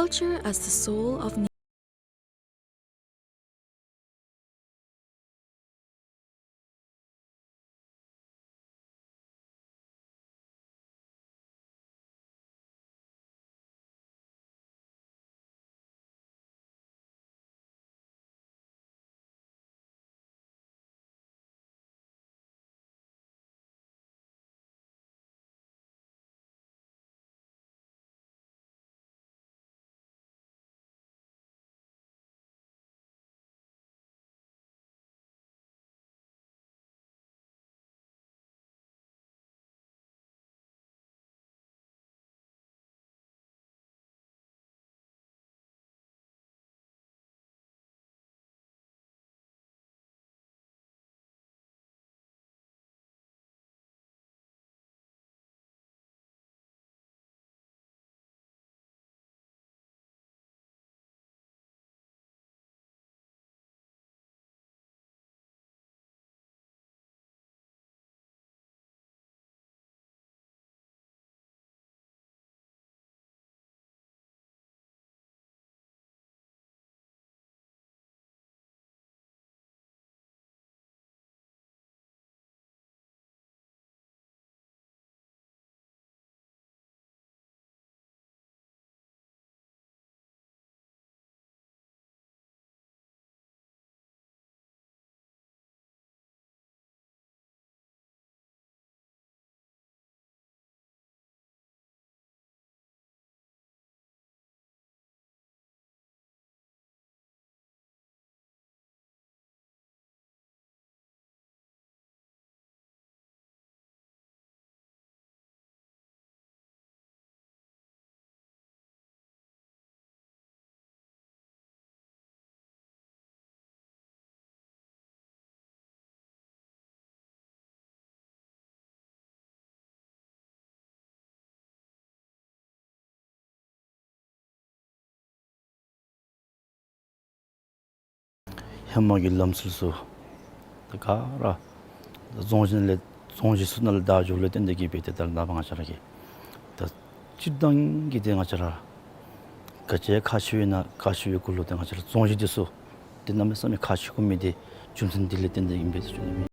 Nature as the soul of nature. ཧེ་མ་གི་ལམ་སྲོལ་ཚུ་ད་ག་ར་རྫོང་གཞི་ནང་ལས་རྫོང་གཞི་ཚུ་ནང་ལས་བདའ་འགྱོཝ་ལས་བརྟེན་ཏེ་གིས་སྦེ་ཏེ་ད་ནངས་པ་ང་བཅས་ར་གི་ད་སྤྱིར་བཏང་གི་ཏེ་ང་བཅས་ར་ག་ཅི་ཁག་ཆེ་བའི་ནང་ཁག་ཆེ་བའི་གུ་ལུ་ཏེ་ང་བཅས་ར་རྫོང་གཞི་འདི་ཚུ་ཏེ་གནམ་མེད་ས་མེད་ཁག་ཆེ་དགོ་མི་འདི་རྒྱུ་མཚན་འདི་ལས་བརྟེན་ཏེ་ཨིན་པས་ཟེར་ཞུ་ནི།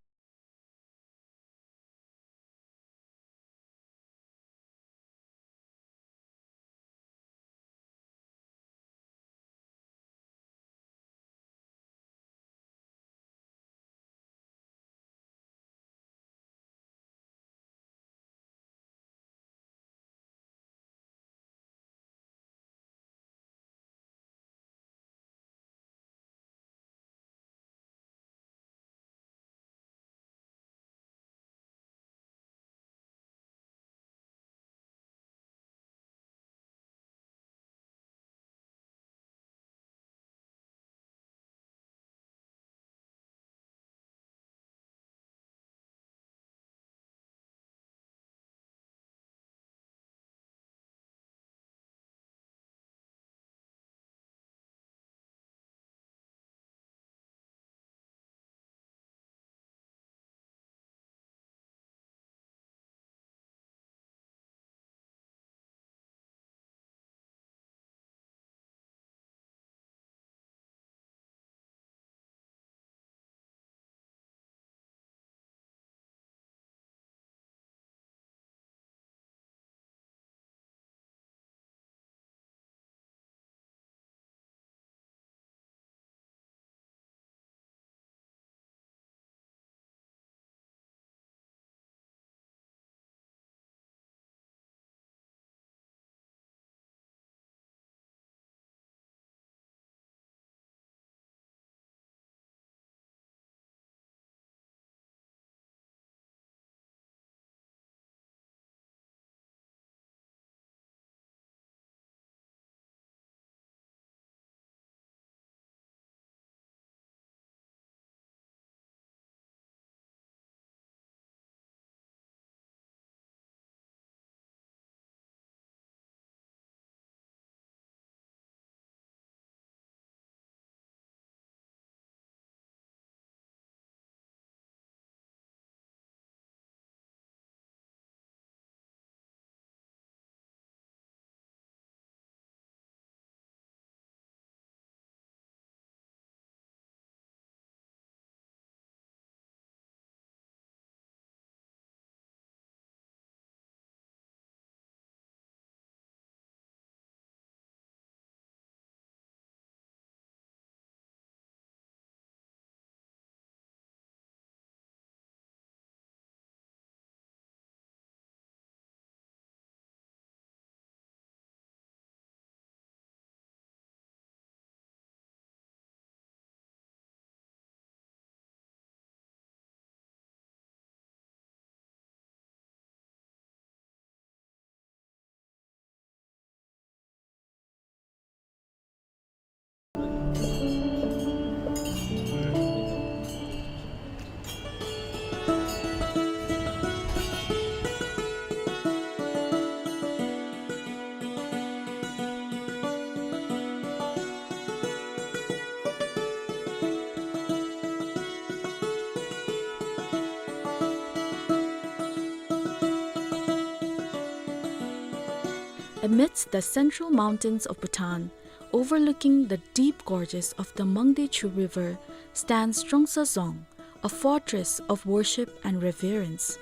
Amidst the central mountains of Bhutan, overlooking the deep gorges of the Mangdechu River, stands Trongsa Dzong, a fortress of worship and reverence.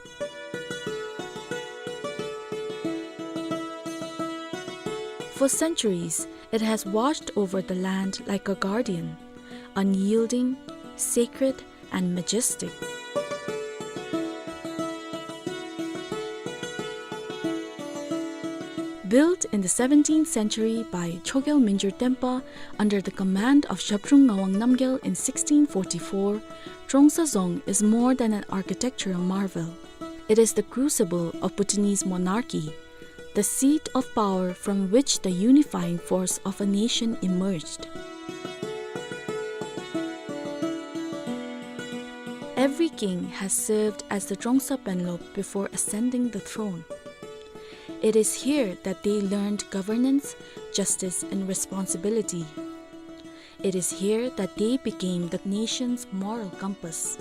For centuries, it has watched over the land like a guardian, unyielding, sacred, and majestic. Built in the seventeenth century by Chogyal Mingyur Denpa under the command of Zhabdrung Ngawang Namgyal in sixteen forty-four, Trongsa Dzong is more than an architectural marvel. It is the crucible of Bhutanese monarchy, the seat of power from which the unifying force of a nation emerged. Every king has served as the Trongsa Penlop before ascending the throne. It is here that they learned governance, justice, and responsibility. It is here that they became the nation's moral compass.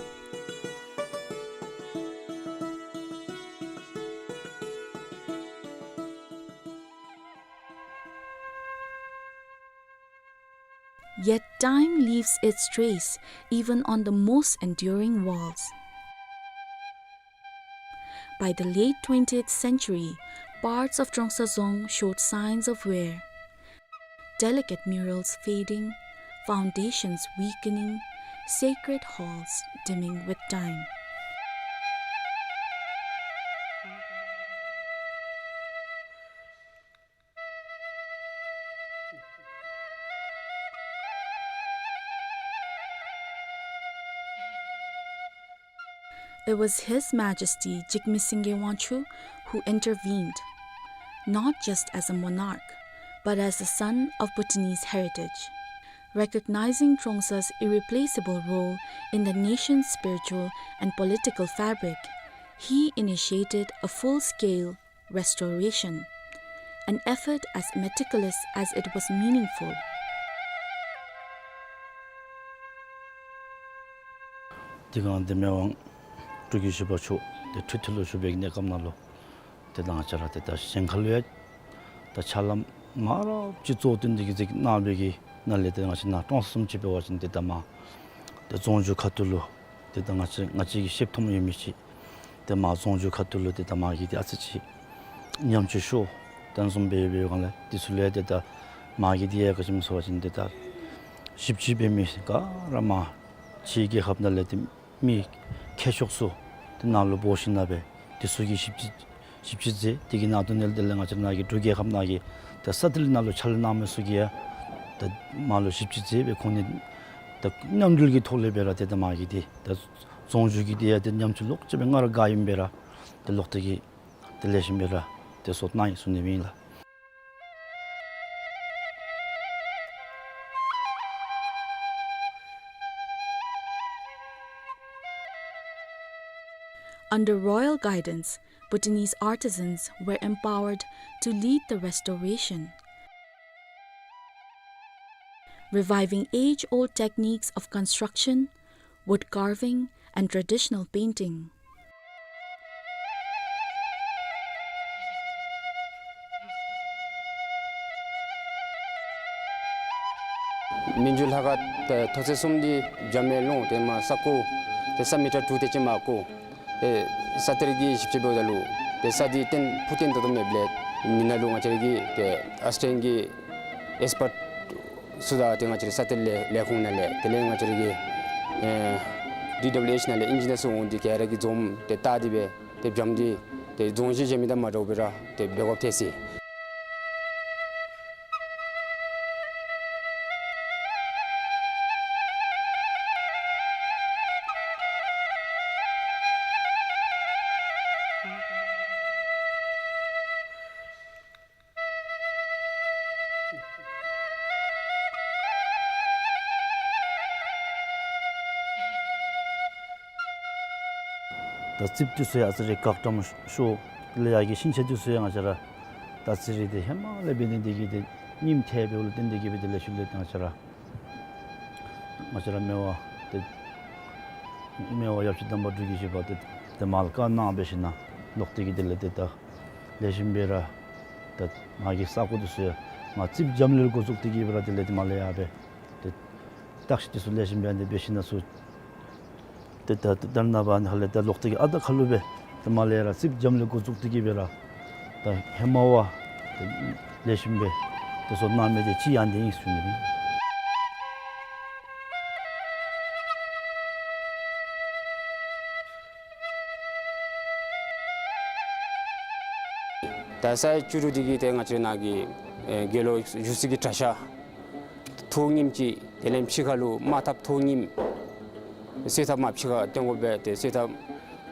Yet time leaves its trace even on the most enduring walls. By the late twentieth century, parts of Trongsa Dzong showed signs of wear. Delicate murals fading, foundations weakening, sacred halls dimming with time. It was His Majesty Jigme Singye Wangchuck who intervened, not just as a monarch, but as the son of Bhutanese heritage. Recognizing Trongsa's irreplaceable role in the nation's spiritual and political fabric, he initiated a full-scale restoration, an effort as meticulous as it was meaningful. དེ་སྒང་འདི་མི་དབང་འབྲུག་རྒྱལ་བཞི་པ་མཆོག་འདི་ཁྲི་ཐོག་ལུ་བཞུགས་པའི་གནས་སྐབས་ནང་ལུ་ཏེ་ད་ང་བཅས་ར་ཏེ་ད་གཞན་ཁ་ལུ་ཡང་ད་ཕྱག་ལཱ་མང་རབས་ཅིག་གཙོ་བོ་བཏོན་ཏེ་གི་ཅིག་གནང་བའི་གི་ནང་ལས་ཏེ་ང་བཅས་ནཱ་ཀྲོང་གསུམ་ཅིག་འབད་བ་ཅིན་ཏེ་ད་མར་ཏེ་རྫོང་རྒྱུད་ཁ་ཐུག་ལུ་ཏེ་ད་ང་བཅས་ང་བཅས་ཀྱིས་ཤེསཔ་མཐོངམ་ཡོད་མི་ཅིག་ཏེ་མར་རྫོང་རྒྱུད་ཁ་ཐུག་ལུ་ཏེ་ད་མར་གྱི་ཏེ་ཨ་ཙི་ཅིག་ཉམས་བཅོས་ཤོར་དོ་བཟུམ་སྦེ་འབད་བའི་སྒང་ལས་དེ་ཚུ་ལས་ཏེ་ད་མར་གྱི་ཏེ་ཡང་ག་ཅི་སྨོ་ཟེར་བ་ཅིན་ཏེ་ད་ཞིབ་དཔྱད་འབད་མི་ག་ར་མར་ཕྱི་རྒྱལ་ཁབ་ནང་ལས་ཏེ་མི་མཁས་མཆོག་ཚུ་ཏེ་ནཱ་ལུ་འབོ་ཞིནམ་ལས་སྦེ་དེ་ཚུ་གིས་ཞིབ་དཔྱད་ཞིབ་དཔྱད་མཛད། དེ་གི་ནང་དོན་ལས་དེ་ལས་ང་བཅས་ནཱ་གི་འབྲུག་རྒྱལ་ཁབ་ནང་གི་ཏེ་ས་གཏེར་ནང་ལུ་ཕྱག་ལཱ་གནང་མི་ཚུ་གིས་ཡང་ཏེ་མར་ལུ་ཞིབ་དཔྱད་མཛད་སྦེ་ཁོང་གཉིས་ཏེ་མཉམ་འབྲེལ་གྱི་ཐོག་ལས་སྦེ་ར་ཏེ་ད་མར་གྱི་ཏེ་ད་རྫོང་རྒྱུད་ཀྱི་ཏེ་ཡང་ཏེ་ཉམས་བཅོས་ལོག་ཅིག་སྦེ་སྔར་ག་ཨིནམ་སྦེ་ར་ཏེ་ལོག་སྟེ་གི་ཏེ་ལེགས་ཤོམ་སྦེ་ར་ཏེ་བཟོ་གནང་ཡི་ཟེར་ཨིན་ལགས། Under royal guidance, Bhutanese artisans were empowered to lead the restoration, reviving age-old techniques of construction, wood carving, and traditional painting. མི་འགྱུར་ལྷ་ཁང་ཐོག་ཚད་གསུམ་འདི་བྱམས་པའི་ཀློང་ཏེ་མར་ས་བརྐོ་ཏེ་ས་མི་ཊར་དྲུག་དེ་ཅིག་མར་བརྐོ། ཏེ་ས་གཏེར་གྱི་ཞིབ་དཔྱད་འབདཝ་ད་ལུ་ཏེ་ས་འདི་བརྟན་ཕུ་བརྟན་ཏོག་ཏོ་མེདཔ་ལས་ནི་ནང་ལུ་ང་བཅས་ར་གི་ཏེ་ཨཱོསི་ཊེལ་ཡཱན་གྱི་ཨེགསི་པརཊ་ཚུ་དང་ཏེ་ང་བཅས་ར་ས་གཏེར་ལས་ལས་ཁུངས་ནང་ལས་དེ་ལས་ང་བཅས་ར་གི་ཨེ་ཌི་ཌབ་ལུ་ཨེཆ་ནང་ལས་ཨིན་ཇི་ནི་ཡར་ཚུ་འོང་སྟེ་ག་ར་གིས་འཛོམས་ཏེ་བལྟ་སྟེ་སྦེ་ཏེ་བྱམས་འདི་ཏེ་རྫོང་གཞི་བཞེངས་མི་དང་མ་འདྲཝ་སྦེ་ར་ཏེ་འབད་དགོཔ་ཐལ་ཅི། ད་རྩིགཔ་འདི་ཚུ་ཡང་ཨ་ཙི་རེ་འགག་འགྲམ་ཤོར་ལས་ཡར་གྱི་ཤིང་ཆ་འདི་ཚུ་ཡང་ང་བཅས་ར་ད་རྩིག་རི་འདི་ཧེ་མ་ལས་འབད་ནི་འདི་གིས་ཏེ་རྙིངམ་ཐལ་བའི་ལུ་བརྟེན་ཏེ་གིས་སྦེ་དེ་ལས་ཤུལ་ལས་ཏེ་ང་བཅས་ར་ང་བཅས་ར་མི་དབང་ཏེ་མི་དབང་ཡབ་རྗེ་དམ་པ་འབྲུག་རྒྱལ་བཞི་པ་ཏེ་ཏེ་མར་བཀའ་གནང་འབད་ཞིནམ་ལས་ལོག་སྟེ་གིས་དེ་ལས་ཏེ་ད་ལེགས་ཤོམ་སྦེ་ར་ ད་མ་གི་ས་གོ་འདི་ཚུ་ཡང་མ་རྩིགཔ་འཇམ་ལུ་ལས་འགོ་བཙུགས་ཏེ་གི་སྦེ་ར་དེ་ལས་དེ་མ་ལས་ཡར་སྦེ་ཏེ་ཏེ་ས་གཞི་འདི་ཚུ་ལེགས་ཤོམ་སྦེ་ཨ་ནི་སྦེ་ཞིནམ་ལས་ཚུར་ཏེ་ད་ད་ནཱ་བ་ཧ་ལས་ད་ལོག་སྟེ་གི་ཨ་ད་ཁ་ལུ་སྦེ་ད་མ་ལས་ར་རྩིགཔ་འཇམ་ལུ་ལས་འགོ་བཙུགས་ཏེ་གི་སྦེ་ར་ད་ཧེ་མ་བ་ཏེ་ལེགས་ཤོམ་སྦེ་ཏེ་བཟོ་གནང་མི་འདི་ཅིག་ཨ་ནི་ཨིན་ཟེར་ཞུ་ནི་ཨིན། ད་ས་བཅུ་དྲུག་འདི་གི་ཏེ་ང་བཅས་ནཱ་གི་ཨེ་དགེ་སློང་བཞུགས་སའི་གི་གྲྭ་ཤག་ཐོག་ཉིམ་ཅིག། དེ་ལས་ཕྱི་ཁ་ལུ་དམར་ཐབ་ཐོག་ཉིམ། གསེར་ཐབ་མར་ཕྱི་ཁར་བཏོན་དགོ་པས། ཏེ་གསེར་ཐབ་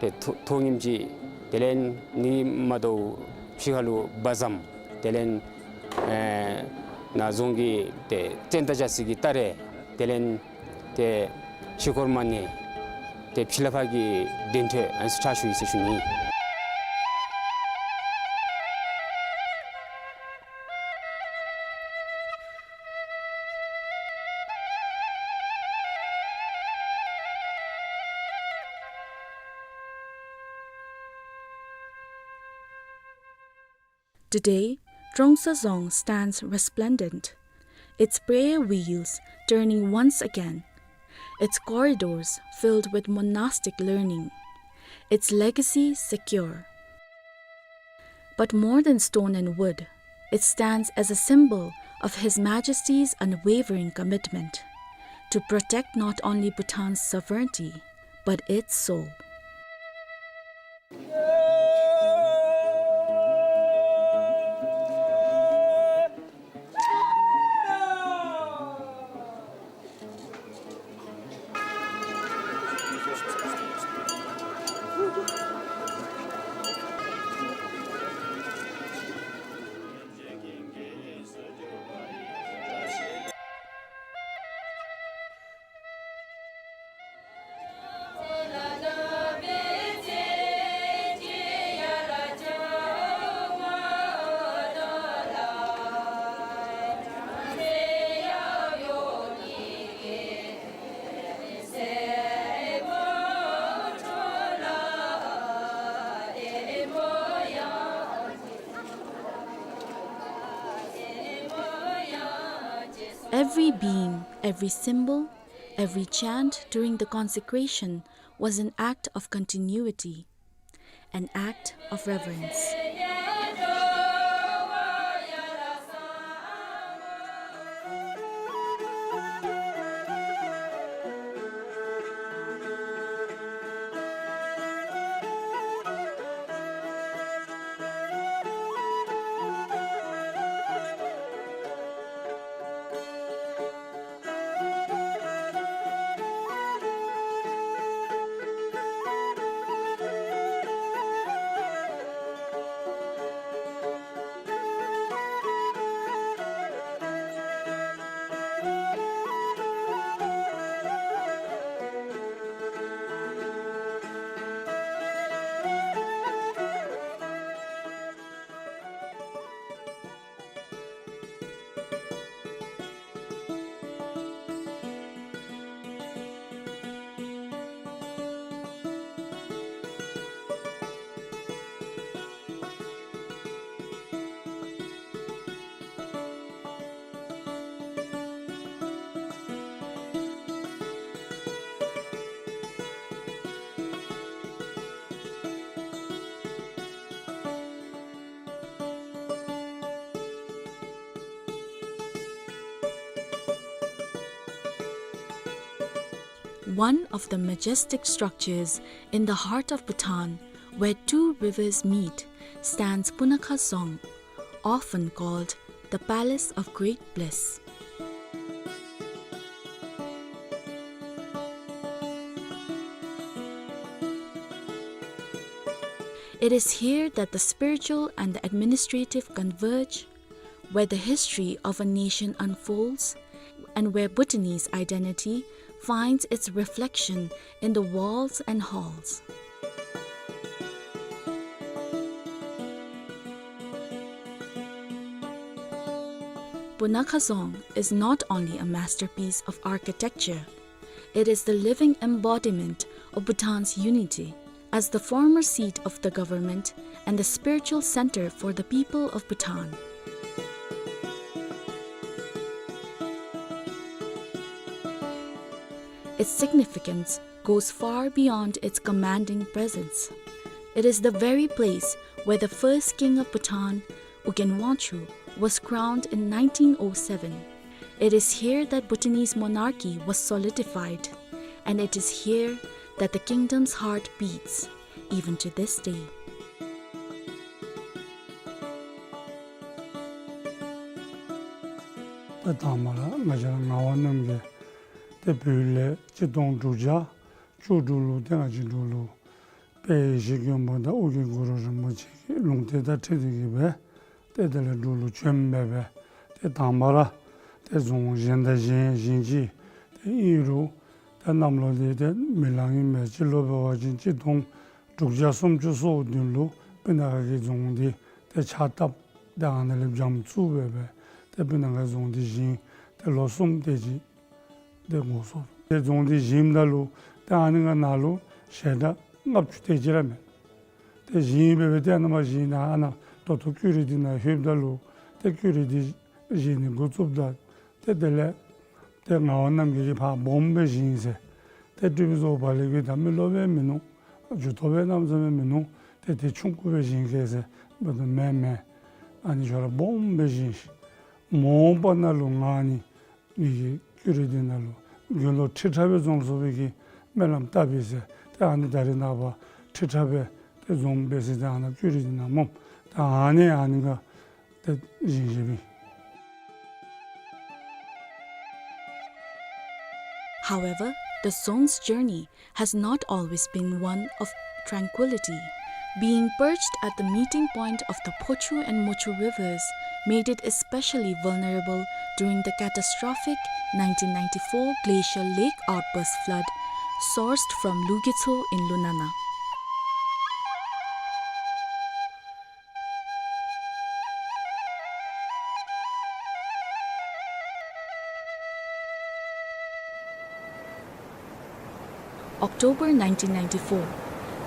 ཏེ་ཐོག་ཐོག་ཉིམ་ཅིག། དེ་ལས་ཨ་ནི་མ་དོ་ཕྱི་ཁ་ལུ་བ་ཟམ། དེ་ལས་ཨེ་ནཱ་རྫོང་གི་ཏེ་བཙན་དང་བཅས་སའི་གི་སྟ་རེ། དེ་ལས་ཏེ་ཕྱི་སྐོར་མ་ཎི། ཏེ་ཕྱི་ལས་ཕར་གྱི་གདན་ཁྲི་ཨ་ནི་ཚུ་ཕྱག་ཞུ་ཡི་ཟེར་ཞུ་ནི། Today, Trongsa Dzong stands resplendent, its prayer wheels turning once again, its corridors filled with monastic learning, its legacy secure. But more than stone and wood, it stands as a symbol of His Majesty's unwavering commitment to protect not only Bhutan's sovereignty, but its soul. Every beam, every symbol, every chant during the consecration was an act of continuity, an act of reverence. One of the majestic structures in the heart of Bhutan, where two rivers meet, stands Punakha Dzong, often called the Palace of Great Bliss. It is here that the spiritual and the administrative converge, where the history of a nation unfolds, and where Bhutanese identity finds its reflection in the walls and halls. Punakha Dzong is not only a masterpiece of architecture, it is the living embodiment of Bhutan's unity, as the former seat of the government and the spiritual center for the people of Bhutan. Its significance goes far beyond its commanding presence. It is the very place where the first king of Bhutan, Ugyen Wangchuck, was crowned in nineteen oh seven. It is here that Bhutanese monarchy was solidified, and it is here that the kingdom's heart beats, even to this day. ད་དང་པ་ར་ང་བཅས་ར་ངག་དབང་རྣམ་རྒྱལ་ཏེ་བོད་ལས་གཅིག་སྟོང་དྲུག་བརྒྱ་བཅུ་དྲུག་ལུ་ཏེ་ང་བཅས་འབྲུག་ལུ་དཔལ་ཡེ་ཤེས་མགོན་པོ་དང་ཨོ་རྒྱན་གུ་རུ་རིན་པོ་ཆེ་གི་ལུང་བསྟན་དང་འཁྲིལ་ཏེ་གིས་སྦེ་ཏེ་དེ་ལས་འབྲུག་ལུ་བྱོན་སྦེ་སྦེ་ཏེ་དང་པ་ར་ཏེ་རྫོང་གཞན་དང་གཞན་བཞིན་ཅིག་ཏེ་ཨིན་རུང་ཏེ་གནམ་ལོ་འདི་ཏེ་མི་ལང་ཨིན་མས། སྤྱི་ལོ་འབད་བ་ཅིན་གཅིག་སྟོང་དྲུག་བརྒྱ་སུམ་ཅུ་སོ་བདུན་ལུ་སྤུ་ན་ཁ་གི་རྫོང་འདི་ཏེ་ཕྱག་བཏབ། ཏེ་ཨ་ནཱ་ལས་བྱང་བཙུགས་སྦེ་སྦེ་ཏེ་སྤུ་ན་ཁ་རྫོང་འདི་བཞེངས་ཏེ་ལོ་གསུམ་དེ་ཅིག་ཏེ་འགོར་སོ། ཏེ་རྫོང་འདི་བཞེངསམ་ད་ལུ་ཏེ་ཨ་ནི་ནང་ན་ལུ་ཞལ་གྲངས་ལྔ་བཅུ་དེ་ཅིག་ར་མས། ཏེ་བཞེངས་སྦེ་སྦེ་ཏེ་ཨ་ནཱ་མར་བཞེངས་ད་ཨ་ནཱ་ད་ལྟོ་ཀུ་རེ་འདི་ནང་ལྷོདཔ་ད་ལུ་ཏེ་ཀུ་རེ་འདི་བཞེངས་ནི་འགོ་བཙུགསཔ་ད་ཏེ་དེ་ལས་ཏེ་ངག་དབང་རྣམ་རྒྱལ་གྱིས་ཕར་སྦོམ་སྦེ་བཞེངས་ཟེར། ཏེ་སྤྲུལ་པའི་བཟོ་བ་ལས་གི་ད་མི་སློབ་སྦེ་མིན་ནུག། རྒྱུ་སྟོབས་སྦེ་གནམ་མེད་ས་མེད་མིན་ནུག། ཏེ་དེ་ཆུང་ཀུ་སྦེ་བཞེངས་གེ་ཟེར་འབདཝ་ད་མེན་མེན། ཨ་ནི་ཞོར་ར་སྦོམ་སྦེ་བཞེངས་ཤིག། མ་འོངས་པ་ནང་ལུ་ང་ཨ་ནི་ངེ་གི་ཀུ་རེ་འདི་ནང་ལུ་དགེ་སློང་ཁྲི་ཕྲག་སྦེ་འཛོམས་ཚུགས་པའི་གི་སྨོན་ལམ་བཏབ་པས་ཟེར། ཏེ་ཨ་ནི་ད་རེས་ནངས་པ་ཁྲི་ཕྲག་སྦེ་ཏེ་འཛོམས་པས་ཟེར། ཏེ་ཨ་ནཱ་ཀུ་རེ་འདི་ནང་སྨོ། ཏེ་ཨ་ནི་ཨ་ནི་ག་ཏེ་བཞེངས་བཞེངསམ་ཨིན། However, the Dzong's journey has not always been one of tranquility. Being perched at the meeting point of the Phochu and Mochu rivers made it especially vulnerable during the catastrophic nineteen ninety-four glacial lake outburst flood sourced from Lugetso in Lunana. October nineteen ninety-four,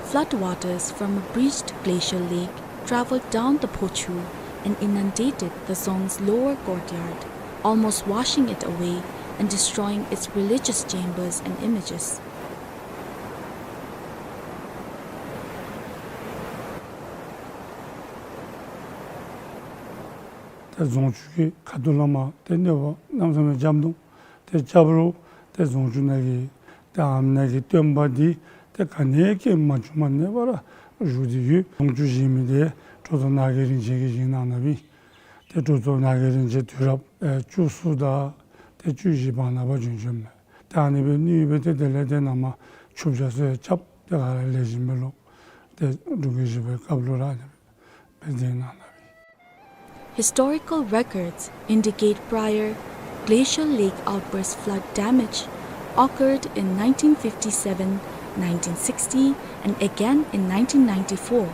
flood waters from a breached glacial lake traveled down the Phochu and inundated the Dzong's lower courtyard, almost washing it away and destroying its religious chambers and images. ཏེ་རྫོང་ཆུ་གི་ཁ་ཐུག་ལས་མར་ཏེ་གནོད་པ་གནམ་མེད་ས་མེད་རྐྱབ་ནུག། ཏེ་རྐྱབ་རུང་ཏེ་རྫོང་ཆུ་ནང་གི་ཏེ་ཨ་ནཱ་གི་སྟོན་པ་འདི་ཏེ་ག་ནི་སྐྱེ་མ་བཅུག་མ་གནས་པར་ར་བཞུགས་ཏེ་ཡོད། རྫོང་ཆུ་བཞེངས་མི་འདི་གྲུབ་ཐོབ་ནགས་ཀྱི་རིན་ཆེན་གྱིས་བཞེངས་གནང་གནངམ་ཨིན། ཏེ་གྲུབ་ཐོབ་ནགས་ཀྱི་རིན་ཆེན་དུས་རབས་ཨེ་བཅུ་གསུམ་དང་ཏེ་བཅུ་བཞི་བར་ན་བ་བྱོན་བྱོནམ་མས། ཏེ་ཨ་ནི་སྦེ་ནུས་པས་ཏེ་དེ་ལས་ཏེ་ནཱ་མར་ཆུ་བྱ་སོ་ཡང་རྐྱབ། ཏེ་ག་ར་ལེགས་ཤོམ་སྦེ་ལོག། ཏེ་འབྲུག་རྒྱལ་བཞི་པའི་སྐབས་ལུ་ར་ཨ་ནི་སྦེ་མཛད་གནང་གནངམ་ཨིན། Historical records indicate prior glacial lake outburst flood damage occurred in nineteen fifty-seven, nineteen sixty, and again in nineteen ninety-four,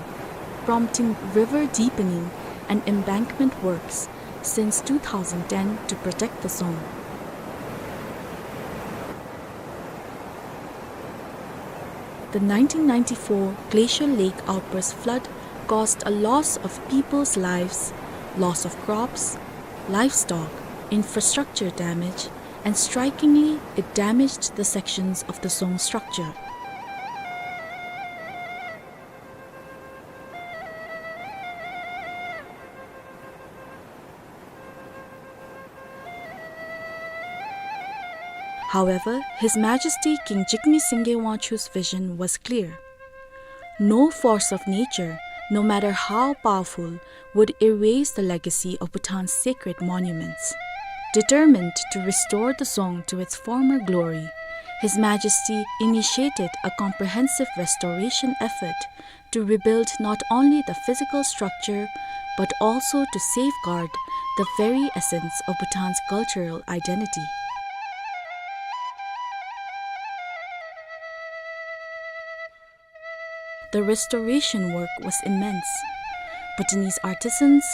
prompting river deepening and embankment works since two thousand ten to protect the Dzong. The nineteen ninety-four glacial lake outburst flood caused a loss of people's lives, loss of crops, livestock, infrastructure damage, and strikingly, it damaged the sections of the Dzong structure. However, His Majesty King Jigme Singye Wangchuck's vision was clear. No force of nature, no matter how powerful, would erase the legacy of Bhutan's sacred monuments. Determined to restore the Dzong to its former glory, His Majesty initiated a comprehensive restoration effort to rebuild not only the physical structure, but also to safeguard the very essence of Bhutan's cultural identity. The restoration work was immense. Bhutanese artisans,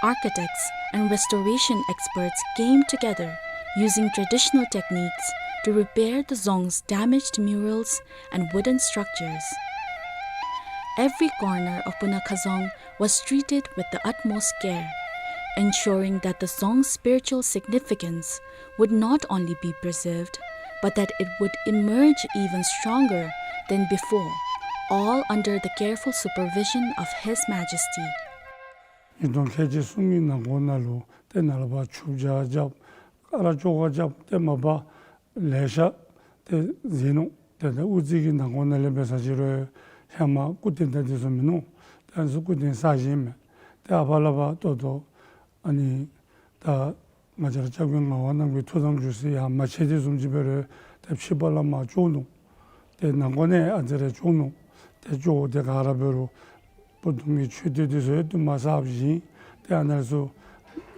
architects, and restoration experts came together using traditional techniques to repair the Dzong's damaged murals and wooden structures. Every corner of Bunakhazong was treated with the utmost care, ensuring that the Zong's spiritual significance would not only be preserved, but that it would emerge even stronger than before, all under the careful supervision of His Majesty. ཉིས་སྟོང་ཁལ་གཅིག་གསུམ་གྱི་ནང་འཁོད་ནང་ལུ་ཏེ་ནཱ་ལས་ཕར་ཆུ་བྱ་རྐྱབ་ཀ་ར་བཅོ་ཁ་རྐྱབ་ཏེ་མ་པ་ལེ་ཤ་ཏེ་མཛད་ནུག། ཏེ་ད་དབུ་རྩེ་གི་ནང་འཁོད་ནང་ལས་འབད་ས་ཅིག་རུང་ཧེ་མ་སྐུ་རྟེན་ད་འདི་ཚུ་མིན་ནུག། ཏེ་ཨ་ནི་ཚུ་སྐུ་རྟེན་གསར་བཞེངས་མས། ཏེ་ཨ་ཕ་ལས་ཕར་ཏོག་ཏོ་ཨ་ནི་ད་ང་བཅས་ར་སྐྱབས་མགོན་ངག་དབང་རྣམ་རྒྱལ་ཐུགས་དམ་བཞུགས་ས་ཡར་མ་ཆད་དེ་བཟུམ་ཅིག་འབད་རུང་ཏེ་ཕྱི་ཕར་ལས་མར་བཅོ་ནུག། ཏེ་ནང་འཁོད་ནང་ཨ་ཙི་རེ་བཅོ་ནུག། ཏེ་བཅོ་ཏེ་ག་ར་འབད་རུང་བུ་དུམ་གྱི་མཆོད་རྟེན་འདི་ཚུ་ཡང་བསྟུད་མར་གསརཔ་བཞེངས། ཏེ་ཨ་ནཱ་ཚུ་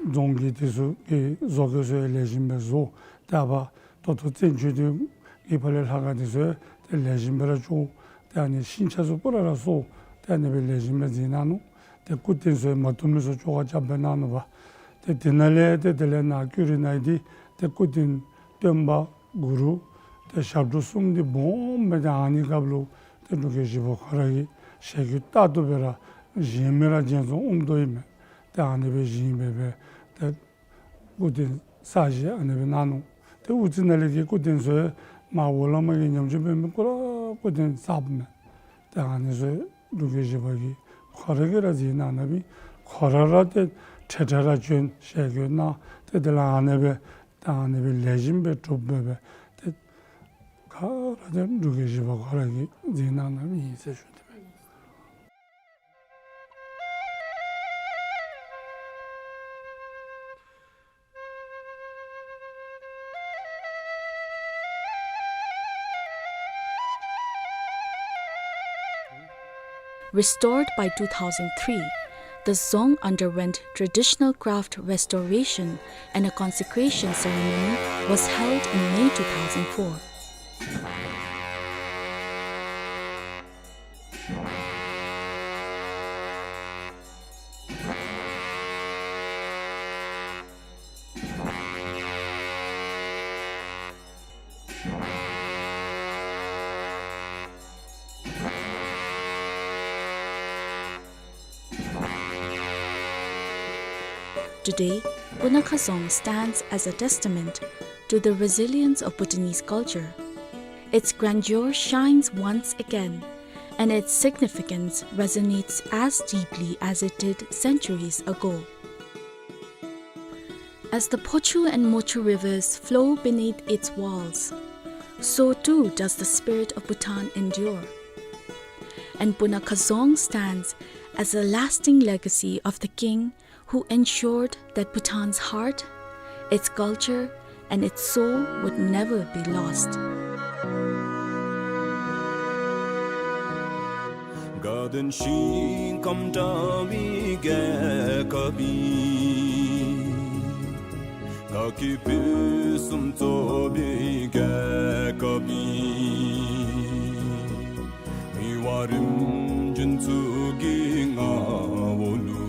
རྫོང་གི་འདི་ཚུ་གི་བཟོ་བཀོད་ཚུ་ཡང་ལེགས་ཤོམ་སྦེ་བཟོ། ཏེ་ཨ་ཕར་ཏོག་ཏོ་བཙན་མཆོད་རྟེན་གྱི་ཕར་ལས་ལྷ་ཁང་འདི་ཚུ་ཡང་ཏེ་ལེགས་ཤོམ་སྦེ་ར་བཅོ། ཏེ་ཨ་ནི་ཤིང་ཆས་ཚུ་པུ་ར་ར་གསོ། ཏེ་ཨ་ནི་སྦེ་ལེགས་ཤོམ་སྦེ་མཛད་གནང་ནུག། ཏེ་སྐུ་རྟེན་ཚུ་ཡང་མ་བཏུབ་མི་ཚུ་བཅོ་ཁ་རྐྱབ་སྦེ་གནང་ནུག་པ། ཏེ་དེ་ནང་ལས་ཏེ་དེ་ལས་ནཱ་ཀུ་རི་ནང་འདི་ཏེ་སྐུ་རྟེན་སྟོན་པ་གུ་རུ་ཏེ་ཞབས་དྲུང་གསུམ་འདི་སྦོམ་སྦེ་ཏེ་ཨ་ནི་སྐབས་ལུ་ཏེ་འབྲུག་རྒྱལ་བཞི་པ་ཁོ་ར་གིས་ཞལ་བཀོད་ལྟར་དུ་སྦེ་ར་བཞེངས་མི་ར་བཞེངས་ཚུགས་འོངམ་དོ་ཨིན་མས། ཏེ་ཨ་ནི་སྦེ་བཞེངས་སྦེ་སྦེ་ཏེ་སྐུ་རྟེན་གསར་བཞེངས་ཨ་ནི་སྦེ་གནང་ནུག། ཏེ་དབུ་རྩེ་ནང་ལས་ཀྱི་སྐུ་རྟེན་ཚུ་མར་འོག་ལས་མར་གྱི་ཉམས་བཅོས་འབད་མི་གུ་ར་སྐུ་རྟེན་གསརཔ་མས། ཏེ་ཨ་ནི་ཚུ་འབྲུག་རྒྱལ་བཞི་པ་གིས་ཁོ་ར་གིས་ར་མཛད་གནང་ནུག་པས། ཁོ་ར་ར་ཏེ་འཕྲལ་འཕྲལ་ར་བྱོན་ཞལ་བཀོད་གནང་། ཏེ་དེ་ལས་ཨ་ནི་སྦེ་ཏེ་ཨ་ནི་སྦེ་ལེགས་ཤོམ་སྦེ་གྲུབ་སྦེ་སྦེ་ཏེ་ག་ར་ཏེ་འབྲུག་རྒྱལ་བཞི་པ་ཁོ་ར་གིས་མཛད་གནང་ནུག་ཨིན་ཟེར་ཞུ་དེ་སྦེ། Restored by two thousand three, the Zong underwent traditional craft restoration and a consecration ceremony was held in May two thousand four. Today, Bunakhazong stands as a testament to the resilience of Bhutanese culture. Its grandeur shines once again, and its significance resonates as deeply as it did centuries ago. As the Phochu and Mochu rivers flow beneath its walls, so too does the spirit of Bhutan endure. And Bunakhazong stands as a lasting legacy of the king who ensured that Bhutan's heart, its culture, and its soul would never be lost. དགའ་ལྡན་ཞིང་ཁམས་བཀྲ་བའི་རྒྱལ་ཁབ་ཨིན། དགའ་སྐྱིད་ཕུན་སུམ་ཚོགས་པའི་རྒྱལ་ཁབ་ཨིན། མི་དབང་རིམ་བྱོན་ཚུ་གི་མངའ་འོག་ལུ།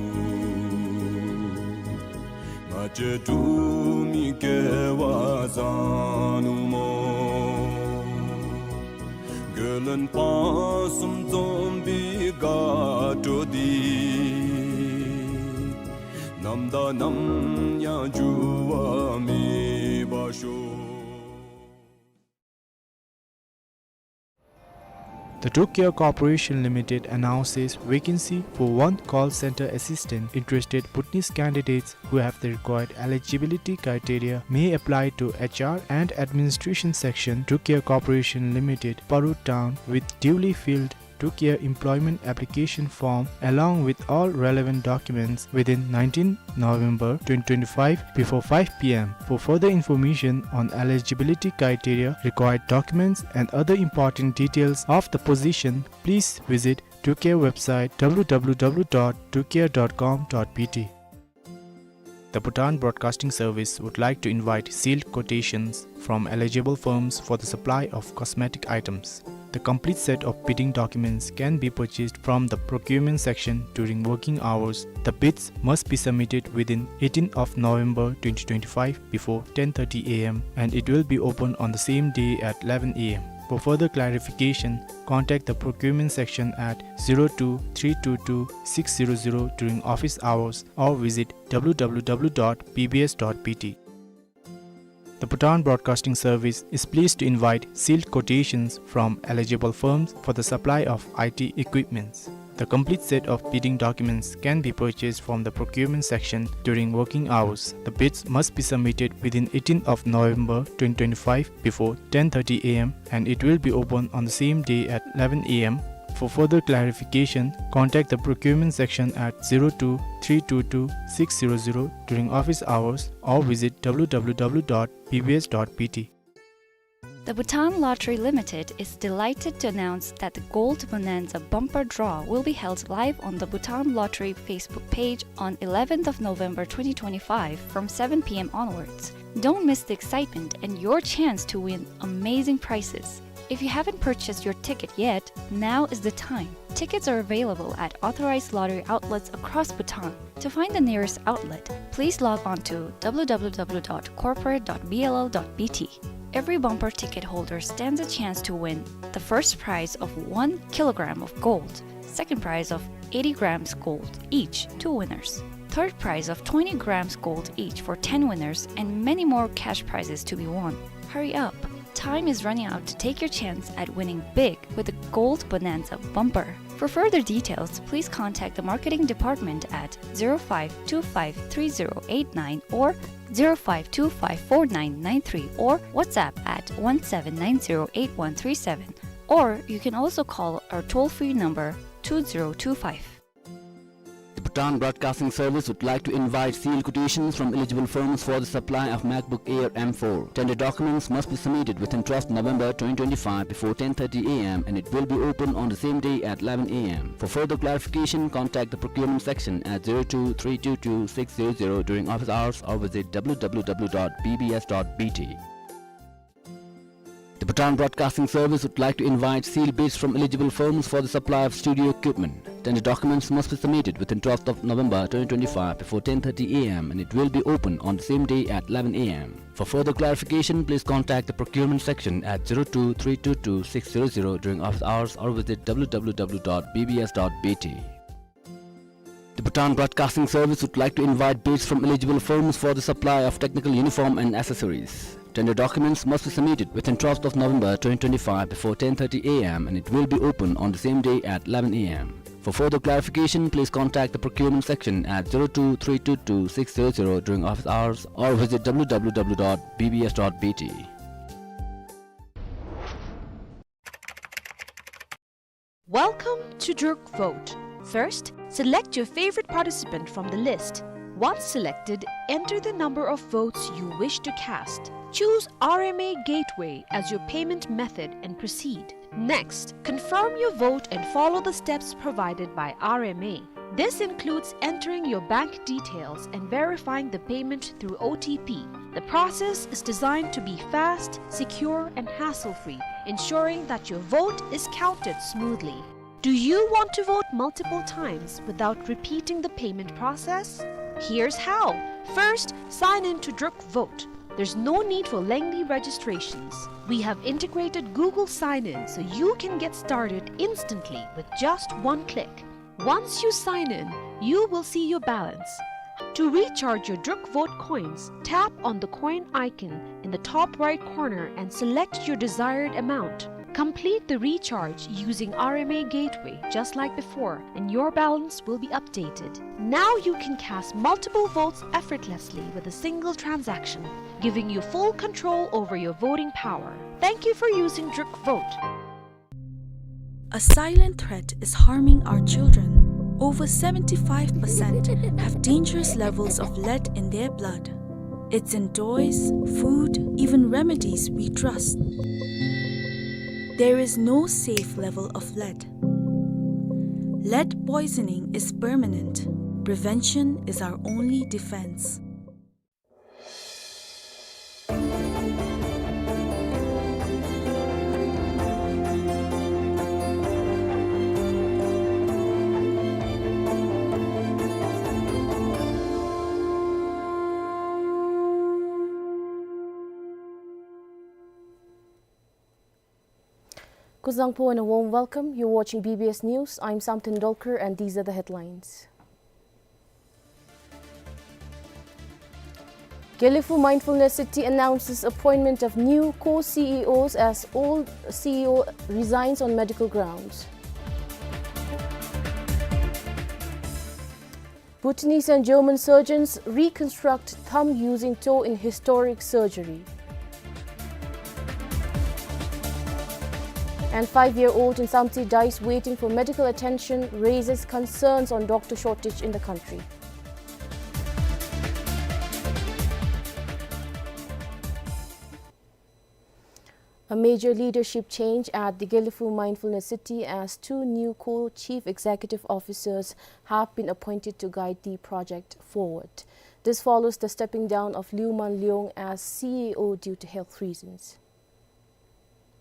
ང་བཅས་འབྲུག་མི་སྐལ་བ་བཟང་ནུག་སྨོ། རྒྱལ་བློན་དཔལ་གསུམ་འཛོམས་པའི་དགའ་སྤྲོ་འདི། ནམ་དང་ནམ་ཡང་འགྱུར་བ་མེད་པར་ཤོག། The Trucare Corporation Limited announces vacancy for one call center assistant. Interested Bhutanese candidates who have the required eligibility criteria may apply to H R and Administration Section, Trucare Corporation Limited, Paru Town, with duly filled Trucare employment application form along with all relevant documents within nineteenth November twenty twenty-five before five P M. For further information on eligibility criteria, required documents, and other important details of the position, please visit Trucare website W W W dot trucare dot com dot B T. The Bhutan Broadcasting Service would like to invite sealed quotations from eligible firms for the supply of cosmetic items. The complete set of bidding documents can be purchased from the procurement section during working hours. The bids must be submitted within eighteenth of November twenty twenty-five before ten thirty A M and it will be open on the same day at eleven A M. For further clarification, contact the procurement section at zero two three two two six zero zero during office hours or visit w w w dot b b s dot b t. The Bhutan Broadcasting Service is pleased to invite sealed quotations from eligible firms for the supply of I T equipments. The complete set of bidding documents can be purchased from the procurement section during working hours. The bids must be submitted within eighteenth of November twenty twenty-five before ten thirty a m and it will be open on the same day at eleven a m. For further clarification, contact the procurement section at zero two three two two six zero zero during office hours or visit w w w dot b b s dot b t. The Bhutan Lottery Limited is delighted to announce that the Gold Bonanza Bumper Draw will be held live on the Bhutan Lottery Facebook page on eleventh of November twenty twenty-five from seven p m onwards. Don't miss the excitement and your chance to win amazing prizes. If you haven't purchased your ticket yet, now is the time. Tickets are available at authorized lottery outlets across Bhutan. To find the nearest outlet, please log on to w w w dot corporate dot b l l dot b t. Every bumper ticket holder stands a chance to win the first prize of one kilogram of gold, second prize of eighty grams gold each, two winners, third prize of twenty grams gold each for ten winners, and many more cash prizes to be won. Hurry up! Time is running out to take your chance at winning big with the Gold Bonanza Bumper. For further details, please contact the marketing department at zero five two five three zero eight nine or zero five two five four nine nine three or WhatsApp at one seven nine zero eight one three seven, or you can also call our toll-free number two zero two five. The Bhutan Broadcasting Service would like to invite sealed quotations from eligible firms for the supply of MacBook Air M four. Tender documents must be submitted within twelfth November twenty twenty-five before ten thirty a m and it will be open on the same day at eleven a m. For further clarification, contact the procurement section at zero two three two two six zero zero during office hours or visit w w w dot b b s dot b t. The Bhutan Broadcasting Service would like to invite sealed bids from eligible firms for the supply of studio equipment. Tender documents must be submitted within twelfth of November twenty twenty-five before ten thirty a m and it will be open on the same day at eleven a m. For further clarification, please contact the procurement section at zero two three two two six zero zero during office hours or visit w w w dot b b s dot b t. The Bhutan Broadcasting Service would like to invite bids from eligible firms for the supply of technical uniform and accessories. Tender documents must be submitted within twelfth of November twenty twenty-five before ten thirty a m and it will be open on the same day at eleven a m. For further clarification, please contact the procurement section at zero two three two two six zero zero during office hours or visit w w w dot b b s dot b t. Welcome to Druk Vote. First, select your favorite participant from the list. Once selected, enter the number of votes you wish to cast. Choose R M A Gateway as your payment method and proceed. Next, confirm your vote and follow the steps provided by R M A. This includes entering your bank details and verifying the payment through O T P. The process is designed to be fast, secure, and hassle-free, ensuring that your vote is counted smoothly. Do you want to vote multiple times without repeating the payment process? Here's how. First, sign in to Druk Vote. There's no need for lengthy registrations. We have integrated Google Sign-In so you can get started instantly with just one click. Once you sign in, you will see your balance. To recharge your Druk Vote coins, tap on the coin icon in the top right corner and select your desired amount. Complete the recharge using R M A Gateway just like before, and your balance will be updated. Now you can cast multiple votes effortlessly with a single transaction, giving you full control over your voting power. Thank you for using Druk Vote. A silent threat is harming our children. Over seventy-five percent have dangerous levels of lead in their blood. It's in toys, food, even remedies we trust. There is no safe level of lead. Lead poisoning is permanent. Prevention is our only defense. Kuzuzangpo and a warm welcome. You're watching B B S News. I'm Samten Dolkar and these are the headlines. Gelephu Mindfulness City announces appointment of new co-C E Os as old C E O resigns on medical grounds. Bhutanese and German surgeons reconstruct thumb using toe in historic surgery. And five-year-old in Samtse dies waiting for medical attention raises concerns on doctor shortage in the country. A major leadership change at the Gelephu Mindfulness City as two new co-chief executive officers have been appointed to guide the project forward. This follows the stepping down of Liu Man Liong as C E O due to health reasons.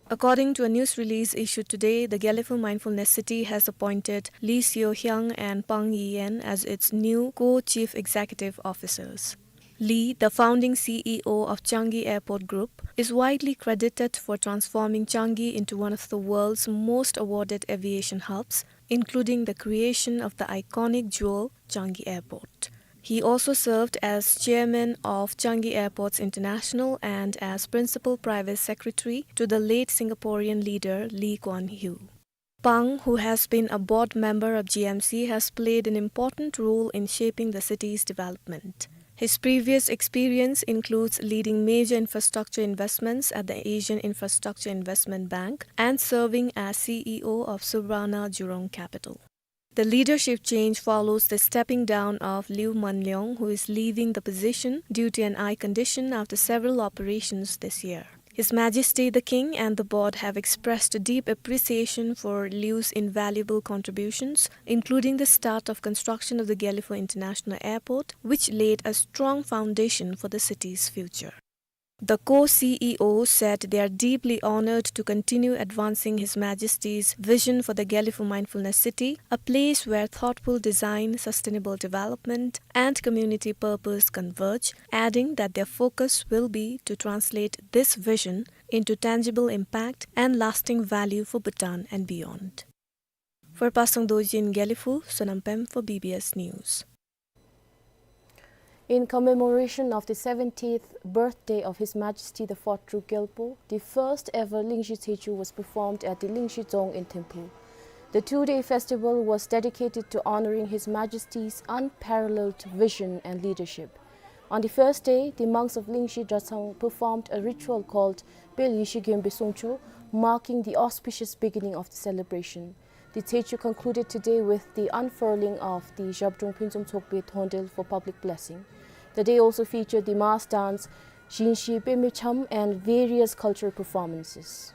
According to a news release issued today, the Gelephu Mindfulness City has appointed Li Xiuhiang and Pang Yiyan as its new co-chief executive officers. Li, the founding C E O of Changi Airport Group, is widely credited for transforming Changi into one of the world's most awarded aviation hubs, including the creation of the iconic jewel, Changi Airport. He also served as chairman of Changi Airports International and as principal private secretary to the late Singaporean leader Lee Kuan Yew. Pang, who has been a board member of G M C, has played an important role in shaping the city's development. His previous experience includes leading major infrastructure investments at the Asian Infrastructure Investment Bank and serving as C E O of Subrana Jurong Capital. The leadership change follows the stepping down of Liu Manliong, who is leaving the position due to an eye condition after several operations this year. His Majesty the King and the board have expressed a deep appreciation for Liu's invaluable contributions, including the start of construction of the Gelephu International Airport, which laid a strong foundation for the city's future. The co-C E Os said they are deeply honored to continue advancing His Majesty's vision for the Gelephu Mindfulness City, a place where thoughtful design, sustainable development, and community purpose converge, adding that their focus will be to translate this vision into tangible impact and lasting value for Bhutan and beyond. For Pasang Dorji in Gelephu, Sonam Pem for B B S News. In commemoration of the seventieth birthday of His Majesty the Fourth Druk Gyalpo, the first ever Lingshi Tsechu was performed at the Lingshi Dzong in Thimphu. The two-day festival was dedicated to honoring His Majesty's unparalleled vision and leadership. On the first day, the monks of Lingshi Dratshang performed a ritual called Pel Yeshe Gyembe Songcho, marking the auspicious beginning of the celebration. The Tsechu concluded today with the unfurling of the Zhabdrung Phuntsum Tsokbe Thondel for public blessing. The day also featured the mass dance, Zhinshi Peme Cham, and various cultural performances.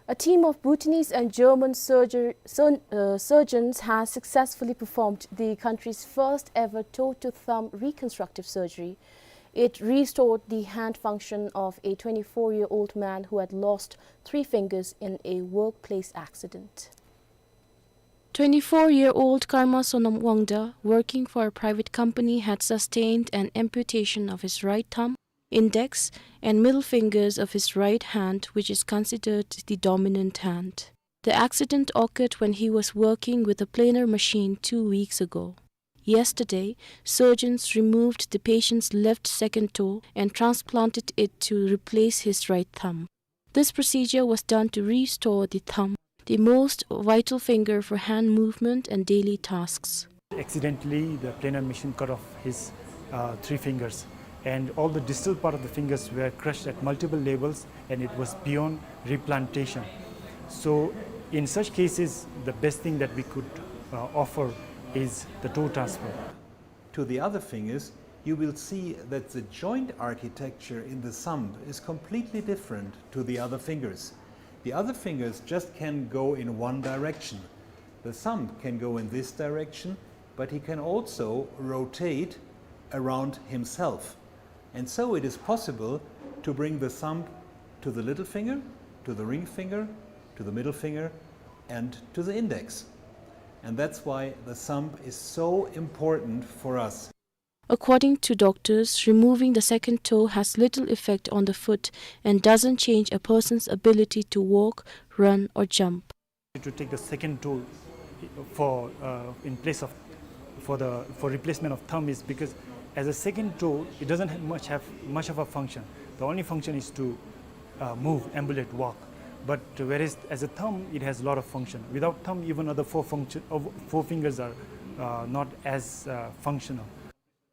A team of Bhutanese and German surger-, sur-, uh, surgeons has successfully performed the country's first ever toe-to-thumb reconstructive surgery. It restored the hand function of a twenty-four-year-old man who had lost three fingers in a workplace accident. Twenty-four-year-old Karma Sonam Wangda, working for a private company, had sustained an amputation of his right thumb, index, and middle fingers of his right hand, which is considered the dominant hand. The accident occurred when he was working with a planer machine two weeks ago. Yesterday, surgeons removed the patient's left second toe and transplanted it to replace his right thumb. This procedure was done to restore the thumb, the most vital finger for hand movement and daily tasks. Accidentally, the planer machine cut off his, uh, three fingers, and all the distal part of the fingers were crushed at multiple levels, and it was beyond replantation. So, in such cases, the best thing that we could, uh, offer is the toe transfer. To the other fingers, you will see that the joint architecture in the thumb is completely different to the other fingers. The other fingers just can go in one direction. The thumb can go in this direction, but he can also rotate around himself. And so it is possible to bring the thumb to the little finger, to the ring finger, to the middle finger, and to the index. And that's why the thumb is so important for us. According to doctors, removing the second toe has little effect on the foot and doesn't change a person's ability to walk, run, or jump. To take the second toe for, uh, in place of, for the, for replacement of thumb is because as a second toe, it doesn't have much, have much of a function. The only function is to, uh, move, ambulate, walk. But whereas as a thumb, it has a lot of function. Without thumb, even other four function, of four fingers are, uh, not as, uh, functional.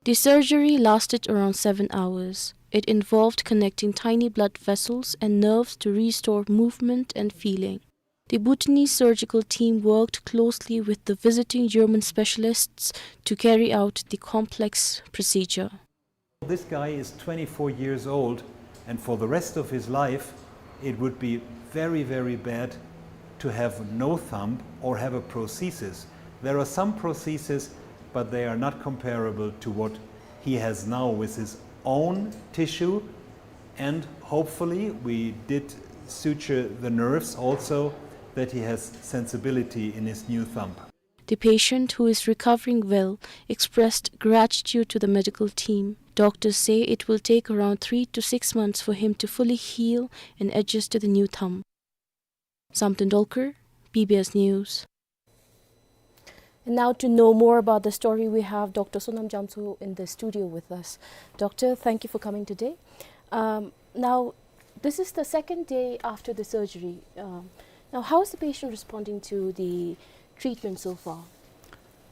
The surgery lasted around seven hours. It involved connecting tiny blood vessels and nerves to restore movement and feeling. The Bhutanese surgical team worked closely with the visiting German specialists to carry out the complex procedure. This guy is twenty-four years old, and for the rest of his life, it would be very, very bad to have no thumb or have a prosthesis. There are some prostheses, but they are not comparable to what he has now with his own tissue. And hopefully, we did suture the nerves also, that he has sensibility in his new thumb. The patient, who is recovering well, expressed gratitude to the medical team. Doctors say it will take around three to six months for him to fully heal and adjust to the new thumb. Samten Dolkar, B B S News. And now, to know more about the story, we have Doctor Sonam Jamtso in the studio with us. Doctor, thank you for coming today. Um, now, this is the second day after the surgery. Um, now, how is the patient responding to the treatment so far?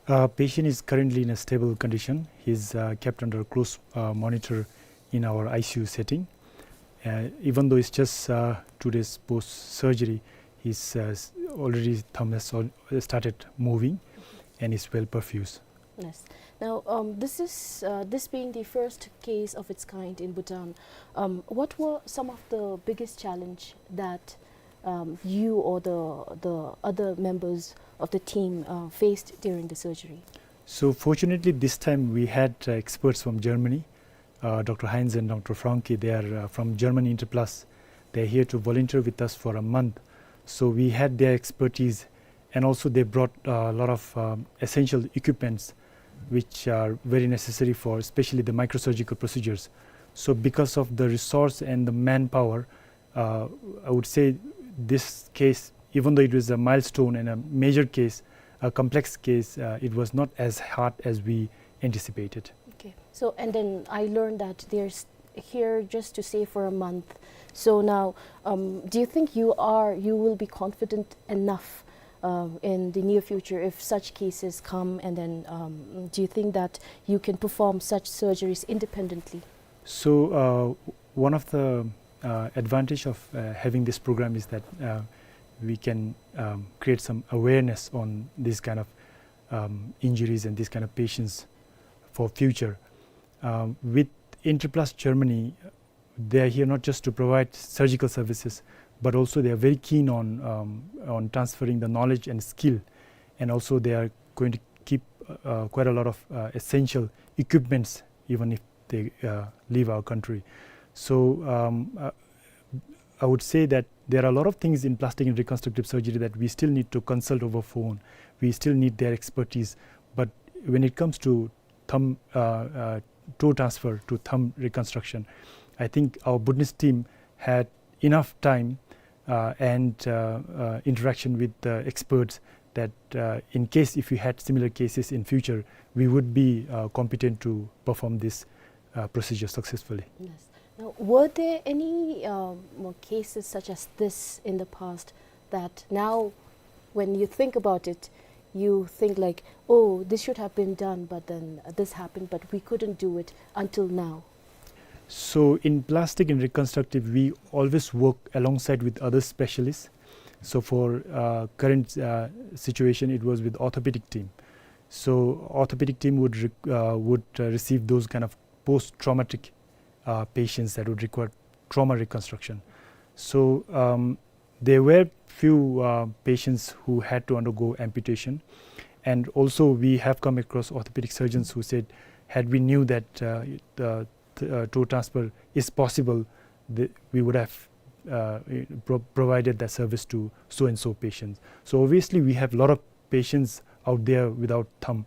Uh, patient is currently in a stable condition. He's, uh, kept under close, uh, monitor in our I C U setting. Uh, even though it's just, uh, two days post-surgery, he's, uh, s-, already thumb has al-, started moving and is well perfused. Yes. Now, um, this is, uh, this being the first case of its kind in Bhutan, um, what were some of the biggest challenge that, um, you or the, the other members of the team, uh, faced during the surgery? So fortunately, this time we had, uh, experts from Germany, uh, Doctor Heinz and Doctor Franke. They are, uh, from German Interplast. They're here to volunteer with us for a month. So we had their expertise, and also they brought, uh, a lot of, um, essential equipments which are very necessary for especially the microsurgical procedures. So because of the resource and the manpower, uh, I would say this case, even though it was a milestone and a major case, a complex case, uh, it was not as hard as we anticipated. Okay. So, and then I learned that they're s-, here just to stay for a month. So now, um, do you think you are, you will be confident enough, um, in the near future if such cases come, and then, um, do you think that you can perform such surgeries independently? So, uh, one of the, uh, advantage of, uh, having this program is that, uh, we can, um, create some awareness on these kind of, um, injuries and these kind of patients for future. Um, with Interplast Germany, they are here not just to provide surgical services, but also they are very keen on, um, on transferring the knowledge and skill, and also they are going to keep, uh, quite a lot of, uh, essential equipments, even if they, uh, leave our country. So, um, uh, I would say that there are a lot of things in plastic and reconstructive surgery that we still need to consult over phone. We still need their expertise. But when it comes to thumb, uh, uh, toe transfer to thumb reconstruction, I think our Bhutanese team had enough time, uh, and, uh, uh, interaction with the experts that, uh, in case if we had similar cases in future, we would be, uh, competent to perform this, uh, procedure successfully. Yes. Now, were there any, uh, more cases such as this in the past that now, when you think about it, you think like, "Oh, this should have been done, but then this happened, but we couldn't do it until now"? So in plastic and reconstructive, we always work alongside with other specialists. So for, uh, current, uh, situation, it was with orthopedic team. So orthopedic team would rec-, uh, would, uh, receive those kind of post-traumatic, uh, patients that would require trauma reconstruction. So, um, there were few, uh, patients who had to undergo amputation, and also we have come across orthopedic surgeons who said, "Had we knew that, uh, the, uh, toe transfer is possible, the, we would have, uh, pro-, provided that service to so and so patients." So obviously, we have a lot of patients out there without thumb,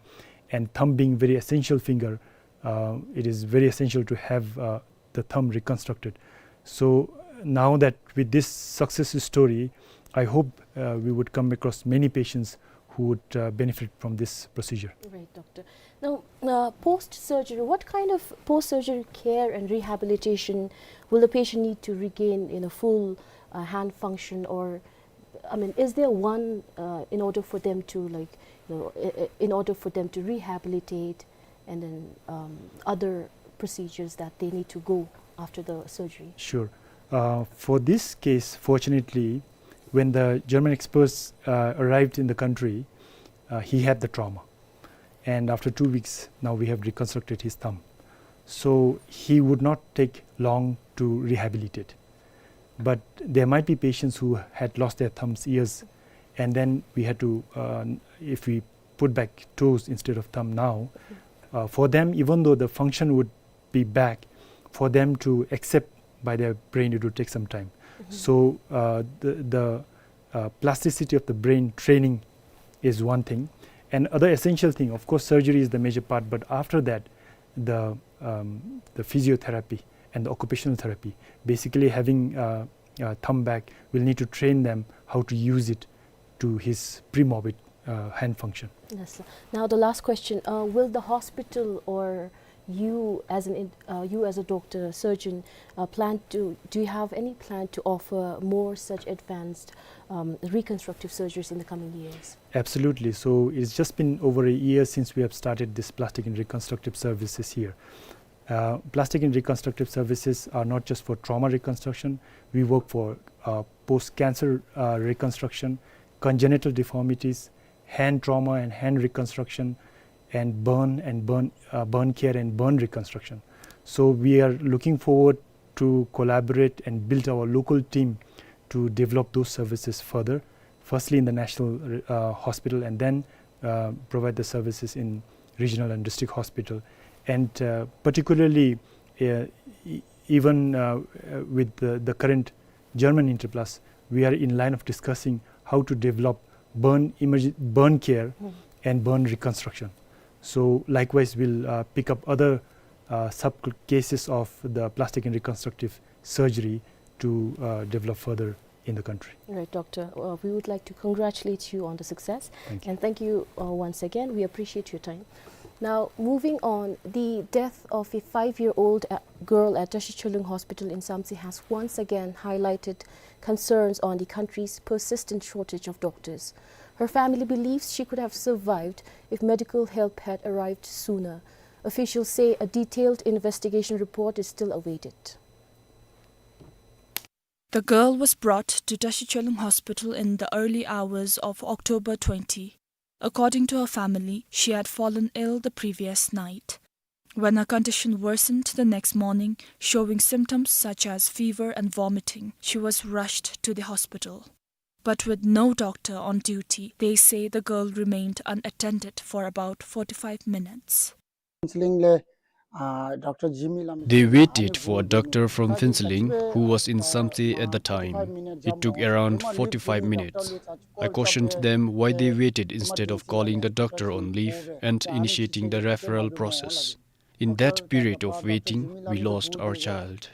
and thumb being very essential finger, Uh, it is very essential to have, uh, the thumb reconstructed. So now that with this success story, I hope, uh, we would come across many patients who would, uh, benefit from this procedure. Right, doctor. Now, uh, post-surgery, what kind of post-surgery care and rehabilitation will the patient need to regain in a full, uh, hand function? Or, I mean, is there one, uh, in order for them to, like, you know, i- i- in order for them to rehabilitate and then, um, other procedures that they need to go after the surgery? Sure. Uh, for this case, fortunately, when the German experts, uh, arrived in the country, uh, he had the trauma. And after two weeks, now we have reconstructed his thumb. So he would not take long to rehabilitate. But there might be patients who had lost their thumbs years, and then we had to, uh, if we put back toes instead of thumb now, uh, for them, even though the function would be back, for them to accept by their brain, it would take some time. So, uh, the, the, uh, plasticity of the brain training is one thing. And other essential thing, of course, surgery is the major part, but after that, the, um, the physiotherapy and the occupational therapy, basically having, uh, uh, thumb back, we'll need to train them how to use it to his pre-morbid, uh, hand function. Yes, sir. Now the last question, uh, will the hospital or you as an in- uh, you as a doctor, surgeon, uh, plan to, do you have any plan to offer more such advanced, um, reconstructive surgeries in the coming years? Absolutely. So it's just been over a year since we have started this plastic and reconstructive services here. Uh, plastic and reconstructive services are not just for trauma reconstruction. We work for, uh, post-cancer, uh, reconstruction, congenital deformities, hand trauma and hand reconstruction, and burn and burn, uh, burn care and burn reconstruction. So we are looking forward to collaborate and build our local team to develop those services further. Firstly, in the national, uh, hospital, and then, uh, provide the services in regional and district hospital. And, uh, particularly, uh, e- even, uh, uh, with the, the current German Interplast, we are in line of discussing how to develop burn emerg- burn care and burn reconstruction. So likewise, we'll, uh, pick up other, uh, sub cases of the plastic and reconstructive surgery to, uh, develop further in the country. Right, doctor. Uh, we would like to congratulate you on the success. Thank you. And thank you, uh, once again. We appreciate your time. Now, moving on, the death of a five-year-old, uh, girl at Tashi Chulung Hospital in Samtse has once again highlighted concerns on the country's persistent shortage of doctors. Her family believes she could have survived if medical help had arrived sooner. Officials say a detailed investigation report is still awaited. The girl was brought to Tashi Chulung Hospital in the early hours of October twenty. According to her family, she had fallen ill the previous night. When her condition worsened the next morning, showing symptoms such as fever and vomiting, she was rushed to the hospital. But with no doctor on duty, they say the girl remained unattended for about forty-five minutes. Phuentsholing le, uh, Doctor Jimmy lam- They waited for a doctor from Phuentsholing who was in Samtse at the time. It took around forty-five minutes. I cautioned them why they waited instead of calling the doctor on leave and initiating the referral process. In that period of waiting, we lost our child.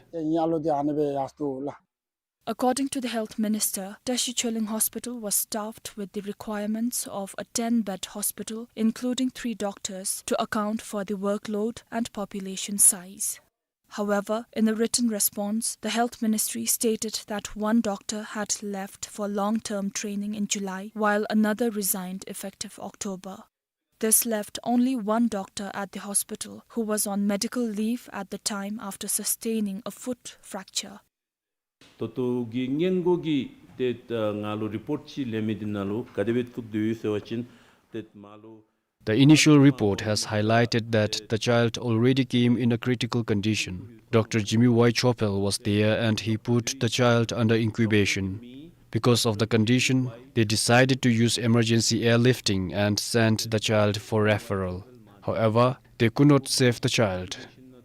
According to the health minister, Tashi Chulung Hospital was staffed with the requirements of a ten-bed hospital, including three doctors, to account for the workload and population size. However, in a written response, the health ministry stated that one doctor had left for long-term training in July, while another resigned effective October. This left only one doctor at the hospital, who was on medical leave at the time after sustaining a foot fracture. ད་ལྟོ་གི་སྔོན་འགོག་གི་ཏེ་ད་ང་ལུ་རི་པོརཊ་ཅིག་ལེན་མི་འདི་ནང་ལུ་ག་དེ་སྦེ་བཙུགས་དོ་ཡོད་ཟེར་བ་ཅིན་ཏེ་མ་ལུ། The initial report has highlighted that the child already came in a critical condition. Doctor Jimmy Y Chopel was there and he put the child under incubation. Because of the condition, they decided to use emergency airlifting and send the child for referral. However, they could not save the child.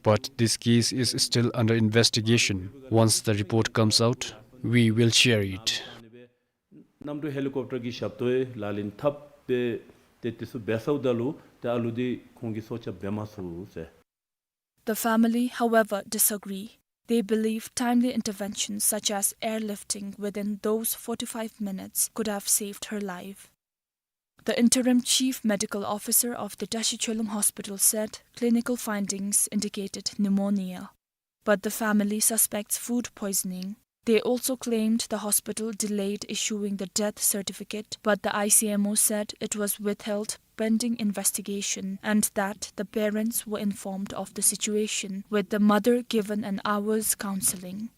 But this case is still under investigation. Once the report comes out, we will share it. གནམ་གྲུ་ཧེ་ལི་ཀོབ་ཊར་གྱི་ཞབས་ཏོག་ལག་ལེན་འཐབ་སྦེ་ཏེ་དེ་ཚུ་འབད་ཚརཝ་ད་ལུ་ཏེ་ཨ་ལུ་འདི་ཁོང་གིས་སྲོག་སྐྱབས་འབད་མ་ཚུགས་ཟེར། The family, however, disagree. They believe timely interventions such as airlifting within those forty-five minutes could have saved her life. The interim chief medical officer of the Tashi Chulung Hospital said clinical findings indicated pneumonia, but the family suspects food poisoning. They also claimed the hospital delayed issuing the death certificate, but the I C M O said it was withheld pending investigation and that the parents were informed of the situation, with the mother given an hour's counseling.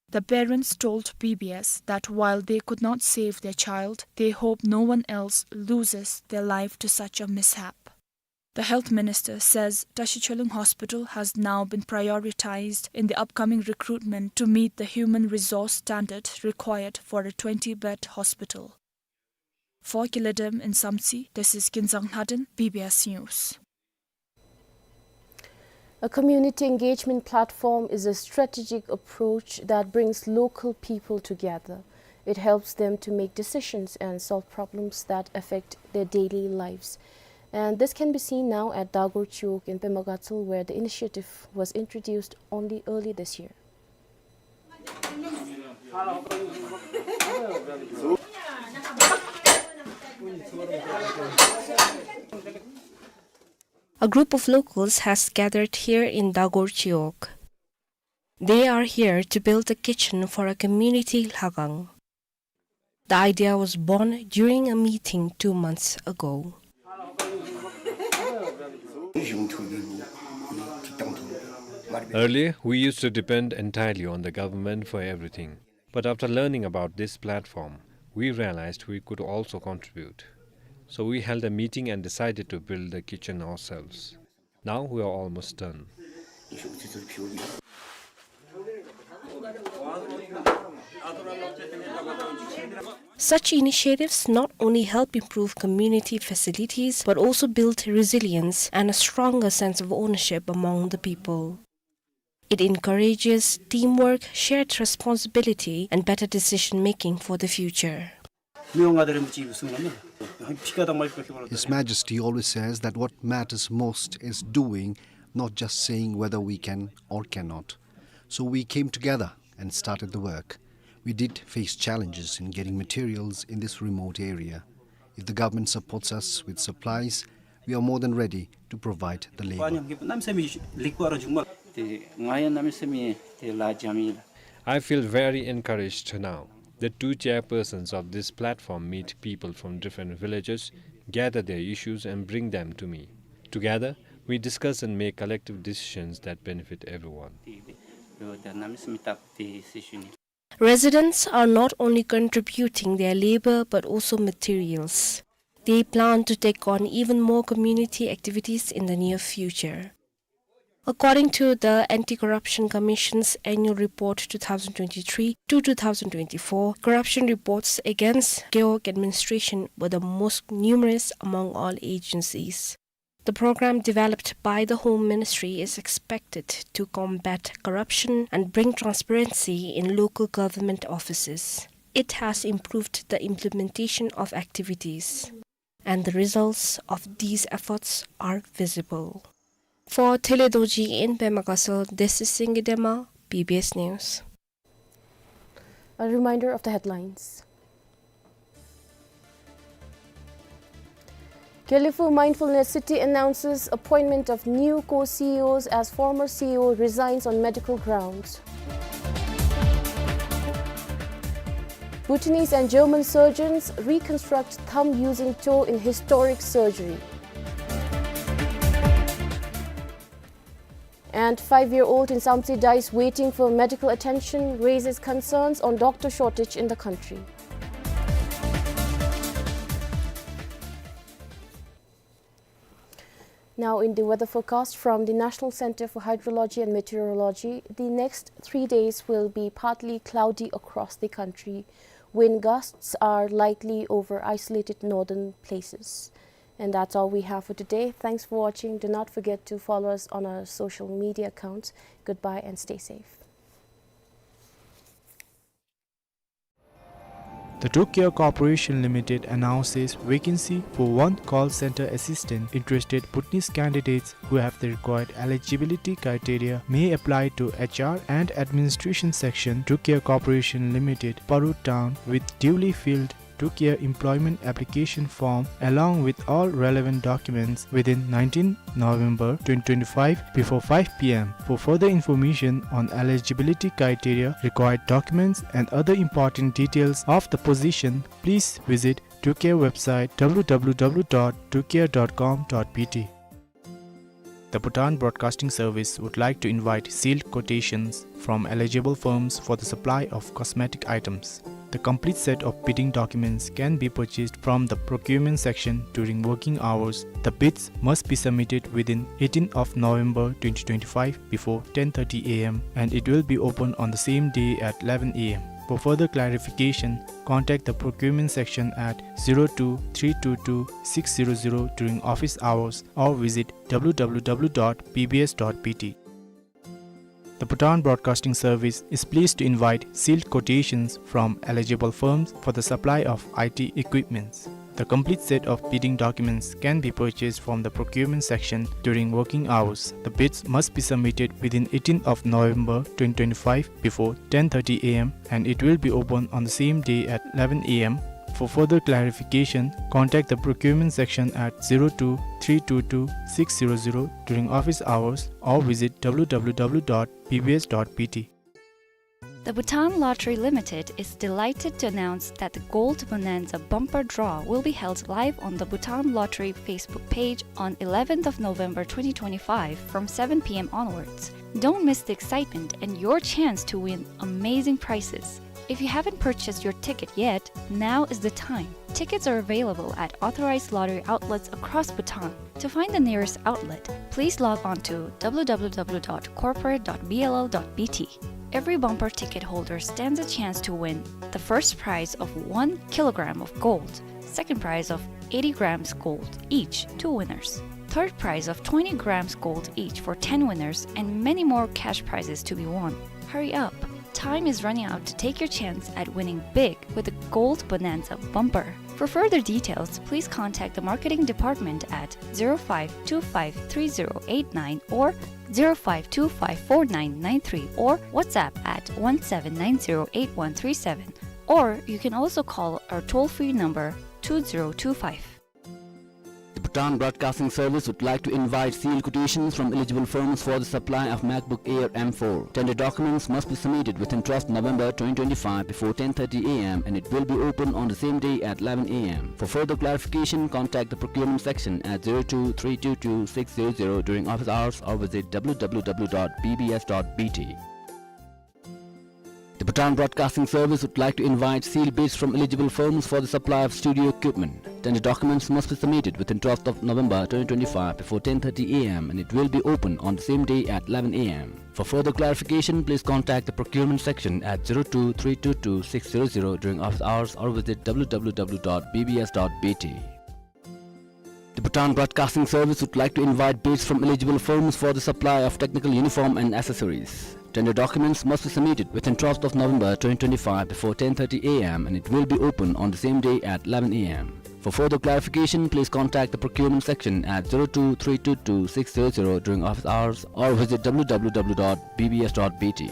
The parents told B B S that while they could not save their child, they hope no one else loses their life to such a mishap. The health minister says Tashi Chulung Hospital has now been prioritized in the upcoming recruitment to meet the human resource standard required for a twenty-bed hospital. For Kiledem in Samtse, this is Kinzang Lhaden, B B S News. A community engagement platform is a strategic approach that brings local people together. It helps them to make decisions and solve problems that affect their daily lives. And this can be seen now at Dagor Chiwog in Pema Gatshel, where the initiative was introduced only early this year. A group of locals has gathered here in Dagor Chiwog. They are here to build a kitchen for a community lhagang. The idea was born during a meeting two months ago. Earlier, we used to depend entirely on the government for everything. But after learning about this platform, we realized we could also contribute. So we held a meeting and decided to build the kitchen ourselves. Now we are almost done. Such initiatives not only help improve community facilities but also build resilience and a stronger sense of ownership among the people. It encourages teamwork, shared responsibility, and better decision-making for the future. His Majesty always says that what matters most is doing, not just saying whether we can or cannot. So we came together and started the work. We did face challenges in getting materials in this remote area. If the government supports us with supplies, we are more than ready to provide the labor. I feel very encouraged now. The two chairpersons of this platform meet people from different villages, gather their issues and bring them to me. Together, we discuss and make collective decisions that benefit everyone. Residents are not only contributing their labor but also materials. They plan to take on even more community activities in the near future. According to the Anti-Corruption Commission's Annual Report two thousand twenty-three to two thousand twenty-four, corruption reports against Gewog administration were the most numerous among all agencies. The program developed by the Home Ministry is expected to combat corruption and bring transparency in local government offices. It has improved the implementation of activities, and the results of these efforts are visible. For Thele Dorji in Pema Gatshel, this is Singye Dema, B B S News. A reminder of the headlines. Gelephu Mindfulness City announces appointment of new co-C E Os as former C E O resigns on medical grounds. Bhutanese and German surgeons reconstruct thumb using toe in historic surgery. And five-year-old in Samtse dies waiting for medical attention, raises concerns on doctor shortage in the country. Now in the weather forecast from the National Center for Hydrology and Meteorology, the next three days will be partly cloudy across the country. Wind gusts are likely over isolated northern places. And that's all we have for today. Thanks for watching. Do not forget to follow us on our social media accounts. Goodbye and stay safe. The Trucare Corporation Limited announces vacancy for one call center assistant. Interested Bhutanese candidates who have the required eligibility criteria may apply to H R and Administration Section, Trucare Corporation Limited, Paru Town, with duly filled Trucare employment application form along with all relevant documents within nineteenth November twenty twenty-five before five P M. For further information on eligibility criteria, required documents, and other important details of the position, please visit Trucare website, W W W dot trucare dot com dot B T. The Bhutan Broadcasting Service would like to invite sealed quotations from eligible firms for the supply of cosmetic items. The complete set of bidding documents can be purchased from the procurement section during working hours. The bids must be submitted within eighteenth of November twenty twenty-five before ten thirty A M, and it will be open on the same day at eleven A M. For further clarification, contact the procurement section at zero two three two two six zero zero during office hours or visit W W W dot B B S dot B T. The Bhutan Broadcasting Service is pleased to invite sealed quotations from eligible firms for the supply of I T equipments. The complete set of bidding documents can be purchased from the procurement section during working hours. The bids must be submitted within eighteenth of November twenty twenty-five before ten thirty A M, and it will be open on the same day at eleven A M. For further clarification, contact the procurement section at zero two three two two six zero zero during office hours or visit W W W dot B B S dot B T. The Bhutan Lottery Limited is delighted to announce that the Gold Bonanza Bumper Draw will be held live on the Bhutan Lottery Facebook page on eleventh of November twenty twenty-five from seven P M onwards. Don't miss the excitement and your chance to win amazing prizes. If you haven't purchased your ticket yet, now is the time. Tickets are available at authorized lottery outlets across Bhutan. To find the nearest outlet, please log on to W W W dot corporate dot B L L dot B T. Every bumper ticket holder stands a chance to win the first prize of one kilogram of gold, second prize of eighty grams gold each, two winners, third prize of twenty grams gold each for ten winners, and many more cash prizes to be won. Hurry up! Time is running out to take your chance at winning big with the Gold Bonanza Bumper. For further details, please contact the marketing department at zero five two five three zero eight nine or zero five two five four nine nine three or WhatsApp at one seven nine zero eight one three seven. Or you can also call our toll-free number two zero two five. The Bhutan Broadcasting Service would like to invite sealed quotations from eligible firms for the supply of MacBook Air M four. Tender documents must be submitted within twelfth November twenty twenty-five before ten thirty A M, and it will be open on the same day at eleven A M. For further clarification, contact the procurement section at zero two three two two six zero zero during office hours or visit W W W dot B B S dot B T. The Bhutan Broadcasting Service would like to invite sealed bids from eligible firms for the supply of studio equipment. Tender documents must be submitted within twelfth of November twenty twenty-five before ten thirty A M, and it will be open on the same day at eleven A M. For further clarification, please contact the procurement section at zero two three two two six zero zero during office hours or visit W W W dot B B S dot B T. The Bhutan Broadcasting Service would like to invite bids from eligible firms for the supply of technical uniform and accessories. Tender documents must be submitted within twelfth of November twenty twenty-five before ten thirty A M, and it will be open on the same day at eleven A M. For further clarification, please contact the procurement section at zero two three two two six zero zero during office hours or visit W W W dot B B S dot B T.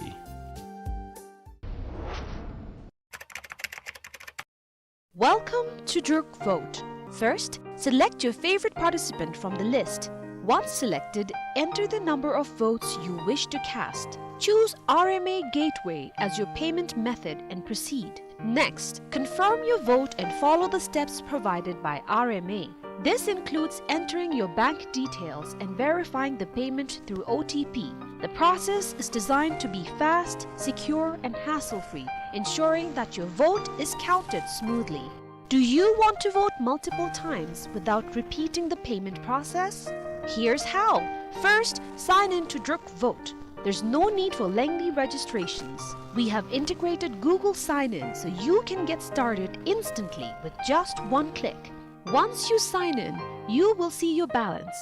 Welcome to Druk Vote. First, select your favorite participant from the list. Once selected, enter the number of votes you wish to cast. Choose R M A Gateway as your payment method and proceed. Next, confirm your vote and follow the steps provided by R M A. This includes entering your bank details and verifying the payment through O T P. The process is designed to be fast, secure, and hassle-free, ensuring that your vote is counted smoothly. Do you want to vote multiple times without repeating the payment process? Here's how. First, sign in to Druk Vote. There's no need for lengthy registrations. We have integrated Google Sign-In so you can get started instantly with just one click. Once you sign in, you will see your balance.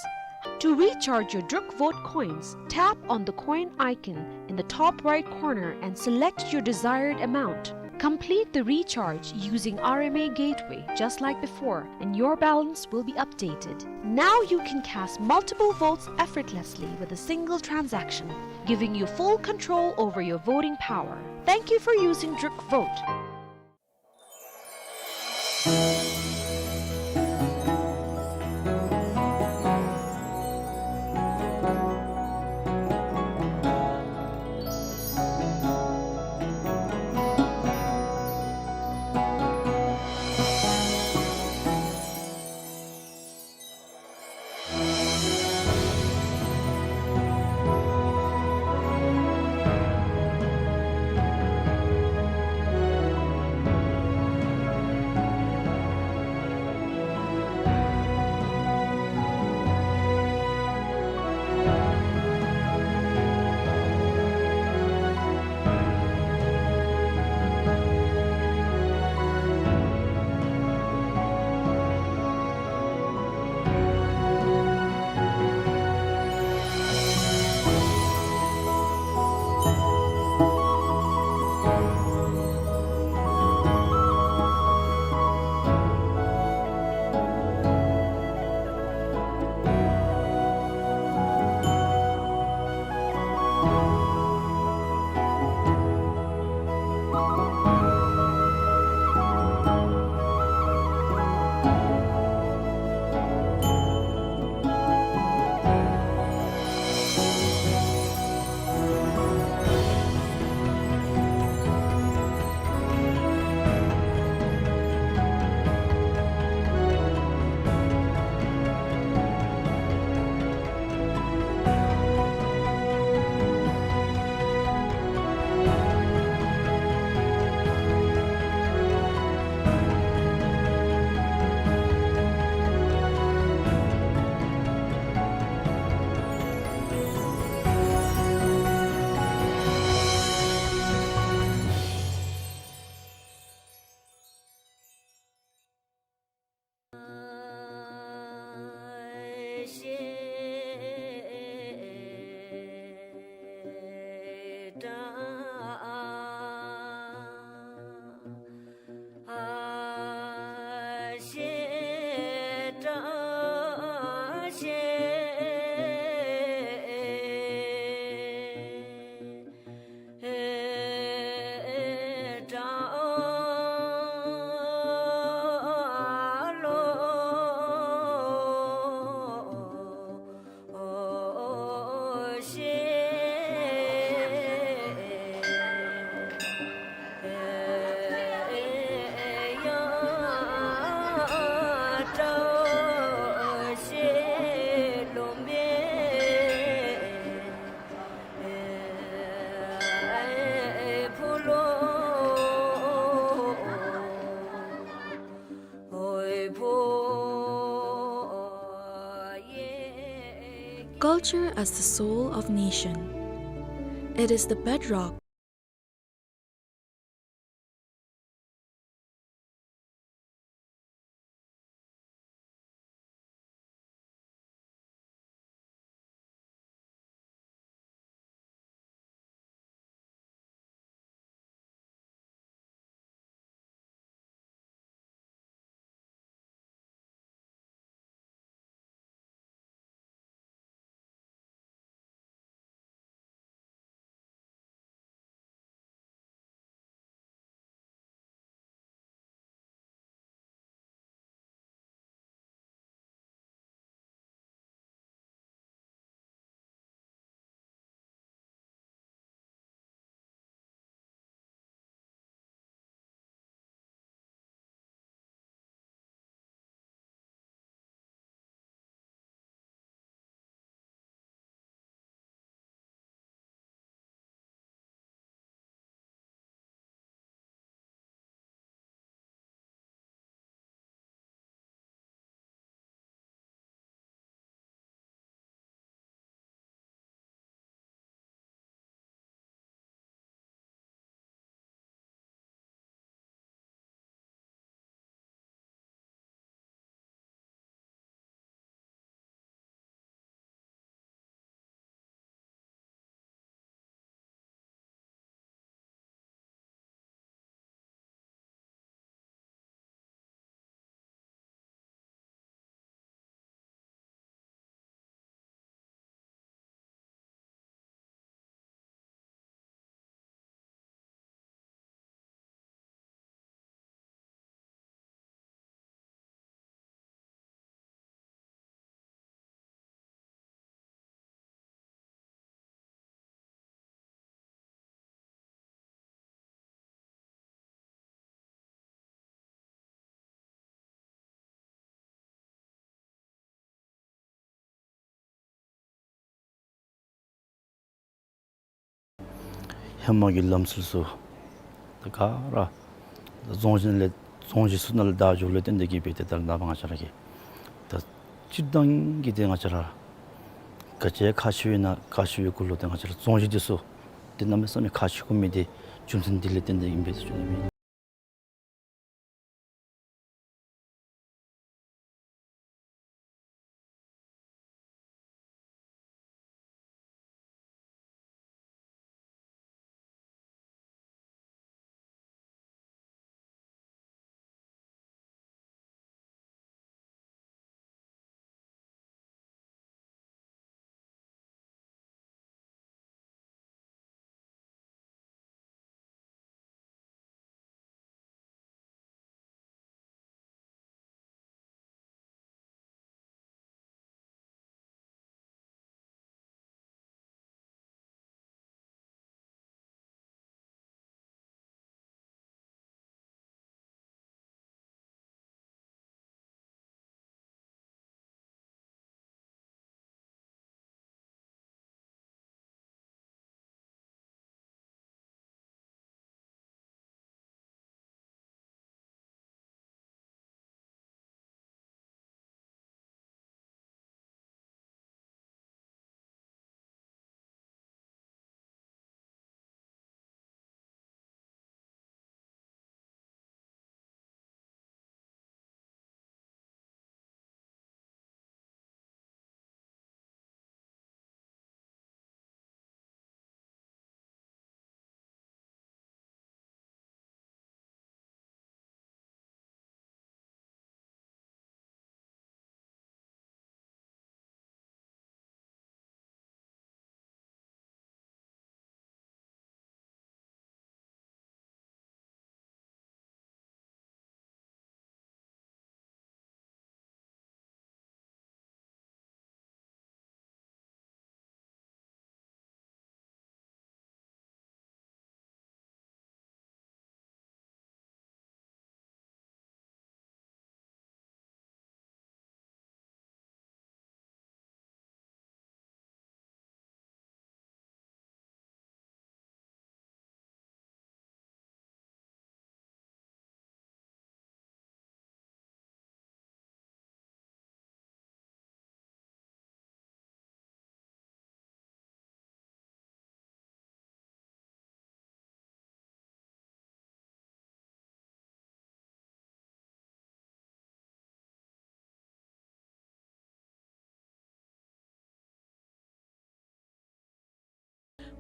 To recharge your Druk Vote coins, tap on the coin icon in the top right corner and select your desired amount. Complete the recharge using R M A Gateway just like before, and your balance will be updated. Now you can cast multiple votes effortlessly with a single transaction, giving you full control over your voting power. Thank you for using Druk Vote. Culture as the soul of nation. It is the bedrock. ཧེ་མ་གི་ལམ་སྲོལ་ཚུ་ད་ག་ར་རྫོང་གཞི་ནང་ལས་རྫོང་གཞི་ཚུ་ནང་ལས་བདའ་འགྱོཝ་ལས་བརྟེན་ཏེ་གིས་སྦེ་ཏེ་ད་ནངས་པ་ང་བཅས་ར་གི་ད་སྤྱིར་བཏང་གི་ཏེ་ང་བཅས་ར་ག་ཅི་ཁག་ཆེ་བའི་ནང་ཁག་ཆེ་བའི་གུ་ལུ་ཏེ་ང་བཅས་ར་རྫོང་གཞི་འདི་ཚུ་ཏེ་གནམ་མེད་ས་མེད་ཁག་ཆེ་དགོ་མི་འདི་རྒྱུ་མཚན་འདི་ལས་བརྟེན་ཏེ་ཨིན་པས་ཟེར་ཞུ་ནི་ཨིན།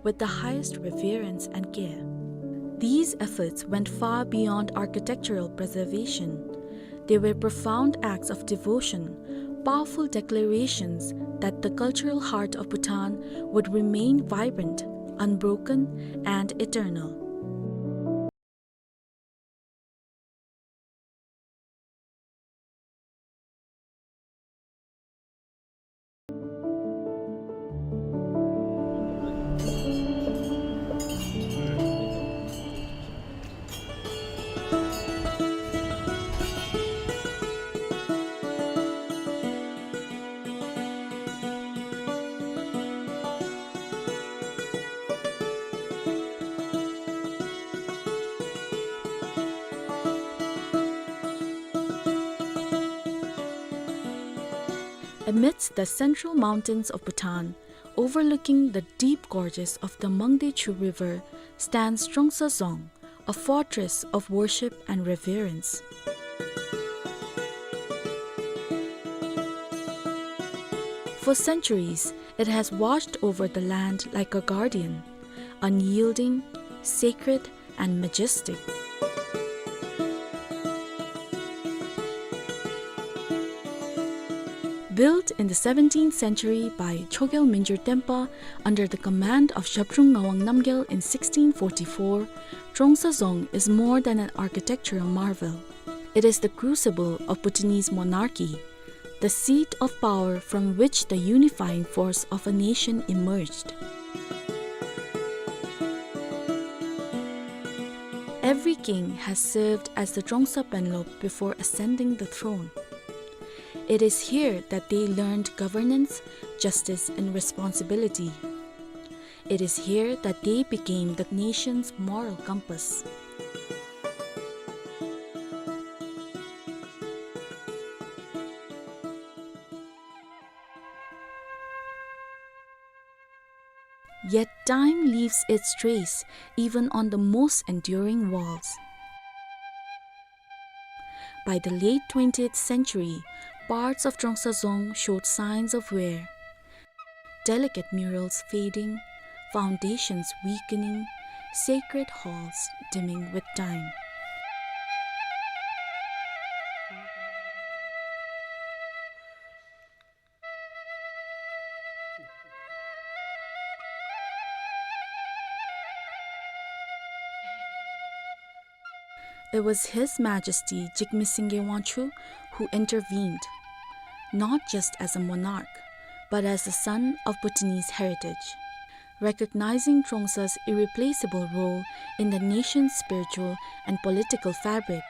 With the highest reverence and care. These efforts went far beyond architectural preservation. They were profound acts of devotion, powerful declarations that the cultural heart of Bhutan would remain vibrant, unbroken, and eternal. Amidst the central mountains of Bhutan, overlooking the deep gorges of the Mangdechu River, stands Trongsa Dzong, a fortress of worship and reverence. For centuries, it has watched over the land like a guardian, unyielding, sacred, and majestic. Built in the seventeenth century by Chogyal Mingyur Tenpa under the command of Zhabdrung Ngawang Namgyal in sixteen forty-four, Trongsa Dzong is more than an architectural marvel. It is the crucible of Bhutanese monarchy, the seat of power from which the unifying force of a nation emerged. Every king has served as the Trongsa Penlop before ascending the throne. It is here that they learned governance, justice, and responsibility. It is here that they became the nation's moral compass. Yet time leaves its trace even on the most enduring walls. By the late twentieth century, parts of Trongsa Dzong showed signs of wear. Delicate murals fading, foundations weakening, sacred halls dimming with time. It was His Majesty Jigme Singye Wangchuck who intervened, not just as a monarch, but as the son of Bhutanese heritage. Recognizing Trongsa's irreplaceable role in the nation's spiritual and political fabric,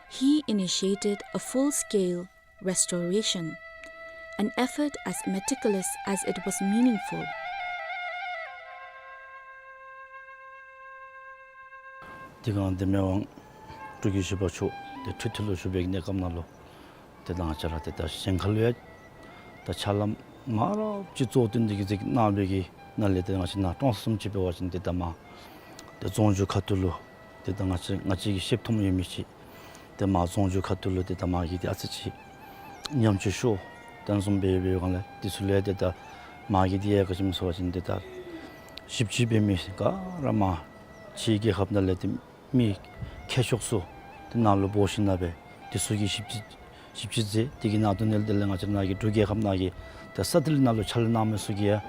he initiated a full-scale restoration, an effort as meticulous as it was meaningful. དེ་སྒང་ཏེ་མི་དབང་འབྲུག་རྒྱལ་བཞི་པ་མཆོག་ཏེ་ཁྲི་ཐོག་ལུ་བཞུགས་པའི་གནས་སྐབས་ནང་ལུ་ཏེ་ད་ང་བཅས་ར་ཏེ་ད་གཞན་ཁ་ལུ་ཡང་ད་ཕྱག་ལཱ་མང་རབས་ཅིག་གཙོ་བོ་བཏོན་ཏེ་གིས་མཛད་གནང་བའི་གི་ནང་ལས་ཏེ་ང་བཅས་ནཱ་ཀྲོང་གསུམ་ཅིག་འབད་བ་ཅིན་ཏེ་ད་མ་ཏེ་རྫོང་རྒྱུད་ཁ་ཐུག་ལུ་ཏེ་ད་ང་བཅས་ང་བཅས་ཀྱིས་ཤེསཔ་མཐོངམ་ཡོད་མི་ཅིག་ཏེ་མ་རྫོང་རྒྱུད་ཁ་ཐུག་ལུ་ཏེ་ད་མ་གི་ཏེ་ཨ་ཙི་ཅིག་ཉམས་ཆག་ཤོར་དོ་བཟུམ་སྦེ་འབད་བའི་སྒང་ལས་ཏེ་ཚུ་ལས་ཏེ་ད་མ་གི་ཏེ་ཡང་ག་ཅི་སྨོ་ཟེར་བ་ཅིན་ཏེ་ད་ཞིབ་དཔྱད་འབད་མི་ག་ར་མ་ཕྱི་རྒྱལ་ཁབ་ནང་ལས་ཏེ་མི་མཁས་མཆོག་ཚུ་ཏེ་ནཱ་ལུ་འབོ་ཞིནམ་ལས་ཏེ་ཚུ་གིས་ཞིབ་དཔྱད་ཞིབ་དཔྱད་མཛད། དེ་གི་ནང་དོན་ལས་དེ་ལས་ང་བཅས་ནཱ་གི་འབྲུག་རྒྱལ་ཁབ་ནང་གི་ད་ས་གཏེར་ནང་ལུ་ཕྱག་ལཱ་གནང་མི་ཚུ་གིས་ཡང་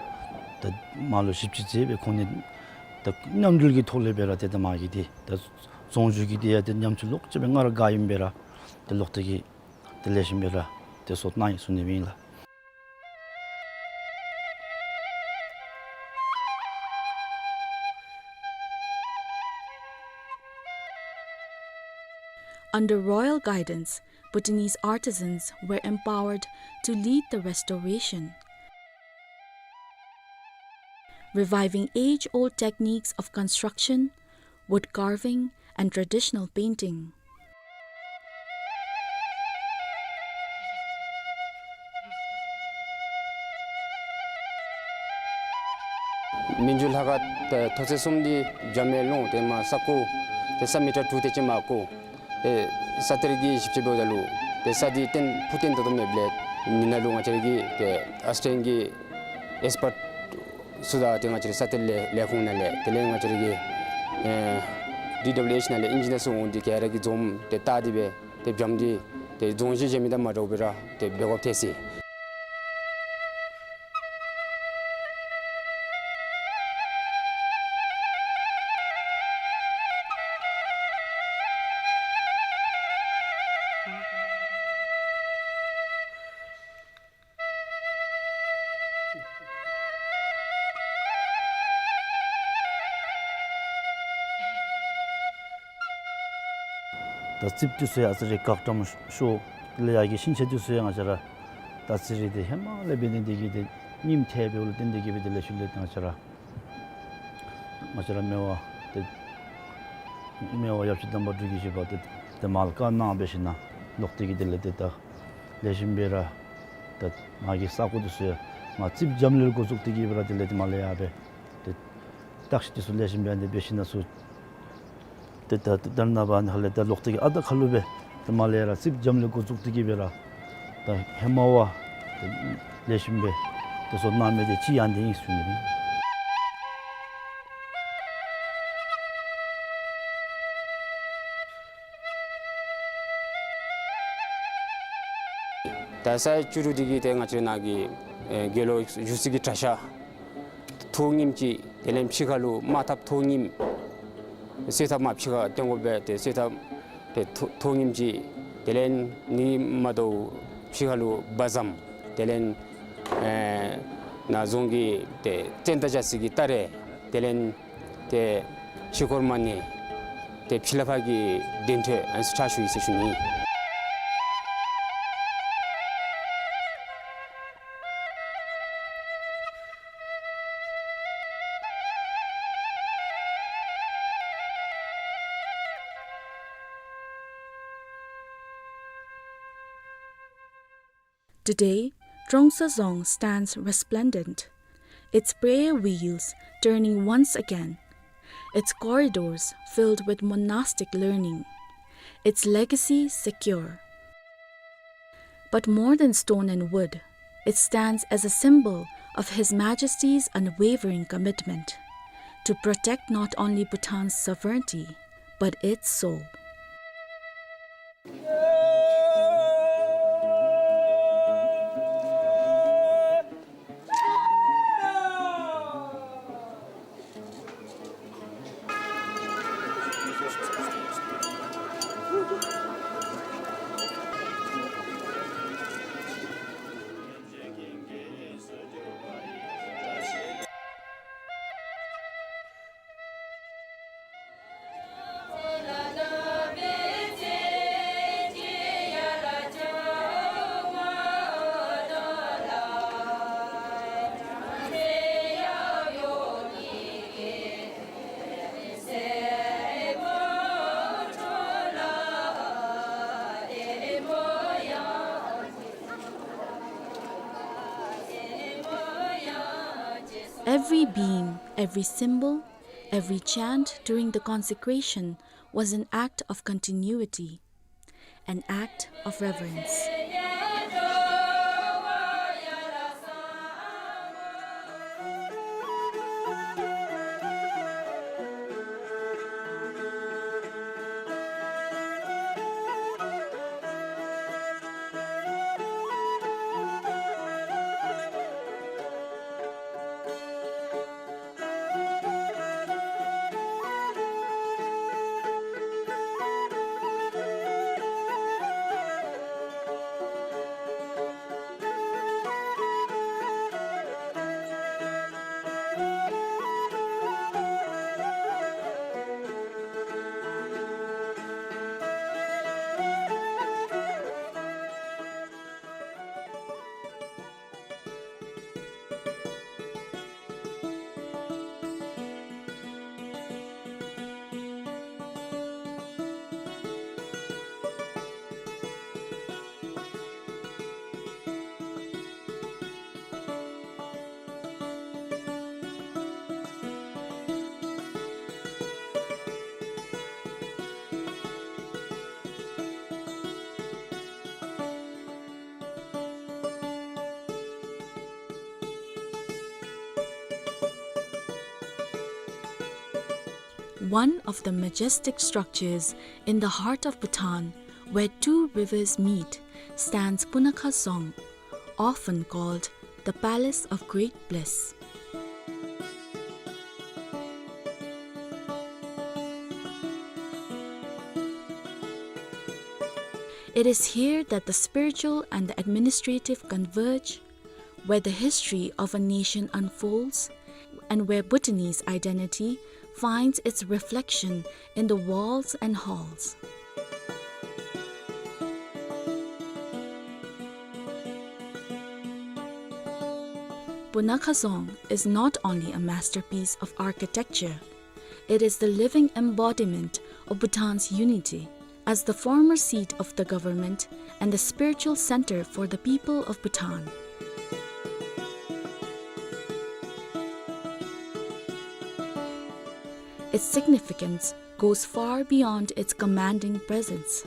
ད་མ་ལུ་ཞིབ་དཔྱད་མཛད་སྦེ་ཁོང་ནི་ད་མཉམ་འབྲེལ་གྱི་ཐོག་ལས་སྦེ་ར་ཏེ་ད་མ་གི་ཏེ་ད་རྫོང་རྒྱུད་ཀྱི་ཏེ་ཡང་ཏེ་ཉམས་ཆག་ལོག་ཅིག་སྦེ་ང་ར་ག་ཨིནམ་སྦེ་ར་ཏེ་ལོག་སྟེ་གིས་ཏེ་ལེགས་ཤོམ་སྦེ་ར་ཏེ་བཟོ་གནང་ཡི་ཟེར་ཞུ་ནི་ཨིན་ལགས། Under royal guidance, Bhutanese artisans were empowered to lead the restoration, reviving age-old techniques of construction, wood carving, and traditional painting. མི་འགྱུར་ལྷ་ཁང་ཏེ་མཐོ་ཚད་གསུམ་འདི་བྱམས་པའི་ཀློང་ཏེ་མ་ས་བརྐོ་ཏེ་ས་མི་ཊར་དྲུག་དེ་ཅིག་མ་བརྐོ། ཏེ་ས་གཏེར་གྱི་ཞིབ་དཔྱད་འབདཝ་ད་ལུ་ཏེ་ས་འདི་བརྟན་ཕུ་བརྟན་ཏོག་ཏོ་མེདཔ་ལས་ནི་ནང་ལུ་ང་བཅས་ར་གི་ཏེ་ཨ་སི་ཊེན་གྱི་ཨེགསི་པརཊ་ཚུ་དང་ཏེ་ང་བཅས་ར་ས་གཏེར་ལས་ལས་ཁུངས་ནང་ལས་དེ་ལས་ང་བཅས་ར་གི་ཨེ་ཌི་ཌབ་ལིའུ་ཨེཆ་ནང་ལས་ཨིན་ཇི་ནི་ཡར་ཚུ་འོང་སྟེ་ག་ར་གིས་འཛོམས་ཏེ་བལྟ་སྟེ་སྦེ་ཏེ་བྱམས་ཏེ་ཏེ་རྫོང་གཞི་བཞེངས་མི་དང་མ་འདྲཝ་སྦེ་ར་ཏེ་འབད་དགོཔ་ཐལ་ཟེར། ད་རྩིགཔ་འདི་ཚུ་ཡང་ཨ་ཙི་རེ་འགག་འགྲམ་ཤོར། དེ་ལས་ཡར་གྱི་ཤིང་ཆ་འདི་ཚུ་ཡང་ང་བཅས་ར་ད་ཨ་ཙི་རེ་ཏེ་ཧེ་མ་ལས་འབད་ནི་འདི་གིས་ཏེ་རྙིངམ་ཐལ་བའི་ལུ་བརྟེན་ཏེ་གིས་སྦེ་དེ་ལས་ཤུལ་ལས་ཏེ་ང་བཅས་ར་ང་བཅས་ར་མི་དབང་ཏེ་མི་དབང་ཡབ་རྗེ་དམ་པ་འབྲུག་རྒྱལ་བཞི་པ་ཏེ་ཏེ་མར་བཀའ་གནང་འབད་ཞིནམ་ལས་ལོག་སྟེ་གིས་དེ་ལས་ཏེ་ད་ལེགས་ཤོམ་སྦེ་ར་ད་མ་གི་ས་གོ་འདི་ཚུ་ཡང་མ་རྩིགཔ་འཇམ་ལུ་འགོ་བཙུགས་ཏེ་གིས་སྦེ་ར་དེ་ལས་ཏེ་མར་ལས་ཡར་སྦེ་ཏེ་བརྟག་ཞིབ་འདི་ཚུ་ལེགས་ཤོམ་སྦེ་ཨ་ནི་འབད་ཞིནམ་ལས་ཚུར་ཏེ་ད་ད་ནཱ་འབད་ནི་ཧ་ལས་ད་ལོག་སྟེ་གིས་ཨ་ད་ཁ་ལུ་སྦེ་ཏེ་མར་ལས་ར་རྩིགཔ་འཇམ་ལུ་འགོ་བཙུགས་ཏེ་གིས་སྦེ་ར་ད་ཧེ་མ་བ་ཏེ་ལེགས་ཤོམ་སྦེ་ཏེ་བཟོ་གནང་མི་འདི་ཅིག་ཡང་འདི་ཨིན་ཟེར་ཞུ་ནི་ཨིན། ད་ས་ཡ་བཅུ་དྲུག་འདི་གི་ཏེ་ང་བཅས་ནཱ་གི་ཨེ་དགེ་སློང་བཞུགས་སའི་གི་གྲྭ་ཤག་ཐོག་ངེམ་ཅིག་དེ་ལས་ཕྱི་ཁ་ལུ་དམག་ཐབ་ཐོག་ངེམ། གསོལ་ཐབ་མར་ཕྱི་ཁར་བཏོན་དགོ་པས། ཏེ་གསོལ་ཐབ་ཏེ་ཐོག་ཐོག་ངེམ་ཅིག། དེ་ལས་ཨ་ནི་མ་དོ་ཕྱི་ཁ་ལུ་བ་ཟམ། དེ་ལས་ཨེ་ནཱ་རྫོང་གི་ཏེ་བཙན་དང་རྒྱ་ཚ་གི་སྟ་རེ། དེ་ལས་ཏེ་ཕྱི་སྐོར་མ་ཎི། ཏེ་ཕྱི་ལུ་ཕར་གྱི་གདན་ཁྲི་ཨ་ནི་ཚུ་ཕྱག་ཞུ་ཡི་ཟེར་ཞུ་ནི། Today, Trongsa Dzong stands resplendent, its prayer wheels turning once again, its corridors filled with monastic learning, its legacy secure. But more than stone and wood, it stands as a symbol of His Majesty's unwavering commitment to protect not only Bhutan's sovereignty, but its soul. Every beam, every symbol, every chant during the consecration was an act of continuity, an act of reverence. One of the majestic structures in the heart of Bhutan, where two rivers meet, stands Punakha Dzong, often called the Palace of Great Bliss. It is here that the spiritual and the administrative converge, where the history of a nation unfolds, and where Bhutanese identity finds its reflection in the walls and halls. Punakha Dzong is not only a masterpiece of architecture, it is the living embodiment of Bhutan's unity as the former seat of the government and the spiritual center for the people of Bhutan. Its significance goes far beyond its commanding presence.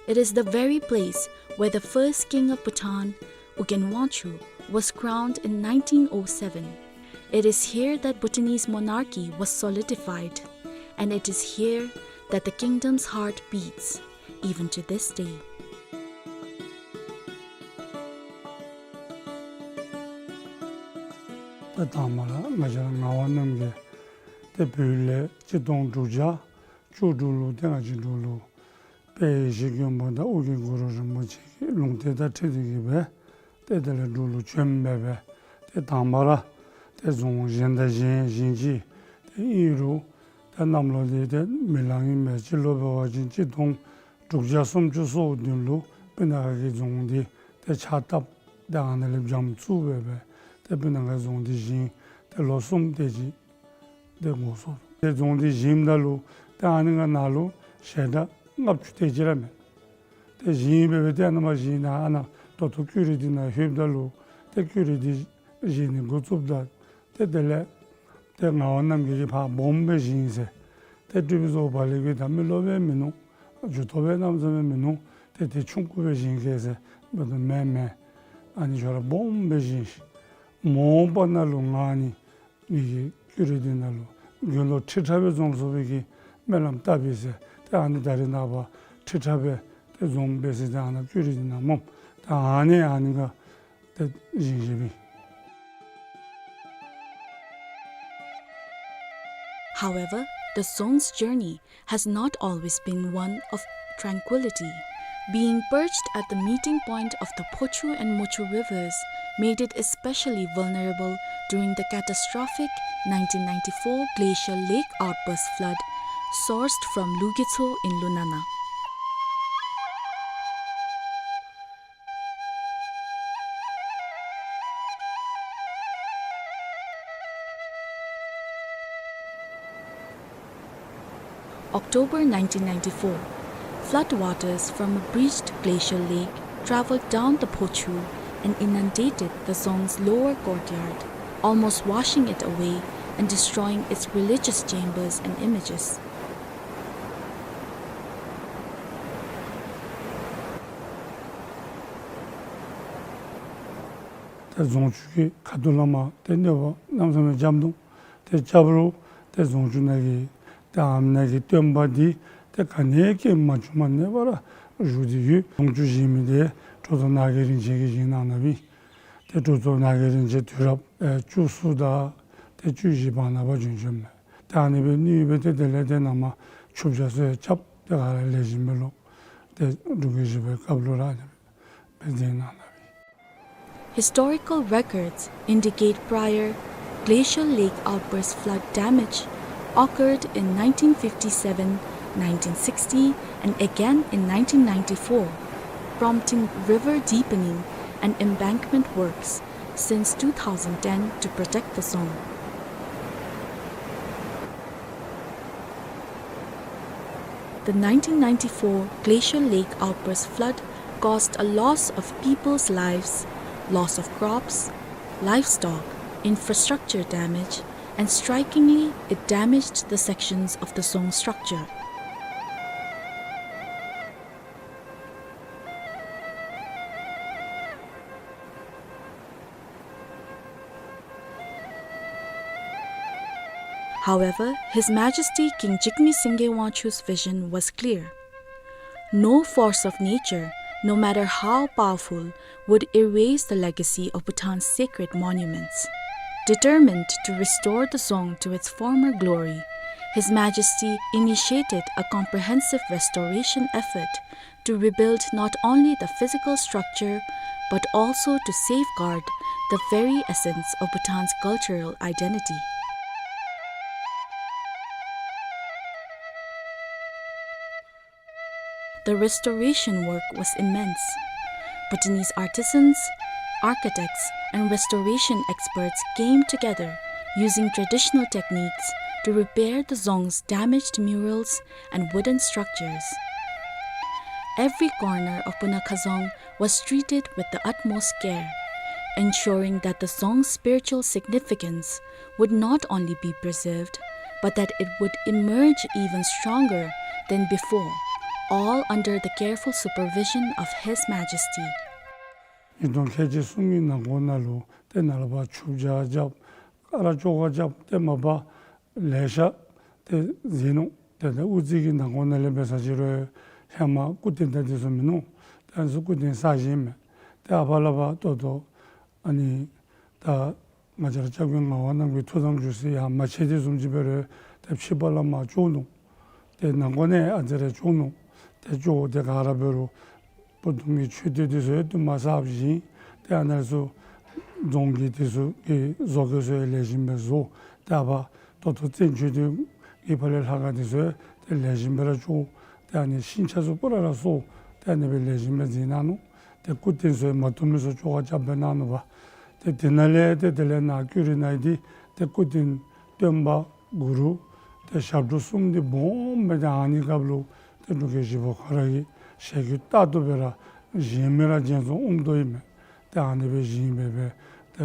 It is the very place where the first king of Bhutan, Ugyen Wangchuck, was crowned in nineteen oh seven. It is here that Bhutanese monarchy was solidified, and it is here that the kingdom's heart beats, even to this day. ད་དང་པ་ར་ང་བཅས་ར་ངག་དབང་རྣམ་རྒྱལ་ཏེ་བོད་ལས་གཅིག་སྟོང་དྲུག་བརྒྱ་བཅུ་དྲུག་ལུ་ཏེ་ང་བཅས་འབྲུག་ལུ་དཔལ་ཡེ་ཤེས་མགོན་པོ་དང་ཨོ་རྒྱན་གུ་རུ་རིན་པོ་ཆེ་གི་ལུང་བསྟན་དང་འཁྲིལ་ཏེ་གིས་སྦེ་ཏེ་དེ་ལས་འབྲུག་ལུ་བྱོན་སྦེ་སྦེ་ཏེ་དང་པ་ར་ཏེ་རྫོང་གཞན་དང་གཞན་བཞིན་ཅིག་ཏེ་ཨིན་རུང་ཏེ་གནམ་ལོ་འདི་ཏེ་མེ་གླང་ཨིན་མས། སྤྱི་ལོ་འབད་བ་ཅིན་གཅིག་སྟོང་དྲུག་བརྒྱ་སུམ་ཅུ་སོ་བདུན་ལུ་སྤུ་ན་ཁ་གི་རྫོང་འདི་ཏེ་ཕྱག་བཏབ། ཏེ་ཨ་ནཱ་ལས་བྱམས་བཙུགས་སྦེ་སྦེ་ཏེ་སྤུ་ན་ཁ་རྫོང་འདི་བཞེངས་ཏེ་ལོ་གསུམ་དེ་ཅིག་ཏེ་འགོར་སོ། ཏེ་རྫོང་འདི་བཞེངསམ་ད་ལུ་ཏེ་ཨ་ནི་ནང་ན་ལུ་ཞལ་གྲངས་ལྔ་བཅུ་དེ་ཅིག་ར་མས། ཏེ་བཞེངས་སྦེ་སྦེ་ཏེ་ཨ་ནཱ་མར་བཞེངས་ནི་ཨ་ནཱ་ ད་ལྟོ་ཀུ་རེ་འདི་ནང་ལྷོདཔ་ད་ལུ་ཏེ་ཀུ་རེ་འདི་བཞེངས་ནི་འགོ་བཙུགསཔ་ད་ཏེ་དེ་ལས་ཏེ་ངག་དབང་རྣམ་རྒྱལ་གྱིས་ཕར་སྦོམ་སྦེ་བཞེངས་ཟེར། ཏེ་སྤྲུལ་པའི་བཟོ་བོ་བ་ལི་གིས་ད་མི་བློ་སྦེ་མིན་ནུག། འགྱུར་ལྡོག་སྦེ་གནམ་མེད་ས་མེད་མིན་ནུག། ཏེ་དེ་ཆུང་ཀུ་སྦེ་བཞེངས་གེ་ཟེར་འབདཝ་ད་མེན་མེན། ཨ་ནི་ཁྱོད་ར་སྦོམ་སྦེ་བཞེངས་ཤིག། མ་འོངས་པ་ནང་ལུ་ང་ནི་ངེ་གི་ཀུ་རེ་འདི་ནང་ལུ་དགེ་སློང་ཁྲི་ཕྲག་སྦེ་འཛོམས་ཚུགས་པའི་གི་སྨོན་ལམ་བཏབ་པས་ཟེར། ཏེ་ཨ་ནི་ད་རེས་ནངས་པ་ཁྲི་ཕྲག་སྦེ་ཏེ་འཛོམས་པས་ཟེར། ཏེ་ཨ་ནཱ་ཀུ་རེ་འདི་ནང་སྨོ། ཏེ་ཨ་ནི་ཨ་ནི་ག་ཏེ་བཞེངས་བཞེངསམ་ཨིན། However, the Dzong's journey has not always been one of tranquility. Being perched at the meeting point of the Phochu and Mochu rivers made it especially vulnerable during the catastrophic nineteen ninety-four glacial lake outburst flood sourced from Lugetso in Lunana. October nineteen ninety-four, flood waters from a breached glacial lake traveled down the Phochu and inundated the Dzong's lower courtyard, almost washing it away and destroying its religious chambers and images. ཏེ་རྫོང་ཆུ་གི་ཁ་ཐུག་ལས་མར་ཏེ་གནོད་པ་གནམ་མེད་ས་མེད་རྐྱབ་ནུག། ཏེ་རྐྱབ་རུང་ཏེ་རྫོང་ཆུ་ནང་གི་ཏེ་ཨ་ནཱ་གི་སྟོན་པ་འདི་ཏེ་ག་ནི་སྐྱེ་མ་བཅུག་མ་ནེམ་པར་བཞུགས་ཏེ་ཡོད། རྫོང་ཆུ་བཞེངས་མི་འདི་གྲུབ་ཐོབ་ནགས་ཀྱི་རིན་ཆེན་གྱིས་བཞེངས་གནང་གནངམ་ཨིན། ཏེ་གྲུབ་ཐོབ་ནགས་ཀྱི་རིན་ཆེན་དུས་རབས་ཨེ་བཅུ་གསུམ་དང་ཏེ་བཅུ་བཞི་བར་ན་བར་བྱོན་བྱོནམ་མས། ཏེ་ཨ་ནི་སྦེ་གནས་སྦེ་ཏེ་དེ་ལས་ཏེ་ནཱ་མར་ཆུ་བྱ་ཚུ་ཡང་རྐྱབ། ཏེ་ག་ར་ལེགས་ཤོམ་སྦེ་ལོག། ཏེ་འབྲུག་རྒྱལ་བཞི་པའི་སྐབས་ལུ་ར་ཨ་ནི་སྦེ་མཛད་གནང་གནངམ་ཨིན། Historical records indicate prior glacial lake outburst flood damage occurred in nineteen fifty-seven, nineteen sixty, and again in nineteen ninety-four, prompting river deepening and embankment works since two thousand ten to protect the Dzong. The nineteen ninety-four glacial lake outburst flood caused a loss of people's lives, loss of crops, livestock, infrastructure damage, and strikingly, it damaged the sections of the Dzong structure. However, His Majesty King Jigme Singye Wangchuck's vision was clear. No force of nature, no matter how powerful, would erase the legacy of Bhutan's sacred monuments. Determined to restore the Dzong to its former glory, His Majesty initiated a comprehensive restoration effort to rebuild not only the physical structure, but also to safeguard the very essence of Bhutan's cultural identity. The restoration work was immense. Bhutanese artisans, architects, and restoration experts came together using traditional techniques to repair the Dzong's damaged murals and wooden structures. Every corner of Punakha Dzong was treated with the utmost care, ensuring that the Dzong's spiritual significance would not only be preserved, but that it would emerge even stronger than before, all under the careful supervision of His Majesty. ཉིས་སྟོང་ཁལ་གཅིག་གསུམ་གྱི་ནང་འཁོད་ནང་ལུ་ཏེ་ནཱ་ལས་ཕར་ཆུ་བྱ་རྐྱབ། ག་ར་བཅོ་ཁ་རྐྱབ། ཏེ་མ་པ་ལེ་ཤ་ཏེ་མཛད་ནུག། ཏེ་ད་དབུ་རྩེ་གི་ནང་འཁོད་ནང་ལས་འབད་ས་ཅིག་རུང་ཧེ་མ་སྐུ་རྟེན་དང་འདི་ཚུ་མིན་ནུག། ཏེ་ཨ་ནི་ཚུ་སྐུ་རྟེན་གསར་བཞེངས་མས། ཏེ་ཨ་ཕ་ལས་ཕར་ད་ལྟོ་ཨ་ནི་ད་ང་བཅས་ར་སྐྱབས་མགོན་ངག་དབང་རྣམ་རྒྱལ་ཐུགས་དམ་བཅུག་ས་ཡར་མ་ཆད་དེ་བཟུམ་ཅིག་འབད་རུང་ཏེ་ཕྱི་ཕྱོགས་ལས་མར་བཅོ་ནུག། ཏེ་ནང་འཁོད་ནང་ཨ་ཙི་རེ་བཅོ་ནུག། ཏེ་བཅོ་ཏེ་ག་ར་འབད་རུང་སྤུ་ན་ཁ་གི་མཆོད་རྟེན་འདི་ཚུ་ཡང་བསྟུད་མར་གསར་བཞེངས། ཏེ་ཨ་ནཱ་ཚུ་རྫོང་གི་འདི་ཚུ་གི་བཟོ་བཀོད་ཚུ་ཡང་ལེགས་ཤོམ་སྦེ་བཟོ། ཏེ་ཨ་ཕ་ད་ལྟོ་བཙན་མཆོད་རྟེན་གྱི་ཕར་ལས་ལྷ་ཁང་འདི་ཚུ་ཡང་ཏེ་ལེགས་ཤོམ་སྦེ་ར་བཅོ། ཏེ་ཨ་ནི་ཤིང་ཆ་ཚུ་པུ་ར་ར་གསོ། ཏེ་ཨ་ནི་སྦེ་ལེགས་ཤོམ་སྦེ་མཛད་གནང་ནུག། ཏེ་སྐུ་རྟེན་ཚུ་ཡང་མ་བཏུབ་མི་ཚུ་བཅོ་ཁ་རྐྱབ་སྦེ་གནང་ནུག་པ། ཏེ་དེ་ནང་ལས་ཏེ་དེ་ལས་ནཱ་ཀུ་རེ་ནང་འདི་ཏེ་སྐུ་རྟེན་སྟོན་པ་གུ་རུ་ཏེ་ཞབས་དྲུང་གསུམ་འདི་སྦོམ་སྦེ་ཏེ་ཨ་ནི་སྐབས་ལུ་ཏེ་འབྲུག་རྒྱལ་བཞི་པ་ཁོ་ར་གི་ཞལ་བཀོད་ལྟར་དུ་སྦེ་ར་ བཞེངས་མི་ར་བཞེངས་ཚུགས་འོང་དོ་ཨིན་མས། ཏེ་ཨ་ནི་སྦེ་བཞེངས་སྦེ་སྦེ་ཏེ་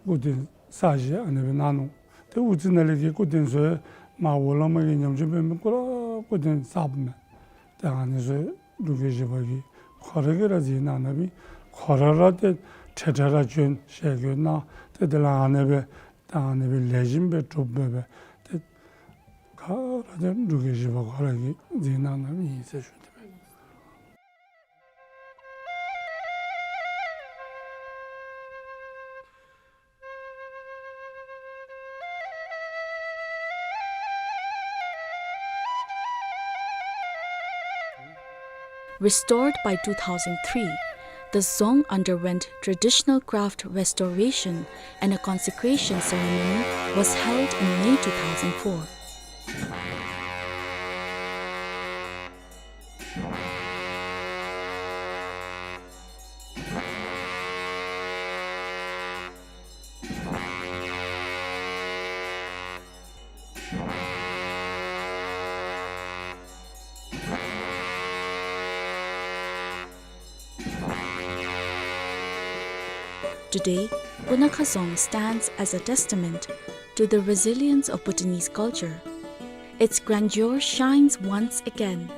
སྐུ་རྟེན་གསར་བཞེངས་ཨ་ནི་སྦེ་གནང་ནུག། ཏེ་དབུ་རྩེ་ནང་ལས་ཀྱི་སྐུ་རྟེན་ཚུ་མར་འོག་ལུ་མར་གྱི་ཉམས་བཅོས་འབད་མི་གུ་ར་སྐུ་རྟེན་གསརཔ་མས། ཏེ་ཨ་ནི་ཚུ་འབྲུག་རྒྱལ་བཞི་པ་གིས་ཁོ་ར་གིས་ར་མཛད་གནང་གནངམ་ཨིན། ཁོ་ར་ར་ཏེ་འཕྲལ་འཕྲལ་ར་བྱོན་ཞལ་བཀོད་གནང་། ཏེ་དེ་ལས་ཨ་ནི་སྦེ་ཏེ་ཨ་ནི་སྦེ་ལེགས་ཤོམ་སྦེ་གྲུབ་སྦེ་སྦེ་ཏེ་ག་ར་ཏེ་འབྲུག་རྒྱལ་བཞི་པ་ཁོ་ར་གིས་མཛད་གནང་གནངམ་ཨིན་ཟེར་ཞུ་ནི་ཨིན། Restored by two thousand three, the dzong underwent traditional craft restoration and a consecration ceremony was held in May two thousand four. Today, Punakha Dzong stands as a testament to the resilience of Bhutanese culture. Its grandeur shines once again,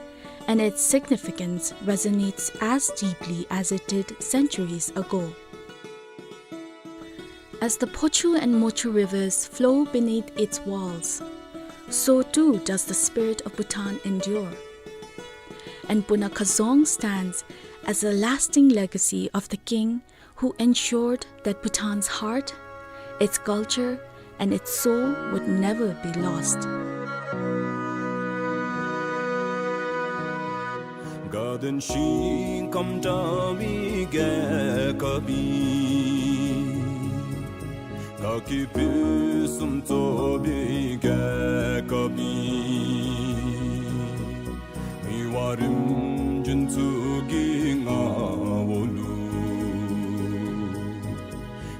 and its significance resonates as deeply as it did centuries ago. As the Phochu and Mochu rivers flow beneath its walls, so too does the spirit of Bhutan endure. And Punakha Dzong stands as a lasting legacy of the king who ensured that Bhutan's heart, its culture, and its soul would never be lost. དགའ་ལྡན་ཞིང་ཁམས་བཀྲ་བའི་རྒྱལ་ཁབ་ཨིན། དགའ་སྐྱིད་ཕུན་སུམ་ཚོགས་པའི་རྒྱལ་ཁབ་ཨིན། མི་དབང་རིམ་བྱོན་ཚུ་གི་མངའ་འོག་ལུ།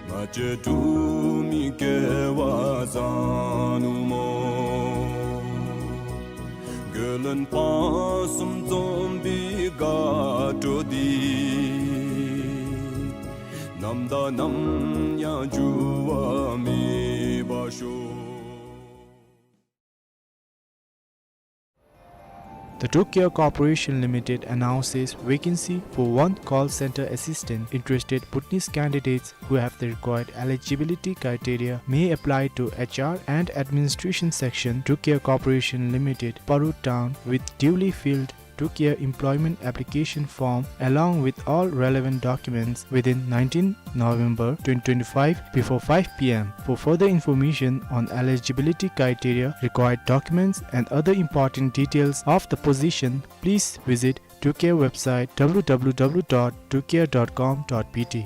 ང་བཅས་འབྲུག་མི་སྐལ་བ་བཟང་ནུག་སྨོ། རྒྱལ་བློན་དཔག་བསམ་འཛོམས་པའི་དགའ་སྤྲོ་འདི། ནམ་དང་ནམ་ཡང་འགྱུར་བ་མེད་པར་ཤོག། The Trucare Corporation Limited announces vacancy for one call center assistant. Interested Bhutanese candidates who have the required eligibility criteria may apply to H R and Administration Section, Trucare Corporation Limited, Paru Town, with duly filled Trucare employment application form along with all relevant documents within nineteenth November twenty twenty-five before five P M. For further information on eligibility criteria, required documents, and other important details of the position, please visit Trucare website, W W W dot trucare dot com dot B T.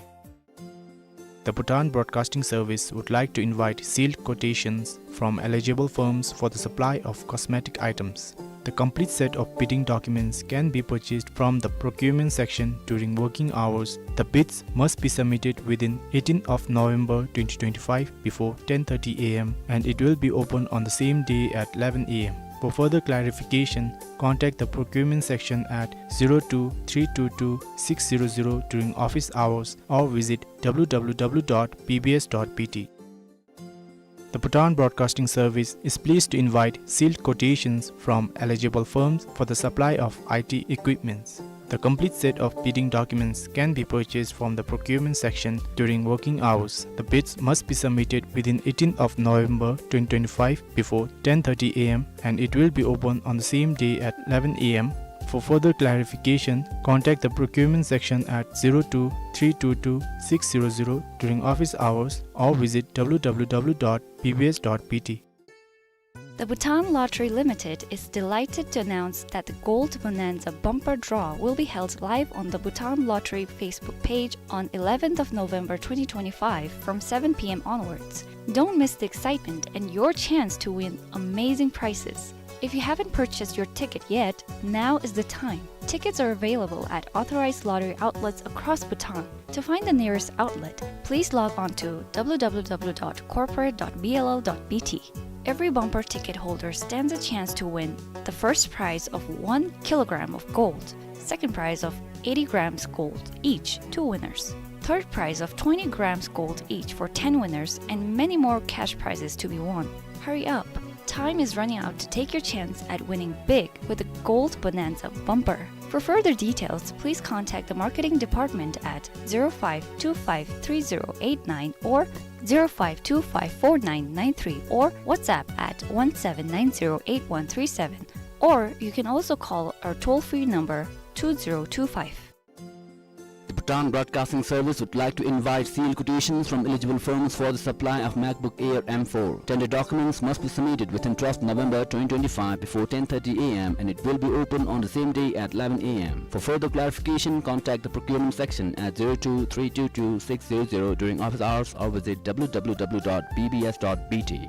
The Bhutan Broadcasting Service would like to invite sealed quotations from eligible firms for the supply of cosmetic items. The complete set of bidding documents can be purchased from the procurement section during working hours. The bids must be submitted within eighteenth of November twenty twenty-five before ten thirty A M, and it will be open on the same day at eleven A M. For further clarification, contact the procurement section at zero two three two two six zero zero during office hours or visit W W W dot B B S dot B T. The Bhutan Broadcasting Service is pleased to invite sealed quotations from eligible firms for the supply of I T equipments. The complete set of bidding documents can be purchased from the procurement section during working hours. The bids must be submitted within eighteenth of November twenty twenty-five before ten thirty A M, and it will be open on the same day at eleven A M. For further clarification, contact the procurement section at zero two three two two six zero zero during office hours or visit W W W dot B B S dot B T. The Bhutan Lottery Limited is delighted to announce that the Gold Bonanza Bumper Draw will be held live on the Bhutan Lottery Facebook page on eleventh of November twenty twenty-five from seven P M onwards. Don't miss the excitement and your chance to win amazing prizes. If you haven't purchased your ticket yet, now is the time. Tickets are available at authorized lottery outlets across Bhutan. To find the nearest outlet, please log on to W W W dot corporate dot B L L dot B T. Every bumper ticket holder stands a chance to win the first prize of one kilogram of gold, second prize of eighty grams gold each, two winners. Third prize of twenty grams gold each for ten winners, and many more cash prizes to be won. Hurry up! Time is running out to take your chance at winning big with the Gold Bonanza Bumper. For further details, please contact the marketing department at zero five two five three zero eight nine or zero five two five four nine nine three or WhatsApp at one seven nine zero eight one three seven, or you can also call our toll-free number two zero two five. The Bhutan Broadcasting Service would like to invite sealed quotations from eligible firms for the supply of MacBook Air M four. Tender documents must be submitted within twelfth November twenty twenty-five before ten thirty A M and it will be open on the same day at eleven A M. For further clarification, contact the procurement section at zero two three two two six zero zero during office hours or visit W W W dot B B S dot B T.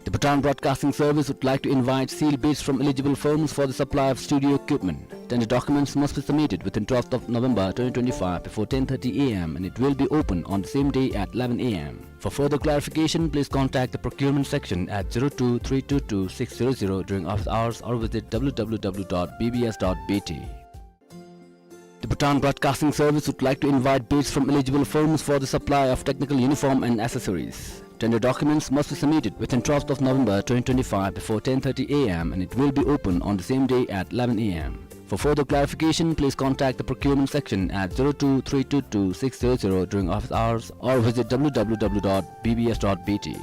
The Bhutan Broadcasting Service would like to invite sealed bids from eligible firms for the supply of studio equipment. Tender documents must be submitted within twelfth of November twenty twenty-five before ten thirty A M and it will be open on the same day at eleven A M. For further clarification, please contact the procurement section at zero two three two two six zero zero during office hours or visit W W W dot B B S dot B T. The Bhutan Broadcasting Service would like to invite bids from eligible firms for the supply of technical uniform and accessories. Tender documents must be submitted within twelfth of November twenty twenty-five before ten thirty A M and it will be open on the same day at eleven A M. For further clarification, please contact the procurement section at zero two three two two six zero zero during office hours or visit W W W dot B B S dot B T.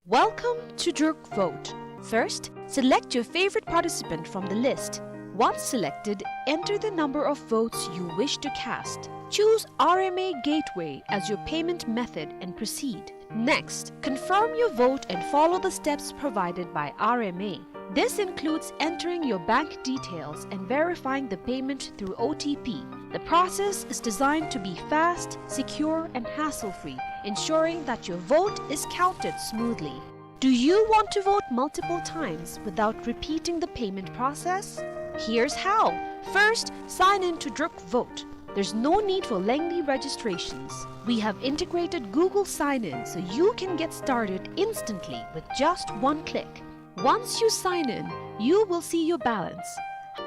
Welcome to Druk Vote. First, select your favorite participant from the list. Once selected, enter the number of votes you wish to cast. Choose R M A Gateway as your payment method and proceed. Next, confirm your vote and follow the steps provided by R M A. This includes entering your bank details and verifying the payment through O T P. The process is designed to be fast, secure, and hassle-free, ensuring that your vote is counted smoothly. Do you want to vote multiple times without repeating the payment process? Here's how. First, sign in to Druk Vote. There's no need for lengthy registrations. We have integrated Google Sign-In so you can get started instantly with just one click. Once you sign in, you will see your balance.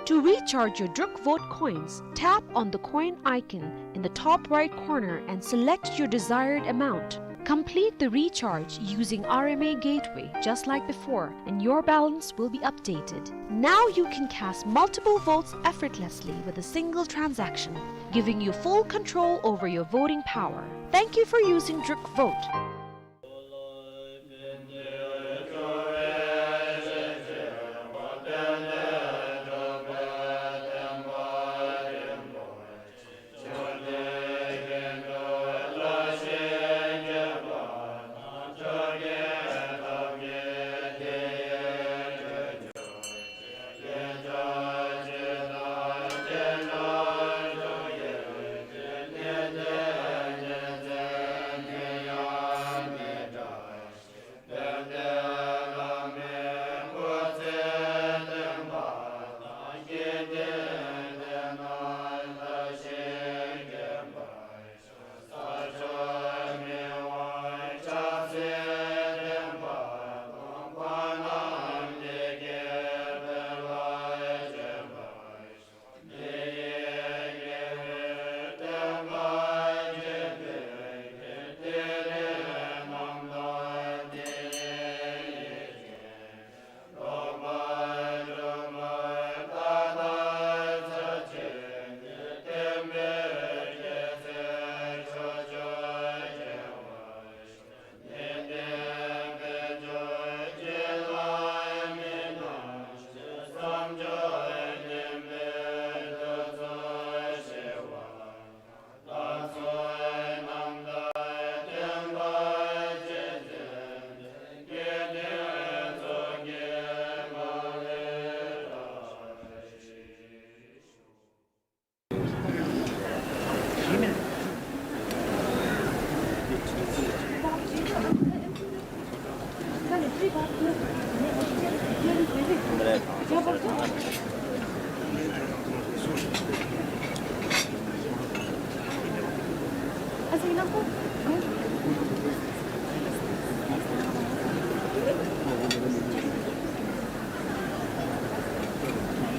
To recharge your Druk Vote coins, tap on the coin icon in the top right corner and select your desired amount. Complete the recharge using R M A Gateway just like before, and your balance will be updated. Now you can cast multiple votes effortlessly with a single transaction, giving you full control over your voting power. Thank you for using Druk Vote.